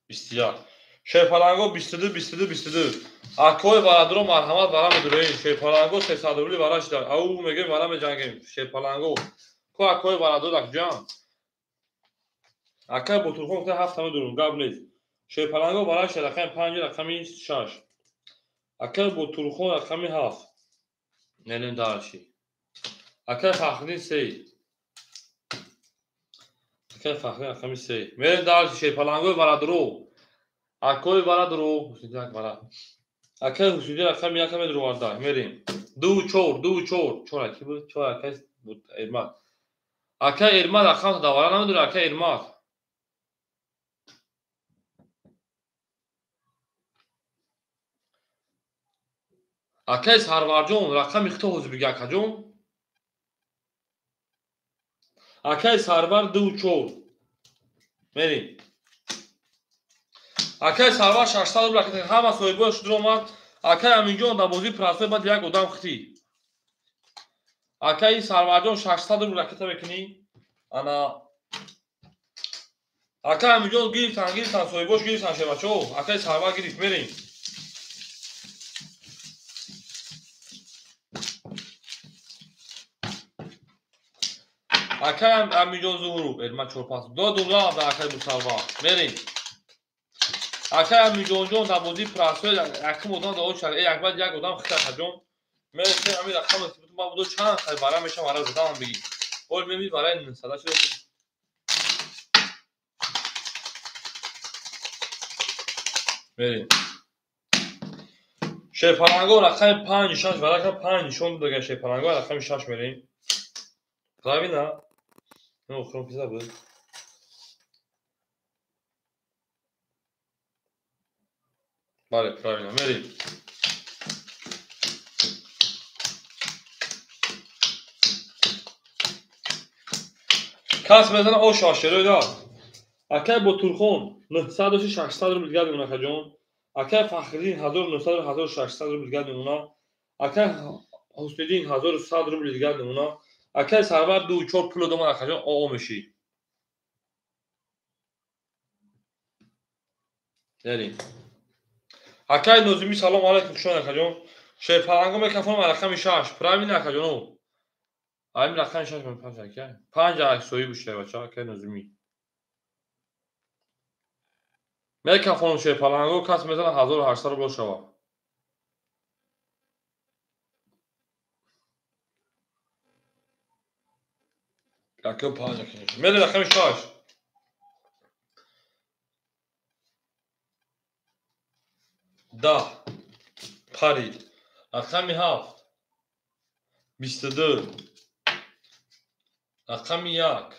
21. Шерпаланго 22 22 22. Акои барадро марҳамат вара медуроем. Шерпаланго 300 рубли вара шида. Ау мегӯем вара меҷангем. Шерпаланго. Ко акои барадро дакҷам. Акай Ботурхон гуфта ҳафта медурум, гап нест. Шерпаланго вара шида рақами 5 рақами 6. Акай Ботурхон рақами 7. Нелем дальше. Акай Фахриддин 3. Акай Фахриддин рақами 3. Мерем дальше. Шерпалангои барадро. Акои барадро. Ҳусниди вара. Акай Ҳусниди рақами 1 медуроварда. Мерем. 2 4 2 4. 4 аки буд? 4 акай буд Эрмат. Акай Эрмат рақам давара намедура, акай Эрмат. Акай Сарварҷон рақами хито ҳозир бига акаҷон. Акай Сарвар 2 4. Мерем. Акай Сарвар 600 рубл ракета ҳама соҳибояш шудро омад. Акай Аминҷон дар бозии простой баъд як одам хитӣ. Акай Сарварҷон 600 рубл ракета мекунӣ. Ана акай Аминҷон гирифтан, гирифтан, соҳибош гирифтан шебачо. Акай Сарвар гирифт, мерем. Акай Аминҷон Зуҳуров, Эрмат 4-5. До дубла дар акай Бусарвар. Мерем. Акай Аминҷонҷон дар бозии простой якум одам дар очар. Як баъд як одам хита акаҷон. Мерем ҳамин рақам ман будо чанд хай вара мешам вара задам бигӣ. Ҳол мебинӣ вараи 900 шуда. Мерем. Шерпаланго рақами 5 6 вара ка 5 нишон додага шерпаланго рақами 6 мерем. Правильно? Ну, хром пизда буд. Бале, правильно, мерем. Кас мезана о шашеро да. Акай Ботурхон 900 доши 600 рубл дигар мемона акаҷон. Акай Фахриддин 1900 1600 рубл дигар мемона. Акай Ҳусниddin 1100 рубл дигар мемона. Акай Сарвар 2 4 пул домад акаҷон о меши. Мерем. Акай Нозими салом алайкум хушон акаҷон. Шерпаланго мекафонам рақами 6. Правильно акаҷон? Ҳамин рақами 6 ман 5 акай. 5 ак соҳиб шуда бача акай Нозими. Мекафонам шерпаланго кас мезана 1800 рубл шава. Акай 5 акай. Мерем рақами 6. 10 парид. Рақами 7 22, рақами 1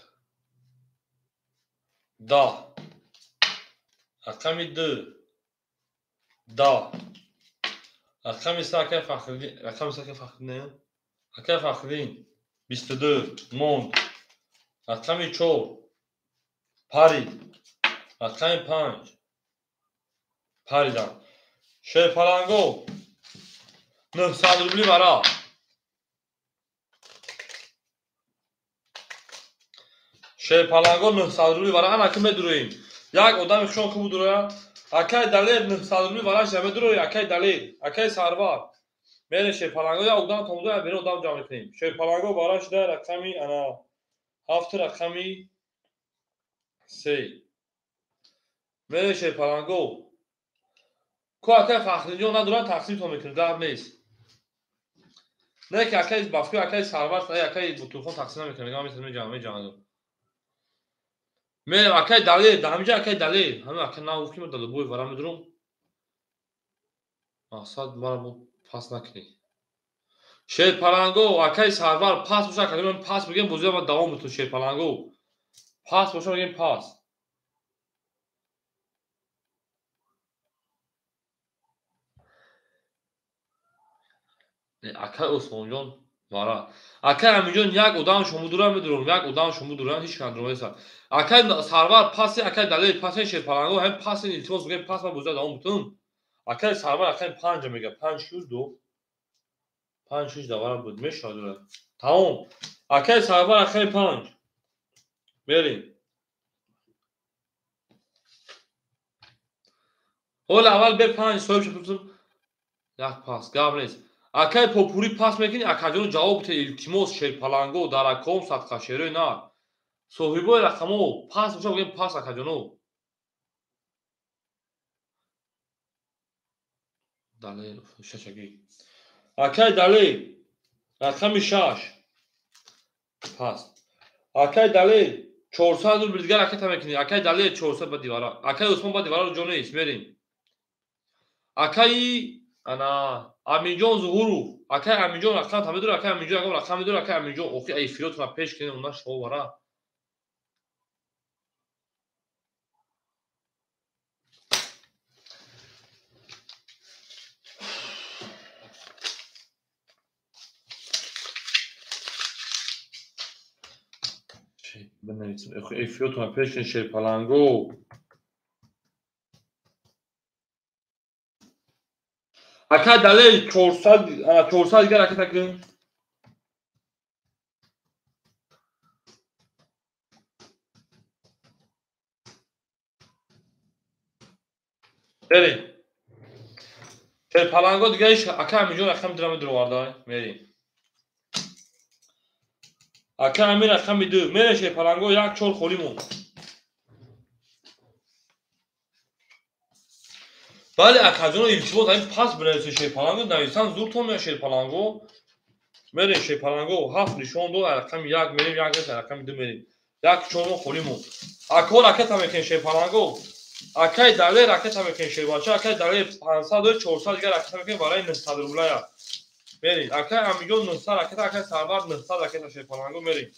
10, рақами 2 10. Рақами се акай Фахриддин, рақами се акай Фахриддин, акай Фахриддин 22 монд. Рақами 4 парид. Рақами 5 паридан. Шерпаланго 900 рубли вара. Шерпаланго 900 рубли вара. Ана ки медуроем. Як одами хушон ки будуроя. Акай Далер 900 рубли вара ша медурои. Акай Далер, акай Сарвар. Мере шерпаланго як одам томудоя берун одам ҷамъ мекунем. Шерпаланго вара шуда рақами ана 7 рақами 3. Мере шерпаланго. Ку акай Фахриддин надорад тақсимтон мекунем, гап нест. Не ки акай Бафкӯ, акай Сарвар, акай Бутурхон тақсим намекунем, мегам метавонем ҷамъ меҷамъ. Мерем акай Далер, дар ҳаминҷа акай Далер, ҳамин акай нагуфт ки ман далебои вара медурам. Мақсад мара бо пас накунӣ. Шерпаланго, акай Сарвар пас боша, акай ман пас мегӯям, бозиро ман давом метавонам. Шерпаланго пас боша, мегӯям пас. Акай Усмонҷон вара. Акай Аминҷон як одам шумо дура медурам, як одам шумо дура, ҳеч кас дура нест. Акай Сарвар паси, акай Далер паси, Шерпаланго ҳам паси, илтимос мегӯям пас, ман бозиро давом бутам. Акай Сарвар акай 5 мега, 5 6 2 5 6 давара буд, мешавад дура. Тамом. Акай Сарвар акай 5. Мерем. Ҳола аввал бе 5 соҳиб шуд, як пас, гап нест. Акай Попури пас мекунӣ, акаҷон ҷавоб бите, илтимос. Шерпаланго, дараком, садқа, шерои нар. Соҳибои рақамо пас боша, бигӯем пас, акаҷоно. Далер, шашагӣ. Акай Далер, рақами 6 пас. Акай Далер 400 рубл дигар ракета мекунӣ. Акай Далер 400 ба дивара. Акай Усмон ба дивара ҷо нест, мерем. Акай ана Аминҷон Зуҳуров, акай Аминҷон рақам та медура, акай Аминҷон ягон рақам медура, акай Аминҷон охи ай фиротона пеш кунед, она шумо вара. Бинависем, охи ай фиротона пеш кунед, Шерпаланго. Акай Далер 400, 400 дигар ракета кунем. Мерем. Шерпаланго дигар ҳеч акай Аминҷон рақами дура медуроварда, мерем. Акай Амин рақами 2, мерем Шерпаланго 1 4 холӣ монд. Бале акаҷоно илтимос, ҳамин пас бинависед Шерпаланго, нависан зуртон меяд Шерпаланго. Мерем Шерпаланго 7 нишон дод, рақами 1 мерем, 1 нест, рақами 2 мерем. 1 4 мо холӣ монд. Акҳо ракета мекунем Шерпаланго. Акай Далер ракета мекунем Шербача, акай Далер 500 400 дигар ракета мекунем барои 900 рублая. Мерем. Акай Аминҷон 900 ракета, акай Сарвар 900 ракета Шерпаланго мерем.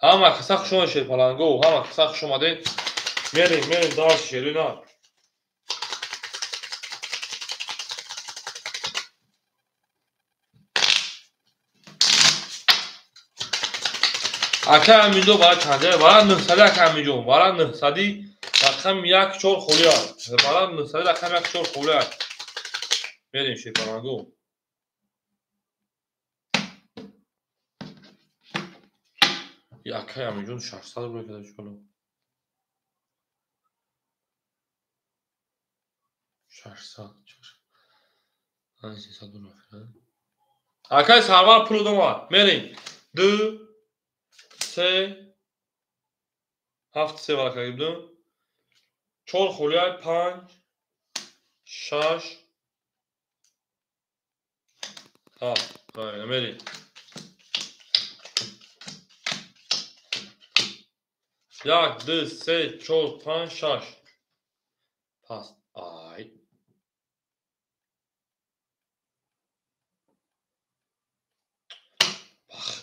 Ҳама каса хуш омадед Шерпаланго, ҳама каса хуш омадед. Мерем, мерем дарс шерина. Акай Аминҷон бара чанде? Бара 900 акай Аминҷон, бара 900 рақам 1 4 холӣ аст. Бара 900 рақам 1 4 холӣ аст. Мерем Шерпаланго. Акай Аминҷон 600 рубл када чикор? 600 300 нафар. Акай Сарвар пул дома. Мерем. 2 3 7 3 вара кардем. 4 холиай 5 6 7. Правильно, мерем. 1 2 3 4 5 6. Пас. Ай.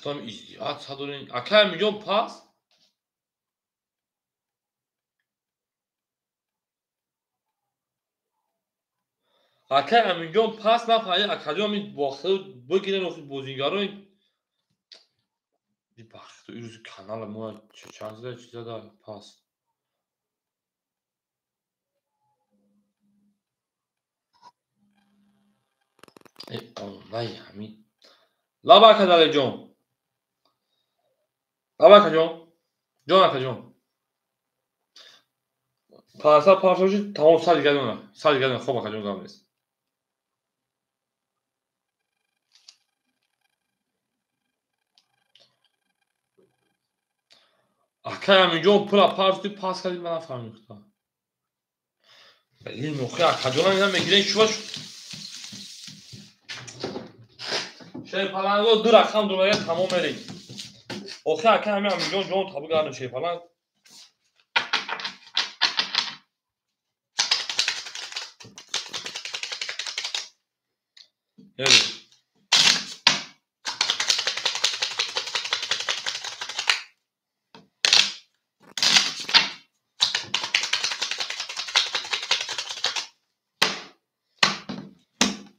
Шутам издиҳат дорем. Акай миллион пас? Акай Аминҷон пас нафаҳмид, акаҷон ами бохта бигирен охи бозингарои бахто ирӯзи канала мо чанд зада чи зада пас. Э онлай ҳами. Лаба ака Далерҷон. Лаба акаҷон. Ҷон акаҷон. 500 пафшоши тамом сад дигар дона. Сад дигар дона. Хоб акаҷон гап нест. Акай Аминҷон пула парти пас кардӣ, ман нафаҳмидам. Блин, охи акаҷонам ина мегирен шува Шерпаланго ду рақам дурага тамом мерем. Охи акай ҳами Аминҷон ҷон табу гардем Шерпаланг. Мерем.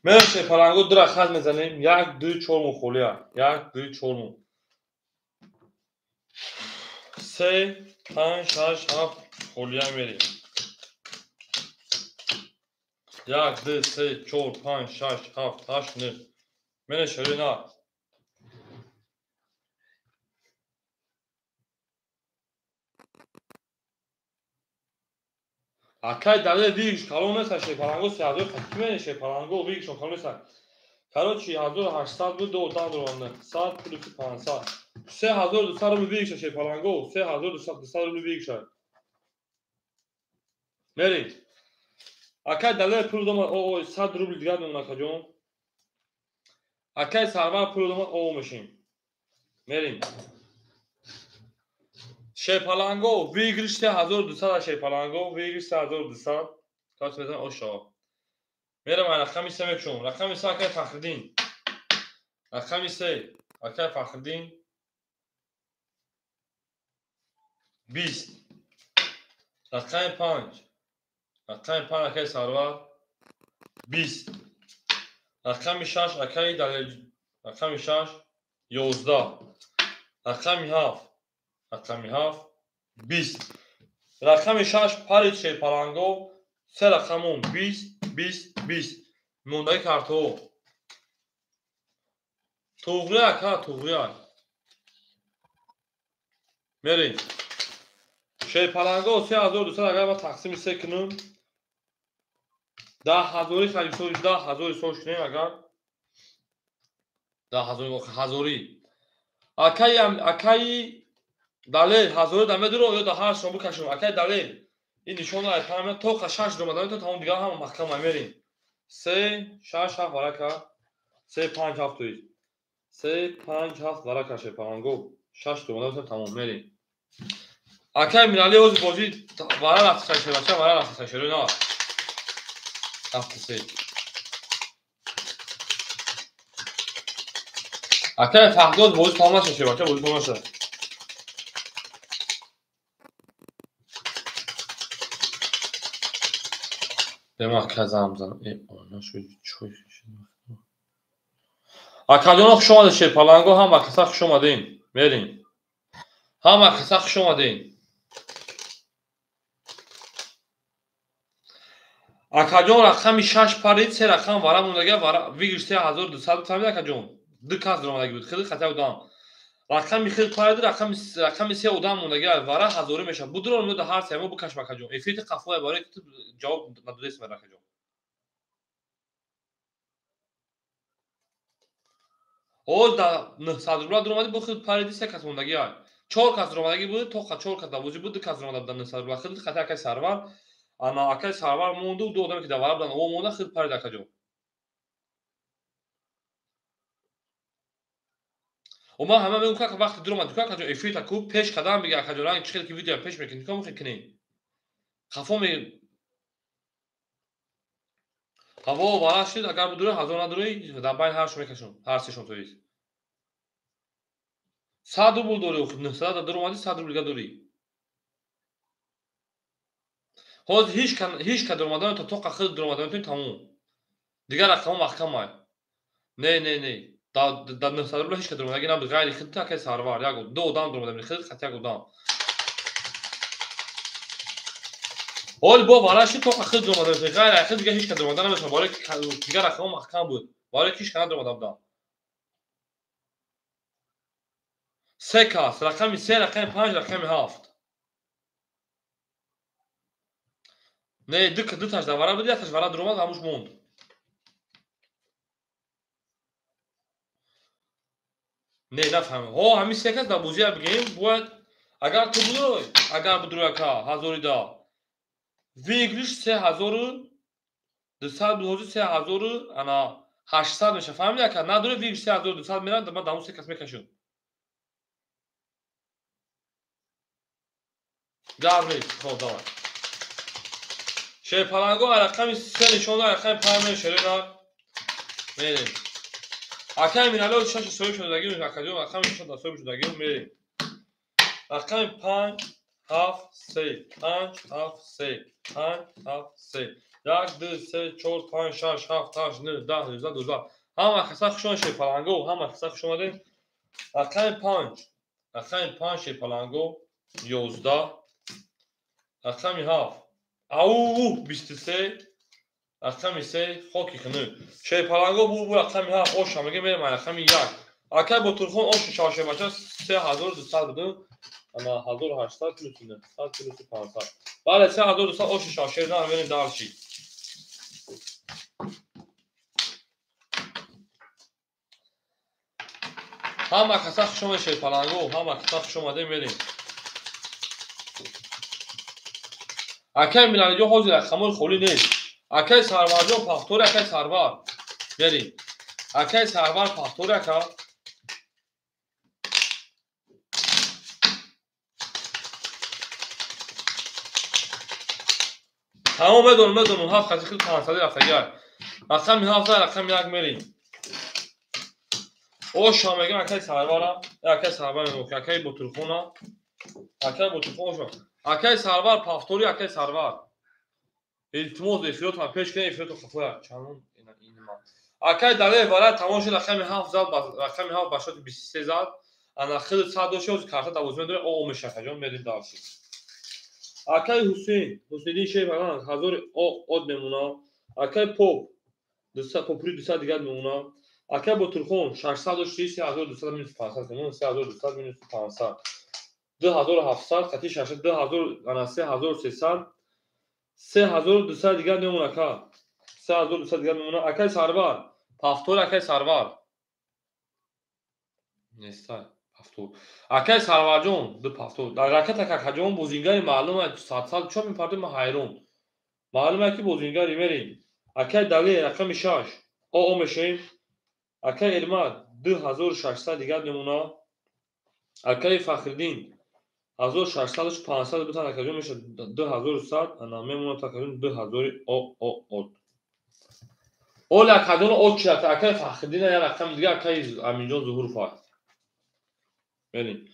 Мерем Шерпаланго ду рақам мезанем. 1 2 4 мон холия. 1 2 4 мон. 3 5 6 7 холия мерем. 1 2 3 4 5 6 7 8 9. Мене ширина. Акай дале вигш калон нест Шерпаланго 3000 қатӣ мене Шерпаланго вигшон калон нест. Короче 1800 буд, ду одам дуронда. 100 плюс 500. 3200 рубл вигша Шерпаланго, 3200 рубл вигша. Мери. Акай дале пул дома о 100 рубл дигар мемон акаҷон. Акай Сарвар пул дома о мешим. Мерим. Шерпаланго выигрыш 3200 Шерпаланго выигрыш 3200. Кас мезан ошо. Мерам рақами 3 мекшум. Рақами 3 акай Фахриддин. Рақами 3 акай Фахриддин 20. Рақами 5. Рақами 5 акай Сарвар 20. Рақами 6 акай Далер рақами 6 11. Рақами 7 рақами 7 20. Рақами 6 парид Шерпаланго се рақамон 20 20 20. Мондаи картҳо. Туғри ака, туғри ак. Мерем. Шерпаланго 3200 агар ма тақсими 3 кунам 10000 хариб соли 10000 сол шунем агар 10000 ҳазори. Акай акай Далер ҳазори да медуро ё да ҳар шом бикашум. Акай Далер ин нишон ай памя то қа 6 омада то тамом дигар ҳама маҳкам мерем. 3 6 7 варака 3 5 7 тоист. 3 5 7 варака Шерпаланго 6 омада тамом мерем. Акай Мирали ҳозир бозӣ вара рафта шербача вара рафта шеро на. Рафта се. Акай Фаҳдод бозӣ тамом нашад шербача бозӣ тамом нашад. Бема казам зан. Э, она шо чой шид. Акаҷоно хуш омадед Шерпаланго, ҳама каса хуш омадем. Мерем. Ҳама каса хуш омадем. Акаҷон рақами 6 парид, се рақам вара мондага, вара выигрыш 3200 фаҳмид акаҷон. Ду кас омадаги буд, хеле хатар одам. Рақами хел парид, рақами 3 одам мондага, вара ҳазорӣ мешавад. Будро меода ҳар се мо бикашм акаҷон. Эфирти қафоя барои ки ту ҷавоб надодест ман акаҷон. Оз да 900 рубла дуромадӣ, бо хел париди се кас мондаги ай. 4 кас омадаги буд, то 4 кас давозӣ буд, 2 кас омада буд 900 рубла. Хел хатар акай Сарвар. Ана акай Сарвар монду, ду одаме ки дар вара буданд, о монда хел парид акаҷон. Ма ҳама мегӯм ка вақти дуромад ка акаҷон эфирта ку пеш қадам бига акаҷон ранг чӣ хел ки видео пеш мекунӣ ка мехе кунӣ. Хафо ме ҳаво вара шид агар будура ҳазор надури дар байн ҳаршо мекашам ҳар сешон тоист. 100 рубл дорӣ, 900 да дуромадӣ, 100 рубл дига дорӣ. Ҳозир ҳеҷ ка дуромада наметавонад, тоқа худ дуромада метавонӣ, тамом. Дигар рақамҳо маҳкамай. Не, не, не. Дар 900 рубл ҳеҷ ка дуромадагӣ набуд, ғайри худ акай Сарвар, як ду одам дуромада буд, худ қат як одам. Ҳоли бо вараши тоқа худ дуромада метавонӣ, ғайри худ дига ҳеҷ ка дуромада наметавонад, барои дигар рақамҳо маҳкам буд, барои ки ҳеҷ ка надуромада буданд. Се кас, рақами 3, рақами 5, рақами 7. Не, ду таш дар вара буд, як таш вара дуромад, ҳамуш монд. Не, нафаҳмидам. Ҳо, ҳамин се кас дар бозия бигем, бояд агар ту будой, агар будур ака, 1010. Выигрыш 3200 буд, ҳозир 3800 мешавад. Фаҳмидӣ ака? Надорӣ выигрыш 3200 меравад, ман дар он се кас мекашам. Гап нест, хоб, давай. Шерпаланго рақами 3 нишон дод, рақами 5 мерем шерина. Мерем. Акай Миналио 6 соҳиб шудагӣ, акаҷон рақами 6 да соҳиб шудагӣ, мерем. Рақами 5, 7, 3, 5, 7, 3, 5, 7, 3. 1, 2, 3, 4, 5, 6, 7, 8, 9, 10, 11, 12. Ҳама каса хуш омадед шерпаланго, ҳама каса хуш омадед. Рақами 5, рақами 5 шерпаланго 11, рақами 7, ау 23, рақами 3 хоки хунук. Шерпаланго бу рақами 7 оша мега мерем рақами 1. Акай Ботурхон ошу шавшебача 3200 буд. Ана 1800 плюс 900 плюс 500. Бале 3200 ошу шавшер на мерем дарши. Ҳама каса хуш омадед шерпаланго, ҳама каса хуш омадед мерем. Акай Милалиҷон ҳозир рақамҳои холӣ нест. Акай Сарварҷон пахтори, акай Сарвар. Мерем. Акай Сарвар пахтори ака. Тамом медонам, медонам, ҳафт хати хел 500 рафтагӣ. Рақами 7 рақами 1 мерем. Оша мегам акай Сарвара, акай Сарвар мегам, акай Ботурхона. Акай Ботурхон оша. Акай Сарвар пахтори, акай Сарвар. Илтимос эфиротон пеш кунед, эфиротон хафоя. Чандон ин ма. Акай Далер вара тамом шуд, рақами 7 зад, рақами 7 ба шоти 23 зад. Ана хел 100 дошт, ҳозир карта 12 медорем, о мешака ҷон, мерем дарши. Акай Ҳусейн, Ҳусейниддин Шейх ана 1000 о од мемона. Акай Поп 200 попури 200 дигар мемона. Акай Ботурхон 600 дошт, 3200 минус 500 мемона, 3200 минус 500. 2700 қати 600, 2000 ана 3300, 3200 дигар мемона ака. 3200 дигар мемона. Акай Сарвар, пафтор акай Сарвар. Неста, пафтор. Акай Сарварҷон, ду пафтор. Дар ракет акаҷон бозингари маълум аст, 100 чо мепартем, ман ҳайрон. Маълум аст ки бозингари мерем. Акай Далер рақами 6, о мешавем. Акай Эрмат 2600 дигар мемона. Акай Фахриддин 1600 500 бутан акаҷон мешавад 2100, ана мемонад акаҷон 2000 о о от. Оли акаҷон от чи рафта, акай Фахриддин як рақами дигар, акай Аминҷон Зуҳуров аст. Мерем.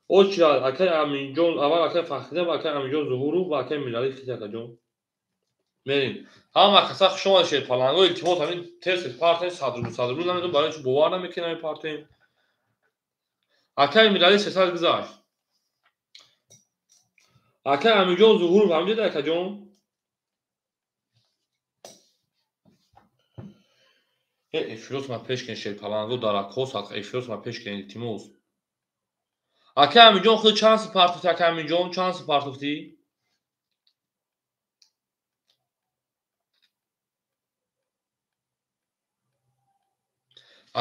От чи рафта, акай Аминҷон, аввал акай Фахриддин ва акай Аминҷон Зуҳуров ва акай Милали хити акаҷон. Мерем. Ҳама каса хуш омадед шерпаланго, илтимос ҳамин тез тез партем, 100 рубл, 100 рубл намедонам барои чӣ бовар намекунем ҳамин партем. Акай Милали 300 гузашт. Акай Аминҷон Зуҳуров ҳамҷода акаҷон. Эфирот ма пеш кунед шерпаланго дар акос, эфирот ма пеш кунед илтимос. Акай Аминҷон худ чанд сум партофтӣ, акай Аминҷон чанд сум партофтӣ?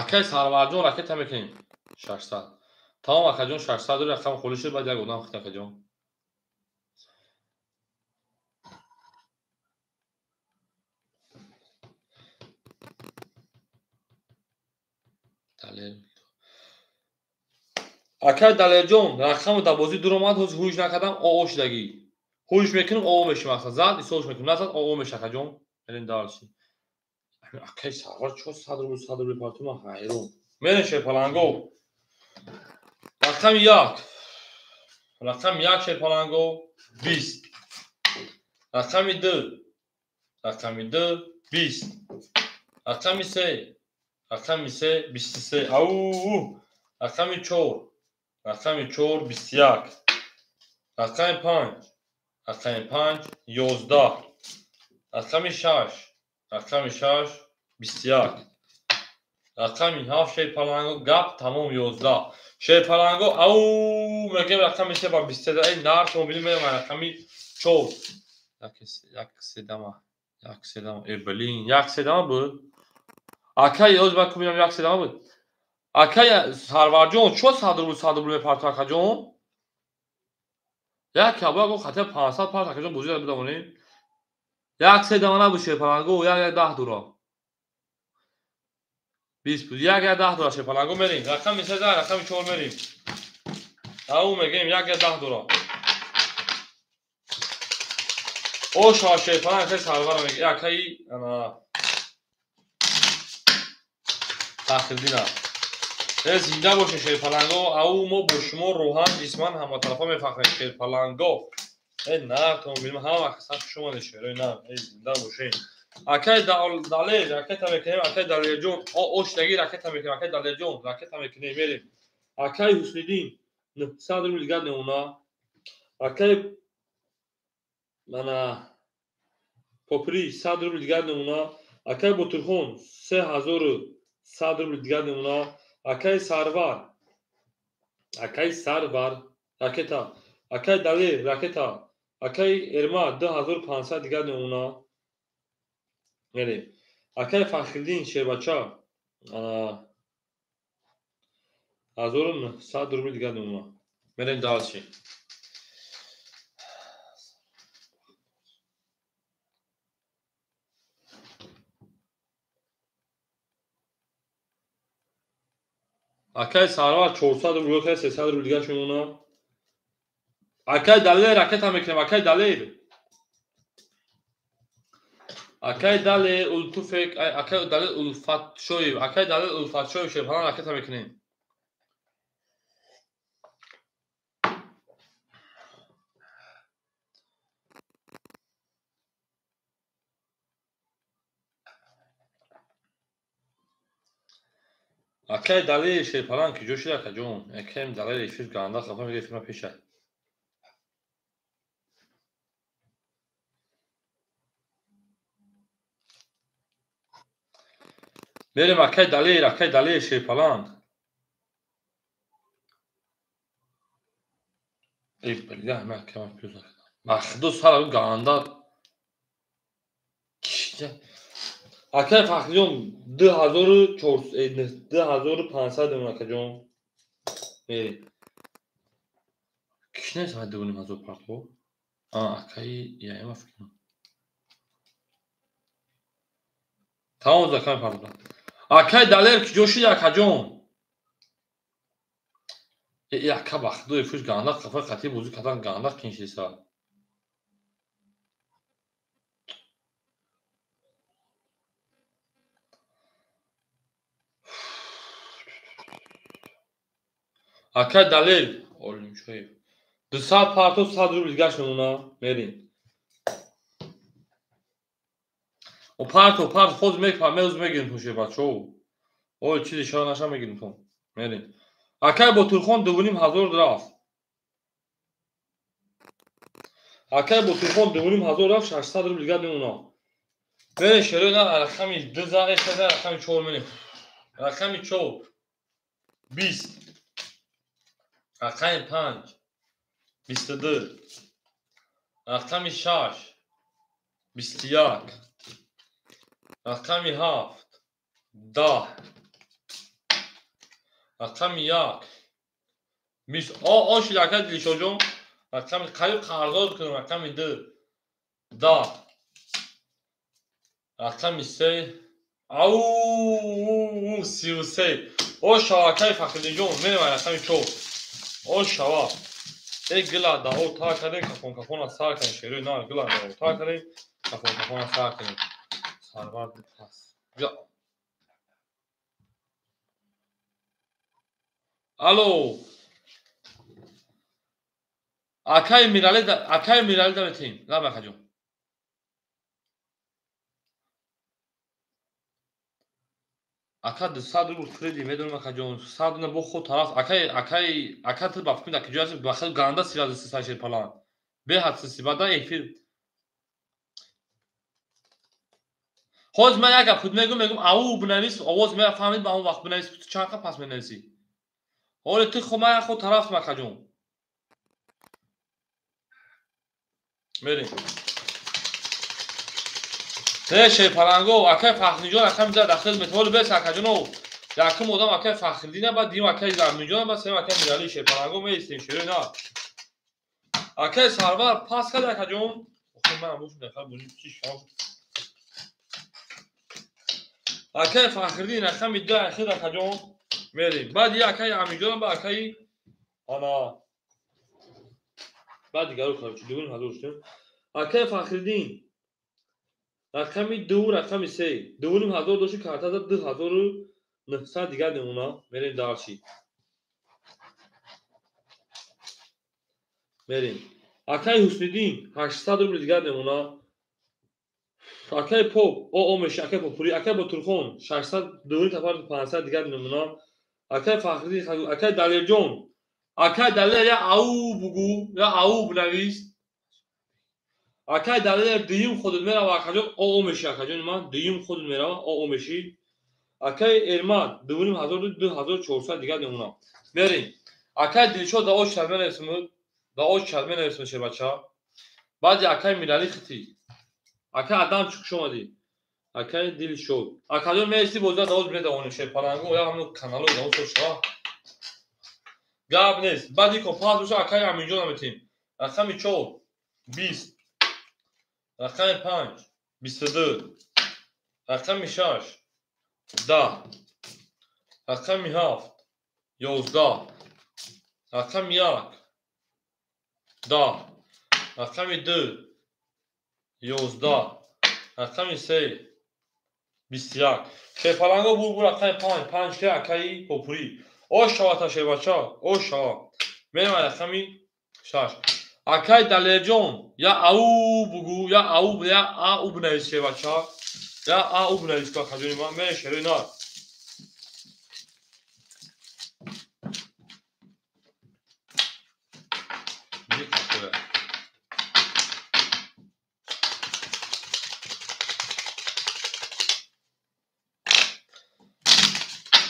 Акай Сарварҷон ракета мекунем 600. Тамом акаҷон 600 дори рақам холӣ шуд, баъд як одам хит акаҷон. Акай Далерҷон рақамро дар бозӣ дуромад, ҳозир ҳуш накардам, о шудагӣ. Ҳуш мекунем, о мешавем мақсад. Зад, исош мекунем, назад, о мешавад акаҷон. Мерем дарси. Акай Сарвар чо 100 рубл, 100 рубл парту, ман ҳайрон. Мерем шерпаланго. Рақами 1. Рақами 1 шерпаланго 20. Рақами 2. Рақами 2 20. Рақами 3. Рақами 3 23. Ау! Рақами 4. Рақами 4 21. Рақами 5. Рақами 5 11. Рақами 6. Рақами 6 21. Рақами 7 шерпаланго гап тамом 11. Шерпаланго ау мегем рақами 3 ба 23. Эй нарх мобили мерам рақами 4. Як седама. Як седама. Э блин, як седама буд. Акай ёз ба кубинам як седама буд. Акай Сарварҷон, чо 100 рубл 100 рубл мепарто акаҷон? Як кабо го хатя 500 парт акаҷон бозӣ бидонем. Як седама набуд шерпаланго, як як 10 дура. 20 буд. Як як 10 дура шерпаланго мерим. Рақами 3 рақами 4 мерим. Ау мегем як як 10 дура. О шоа шерпаланг хе Сарвар мег. Акай ана Фахриддина. Э зинда бошед шерпаланго. Ау мо бо шумо рӯҳан ҷисман ҳаматарафа мефахрем шерпаланго. Э на то мебинем ҳама саф шумо шерои на. Э зинда бошед. Акай Далер ракета мекунем, акай Далерҷон, ош даги ракета мекунем, акай Далерҷон ракета мекунем, мерем. Акай Ҳусниддин 900 рубл дигар мемона. Акай мана Попри 100 рубл дигар мемона. Акай Ботурхон 3100 рубл дигар мемона. Акай Сарвар, акай Сарвар ракета, акай Далер ракета, акай Эрма 2500 дигар мемона. Мерем. Акай Фахриддин Шербача 1900 рубл дигар мемона. Мерем дальше. Акай Сарвар 400 рубл, 300 рубл дигар мемона. Акай Далер ракета мекунем, акай Далер. Акай Далер Ултуфек, акай Далер Улфатшоев, акай Далер Улфатшоев шерпалан ракета мекунем. Акай Далер шерпалан ки ҷо шид акаҷон? Акаем Далер эфир ганда хафа мега эфирма пеша. Мерем акай Далер, акай Далер шерпалан. Эй бля, ман акам пюза. Махду сара ганда. Акай Фахриҷон 2400 2500 мемона акаҷон. Мерем. Киш нест 2500 парто? А, акай яема фикр. Тамом закам парто. Акай Далер ки ҷо шид акаҷон? Э ака бахдо эфир ганда хафа қатӣ бозӣ кардан ганда қин шиса. Акай Далер Олимшоев 200 парто 100 рубл дигар мемона. Мерем. О парто парт хоз мекпа меуз мегирем тун шербачо. Ой чизи шара наша мегирем тун. Мерем. Акай Ботурхон 2500 рафт. Акай Ботурхон 2500 рафт 600 рубл дигар мемона. Мерем шерои на рақами 2 за рақами 4 мерем. Рақами 4 20. Рақами 5 22. Рақами 6 21. Рақами 7 10. Рақами 1 20. О шид акай Дилшоҷон. Рақами қариб қарздор кунем. Рақами 2 10. Рақами 3 ау 33. О шава акай Фахриддинҷон. Мерем рақами 4. О шава. Э гила дао та кардем, кафон кафона сар кардем. Шерои на гила дао та кардем, кафон кафона сар кардем. Сарвар пас. Алло. Акаи Мирали да метем. Лаб акаҷон. Ака 200 рубл кредит медонам акаҷон. 100 на бо худ тараф. Акаи ака ту ба фикр дар куҷо ҳасти? Ба хел ганда сира сиса шерпалан. Беҳад сиси бада эфир. Ҳозир ман як гап худ мегӯм, мегӯм ау бинавис, овоз мефаҳмид, ба он вақт бинавис, ту чанд қад пас менависӣ? Ҳоле ту хо ман худ тараф акаҷон. Мерем. Не шерпаланго, акай Фахриддинҷон акай миза дахил метаволи бес акаҷоно. Якум одам акай Фахриддин, баъд дуюм акай Заминҷон, баъд сеюм акай Мирали шерпаланго меистем шерои на. Акай Сарвар пас кард акаҷон. Охир ман бошам дахал бозӣ чӣ шав. Акай Фахриддин рақами 2 ахир акаҷон. Мерем. Баъд я акай Аминҷон, баъд акай ана баъд дигару короче 2500 шудем. Акай Фахриддин рақами 2 рақами 3 2500 дошти карта зад 2900 дигар мемона. Мерем дарши. Мерем. Акай Ҳусниддин 800 рубл дигар мемона. Акай Поп о меши акай Попури, акай Ботурхон 600 2500 дигар мемона. Акай Фахриддин, акай Далерҷон, акай Далер я ау бугу, я ау бинавис. Акай Далер дуюм худут мерава акаҷон, о меши акаҷони ман, дуюм худут мерава, о меши. Акай Эрмат 2500 2400 дигар мемона. Мерем. Акай Дилшод да ош чад менависмуд, да ош чад менависмуд шербача. Баъди акай Мирали хити. Акай Адам чӣ хуш омадӣ. Акай Дилшод. Акаҷон меисти бозида да оз билет шерпаланго, я ҳамн канало да оз шава. Гап нест. Баъди кон пас боша акай Аминҷон метем. Рақами 4 20, рақами 5 22, рақами 6 10, рақами 7 11, рақами 1 10, рақами 2 11, рақами 3 21. Шерпаланго бур рақами 5 5 ки акаи Попури. Ош шава та шербача, ош шава. Мерем рақами 6. Акай Далерҷон, я ау бугу, я ау, я ау бинавис шербача. Я ау бинавис ку акаҷони ман, мерем шерои нар.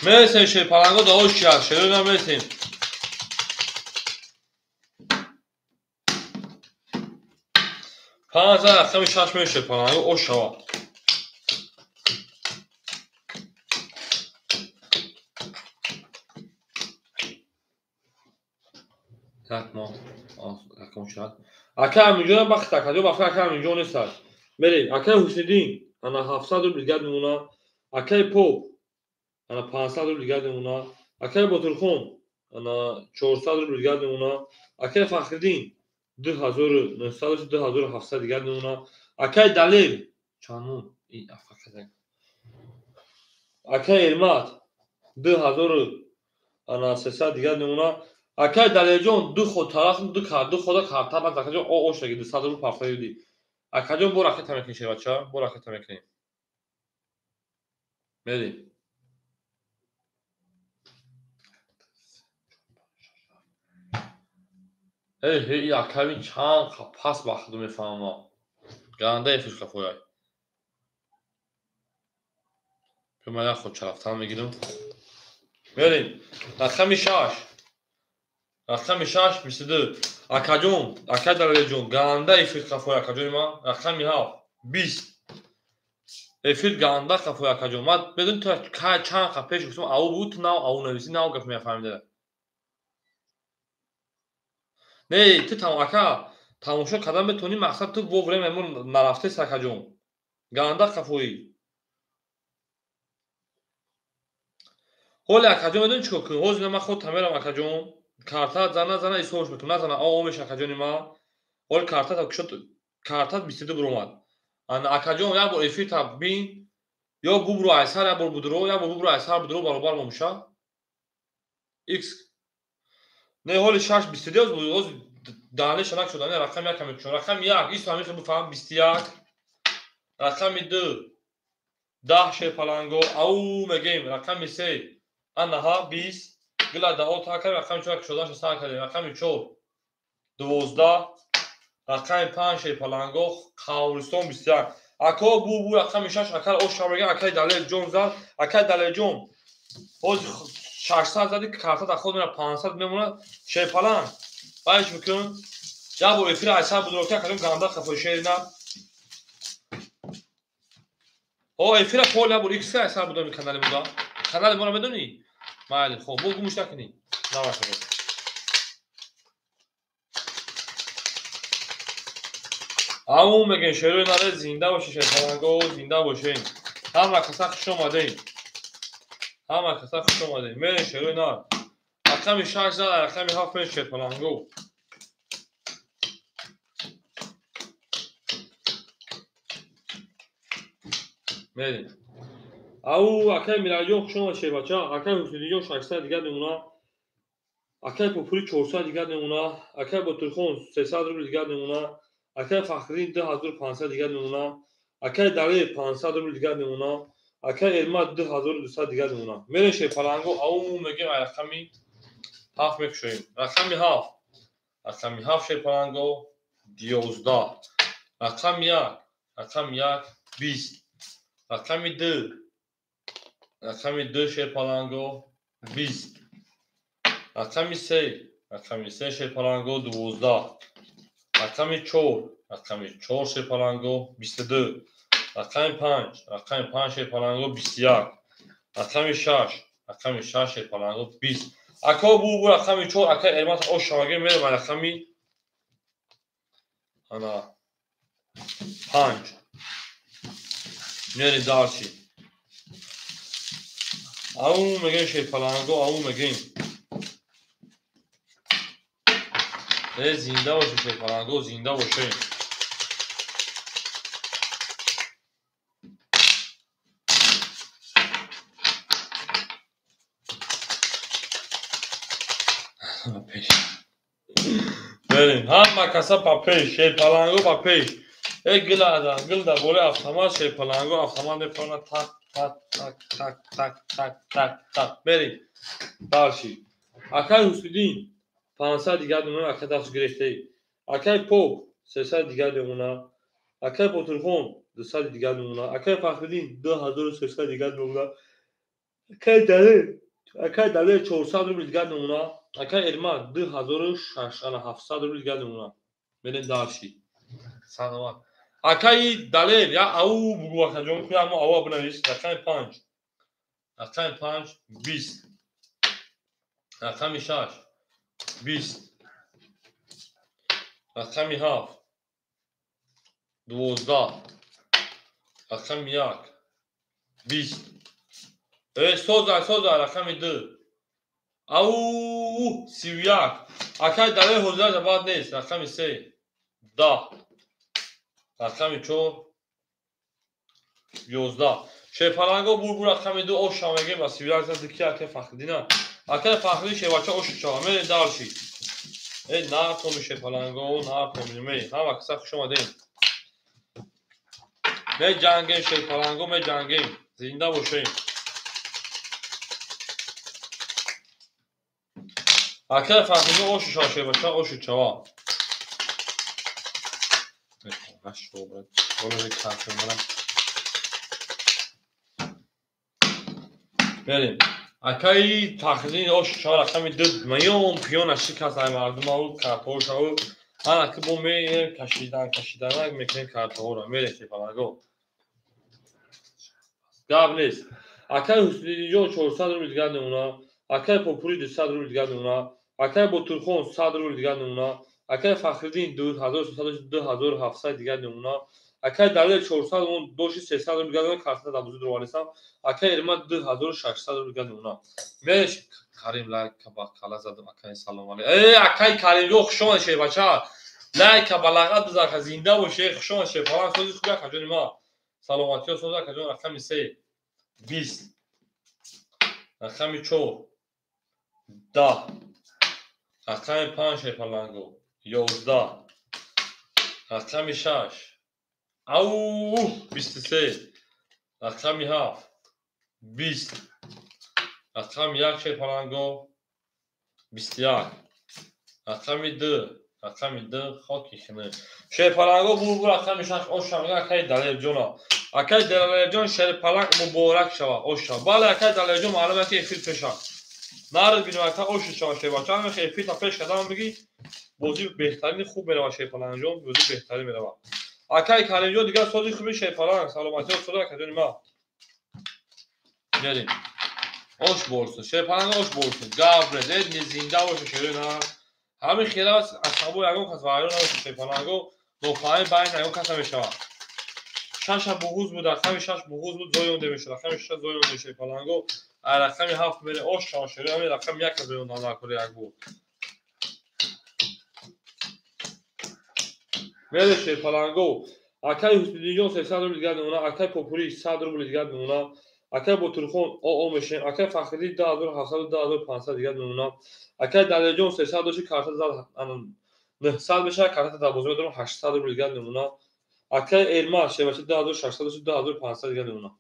Мересем шерпаланго да ош чия, шерои нар мересем. Панҷ рақами 6 мешавад шерпаланго, ош шава. Так мо рақам шуд. Акай Аминҷон бахт акаҷон, бахт акай Аминҷон нест. Мерем. Акай Ҳусниддин ана 700 рубл дигар мемона. Акай Поп ана 500 рубл дигар мемона. Акай Ботурхон ана 400 рубл дигар мемона. Акай Фахриддин 2900 2700 дигар мемона. Акай Далер чанд ин афқазак. Акай Эрмат 2000 ана 300 дигар мемона. Акай Далерҷон ду ход тараф ду кар ду хода карта бад акаҷон о ош даги 200 рубл пафта диди. Акаҷон бо ракета мекунем шербача, бо ракета мекунем. Мерем. Эй, эй, акавин чанд пас бахту мефаҳмам. Ганда эфир қафояй. Ман як ход чарафтан мегирам. Мерем. Рақами 6. Рақами 6 22. Акаҷон, акай Далерҷон, ганда эфир қафояй акаҷони ман. Рақами 7 20. Эфир ганда қафояй акаҷон. Ман медонӣ ту чанд қаф пеш гуфтам ау буд, ту нав ау нависӣ, нав гап мефаҳмида. Не, ту там ака тамошо кардан метавонӣ, мақсад ту во время мо нарафтест акаҷон. Ганда қафоӣ. Ҳоле акаҷон медонӣ чӣ кор кунӣ? Ҳозир ман худ тамерам акаҷон. Карта зана зана ҳисобш мекунам. Назана о меша акаҷони ман. Ҳоле карта кушод, карта 22 буромад. Ана акаҷон як бор эфир та бин, ё бубру айсар як бор будро, як бор бубру айсар будро баробар момуша. X. Не, ҳоли 6 22 ҳозир Далеша накшуда, не рақами 1 мекушам. Рақами 1, исо ҳамин хел бифаҳм 21. Рақами 2 10 шерпаланго. Ау мегем рақами 3 анаҳа 20. Гила даҳо та кардем, рақами 4 кушодаша сар кардем. Рақами 4 12. Рақами 5 шерпаланго Қавристон 21. Ако бу рақами 6 акал оша мегем, акай Далерҷон зад. Акай Далерҷон ҳозир 600 зади, карта дар худ мера 500 мемонад. Шерпаланг баъдш бикун. Я бо эфир айсар будрока кардем, ганда хафои шерина. О эфира пол я бо икс айсар будам канали муда. Канали моро медонӣ? Майли, хоб, бо гумш накунӣ. Наваша. Ау мегем шерои наре зинда бошед, шерпаланго зинда бошед. Ҳама каса хуш омадед. Ҳама каса хуш омадед. Мерем шерои нар. Рақами 6 зад, рақами 7 мерем шерпаланго. Мерем. Ау акай Миралиҷон хуш омад шербача. Акай Ҳусайниҷон 600 дигар мемонад. Акай Попури 400 дигар мемонад. Акай Ботирхон 300 рубл дигар мемонад. Акай Фахриддин 2500 дигар мемонад. Акай Далер 500 рубл дигар мемонад. Акай Эрмат 2200 дигар мемонад. Мерем шерпаланго. Ау мегем ай рақами 7 мекушоем. Рақами 7. Рақами 7 шерпаланго 11. Рақами 1. Рақами 1 20. Рақами 2. Рақами 2 шерпаланго 20. Рақами 3. Рақами 3 шерпаланго 12. Рақами 4. Рақами 4 шерпаланго 22. Рақами 5. Рақами 5 шерпаланго 21. Рақами 6. Рақами 6 шерпаланго 20. Ако бу рақами 4 ака Эрмат ош шаваге мерем рақами ана 5. Мерем дарси. Ау мегем шерпаланго, ау мегем. Зинда бошед шерпаланго, зинда бошед. Берем, ҳама каса па пеш, шерпаланго па пеш. Э гила гил дар болои автомат шерпаланго автомат мепарона так так так так так так так так. Берем. Дарши. Акай Ҳусайниддин 500 дигар мемонад, акай даст гирифтаи. Акай Поп 300 дигар мемонад. Акай Ботирхон 200 дигар мемонад. Акай Фахриддин 2300 дигар мемонад. Акай Далер 400 рубл дигар мемонад. Акай Эрмат 2700 рубл дигар мемонад. Мерем дарши. Саломат. Акай Далер я ау бугу акаҷон куя мо ава бинавис. Рақами 5. Рақами 5 20. Рақами 6 20. Рақами 7 12. Рақами 1 20. Соза соза рақами 2. Ау 31. Акай Далер ҳозир баъд нест. Рақами 3 10. Рақами 4 11. Шерпаланго бур рақами 2 ош шавегем ба 31 зади ки акай Фахриддина. Акай Фахриддин шербача ош шава. Мерем дарши. Э нақоми шерпаланго, нақоми ме. Ҳама каса хуш омадем. Меҷангем шерпаланго, меҷангем. Зинда бошем. Акай Фахриддин ош шава шербача ош шава. Берем. Акай Фахриддин ош шава рақами 2 миён пиёна шикаст ай мардумау картҳошау. Ана ки бо меем кашидан кашиданак мекунем картҳоро. Мерем шерпаланго. Гап нест. Акай Ҳусайниддинҷон 400 рубл дигар мемонад. Акай Попури 200 рубл дигар мемонад. Акай Ботирхон 100 рубл дигар мемонад. Акай Фахриддин 2300 2700 дигар мемонад. Акай Далер 400 он доши 300 рубл дигар мемонад. Картина дар бузург роварисам. Акай Эрмат 2600 рубл дигар мемонад. Мереш Карим лайк ба кала задам. Акай салом алейкум. Э акай Каримҷон хуш омадед шербача. Лайк ба лағат бизан, зинда бошед, хуш омадед шерпаланг. Сози хуби акаҷони ма. Саломатиё соз акаҷон. Рақами 3 20. Рақами 4 10. Рақами 5 шерпаланго 11, рақами 6, ау 23, рақами 7, 20, рақами 1 шерпаланго 21, рақами 2, рақами 2 хоки хина. Шерпаланго бурбур рақами 6 оша мега акай Далерҷона. Акай Далерҷон шерпаланг муборак шава, оша. Бале акай Далерҷон маълум аст ки эфир пеша. Нард бинем ака оша шава шербача. Ҳамин эфир та пеш кардам бигӣ бозӣ беҳтарини хуб мерава шерпалангҷон, бозӣ беҳтарин мерава. Акай Каримҷон дигар сози хуби шерпаланг, саломатиёт сода акаҷони ма. Мерем. Ош борсун, шерпаланг ош борсун. Гап не, зинда боша шерои нар. Ҳамин хелас асабо ягон кас вайрон набошад шерпаланго, нофаҳмӣ байни ягон кас намешавад. Шаша буғуз буд, рақами 6 буғуз буд, зои онде мешуд, рақами 6 зои онде шерпаланго, рақами 7 мере ош шава шерои, ҳамин рақами 1 зои онда накуре як буд. Мере шерпаланго, акай Ҳусниҷон 300 рубл дигар мемонад, акай Попури 100 рубл дигар мемонад, акай Ботурхон ОО мешем, акай Фахриддин 2700 2500 дигар мемонад, акай Далерҷон 300 дошти карта зад 900 мешавад, карта дар бозор медорам 800 рубл дигар мемонад, акай Эрмаз шербача 2600 дошти 2500 дигар мемонад.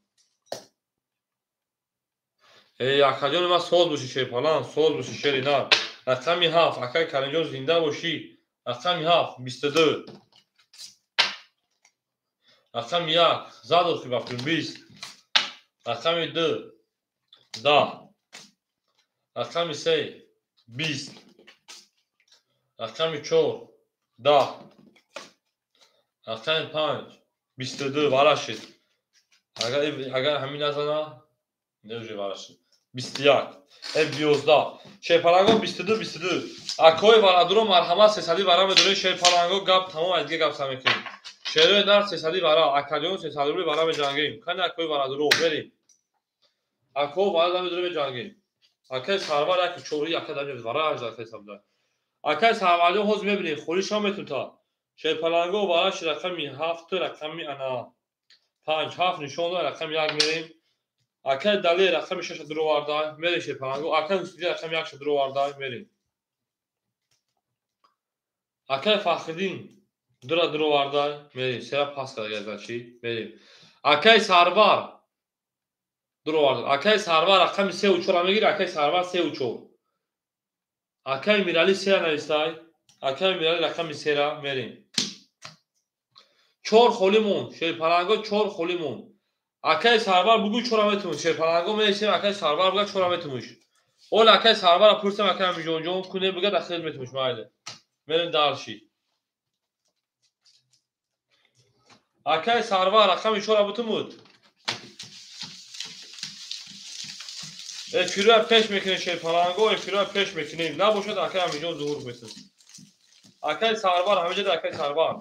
Эй акаҷони ман соз бошӣ шерпаланг, соз бошӣ шери нар. Рақами 7 акай Каримҷон зинда бошӣ. Рақами 7 22. Рақами 1 зад охи бафтун 20. Рақами 2 10. Рақами 3 20. Рақами 4 10. Рақами 5 22 варашид. Агар ҳамин назана неуже варашид. 21. 11. Шерпаланго 22 22. Акои варадуро марҳамат 300 вара медоред шерпаланго гап тамом аз дига гап самекунем. Шерои нар 300 вара, акаҷон 300 рубли вара меҷангем. Кани акои варадуро мерем. Ако вара медорем меҷангем. Акай Сарвар яки чори ака дар вара ажда акай сабда. Акай Сарварҷон ҳозир мебинем холишам метунта. Шерпаланго вараш рақами 7 рақами ана 5 7 нишон дод рақами 1 мерем. Акай Далер рақами 6 дуроварда мерем шерпаланго. Акай Ҳусниҷон рақами 1 дуроварда мерем. Акай Фахриддин дура дуроварда мерем. Сера пас карда газачи мерем. Акай Сарвар дуроварда. Акай Сарвар рақами 3 ва 4 мегирад. Акай Сарвар 3 ва 4. Акай Мирали 3 навистай. Акай Мирали рақами 3 мерем. 4 холӣ монд. Шерпаланго 4 холӣ монд. Акай Сарвар бугӯ 4 метумуш. Шерпаланго мересем акай Сарвар буга 4 метумуш. Ол акай Сарварро пурсем акай Амиҷонҷон куне буга дахил метумуш майли. Мерем дарши. Акай Сарвар рақами 4 бутумуд. Эфирро пеш мекунем шерпаланго, эфирро пеш мекунем. Набошад акай Амиҷон зуҳур метун. Акай Сарвар ҳамиҷа акай Сарвар.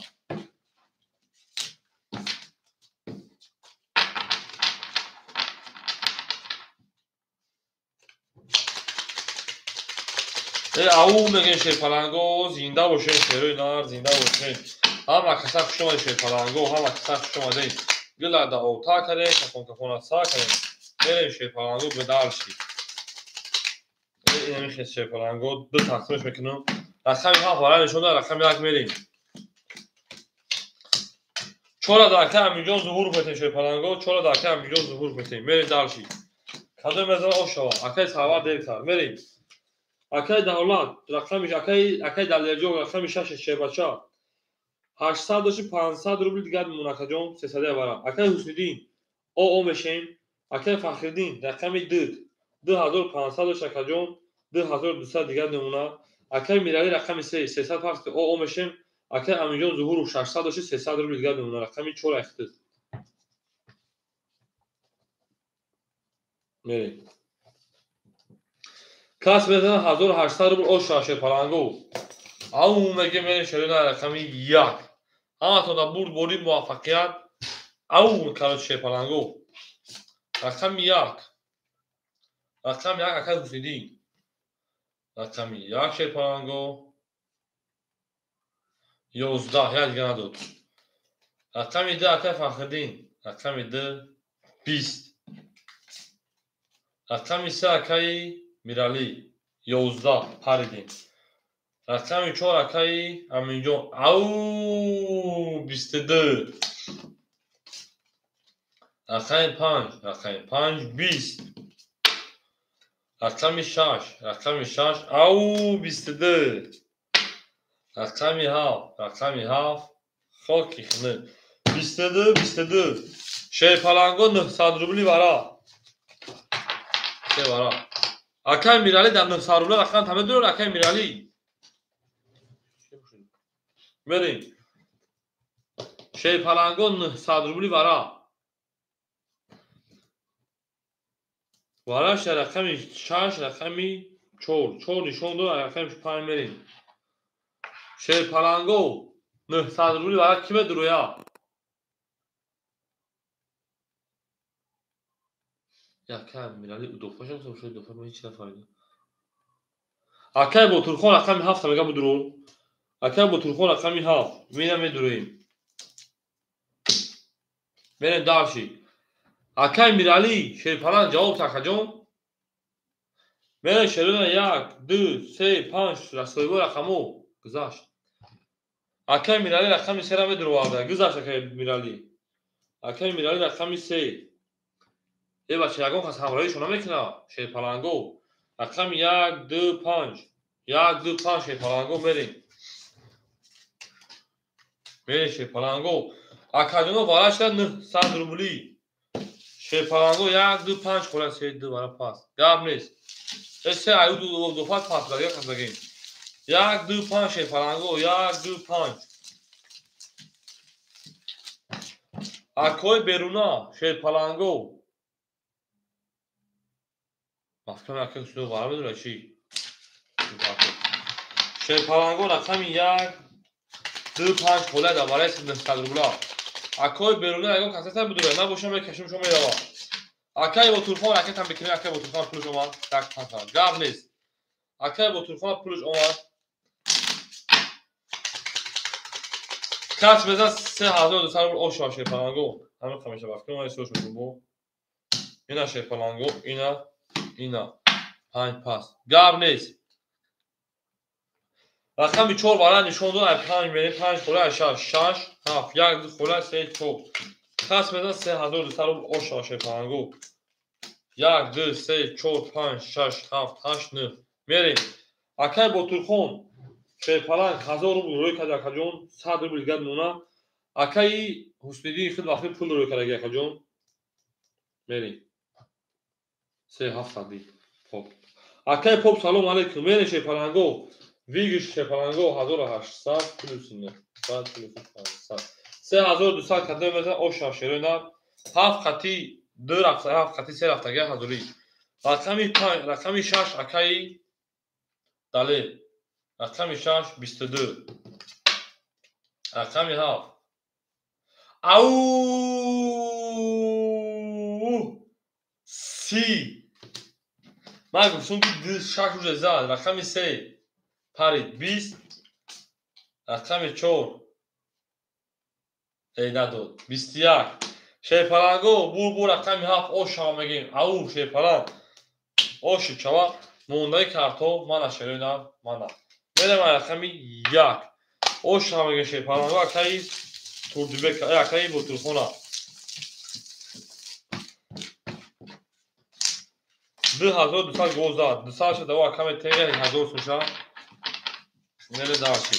Ау мегӯем шерпаланго, зинда бошем шерои нар, зинда бошем. Ҳама каса хуш омадед шерпаланго, ҳама каса хуш омадед. Гилада ота кардем, кафон кафона са кардем. Мерем шерпаланго ба дарши. Инами хел шерпаланго ду тақсимаш мекунам. Рақами 7 вара нишон дод, рақами 1 мерем. 4 да акай Амиҷон зуҳур метем шерпаланго, 4 да акай Амиҷон зуҳур метем. Мерем дарши. Кадом мезана ош шава. Акай Сарвар дертар. Мерем. Акай Давлат, рақами акай Далерҷон, рақами 6 шербача. 800 дошти 500 рубл дигар мемонад акаҷон, 300 вара. Акай Ҳусниddin, ОО мешем. Акай Фахриддин, рақами 2, 2500 дошт акаҷон, 2200 дигар мемонад. Акай Мирали рақами 3, 300 паст ОО мешем. Акай Амиҷон Зуҳуров 600 дошти 300 рубл дигар мемонад, рақами 4 ахтид. Мерем. Кас мезанад 1800 рубл ош шава шерпаланго. Ау меге мерем шерои рақами 1. Ҳаматон дар бурд борӣ муваффақият. Ау короче шерпаланго. Рақами 1. Рақами 1 акай Ҳусниddin. Рақами 1 шерпаланго. 11 як дига надод. Рақами 2 акай Фахриддин. Рақами 2 20. Рақами 3 акай Мирали 11 паридем. Рақами 4 акаи Аминҷон. Ау, 22. Рақами 5, рақами 5, 20. Рақами 6, рақами 6, ау, 22. Рақами 7, рақами 7, хоки хунук. 22, 22. Шерпаланго 900 рубли вара. Се вара. Акай Мирали дар 900 рубли рақам та медонад, акай Мирали. Мерим. Шерпаланго 900 рубли вара. Вараш рақами 6, рақами 4. 4 нишон дод, рақами 5 мерим. Шерпаланго 900 рубли вара ки медуроя? Акай Мирали удофашам шуд, удофа ман ҳеч нафаҳмидам. Акай Ботурхон рақами 7 мега будурон. Акай Ботурхон рақами 7. Мина медуроем. Мерем дальше. Акай Мирали Шерпаланг ҷавоб акаҷон. Мерем шерона 1, 2, 3, 5 расоибо рақамо гузашт. Акай Мирали рақами 3 ра медуроварда. Гузашт акай Мирали. Акай Мирали рақами 3. Э бача, ягон кас ҳамроҳишон намекунад. Шерпаланго. Рақами 1, 2, 5. 1, 2, 5 Шерпаланго мерем. Мерем Шерпаланго. Акаҷоно варашда 900 рубли. Шерпаланго 1, 2, 5 хола 3, 2 вара пас. Гап нест. Се аю ду пас пас дага кас дагем. 1, 2, 5 Шерпаланго 1, 2, 5. Акои беруна Шерпаланго. Мафкам акаи Ҳусейнов вара медонад чӣ? Шерпаланго рақами 1, 2, 5 хола дар вараи 900 рубла. Акои беруна ягон кас ҳастан бидурад, набошам мекашим шумо мерава. Акаи Ботурхон ракетам бикунем, акаи Ботурхон пулаш омад, так панҷ. Гап нест. Акаи Ботурхон пулаш омад. Кас мезан 3200 рубл ош шава Шерпаланго. Ҳамин қамеша бафкунем, ман исош мекунам бо. Ина Шерпаланго, ина ина 5 пас. Гап нест. Рақами 4 вара нишон дод, ай 5 мерем, 5 хола, 6, 6, 7, 1, 2 хола, 3, 4. Кас мезан 3200 рубл ош шава Шерпаланго. 1, 2, 3, 4, 5, 6, 7, 8, 9. Мерем. Акай Ботурхон Шерпаланг 1000 рубл рӯй кард акаҷон, 100 рубл дигар мемонад. Акаи Ҳусниддин худ вақти пул рӯй кардаги акаҷон. Мерем. 3, 7 Поп. Акай Поп салом алейкум. Мерем Шерпаланго. Вигиш Шерпаланго 1800 плюс 900 плюс 500. 3200 кадом мезан ош шава шерои нав. 7 қати 2 рафта, 7 қати 3 рафтаги ҳазорӣ. Рақами 5, рақами 6 акаи Далер. Рақами 6 22. Рақами 7. Ау! 30. Ман гуфтам ки 2 6 уже зад. Рақами 3 парид 20. Рақами 4 эй надод 21. Шерпаланго бур рақами 7 ош шава мегем. Ау Шерпаланг. Ош шава мондаи карто мана шерои нав мана. Мерем рақами 1. Ош шава мегем Шерпаланго акаи Турдибек, акаи Ботурхона. 2200 гол зад. 200 шуда ва каме тега 1000 суша. Мере дальше.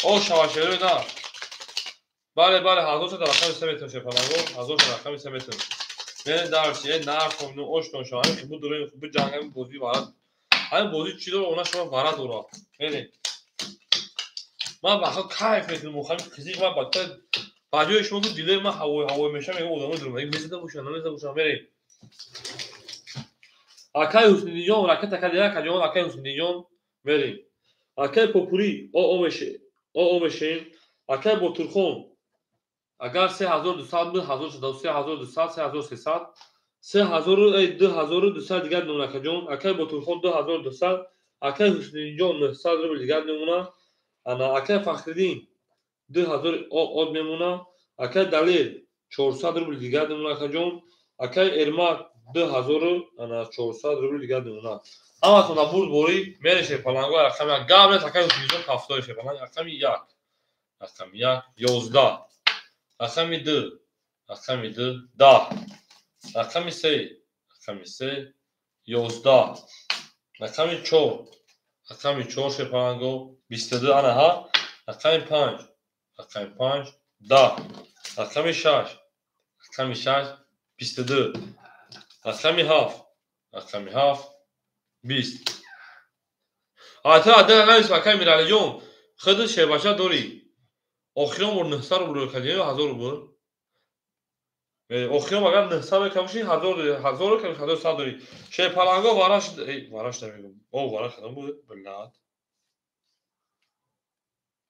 Ош шава шерои нав. Бале, бале, 1000 шуда рақами 3 метр Шерпаланго, 1000 шуда рақами 3 метр. Мере дальше, э нархом ну оштон шава, хуб дурем, хуб ҷангам бозӣ вара. Ҳамин бозӣ чӣ дора, она шумо вара дора. Мере. Ман баха кайф мекунам, ҳамин қизиқ ман бача ба ҷои шумо ки дилаи ман ҳавои ҳавои меша мегӯям одамо дурум. Мезада бошам, намезада бошам, мере. Акай Ҳусниддинҷон ракета кард, акаҷон, акай Ҳусниддинҷон мерем. Акай Попурӣ о мешем. Акай Ботурхон агар 3200 буд, 1000 шуда, 3200, 3300, 3000, 2200 дигар мемонад акаҷон. Акай Ботурхон 2200, акай Ҳусниддинҷон 900 рубл дигар мемонад. Ана акай Фахриддин 2000 од мемонад. Акай Далер 400 рубл дигар мемонад акаҷон. Акай Эрмак 2400 рубл дигар мемонад. Ҳаматон бурд борӣ мере шерпаланго рақами 1. Гап нест акай Ҳусниҷон тафтори шерпаланг. Рақами 1. Рақами 1 11. Рақами 2. Рақами 2 10. Рақами 3. Рақами 3 11. Рақами 4. Рақами 4 шерпаланго 22 ана ҳа. Рақами 5. Рақами 5 10. Рақами 6. Рақами 6 22. Рақами 7. Рақами 7 20. Ата ада навис акай Миралиҷон, худат шербача дорӣ. Охирон бор 900 рубл кардӣ ё 1000 рубл? Охирон агар 900 рубл кардӣ, 1000 дорӣ, 1000 рубл кардӣ, 1100 дорӣ. Шерпаланго вараш, вараш намегӯм. О, вараш кардам буд, блядь.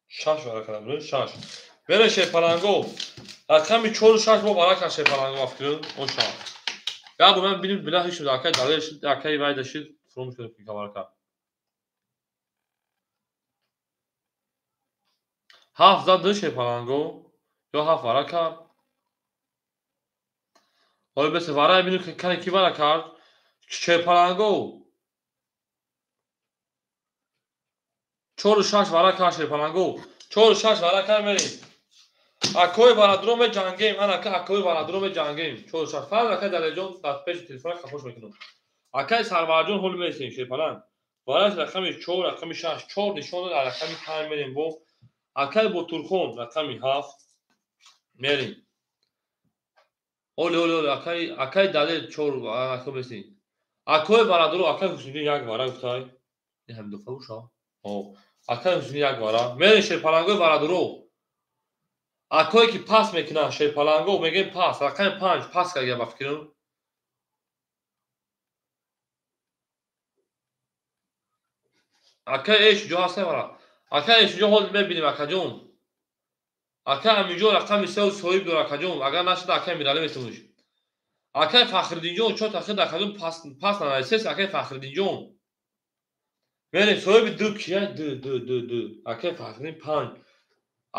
6 вара кардам буд, 6. Бере шерпаланго. Рақами 4 6 бо вара кард шерпаланго афкирам, о 6. Я бо ман бинем била ҳеч шуд, акай далел шуд, акай вайда шуд, фуромӯш кардам ки вара кард. 7 зад ду шерпаланго ё 7 вара кард. Ҳоло бесе вара бинем ки кане ки вара кард. Шерпаланго 4 6 вара кард шерпаланго. 4 6 вара кард мерем. Акои барадро меҷангем, ана ака акои барадро меҷангем. 4 6 фарқ акай Далелҷон дар пеши телефона хафош мекунам. Акай Сарварҷон ҳол мересем шерпаланг. Вараш рақами 4, рақами 6, 4 нишон дод, рақами 5 мерем бо. Акай Ботурхон рақами 7 мерем. Оле оле оле акай акай Далел 4 ака бесин. Акои барадро акай Ҳусниҷон як вара гуфтай. Ин ҳам дуфа буша. О, акай Ҳусниҷон як вара. Мерем шерпалангои барадро. Акое ки пас мекунанд шерпаланго мегӯем пас, рақами 5 пас кард ба фикрам. Акай Эшуҷо ҳаст вара. Акай Эшуҷо ҳол мебинем акаҷон. Акай Аминҷон рақами 3 соҳиб дор акаҷон. Агар нашуда акай Миралӣ метавониш. Акай Фахриддинҷон чор тахир акаҷон пас пас нанависест акай Фахриддинҷон. Мерем соҳиби 2 кия 2 2 2 2. Акай Фахриддин 5.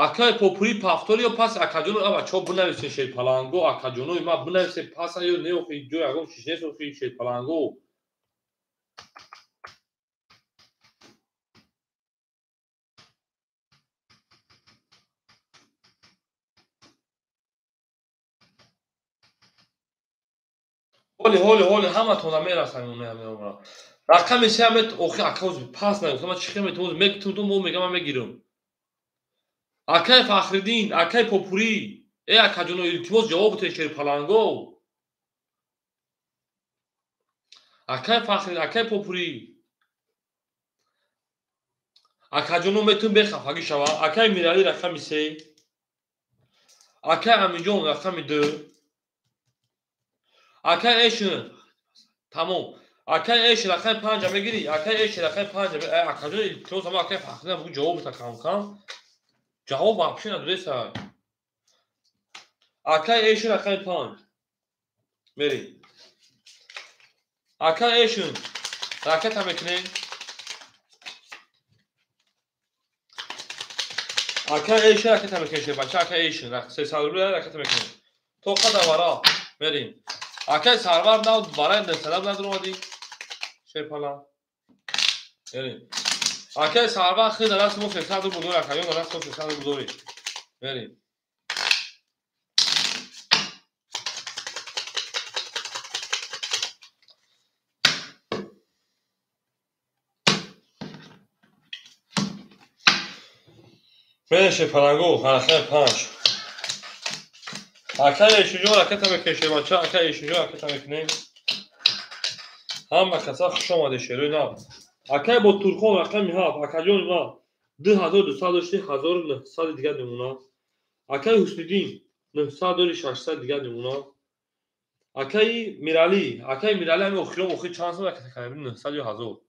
Акай Попури пафтори ё пас акаҷоно ава чо бинависен шерпаланго акаҷонои ма бинависен паса ё не охи ҷо ягон чиз нест охи шерпаланго. Ҳоли ҳоли ҳоли ҳаматона мерасам меомра. Рақами 3 мет охи акаоз пас нагуфтам ман чӣ хел метавонам мегтум мо мегам ман мегирам. Акай Фахриддин, акай Попурӣ, э акаҷоно илтимос ҷавоб битед шерпаланго. Акай Фахриддин, акай Попурӣ. Акаҷоно метун бехафагӣ шава. Акай Миралӣ рақами 3. Акай Аминҷон рақами 2. Акай Эшин тамом. Акай Эшин рақами 5 мегирӣ. Акай Эшин рақами 5. Акаҷоно илтимос ама акай Фахриддин бугу ҷавоб бита кам кам. Ҷавоб вообще надодеса. Акай Эшин рақами 5. Мерем. Акай Эшин ракета мекунем. Акай Эшин ракета мекунем шербача, акай Эшин 300 рубл ракета мекунем. То қадар вара мерем. Акай Сарвар нав барай 900 надромадӣ. Шерпала. Мерем. Акай Сарвар хид даст мо 300 рубл дорӣ, акаён даст мо 300 рубл дорӣ. Мерем. Мерем шерпаланго, рақами 5. Акай Эшуҷон ракета мекунем шербача, акай Эшуҷон ракета мекунем. Ҳама каса хуш омадед шерои нав. Акай Ботурхон рақами 7, акаҷони ман 2200 дошти, 1900 дигар мемонад. Акай Ҳусниддин 900 дори, 600 дигар мемонад. Акай Миралӣ, акай Миралӣ ҳами охирон охир чанд сом ракета кардем? 900 ё 1000.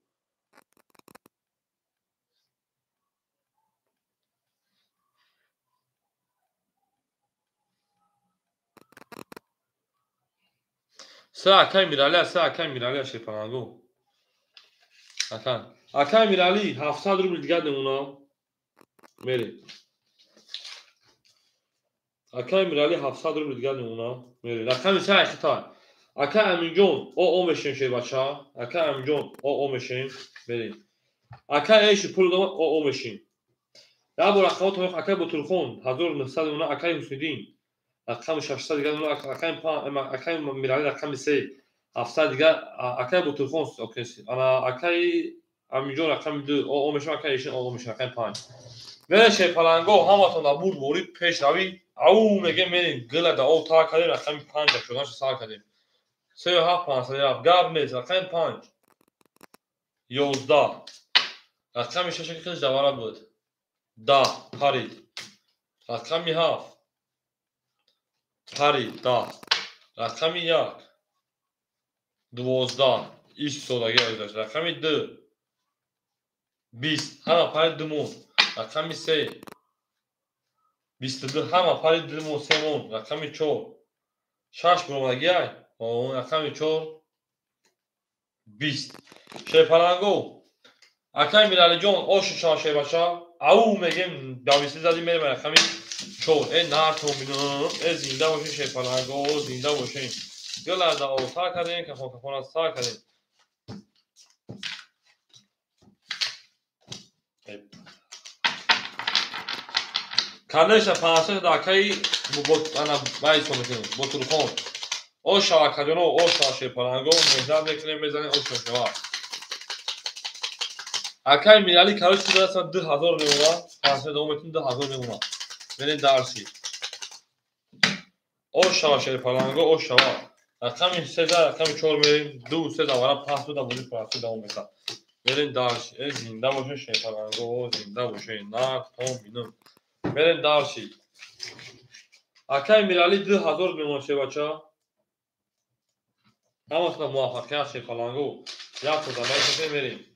Се акай Миралӣ, се акай Миралӣ шерпаланго. Акай Миралӣ 700 рубл дигар мемонад. Мерем. Акай Миралӣ 700 рубл дигар мемонад. Мерем. Рақами 3 айхитай. Ака Аминҷон, о мешем шербача. Ака Аминҷон, о мешем. Мерем. Ака эши пул дома о мешем. Як бор рақамҳо то акай Ботурхон 1900 мемона, акай Ҳусниддин рақами 600 дигар мемона, акай Миралӣ рақами 3 700 дигар, акай Ботурхон ана акай Аминҷон рақами 2 о мешем, акай Эшин о мешем рақами 5. Мерем шерпаланго, ҳаматон дар бурдборӣ пешравӣ. Ау мегем мерем гила да ов тар кардем, рақами 5 шуданша сар кардем. 3 7 507 гап нест, рақами 5 11 рақами 6 ки хеле давара буд. 10 парид. Рақами 7 парид 10. Рақами 1 12 истодаги гузашт. Рақами 2 20 ҳама парид 2 мон. Рақами 3 22 ҳама парид 2 мон 3 мон. Рақами 4 6 буромадаги ай. Рақами 4 20. Шерпаланго акай Миралиҷон ошу шава шербача. Ау мегем дависи задим мерем рақами 4. Э нартон бинам. Э зинда бошин шерпаланго, зинда бошин. Гила да овтар кардем, кафон кафон сар кардем. Конечно, 500 да акай ана байсо мекунем. Ботурхон. О шава акаҷоно, о шава шерпаланго, меҳнат мекунем, мезанем, о шава. Акай Миралӣ короче дастам 2000 мемона, 500 давом метунем 2000 мемона. Мерем дарси. О шава шерпаланго, о шава. Рақами 3 рақами 4 мерем, 2 3 давара 5 да бозӣ 5 давом мекунад. Мерем дарси. Э зинда бошен шерпаланго, зинда бошен. На том бинам. Мерем дарси. Акай Миралӣ 2000 мемона шербача. Ҳаматона муваффақият шерпаланго. Як то замай мерем.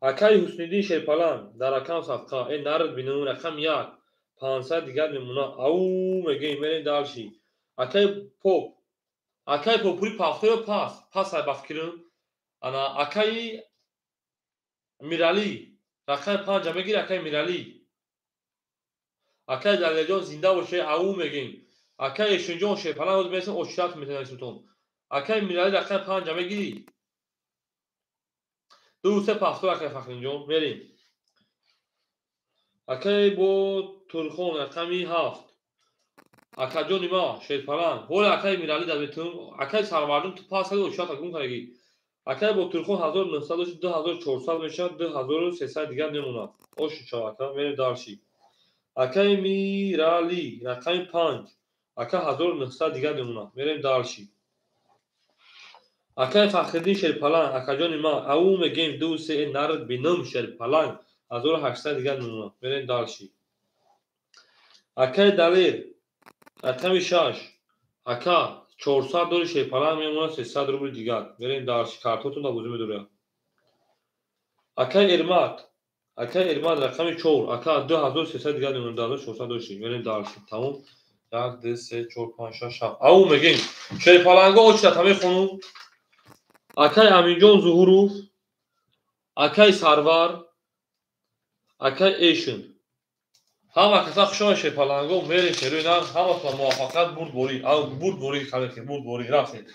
Акай Ҳусниддин шерпаланг дар рақам садқа. Э нард бинам рақам 1 500 дигар мемона. Ау мегем мерем дарси. Акай Поп. Акай Поп пули пафто ё пас? Пас ай ба фикрим. Ана акай Миралӣ рақами 5 мегири акай Миралӣ. Акай Далерҷон зинда боше. Ау мегем. Акай Эшинҷон шерпаланг ҳозир мерасем очират метавонем сутон. Акай Миралӣ рақами 5 мегири. 2 3 пафто акай Фахринҷон мерем. Акай Ботурхон рақами 7. Акаҷони ма шерпаланг. Ҳола акай Миралӣ дар метун. Акай Сарвардум ту пас кади очират гум кардаги. Акай Ботурхон 1900 дошт 2400 мешавад, 2300 дигар мемонад. Ошу шава ака, мерем дарши. Акай Миралӣ рақами 5. Ака 1900 дигар мемонад. Мерем дарши. Акай Фахриддин шерпаланг, акаҷони ма, ау мегем 2 3 нард бинам шерпаланг 1800 дигар мемонад. Мерем дарши. Акай Далер рақами 6. Ака 400 дори шерпаланг мемонад, 300 рубли дигар. Мерем дарши. Картотон да бозӣ медорад. Акай Эрмат. Акай Эрмат рақами 4. Ака 2300 дигар мемонад, 2400 дошти. Мерем дарши. Тамом. 1 2 3 4 5 6 7. Ау мегем. Шерпаланго очта мехонум. Акай Аминҷон Зуҳуров, акай Сарвар, акай Эшин. Ҳама каса хуш омадед шерпаланго, мерем шерои нар, ҳаматон муваффақият, бурдборӣ. Ау бурдборӣ халқи, бурдборӣ рафтем.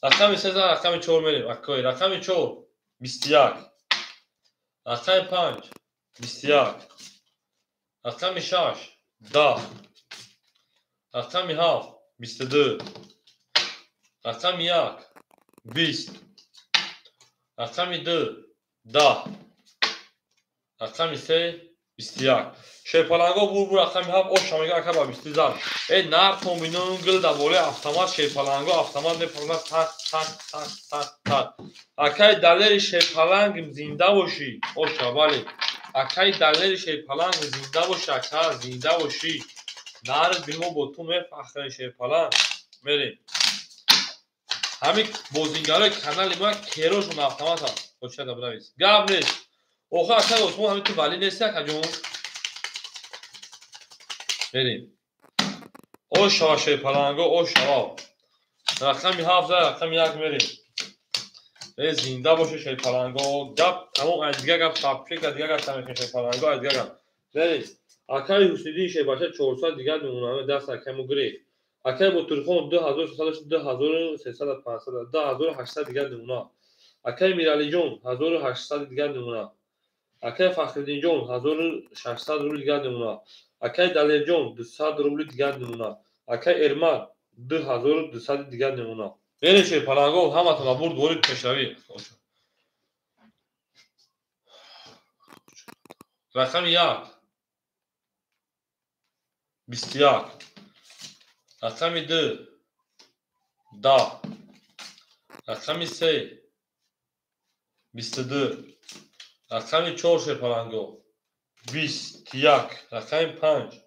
Рақами 3 рақами 4 мерем. Акай рақами 4 21. Рақами 5 21. Рақами 6 10. Рақами 7 22. Рақами 1 20. Рақами 2 10. Рақами 3 21. Шерпаланго бур рақами 7 оша мега ака ба 20 зад. Э нартон бинам гил дар болои автомат шерпаланго автомат мепарад так так так так так. Акай Далери шерпаланг зинда бошӣ. Оша бале. Акай Далери шерпаланг зинда бошӣ ака, зинда бошӣ. Нард бимо бо ту мефахрем шерпаланг. Мерем. Ҳамин бозингарои канали ма керошон автомат аст. Оча да бинавис. Гап нест. Охо акай Осмон ҳамин ту валӣ нести акаҷон. Мерем. О шава шерпаланго, о шава. Рақами 7 рақами 1 мерем. Э зинда боше шерпаланго. Гап тамом аз дигар гап сабчека дигар гап намекунем шерпаланго аз дигар гап. Мерем. Акай Ҳусниддин шербача 400 дигар мемонад. Даст акай мо гирифт. Акай Ботурхон 2600, 2300, 500, 2800 дигар намуна. Акай Миралиҷон 1800 дигар намуна. Акай Фахриддинҷон 1600 рубли дигар намуна. Акай Далерҷон 200 рубли дигар намуна. Акай Эрмат 2200 дигар намуна. Мерем шерпаланго, ҳаматон бурд ворид пешравӣ. Рақами 1 21, рақами 2 10, рақами 3 22, рақами 4 шерпаланго 21, рақами 5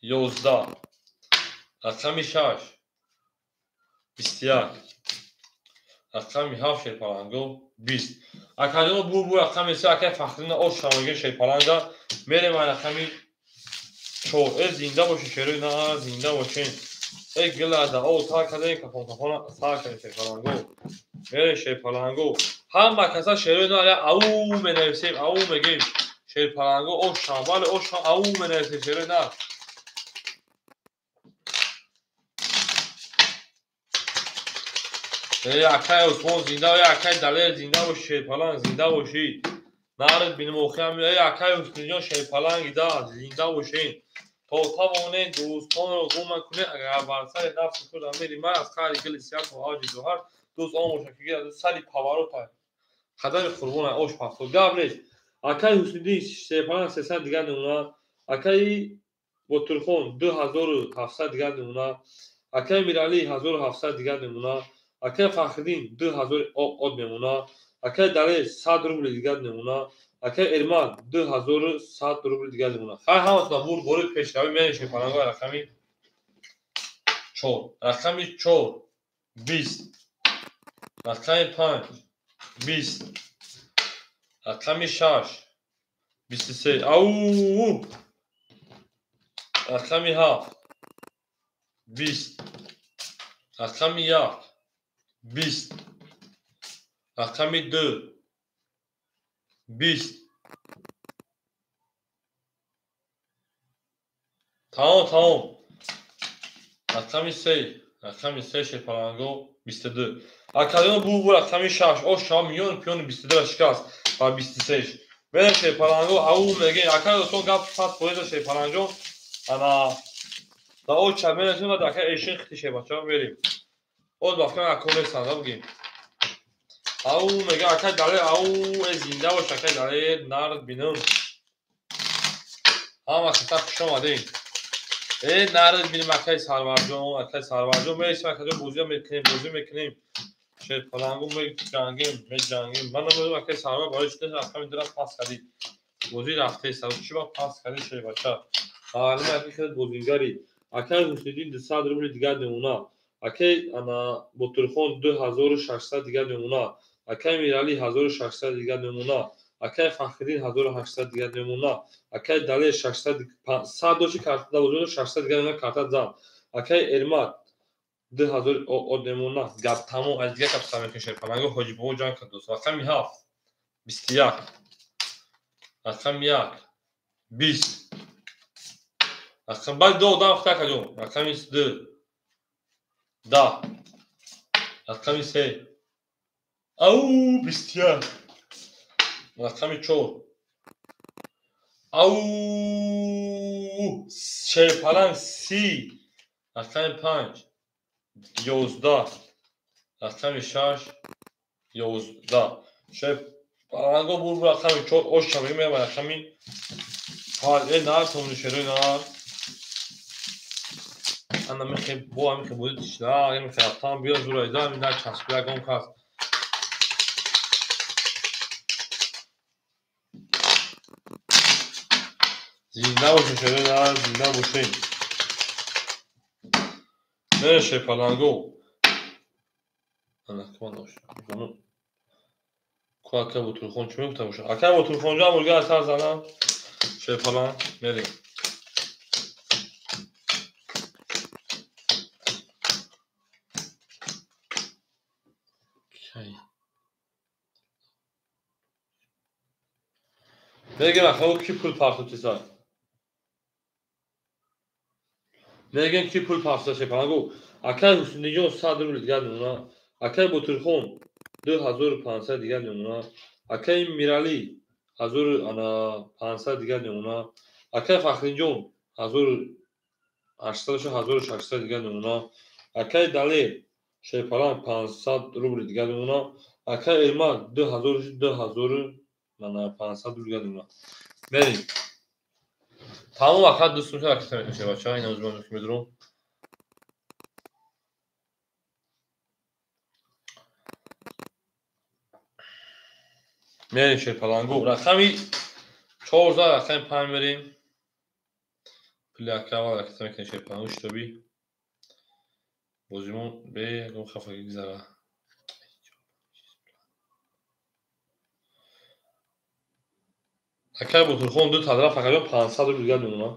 11, рақами 6 21, рақами 7 шерпаланго 20. Акаҷоно бу рақами 3 акай Фахриддин ош шамоги шерпаланга мерем рақами 4. Э зинда бошед шерои на, зинда бошед. Э гилада о тар кардем кафон кафона сар кардем шерпаланго. Мерем шерпаланго. Ҳама каса шерои на ау менависем, ау мегем. Шерпаланго ош шам, бале ош шам ау менависем шерои на. Э акай Усмон зинда, э акай Далер зинда боши, шерпаланг зинда боши. Нарид бинем охиам, э акай Ҳусниҷон шерпаланг да зинда бошен. То тавонед дӯстонро гум накунед, агар бар сари нафси худ амири ман аз қаъри гили сиёҳ то авҷи зоҳар дӯст он бошад ки гирад сари паварота қадами қурбона ош пахтод. Гап нест. Акай Ҳусниddin шерпаланг 300 дигар намуна. Акай Ботурхон 2700 дигар намуна. Акай Миралӣ 1700 дигар намуна. Акай Фахриддин 2000 од мемона. Акай Далер 100 рубли дигар намуна. Акай Эрмат 2100 рубли дигар намуна. Хай ҳаматон бурд ворид пешравӣ мерем шерпаланго рақами 4. Рақами 4 20, рақами 5 20, рақами 6 23, ау рақами 7 20, рақами 1 20, рақами 2 20. Тамом, тамом. Рақами 3, рақами 3 шерпаланго 22. Акаҷон бу рақами 6, ош шава миён пиёни 22 шикаст ба 23. Мерем шерпаланго ау мегем. Акай дӯстон гап 100% шерпаланҷон. Ана да оча мерасем ва акай эшин хити шербачаҳо мерем. Оз бафкан аконесанд, бигем. Ау мега акай Далер, ау э зинда бош акай Далер, нард бинам. Ҳама каса хуш омадем. Э нард бинам акай Сарварҷон, акай Сарварҷон мересем акаҷон бозӣ мекунем, бозӣ мекунем. Шерпаланго меҷангем, меҷангем. Ман намедонам акай Сарвар барои чӣ рақами дора пас кардӣ. Бозӣ рафтест, чӣ вақт пас кардӣ шербача? Маълум аки хеле бозингарӣ. Акай Ҳусниddin 200 рубли дигар намуна. Акай ана Ботурхон 2600 дигар намуна. Акай Миралӣ 1600 дигар намуна. Акай Фахриддин 1800 дигар намуна. Акай Далер 600 100 доши карта бозӣ 600 дигар намуна карта зан. Акай Эрмат 2000 од намуна. Гап тамом, аз дигар капса мекунем шерпаланго Ҳоҷибобо ҷанг кард дӯст. Рақами 7 21, рақами 1 20, рақами баъд ду одам хита акаҷон. Рақами 2 10, рақами 3 ау 21, рақами 4 ау шерпаланг 30, рақами 5 11, рақами 6 11. Шерпаланго бур рақами 4 ош шавӣ мева рақами 5. Э нар томни шерои нар. Ана мехе бо ами хе бози тишна, ами хе рафтан биё зура ида, ами нар часпи ягон кас. Зинда бошед шерои нар, зинда бошед. Мере шерпаланго. Ана киман бошад? Ку акай Ботурхон чӣ мегуфта бошад? Акай Ботурхонҷон бурга сар занам. Шерпаланг мерем. Мегем ахо ки пул партотисад. Мегӯем ки пул пафта шерпаланго. Акай Ҳусниҷон 100 рубл дигар мемона. Акай Ботирхон 2500 дигар мемона. Акай Миралӣ 1500 дигар мемона. Акай Фахриҷон 1800 1600 дигар мемона. Акай Далер шерпаланг 500 рубл дигар мемона. Акай Эрмак 2000 2500 рубл дигар мемона. Мерем. Тамом ака дӯстум шуд акита мекунем бачаҳо. Ин озмон медурум. Мерем шерпалангу. Рақами 14 рақами 5 мерем. Пули ака аввал акита мекунем шерпалангу шитоби. Бозимон бе ягон хафагӣ гузара. Акай Ботурхон ду тараф акаҷон 500 рубл дигар мемона.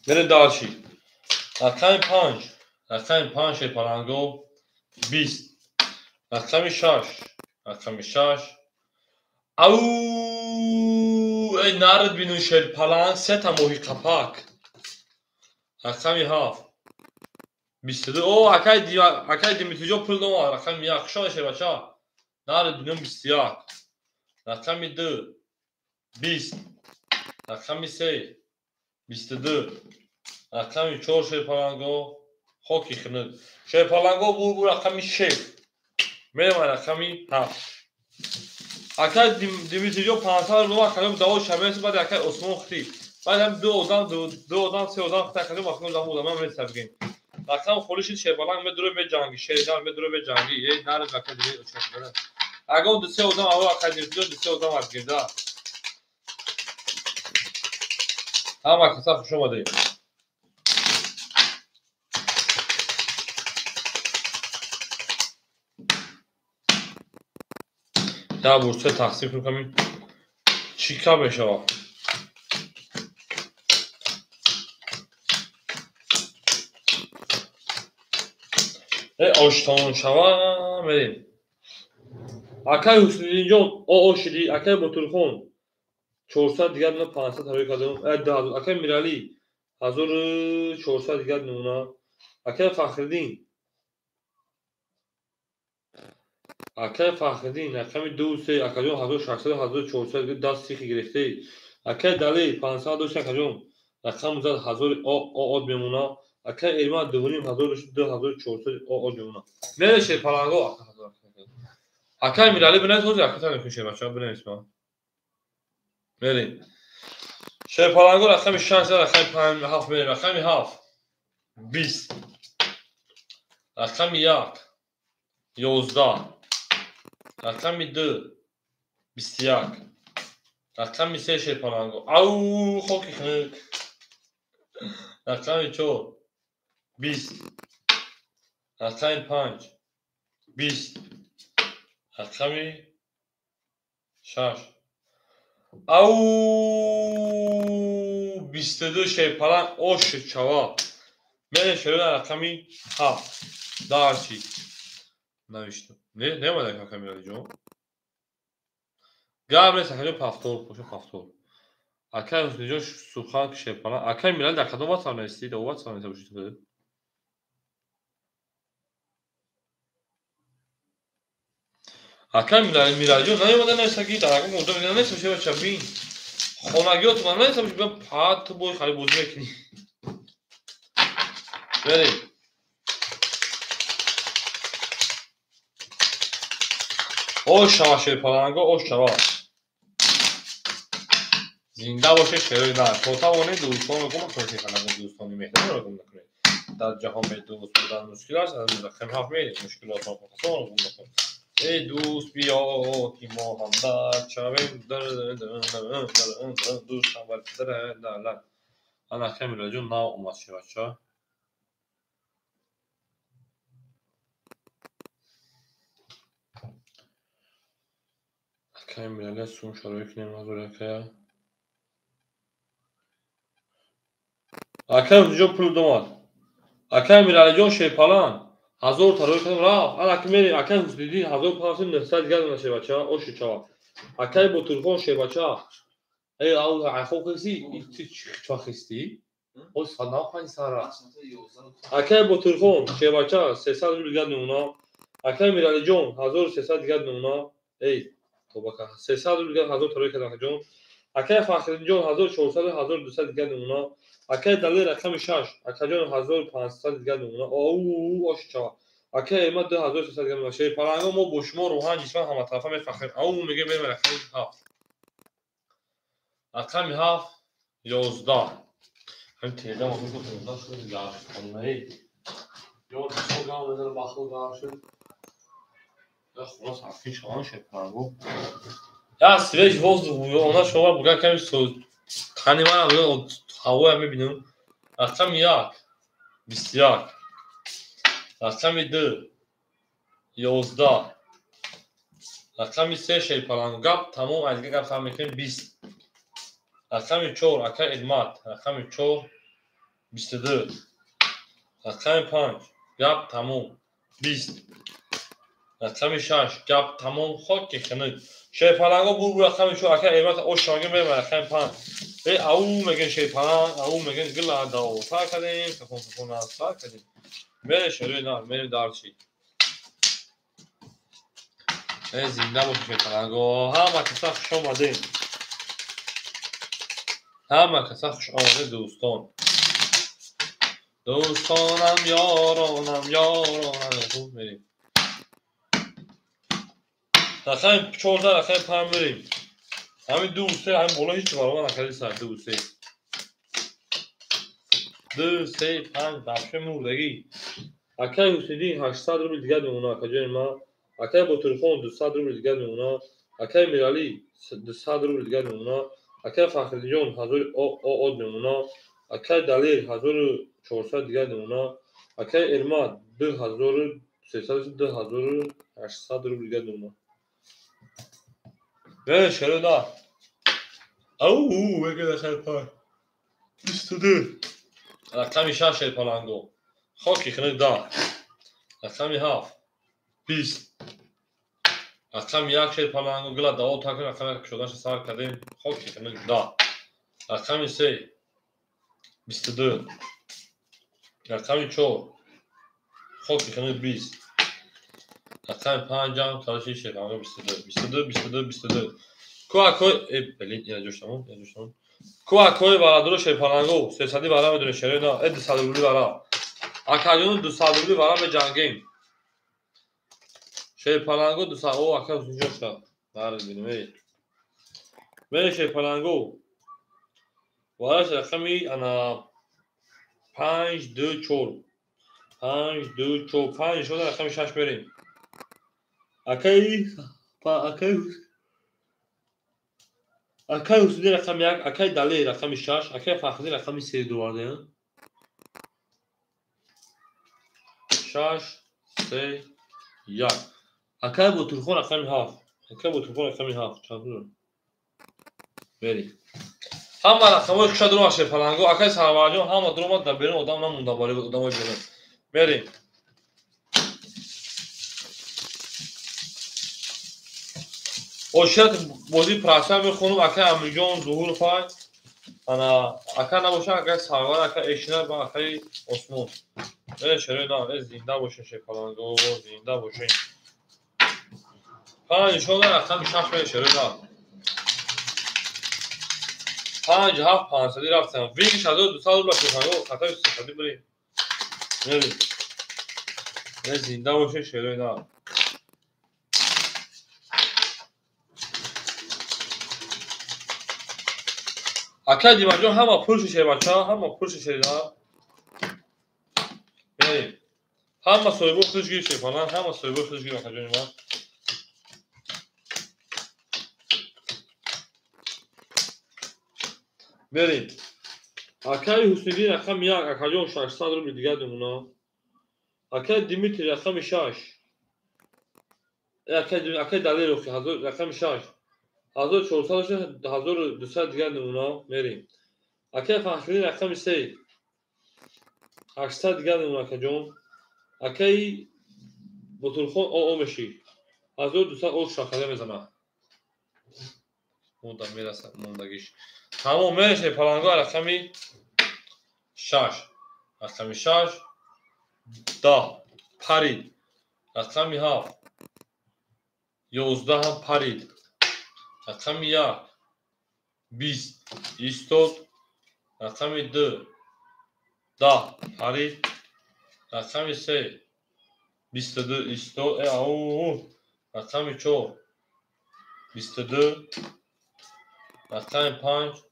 Мерем дальше. Рақами 5, рақами 5 шерпаланго 20. Рақами 6, рақами 6. Ау, эй нард бину шерпаланг сета моҳи қапак. Рақами 7. 22. О, акай Димитриҷон пул номад. Рақами 1. Хуш омадед шербача. Нард бинум 21. Рақами 2. 20. Рақами 3. 22. Рақами 4 шерпаланго хоки хунук. Шерпаланго бур рақами 6. Мерем рақами 7. Акай Димитриҷон 500 рубл акаҷон даво шабес баъд акай Осмон хти. Баъд ҳам ду одам се одам хти акаҷон вақт одам одам мересад бигем. Рақам холӣ шид шерпаланг медуре меҷанги шердан медуре меҷанги. Эй нард акай Димитриҷон. Агар ду се одам аввал акай Димитриҷон ду се одам аз гирда. Ҳама каса хуш омадед. Як бурча тақсим кунем чӣ кам мешавад? Э оштон шава мерем. Акай Ҳусниҷон о шиди, акай Ботурхон 400 дигар мемона, 500 тарои кардем. 2000. Акай Миралӣ 1400 дигар мемона. Акай Фахриддин. Акай Фахриддин рақами 2 3 акаҷон 1600 1400 даст сихи гирифтаи. Акай Далер 500 дошт акаҷон рақам зад 1000 о мемона. Акай Эрмак 2500 2400 о мемона. Мере шерпаланго акай Миралӣ бинавис ҳозир аката мекунем шербачаҳо бинавис ма. Мерем. Шерпаланго рақами 6 рақами 5 7 мерем. Рақами 7 20. Рақами 1 11. Рақами 2 21. Рақами 3 шерпаланго. Ау хоки хунук. Рақами 4 20. Рақами 5 20. Рақами 6. Ау 22 шерпаланг ош шава. Мерем шерона рақами 7. Дарчи. Навиштам. Не, немада ака Миралиҷон. Гап нест акаҷон пафтор, боша пафтор. Акай Ҳусниҷон сухан шерпаланг. Акай Мирали дар кадом ватсап навистӣ? Дар ватсап нависта бошед худат. Акай Миралиҷон наёмада навистагӣ, дар ягон одам нависта бошед бача бин. Хонагиёт ман нависта бошед, бин пат бой хали бозӣ мекунӣ. Мерем. Ош шава шерпаланго, ош шава. Зинда бошед шерои нар. То тавонед дӯстон кӯмак кунед шерпаланго дӯстони меҳрибонро гум накунед. Дар ҷаҳон бе дӯст будан мушкил аст, аз рақами 7 мерем. Мушкилотро хусусан гум накунед. Эй дӯст биё ки мо ҳамдард шавем. Дӯст ҳамвар. Ана акай Миралиҷон нав омад шербача. Акай Миралӣ сум шарои кунем ҳазор акая. Акай Ҳусниҷон пул домад. Акай Миралиҷон шерпаланг 1000 тарои кардам рафт. Ана ки мерем акай Ҳусниддин 1500 900 дигар мемона шербача оши чава. Акай Ботурхон шербача. Эй ау айхо хести? Ин ту чӣ хести? О, сад сара. Акай Ботурхон, шербача, 300 рубл дигар намуна. Акай Миралиҷон, 1300 дигар намуна. Эй, тобака. 300 рубл дигар 1000 тарои кардам, акаҷон. Акай Фахриддинҷон, 1400, 1200 дигар намуна. Акай Далер рақами 6, акаҷон 1500 дигар намуна. Оу, ош чава. Акай Эрмат 2300 дигар намуна. Шерпаланго мо бо шумо рӯҳан ҷисман ҳаматарафа мефахрем. Ау, мегӯем мерем рақами 7. Рақами 7, 11. Ҳамин телеграм гуфт 11 шуд, гарм шуд. Ё хо гам мезанам, бахо гарм шуд. Я хулос ҳафин шаван шерпаланго. Я свеж воздух она шумо буга ками тани ман ҳавоя мебинам. Рақами 1, 21. Рақами 2, 11. Рақами 3 шерпаланго. Гап тамом, аз дигар гап сар мекунем 20. Рақами 4 акай Эдмат, рақами 4 22. Рақами 5 гап тамом 20. Рақами 6 гап тамом хоки хунук. Шерпаланго бур рақами 4 акай Эдмат ош шоги мерем рақами 5. Э ау мегӯем шерпаланг, ау мегӯем гила дао сар кардем, кафон кафон сар кардем. Мерем шерои нар, мерем дарчи. Э зинда бошед шерпаланго, ҳама каса хуш омадем. Ҳама каса хуш омадед дӯстон. Дӯстонам, ёронам, ёронам. Хуб мерем. Рақами 14, рақами 5 мерем. Ҳамин 2 3 ҳамин боло ҳеҷ баробар накарди сар 2 3. 2 3 5 вообще мурдагӣ. Акай Ҳусайниддин 800 рубл дигар мемона акаҷони ман. Акай Ботурхон 200 рубл дигар мемона. Акай Миралӣ 200 рубл дигар мемона. Акай Фахриддинҷон 1000 од мемона. Акай Далер 1400 дигар мемона. Акай Эрмат 2300 2800 рубл дигар мемона. Э, шеро на. Ау, мега рақами 5. 22. Рақами 6 шерпаланго. Хоки хунук 10. Рақами 7 20. Рақами 1 шерпаланго гила дао такун рақами 1 кушодаша сар кардем. Хоки хунук 10. Рақами 3 22. Рақами 4 хоки хунук 20. Рақами 5 ҷамъ кардаши шерпаланго 22. 22 22 22. Ку акой, э, блин, ина ҷош тамом, ина ҷош тамом. Ку акои барадуро шерпаланго, 300 бара медонед шерои на, э 200 рубли бара. Акаҷон 200 рубли бара меҷангем. Шерпаланго 200, о, ака Ҳусейнҷон шуд. Баред бинем, эй. Мере шерпаланго. Вараш рақами ана 5 2 4. 5 2 4 5 шуда рақами 6 мерем. Акай акай Акай Ҳусайниддин рақами 1, акай Далер рақами 6, акай Фахриддин рақами 3 дувардаем. 6 3 1. Акай Ботурхон рақами 7. Акай Ботурхон рақами 7. Чанд пул? Мерем. Ҳама рақамҳои хуша дуромад шерпаланго. Акай Сарварҷон ҳама дуромад, дар берун одам намонда барои одамои берун. Мерем. Ошият бозии праса мехонум акай Амирҷон Зуҳуровай. Ана ака набоша акай Сарвар, акай Эшина ва акай Осмон. Э шерои на, э зинда бошен шерпаланго, зинда бошен. 5 нишон рақами 6 мере шерои на. 5 7 500 рафтам. Вигиш 1200 рубл шерпаланго, хатаи 300 бурем. Мерем. Э зинда бошен шерои на. Акай Димаҷон ҳама пулши шербача, ҳама пулши шерина. Мерем. Ҳама соҳибо худш гирифт шерпаланг, ҳама соҳибо худш гирифт акаҷони ман. Мерем. Акай Ҳусайниддин рақами 1, акаҷон 600 рубл дигар мемона. Акай Димитрий рақами 6. Акай Далер рақами 6. 1400 1200 дигар намуна мерем. Акай Фахриддин рақами 3. 800 дигар намуна акаҷон. Акай Ботурхон о мешӣ. 1200 о шахада мезана. Монда мераса мондагиш. Тамом мереше паланго рақами 6 рақами 6 10 парид рақами 7 11 ҳам парид рақами 1 20 истод рақами 2 10 парид рақами 3 22 истод рақами 4 22 рақами 5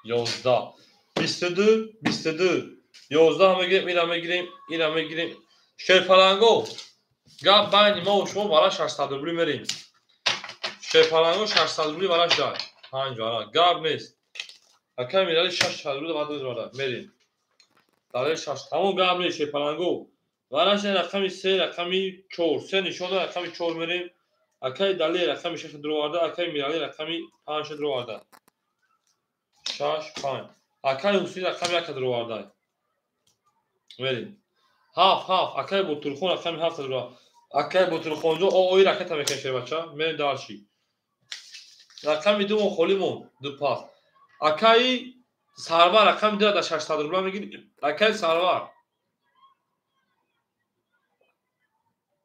11 22 22 11 мегирем ира мегирем ира мегирем шерпаланго гап байни мо шумо бара 600 рубли мерем шерпаланго 600 рубли бараш дай 5 вара гап нест акай мирали 600 рубли баъд мерем далел 6 тамом гап нест шерпаланго вараш рақами 3 рақами 4 се нишон рақами 4 мерем акай далел рақами 6 дуроварда акай мирали рақами 5 дуроварда 6 5 акай ҳусин рақами 1 дуроварда мерем 7 7 акай ботурхон рақами 7 дуроварда акай ботурхонҷо ои ракета мекашед бача мерем дарши рақами 2 мо холӣ монд ду пас акаи сарвар рақами 2 дар 600 рубла мегирем акаи сарвар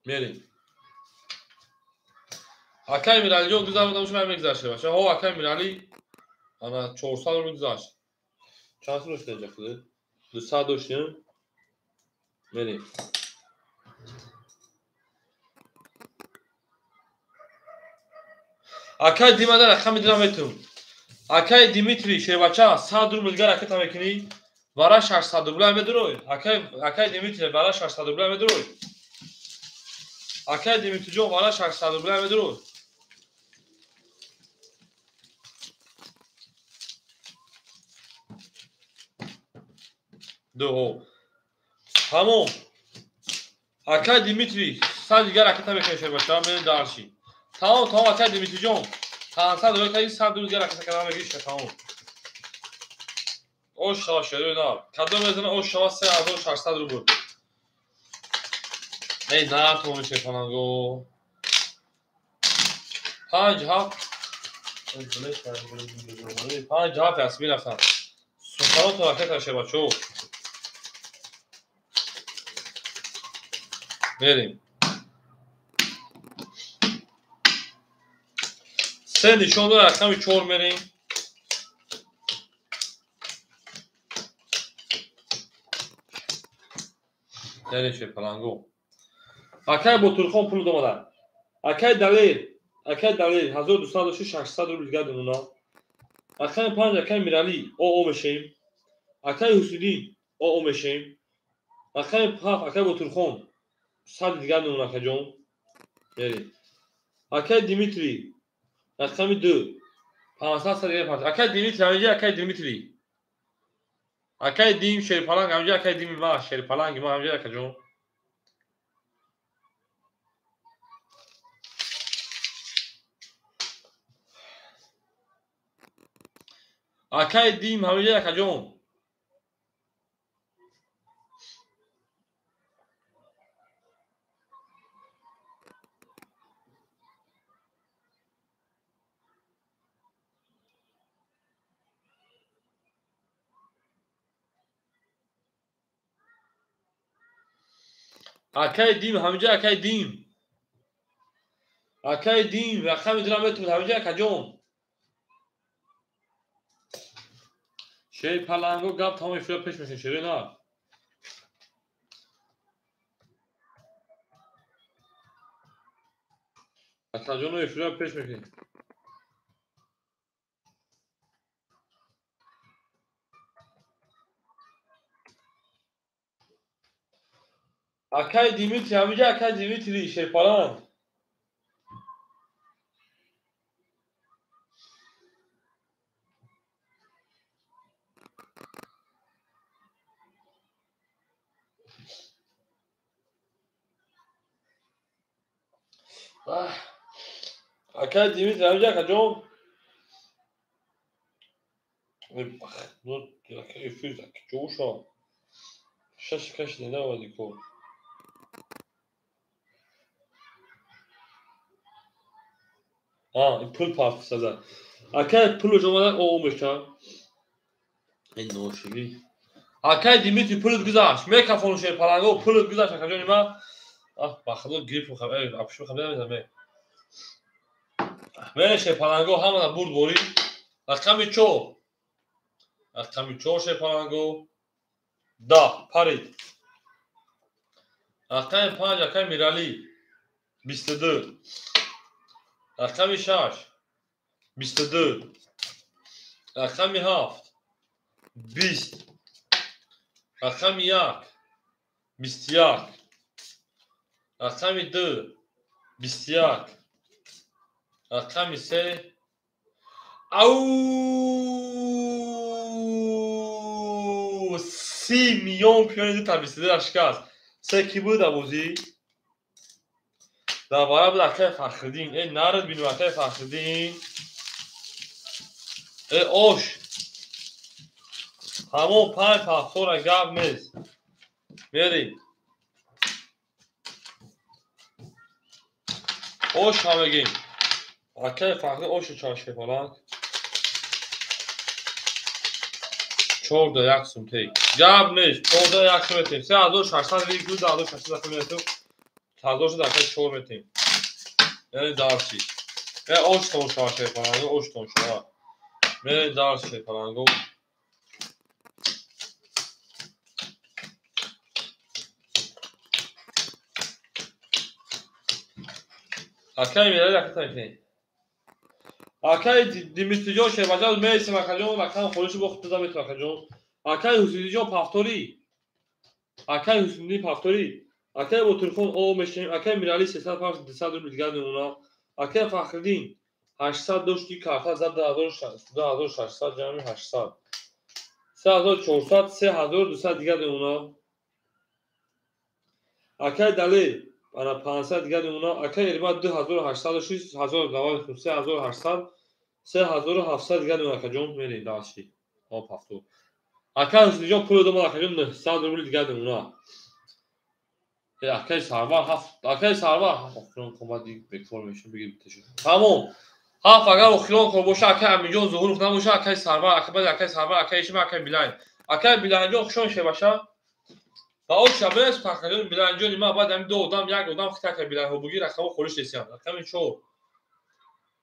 мерем акаи миралиҷон гузаронда шумо мегузашт бача ҳо акаи мирали ана 400 рубл гузашт чанд сум доштем инҷа худ 200 доштем мерем акаи димада рақами 2 метум акаи димитрий шербача 100 рубл дигар ракета мекунӣ вара 600 рубла медурой акаи димитрий вара 600 рубла медурой акаи димитриҷон вара 600 рубла медурой ду тамом акаи димитрий 100 дигар ракета мекунӣ шербача мерем дарши тамом тамом акаи димитриҷон 500 рубл кардӣ 100 рубл дигар ракета карда мегириш тамом ош шава шерои нар кадом мезана ош шава 3600 рубл эй натони шерпаланго 5 7 5 7 ясмин рафтан суханотон ракета шербачо мерем се нишон дора рақами 4 мерем мерем шерпаланго акай ботурхон пул домада акай далер 1200 дошти 600 рубл дигар думона рақами 5 акай мирали оо мешем акай ҳусиддин оо мешем рақами 7 акай ботурхон 100 дигар думона акаҷон мерем акай димитрий рақами 2 500 дигар 5 акай димитрий ҳаминҷа акай димитрий акай дим шерпаланг ҳаминҷа акай дими ма шерпаланги ма ҳаминҷа акаҷон акай дим ҳаминҷа акаҷон акай дим ҳаминҷа акай дим акай дим рақами дирам метавонад ҳаминҷа акаҷон шерпаланго гап тамоми эфира пеш мешин шерои нар акаҷоно эфира пеш мешин акай димитрий ҳаминҷа акай димитрий шерпаланг акай димитрий ҳаминҷа акаҷон эфир шаш кашида навади кор пул пафсада акай пулш омада о меша ин ношиги Акай Димитри пулут гузашт. Мекафону шерпаланго пулут гузашт акаҷони ман. Аҳ, ба худо грипп апшо хабар намезанам. Мере шерпаланго ҳамада бурд борӣ. Рақами 4. Рақами 4 шерпаланго. 10 парид. Рақами 5 акай Миралӣ 22. Рақами 6 22. Рақами 7 20. Рақами 1 21. Рақами 2 21. Рақами 3 ау 30 миллион пиёни ду та 22 шикаст. Се ки буд бозӣ? Дар бара буд акай Фахриддин. Э нарад бинем акай Фахриддин. Э ош. Ҳамон 5 ҳафтора гап нест. Мерем. Ош ҳам мегем. Акай Фахриддин ошу чанд шефалак? 4 1 сум тей. Гап нест. 4 1 сум метем. 3600 лир 2600 метем. 1000 шуд акай 4 метем. Яъне дарси. Э ош тон шава шефаланго, ош тон шава. Мерем дарс шефаланго. Акай Мирали акай метем. Акай Димитриҷон Шербаҷон мересем акаҷон, рақам холишу бо худтоза метем акаҷон. Акай Ҳусайниҷон пафторӣ. Акай Ҳусайни пафторӣ. Акай Ботирхон о мешавем. Акай Мирали 300 пар 200 рубл дигар мемонад. Акай Фахриддин 800 дошти карта зад 2600 ҷамъи 800. 3400 3200 дигар мемонад. Акай Далер ана 500 дигар мемонад. Акай Эрмат 2800 дошти 1000 давай 3800 3700 дигар мемонад акаҷон. Мерем дарси. Ҳо пафтор. Акай Ҳусайниҷон пул додам акаҷон 900 рубл дигар мемонад. Акай Сарвар ҳафт акай Сарвар ҳафт охирон комади бекор мешавад бигир биташо. Тамом. Ҳафт агар охирон кор боша акай Аминҷон Зуҳуров набоша акай Сарвар акай баъд акай Сарвар акай Ишма акай Билайн. Акай Билайнҷон хушон шебаша. Ва ош шабес Фахриддин Билайнҷони ма баъд ҳамин ду одам як одам хит акай Билайнҳо бугир рақамҳо холиш нестиям. Рақами 4.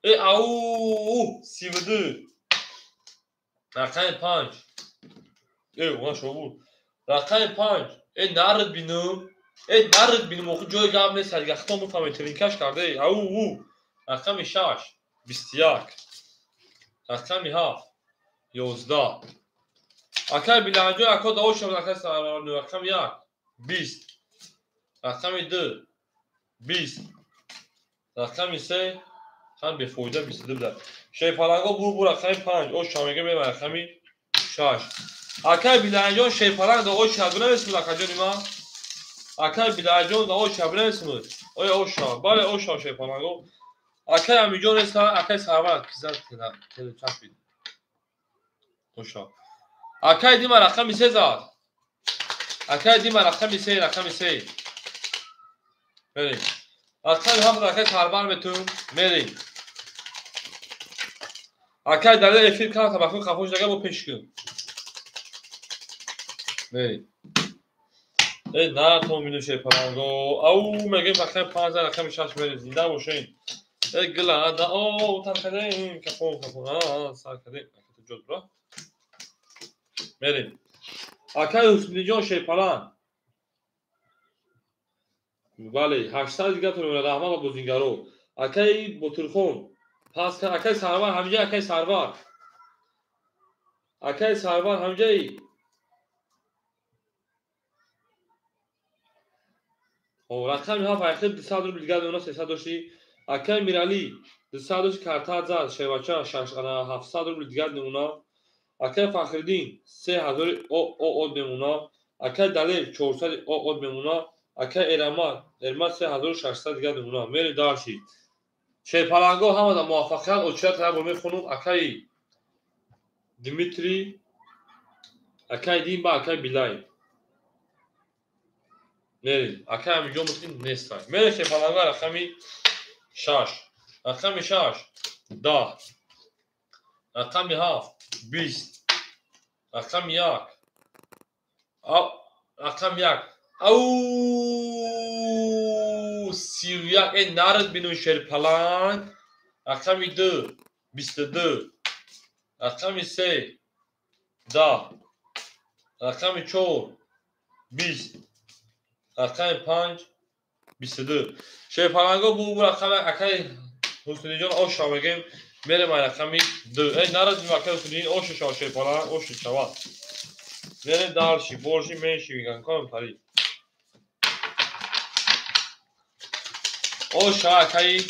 Э ау 32. Рақами 5. Э она шо буд. Рақами 5. Э нард бинам. Э нард бинам охи ҷои гап нест ҳаргиз хато мефаҳмед телинкаш карда. Ау у. Рақами 6 21. Рақами 7 11. Акай Билайнҷон ако даво шавад акай Сарвар рақами 1 20. Рақами 2 20. Рақами 3 ҳам бефоида 22 буда. Шерпаланго бур рақами 5 ош шамега меба рақами 6. Акай Билайнҷон шерпаланг да ош шаб намесмуд акаҷони ман. Акай Билайнҷон да ош шаб намесмуд. Оя ош шаб. Бале ош шаб шерпаланго. Акай Аминҷон нест, акай Сарвар киза телечаспид. Ош шаб. Акай Дима рақами 3 зад. Акай Дима рақами 3, рақами 3. Мерем. Рақами 7 акай Сарвар метум. Мерем. Акай Далер эфир карта бахун хафош дага бо пеш кун. Мерем. Э на то мину шерпаланго. Ау мегем рақами 5 рақами 6 мерем. Зинда бошен. Э гила да о тар кардем кафон кафон. А сар кардем. Акай ҷод бра. Мерем. Акай Ҳусайниҷон шерпаланг. Бале, 800 дигар тон мемонад раҳмат ба бозингаро. Акай Ботирхон пас акай Сарвар ҳамҷа акай Сарвар. Акай Сарвар ҳамҷаи. О рақами 7 айхи 200 рубл дигар мемонад 300 дошти. Акай Миралӣ 200 дошти карта зад шевача 700 рубл дигар мемонад. Акай Фахриддин 3000 о мемонад. Акай Далер 400 о мемонад. Акай Эрамат Эрмат 3600 дигар мемонад. Мерем дарси. Шерпаланго ҳамада муваффақият очият як бор мехонум. Акай Дмитрий, акай Димба, акай Билай. Мерем. Акай Аминҷон мумкин нестай. Мерем шерпаланго рақами 6. Рақами 6 10. Рақами 7 20. Рақами 1 Рақами 1. Ау 31. Э нард бинун шерпаланг. Рақами 2 22. Рақами 3 10. Рақами 4 20. Рақами 5 22. Шерпаланго бу рақами акай Ҳусниҷон оша мегем. Мерем ай рақами 2. Эй нарад бинун акай Ҳусниҷон оша шава шерпаланг оша шава. Мерем дальше, больше, меньше, меган ком тари. Оша акай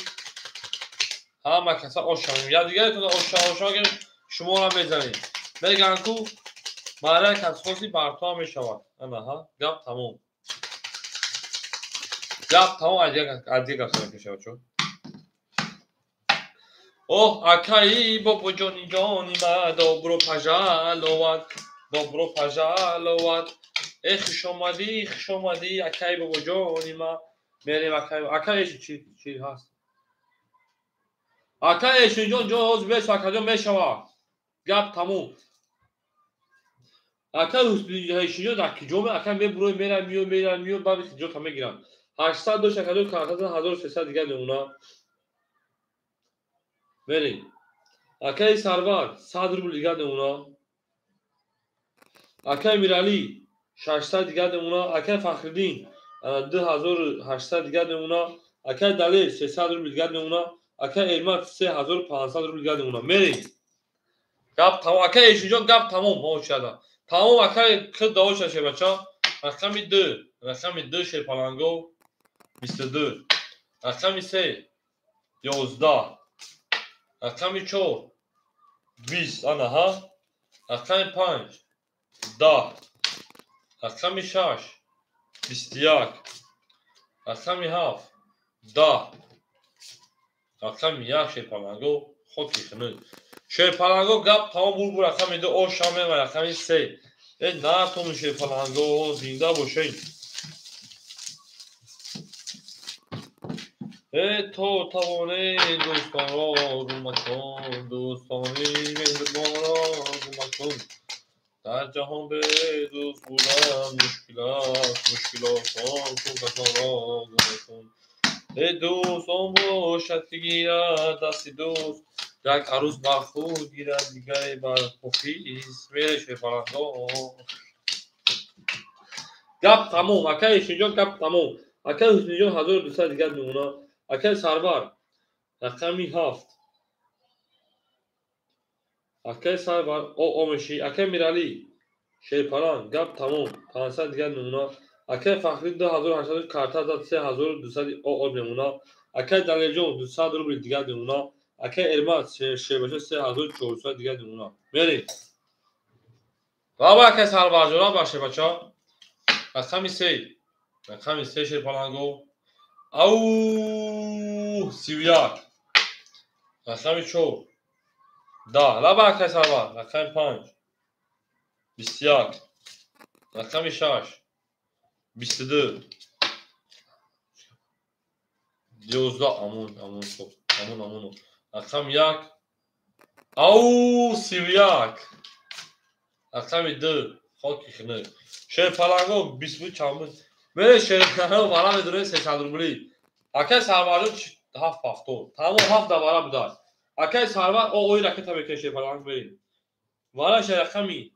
ҳама каса оша мегем. Я дигаретон оша оша мегем, шуморо мезанем. Меган ку маъраи касхоси бартоа мешавад. Анаҳа, гап тамом. Гап тамом, аз дигар гап сар мешавад чо. Оҳ, акаи бобоҷони ҷони ма, добро пожаловать, добро пожаловать. Э хушомадӣ, хушомадӣ, акаи бобоҷони ма. Мерем акаи, акаи чи чи ҳаст? Акаи Эшинҷон ҷон ҳозир бес акаҷон мешава. Гап тамом. Акаи Эшинҷон дар киҷо ме? Акаи мебурои мерам миё мерам миё баъд ҷота мегирам. 800 дошт акаҷон картата 1300 дигар мемона. Мерем. Акаи Сарвар 100 рубл дигар мемона. Акаи Миралӣ 600 дигар мемона. Акаи Фахриддин 2800 дигар мемона. Акаи Далер 300 рубл дигар мемона. Акаи Эрмат 3500 рубл дигар мемона. Мерем. Гап тамом. Акаи Эшинҷон гап тамом. Ҳо чида. Тамом акаи хид давоша шебача. Рақами 2, рақами 2 шерпаланго 22. Рақами 3 11. Рақами 4 20. Анаҳа. Рақами 5 10. Рақами 6 21. Рақами 7 10. Рақами 1 шерпаланго хоки хунук. Шерпаланго гап тамом бур бур рақами 2 оша мева рақами 3. Э натон шерпаланго зинда бошед. Э то тавоне дӯстонро гум макун, дӯстони меҳрубонро гум макун. Дар ҷаҳон бе дӯст будан мушкил аст, мушкил осон кун касонро гум макун. Э дӯст он бошад ки гирад дасти дӯст, як арӯс бар худ гирад, дигаре бар ҳофиз. Мере шерпаланго. Гап тамом. Акаи Эшинҷон гап тамом. Акаи Ҳусниҷон 1200 дигар мемона. Акаи Сарвар рақами 7. Акаи Сарвар о мешӣ. Акаи Миралӣ шерпаланг гап тамом 500 дигар мемона. Акаи Фахрӣ 2800 карта зад 3200 о мемона. Акаи Далерҷон 200 рубл дигар мемона. Акаи Эрмат шербача 3400 дигар мемона. Мерем. Раба акаи Сарварҷон, раба шербача. Рақами 3. Рақами 3 шерпаланго. Ау 31. Рақами 4 10. Раба акаи Сарвар. Рақами 5 21. Рақами 6 22. 11. Амон, амон, стоп. Амон, амон. Рақами 1. Ау 31. Рақами 2 хоки хунук. Шерпаланго 20 чанд буд? Мере шерпаланго вара медурем 300 рубли. Акаи Сарварҷон 7 70. Тамом 7 да вара будааст. Акаи Сарвар о ои ракета мекунем шерпаланг мерем. Вара ше рақами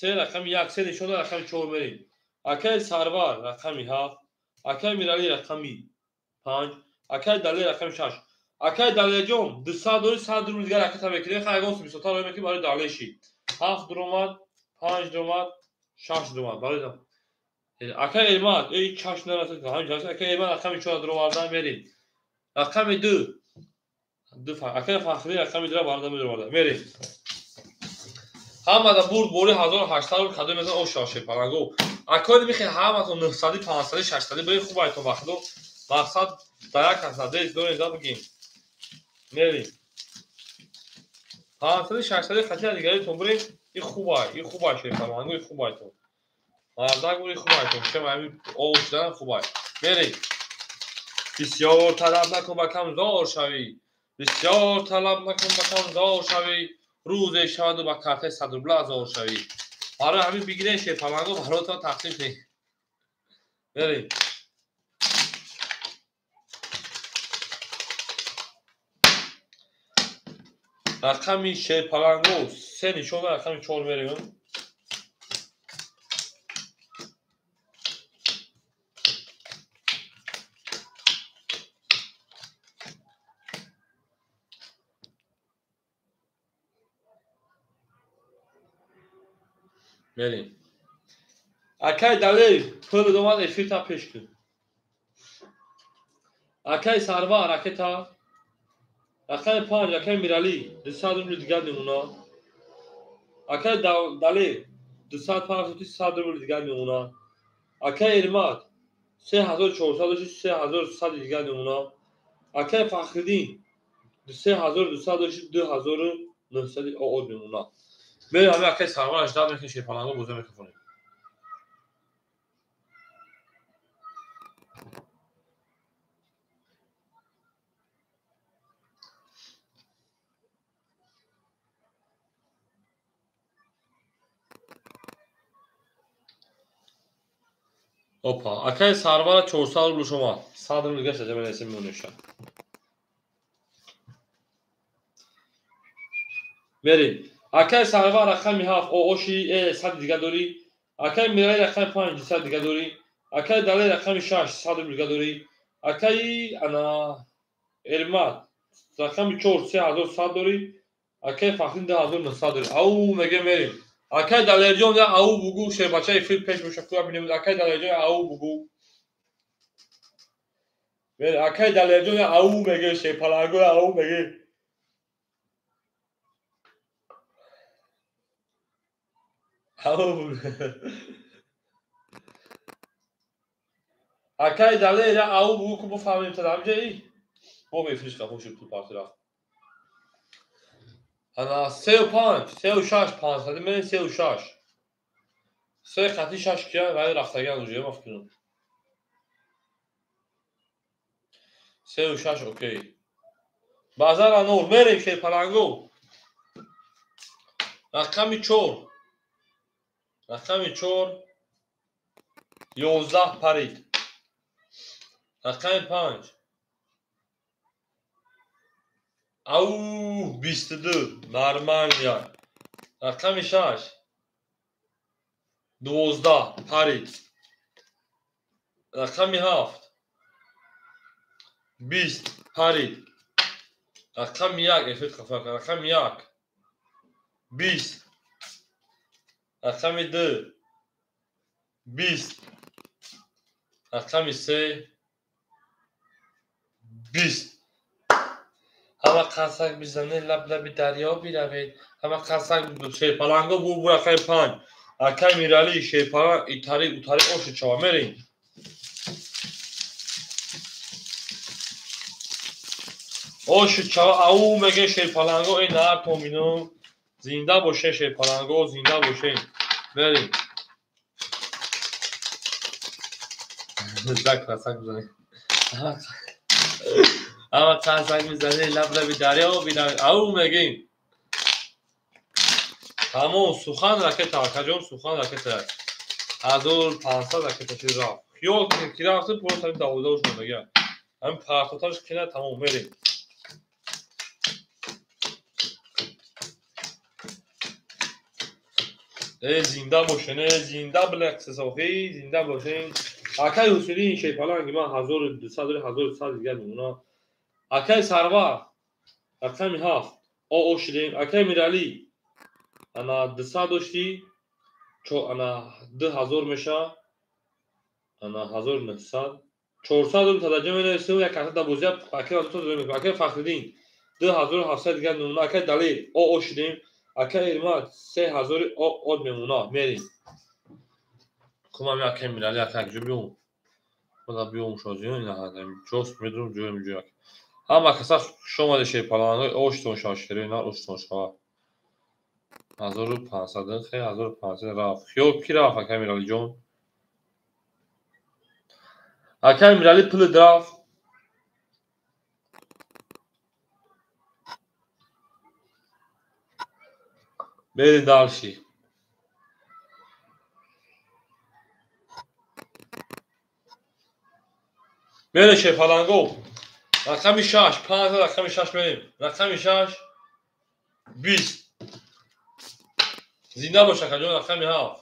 3 рақами 1 3 нишон рақами 4 мерем. Акаи Сарвар рақами 7, акаи Миралӣ рақами 5, акаи Далер рақами 6. Акаи Далерҷон 200 дори 100 рубл дигар ракета мекунем. Хай ягон бисёртар рой мекунем барои Далерши. 7 дуромад, 5 дуромад, 6 дуромад. Барои акаи Эрмат, эй чашм нарасад, ҳамин ҷаласа акаи Эрмат рақами 4 дуровардан мерем. Рақами 2 ду акаи Фахрӣ рақами 2 варда медуроварда. Мерем. Ҳамада бурд бори 1800 рубл кадом мезан оша шерпаланго. Акои михе ҳаматон 900, 500, 600 бирин хуб айтон вақто. Мақсад дар як каса дез дорем да бигем. Мерем. 500, 600 хати дигаритон бирин. И хубай, и хубай шерпаланго, и хубайтон. Мардак бури хубайтон. Чем ҳамин ов шудан хубай. Мерем. Бисёр талаб накун ба кам зор шавӣ. Бисёр талаб накун ба кам зор шавӣ. Рӯзе шаваду ба картаи 100 рубла зор шавӣ. Барои ҳамин бигирен шерпаланго баротон тақсим кунед. Мерем. Рақами шерпаланго 3 нишон, рақами 4 мерем. Мерем. Акай Далер пул омад, эфирта пеш кун. Акай Сарвар ракета. Рақами 5 акай Миралӣ 200 рубли дигар мемона. Акай Далер 205 100 рубли дигар мемона. Акай Эрмат 3400 3100 дигар мемона. Акай Фахриддин 3200 2900 ООД мемона. Мерем ҳамин акай Сарвар ждат мекунем, шерпаланго бозӣ мекунем. Опа, акай Сарвар 400 рубл шумо. 100 рубл дигар шаҷа менависем мемонеша. Мерем. Акай Сарвар рақами 7 ООши 100 дигар дорӣ. Акай Мирали рақами 5 100 дигар дорӣ. Акай Далер рақами 6 100 рубл дигар дорӣ. Акай ана Эрмат рақами 4 3100 дорӣ. Акай Фахриддин 2900 дорӣ. Ау меге мерем. Акай Далерҷон я ау бугу, шербачаи фил пеш боша, куя бинем. Акай Далерҷон я ау бугу. Мерем. Акай Далерҷон я ау меге, шерпаланго я ау меге. Ау. Акай Далер я ау бугу, ку буфаҳмем та ҳамҷаи. Бо мефриш қафо шуд пул парти рафт. Ана 3 5, 3 6, 500 мерем 3 6. 3 хати 6 кия вай рафтаган уже ма фикр. 3 6 окей. Базар анор мерем шерпаланго. Рақами 4. Рақами 4 11 парид. Рақами 5 Ау 22 нормально. Рақами 6 12 парид. Рақами 7 20 парид. Рақами 1 эфир хафа. Рақами 1 20. Рақами 2 20. Рақами 3 20. Ҳама қарсак бизанед, лаб-лаби дарё биравед. Ҳама қарсак шерпаланго бу рақами 5. Акай Миралӣ шерпаланг итари утари оши чава мерем. Оши чава ау меге шерпаланго эй нар томино. Зинда боше шерпаланго, зинда боше. Мерем. Зак қарсак бизанед. Ҳама қарсак мизанед, лаб-лаби дарё биравед. Ау мегем. Тамом, сухан ракета, акаҷон, сухан ракета. 1500 ракета шуд рафт. Хиёл кунед ки рафт, просто ҳамин 12 шуд мега. Ҳамин партоташ кина тамом мерем. Э зинда бошен, э зинда билақсисохи, зинда бошен. Акай Ҳусейни шерпаланги ман 1200 дорӣ, 1100 дигар мемонам. Акай Сарвар рақами 7 ОО шудем. Акай Миралӣ ана 200 доштӣ, ана 2000 меша, ана 1900 400 рубл тадаҷа менависем, як ҳафта бозия акай 200 рубл. Акай Фахриддин 2700 дигар мемона. Акай Далер ОО шудем. Акай Эрмат 3000 ОО мемона. Мерем. Кумам акай Миралӣ акай ҷо биём. Худа биём шозиён ина ҳадам. Ҷост медурам ҷоем ҷоя. Ҳама каса хуш омаде шерпаланго оштон шава шерои нар оштон шава. 1500 хе 1500 рафт. Хиёл ки рафт акай Миралиҷон? Акай Миралӣ пулит рафт. Мерем дальше. Мерем шерпаланго. Рақами 6, 5 рақами 6 мерем. Рақами 6 20. Зинда бош акаҷон, рақами 7.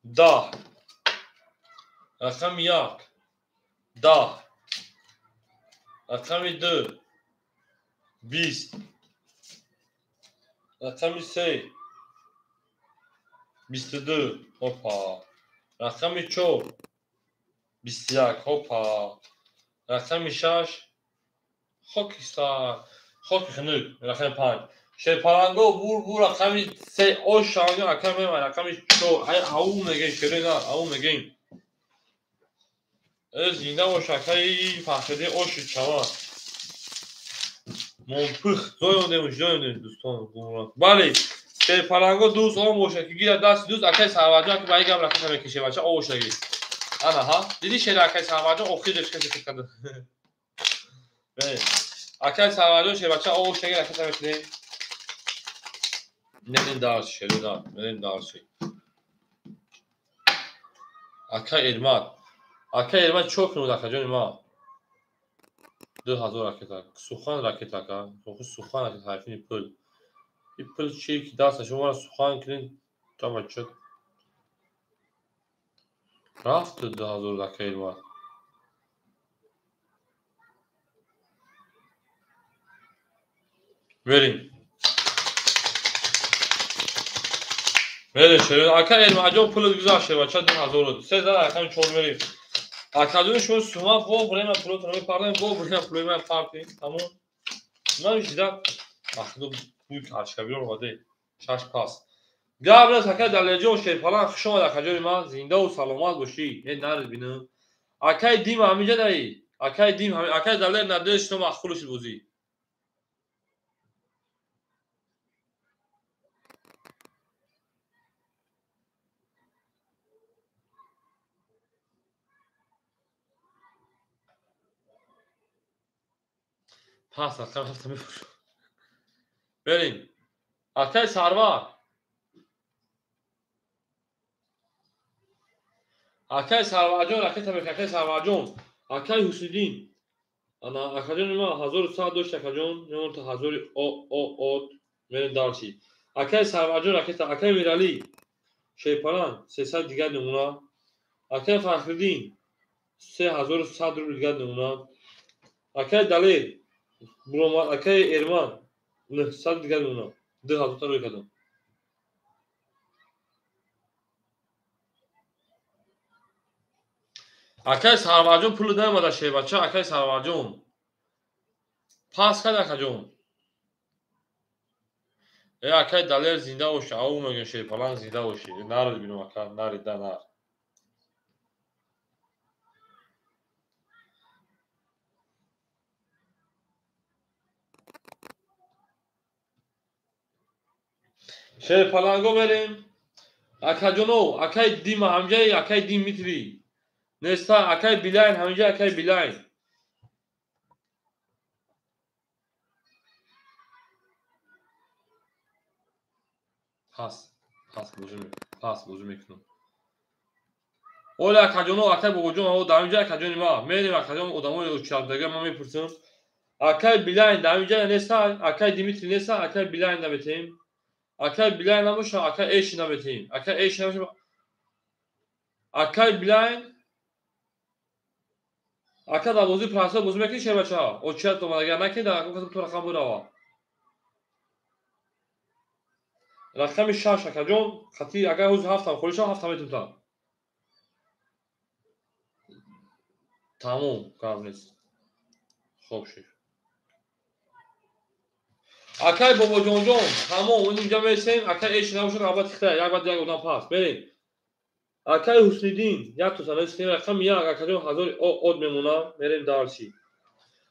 10. Рақами 1. 10. Рақами 2. 20. Рақами 3. 22. Опа. Рақами 4. 21. Опа. Рақами 6. Хоки сар. Хоки хунук. Рақами 5. Шерпаланго бур бур рақами 3. Ош шанго рақами рақами 4. Ай ау мегем шерена, ау мегем. Зинда бош акаи Фахриддин оши чава. Монпих зоёндем, зоёндем дӯстон. Бале, шерпаланго дӯст он боша ки гирад дасти дӯст акаи Сарварҷон ки ба ин гап ракета мекише бача овошаги. Ана ҳа, диди шер акаи Сарварҷон охираш касе фикр карда. Бале, акаи Сарварҷон шербача овошаги ракета мекунем. Мерем дарси шерина, мерем дарси. Акаи Эрмат. Акаи Эрмат чо кунуд акаҷони ма? 2000 ракета. Сухан ракета ака. Сухан ракета ҳарфини пул. И пул чи ки даста шумо сухан кунед та бача. Рафт 2000 акаи Эрмат. Мерем. Мерем шерин. Акаи Эрматҷон пулат гузашт бача 2000. 3000 рақами 4 мерем. Акаҷони шумо сума во время пулотро мепардем, во время пулои ман партем. Тамом. Ман шида ахду буй кашкабиёр омаде. Шаш пас. Гап нест акаи Далерҷон шерпалан хуш омад акаҷони ман, зиндаву саломат бошӣ. Э нарид бинам. Акаи Дим ҳаминҷа даи. Акаи Дим ҳамин акаи Далер надои шумо маххул шуд бозӣ. Пас рақами 7 мефурӯшам. Берем. Акаи Сарвар. Акаи Сарварҷон ракета мекунад, акаи Сарварҷон. Акаи Ҳусиддин. Ана акаҷони ман 1100 дошт акаҷон, мемон то 1000 о о о мерем дарси. Акаи Сарварҷон ракета, акаи Миралӣ шерпалан 300 дигар намуна. Акаи Фахриддин 3100 рубл дигар намуна. Акаи Далер буромад, акаи Эрман 900 дигар намуна. 2000 та рӯй кардам. Акаи Сарварҷон пул наомада шербача, акаи Сарварҷон. Пас кард акаҷон. Э акаи Далер зинда бошӣ, ау мегӯям шерпалан зинда бошӣ. Нарид бинам ака, нарид да нар. Шерпаланго мерем. Акаҷоно, акаи Дима ҳамҷаи, акаи Димитри. Неста, акаи Билайн ҳамҷа, акаи Билайн. Пас, пас бозӣ, пас бозӣ мекунам. Оля акаҷоно, акаи Бобоҷон, о дар ҳамҷа акаҷони ма. Мерем акаҷон, одамои учардага ман мепурсам. Акаи Билайн дар ҳамҷа неста, акаи Димитри неста, акаи Билайн наметем. Акаи Билайн набоша, акаи Эши наметем. Акаи Эши набоша. Акаи Билайн ака дар бозии прасо бозӣ мекунӣ шербача? Очият омад, агар накунӣ дар рақам ту рақам бирава. Рақами 6 акаҷон, хати агар ҳозир 7 холӣ шава 7 метум та. Тамом, гап нест. Хоб шуд. Акаи Бобоҷонҷон, тамом, инҷа месем, акаи Эши набошад, албатта хита, як баъд як одам пас. Берем. Акаи Ҳусниддин, як то санаи рақами 1, акаҷон 1000 од мемона, мерем дарси.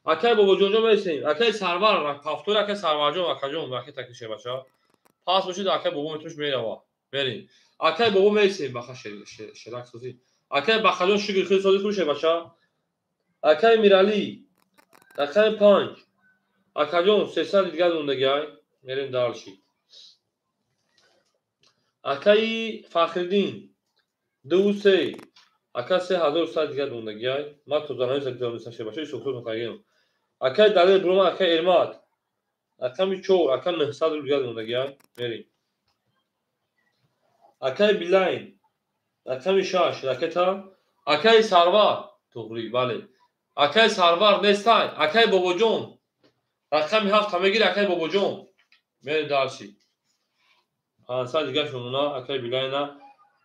Акаи Бобоҷонҷон месем, акаи Сарвар, ҳафтори акаи Сарварҷон, акаҷон, ракета кише бача. Пас бошед, акаи Бобо метуш мерава. Берем. Акаи Бобо месем, баха шерак созӣ. Акаи Бахаҷон шукр хел созӣ хуше бача. Акаи Миралӣ, рақами 5. Акаҷон 300 дигар мондагиай, мерем дарси. Акаи Фахриддин 2 3. Ака 3100 дигар мондагиай. Ман то занаи гузаронистам шербача, исоқсот мақагиам. Акаи Далер Брума, акаи Эрмат. Рақами 4, ака 900 рубл дигар мондагиай. Мерем. Акаи Билайн. Рақами 6, ракета. Акаи Сарвар. Туғри, бале. Акаи Сарвар нестай. Акаи Бобоҷон. Рақами 7 мегири акаи Бобоҷон. Мерем дарси. 500 дигар шумона, акаи Билайна.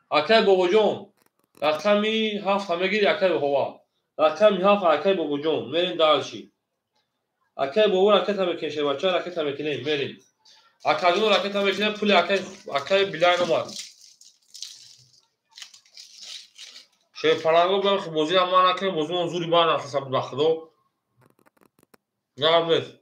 Акаи Бобоҷон. Рақами 7 мегири акаи Ҳова. Рақами 7 акаи Бобоҷон. Мерем дарси. Акаи Бобо ракета мекунем, шербача ракета мекунем, мерем. Акаҷон ракета мекунем, пули акаи Билайн омад. Шерпаланго бигам ки бозиам ман накунем, бозимон зури баъд рафтаса буд ба худо. Гап нест.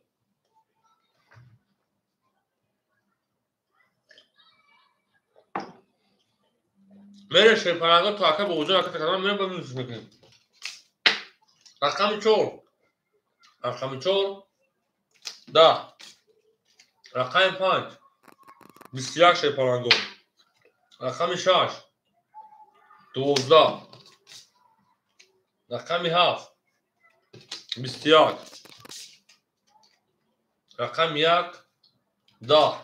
Мерем шерпаланго то акаи Бобоҷон ракета кардан, мерем баъд минус мекунем. Рақами 4. Рақами 4 10. Рақами 5 21 шерпаланго. Рақами 6 12. Рақами 7 21. Рақами 1 10.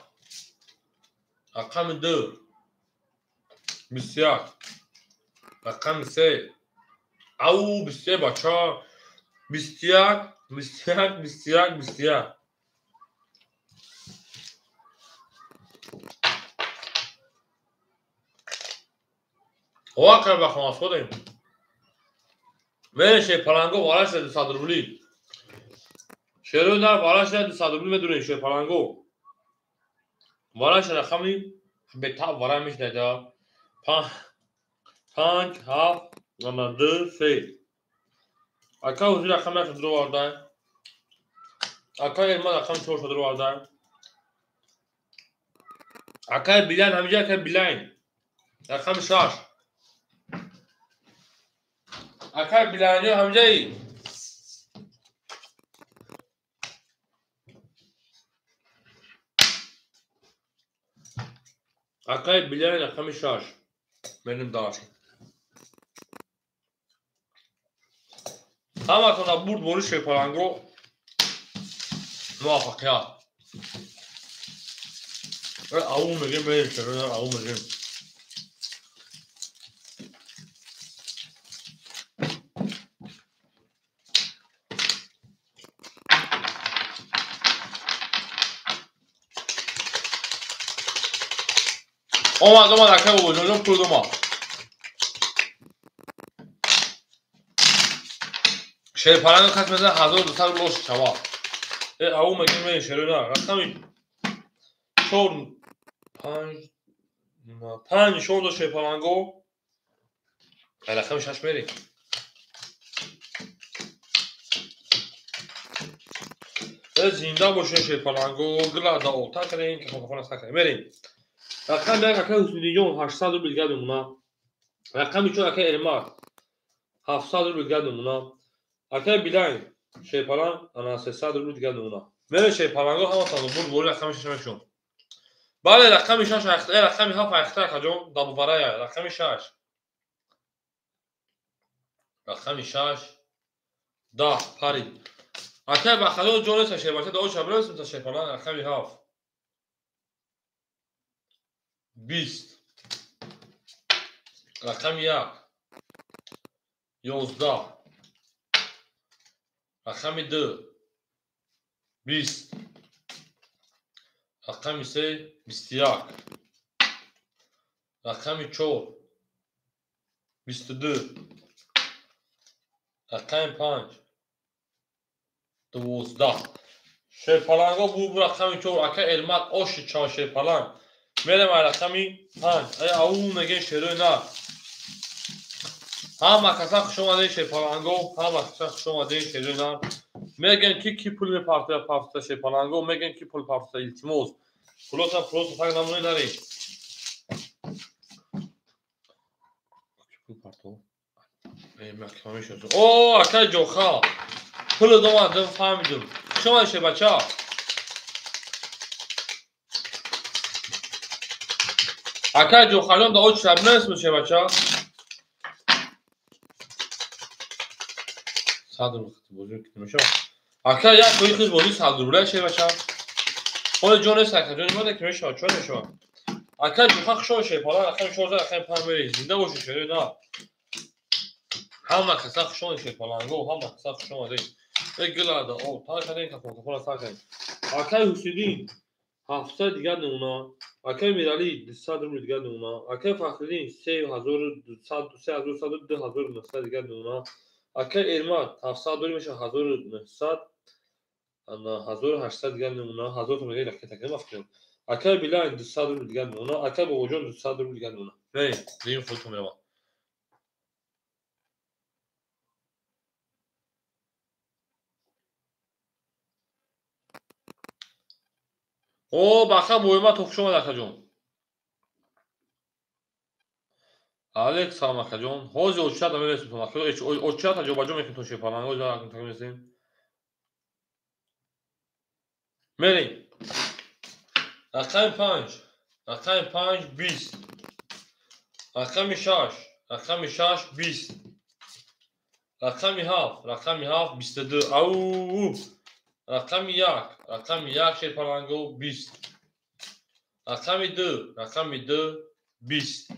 Рақами 2 21. Рақами 3 ау 23 бача 21 21 21 21. Ова бахом аз худем. Мерем шерпаланго вара шуда 200 рубли. Шерои нар вара шуда 200 рубли медурем шерпаланго. Вара шуда рақами бетаб вара мешнайда. 5 7 2 3. Ака ҳузур рақами 1 шуда овардан. Ака Эрмат рақами 4 шуда овардан. Акаи Билайн ҳамиҷа акаи Билайн. Рақами 6. Акаи Билайнҷо ҳамиҷаи. Акаи Билайн рақами 6. Мерем дальше. Ҳаматона бурд бори шерпаланго муваффақият. Ау мегем, мерем шерпаланго, ау мегем. Омад, омад, акаи Бобоҷонҷон пул омад. Шерпаланго кас мезанад 1200 рубл ош шава. Ау мегем, мерем шерои нар. Рақами 4 5 5 нишон дод шерпаланго. Рақами 6 мерем. Зинда бошед шерпаланго, гила да ота кардем, ки хонахона сар кардем. Мерем. Рақами 1 акаи Ҳусниҷон 800 рубл дигар мемонад. Рақами 4 акаи Эрмат 700 рубл дигар мемонад. Акаи Билайн шерпаланг ана 300 рубл дигар мемонад. Мерем шерпаланго ҳаматон бурд бори рақами 6 мешон. Бале рақами 6 рақами 7 айхта акаҷон дабубарая рақами 6. Рақами 6 10 парид. Акаи Бахадор ҷон нест шербача да оча бирасем та шерпаланг рақами 7. 20. Рақами 1 11. Рақами 2 20. Рақами 3 21. Рақами 4 22. Рақами 5 12. Шерпаланго буд рақами 4 ака Эрмат оши ча шерпаланг. Мерем ай рақами 5. Ай ау мегем шерои нар. Ҳама каса хуш омадед шерпаланго, ҳама каса хуш омадед шерои нар. Мегем ки пул мепартояд партоя шерпаланго, мегем ки пул партоя илтимос. Пулота пулота так намуна нарем. Пул парто. О, акаи Ҷоха. Пул домадам фаҳмидум. Хуш омадед шербача. Акаи Ҷохаҷон да очи шаб нест шербача. 100 рубл бозӣ мешавад. Ака як кои хиз бозӣ 100 рубля шебача. Ҳоли ҷон нест ака ҷон имода ки мешавад, чо мешавад? Ака ҷуха хушо шепалан, рақами 14, рақами 5 мери. Зинда бошед шерои на. Ҳама каса хуш омадед шерпаланго, ҳама каса хуш омадед. Э гилада, о, тан кардем кафон, кафона сар кардем. Акаи Ҳусиддин 700 дигар намуна, акаи Миралӣ 200 рубл дигар намуна, акаи Фахриддин 3100, 3100, 2900 дигар намуна, акаи Эрмат 700 дорӣ мешавад 1900, ана 1800 дигар намуна, 1000 сом дигар ракета кардем афтем. Акаи Билайн 200 рубл дигар намуна, акаи Бобоҷон 200 рубл дигар намуна. Мерем, дуюм худтон меравад. О, баха боима то хуш омад акаҷон. Алек салом акаҷон. Ҳозир очата мересем то акаҷон. Очата ҷобаҷо мекунем то шепаланг. Ҳозир акун так мересем. Мерем. Рақами 5, рақами 5 20. Рақами 6, рақами 6 20. Рақами 7, рақами 7 22. Ау! Рақами 1, рақами 1 шерпаланго 20. Рақами 2, рақами 2 20.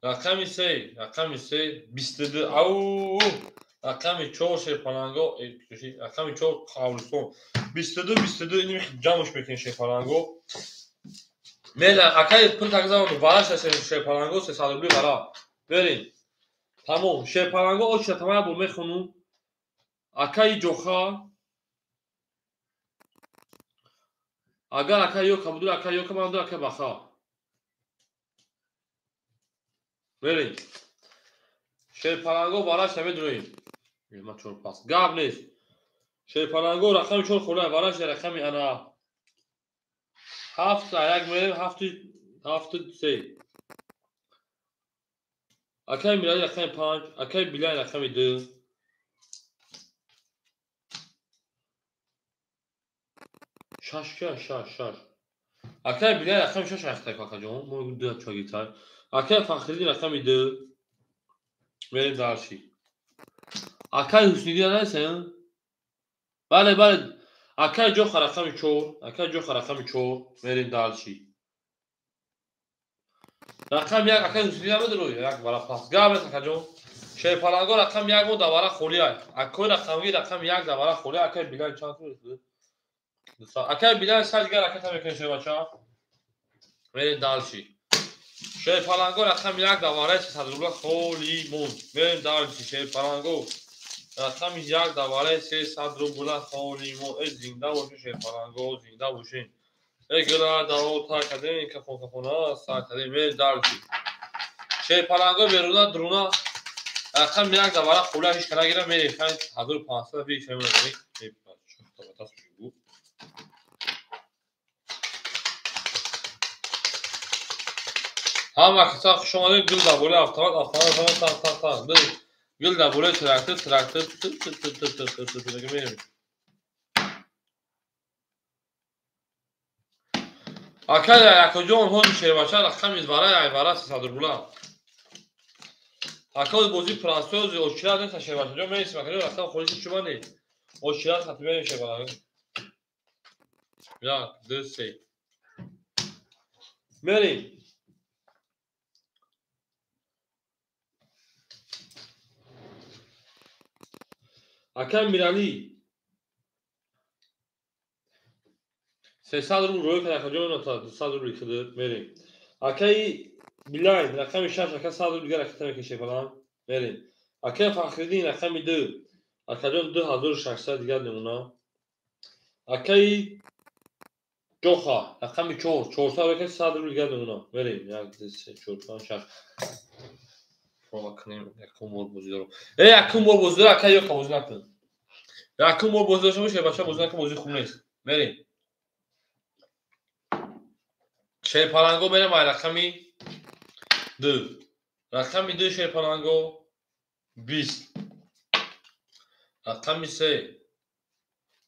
Рақами 3, рақами 3 22. Ау! Рақами 4 шерпаланго, рақами 4 қавлистон 22 22 иним ҷамъш мекунем шерпаланго. Мена акай пул такзавон вараш шерпаланго 300 рубли вара. Берин. Тамом, шерпаланго оча тамам бо мехонум. Акаи ҷоха агар ака ёка буду, ака ёка ман ака баха. Мерем. Шерпаланго вараш намедроем. Ма 4 пас. Гап нест. Шерпаланго рақами 4 хӯла вараш рақами ана 7 як мерем 7 7 3. Акаи Мирали рақами 5, акаи Билай рақами 2. Шаш ка шаш шаш. Акаи Билай рақами 6 ахтай какаҷон. Мо ду чогитар. Акаи Фахриддин рақами 2. Мерем дарши. Акаи Ҳусниддин нестем? Бале, бале. Акаи Ҷоха рақами 4, акаи Ҷоха рақами 4. Мерем дарши. Рақами 1 акаи Ҳусниддин намедрои? Як вара пас. Гап нест акаҷон. Шерпаланго рақами 1 мо давара холӣ ай. Акои рақамги рақами 1 давара холӣ. Акаи Билай чанд сум? Акаи Билай сад дигар ракета мекунем шербача. Мерем дарши. Шерпаланго рақами 1 давараи 300 рубла холӣ монд. Мерем дарши. Шерпаланго рақами 1 давараи 300 рубла холӣ монд. Э зинда бошед шерпаланго, зинда бошед. Э гила даво та кадем кафон кафона са кадем. Мерем дарши. Шерпаланго беруна друна рақами 1 давара холӣ ҳеч ка нагирам. Мерем 1500 беш мемонем. Ҳама каса хуш омадед. Гул дар болои автомат, автомат, автомат, тақ, тақ, тақ. Гул дар болои трактор, трактор, т, т, т, т, т, т, т, т, мерем. Ака якоҷон ҳози шербача рақами вара ай вара 300 рубла. Ака бозӣ прасози очират нест шербачаҷон мересим. Акаҷон рақам холиси чума нест. Очират хати мерем шербача. 1 2 3. Мерем. Акаи Миралӣ 300 рубл рӯй кард акаҷон, 200 рубл кида мерем. Акаи Билайн рақами 6, ака 100 рубл дигар ракета мекунем шерпаланг. Мерем. Акаи Фахриддин рақами 2, акаҷон 2600 дигар намуна. Акаи Ҷоха рақами 4, 400 рӯй кард 100 рубл дигар намуна. Мерем. 1 2 3 4 5 6. Проба кунем, якум бор бозӣ дорам. Э, якум бор бозӣ дорам, ака ёка бозӣ накун. Якум бор бозӣ дошта бошед, бача бозӣ накун, бозӣ хуб нест. Мерем. Шерпаланго мерем ай рақами 2. Рақами 2 шерпаланго 20. Рақами 3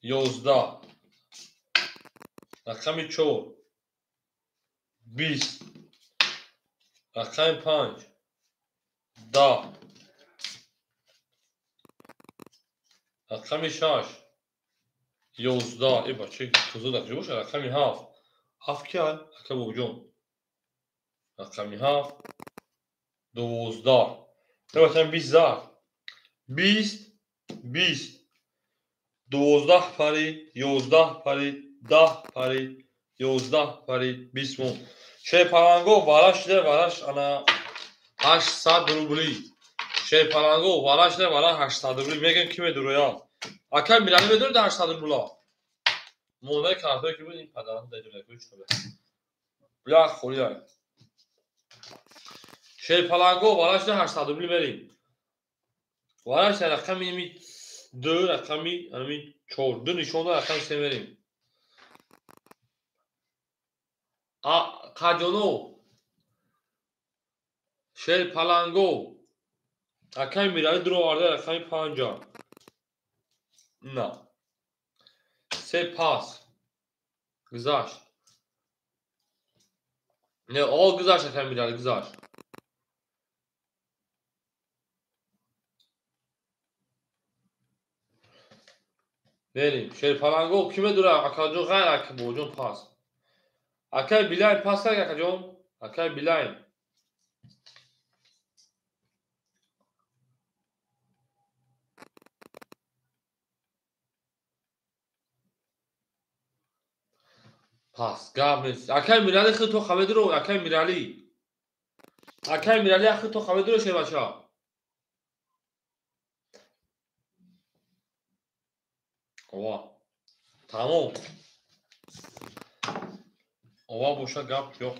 11. Рақами 4 20. Рақами 5 10. Рақами 6 11. Э бача тузо дар куҷо бошад? Рақами 7. 7 ки ай? Ака Бобоҷон. Рақами 7 12. Рақами 20 зар. 20 20 12 парид, 11 парид, 10 парид, 11 парид, 20 мон. Шерпаланго вараш шуда, вараш ана 800 рубли. Шерпаланго вараш шуда, вараш 800 рубли. Мегӯем ки медуроя? Ака Мирали медурид 800 рубла. Мондаи картое ки буд ин падарам дар ҷои чӣ. Бля холия. Шерпаланго вараш шуда 800 рубли мерим. Вараш рақами ими 2, рақами ами 4, 2 нишон дод, рақами 3 мерим. А Қаҷоно Шерпаланго акаи Мирали дур оварда рақами 5. На. 3 пас. Гузашт. Не, о гузашт акаи Мирали гузашт. Мерим. Шерпаланго ки медура? Акаҷон ғайр ака Бобоҷон пас. Акаи Билайн пас кард акаҷон? Акаи Билайн. Пас гап нест. Акаи Мирали худ то хамедуро, акаи Мирали. Акаи Мирали худ то хамедуро шербача. Ова. Тамом. Ова боша гап yo'q.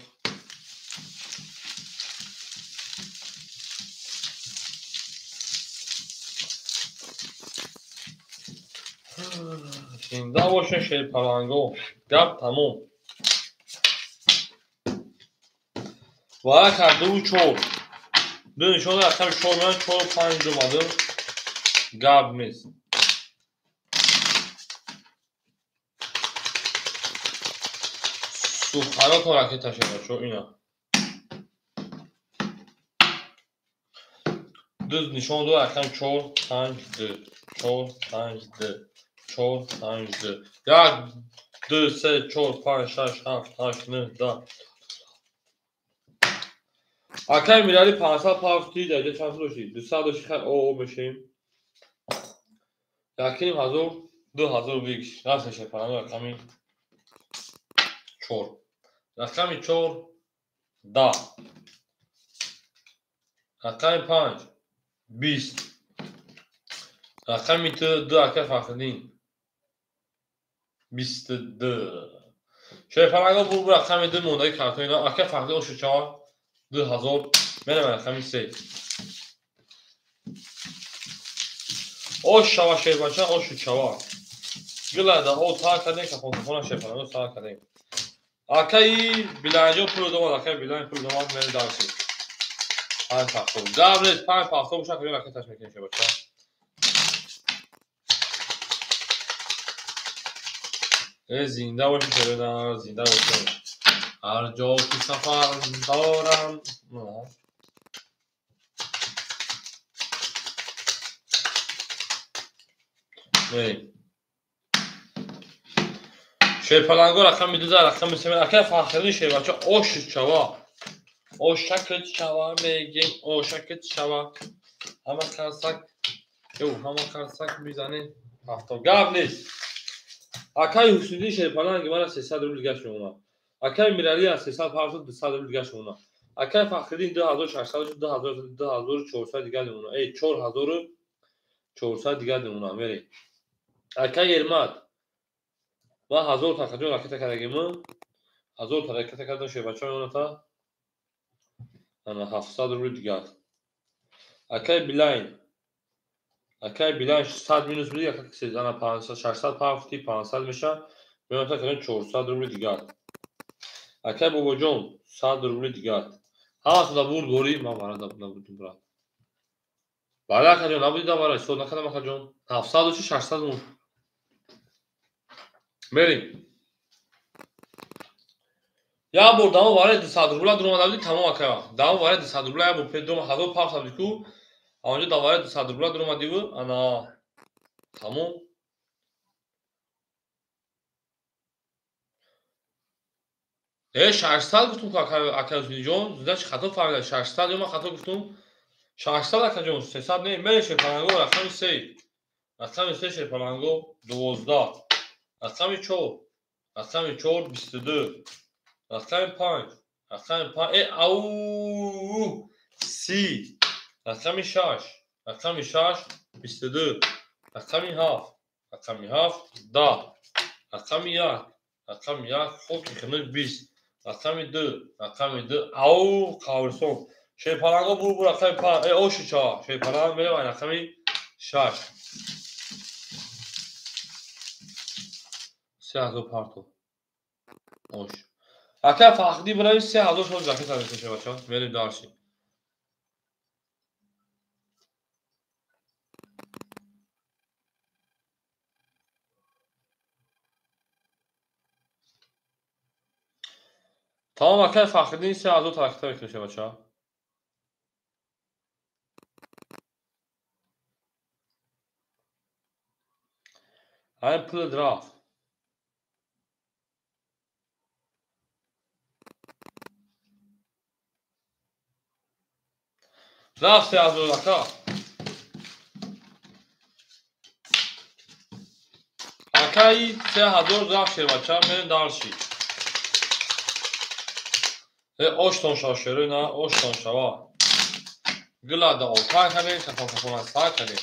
Зинда боша Шерпаланго. Гап тамом. Вара карду 4. Ду нишон рақами 4 ман 4 5 омадам. Гап нест. Сухарото ракета шева, чо ина. Ду нишон дод рақам 4 5 2 4 5 2 4 5 2 1 2 3 4 5 6 7 8 9 10. Акаи Мирали 500 пафти дар ҷа чанд дошти? 200 дошти, хай о мешем. 1500 2000 бикш. Раст Шерпаланго рақами 4. Рақами 4 10. Рақами 5 20. Рақами 2 ака Фахриддин 22. Шерпаланго бу рақами 2 мондаги картои на ака Фахриддин ошу 4 2000 мерам рақами 3. Ош шава шербача, ошу чава. Гилада о та кардем, кафонтофона Шерпаланго та кардем. Акаи Билайнҷон пул домад, акаи Билайн пул домад, мери дарси. 5 пахто. Гап нест, 5 пахто бошад, куҷо ракеташ мекунем шербача. Э зинда боши шербача, зинда боши. Ҳар ҷо ки сафар дорам. Мерем. Шерпаланго рақами 2 рақами 3. Ака Фахриддин шербача ош чава. Ошакит чава мегем, ошакит чава. Ҳама қарсак, ё ҳама қарсак мизанем. Ҳафто гап нест. Акаи Ҳусниди Шерпаланги мана 300 рубл дигар шумона. Акаи Мирали аз 300 пафт 200 рубл дигар шумона. Акаи Фахриддин 2600 2000 2400 дигар мемона. Эй 4400 дигар мемона. Мерем. Акаи Эрмат ман 1000 тақаҷон ракета кардагиму 1000 та ракета кардам шербача мемона ана 700 рубл дигар. Акаи Билайн акаи Билайн 100 минус буди, ана 500 600 пафти 500 меша мемона та 400 рубл дигар. Акаи Бобоҷон 100 рубл дигар. Ҳамасуда бурд борӣ ман баранда набудум брат. Бале акаҷон набудӣ да бара ҳисоб накардам акаҷон. 700 чи 600 мон. Мерим. Як бор дамо барои 200 рубла дуромада будӣ, тамом ака. Дамо барои 200 рубла як бор педома 1500 ку. Анҷо да барои 200 рубла дуромадиву ана Тамом. 600 гуфтум ку ака Ҳусниҷон, значит хато фаҳмида. 600 ё ман хато гуфтум? 600 акаҷон, 300 не, мере шерпаланго рақами 3. Рақами 3 шерпаланго 12. Рақами 4. Рақами 4 22. Рақами 5. Рақами 5 ау 30. Рақами 6. Рақами 6 22. Рақами 7. Рақами 7 10. Рақами 1. Рақами 1 хоки хунук 20. Рақами 2. Рақами 2 ау қабристон. Шерпаланго бур бур рақами 5. Оши ча. Шерпаланг мерем рақами 6. 3000 парто. Ош. Ака Фахриддин биравӣ 3000 шод закита мекунӣ бача. Мерем дарси. Тамом ака Фахриддин 3000 таракита мекунӣ бача. Ҳамин пулат рафт. Рафт 3000 ака. Акаи 3000 рафт шербача, мерем дарши. Оштон шава шерои на, оштон шава. Гула да отар кардем, кафон кафона сар кардем.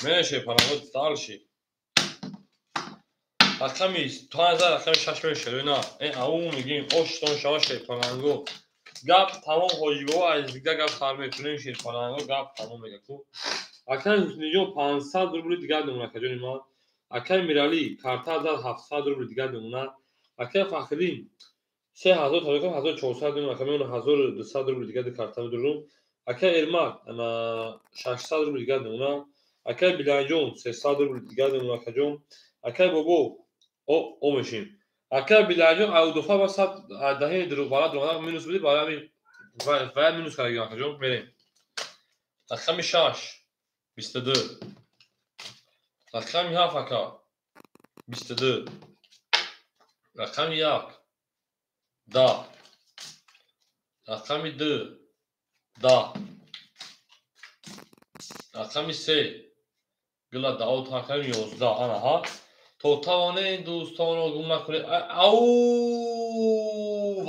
Мерем шерпаланго дарши. Рақами 5 рақами 6 мерем шерои на. Ау мегим оштон шава шерпаланго. Гап тамом ҳоҷибобо аз дига гап сар мекунем шерпаланго гап тамом мега ку. Акаи Ҳусниҷон 500 рубли дигар мемона акаҷони ман. Акаи Миралӣ карта зад 700 рубли дигар мемона. Акаи Фахриддин 3000 тариқам 1400 мемона ака мемона 1200 рубли дигар карта медурум. Акаи Эрмак 600 рубли дигар мемона. Акаи Биланҷон 300 рубли дигар мемона акаҷон. Акаи Бобо о мешим. Акаи Биланҷон аудуфа ба сад даҳи бала дуромада минус буди барои вая минус кардагим акаҷон. Мерем. Рақами 6 22. Рақами 7 ака 22. Рақами 1 10. Рақами 2 10. Рақами 3 гула дао рақами 11. Ана ҳа. То тавонед дӯстонро гум накунед. Ау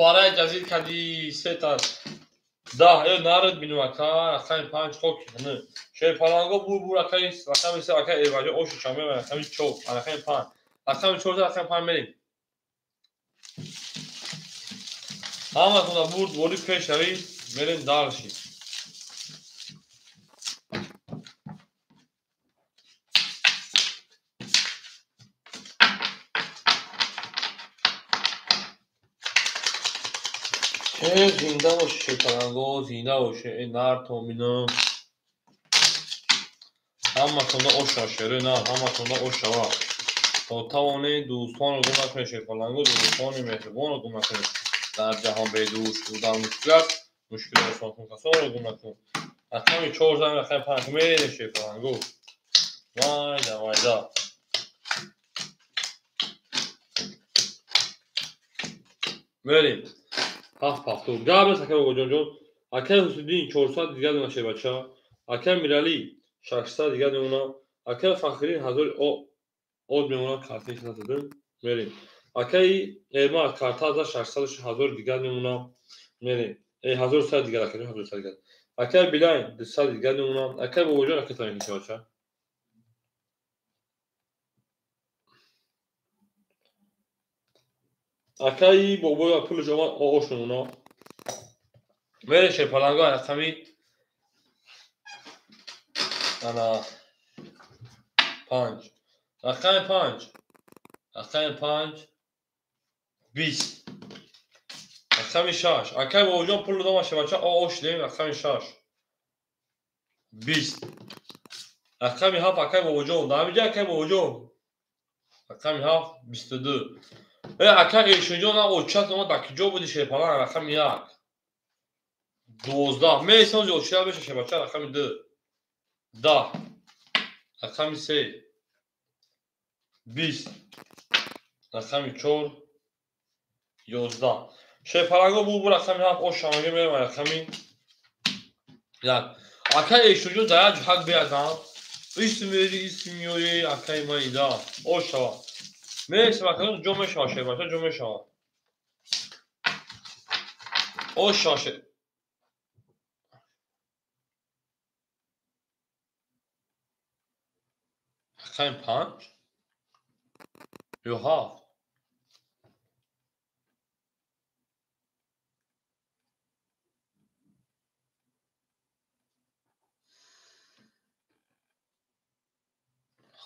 варай ҷазир кардӣ сета 10 нарад бинум ака. Рақами 5 хоки хунук. Шерпаланго бур бур акаи рақами 3 акаи Эрваҷон оши чамем рақами 4 рақами 5 рақами 4 рақами 5 мерем. Ҳаматонда бурд ворид пеш равӣ мерем дарши. Зинда боше шерпаланго, зинда боше нар томино. Ҳаматонда ош шава шерои нар, ҳаматонда ош шава. То тавонед дӯстонро гум накунед шерпаланго, дӯстони меҳрубонро гум накунед. Дар ҷаҳон бедӯст будан мушкил аст, мушкилро осон кун касонро гум накун. Рақами 4 зан рақами 5 мерем шерпаланго. Вайда вайда. Мерем. 7 ҳафтод. Гап нест акаи Бобоҷонҷон. Акаи Ҳусниddин 400 дигар мемона шербача. Акаи Миралӣ 600 дигар мемона. Акаи Фахриддин 1000 од мемона картаи 600. Мерем. Акаи Эрмак карта за 600 1000 дигар мемона. Мерем. 1100 дигар акаҷон 1100 дигар. Акаи Билайн 200 дигар мемона. Акаи Бобоҷон ракета мекунӣ шербача. Акаи Бобоя пулаш омад ош мемона. Мерем шерпаланго рақами ана 5. Рақами 5. Рақами 5 20. Рақами 6. Акаи Бобоҷон пул додам шербача ош дем рақами 6 20. Рақами 7 акаи Бобоҷон. Дар ҳаминҷа акаи Бобоҷон. Рақами 7 22. Ака Элшинҷон на очат омад дар киҷо буди шерпаланг рақами 1 12. Мересем ози оча беша шербача рақами 2 10. Рақами 3 20, рақами 4, 11. Шерпаланго бу рақами 7 ош шамаги мерем рақами 1. Акай эшуҷо дар як ҷуҳак биядам. Исмери исмиёи акай маида. Ош шава. Мересем акай ҷо мешава шербача ҷо мешава. Ош шава шер. Рақами 5 ё 7.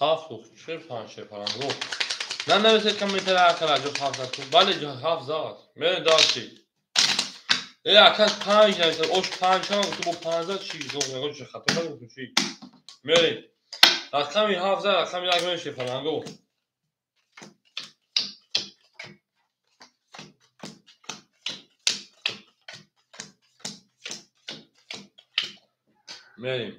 Ҳафт чил панҷ шерпаланго. Нанависед комментария акара ҷо ҳафт зад. Бале ҷо ҳафт зад. Мерем дальше. Э акаш панҷ нависад. Ош панҷ ҳам гуфту бо панҷ зад чӣ? Ягон чӣ хато нагуфту чӣ? Мерем. Рақами ҳафт зад, рақами як мерем шерпаланго. Мерем.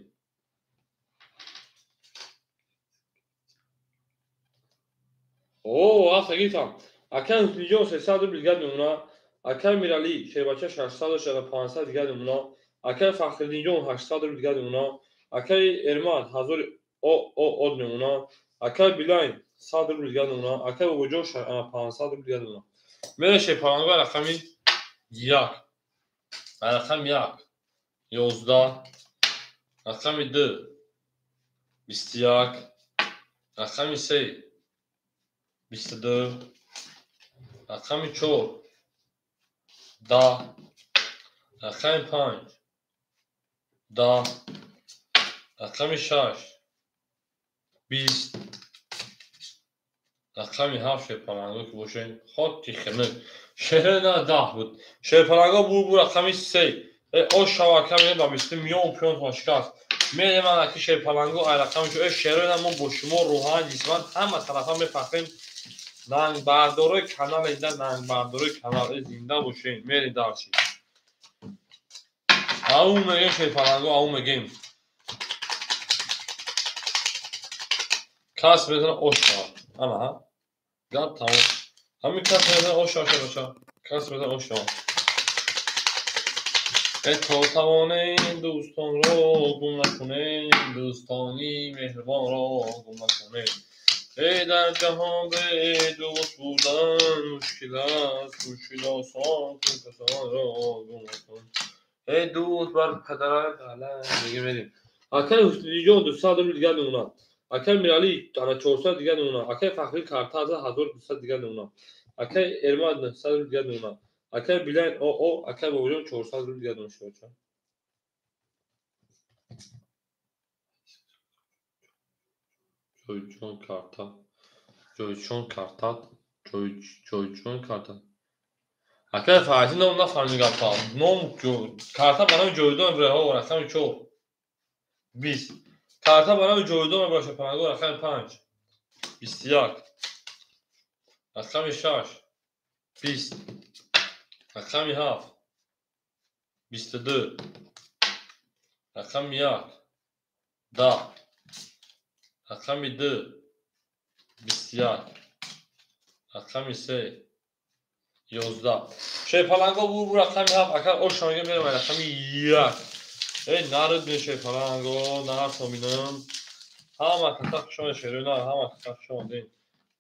О, ҳафта гирифтам. Акай Ҳусниҷон 300 рубл дигар мемона. Акай Миралӣ шербача 600 500 дигар мемона. Акай Фахриддинҷон 800 рубл дигар мемона. Акай Эрмат 1000 од мемона. Акай Билайн 100 рубл дигар мемона. Акай Бобоҷон 500 рубл дигар мемона. Мере шерпаланго рақами 1. Рақами 1 11, рақами 2 21, рақами 3 22, рақами 4 10, рақами 5 10, рақами 6 20, рақами 7 шерпаланго ки бошед хоки хинак шере на 10 буд. Шерпаланго бу рақами 3. Ош шава каме ба мисли миён пиёнтон шикаст. Мерем анаки шерпаланго ай рақами 4. Шере на мо бо шумо рӯҳан ҷисман ҳама тарафа мефахрем. Нангбардорои канал инда, нангбардорои канал зинда бошед. Мерем дальше. Ау мегем шерпаланго, ау мегем. Кас метавонад ош шавад. Ана ҳа. Гап тамом. Ҳамин кас метавонад ош шавад шербача. Кас метавонад ош шавад. Э то тавонем дӯстонро гум накунем, дӯстони меҳрубонро гум накунем. Э дар ҷаҳон бе дӯст будан мушкил аст, мушкил осон кун касонро гум накун. Э дӯст бар падарат алам мегем мерем. Акай Ҳусниҷон 200 рубл дигар мемонад. Акай Миралӣ ана 400 дигар мемонад. Акай Фахрӣ карта аз 1200 дигар мемонад. Акай Эрмат 900 рубл дигар мемонад. Акай Билайн ОО, акай Бобоҷон 400 рубл дигар мемонад шербача. Ҷойҷон карта. Ҷойҷон карта. Ҷойҷон карта. Акай Фарҳадӣ ном нафаҳмидем гапа. Ном карта ба номи Ҷовидон Иброҳимов рақами 4 20. Карта ба номи Ҷовидон Иброҳимов шерпаланго рақами 5 21, рақами 6 20, рақами 7 22, рақами 1 10, рақами 2 21, рақами 3 11. Шерпаланго бу рақами 7. Акар ош шамага мерем рақами 1. Эй нарид бин шерпаланго, нар соминам. Ҳама каса хуш омадед шерои нар, ҳама каса хуш омадед.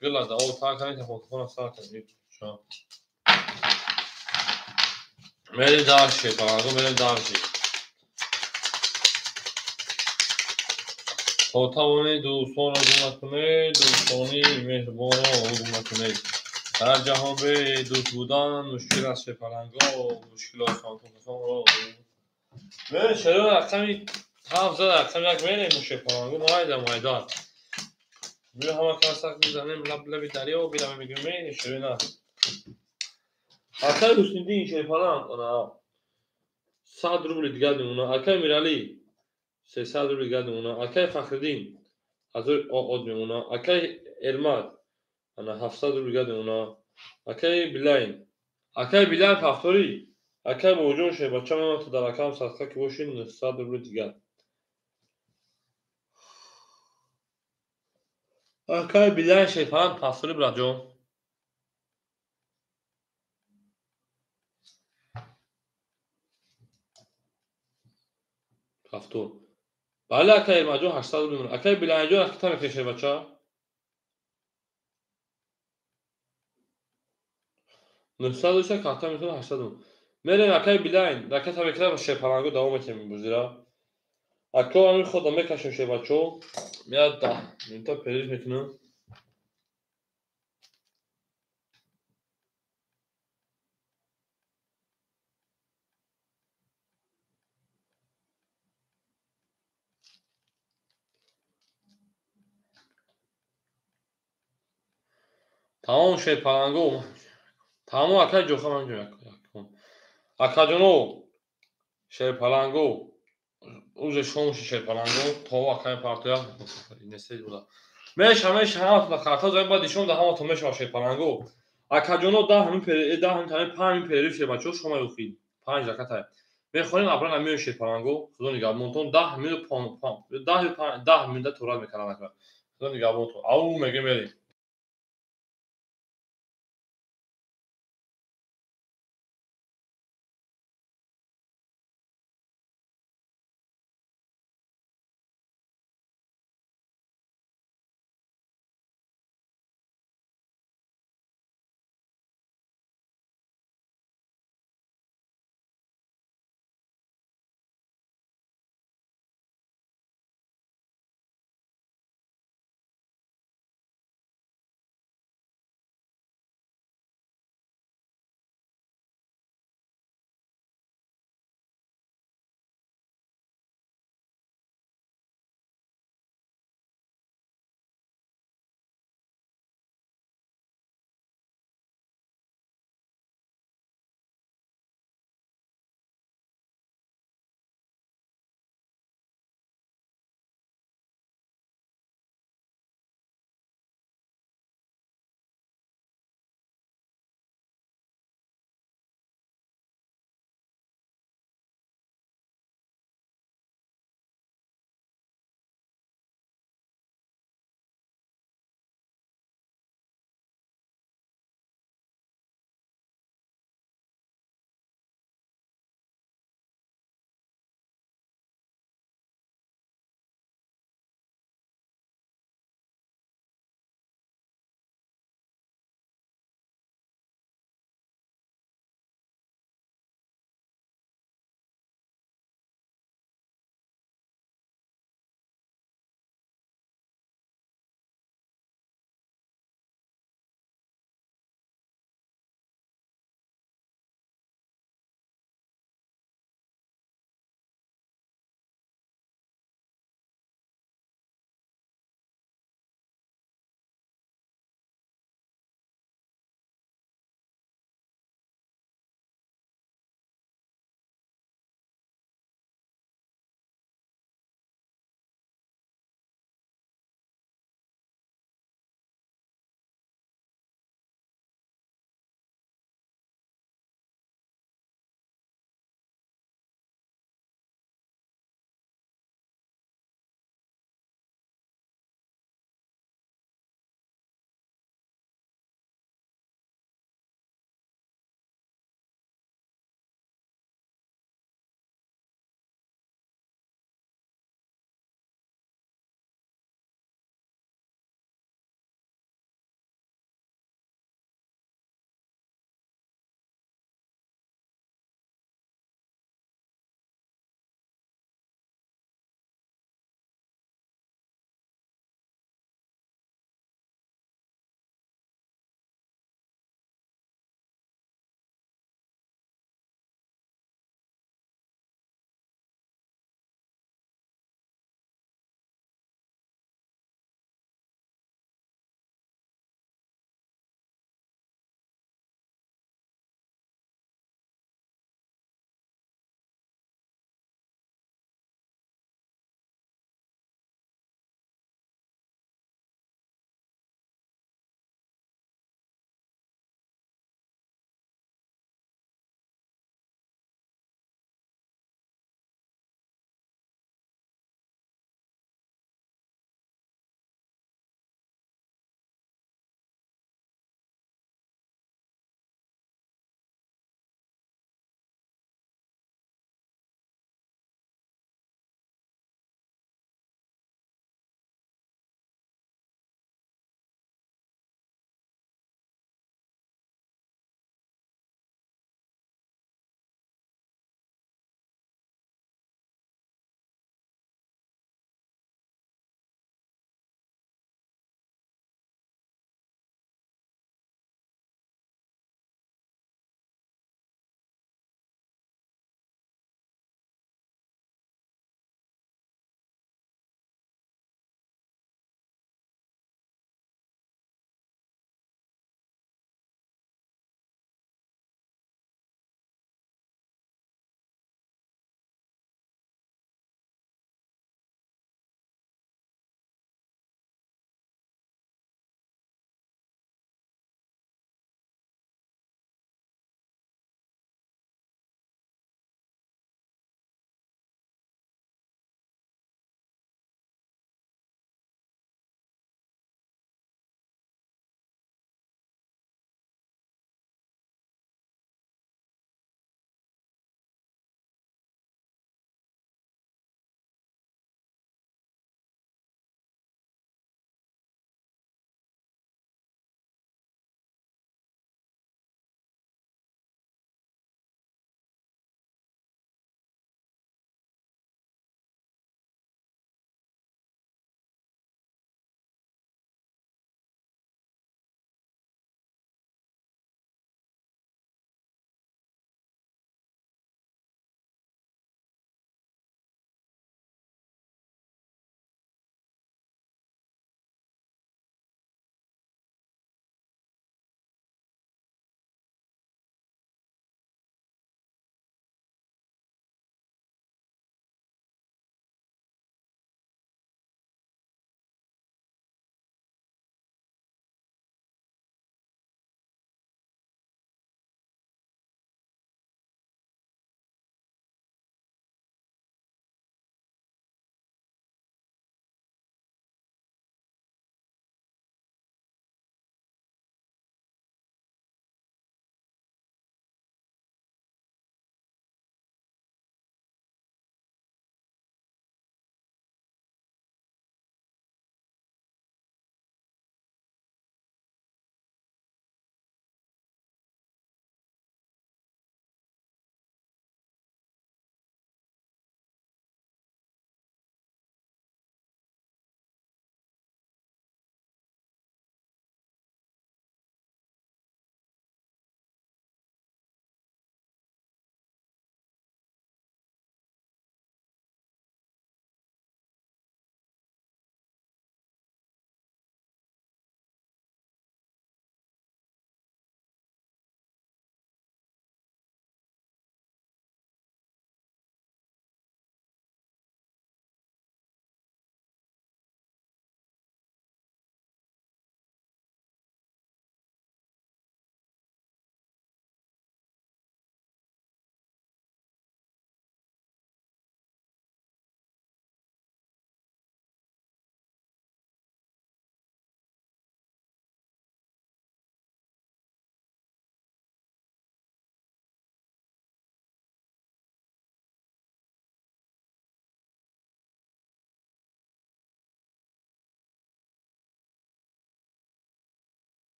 Гилада о тар кардем телефонхона сар кардем. Мерем дальше шерпаланго, мерем дальше. То тавонед дӯстонро гум накунед, дӯстони меҳрубонро гум накунед. Дар ҷаҳон бе дӯст будан мушкил аст шерпаланго, мушкил осон кун касонро. Мерем шерои рақами 7 зад, рақами 1 мерем шерпаланго, майда майда. Биё ҳама касак мезанем лаб лаби дарё, биравем мегӯем мерем шерои нар. Акай Ҳусниddин шерпаланг ана 100 рубли дигар мемонад. Акай Миралӣ 300 рубли дигар мемонад. Акай Фахриддин 1000 од мемонад. Акай Эрмат ана 700 рубли дигар мемонад. Акай Билайн, акай Билайн ҳафторӣ, акай Бобоҷон шербача мемонад то дар акам садқа ки бошед 900 рубли дигар. Акай Билайн Шерпаланг пастури братҷон. Ҳафтод. Бале, акай Эрмаҷон, 800 рубл мемонад. Акай Билайнҷон, ракета мекунед, шербача? 900 уша карта мекунад, 800 рубл. Мерем, акай Билайн, ракета мекунад, Шерпаланго давом метиҳем бозира. Ако ҳамин хода мекашем, шербачо. Меяд 10 минута перерыв мекунам. Тамом, Шерпаланго. Тамом, акай ҷоха ман ҷо акаҷоно Шерпаланго. Уже шом Шерпаланго то акай партия несед буда. Меша меша ҳаматон карта зоем, баъд нишон да ҳаматон мешава, Шерпаланго. Акаҷоно, 10 ҳамин 10 ҳамин тани 5 перерыв, шербачо, шома ёхи. 5 раката. Мехонем, абран амиё, Шерпаланго. Худо нигаҳбонтон, 10 минут 10 10 минута торат мекардам ака. Худо нигаҳбонтон. Ау меге мерем.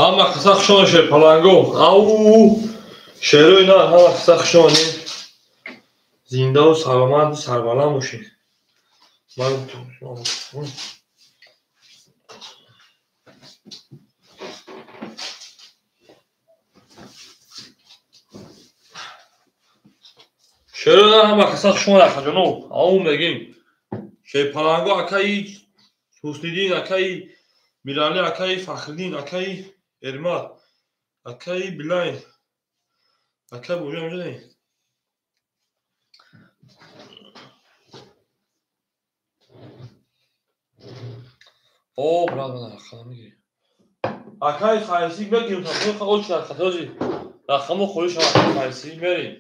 Ҳама қисса хушон шерпаланго. Ау! Шерои на ҳама қисса хушонӣ. Зиндаву саломату сарбаланд бошед. Ман шерои на ҳама қисса хушон рахаҷоно. Ау мегим. Шерпаланго акаи Ҳусниддин, акаи Миралӣ, акаи Фахриддин, акаи Эрмат, акаи Билай, акаи Бобоҷон ҳамҷода. О, брат, ман рақам мегирем. Акаи Файсик мегирем, та оч рақатози. Рақамо холӣ шава акаи Файсик мерем.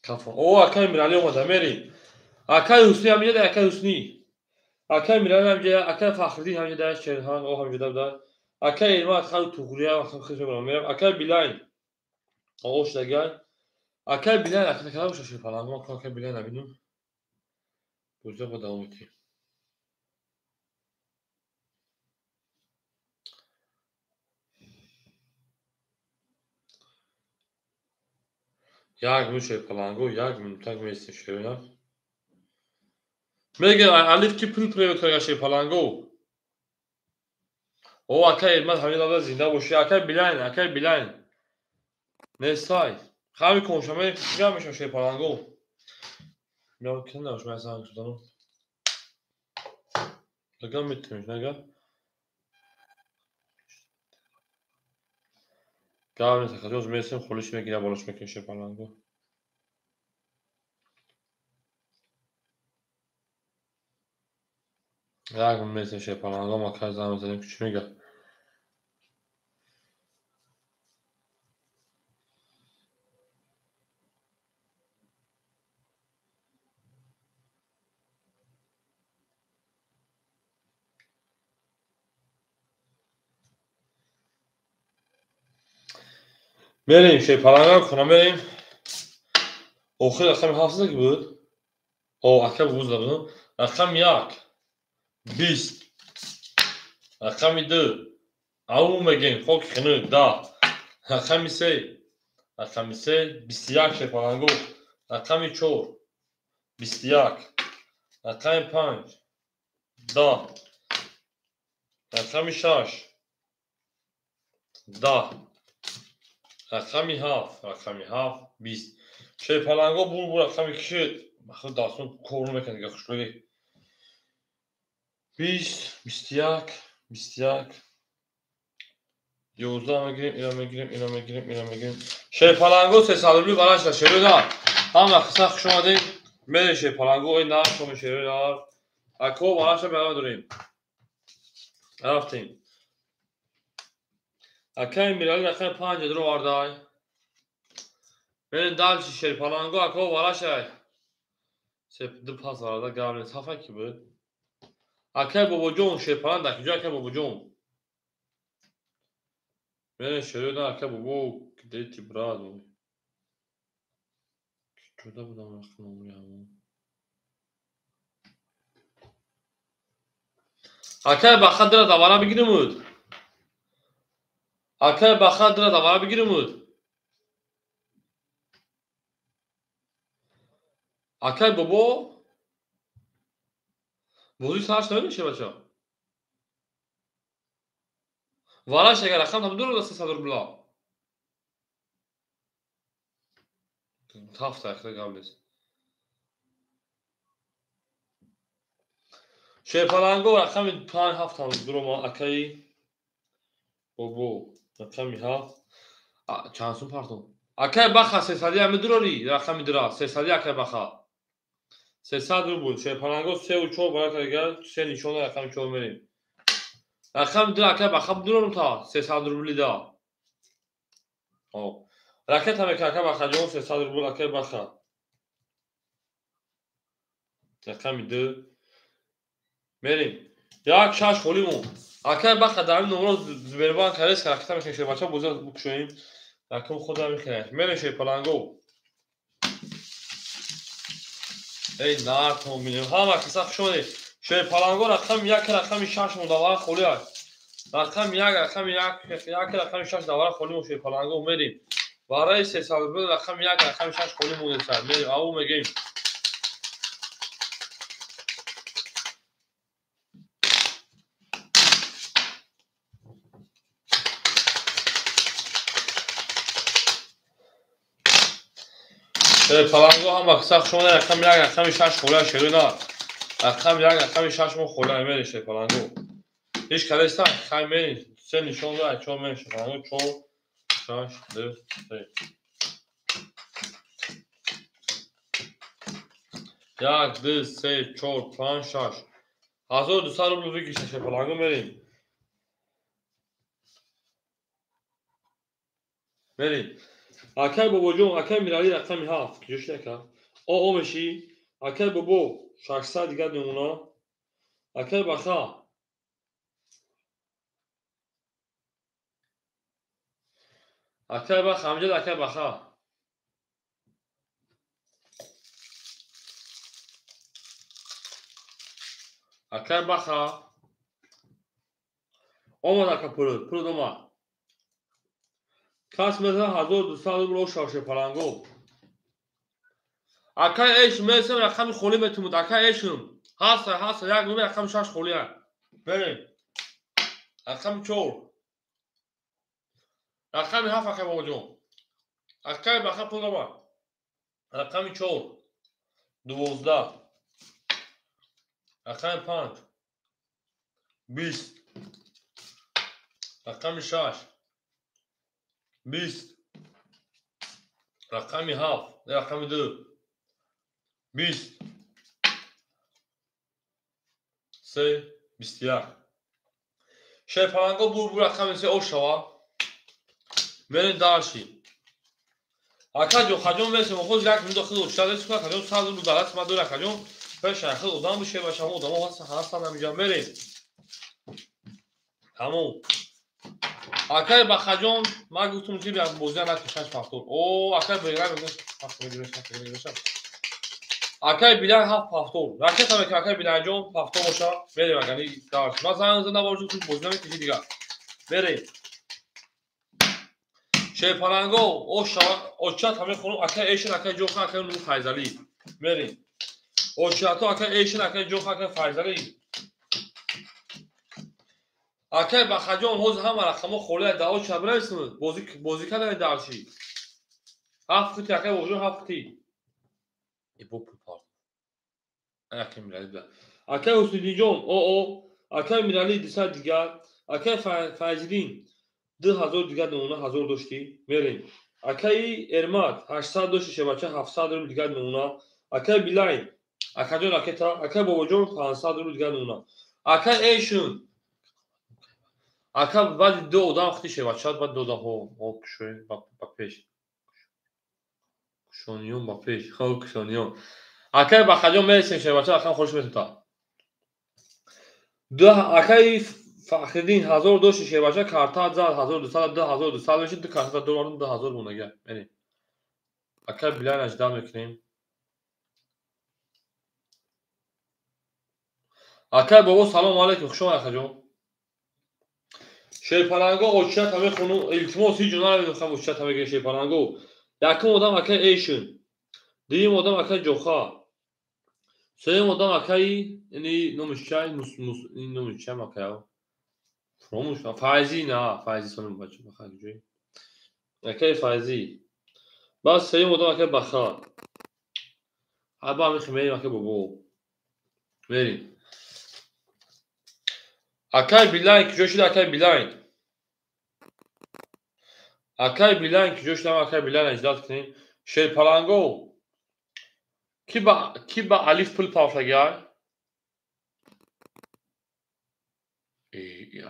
О, акаи Миралӣ омада, мерем. Акаи Ҳуснӣ ҳамҷода, акаи Ҳуснӣ. Акаи Миралӣ ҳамҷода, акаи Фахриддин ҳамҷода, Шерхан о ҳамҷода буда. Акаи Эрмат хали Туғрия хис мебарам, мерам. Акаи Билайн. Оғоз шудагай. Акаи Билайн, акаи када боша шерпаланг, ман акаи Билайн набинам. Бозиро ба давом медиҳем. Як минут шерпаланго, як минутак местем шерина. Мегӯям Алиф ки пул превод карда шерпаланго. О, акаи Эрмат ҳамин лабда зинда бошӣ. Акаи Билайн, акаи Билайн. Нестай. Хави конша мерем, чига мешавам шерпаланго. Меам кин набош, ман занг заданам. Нага метавониш, нага. Гав нест, акаҷон, мерасем, холиш мегирам, болош мекунем шерпаланго. Як мерасем шерпаланго, ма кай занг мезанем, ки чӣ мегӯяд. Мерем шерпаланга хона мерем. Охир рақами ҳафт ки буд? О, ака буз буд. Рақами 1 20, рақами 2 ау мегем хоки хинук 10, рақами 3, рақами 3 21 шерпаланго, рақами 4 21, рақами 5 10, рақами 6 10, рақами 7, рақами 7 20. Шерпаланго бур рақами кишид. Худ дастон кор намекунад дига хушрӯӣ. 20, 21, 21, 11 мегирем, ира мегирем, ира мегирем, ира мегирем. Шерпаланго 300 рубли бараш шерӯда. Ҳама қисса хуш омадед. Мерем шерпаланго, эй на шоми шерӯда. Ако бараша берам дорем. Рафтем. Акаи Миралӣ рақами 5 дро овардай. Мерем дальше шерпаланго, ако барашай. Се ду пас варада гав нест. Ҳафта ки буд? Акаи Бобоҷон шерпаланг дар куҷо акаи Бобоҷон? Мерем шерӯда акаи Бобо, где ты брат мой? Куҷода будам вақти номри ҳамон? Акаи Баха дира давара бигиримуд. Акаи Баха дира давара бигиримуд. Акаи Бобо бозӣ сараш намедонӣ бача? Вараш агар рақам там дур 300 рубла. Ҳафта ахира гап нест. Шерпаланго рақами 5 7 там дурома акаи Бобо рақами 7 чанд сум партом? Акаи Баха 300 ҳами дурори рақами дира 300 акаи Баха 300 рубл. Шерпаланго 3 4 барака дигар 3 нишона рақами 4 мерем. Рақами 2 акаи Баха дурорум та 300 рубли да. О, ракета мека акаи Баха ҷон 300 рубл акаи Баха. Рақами 2 мерем. 1 6 холӣ мон. Акаи Баха дар ин номро Сбербанк арес ракета мекунем шербача бозӣ букушоем. Рақами худам мехӯрем. Мерем шерпаланго. Эй нартон бинем. Ҳама киса хуш омадед. Шерпаланго рақами 1 рақами 6 мудаввар холӣ аст. Рақами 1 рақами 1 1 рақами 6 давара холӣ мо шерпаланго мерем. Барои 300 рубл рақами 1 рақами 6 холӣ монеса. Мерем, ау мегем. Паланго ҳама киса хуш омадед. Рақами 1 рақами 6 холӣ аст шерӯ на. Рақами 1 рақами 6 мо холӣ мерем шерпаланго. Ҳеҷ кадаста хай мерем. Се нишон дорад, 4 мерем шерпаланго 4 6 2 3. 1 2 3 4 5 6. 1200 рубл викиша шерпаланго мерем. Мерем. Акай бобоҷон, акай Миралӣ рақами 7 киҷо шуд ака? О мешӣ? Акай бобо 600 дигар мемона. Акай Баха. Акай Баха, ҳамҷад акай Баха. Акай Баха. Омад ака пулуд, пулуд омад. Кас мезанад 1200 рубл ошав шерпаланго. Акай эш месем рақами холӣ метумуд. Акай эшум. Ҳаста, ҳаста, як рубл рақами 6 холӣ аст. Берем. Рақами 4. Рақами 7 акай бобоҷон. Акай Баха пул омад. Рақами 4. 12. Рақами 5. 20. Рақами 6. 20. Рақами 7. Рақами 2. 20. 3. 21. Шерпаланго бур рақами 3 ош шава. Мерем дарши. Ака ҷохаҷон мерсем, хоз як минута хел учта дес кунад, акаҷон 100 рубл дар даст ма дорад, акаҷон. Пеш хел одам буше ва шамо одамо ҳастанд ҳаминҷа мерем. Тамом. Акай Бахаҷон, ман гуфтум ки бозия накун 6 пафтор. О, акай Билай мегӯяд 7 мегӯяд. Акай Билай 7 пафтор. Ракета мекунад акай Билайҷон пафтор боша. Мерем агани дарш. Ман занг задам бошум ки бозия намекаши дигар. Мерем. Шерпаланго, о шава, очат ҳамин хонум акай Эшин, акай Ҷоха, акай Нур Файзалӣ. Мерем. Очато акай Эшин, акай Ҷоха, акай Файзалӣ. Акай Бахаҷон, ҳозир ҳама рақамҳо холӣ аст. Даъво ча бинависем? Бозӣ кардани дарши. 7 қути акай бобоҷон 7 қути. Бо пул парт. Акай Миралӣ буда. Акай Ҳусниҷон, о, акай Миралӣ 200 дигар, акай Файзиддин 2000 дигар намуна 1000 доштӣ. Мерем. Акаи Эрмат 800 дошти шебача 700 рубл дигар намуна. Акай Билай, акаҷон ракета, акай бобоҷон 500 рубл дигар намуна. Акай Эшун ака баъди ду одам хити шевачад, баъд ду одам ҳо кушоем ба пеш. Кушониён ба пеш, ҳо кушониён. Акай Бахаҷон мересем шевачад, акам холиш метута. Ду акаи Фахриддин 1000 дошти шевача карта зад 1200 2200 мешид, ду карта ду мардум 2000 монага. Мерем. Акай Билай наҷдал мекунем. Акай бобо салом алейкум, хуш омад акаҷон. Шерпаланго очат ҳамин хонум илтимос ҳеҷ ҷо наравед хам очат ҳамин шерпаланго. Якум одам акай Эшин, дуюм одам акай Ҷоха, сеюм одам акаи ини номиш чай ин номиш чай акая фаромӯш Файзӣ на Файзӣ сонум бача баха ҷой акай Файзӣ. Баъд сеюм одам акай Баха. Ҳаба ҳамин хи мерем акай бобо. Мерем. Акай Билай куҷо шуд акай Билай? Акай Билай куҷо шуд? Акай Билай наҷдат кунем. Шерпаланго ки ба алиф пул пафтагиай?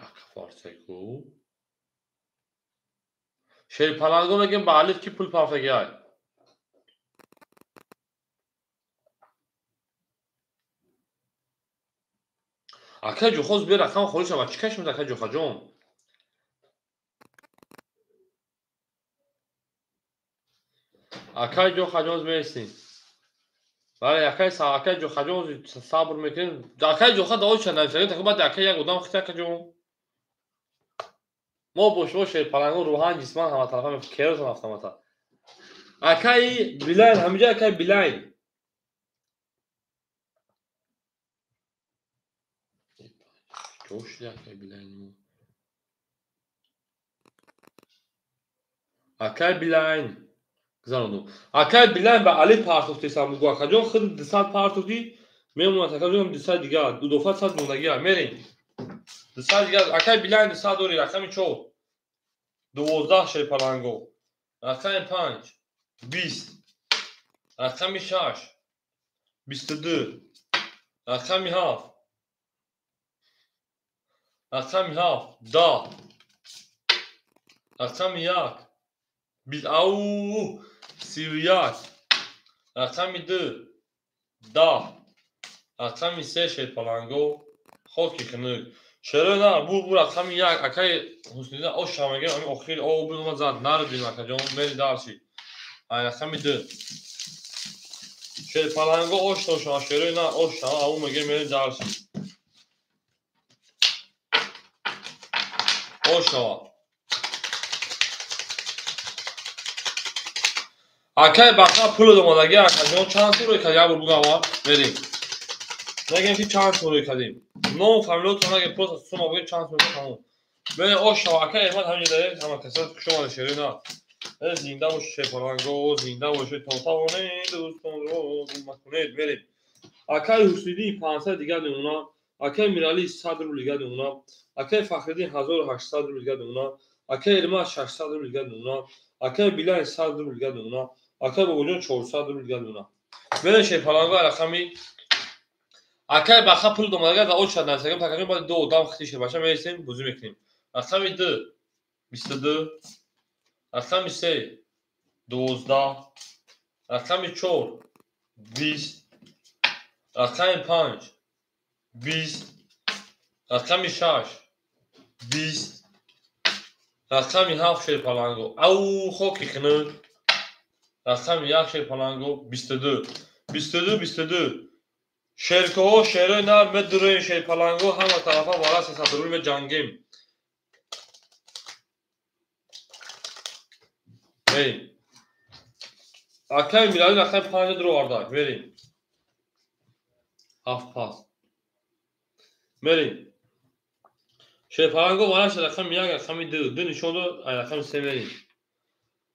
Ака фарсаку. Шерпаланго мегем ба алиф ки пул пафтагиай? Акай Ҷохоз бе рақам холӣ шавад. Чӣ кашмед акай Ҷохаҷон? Акай Ҷохаҷон мересем. Бале, акай акай Ҷохаҷон сабр мекунем. Акай Ҷоха дао ча нависагӣ, тако баъд акай як одам хита акаҷон. Мо бо шумо шерпалангон рӯҳан, ҷисман ҳаматарафа керотон автомата. Акай Билайн, ҳамиҷа акай Билайн. Ҷо шуди акай Билайн мо? Акай Билайн гузарондум. Акай Билайн ба Али партофтесам бугу акаҷон, худ 200 партофтӣ, мемонад акаҷон 200 дигар, удофа 100 мондагиа. Мерем. 200 дигар, акай Билайн 200 дори, рақами 4. 12 шерпаланго. Рақами 5 20. Рақами 6 22. Рақами 7. Рақами 7 10. Рақами 1 ау 31. Рақами 2 10. Рақами 3 шерпаланго хоки хунук. Шерои нар бу рақами 1 акай Ҳусниддин ош шамагем ами охир о бу зад нарбин акаҷон мери дарши. Ай рақами 2. Шерпаланго ош тошава шерои нар ош шава ау мегем мери дарши. Ош шава. Акай баха пул домадаги акаҷон чанд сум рӯй кардем? Як бор бугам мерем. Нагем ки чанд сум рӯй кардем. Ном фамилиятон нагем, просто сума бугем чанд сум тамом. Мерем ош шава акай Эҳмад ҳаминҷа дарем ҳама каса хуш омадед шерои нар. Зинда бошед шерпаланго, зинда бошед то тавонед дӯстонро гум накунед. Мерем. Акай Ҳусниддин 500 дигар мемона, акай Миралӣ 100 рубл дигар мемона, акай Фахриддин 1800 рубл дигар мемона, акай Эрмаз 600 рубл дигар мемона, акай Билайн 100 рубл дигар мемона, акай Бобоҷон 400 рубл дигар мемона. Мерем шерпаланго рақами акай баха пул домадагар да очад насагам такаҷон баъд ду одам хити шербача мересем бозӣ мекунем. Рақами 2 22, рақами 3 12, рақами 4 20, рақами 5 20, рақами 6 20, рақами 7 шерпаланго ау хоки хунук, рақами 1 шерпаланго 22 22 22. Шеркоҳо шерои нар медуроем шерпаланго ҳама тарафа вара 300 рубл меҷангем. Мерем. Акай Миралӣ рақами 5 дуровардак. Мерем. 7 пас. Мерем. Шерпаланго вараш рақами 1, рақами 2, 2 нишон дод, рақами 3 мерем.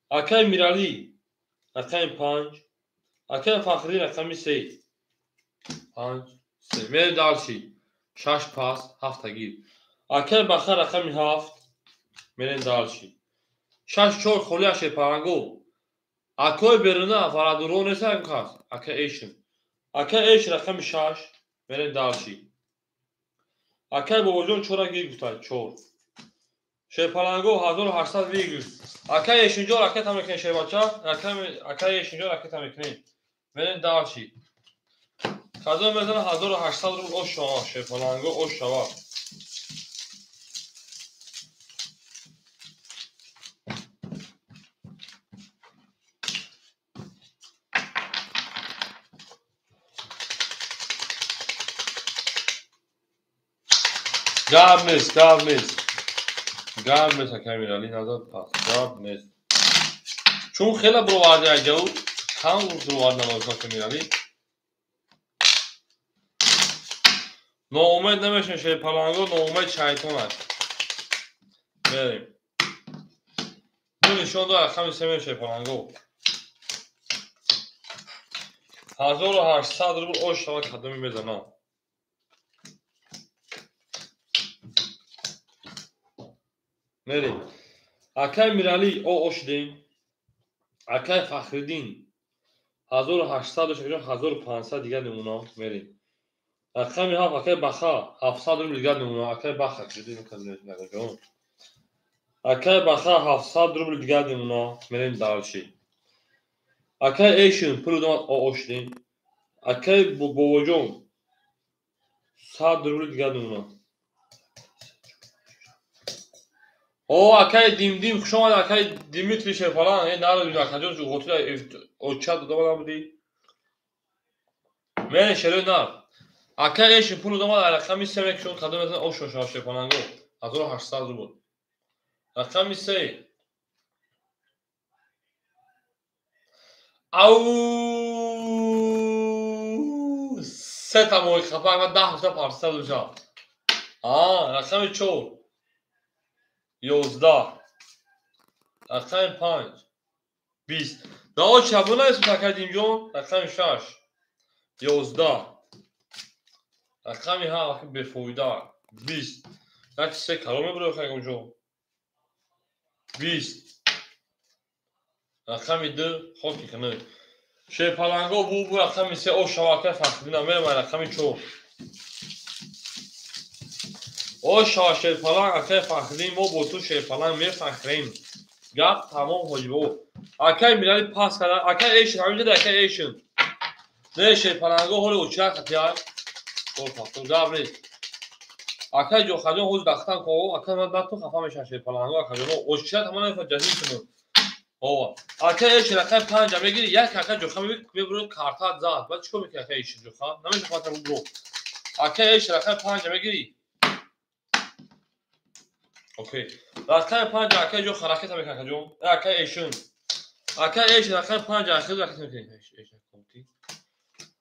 Акай Миралӣ рақами 5, акай Фахриддин рақами 3. 5 3. Мерем дарши. 6 пас, 7 гир. Акай Баха рақами 7. Мерем дарши. 6 4 холӣ аз шерпаланго. Акои беруна фарадуро нест кас. Акай Эшн. Акай Эш рақами 6. Мерем дарши. Акай Бобоҷон 4 гир гуфтад, 4. Шерпаланго 1800 вигр. Акай Эшинҷо ракета мекунем шербача. Акай Эшинҷо ракета мекунем. Мерем дарши. Кадом мезана 1800 рубл ош шава шерпаланго ош шава. Гап нест, гап нест. Гап нест акай Миралӣ назад пас. Гап нест. Чун хеле бироварди айҷаву, кам бировард намоз акай Миралӣ. Ноумед намешавем шерпаланго, ноумед шайтон аст. Мерем. Ду нишон дод рақами 3 мерем шерпаланго. 1800 рубл ош шава кадоме мезанам. Мерем. Акай Миралӣ о ошидем. Акай Фахриддин 1800 дошт, 1500 дигар мемона. Мерем. Рақами 7 акай Баха 700 рубл дигар мемона. Акай Баха акай Баха 700 рубл дигар мемона. Мерем дарши. Акай Эшин пул домад о ошидем. Акай Бобоҷон 100 рубл дигар мемона. О акай Димдим хуш омад акай Димитрий шерпалан. Э наро акаҷон хотира оча додам будӣ. Мере шерои нар. Ака эшин пул домад рақами 3 мекшон кадом мезан ошо шава шерпаланго. 1800 рубл. Рақами 3. Ау! Сета моҳи хафа ва 10 та парса душа. Рақами 4. 11. Рақами 5. 20. Дао чабуна эсм такадимҷон. Рақами 6. 11. Рақами 7 бефоида. 20. Як се калон мебуро хагонҷон. 20. Рақами 2 хоки хинак. Шерпаланго бу рақами 3 о шавака фахридина мерам рақами 4. О шава шерпаланг акай фахридин мо бо ту шерпаланг мефахрем. Гап тамом ҳоҷибо. Акай мирали пас карда, акай эшин ҳаминҷа акай эшин. Не шерпаланго ҳоли очира хатия. О пахту гап нест. Акай ҷохаҷон ҳоз дахтан ко, акай ман дату хафа мешам шерпаланго акаҷон. Очира тамом нафа ҷазим кунам. Ова. Акай эшин акай 5 мегири, як акай ҷоха мебурад карта зад. Баъд чикор мекунӣ акай эшин ҷоха? Намеша фата бубро. Акай эшин акай 5 мегири. Окей. Рақами 5 акай ҷоха ракета мекунад акаҷон. Акай эшин. Акай эшин акай 5 акай ракета мекунад. Эшин конти.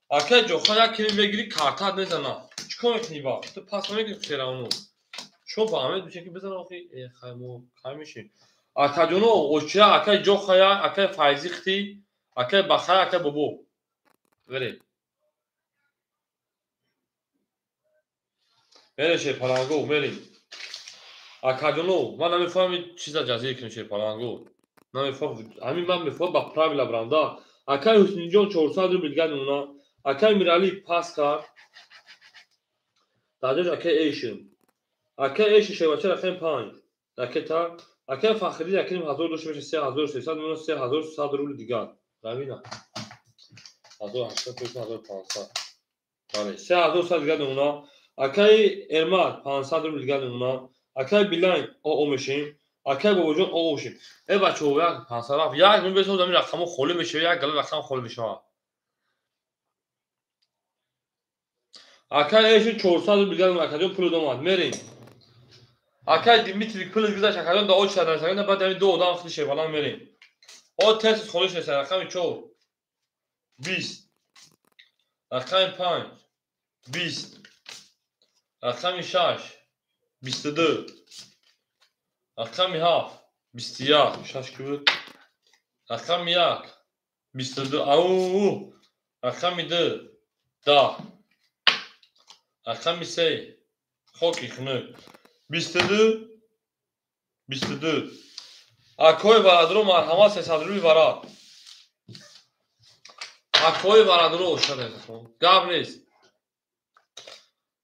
Акай ҷоха як килим мегири карта мезана. Чикор мекунӣ ба? Ту пас намегири фераону. Шумо ба ҳамед мешавед ки бизана охи, хай мо кай мешем. Акаҷоно очира акай ҷохая, акай файзихти, акай бахая, акай бобо. Вере. Мере шерпаланго, мерем. Акаҷоно, ман намефаҳмам чиза ҷазир кунем шерпаланго. Намефаҳмам. Ҳамин ман мефаҳмам ба правила брам да. Акай Ҳусинҷон 400 рубл дигар мемона. Акай Мирали пас кард. Дар ҷош акай Эйшин. Акай Эйшин шербача рақами 5. Ракета. Акай Фахриддин якним 1000 дошта меша 3300 мемона 3100 рубл дигар. Равина. 1800 1500. Бале, 3100 дигар мемона. Акай Эрмат 500 рубл дигар мемона. Акай Билайн ОО мешем. Акай Бобоҷон ОО мешем. Э бачаҳо як 500 рафт. Як мебесо замин рақамҳо холӣ мешава, як гала рақам холӣ мешава. Акай Эшин 400 рубл дигар мемона. Акаҷон пул домад. Мерем. Акай Дмитрий пул гузашт, акаҷон да оча нарасаган, баъд ҳамин ду одам хили шерпаланг мерем. О тест холӣ шеса рақами 4. 20. Рақами 5. 20. Рақами 6. 22. Рақами 7. 21. 6 ки буд? Рақами 1. 22. Ау! Рақами 2. 10. Рақами 3. Хоки хунук. 22. 22. Акои варадро марҳамат 300 рубл варад. Акои варадро шада. Гап нест.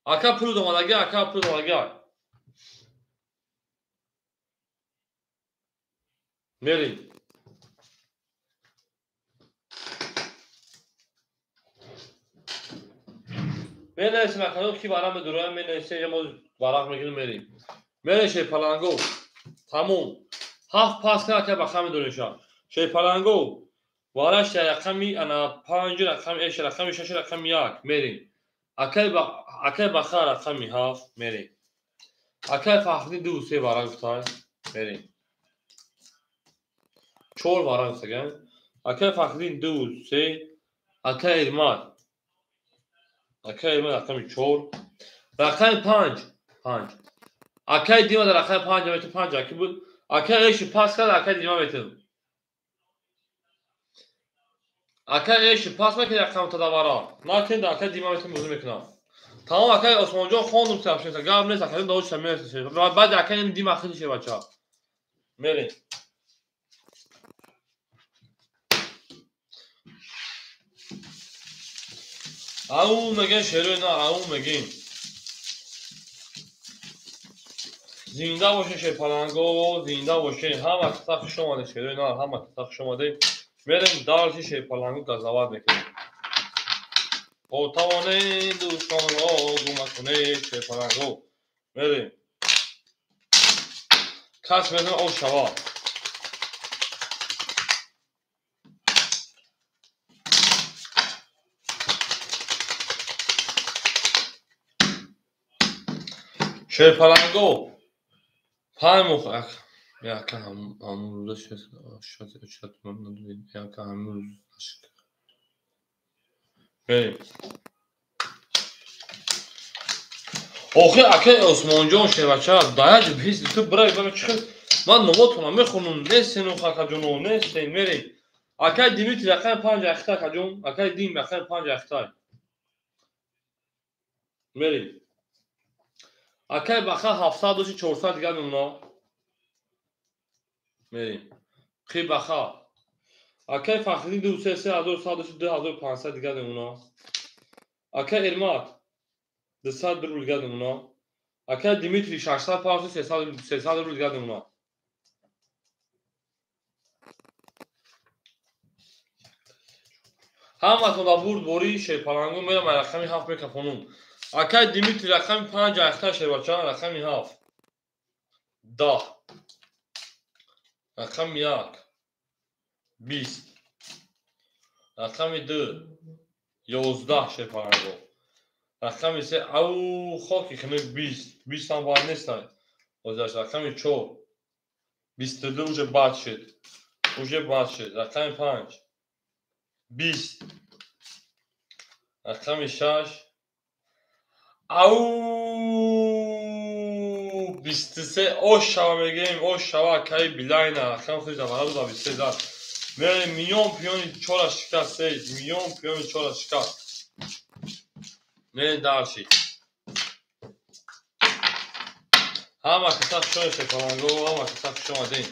Ака пул домадаги, ака пул домадаги. Мерем. Менависем акаҷон ки варақ медуроям, менависем, мо варақ мегирем, мерем. Мерем шерпаланго. Тамом. 7 пас кард ака баха медорем ша. Шерпаланго. Вараш рақами ана 5 рақами 6 рақами 6 рақами 1 мерем. Акай баха рақами 7 мерем. Акай Фахриддин 2 3 варақ гуфтан мерем. 4 варақ гуфтаган. Акай Фахриддин 2 3 акай Эрмат. Акай Эрмат рақами 4. Рақами 5. 5. Акай Дима дар рақами 5 мету 5 аки буд. Акай Эши пас кард, акай Дима мету. Акай Эши пас накард рақам тадавара. Накард акай Дима мету музу мекунам. Тамом акай Осмонҷон хондум сабшин. Гап нест акай дао ча мерасад. Баъд акай Дима хили ше бача. Мерем. Ау мегин шерои на, ау мегин. Зинда бошед шерпаланго, зинда бошед. Ҳама каса хуш омадед шерои на, ҳама каса хуш омадед. Мерем дарси шерпаланго газават мекунем. Бо тавонед дӯстонро гума кунед шерпаланго. Мерем. Кас мезана об шавад. Шерпаланго. Панҷ моҳ яка ҳамун рӯза шояд яка ҳамун рӯз мерем. Охир акай Осмонҷон шербача даяҷ бис ту бирай бара чӣ ман новотона мехонум нестен акаҷоно нестен мерем. Акай Димитри рақами 5 ахта акаҷон, акай Дим рақами 5 ахта. Мерем. Акай баха 700 доши 400 дигар мемона. Мерем. Қи баха. Акай Фахриддин 2 3100 доши 2500 дигар мемона. Акай Эрмат 200 рубл дигар мемона. Акай Димитри 600 паунд 300 рубл дигар мемона. Ҳаматон дар бурд бори шерпалангон мерам рақами 7 мекафонум. Акай Димитри рақами 5 ахта шербача рақами 7. 10. Рақами 1. 20. Рақами 2. 11 шерпаланго. Рақами 3 ау хоки хинак 20. 20 ҳам бад нестай. Озаш рақами 4. 22 уже бад шуд. Уже бад шуд. Рақами 5. 20. Рақами 6. Ау 23 ош шава мегӯем, ош шава акаи Билайна рақами худи завара буда 23 зад. Мерем миён пиёни 4 шикаст, 3 миён пиёни 4 шикаст. Мерем дарши. Ҳама каса хушони шерпаланго, ҳама каса хуш омадем.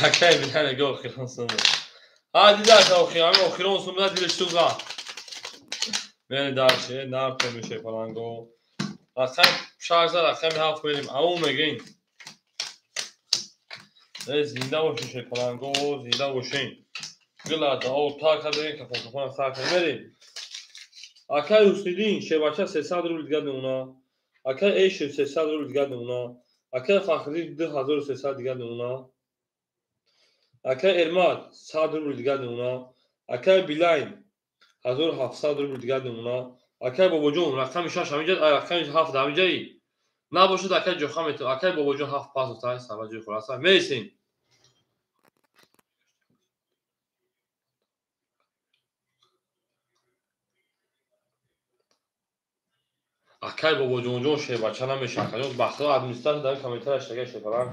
Акаи Билайна го охирон сумда. Ҳа дидаша охир, ҳамин охирон сумда дилаш сӯза. Мерем дарши, нарто мешерпаланго. Рақами 6 рақами 7 мерем. Ау мегӯем. Зинда бошен шерпаланго, зинда бошен. Гила дао тар кардем, кафон кафон сар кардем. Мерем. Акай Ҳусниддин шербача 300 рубл дигар мемона. Акай Эшев 300 рубл дигар мемона. Акай Фахриддин 2300 дигар мемона. Акай Эрмат 100 рубл дигар мемона. Акай Билайн 1700 рубл дигар мемона. Акай Бобоҷон рақами 6 ҳаминҷа, рақами 7 ҳаминҷаи. Набошад акай ҷоха метавон. Акай Бобоҷон 7 пас уфтаи сабаҷои хуласа. Мересем. Акай Бобоҷонҷон шербача намеша. Акаҷон бахтиёр администратор дар комментарияш шага шерпаланг.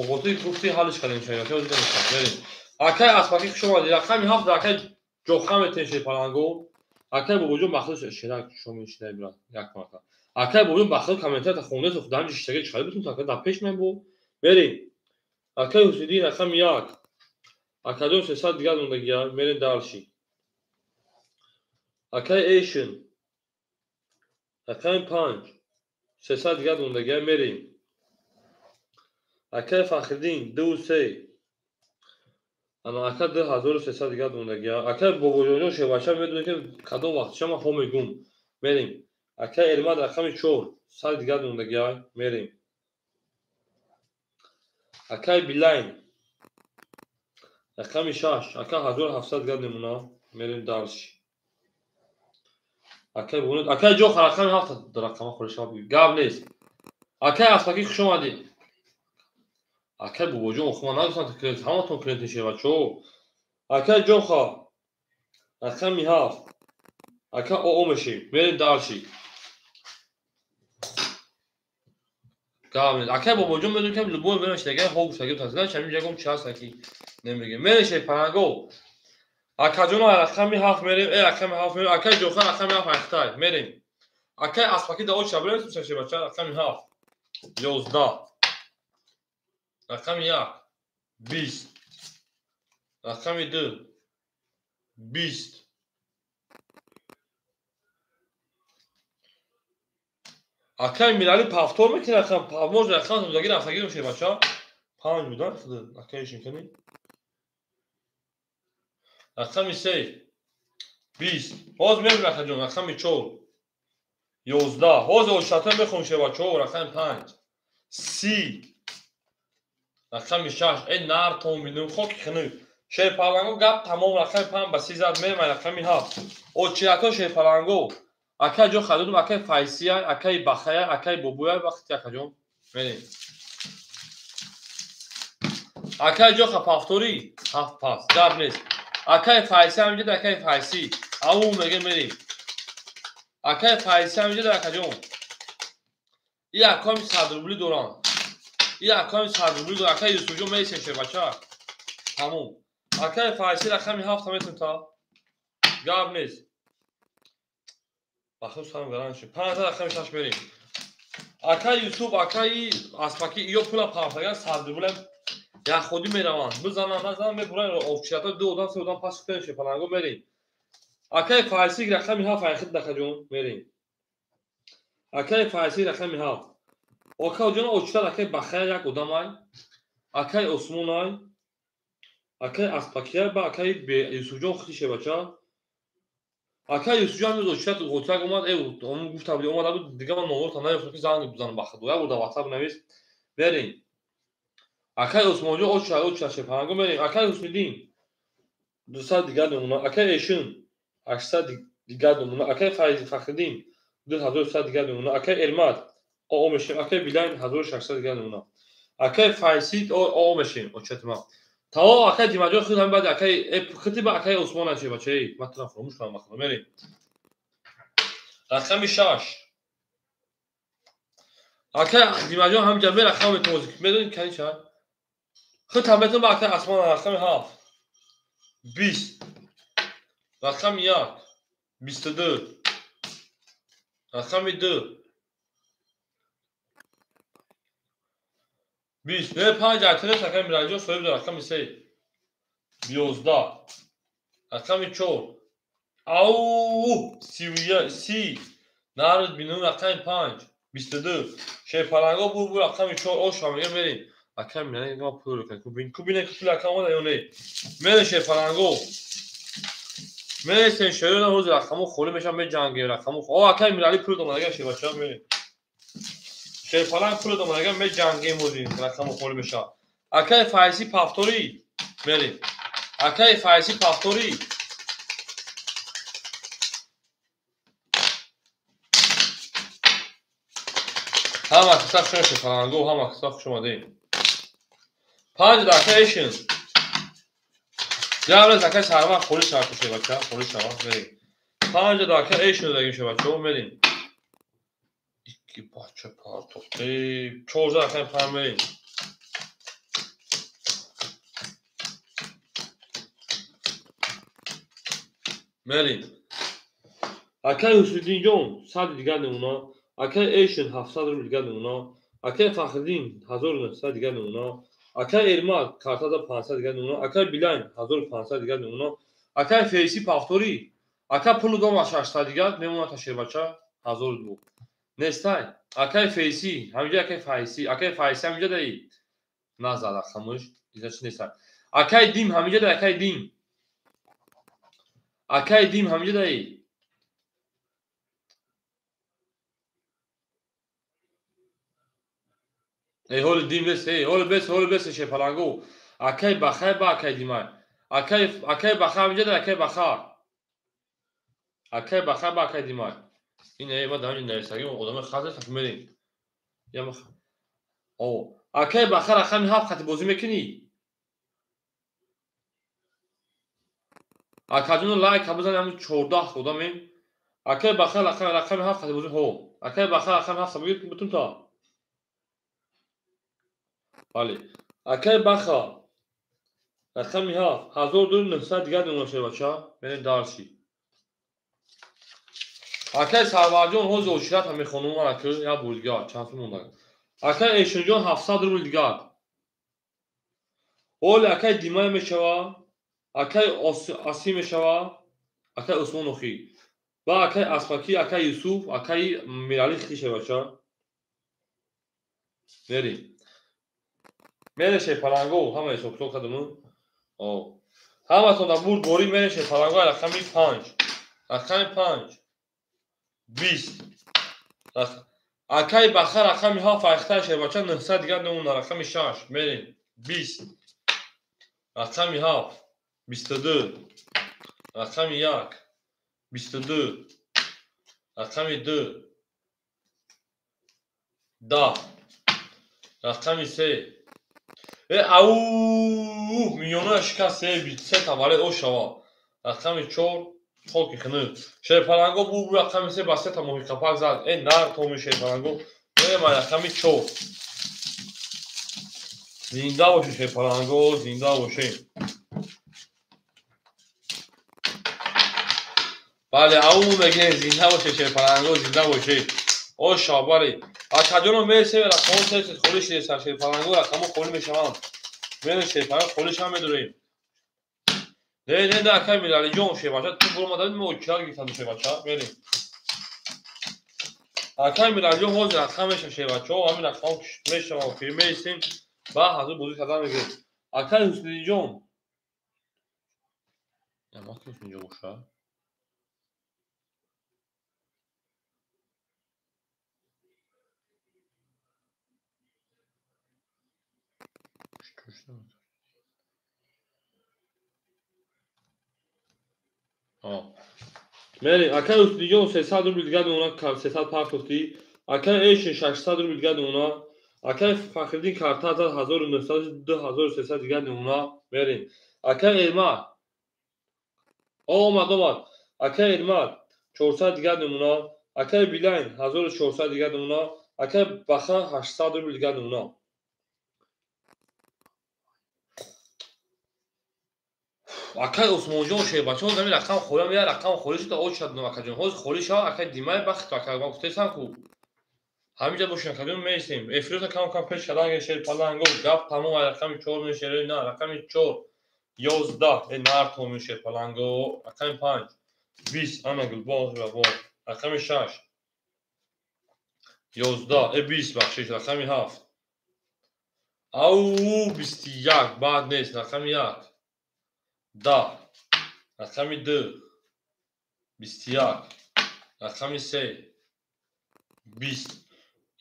Оғози гуфти ҳаллиш кардем шербача озида мешавад. Мерем. Акай Аспакӣ хуш омадед. Рақами 7 акай ҷоха метавон шерпаланго. Акай Бобоҷон бахтиёр шерак шумо мешинаед брат. Як марта. Акай Бобоҷон бахтиёр комментарията хондааст, худам ҷиштаги чиқарид бутун така дар пеш мебу. Мерем. Акай Ҳусайдин рақами 1. Акаҷон 300 дигар мондагия. Мерем дарши. Акай Эшин рақами 5. 300 дигар мондагия. Мерем. Акай Фахриддин 2 3. Ана ака 2300 дигар мондагия. Акай Бобоҷонҷон шербача медонед ки кадом вақтиша ман хо мегӯм. Мерем. Акай Эрмат рақами 4. 100 дигар мондагия. Мерем. Акай Билайн рақами 6. Ака 1700 дигар мемона. Мерем дарши. Акай Бобоҷон, акай Ҷоха рақами 7 рақама хӯриша гап нест. Акай Аспакӣ хуш омадед. Акай Бобоҷон, охир ман нагуфтам ки клиент, ҳаматон клиенти шербачо. Акай Ҷоха рақами 7. Ака ОО мешем. Мерем дарши. Гап нест. Акай Бобоҷон медонем ки любой время шидагай хо гуфтаги тазган чамин ҷагом чи ҳаст аки намегем. Мерем шерпаланго. Акаҷоно рақами 7 мерем, рақами 7 мерем. Акай Ҷоха рақами 7 ахтай. Мерем. Акай Аспакӣ да оча бирем шербача рақами 7. 11. Рақами 1. 20. Рақами 2. 20. Акай Мирали повтор мекунад рақам, можно рақам зудаги рафтаги шербача. 5 будан акай шинкани. Рақами 3. 20. Ҳозир мерем акаҷон рақами 4. 11. Ҳозир ошата мехонем шербачо рақами 5. 30. Рақами 6. Эй нартон бинем хоки хинак. Шерпаланго гап тамом рақами 5 ба 30 зад мерем рақами 7. Очирако шерпаланго. Акай ҷо харидум, акай Файсия, акай Бахая, акай Бобуя вақти акаҷон. Мерем. Акай ҷо повтори 7 пас. Гап нест. Акай Файси ҳамҷа акай Файси. Ау меге мерем. Акай Файси ҳамҷа акаҷон. И акам 100 рубли доранд. И акам 100 рубли доранд. Акай Юсуфҷон мересем бача. Тамом. Акай Файси рақами 7 метун та. Гап нест. Бахус ҳам гаран шуд. 5 рақами 6 мерем. Акай Юсуф, акай Аспаки ё пула пафтаган 100 рублем як худи мераванд. Бизананд, назананд, мебуранд овчията ду одам, се одам пас кунем паланго мерем. Акай Файси рақами 7 айхид дакаҷон мерем. Акай Файси рақами 7. Акаҷон очитар акай Бахая як одамай. Акай Осмонай. Акай Аспакия ба акай Юсуфҷон худише бача. Акай Юсуфҷон ҳамин очитар ғотак омад, он гуфта буд, омада буд, дига ман номерта наёфтам ки занг бизанам ба худ. Як бор дар WhatsApp навис. Мерем. Акай Осмонҷон оча шепанго мерем. Акай Ҳусмиддин 200 дигар намуна. Акай Эшин 800 дигар намуна. Акай Фахриддин 2100 дигар намуна. Акай Эрмат о мешем. Акай Билайн 1600 дигар намуна. Акай Файсид о мешем. Очатма. Тао акай Димаҷон худ ҳам баъд акай хити ба акай Осмон ачи бачаи. Ман тура фаромӯш кардам бахудо. Мерем. Рақами 6. Акай Димаҷон ҳам ҷа мера рақами тозик. Медонед кани чанд? Худ ҳам метавон ба акай Осмон рақами 7. 20. Рақами 1. 22. Рақами 2. 20. Не 5 айтинес акай Мираҷон соҳиб дор рақами 3. 11. Рақами 4. Ау 30. Народ бинум рақами 5. 22. Шерпаланго бур рақами 4. Ош ҳам мерем. Акай Мираҷон ма пул кун. Кубин кубине ки пул акам омада ё не. Мерем шерпаланго. Мересем шерона ҳозир рақаму холӣ мешавам меҷангем рақаму. О акай Мирали пул домадага шербача мерем. Шерпаланг пул домадага меҷангем ҳозир рақаму холӣ мешавам. Акай Файси повтори мерем. Акай Файси повтори. Ҳама киса хуш шерпаланго, ҳама киса хуш омадем. 5 дақиқа эшин. Гаврез акай сарвар холӣ шава шебача, холӣ шава мерем. 5 дақиқа эшин дагим шебача, мерем. Икки бача партофте. 4 дақиқа 5 мерем. Мерем. Акай Ҳусриддинҷон 100 дигар намуна, акай Эшин 700 рубл дигар намуна, акай Фахриддин 1900 дигар намуна, акай Эрмат картада 500 дигар намуна, акай Билайн 1500 дигар намуна, акай Фейси повтори, ака пулу дома 600 дигар мемонад та шербача 1002. Нестай. Акай Фейси, ҳамҷа акай Файси, акай Файси ҳамҷа даи. Назара хамуш, дизачи нестай. Акай Дим ҳамҷа даи, акай Дим. Акай Дим ҳамҷа даи. Эй ҳоли Дим бес, эй ҳоли бес, ҳоли бес шепаланго. Акай Бахай ба акай Димай. Акай Баха ҳамҷа даи, акай Баха. Акай Баха ба акай Димай. Ин эй ма дар нависагӣ одамои хазр так мерем. Я ма о акай Баха рақами 7 хати бозӣ мекунӣ? Акаҷон лайк бизан ҳамин 14 одамем. Акай Баха рақами 7 хати бозӣ ҳо. Акай Баха рақами 7 бигир бутун та. Бале. Акай Баха рақами 7 1900 дигар намуна шебача. Мерем дарси. Акай Сарварҷон ҳозир очирата мехонум мана ки як бор дигар чанд сум монда. Акай Эшинҷон 700 рубл дигар. Ҳоли акай Димай мешава, акай Асим мешава, акай Усмон охи. Ба акай Аспаки, акай Юсуф, акай Мирали хишевача. Мерем. Мерем шерпаланго, ҳама ҳисоб-китоб кардам. О. Ҳаматон дар бурд борӣ мерем шерпаланго рақами 5. Рақами 5. 20. Акай Баха рақами 7 айхта шербача 900 дигар намуна рақами 6 мерем. 20. Рақами 7. 22, рақами 1, 22, рақами 2, 10, рақами 3. Ау, миёна шикаст, се таваллуд ошава. Рақами 4, хоки хунук. Шерпаланго бу рақами 3 ба се та моҳи қапак зад. Нар томи шерпаланго. Ман рақами 4. Зинда бошед шерпаланго, зинда бошед. Бале, ау мегӯем, зинда бошед шерпаланго, зинда бошед. Оша, бале. Акаҷоно мересем, рақамҳо се холӣ шудеса, шерпаланго рақамҳо холӣ мешаванд. Мерем шерпаланго холӣ шава медорем. Не, не, не, акай Миралиҷон, шербача, ту буромада мо чиар гирифтам шербача, мерем. Акай Миралиҷон ҳозир рақам мешава шербачаҳо, ҳамин рақамҳо мешаванд, охир мересем, ба ҳазур бозӣ кардан мегирем. Акай Ҳусниҷон. Ма ки Ҳусниҷон боша? Мерем, акай Ҳусниҷон 300 рубл дигар мемонад, 300 партофтӣ. Акай Эшин 600 рубл дигар мемонад. Акай Фахриддин карта зад 1900, 2300 дигар мемонад. Мерем. Акай Эрмат. Омад, омад. Акай Эрмат 400 дигар мемонад. Акай Билайн 1400 дигар мемонад. Акай Бахан 800 рубл дигар мемонад. Акай Усмонҷон шербача, ҳозир ҳамин рақам холӣ, як рақам холӣ шуда, очад акаҷон. Ҳозир холӣ шава, акай Димай бахт, ака ман гуфтаистам ку. Ҳаминҷа бошем, акаҷон, мересем. Эфирота кам кам пеш кардан шерпаланго, гап тамом, рақами 4 мешерои на, рақами 4, 11, нар томи шерпаланго, рақами 5, 20, ана гулбоғ бо, рақами 6, 11, 20 бахшиш, рақами 7. Ау, 21, баъд нест, рақами 1. 10, рақами 2, 21, рақами 3, 20.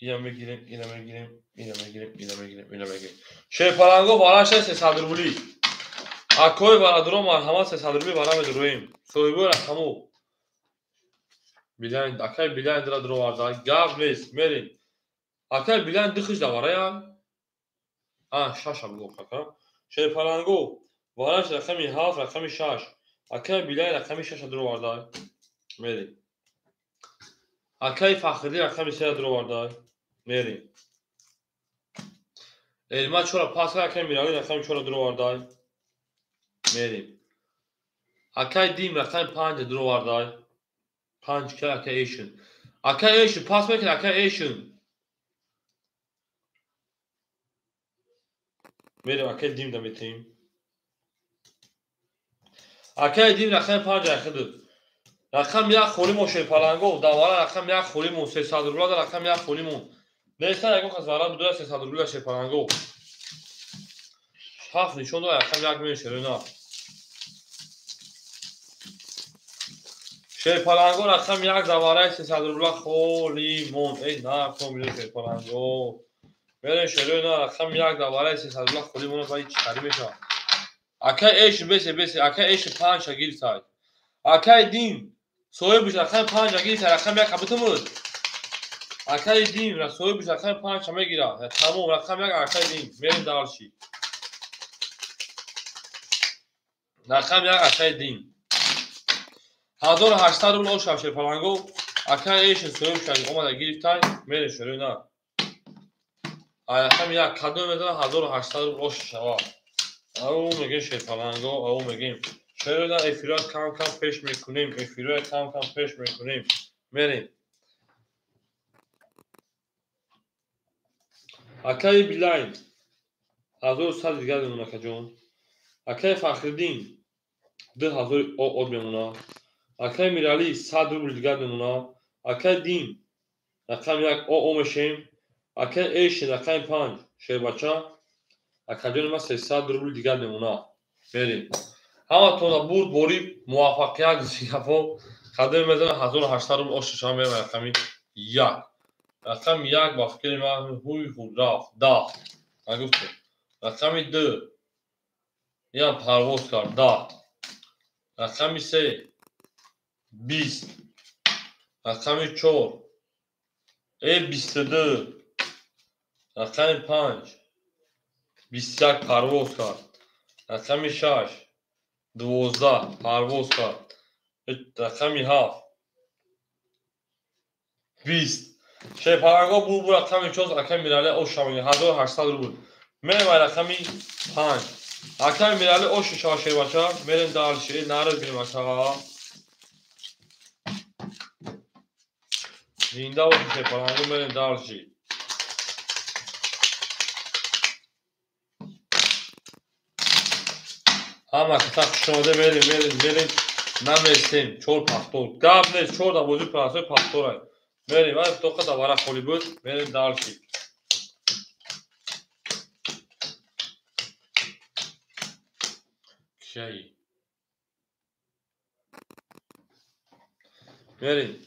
Ина мегирем, ина мегирем, ина мегирем, ина мегирем, ина мегирем. Шерпаланго вараша 300 рубли. Акои бародаро марҳамат 300 рубли вара медуроем. Соҳибои рақамо. Билайн, акай Билайн дара дуроварда. Гап нест, мерем. Акай Билайн дихиш даварая. А, шаша бугофт ака. Шерпаланго вараш рақами 7, рақами 6. Акай Билай рақами 6 дуроварда. Мерем. Акай Фахриддин рақами 3 дуроварда. Мерем. Элма 4 пас, акай Мирали рақами 4 дуроварда. Мерем. Акай Дим рақами 5 дуроварда. 5 ка акай Эшин. Акай Эшин пас мекунад, акай Эшин. Мерем, акай Дим да метем. Акай Дим рақами 5 айхиду. Рақам 1 холӣ мо шерпаланго, давара рақам 1 холӣ мо 300 рубла да рақам 1 холӣ мо. Нестан ягон кас вара будура 300 рубла шерпаланго. 7 нишон дод, рақам 1 мешерои на. Шерпаланго рақам 1 давараи 300 рубла холӣ мон. Эй, на, ком шерпаланго. Мерем шерои на, рақам 1 давараи 300 рубла холӣ мон, баъд чӣ харӣ мешавад. Акай Эшин бесе бесе, акай Эшин 5 гирифтай. Акай Дим соҳибиш рақами 5 гирифтай, рақами 1 қабутумуд. Акай Дим соҳибиш рақами 5 мегирад. Тамом, рақами 1 акай Дим. Мерем дарши. Рақами 1 акай Дим. 1800 рубл ошав шерпаланго. Акай Эшин соҳибиш омада гирифтай, мерем шерои на. Рақами 1 кадом мезанад 1800 рубл ош шава. Ау мегем шерпаланго, ау мегем. Шерои на эфиро кам кам пеш мекунем, эфиро кам кам пеш мекунем. Мерем. Акай Билайн 1100 дигар мемонад акаҷон. Акай Фахриддин 2000 од мемонад. Акай Мирали 100 рубл дигар мемонад. Акай Дим рақами 1 о мешем. Акай Эшин рақами 5 шербача. Акаҷони ман 300 рубл дигар мемонад. Мерем. Ҳаматона бурд борӣ муваффақият зигафо. Қадами мезанад 1800 рубл ош шава мерем рақами 1. Рақами 1 ба фикри ман ҳуй худ рафт. 10. Нагуфтем. Рақами 2. Ям парвоз кард. 10. Рақами се 20. Рақами 4 22. Рақами 5 21 парвоз кард. Рақами 6 12 парвоз кард. Рақами 7 20. Шерпаланго бур рақами 4 акай Мирали ош шавад 1800 рубл. Мерем ай рақами 5. Акай Мирали ош шава шербача. Мерем дальше. Нарад бинем ака. Зинда бошед шерпаланго, мерем дальше. Ҳама каса хушомада мерем, мерем, мерем. Намерсем. 4 пахтор. Гап нест, 4 да бозӣ прасои пахторай. Мерем, вай тоқа да вара холи буд. Мерем дальше. Кишаи. Мерем.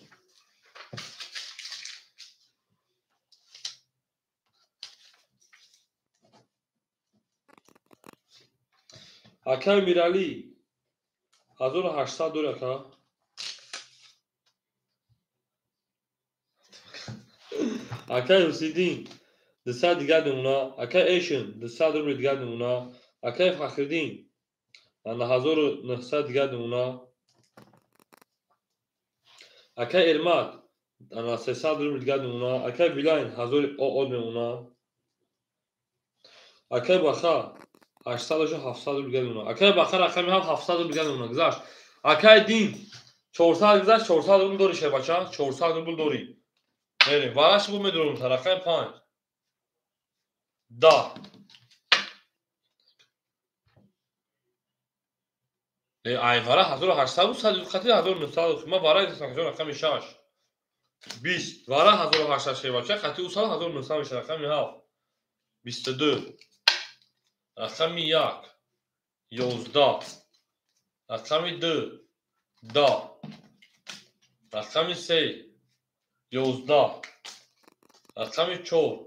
Акай Мирали 1800 дори ака. Акай Ҳусиддин 200 дигар намуна. Акай Эшин 200 рубли дигар намуна. Акай Фахриддин 1900 дигар намуна. Акай Эрмат 300 рубли дигар намуна. Акай Билайн 1000 ОО намуна. Акай Баха 800 700 рубли дигар намуна. Акай Баха рақами 7 700 рубли дигар намуна гузашт. Акай Дин 400 гузашт, 400 рубл дори шербача, 400 рубл дори. Мерем, вараш бу медурум та рақами 5 10. Ай вара 1800 буд, 100 қати 1900. Ма вара рақами 6 20. Вара 1800 шербача, қати 1900 меша. Рақами 7 22. Рақами 1 11. Рақами 2 10. Рақами 3 11. Рақами 4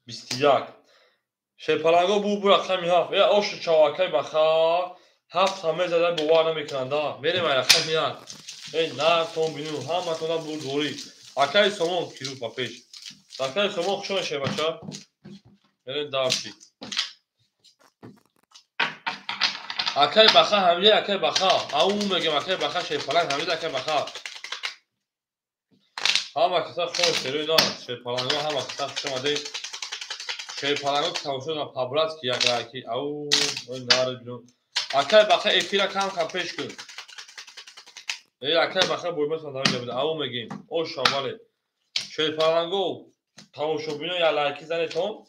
21. Шерпаланго бур рақами 7. Ошу чавакай баха 7 ҳаме зада бовар намекунанд. Мерем ай рақами 1. Эй нартон бину ҳаматона бур дорӣ. Акай Сомон киру па пеш. Акай Сомон хушон шербача. Мерем дарси. Акай Баха ҳамида, акай Баха. Ау мегем акай Баха шерпаланг ҳамида акай Баха. Ҳама каса хушон шерои на шерпаланго ҳама каса хуш омадед. Шерпаланго тамошо на по-братски як лайки. Ау нарад бину. Акай Баха эфира кам кам пеш кун. Акай Баха боймас надам буда. Ау мегем. Ош шавале. Шерпаланго тамошобино я лайки занетон.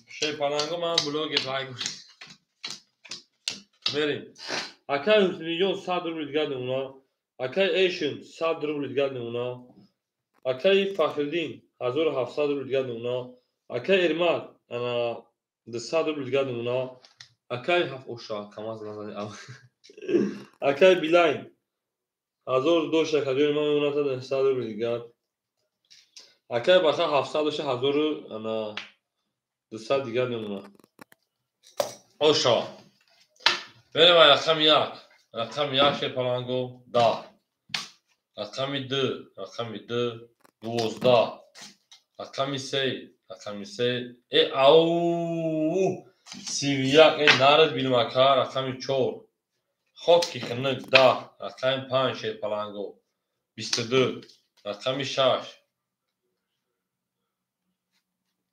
Шерпаланго ман блогер лайк. Мерем. Акай Ҳусниҷон 100 рубли дигар намуна. Акай Эшин 100 рубли дигар намуна. Акай Фахриддин 1700 рубли дигар намуна. Акай Эрмат 200 рубли дигар намуна. Акай оша камаз назани. Акай Билайн 1000 дошта кадёни ман мемонад 100 рубли дигар. Акай Баха 700 дошта 1200 дигар намуна. Оша. Мерем ай рақами 1. Рақами 1 шерпаланго 10. Рақами 2, рақами 2 12. Рақами 3, рақами 3 ау 31. Нарад бинем ака. Рақами 4 хоки хинак 10. Рақами 5 шерпаланго 22. Рақами 6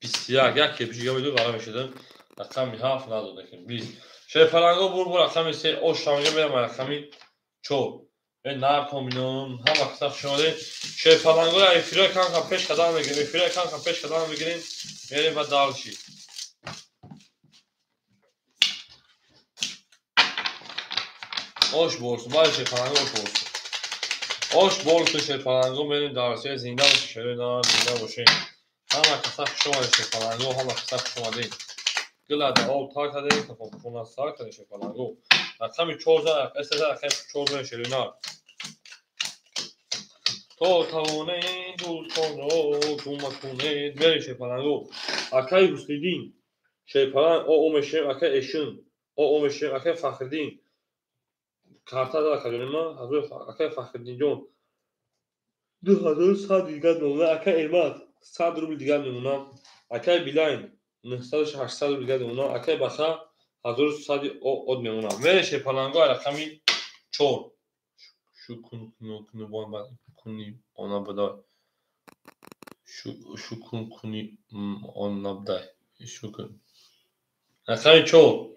21. Як кепишига медод вара мешудам. Рақами 7 надод 20. Шерпаланго бур рақами 3 ош шаванга мерам рақами 4. Нартон бинам ҳама каса хуш омадед. Шерпаланго эфирҳои кам кам пеш қадам мегирем. Эфирҳои кам кам пеш қадам мегирем. Мерем ба дальше. Ош борсу, бале шерпаланго ош борсу. Ош борсу шерпаланго мерем дальше. Зинда бошед шерои нар, зинда бошед. Ҳама каса хуш омадед шерпаланго, ҳама каса хуш омадед. Гилада об тар кардем, хона сар кардем шерпаланго. Рақами 4 эсэса рақами 4 шерои нар. То тавонед дӯстонро кӯмак кунед. Мерем шерпаланго. Акай Ҳусниддин шерпаланг ОО мешавем. Акай Эшин ОО мешавем. Акай Фахриддин Карта дад акаҷони ман, акай Фахриддинҷон 2100 дигар мемонад, акай Эрмат 100 рубл дигар мемонад, акай Билайн 900 рубл дигар мемонад, акай Баха 1100 од мемонад. Мере шерпаланго рақами 4. Шукункуни она бадай. Шукункуни он набдай. Шукун. Рақами 4.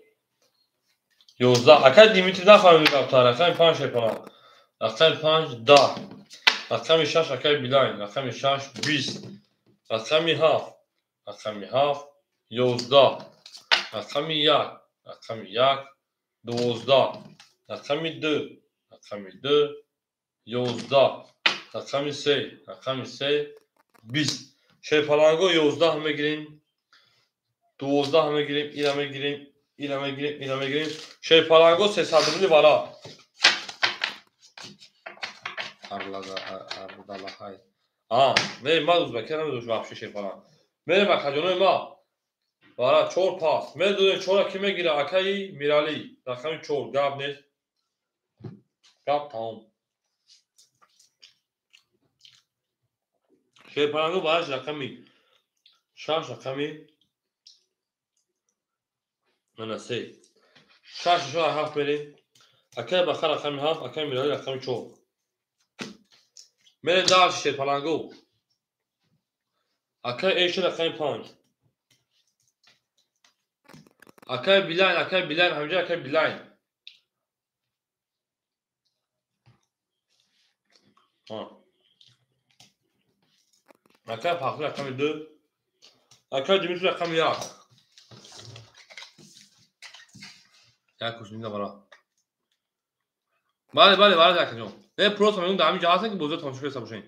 11. Акай Димитри нафаҳмид гаптар. Рақами 5 шерпаланг. Рақами 5 10. Рақами 6 акай Билайн. Рақами 6 20. Рақами 7. Рақами 7 11. Рақами 1. Рақами 1 12. Рақами 2. Рақами 2 11. Рақами 3. Рақами 3 20. Шерпаланго 11 мегирем. 12 мегирем, ира мегирем, ира мегирем, ира мегирем. Шерпаланго 300 рубли вара. Арлалахай. А, не, ма узбекия намедонам вообще шерпаланг. Мерем акаҷонои ма. Вара 4 пас. Медонем 4 ки мегира акаи Мирали. Рақами 4 гап нест. Гап тамом. Шерпаланго бараш рақами 6 рақами мана 3. 6 6 7 мерем. Акаи Баха рақами 7, акаи Мирали рақами 4. Мерем дальше шерпаланго. Акаи Эши рақами 5. Акаи Билайн, акаи Билайн, ҳамҷа акаи Билайн. Акаи Фахри рақами 2. Акаи Димитри рақами 1. Як кушнинда бара. Бале, бале, бале, акаҷон. Не, просто мегӯям дар ҳамин ҷо ҳастем ки бозиро тамошо кардеста бошем.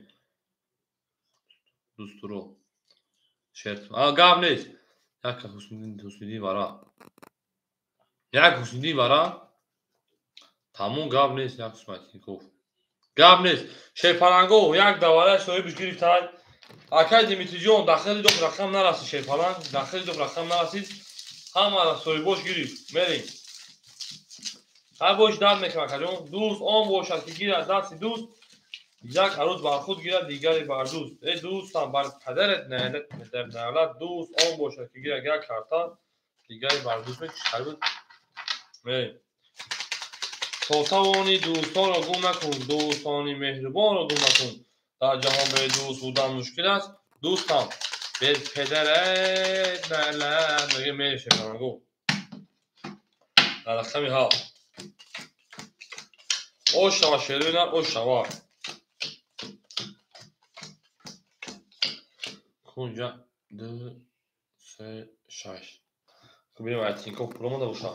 Дӯстуро. Шер. А, гап нест. Як Ҳусниддин вара. Як Ҳусниддин вара. Тамом гап нест, як Суматников. Гап нест. Шерпаланго як давара соҳибиш гирифтад. Акай Димитриҷон дахили дох рақам нарасид шерпаланг, дахили дох рақам нарасид. Ҳамара соҳибош гирифт. Мерем. Ҳар бош дард мекунад акаҷон. Дӯст он бошад ки гирад дасти дӯст, як арӯз бар худ гирад, дигаре бар дӯст. Э дӯстам бар падарат наълат, дӯст он бошад ки гирад як карта, дигаре бар дӯст. Мекушад. Мерем. То тавонӣ дӯстонро гум накун, дӯстони меҳрубонро гум накун. Дар ҷаҳон бе дӯст будан мушкил аст. Дӯстам бе падарат наълат мега мерем шерпаланго. Дар рақами 7. Ош шава шерина, ош шава. Кунҷа 2 3 6. Бинем Айтинков пул омада боша.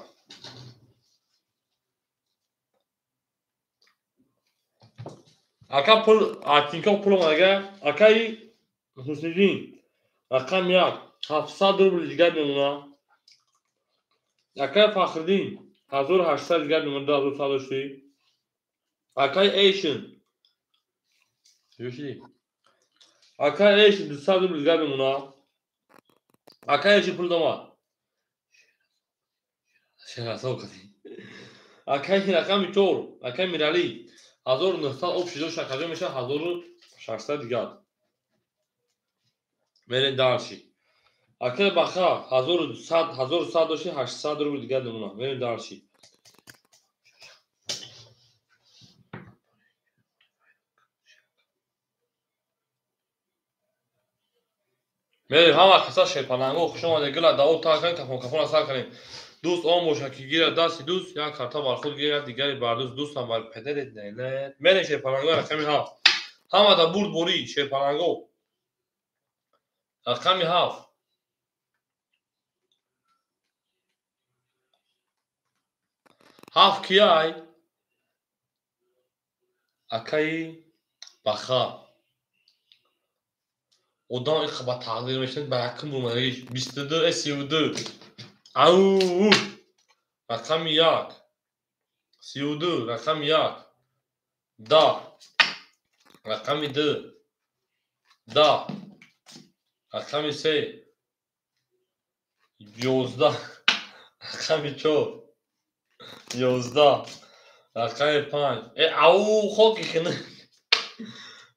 Ака пул Айтинков пул омадага. Акаи Ҳусниддин рақам 1 700 рубл дигар мемонад. Акаи Фахриддин 1800 дигар мемонад, 2100 дошти. Акаи Эйшн Ёши. Акаи Эйшн 200 рубл дигар мемонад. Акаи Эйшн пул домад. Шерасо кади. Акаи рақами 4, акаи Мирали 1900 об шидо шакаҷо мешавад 1600 дигар. Мерем дальше. Акаи Баха 1100 1100 дошти 800 рубл дигар мемонад. Мерем дальше. Мерем ҳама қисса шерпаланго хуш омадед. Гила даво та кунем, кафон кафона сар кунем. Дӯст он бошад ки гирад дасти дӯст, як карта бар худ гирад, дигаре бар дӯст. Дӯстам бар падарат наълат. Мерем шерпаланго рақами 7. Ҳамада бурд борӣ шерпаланго. Рақами 7. Ҳафт кияй? Акаи Баха. Одам иқа ба тақдир мешавад, ба якум бумадагиш 22 32. Ау! Рақами 1. 32, рақами 1. 10. Рақами 2. 10. Рақами 3. 11. Рақами 4. 11. Рақами 5. Ау хоки хина.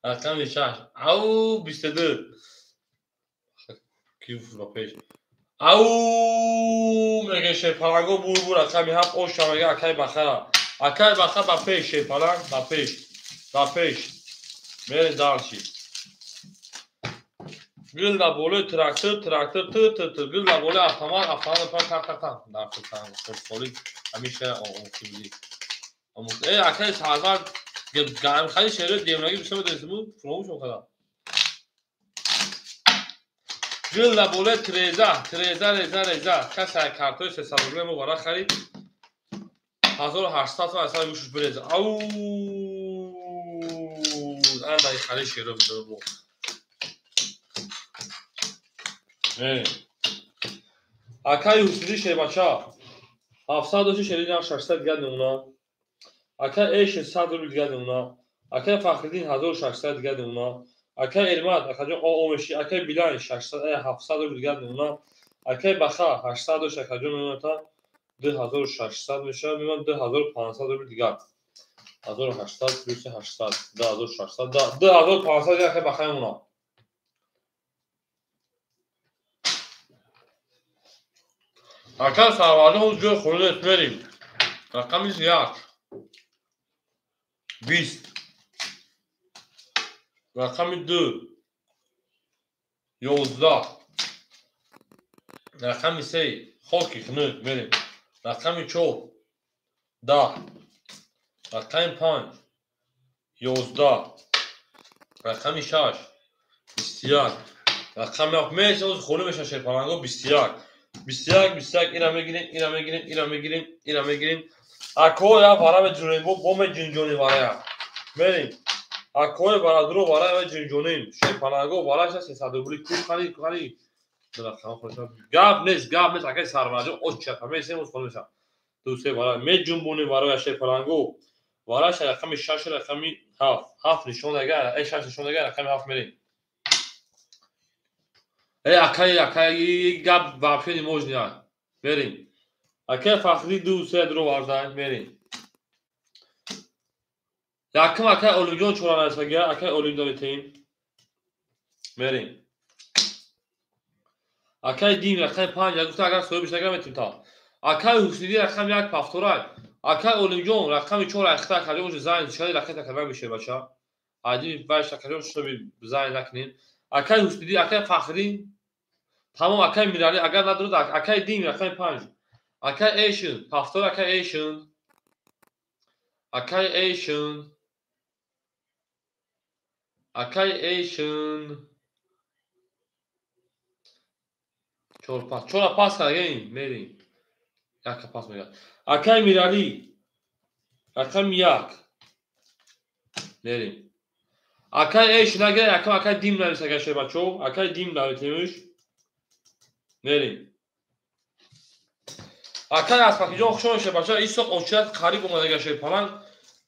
Рақами 6. Ау 22. Ки ба пеш. Ау мега шерпаланго бур рақами 7 оша мега акай баха. Акай баха ба пеш шерпаланг ба пеш. Ба пеш. Мерем дальше. Гул да болои трактор, трактор т т т гул да болои автомат, автомат па так так так. Дар хурдсолӣ ҳамеша омӯхта будӣ. Акай Сарвар гармхали шеъри девонагӣ бисёр медонистиму фуромӯшон кардам. Гул да болои треза, треза, реза, реза. Касе картои 300 рубле мо вара харид. 1800 сом аз сари гӯшаш биреза. Ау! Андай хали шеъро бидонам. Акай Ҳусни шербача 700 доши шери нарх 600 дигар мемона. Акай Эш 100 рубл дигар мемона. Акай Фахриддин 1600 дигар мемона. Акай Эрмат акаҷон омеши, акай Билан 600 700 рубл дигар мемона. Акай Баха 800 доши акаҷон мемона та 2600 мешавад, мемона 2500 рубл дигар. 1800 плюс 800 2600 2500 дигар акай Баха мемона. Ака Сарварҷон ҷои хӯрда мерим. Рақами 1 20 рақами 2 11 рақами 3 хоки хунук мерим. Рақами 4 10 рақами 5 11 рақами 6 21 рақами 7 мешавад хӯрда мешавад шерпаланго 21 21 21 ира мегирем, ира мегирем, ира мегирем, ира мегирем. Ако я вара меҷунем, бо меҷинҷонем варая. Мерим. Акои барадуро вара меҷинҷонем. Шерпаланго вараша 300 рубли ку хари хари. Гап нест, гап нест, акай Сарварҷон очча месем хонеша. Ду се вара меҷунбонем варая шерпаланго. Вараша рақами 6 рақами 7. 7 нишон дага, 6 нишон дага, рақами 7 мерим. Акай, акай, гап вообще не можно. Мерим. Акай Фахри 2 3 дро варда, мерим. Яким акай Олимҷон чора нарасага, акай Олимҷон метем. Мерим. Акай Дим рақами 5, я гуфта агар соҳибиш нагирам метем та. Акай Ҳусниди рақами 1 повторай. Акай Олимҷон рақами 4 айхта акаҷон уже зайн шади ракета кардан мешавад бача. Ади баш акаҷон шуби зайн накунем. Акай Ҳусниди, акай Фахри, тамом акай Мирали, агар надорад, акай Дим, рақами 5. Акай Эйшн, повтор акай Эйшн. Акай Эйшн. Акай Эйшн. 4 пас, 4 пас кардем, мерим. Як пас мегирад. Акай Мирали, рақами 1. Мерим. Акай Эйш нагирад, якам акай Дим навис агар шербачо, акай Дим нависемуш. Мерим. Акай Аспакиҷон хушон шербачо, исоқ очият қариб омад агар шерпаланг.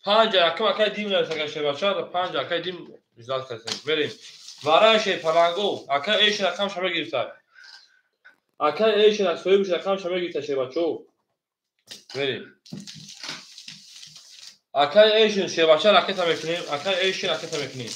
5 якам акай Дим навис агар шербачо, 5 акай Дим ждать кардем. Мерим. Варай шерпаланго, акай Эйш рақам шама гирифта. Акай Эйш соҳибиш рақам шама гирифта шербачо. Мерим. Акай Эйшин шербача ракета мекунем, акай Эйшин ракета мекунем.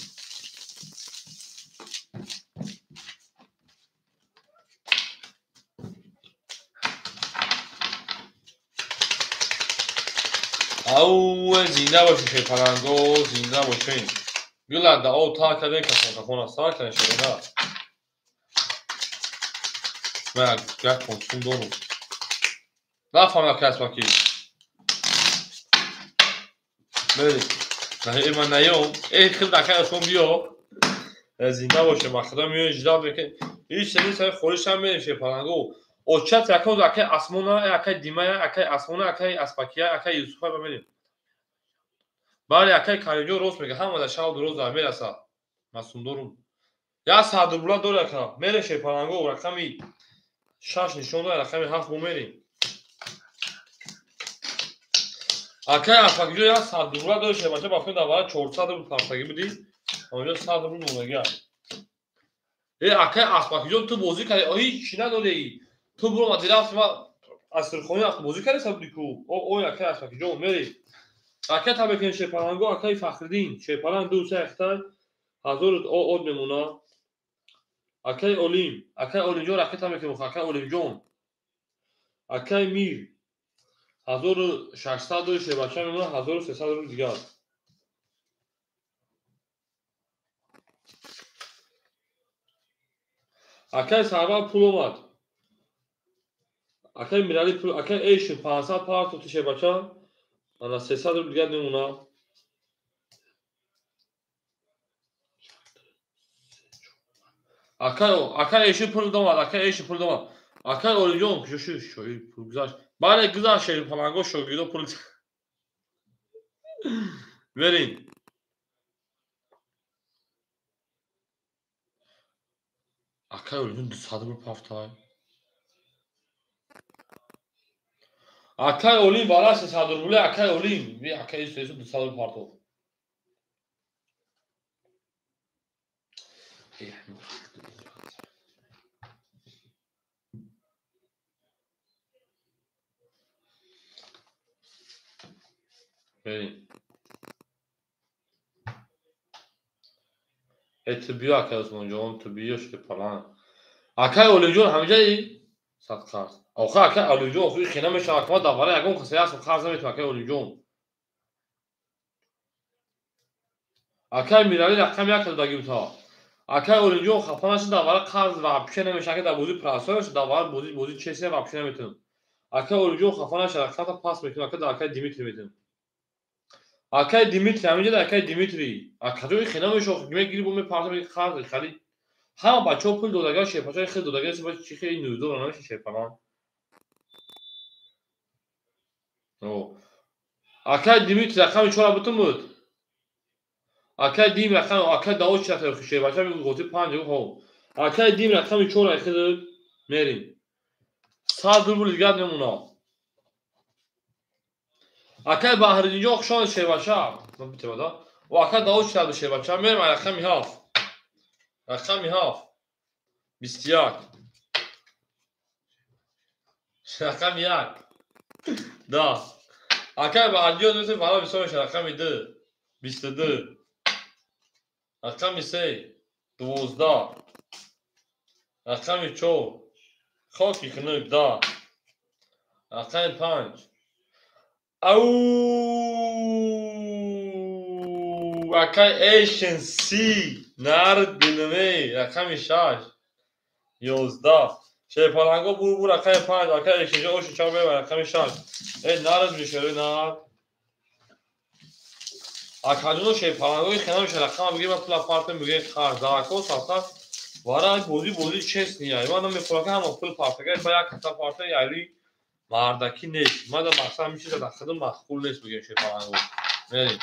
Ау, зинда бошед шерпаланго, зинда бошед. Гуланда, о, та кардем касон, кафона сар кардем шерина. Ман як консум дорум. Нафаҳмидам акай Аспаки. Мерим. На, ман наём. Худ акай Осмон биё. Зинда боше, ма худо меои ждал мекунем. Ҳеҷ сери сари хориш ҳам мерим шерпаланго. Очат якон акай Асмона, акай Димая, акай Асмона, акай Аспакия, акай Юсуфа ба мерим. Бале, акай Каримҷон рост мега, ҳама дар шаб роз дар мераса. Масум дорум. Я 100 рубла дор ака. Мерем шерпаланго, рақами 6 нишон дор, рақами 7 мо мерим. Акай Аспакиҷон я 100 рубла дор шербача, ба фикр дар вара 400 рубл партагӣ будӣ. Онҷо 100 рубл мондагӣ. Акай Аспакиҷон ту бозӣ кардӣ, ҳеҷ чӣ надорӣ. Ту буромадӣ рафтӣ, ман аз сирхонӣ рафтӣ бозӣ кардӣ сабуди ку. Ой, акай Аспакиҷон, мерӣ. Ракета мекунем шерпаланго, акаи Фахриддин. Шерпаланг 2 3 хитай 1000 од мемона. Акаи Олим, акаи Олимҷон ракета мекунем, акаи Олимҷон. Акаи Мир 1600 шербача мемона, 1300 рубл дигар. Акаи Сарвар пул омад. Акаи Мирали пул, акаи Эйшин 500 партофти шербача. Ана 300 рубл дигар мемона. Акаи Эйшин пул омад, акаи Эйшин пул омад. Акаи Олимҷон куҷо шуд? Шоир пул гузашт. Бале, гузашт шерпаланго, шогирдо пул. Берин. Акаи Олимҷон 200 рубл пафтай. Акаи Олим бара 300 рубле, акаи Олим, би акаи 200 рубл партофт. Берин. Ту биё, акаи Усмонҷон, ту биё шерпаланг. Акаи Олимҷон ҳамиҷаи сад қарз. Охир акаи Олимҷон охир хина мешавад, ма дар барои ягон касе ҳастам қарз наметавам, акаи Олимҷон. Акаи Мирали рақами як додагӣ бута. Акаи Олимҷон хафа нашуд, дар барои қарз вообще намешавад, дар бозии прасоя шуд, дар барои бозӣ честия вообще наметавам. Акаи Олимҷон хафа нашуд, рақамта пас мекунам, ака дар акаи Димитрий метавам. Акаи Димитрий ҳаминҷа акаи Димитрий. Акаҷои хина мешавад, мегири бо мепартам қарз хали. Ҳама бачаҳо пул додага, шерпачаи хел додага, чи хеле нӯздора намеша шерпаланг. Акаи Димитрий рақами 4 бутун буд. Акаи Дим рақами, акаи Давуд чи рақами шербача мегӯ готи 5 ҳо. Акаи Дим рақами 4 хел мерим. 100 рубл дигар мемона. Акаи Баҳриддинҷон хушомад шербача. Ман битевада. О акаи Давуд чи рақами шербача мерим рақами 7. Рақами 7. 21. Рақами 1. 10. Акаи Баҳриддинҷон мисли фара бисёр мешавад. Рақами 2. 22. Рақами 3. 12. Рақами 4. Хоки хунук 10. Рақами 5. Ау! Акаи Эйшин Си. Нард бинаме. Рақами 6. 11. Шерпаланго бур рақами 5. Акаи Эйшинҷон оши чаро мебарад рақами 6. Эй нард мешавад, нард. Акаҷоно шерпалангои хина мешавад, рақама бигир, ман пула партам, бигир қарз. Дарако сафта вара бозӣ честния. Ман намехӯрам ҳама пул партага, ба як каса парта яли мардакӣ нест. Ман дар мақсад ҳамин чиза дар худам маъқул нест, бигем шерпаланго. Мерем.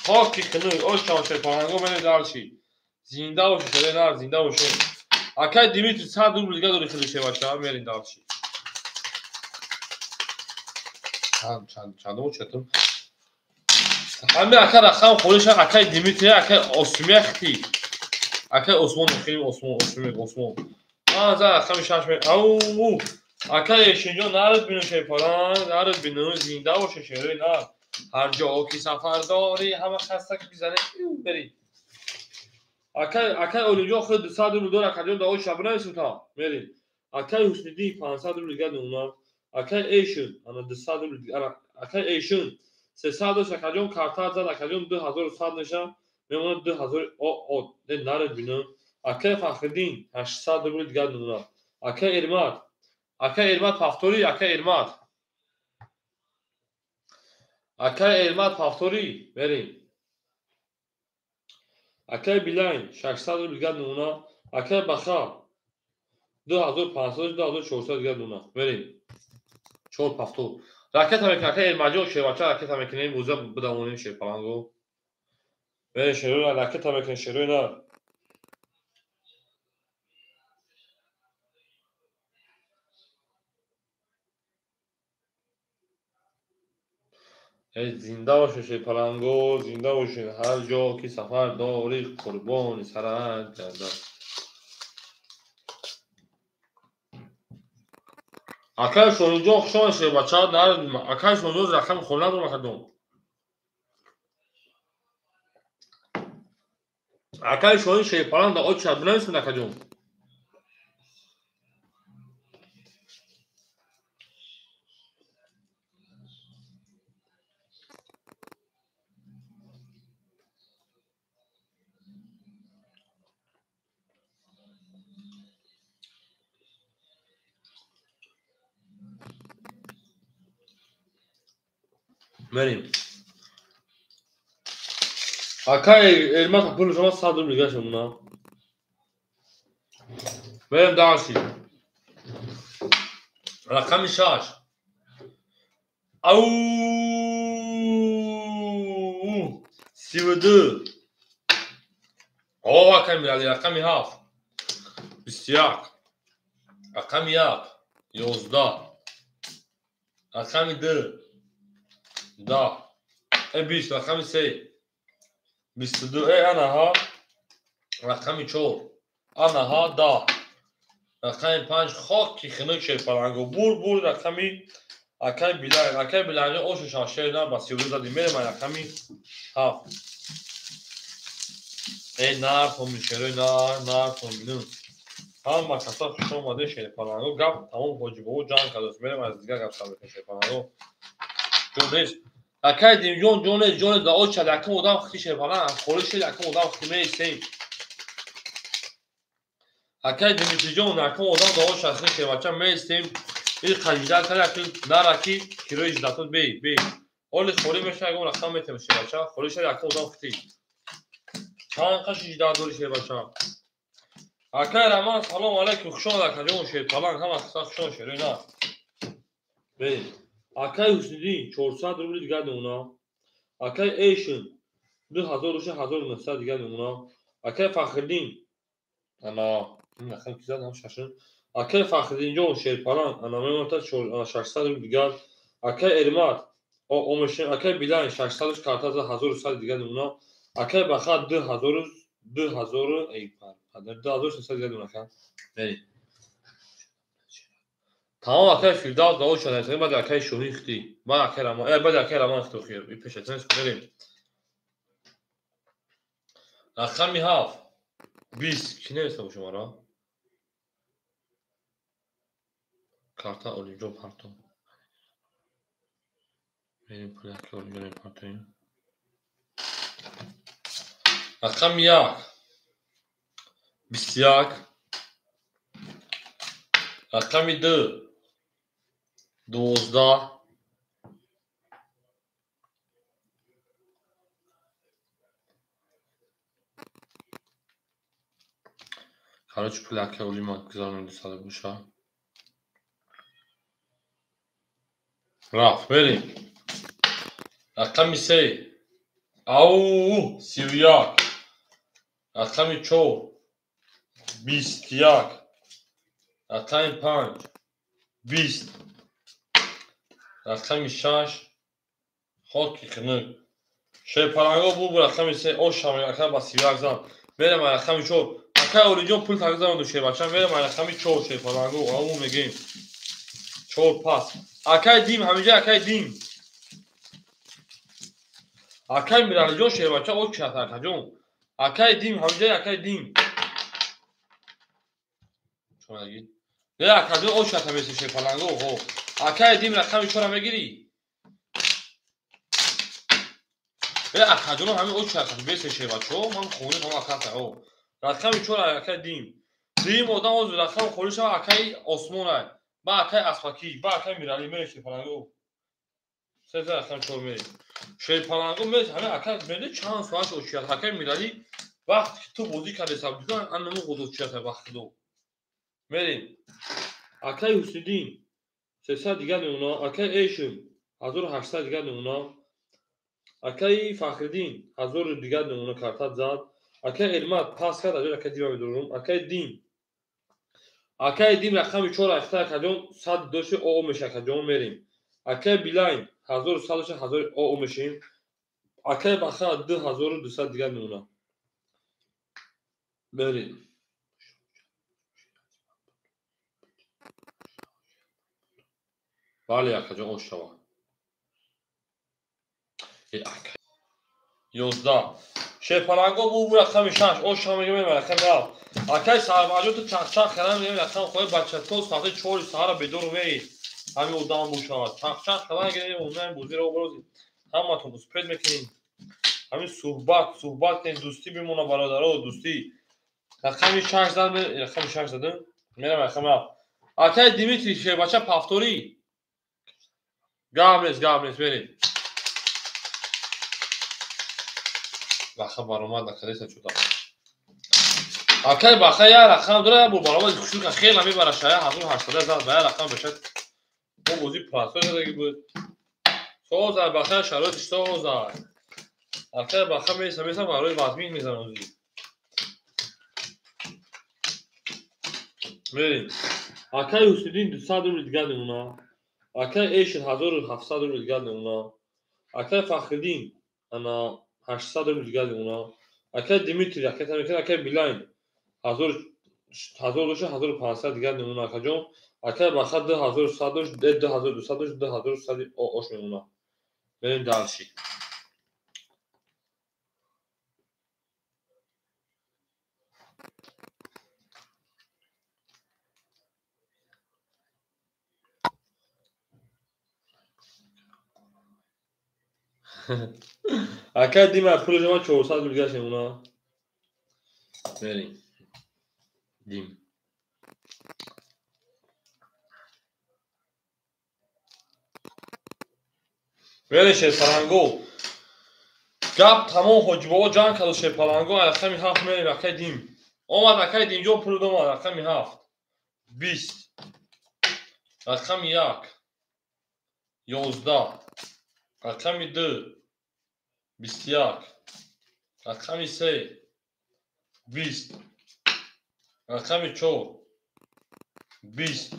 Хоки хунук, ошам шерпаланго мерем дарши. Зинда бошед, шере нар, зинда бошед. Акаи Димитрий 100 рубл дига дори хеле шербача, мерем дарши. Чандум четум? Ҳами ака рақам холиша, акаи Димитрий, акаи Осмия хти. Акаи Осмон, хеле Осмон, Осмия, Осмон. Ман за рақами 6 ме. Ау! Акаи Эшинҷон нард бину шерпаланг, нард бину, зинда боше шерои нар. Ҳар ҷо ки сафар дорӣ, ҳама хастак бизане, бери. Акаи Олимҷон худ 200 рубл дор, акаҷон давои шаб нависем та. Мерем. Акаи Ҳусниddin 500 рубл дигар мемона. Акаи Эйшин, ана 200 рубл, ана акаи Эйшин 300 дошт, акаҷон карта зад, акаҷон 2100 меша, мемонад 2000 о, не наред бинам. Акаи Фахриддин 800 рубл дигар мемонад. Акаи Эрмат, акаи Эрмат повтори, акаи Эрмат. Акаи Эрмат повтори, берем. Акаи Билайн 600 рубл дигар мемонад. Акаи Баха 2500, 2400 дигар мемонад. Берем. 4 повтор. Ракета мекунем, акаи Эрмаҷон шербача ракета мекунем, боза бидавонем шерпаланго. Берем шерои ракета мекунем, шерои нар. Эй зинда бошед шерпаланго, зинда бошед. Ҳар ҷо ки сафар дорӣ, қурбони сарат гардад. Акай Шонуҷон хуш омадед шербача. Акай Шонуҷон рақами хона надорам акаҷон. Акай Шоҳин шерпаланг да очад бинависед акаҷон. Мерем. Акай Элмат пули шумо 100 рубл дига шумона. Мерем дальше. Рақами 6. Ау! 32. О, акай Мирали, рақами 7. 21. Рақами 1. 11. Рақами 2. 10. 20. Рақами 3. 22. Анаҳа. Рақами 4. Анаҳа 10. Рақами 5. Хоки хинук шерпаланго. Бур бур рақами акай Билай. Акай Билай ошу шашер на ба 32 задим. Мерем рақами 7. Нар томин шерои нар, нар томину. Ҳама каса хуш омаде шерпаланго. Гап тамом ҳоҷибобо ҷанг кардааст. Мерем аз дигар гап сар мекунем шерпаланго. Ҷон нест. Акай Димҷон ҷон нест, ҷон нест. Да очад якум одам хити шерпаланг. Холӣ шед якум одам хити меистем. Акай Димитриҷон якум одам да очад хити шербача меистем. Ин қажида кара ки нараки кирои ждатот бей, бей. Оли холӣ меша ягон рақам метем шербача. Холӣ шед якум одам хити. Чанд қаши жида дори шербача. Акай Раман салом алайкум. Хуш омад акаҷон шерпаланг. Ҳама қисса хуш омад шерои на. Бей. Акай Ҳусниддин 400 рубли дигар мемона. Акай Эйшин 2000 рубли 1900 дигар мемона. Акай Фахриддин ана ин рақам ки зад ҳам шашин. Акай Фахриддинҷон шерпаланг ана мемонад 600 рубли дигар. Акай Эрмат омешин. Акай Билайн 600 рубли карта зад 1100 дигар мемона. Акай Бахат 2000 2000 эй падар 2300 дигар мемона. Ака бери. Тамом акай Фирдавс да очад айсен баъд акай Шоҳин хити. Баъд акай Раман, баъд акай Раман хити охир. И пеш айсен мерем. Рақами 7. 20 ки нависта бошам ара? Карта Олимҷон парто. Мерем пули акай Олимҷон партоем. Рақами 1. 21. Рақами 2. 12. Короче, пули акай Олима гузаронда сада боша. Рафт, мерем. Рақами 3. Ау, 31. Рақами 4. 21. Рақами 5. 20. Рақами 6. Хоки хинук. Шерпаланго бу рақами 3. Ош рақам ба 31 зад. Мерем рақами 4. Акай Олиҷон пул тағйир заданду шербача. Мерем рақами 4 шерпаланго. Ау мегем. 4 пас. Акай Дим ҳаминҷа акай Дим. Акай Миралиҷон шербача очад акаҷон. Акай Дим ҳаминҷа акай Дим. Чонагӣ. Не акаҷон очад ҳамеси шерпаланго. Хо. Акай Дим рақами 4 мегирӣ? Акаҷон ҳамин очад бесе шербачо. Ман хони ҳам аката. Хо. Рақами 4 акай Дим. Дим одам оз рақам холӣ шава акай Осмонай. Ба акай Аспакӣ, ба акай Миралӣ мерем шерпаланго. Се рақам 4 мерем. Шерпаланго мерем ҳамин акай мерем чанд соат очият. Акай Миралӣ вақте ки ту бозӣ кардӣ сабдиган ан наму ғуд очият вақтидо. Мерем. Акай Ҳусниддин 300 дигар мемона. Акай Эйшин 1800 дигар мемона. Акай Фахриддин 1000 дигар мемона картат зад. Акай Элмат пас кард аҷо акай Дима медорам. Акай Дим. Акай Дим рақами 4 ахта акаҷон 100 доши оо меша акаҷон мерем. Акай Билайн 1100 доши 1000 оо мешем. Акай Баха 2200 дигар мемона. Мерем. Бале, акаҷон, ош шава. 11. Шерпаланго бу рақами 6, ош шава мегӯем рақами 7. Акай Сарварҷон, ту чахчах кардан мегӯем рақам хоҳӣ бача то соати 4 саҳара бедор меи. Ҳамин одам бошавад. Чахчах кардан мегӯем онлайн бозиро обрози. Ҳаматон успед мекунем. Ҳамин суҳбат кунем, дӯстӣ бимона бародаро, дӯстӣ. Рақами 6 зад, рақами 6 задам. Мерам рақами 7. Акай Димитрий шербача пафторӣ. Гап нест, мерем. Баха баромад накардеса чуда. Акай баха я рақам дора, я бо баромад хушука хела мебара шая 1800 зад ба я рақам бешад. Мо бозӣ прасой задаги буд. Соза баха шароитиш соза. Акай баха меса барои вазмин мезанам озӣ. Мерем. Акай Ҳусиддин 200 рубл дигар мемона. Акай Эшин 1700 рубл дигар мемона. Акай Фахриддин ана 800 рубл дигар мемона. Акай Димитрий, акай Тамикин, акай Билайн 1000 дошт, 1500 дигар мемона акаҷон. Акай Баха 2100 дошт, 2200 дошт, 2100 ош мемона. Мерем дальше. Акай Дима пули шумо 400 рубл дигар мемона. Мерем. Дим. Мерем Шерпаланго. Гап тамом Ҳоҷибобо ҷанг кард Шерпаланго рақами 7 мерем акай Дим. Омад акай Димҷон пул омад рақами 7. 20. Рақами 1. 11. Рақами 2. 21. Рақами 3. 20. Рақами 4. 20.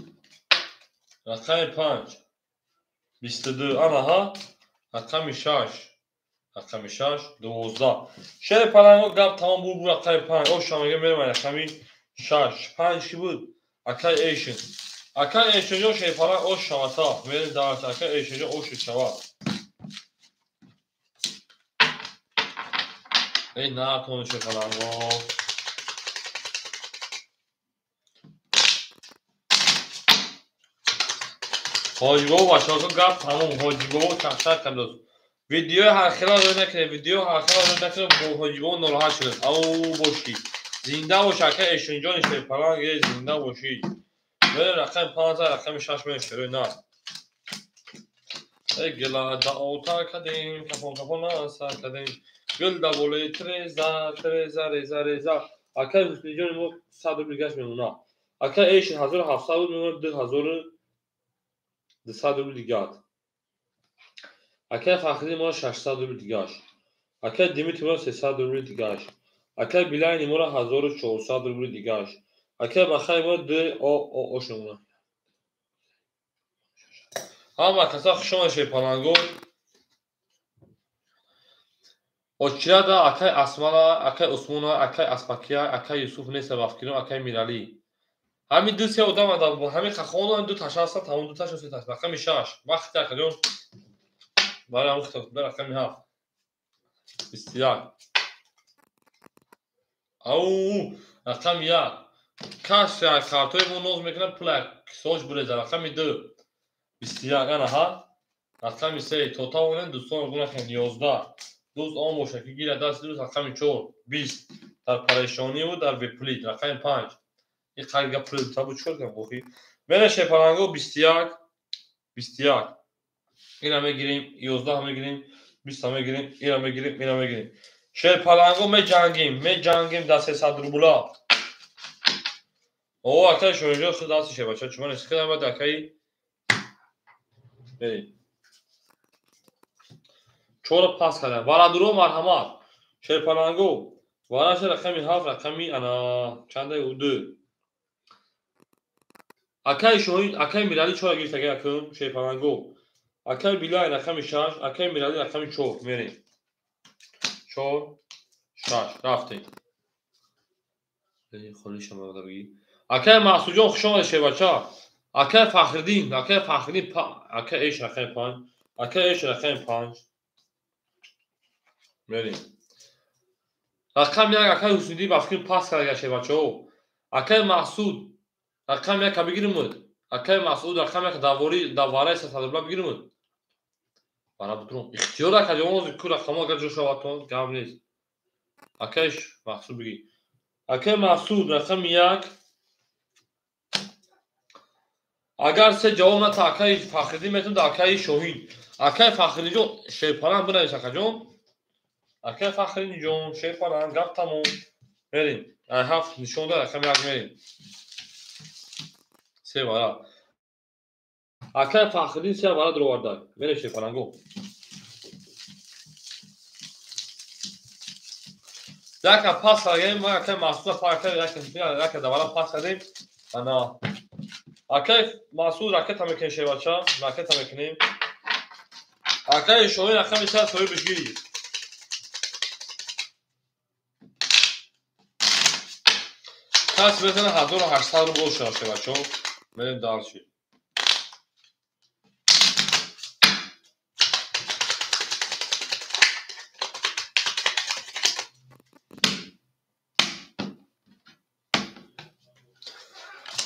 Рақами 5. 22. Анаҳа. Рақами 6. Рақами 6. 12. Шерпаланго гап тамом буд рақами 5. Ош шамага мерем рақами 6. 5 ки буд? Акай Эшин. Акай Эшинҷон шерпаланг ош шавата. Мерем дарс. Акай Эшинҷон ош шават. Эй накун шерпаланго. Ҳоҷибобо бачаҳо гап тамом. Ҳоҷибобо чахчах кардааст. Видеои ҳархела рӯй накунед, видеои ҳархела рӯй накунед, бо Ҳоҷибобо нороҳат шудед. Ау бошӣ. Зинда бош акай Эшинҷони шерпаланг, зинда бошӣ. Мерем рақами 5, рақами 6 мерем шерои нар. Эй гила даота кардем, кафон кафон сар кардем. Гул да болои треза, треза, реза, реза. Акай Ҳусниҷони мо 100 рубл дигаш мемона. Акай Эшин 1700 рубл мемона, 2200 рубл дигар. Акай Фахриддин моро 600 рубл дигаш. Акай Димитрий моро 300 рубл дигаш. Акай Билайни моро 1400 рубл дигаш. Акай Бахай моро 2 о о ош мемона. Ҳама каса хуш омадед Шерпаланго. Очирада акай Асмала, акай Усмона, акай Аспакия, акай Юсуф неста Вафкино, акай Миралӣ. Ҳамин ду се одам ҳамин хахонан ду таша ҳастанд, тамом ду таша се таша. Рақами 6. Вақти акаҷон. Барои ҳамин хитоб рақами 7. 21. Ау, рақами 1. Кас картои мо ноз мекунад, пула кисош буреза. Рақами 2. 21 анаҳа. Рақами 3. То тавонем дӯстон гунахем 11. Дӯст он бошад ки гирад дасти дӯст. Рақами 4. 20. Дар парешониву дар бепулӣ. Рақами 5. Ин қарига пули табу чикор кунам охи? Мерем Шерпаланго 21. 21. Ина мегирем, 11 мегирем, 20 мегирем, ина мегирем, ина мегирем. Шерпаланго меҷангим дар 300 рубла. О, акай Шоҳинҷон худ дасти шербача чума нест. Хеле бад акай. Мерем. 4 пас кардам. Барадуро марҳамат. Шерпаланго. Вараша рақами 7, рақами ана чандай 2. Акай Шоҳин, акай Миралӣ 4 гирифт акай акун Шерпаланго. Акай Билай рақами 6, акай Миралӣ рақами 4. Мерем. 4 6 рафтем. Холиша мадабги. Акай Маҳсудҷон хуш омадед шербача. Акай Фахриддин, акай Фахриддин, акай Эш рақами 5, акай Эш рақами 5. Мерем. Рақами 1 акай Ҳусниди ба фикр пас карда гаште бачаҳо. Акай Маҳсуд рақами 1 бигиримуд. Акай Масуд рақами 1 давори давараи 300 рубла бигиримуд. Бара бутрум. Ихтиёр ака ҷон ку рақамҳо агар ҷо шавад гап нест. Акай Маҳсуд бигир. Акай Маҳсуд рақами 1. Агар се ҷавоб ната акаи Фахриддин метавонад акаи Шоҳин. Акаи Фахриддинҷон шерпалан бинавис акаҷон. Акаи Фахриддинҷон шерпалан гап тамом. Мерем. Ай ҳафт нишон дод рақами 1 мерем. Се вара. Акаи Фахриддин се вара дуроварда. Мерем шерпаланго. Яка пас кардем, акаи Маҳсуд яка давара пас кардем. Ана акаи Масуд ракета мекунем шербача, ракета мекунем. Акаи Шоҳин рақами 3 соҳибаш гирифт. Кас метавонад 1800 рубл шавад шербачо. Мерем дальше.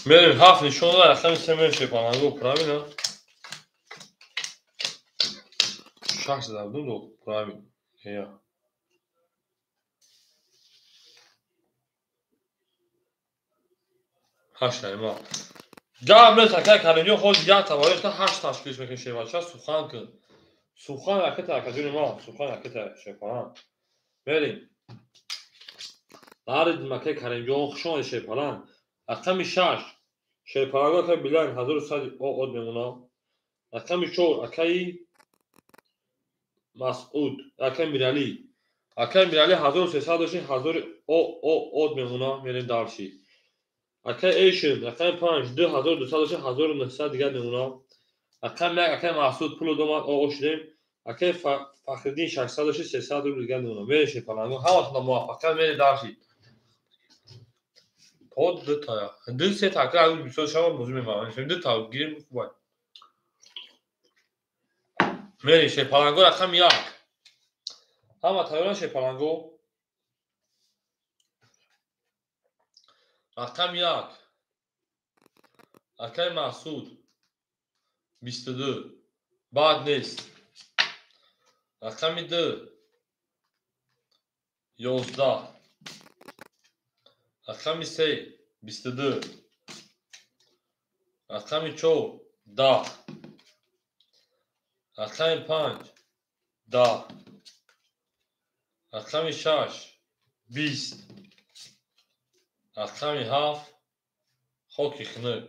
Мерем ҳафт нишон дод рақами 3 мерем шерпаланго, правильно? 6 зада будем, правильно. Я. Ҳашт ма. Гап нест акай Каримҷон, ҳоз як таваллуд ҳашт ташкилш мекунем шербача, сухан кун. Сухан ракета акаҷони ма, сухан ракета шерпалан. Мерем. Наридим акай Каримҷон, хуш омадед шерпалан. Рақами 6 шерпаланго акай Билайн 1100 од мемонад. Рақами 4 акаи Масуд, акаи Миралӣ. Акаи Миралӣ 1300 дошт, 1000 од мемонад. Мерем дальше. Акаи Эшин рақами 5 2200 дошт, 1900 дигар мемонад. Рақами 1 акаи Маҳсуд пул домад, о шудем. Акаи Фахриддин 600 дошт, 300 рубл дигар мемонад. Мерем шерпаланго, ҳаматон муваффақият, мерем дальше. То ду та. Ду се та ака бисёр шава бозӣ мебарам. Ду та гирем хубай. Мерем шерпаланго рақами 1. Ҳама тайёран шерпаланго? Рақами 1. Акаи Маҳсуд 22. Бад нест. Рақами 2 11. Рақами 3 22. Рақами 4 10. Рақами 5 10. Рақами 6 20. Рақами 7 хоки хунук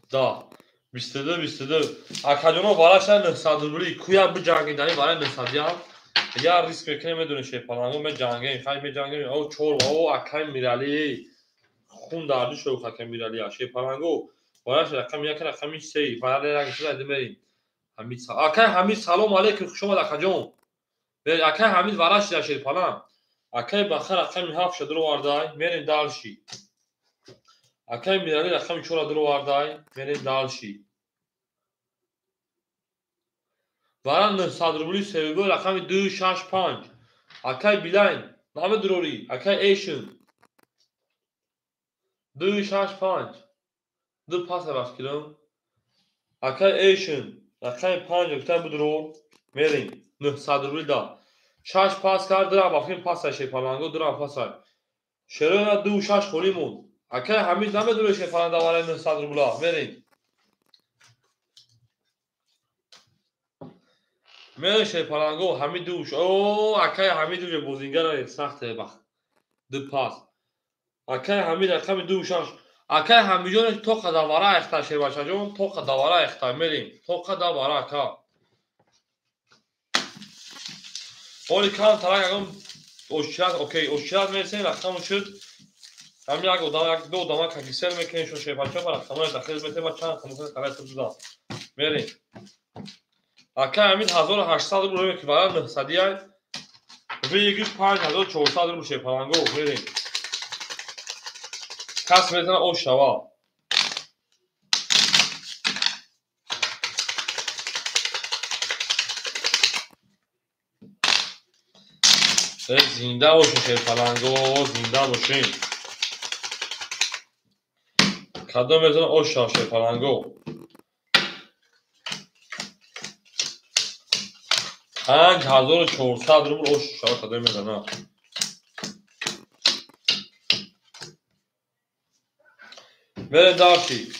10. 22 22. Акаҷоно вараша 900 рубли куя биҷангем дар ин вараи 900 я риск мекунем, медонем шерпаланго меҷангем, хай меҷангем. О чор о акаи Миралӣ хун дарди шуд акаи Миралӣ. Шерпаланго вараша рақами 1 рақами 3 вараи як шуда мерем. Ҳамид акаи Ҳамид салом алейкум, хуш омад акаҷон. Акаи Ҳамид варашида шерпалан. Акаи Бахар рақами 7 ша дуровардай, мерем дальше. Акаи Миралӣ рақами 4 дуровардай, мерем дальше. Вара 900 рубли севгӯ рақами 2 6 5. Акаи Билайн намедурорӣ, акаи Эшин 2 6 5. Ду паса бафкирам. Акаи Эшин рақами 5 гуфта будурор, мерем 900 рубли да. 6 пас кард, дурам бафкирам паса шерпаланго, дурам паса. Шерона 2 6 холӣ монд. Акаи Ҳамид намедурорӣ шерпалан давараи 900 рубла, мерем. Мерем шерпаланго, Ҳамид душ. О, акаи Ҳамид уже бозингара сахте бах. Ду пас. Акаи Ҳамид рақами 2 6. Акаи Ҳамидҷон тоқа давара эхта шербачаҷон, тоқа давара эхта мерем. Тоқа давара ака. Оли кам тарак агам ошчират, окей, ошчират мерсем, рақаму шуд. Ҳамин як одам, як ду одама какисел мекунем, шо шербачаҳо ба рақамҳои дахил метем ва чанд рақамҳои қарай туда. Мерем. Акаи Ҳамид 1800 рубл ки вара 900 ай. Выигрыш 5400 рубл шерпаланго, мерем. Кас метавонад ош шава. Зинда бошин шерпаланго, зинда бошин. Кадом мезана ош шава шерпаланго? 5400 рубл ош шава кадом мезана? Мерем дарши.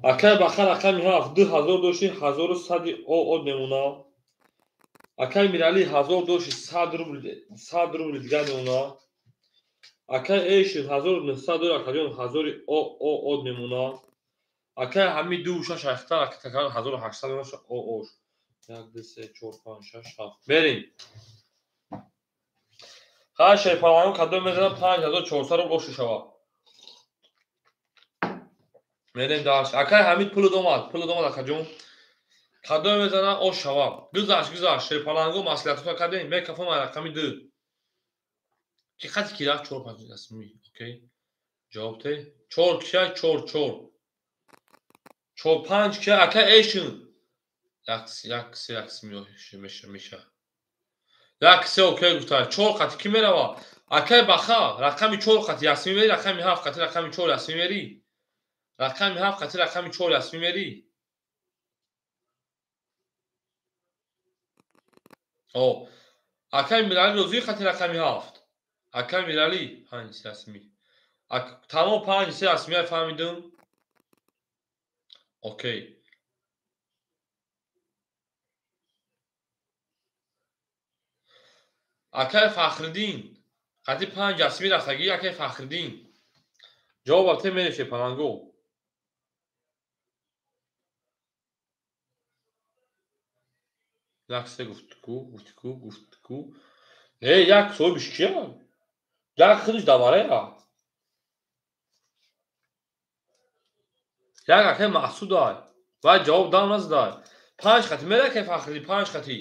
Акай Баха рақами 7 2000 дошти 1100 од мемона. Акай Мирали 1000 дошти 100 рубл 100 рубл дигар мемона. Акай Эшин 1900 дор акаҷон 1000 од мемона. Акай Ҳамид 26 ахтар акаҷон 1800 мемона ош. 1 2 3 4 5 6 7. Мерем. Ха шерпаланго кадом мезана 5400 рубл ош шава. Мерем дарш. Акай Ҳамид пул домад, пул домад акаҷон. Кадом мезана ош шава. Гузашт, гузашт. Шерпаланго маслиҳатҳо кардем. Мекафам рақами 2. Ки қати ки рафт 4 5 расми. Окей. Ҷавоб те. 4 киша 4 4. 4 5 киша акай Эшин. 1 1 3 1 меша меша. 1 3 окей гуфта. 4 қати ки мерава? Акай Баха рақами 4 қати ясми мери, рақами 7 қати рақами 4 ясми мери. Рақами 7 қати рақами 4 ясми мери. О, акай Мирали розӣ қати рақами 7. Акай Мирали 5 ясми. Тамом 5 3 ясми фаҳмидум. Окей. Акай Фахриддин қати 5 ясми рафтагӣ акай Фахриддин. Ҷавоб ате мереше паланго. Як се гуфтку, гуфтку, гуфтку. Не, як соҳибиш кия? Як худиш даварея. Як акай Маҳсудай. Вай ҷавоб дам назадай. 5 қати мера акай Фахриддин 5 қати.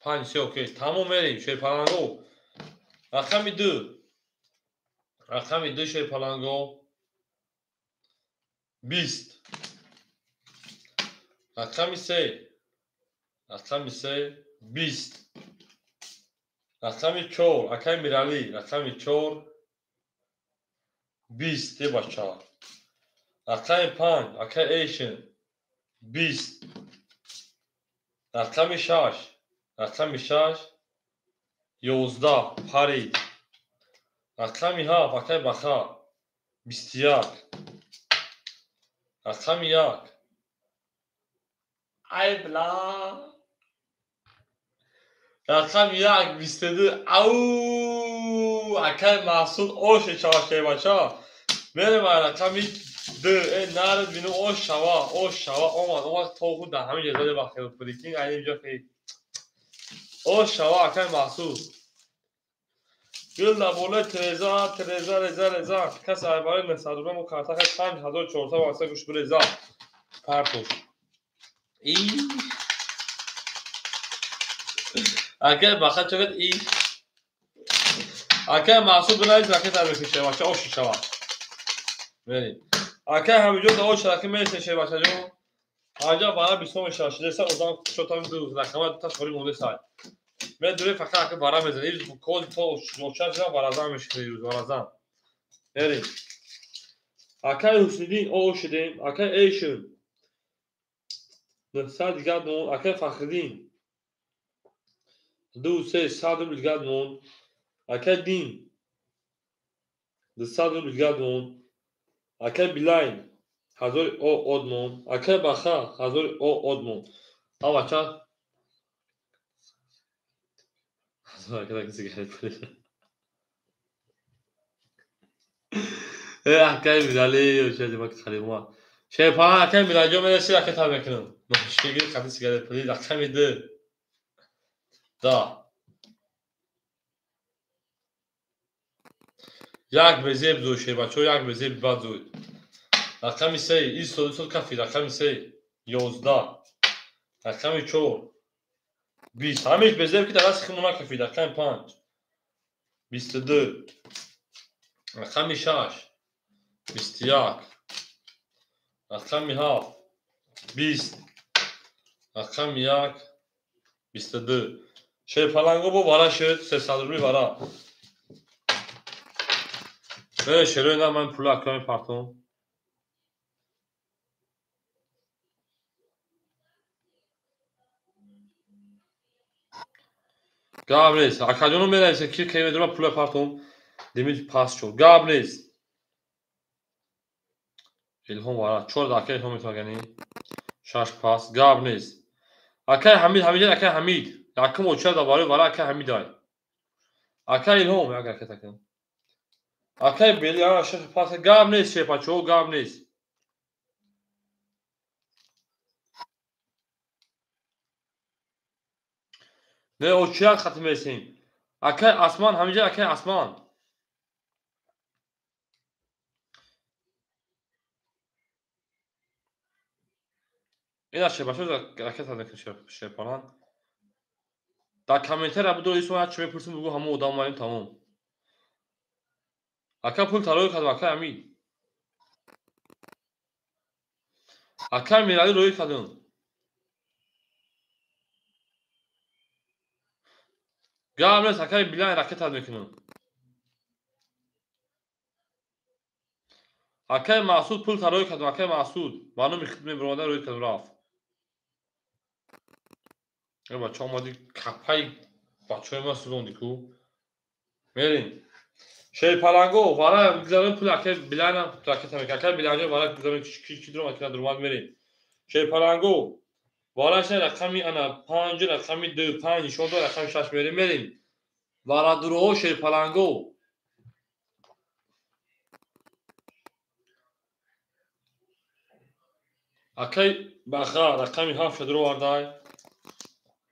5 се окей. Тамом мерем шерпаланго. Рақами 2. Рақами 2 шерпаланго. 20. Рақами 3. Рақами 3 20. Рақами 4 акай Мирали рақами 4 20 е бача. Рақами 5 акай Эшин 20. Рақами 6 рақами 6 11 парид. Рақами 7 акай Баха 21. Рақами 1 ай бла. Рақами 1 22. Ау, акай Маҳсуд ош шава шербача. Мерем рақами 2. Э нард бину ош шава, ош шава омад, омад то худ дар ҳамин ҷо зада бахел прикинь, ай инҷо хел. Ош шава акай Маҳсуд. Гул дар болои треза, треза, реза, реза. Кас ай барои 900 рубла мо карта хай 5400 васта гӯш буреза. Партош. И акай Баха чагад и акай Маҳсуд бинавис ракета мекушад бача ош шава. Мерем. Акай Ҳамиҷон да ош раки мересен шербачаҷон. Ҳамиҷон бара бисом мешава шидеса одам шотам ду рақама дуташ холӣ монда сай. Медуре фақат ака бара мезанад. Ирӯз коз то оча шуда баразан мешавад ирӯз баразан. Мерем. Акай Ҳусниддин ош шидем. Акай Эшин 900 дигар монд. Акай Фахриддин 2 3 100 рубл дигар монд. Акай Дин 200 рубл дигар монд. Акай Билайн 1000 од монд. Акай Баха 1000 од монд. А бача акай Мирали шерпаланг акай Миралиҷон мерасид ракета мекунам. Ношигир қати сигарет пули рақами 2. Да. Як безеб зӯй шербачо, як безеб бад зӯй. Рақами 3 истод, истод кафи, рақами 3 11. Рақами 4 20. Ҳамеш безеб ки дар дасти худмон накафид. Рақами 5 22. Рақами 6 21. Рақами 7 20. Рақами 1 22. Шерпаланго бо вара шуд 300 рубли вара. Шерои на ман пула ака мепартом. Гап нест. Акаҷоно менависе ки ке медура пула партом. Лимит паст шуд. Гап нест. Илҳом вара 4 ака илҳом метавагани. 6 пас. Гап нест. Акай Ҳамид, Ҳамид, акай Ҳамид. Якум оча да барои вара акай Ҳамид ай. Акай Илҳом, як ака такам. Акай Бели, ана 6 пас. Гап нест, шепачо, гап нест. Не оча хатм месем. Акай Асман, ҳамиҷа акай Асман. Ина шепачо ракета мекунем шепалан. Дар комментария будо исо як чӣ мепурсим, бугу ҳамон одам маем тамом. Ака пул тарои кардам, акай Амид. Акай Миралӣ роӣ кардам. Гап нест, акай Билан ракета мекунам. Акай Маъсуд пул тарои кардам, акай Маъсуд. Ба номи худ мебаромада роӣ кардам рафт. Э бача омади капаи бачаҳои ман сӯзонди ку. Мерем. Шерпаланго вара мегузарем пул акай Биланам ракета мекунам. Акай Биланҷон вара мегузарем ки дуром аки надуром мерем. Шерпаланго вара ша рақами ана 5 рақами 2 5 нишон дод рақами 6 мерем мерем. Вара дуроҳо шерпаланго. Акай Баха рақами 7 ша дуро вардай.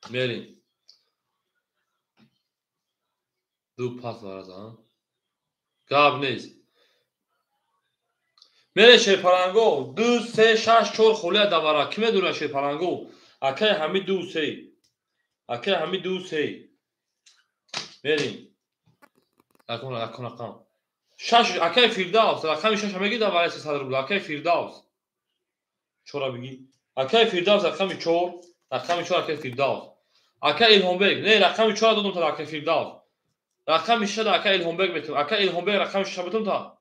Мерем. 2 пас вараза. Гап нест. Мере шерпаланго 2 3 6 4 холия давара. Ки медура шерпаланго? Акай Ҳамид 2 3. Акай Ҳамид 2 3. Мерем. Рақам рақам рақам. 6 акай Фирдавс рақами 6 меги давара 300 рубл. Акай Фирдавс. 4 бигӣ. Акай Фирдавс рақами 4. Рақами 4 акай Фирдавс. Акай Илҳомбек. Не рақами 4 додам та акай Фирдавс. Рақами 6 акай Илҳомбек метум. Акай Илҳомбек рақами 6 метум та.